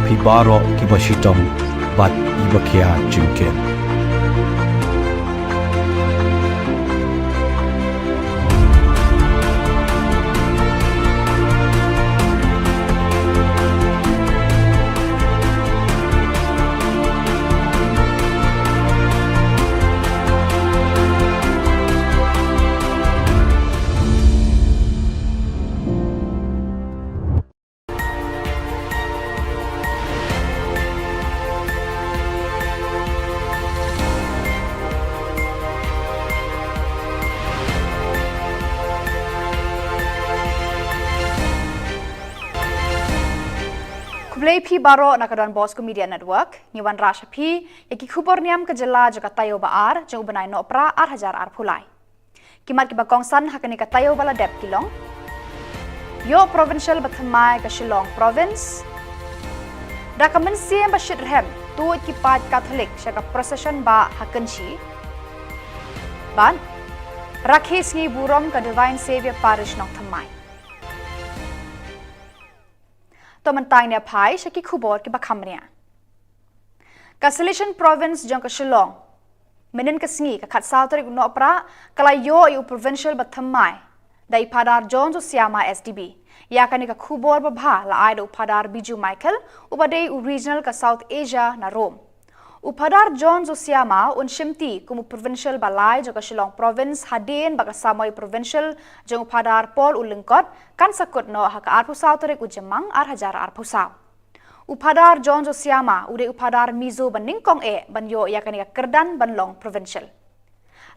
phi baroh kiba shitom bad iba khia jingkit. Khublei phi baroh na ka Don Bosco Media Network. Ngi wanrah sha phi ïa ki khubor niam ka jylla jong ka taïew ba ar jong u bnai Nohprah ar hajar arphew lai. Ki mat kiba kongsan ha kane ka taïew ba la dep ki long: Ïoh provincial ba thymmai ka Shillong Province. Da ka mynsiem ba shitrhem tuid ki paid Katholik sha ka procession bah ha Kynshi. Bad rakhe sngi burom ka Divine Saviour Parish Nongthymmai. To mynta ngin ïa phai sha ki khubor kiba kham bniah. Ka Salesian Province jong ka Shillong, mynhynnin ka sngi ka khatsaw tarik u Nohprah, ka la ïoh ïa u provincial ba thymmai da i Phadar John Josiama S D B. Ïa kane ka khubor babha la ai da u Phadar Biju Michael, uba dei u regional ka South Asia na Rome. U Phadar John Josiama un shimti kum u provincial ba lai jong ka Shillong Province hadien ba ka samoi provincial jong u Phadar Paul u Lyngkot kan sa kut noh ha ka arphew saw tarik u Jymmang ar hajar arphew saw. U Phadar John Josiama u dei u Phadar Mizo ba nyngkong eh ban ïoh ïa kane ka kyrdan ban long provincial.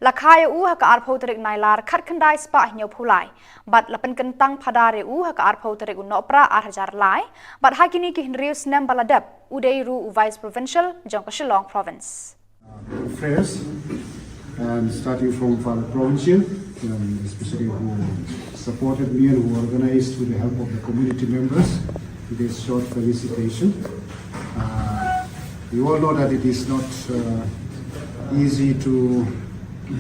La kha ïa u ha ka arphew tarik Nailar khatkhyndai spah hynñiewphew lai, bad la pynkyntang phadar ïa u ha ka arphew tarik u Nohprah ar hajar lai, bad ha kine ki hynriew snem ba la dep u dei ruh u Vice Provincial jong ka Shillong Province. Prayers, and starting from Father Provincial, um, especially who supported me and who organized with the help of the community members this short felicitation. Uh, you all know that it is not uh, easy to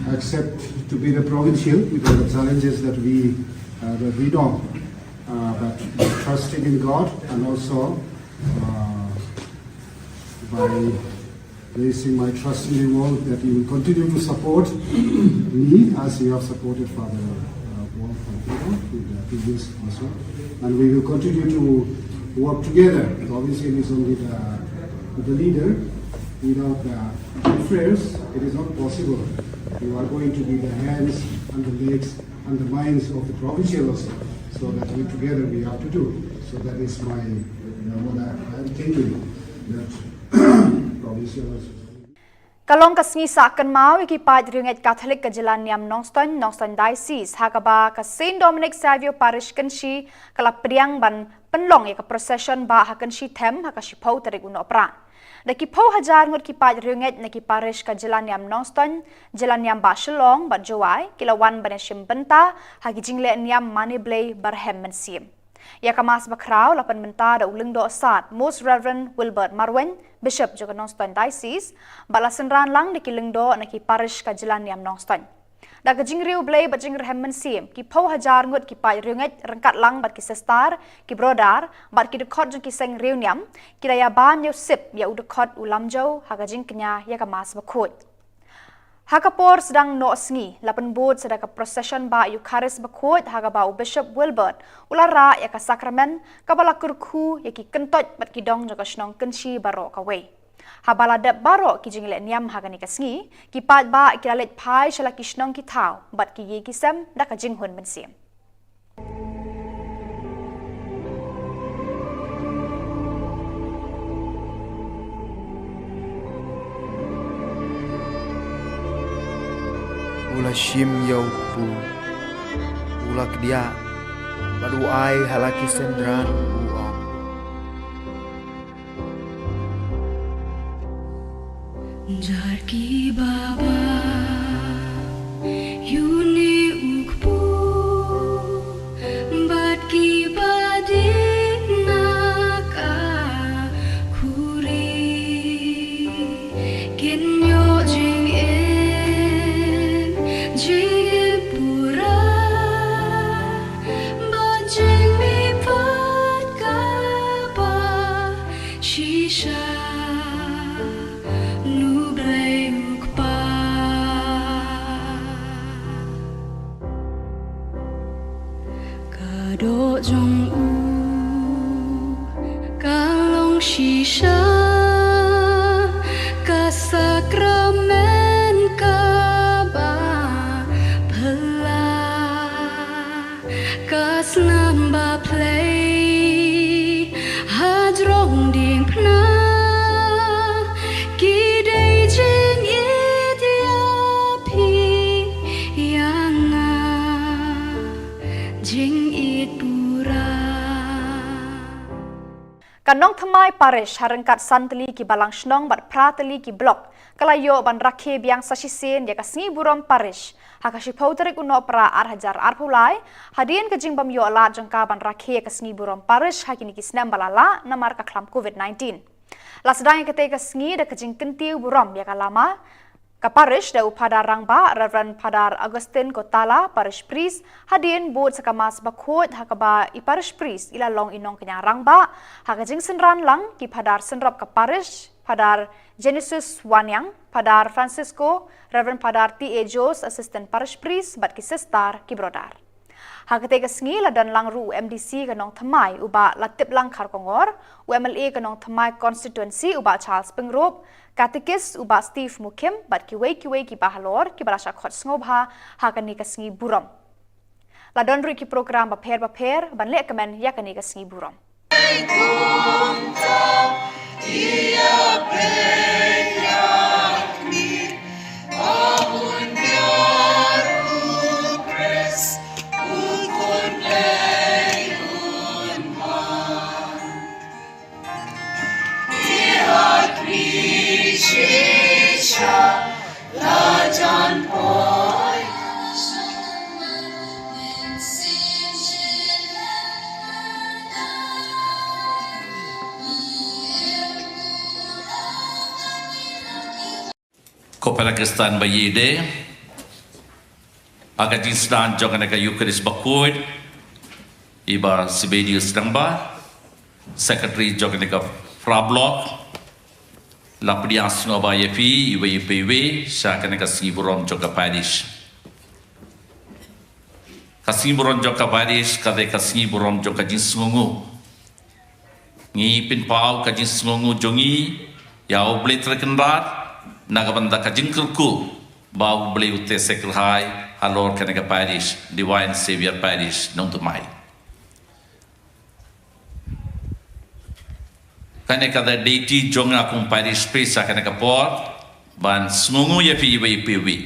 accept to be the provincial with all the challenges that we uh, that we know. Uh, but trusting in God and also uh, by placing my trust in you all that you will continue to support me as you have supported Father uh, Paul Fantino with the previous also. And we will continue to work together. Obviously, it is only the, the leader. Without the prayers, it is not possible. You are going to be the hands and the legs and the minds of the provincial also. So that we together we have to do. So that is my, uh, what I, I am thinking, that provincial also. Ka long ka sngi sah kynmaw ïa ki paid riewngeit Katholik ka jylla niam Nongstoiñ, Nongstoiñ Diocese, ha kaba ka Saint Dominic Saviour Parish Kynshi ka la pdiang ban pynlong ïa ka procession bah ha Kynshi Them ha ka shiphew tarik u Nohprah. Da ki phew hajar ngut ki paid riewngeit na ki parish ka jylla niam Nongstoiñ, jylla niam bah Shillong bad Jowai ki la wan ban ïashim bynta ha ki jingleh niam mane Blei barhem mynsiem. Ïa ka Mass bakhraw la pynmynta da u Lyngdoh Sad Most Reverend Wilbert Marwein, Bishop jong ka Nongstoiñ Diocese, bad la synran lang da ki lyngdoh na ki parish ka jylla niam Nongstoiñ. Da ka jingriewblei bad jingrhem mynsiem, ki phew hajar ngut ki paid riewngeit ryngkat lang bad ki sister, ki brother bad ki dkhot jong ki seng riewniam ki la ïabam ïa u sip ïa u dkhot u Lamjew ha ka jingkñia ïa ka Mass bakhuid. Ha ka por sdang noh sngi la pynbud sa da ka procession bah Eucharist bakhuid ha kaba u Bishop Wilbert u la rah ïa ka sakramen kaba la kyrkhu ïa ki kyntoit bad ki dong jong ka shnong Kynshi baroh kawei. Haba la dep baroh ki jingleh niam ha kane ka sngi, ki paid bah ki la leit phai sha la ki shnong ki thaw bad ki ïing ki sem da ka jinghun mynsiem. U la shim ïa u kpu, u la kdiah bad u ai ha la ki synran, u ong: Jar ki baba, ïa une u kpu bad ki ba dei na ka khuri, kin ïoh jingim, jingim pura bad jingmihpat kaba shisha na U Blei U Kpa. Ka doh jong u ka long shisha ka sakramen kaba phylla, ka snam ba phlei hajrong diengphna, ki dei jingit ïa phi ïa nga, jingit pura. Ka Nongthymmai Parish ha ryngkat san tylli ki balang shnong bad phra tylli ki block ka la ïoh ban rakhe biang sa shisien ïa ka sngi burom parish ha ka shiphew tarik u Nohprah ar hajar arphew lai, hadien ka jingbym ïoh lad jong ka ban rakhe ïa ka sngi burom parish ha kine ki snem ba la lah namar ka khlam covid nineteen. La sdang ïa katei ka sngi da ka jingkyntiew burom ïa ka lama ka parish da u Phadar Rangbah Reverend Phadar Augustine Kotala, Parish Priest, hadien bud sa ka Mass bakhuid ha kaba i Parish Priest i la long i nongkñia rangbah ha ka jingsynran lang ki phadar synrop ka parish, Phadar Genesis Waniang, Phadar Francisco, Reverend Phadar T A Jones, Assistant Parish Priest bad ki sister ki brother. Ha katei ka sngi la don lang ruh u M D C ka Nongthymmai u Bah Latiplang Kharkongor, u M L A ka Nongthymmai Constituency u Bah Charles Pyngrope, Katekist u Bah Steve Mukhim bad kiwei kiwei ki bahalor kiba la shah khot sngewbha ha kane ka sngi burom. La don ruh ki program bapher bapher ban leh kmen ïa kane ka sngi burom. Ko para Khristan ba ïeit, ha ka jingsdang jong kane ka Eucharist bakhuid, i Bah Sibelius Rangbah, Secretary jong kane ka Phra Block, la pdiang sngewbha ïa phi iwei pa iwei sha kane ka sngi burom jong ka parish. Ka sngi burom jong ka parish ka dei ka sngi burom jong ka jingsngewnguh. Ngi pynpaw ka jingsngewnguh jong ngi ïa U Blei Trai Kynrad na ka bynta ka jingkyrkhu ba U Blei u teh seh kyrhai halor kane ka parish Divine Saviour Parish Nongthymmai. Kane ka dei duty jong nga kum parish priest ha kane ka por. ban sngewnguh ïa phi iwei pa iwei.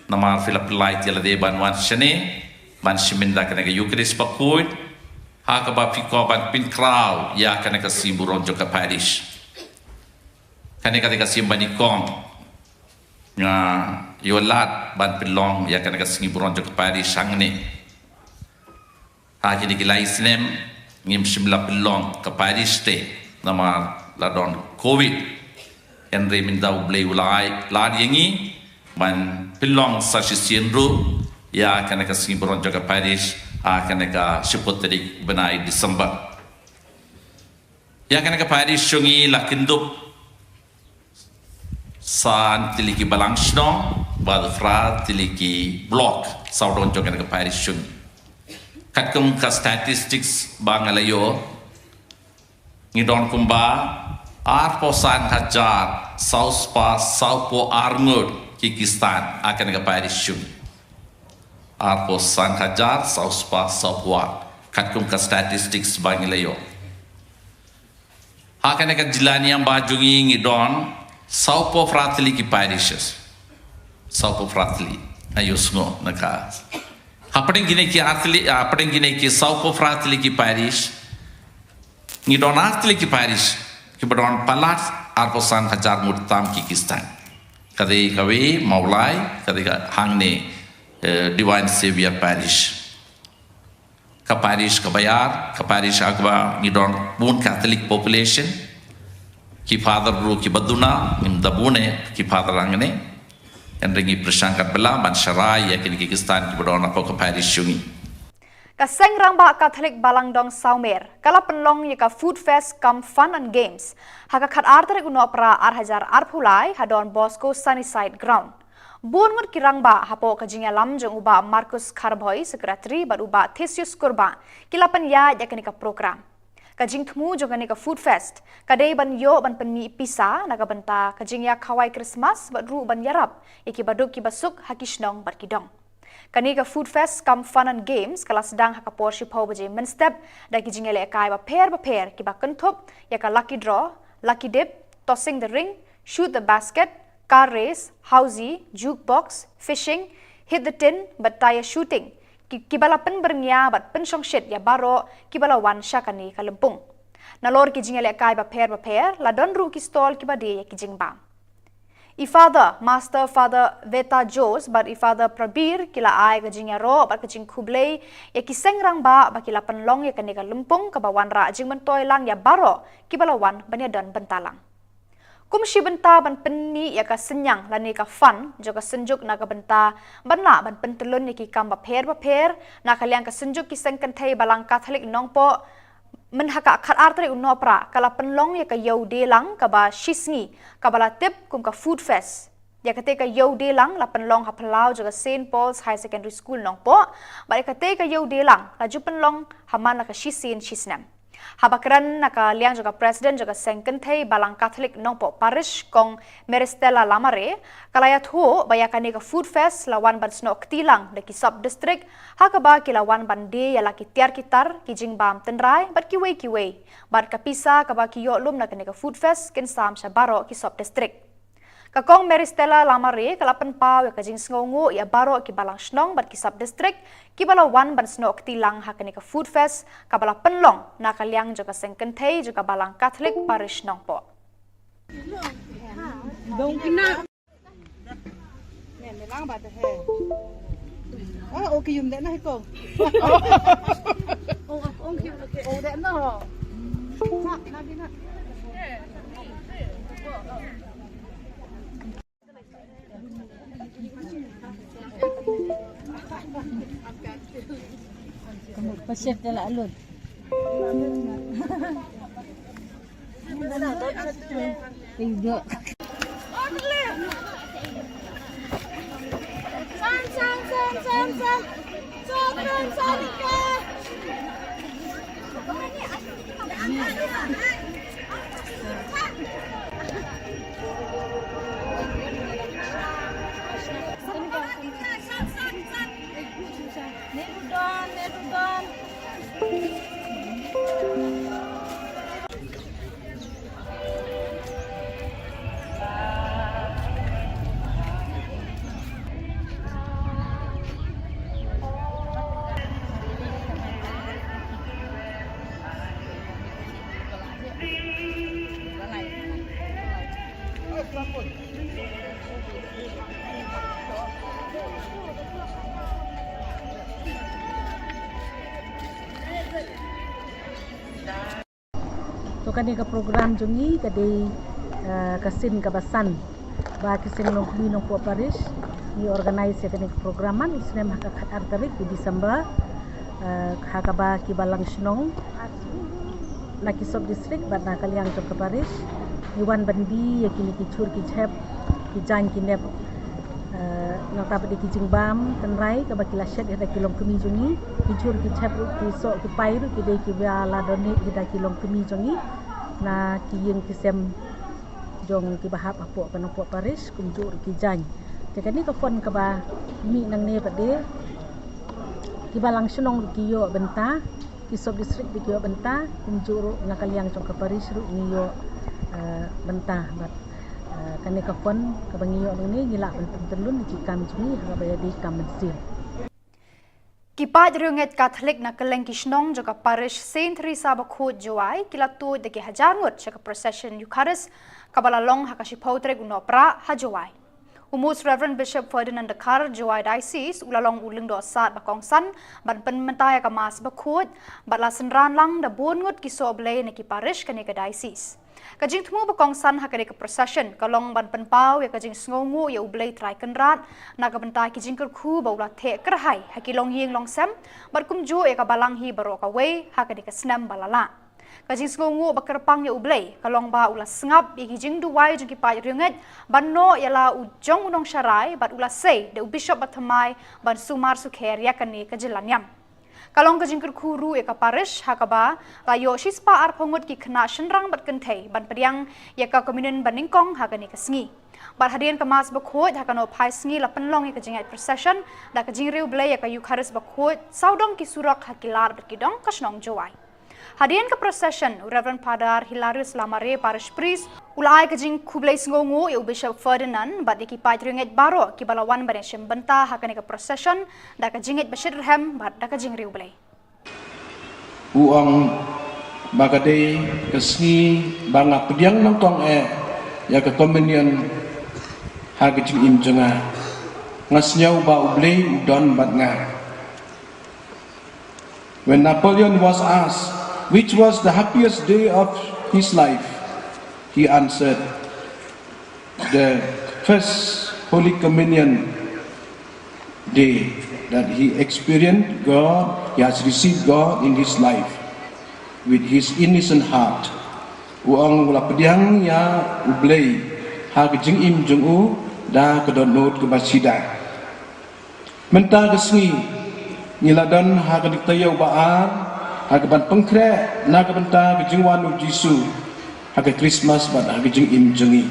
Namar phi la pynlait ïa lade ban wan shane ban shim ïa kane ka Eucharist bakhuid, ha kaba phi kwah ban pynkhraw ïa kane ka sngi burom jong ka parish. Kane ka dei ka sien ba nyngkong nga ïoh lad ban pynlong ïa kane ka sngi burom jong ka parish hangne. Ha kine ki lai snem ngim shym la pynlong ka parish te namar la don covid. Hynrei mynta U Blei u la ai lad ïa ngi ban pynlong sa shisien ruh ïa kane ka sngi burom jong ka parish ha kane ka shiphew tarik bnai December. Ïa kane ka parish jong ngi la kyndup san tylli ki balang shnong bad phra tylli ki block sawdong jong kane ka parish jong ngi. Katkum ka statistics ba nga la ïoh, ngi don kumba arphew san hajar saw spah sawphew ar ngut ki Khristan ha kane ka parish jong ngi. Arphew san hajar saw spah sawphew ar, katkum ka statistics ba ngi la ïoh. Ha kane ka jylla niam ba jong ngi ngi don sawphew phra tylli ki parishes. Sawphew phra tylli. Ayo sngew na ka. Hapdeng kine ki ar tylli, hapdeng kine ki sawphew phra tylli ki parish, ngi don ar tylli ki parish kiba don palat arphew san hajar ngut tam ki Khristan. Ka dei kawei Mawlai, ka dei ka hangne, eh, Divine Savior Parish. Ka parish kaba ïar, ka parish ha kaba ngi don bun Catholic population. Ki father ruh kiba duna ngim da bun eh ki father hangne. Hynrei ngi pyrshang katba lah ban sharai ïa kine ki Khristan kiba don hapoh ka parish jong ngi. Ka Seng Rangbah Catholic Balang Dong Sawmer ka la pynlong ïa ka Food Fest cum Fun and Games ha ka khatar tarik u Nohprah ar hajar arphew lai ha Don Bosco Sunnyside Ground. Bun ngut ki rangbah hapoh ka jingïalam jong u Bah Marcus Kharbhoi, Secretary, bad u Bah Theseus Kurbah ki la pynïaid ïa kane ka program. Ka jingthmu jong kane ka Food Fest ka dei ban ïoh ban pynmih pisa na ka bynta ka jingïakhawai Christmas bad ruh ban ïarap ïa ki baduk ki basuk ha ki shnong bad ki dong. Kane ka Food Fest cum Fun and Games ka la sdang ha ka por shiphew baje mynstep da ki jingïalehkai bapher bapher kiba kynthup ïa ka lucky draw, lucky dip, tossing the ring, shoot the basket, car race, housie, jukebox, fishing, hit the tin bad tyre shooting, ki, kiba la pynbyrngia bad pynshongshit ïa baroh kiba la wan sha kane ka lympung. Nalor ki jingïalehkai bapher bapher la don ruh ki stall kiba die ïa ki jingbam. I Father, Master Father Veta Jose bad i Father Prabir ki la ai ka jingïaroh bad ka jingkhublei ïa ki seng rangbah ba ki la pynlong ïa kane ka lympung kaba wanrah jingmyntoi lang ïa baroh kiba la wan ban ïadon bynta lang. Kum shi bynta ban pynmih ïa ka synñiang lane ka fund jong ka Synjuk na ka bynta ban lah ban pyntyllun ïa ki kam bapher bapher, na ka liang ka Synjuk ki Seng Kynthei Balang Katholik Nongpoh, myn ha ka khatar tarik u Nohprah ka la pynlong ïa ka Ïew Dielang kaba shisngi kaba la tip kum ka Food Fest. Ïa kata ka Ïew Dielang la pynlong ha phyllaw jong ka Saint Paul's Higher Secondary School Nongpoh, bad ïa kata ka Ïew Dielang la ju pynlong ha man la ka shisien shisnem. Haba kren na ka liang jong ka President jong ka Seng Kynthei Balang Katholik Nongpoh Parish, Kong Meristella Lamare, ka la ïathuh ba ïa kane ka Food Fest la wan ban snoh kti lang da ki sub district, ha kaba ki la wan ban die ïa la ki tiar ki tar, ki jingbam tynrai bad kiwei kiwei. Bad ka pisa kaba ki ïoh lum na kane ka Food Fest kin sam sha baroh ki sub district. Ka Kong Meristella Lamare ka la pynpaw ïa ka jingsngewnguh ïa baroh ki balang shnong bad ki sub district kiba la wan ban snoh kti lang ha kane ka Food Fest kaba la pynlong na ka liang jong ka Seng Kynthei jong ka Balang Katholik Parish Nongpoh. To kane ka program jong ngi ka dei, eh, ka sien kaba san ba ki seng longkmie nongpoh parish ngi organize ïa kane ka program man u snem ha ka khat ar tarik u December, eh, ha kaba ki balang shnong na ki sub district bad na ka liang jong ka parish ngi wan ban die ïa kine ki jhur ki jhep, ki jaiñ ki nep, eh, nangta pat ki jingbam tynrai kaba ki la shet ha ki longkmie jong ngi, ki jhur ki jhep ruh, ki soh ki pai ruh ki dei kiba la donate ha ki longkmie jong ngi na ki ïing ki sem jong kiba hap hapoh ka nongpoh parish kumjuh ruh ki jaiñ. Te kane ka fund kaba mih nangne pat de kiba lang shnong ruh ki ïoh bynta, ki sub district ruh ki ïoh bynta, kumjuh ruh na ka liang jong ka parish ruh ngi ïoh, eh, bynta bad, eh, kane ka fund kaba ngi ïoh nangne ngi lah ban pyntyllun ïa ki kam jong ngi ha kaba ïadei kam mynsiem. Ki paid riewngeit Katholik na kylleng ki shnong jong ka parish Saint Teresa Bakhuid Jowai ki la tuid da ki hajar ngut sha ka procession Eucharist kaba la long ha ka shiphew tarik u Nohprah ha Jowai. U Most Reverend Bishop Ferdinand Dkhar Jowai Diocese u la long u lyngdoh sad ba kongsan ban pynmynta ïa ka Mass Bakhuid bad la synran lang da bun ngut ki soh Blei na ki parish kane ka diocese. Ka jingthmu ba kongsan ha kane ka procession ka long ban pynpaw ïa ka jingsngewnguh ïa U Blei Trai Kynrad na ka bynta ki jingkyrkhu ba u la theh kyrhai ha ki longïing longsem bad kumjuh ïa ka balang hi baroh kawei ha kane ka snem ba la lah. Ka jingsngewnguh ba kyrpang ïa U Blei ka long ba u la sngap ïa ki jingduwai jong ki paid riewngeit ban noh ïa la u jong u nongsharai bad u la sei da u bishop ba thymmai ban sumar sukher ïa kane ka jingla niam. Ka long ka jingkyrkhu ruh ïa ka parish ha kaba la ïoh shispah arphew ngut ki khynnah shynrang bad kynthei ban pdiang ïa ka communion ba nyngkong ha kane ka sngi. Bad hadien ka Mass Bakhuid ha ka Nohphai sngi la pynlong ïa ka jingïaid procession da ka jingriewblei ïa ka Eucharist Bakhuid sawdong ki surok ha ki lad bad ki dong ka shnong Jowai. Hadien ka procession u Reverend Father Hilarius Lamare, Parish Priest, u la ai ka jingkhublei sngewnguh ïa u Bishop Ferdinand bad ïa ki paid riewngeit baroh kiba la wan ban ïashim bynta ha kane ka procession da ka jingngeit ba shitrhem bad da ka jingriewblei. U ong ba ka dei ka sngi ba nga pdiang nyngkong eh ïa ka communion ha ka jingim jong nga. Nga sngew ba U Blei u don bad nga. When Napoleon was asked which was the happiest day of his life, he answered, the first Holy Communion day that he experienced God, he has received God in his life with his innocent heart. U ong u la pdiang ïa U Blei ha ka jingim jong u da ka dohnud kaba sida. Mynta ka sngi ngi la don ha ka dei ka taïew ba ar ha kaban pynkhreh na ka bynta ka jingwan U Jisu ha ka Christmas bad ha ka jingim jong ngi.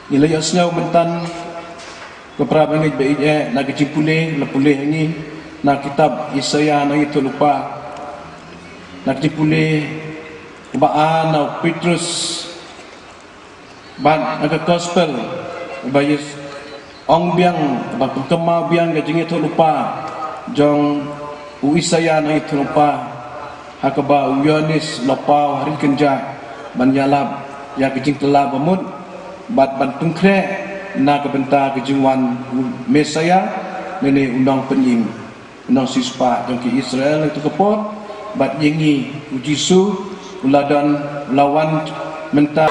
Ngi la ïohsngew mynta ko para bangeit ba ïeit, eh, na ka jingpule la pule ha ngi na kitab Isaïah nongïathuhlypa, na ka jingpule ba ar na u Petrus bad na ka gospel ba ïa ong biang, ba pynkynmaw biang ka jingïathuhlypa jong u Isaïah nongïathuhlypa ha kaba u Ïoannis u la paw ha ri kynjah ban ïalap ïa ka jingkylla ba mut bad ban pynkhreh na ka bynta ka jingwan u Messiah lane u nongpynim. Nongsiewspah jong ki Israel ha kato ka por, bad ïa ngi u Jisu u la don, u la wan mynta.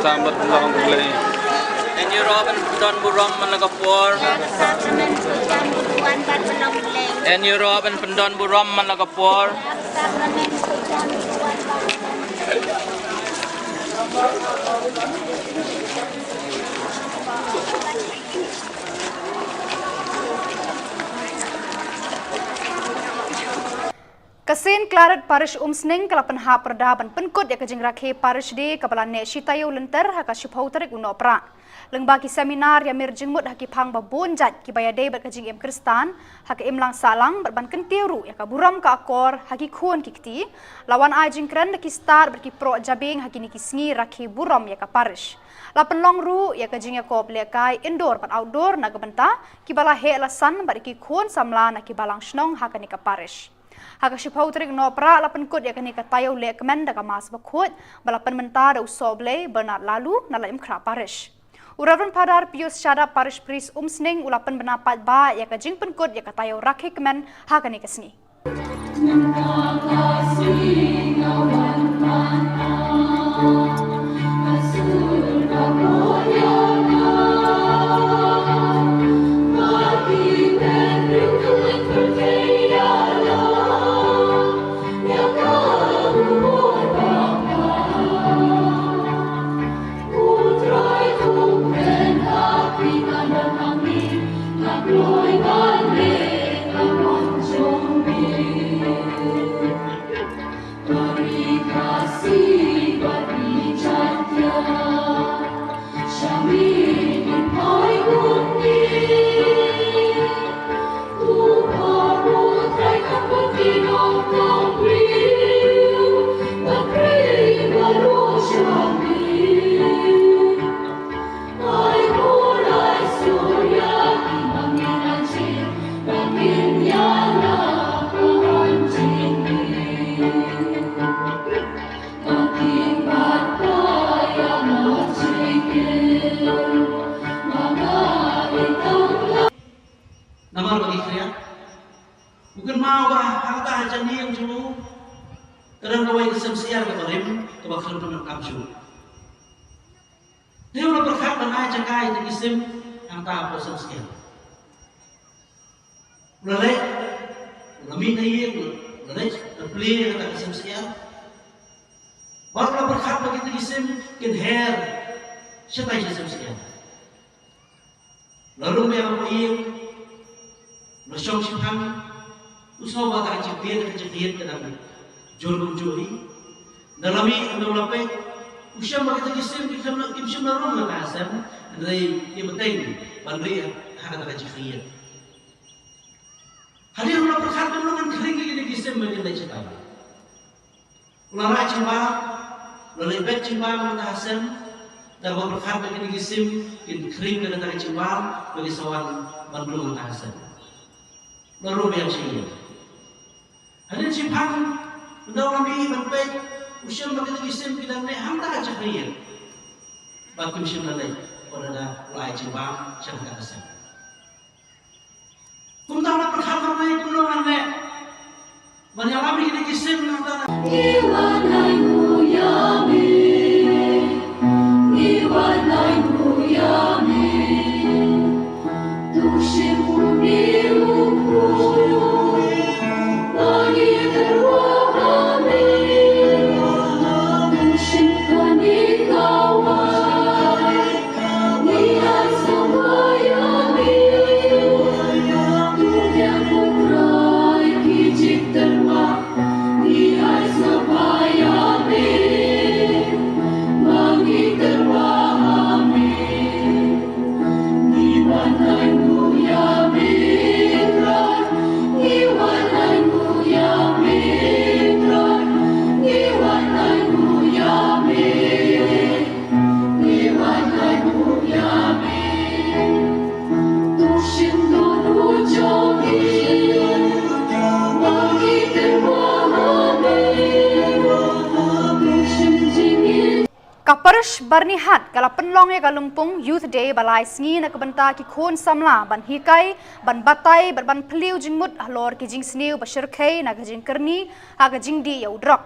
Sambat Long Blei. En Europe en pyndon burom man la ka por. En Europe en pyndon burom man la ka por. Ka Saint Claret Parish Umsning ka la pynhap pyrda ban pynkut ïa ka jingrakhe Parish Day kaba la neh shi taïew lynter ha ka shiphew tarik u Nohprah. Lyngba ki seminar ïa mir jingmut ha ki phang ba bun jait kiba ïadei bad ka jingim Khristan ha ka imlang sahlang bad ban kyntiew ruh ïa ka burom ka akor ha ki khun ki kti, la wan ai jingkren da ki stad bad ki proh jabieng ha kine ki sngi rakhe burom ïa ka Parish. La pynlong ruh ïa ka jingïakob lehkai indoor bad outdoor na ka bynta kiba la heh la san bad ki khun samla na ki balang shnong ha kane ka Parish. Ha ka shiphew tarik Nohprah la pynkut ïa kane ka taïew lehkmen da ka Mass bakhuid ba la pynmynta da u Sohblei Bernard Laloo na Laitumkhrah Parish. U Reverend Father Pius Shadap, Parish Priest Umsning, u la pynbna paidbah ïa ka jingpynkut ïa ka taïew rakhe kmen ha kane ka sngi. Namar ba ki khriat, u kynmaw ba hangta ha jingim jong u ka don kawei ka sem syiar kaba rim kaba khlem pyndonkam shuh. Te u la pyrkhat ban ai jaka ïa ki sim hangta hapoh sem syiar. U la leit, u la mih na ïing, u la leit na plie kata ka sem syiar. Bad u la pyrkhat ba kita ki sim kin her shatai sha sem syiar. La rung biang hapoh ïing, la shong shiphang, u sngew ba ka jingtied ka jingtied ka dang jur kumjuh hi. Nda la mih, nda la peit, u shem ba kita ki sim kim shym la rung ha ka sem, hynrei ki bteng ban rieh ha kata ka jingkhriat. Hadien u la pyrkhat ba u ngan khring ïa kine ki sim ba kin leit shatai. U la rah jingbam, u la leit bet jingbam mynta ha sem, da kaba pyrkhat ba kine ki sim kin khring da kata ka jingbam ba ki sa wan ban rung mynta ha sem. U la rung biang sha ïing. Hadien shiphang, ynda u la mih ban peit, u shem ba kine ki sim ki dang neh hangta ha jingkhriat. Ba kim shym la leit, u la da u la ai jingbam sha kata ka sem. Kumta u la pyrkhat ba kumno ngan leh ban ïalam ïa kine ki sim nangta. Ka Parish Byrnihat ka la pynlong ïa ka lympung Youth Day ba lai sngi na ka bynta ki khun samla ban hikai, ban batai bad ban phylliew jingmut halor ki jingsniew ba shyrkhei na ka jingkyrni ha ka jingdih ïa u drok.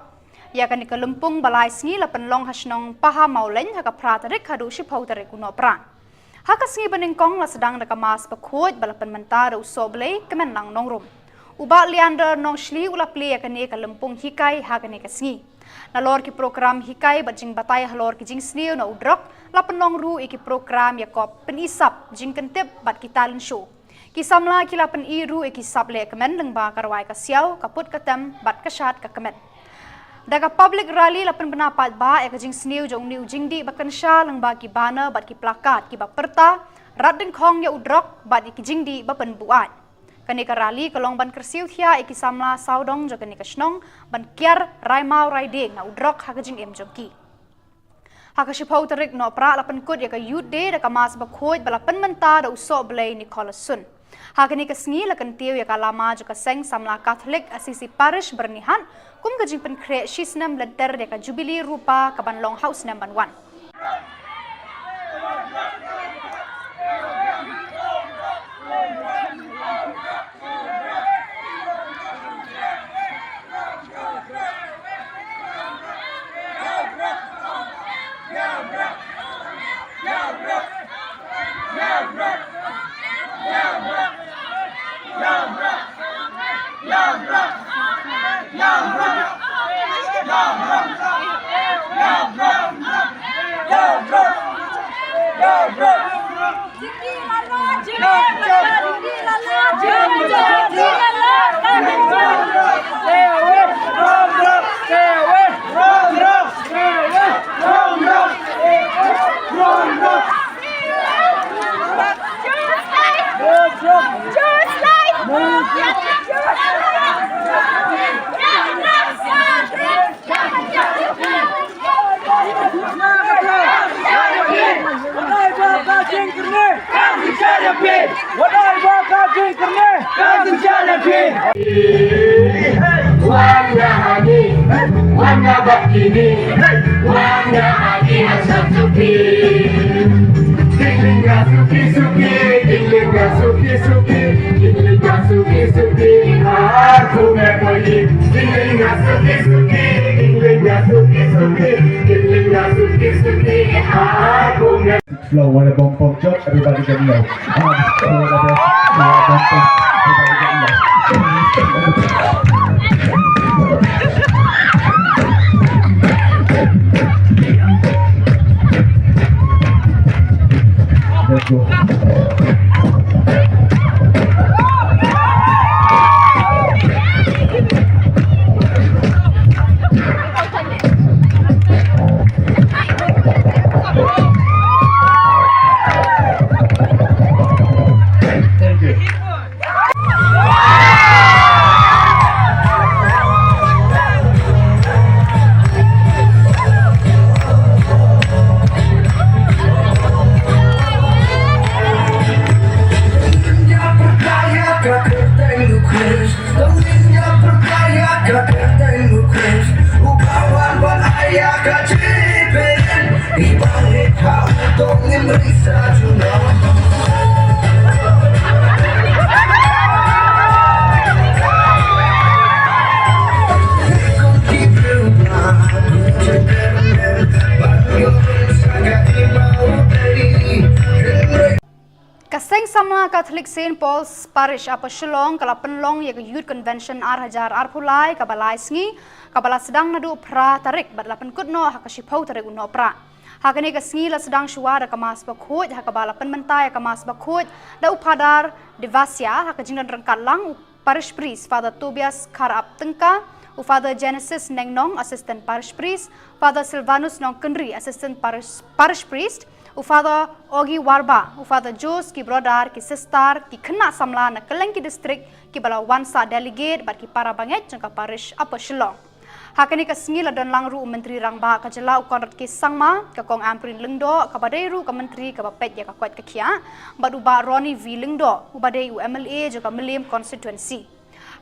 Ïa kane ka lympung ba lai sngi la pynlong ha shnong Paha Mawlein ha ka phra tarik haduh shiphew tarik u Nohprah. Ha ka sngi ba nyngkong la sdang da ka Mass Bakhuid ba la pynmynta da u Sohblei Kmenlang Nongrum. U Bah Leander Nongshli u la plie ïa kane ka lympung hikai ha kane ka sngi. Nalor ki program hikai bad jingbatai halor ki jingsniew na u drok, la pynlong ruh ïa ki program ïakob pyni sap, jingkyntip bad ki talent show. Ki samla ki la pyni ruh ïa ki sap lehkmen lyngba ka rwai ka siaw, ka put ka tem bad ka shad ka kmen. Da ka public rally la pynbna paidbah ïa ka jingsniew jong une u jingdih ba kynsha lyngba ki banner bad ki placard kiba pyrta, rat dyngkhong ïa u drok bad ïa ki jingdih ba pynbuaid. Kane ka rally ka long ban kyrsiew thiah ïa ki samla sawdong jong kane ka shnong ban kiar rai maw rai dieng na u drok ha ka jingim jong ki. Ha ka shiphew tarik Nohprah la pynkut ïa ka Youth Day da ka Mass Bakhuid ba la pynmynta da u Sohblei Nicholas Sun. Ha kane ka sngi la kyntiew ïa ka lama jong ka seng samla Katholik Assisi Parish Byrnihat kum ka jingpynkhreh shisnem lynter ïa ka Jubili Rupa kaban long ha u snem ban wan. Flow, what a bum bum job, everybody can know. Ah, what a bum, what a bum bum, everybody can know. Let's go. Thank you. Ka Seng Samla Katholik Saint Paul's Parish Upper Shillong ka la pynlong ïa ka Youth Convention ar hajar arphew lai kaba lai sngi, kaba la sdang naduh phra tarik bad la pynkut noh ha ka shiphew tarik u Nohprah. Ha kane ka sngi la sdang shuwa da ka Mass Bakhuid, ha kaba la pynmynta ïa ka Mass Bakhuid da u Father Devasia, ha ka jingdon ryngkat lang u Parish Priest Father Tobias Kharap Tyngka, u Father Genesis Nengnong, Assistant Parish Priest, Father Silvanus Nongkynrih, Assistant Parish, Parish Priest, u Father Ogi Warba, u Father Jos, ki brother, ki sister, ki khynnah samla na kylleng ki district, kiba la wan sah delegate bad ki para bangeit jong ka Parish Upper Shillong. Ha kane ka sngi la don lang ruh u Myntri Rangbah ka jylla u Conrad K Sangma, ka Kong Ampareen Lyngdoh, kaba dei ruh ka Myntri kaba peit ïa ka koit ka khiah, bad u Bah Ronnie V Lyngdoh, uba dei u M L A jong ka Mylliem Constituency.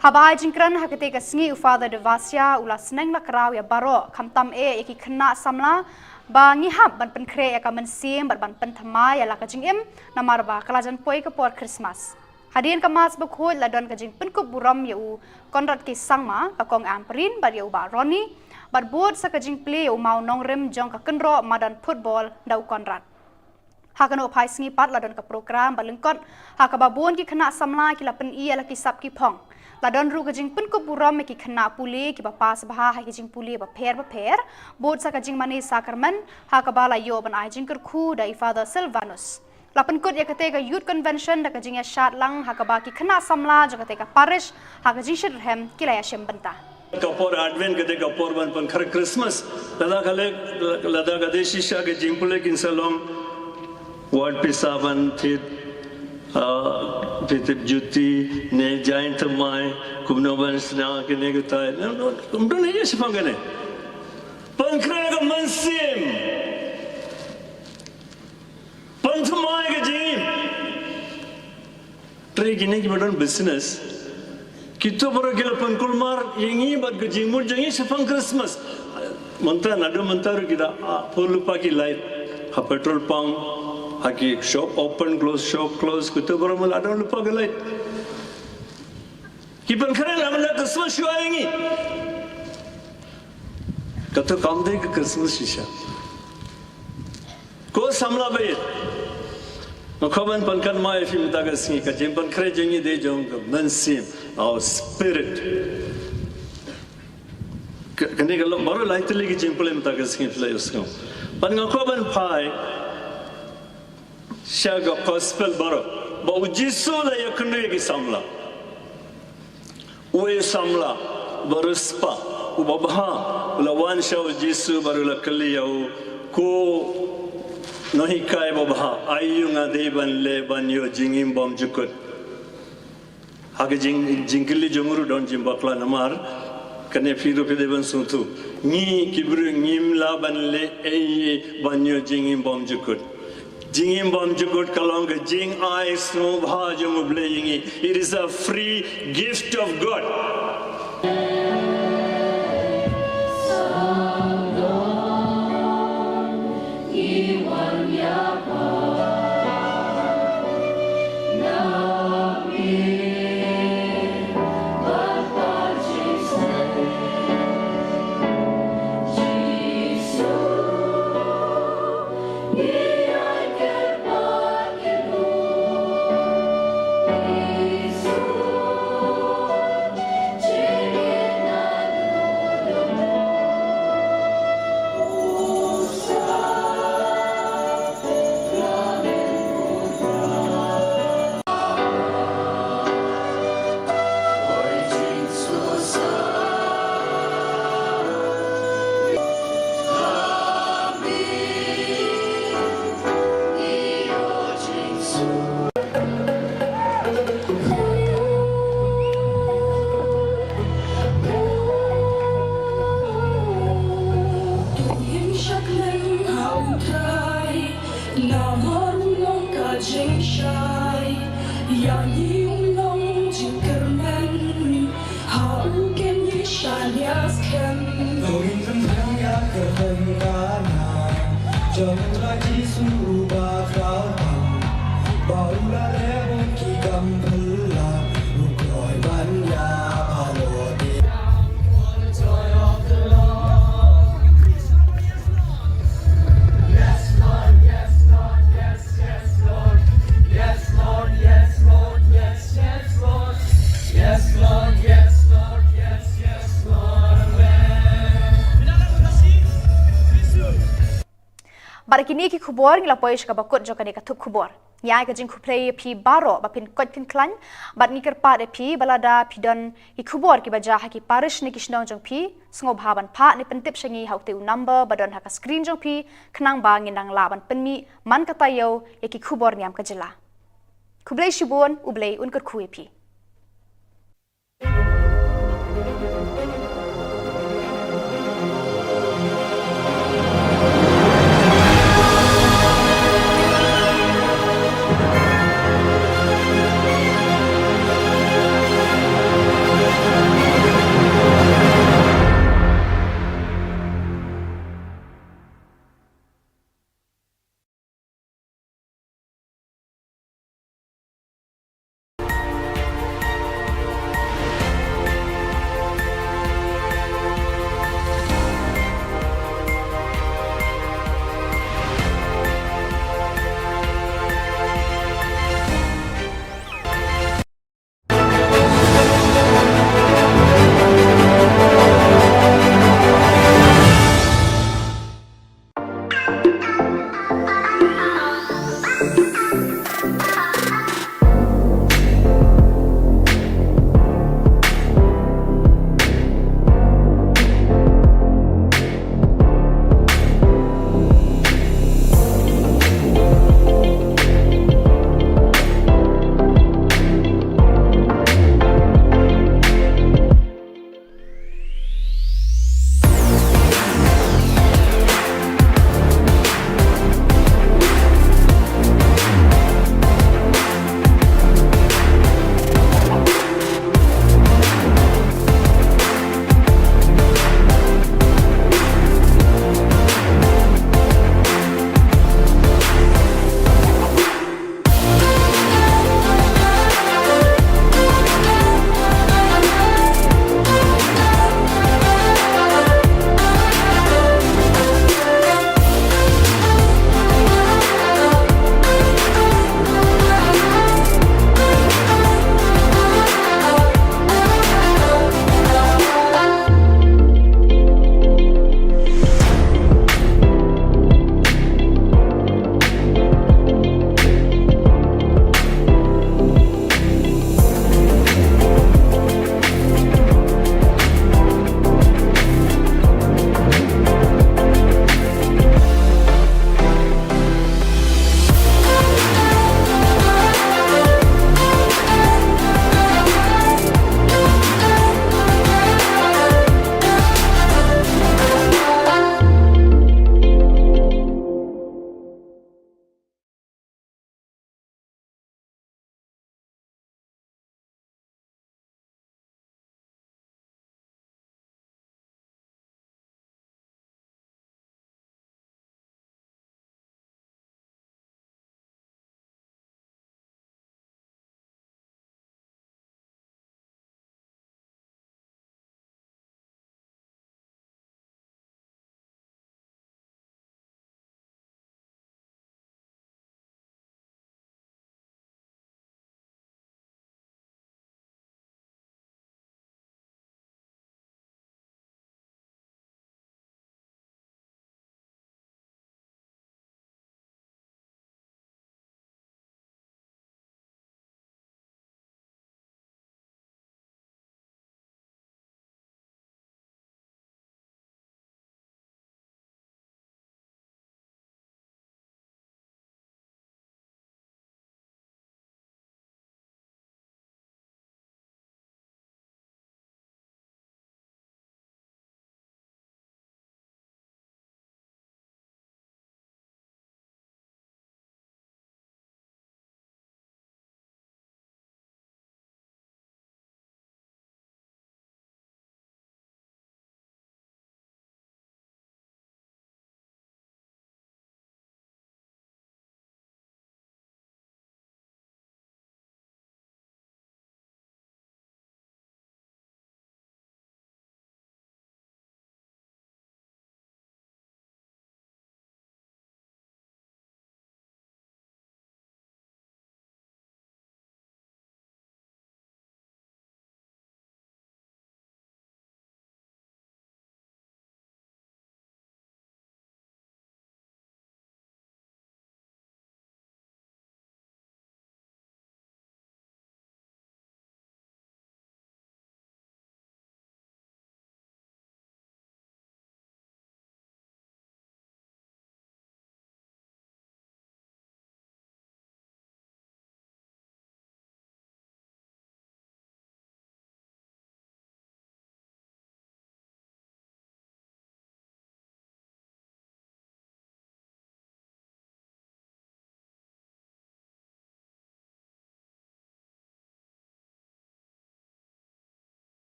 Haba ai jingkren ha katei ka sngi u Father Devasia u la sneng la kraw ïa baroh, khamtam eh ïa ki khynnah samla, ba ngi hap ban pynkhreh ïa ka mynsiem bad ban pynthymmai ïa la ka jingim, namar ba ka la jan poi ka por Christmas. Hadien ka Mass Bakhuid la don ka jingpynkup burom ïa u Conrad K Sangma, ka Kong Ampareen bad ïa u Bah Ronnie, Bad bud sa ka jingplie ïa u mawnongrim jong ka kynroh madan football da u Conrad. Ha kano phai sngi pat la don ka program ba lyngkot ha kaba bun ki khynnah samla ki la pyni ïa la ki sap ki phong. La don ruh ka jingpynkup burom ïa ki khynnah pule kiba pass bha ha ki jingpule bapher bapher, bud sa ka jingmane sakramen ha kaba la ïoh ban ai jingkyrkhu da i Father Silvanus. La pynkut ïa kata ka Youth Convention da ka jingïashad lang ha kaba ki khynnah samla jong kata ka parish ha ka jingshitrhem ki la ïashim bynta. Ka por Advent ka dei ka por ban pynkhreh Christmas. Lada ka leh, lada ka dei shisha ka jingpule kin sa long wat pisa ban thied, ah, thied juti ne jaiñ thymmai, kumno ban sna kine kitai. No, no, kumno ne ïa shaphang kane. Pynkhreh ka mynsiem. Pynthymmai ka jingim. Hynrei kine kiba don business, kito baroh ki la pynkulmar ïa ngi bad ka jingmut jong ngi shaphang Christmas. Mynta, naduh mynta ruh ki da, ah, pur lypa ki light ha petrol pump, ha ki shop open close, shop close, kito baroh ma la don lypa ki light. Ki pynkhreh la mynta Christmas shuwa ïa ngi. Kato kam dei ka Christmas shisha. Ko samla baieit, nga kwah ban pynkynmaw ïa phi mynta ka sngi, ka jingpynkhreh jong ngi dei jong ka mynsiem, our spirit. Ka, kane ka long baroh lai tylli ki jingpule mynta ka sngi phi la ïohsngew. Bad nga kwah ban phai sha ka gospel baroh ba U Jisu u la ïakynduh ïa ki samla. Uwei u samla uba riewspah, uba bha, u la wan sha U Jisu bad u la kylli ïa u, ko nonghikai babha, aïu nga dei ban leh ban ïoh jingim bymjukut. Ha ka jing, jingkylli jong u ruh don jingbakla namar kane phi ruh phi dei ban sngewthuh. Ngi ki briew ngim lah ban leh ei ei ban ïoh jingim bymjukut. Jingim bymjukut ka long ka jingai sngewbha jong U Blei ïa ngi. It is a free gift of God. Namar u long ka jingshai ïa ngi, u long jingkyrmen ha u ken ngi shaniah skhem. To ngin pynbiang ïa ka kyrteng kana jong u Trai Jisu uba khraw tam, ba u la leh bun ki kam phylla, u kloi ban ïa baroh. Bad da kine ki khubor ngi la poi sha kaba kut jong kane ka thup khubor. Ngi ai ka jingkhublei ïa phi baroh ba phin koit phin khlaiñ, bad ngi kyrpad ïa phi ba lada phi don ki khubor kiba jia ha ki parish ne ki shnong jong phi, sngewbha ban phah ne pyntip sha ngi ha utei u number ba don ha ka screen jong phi, khnang ba ngin nang lah ban pynmih man ka taïew ïa ki khubor niam ka jylla. Khublei shibun, U Blei un kyrkhu ïa phi.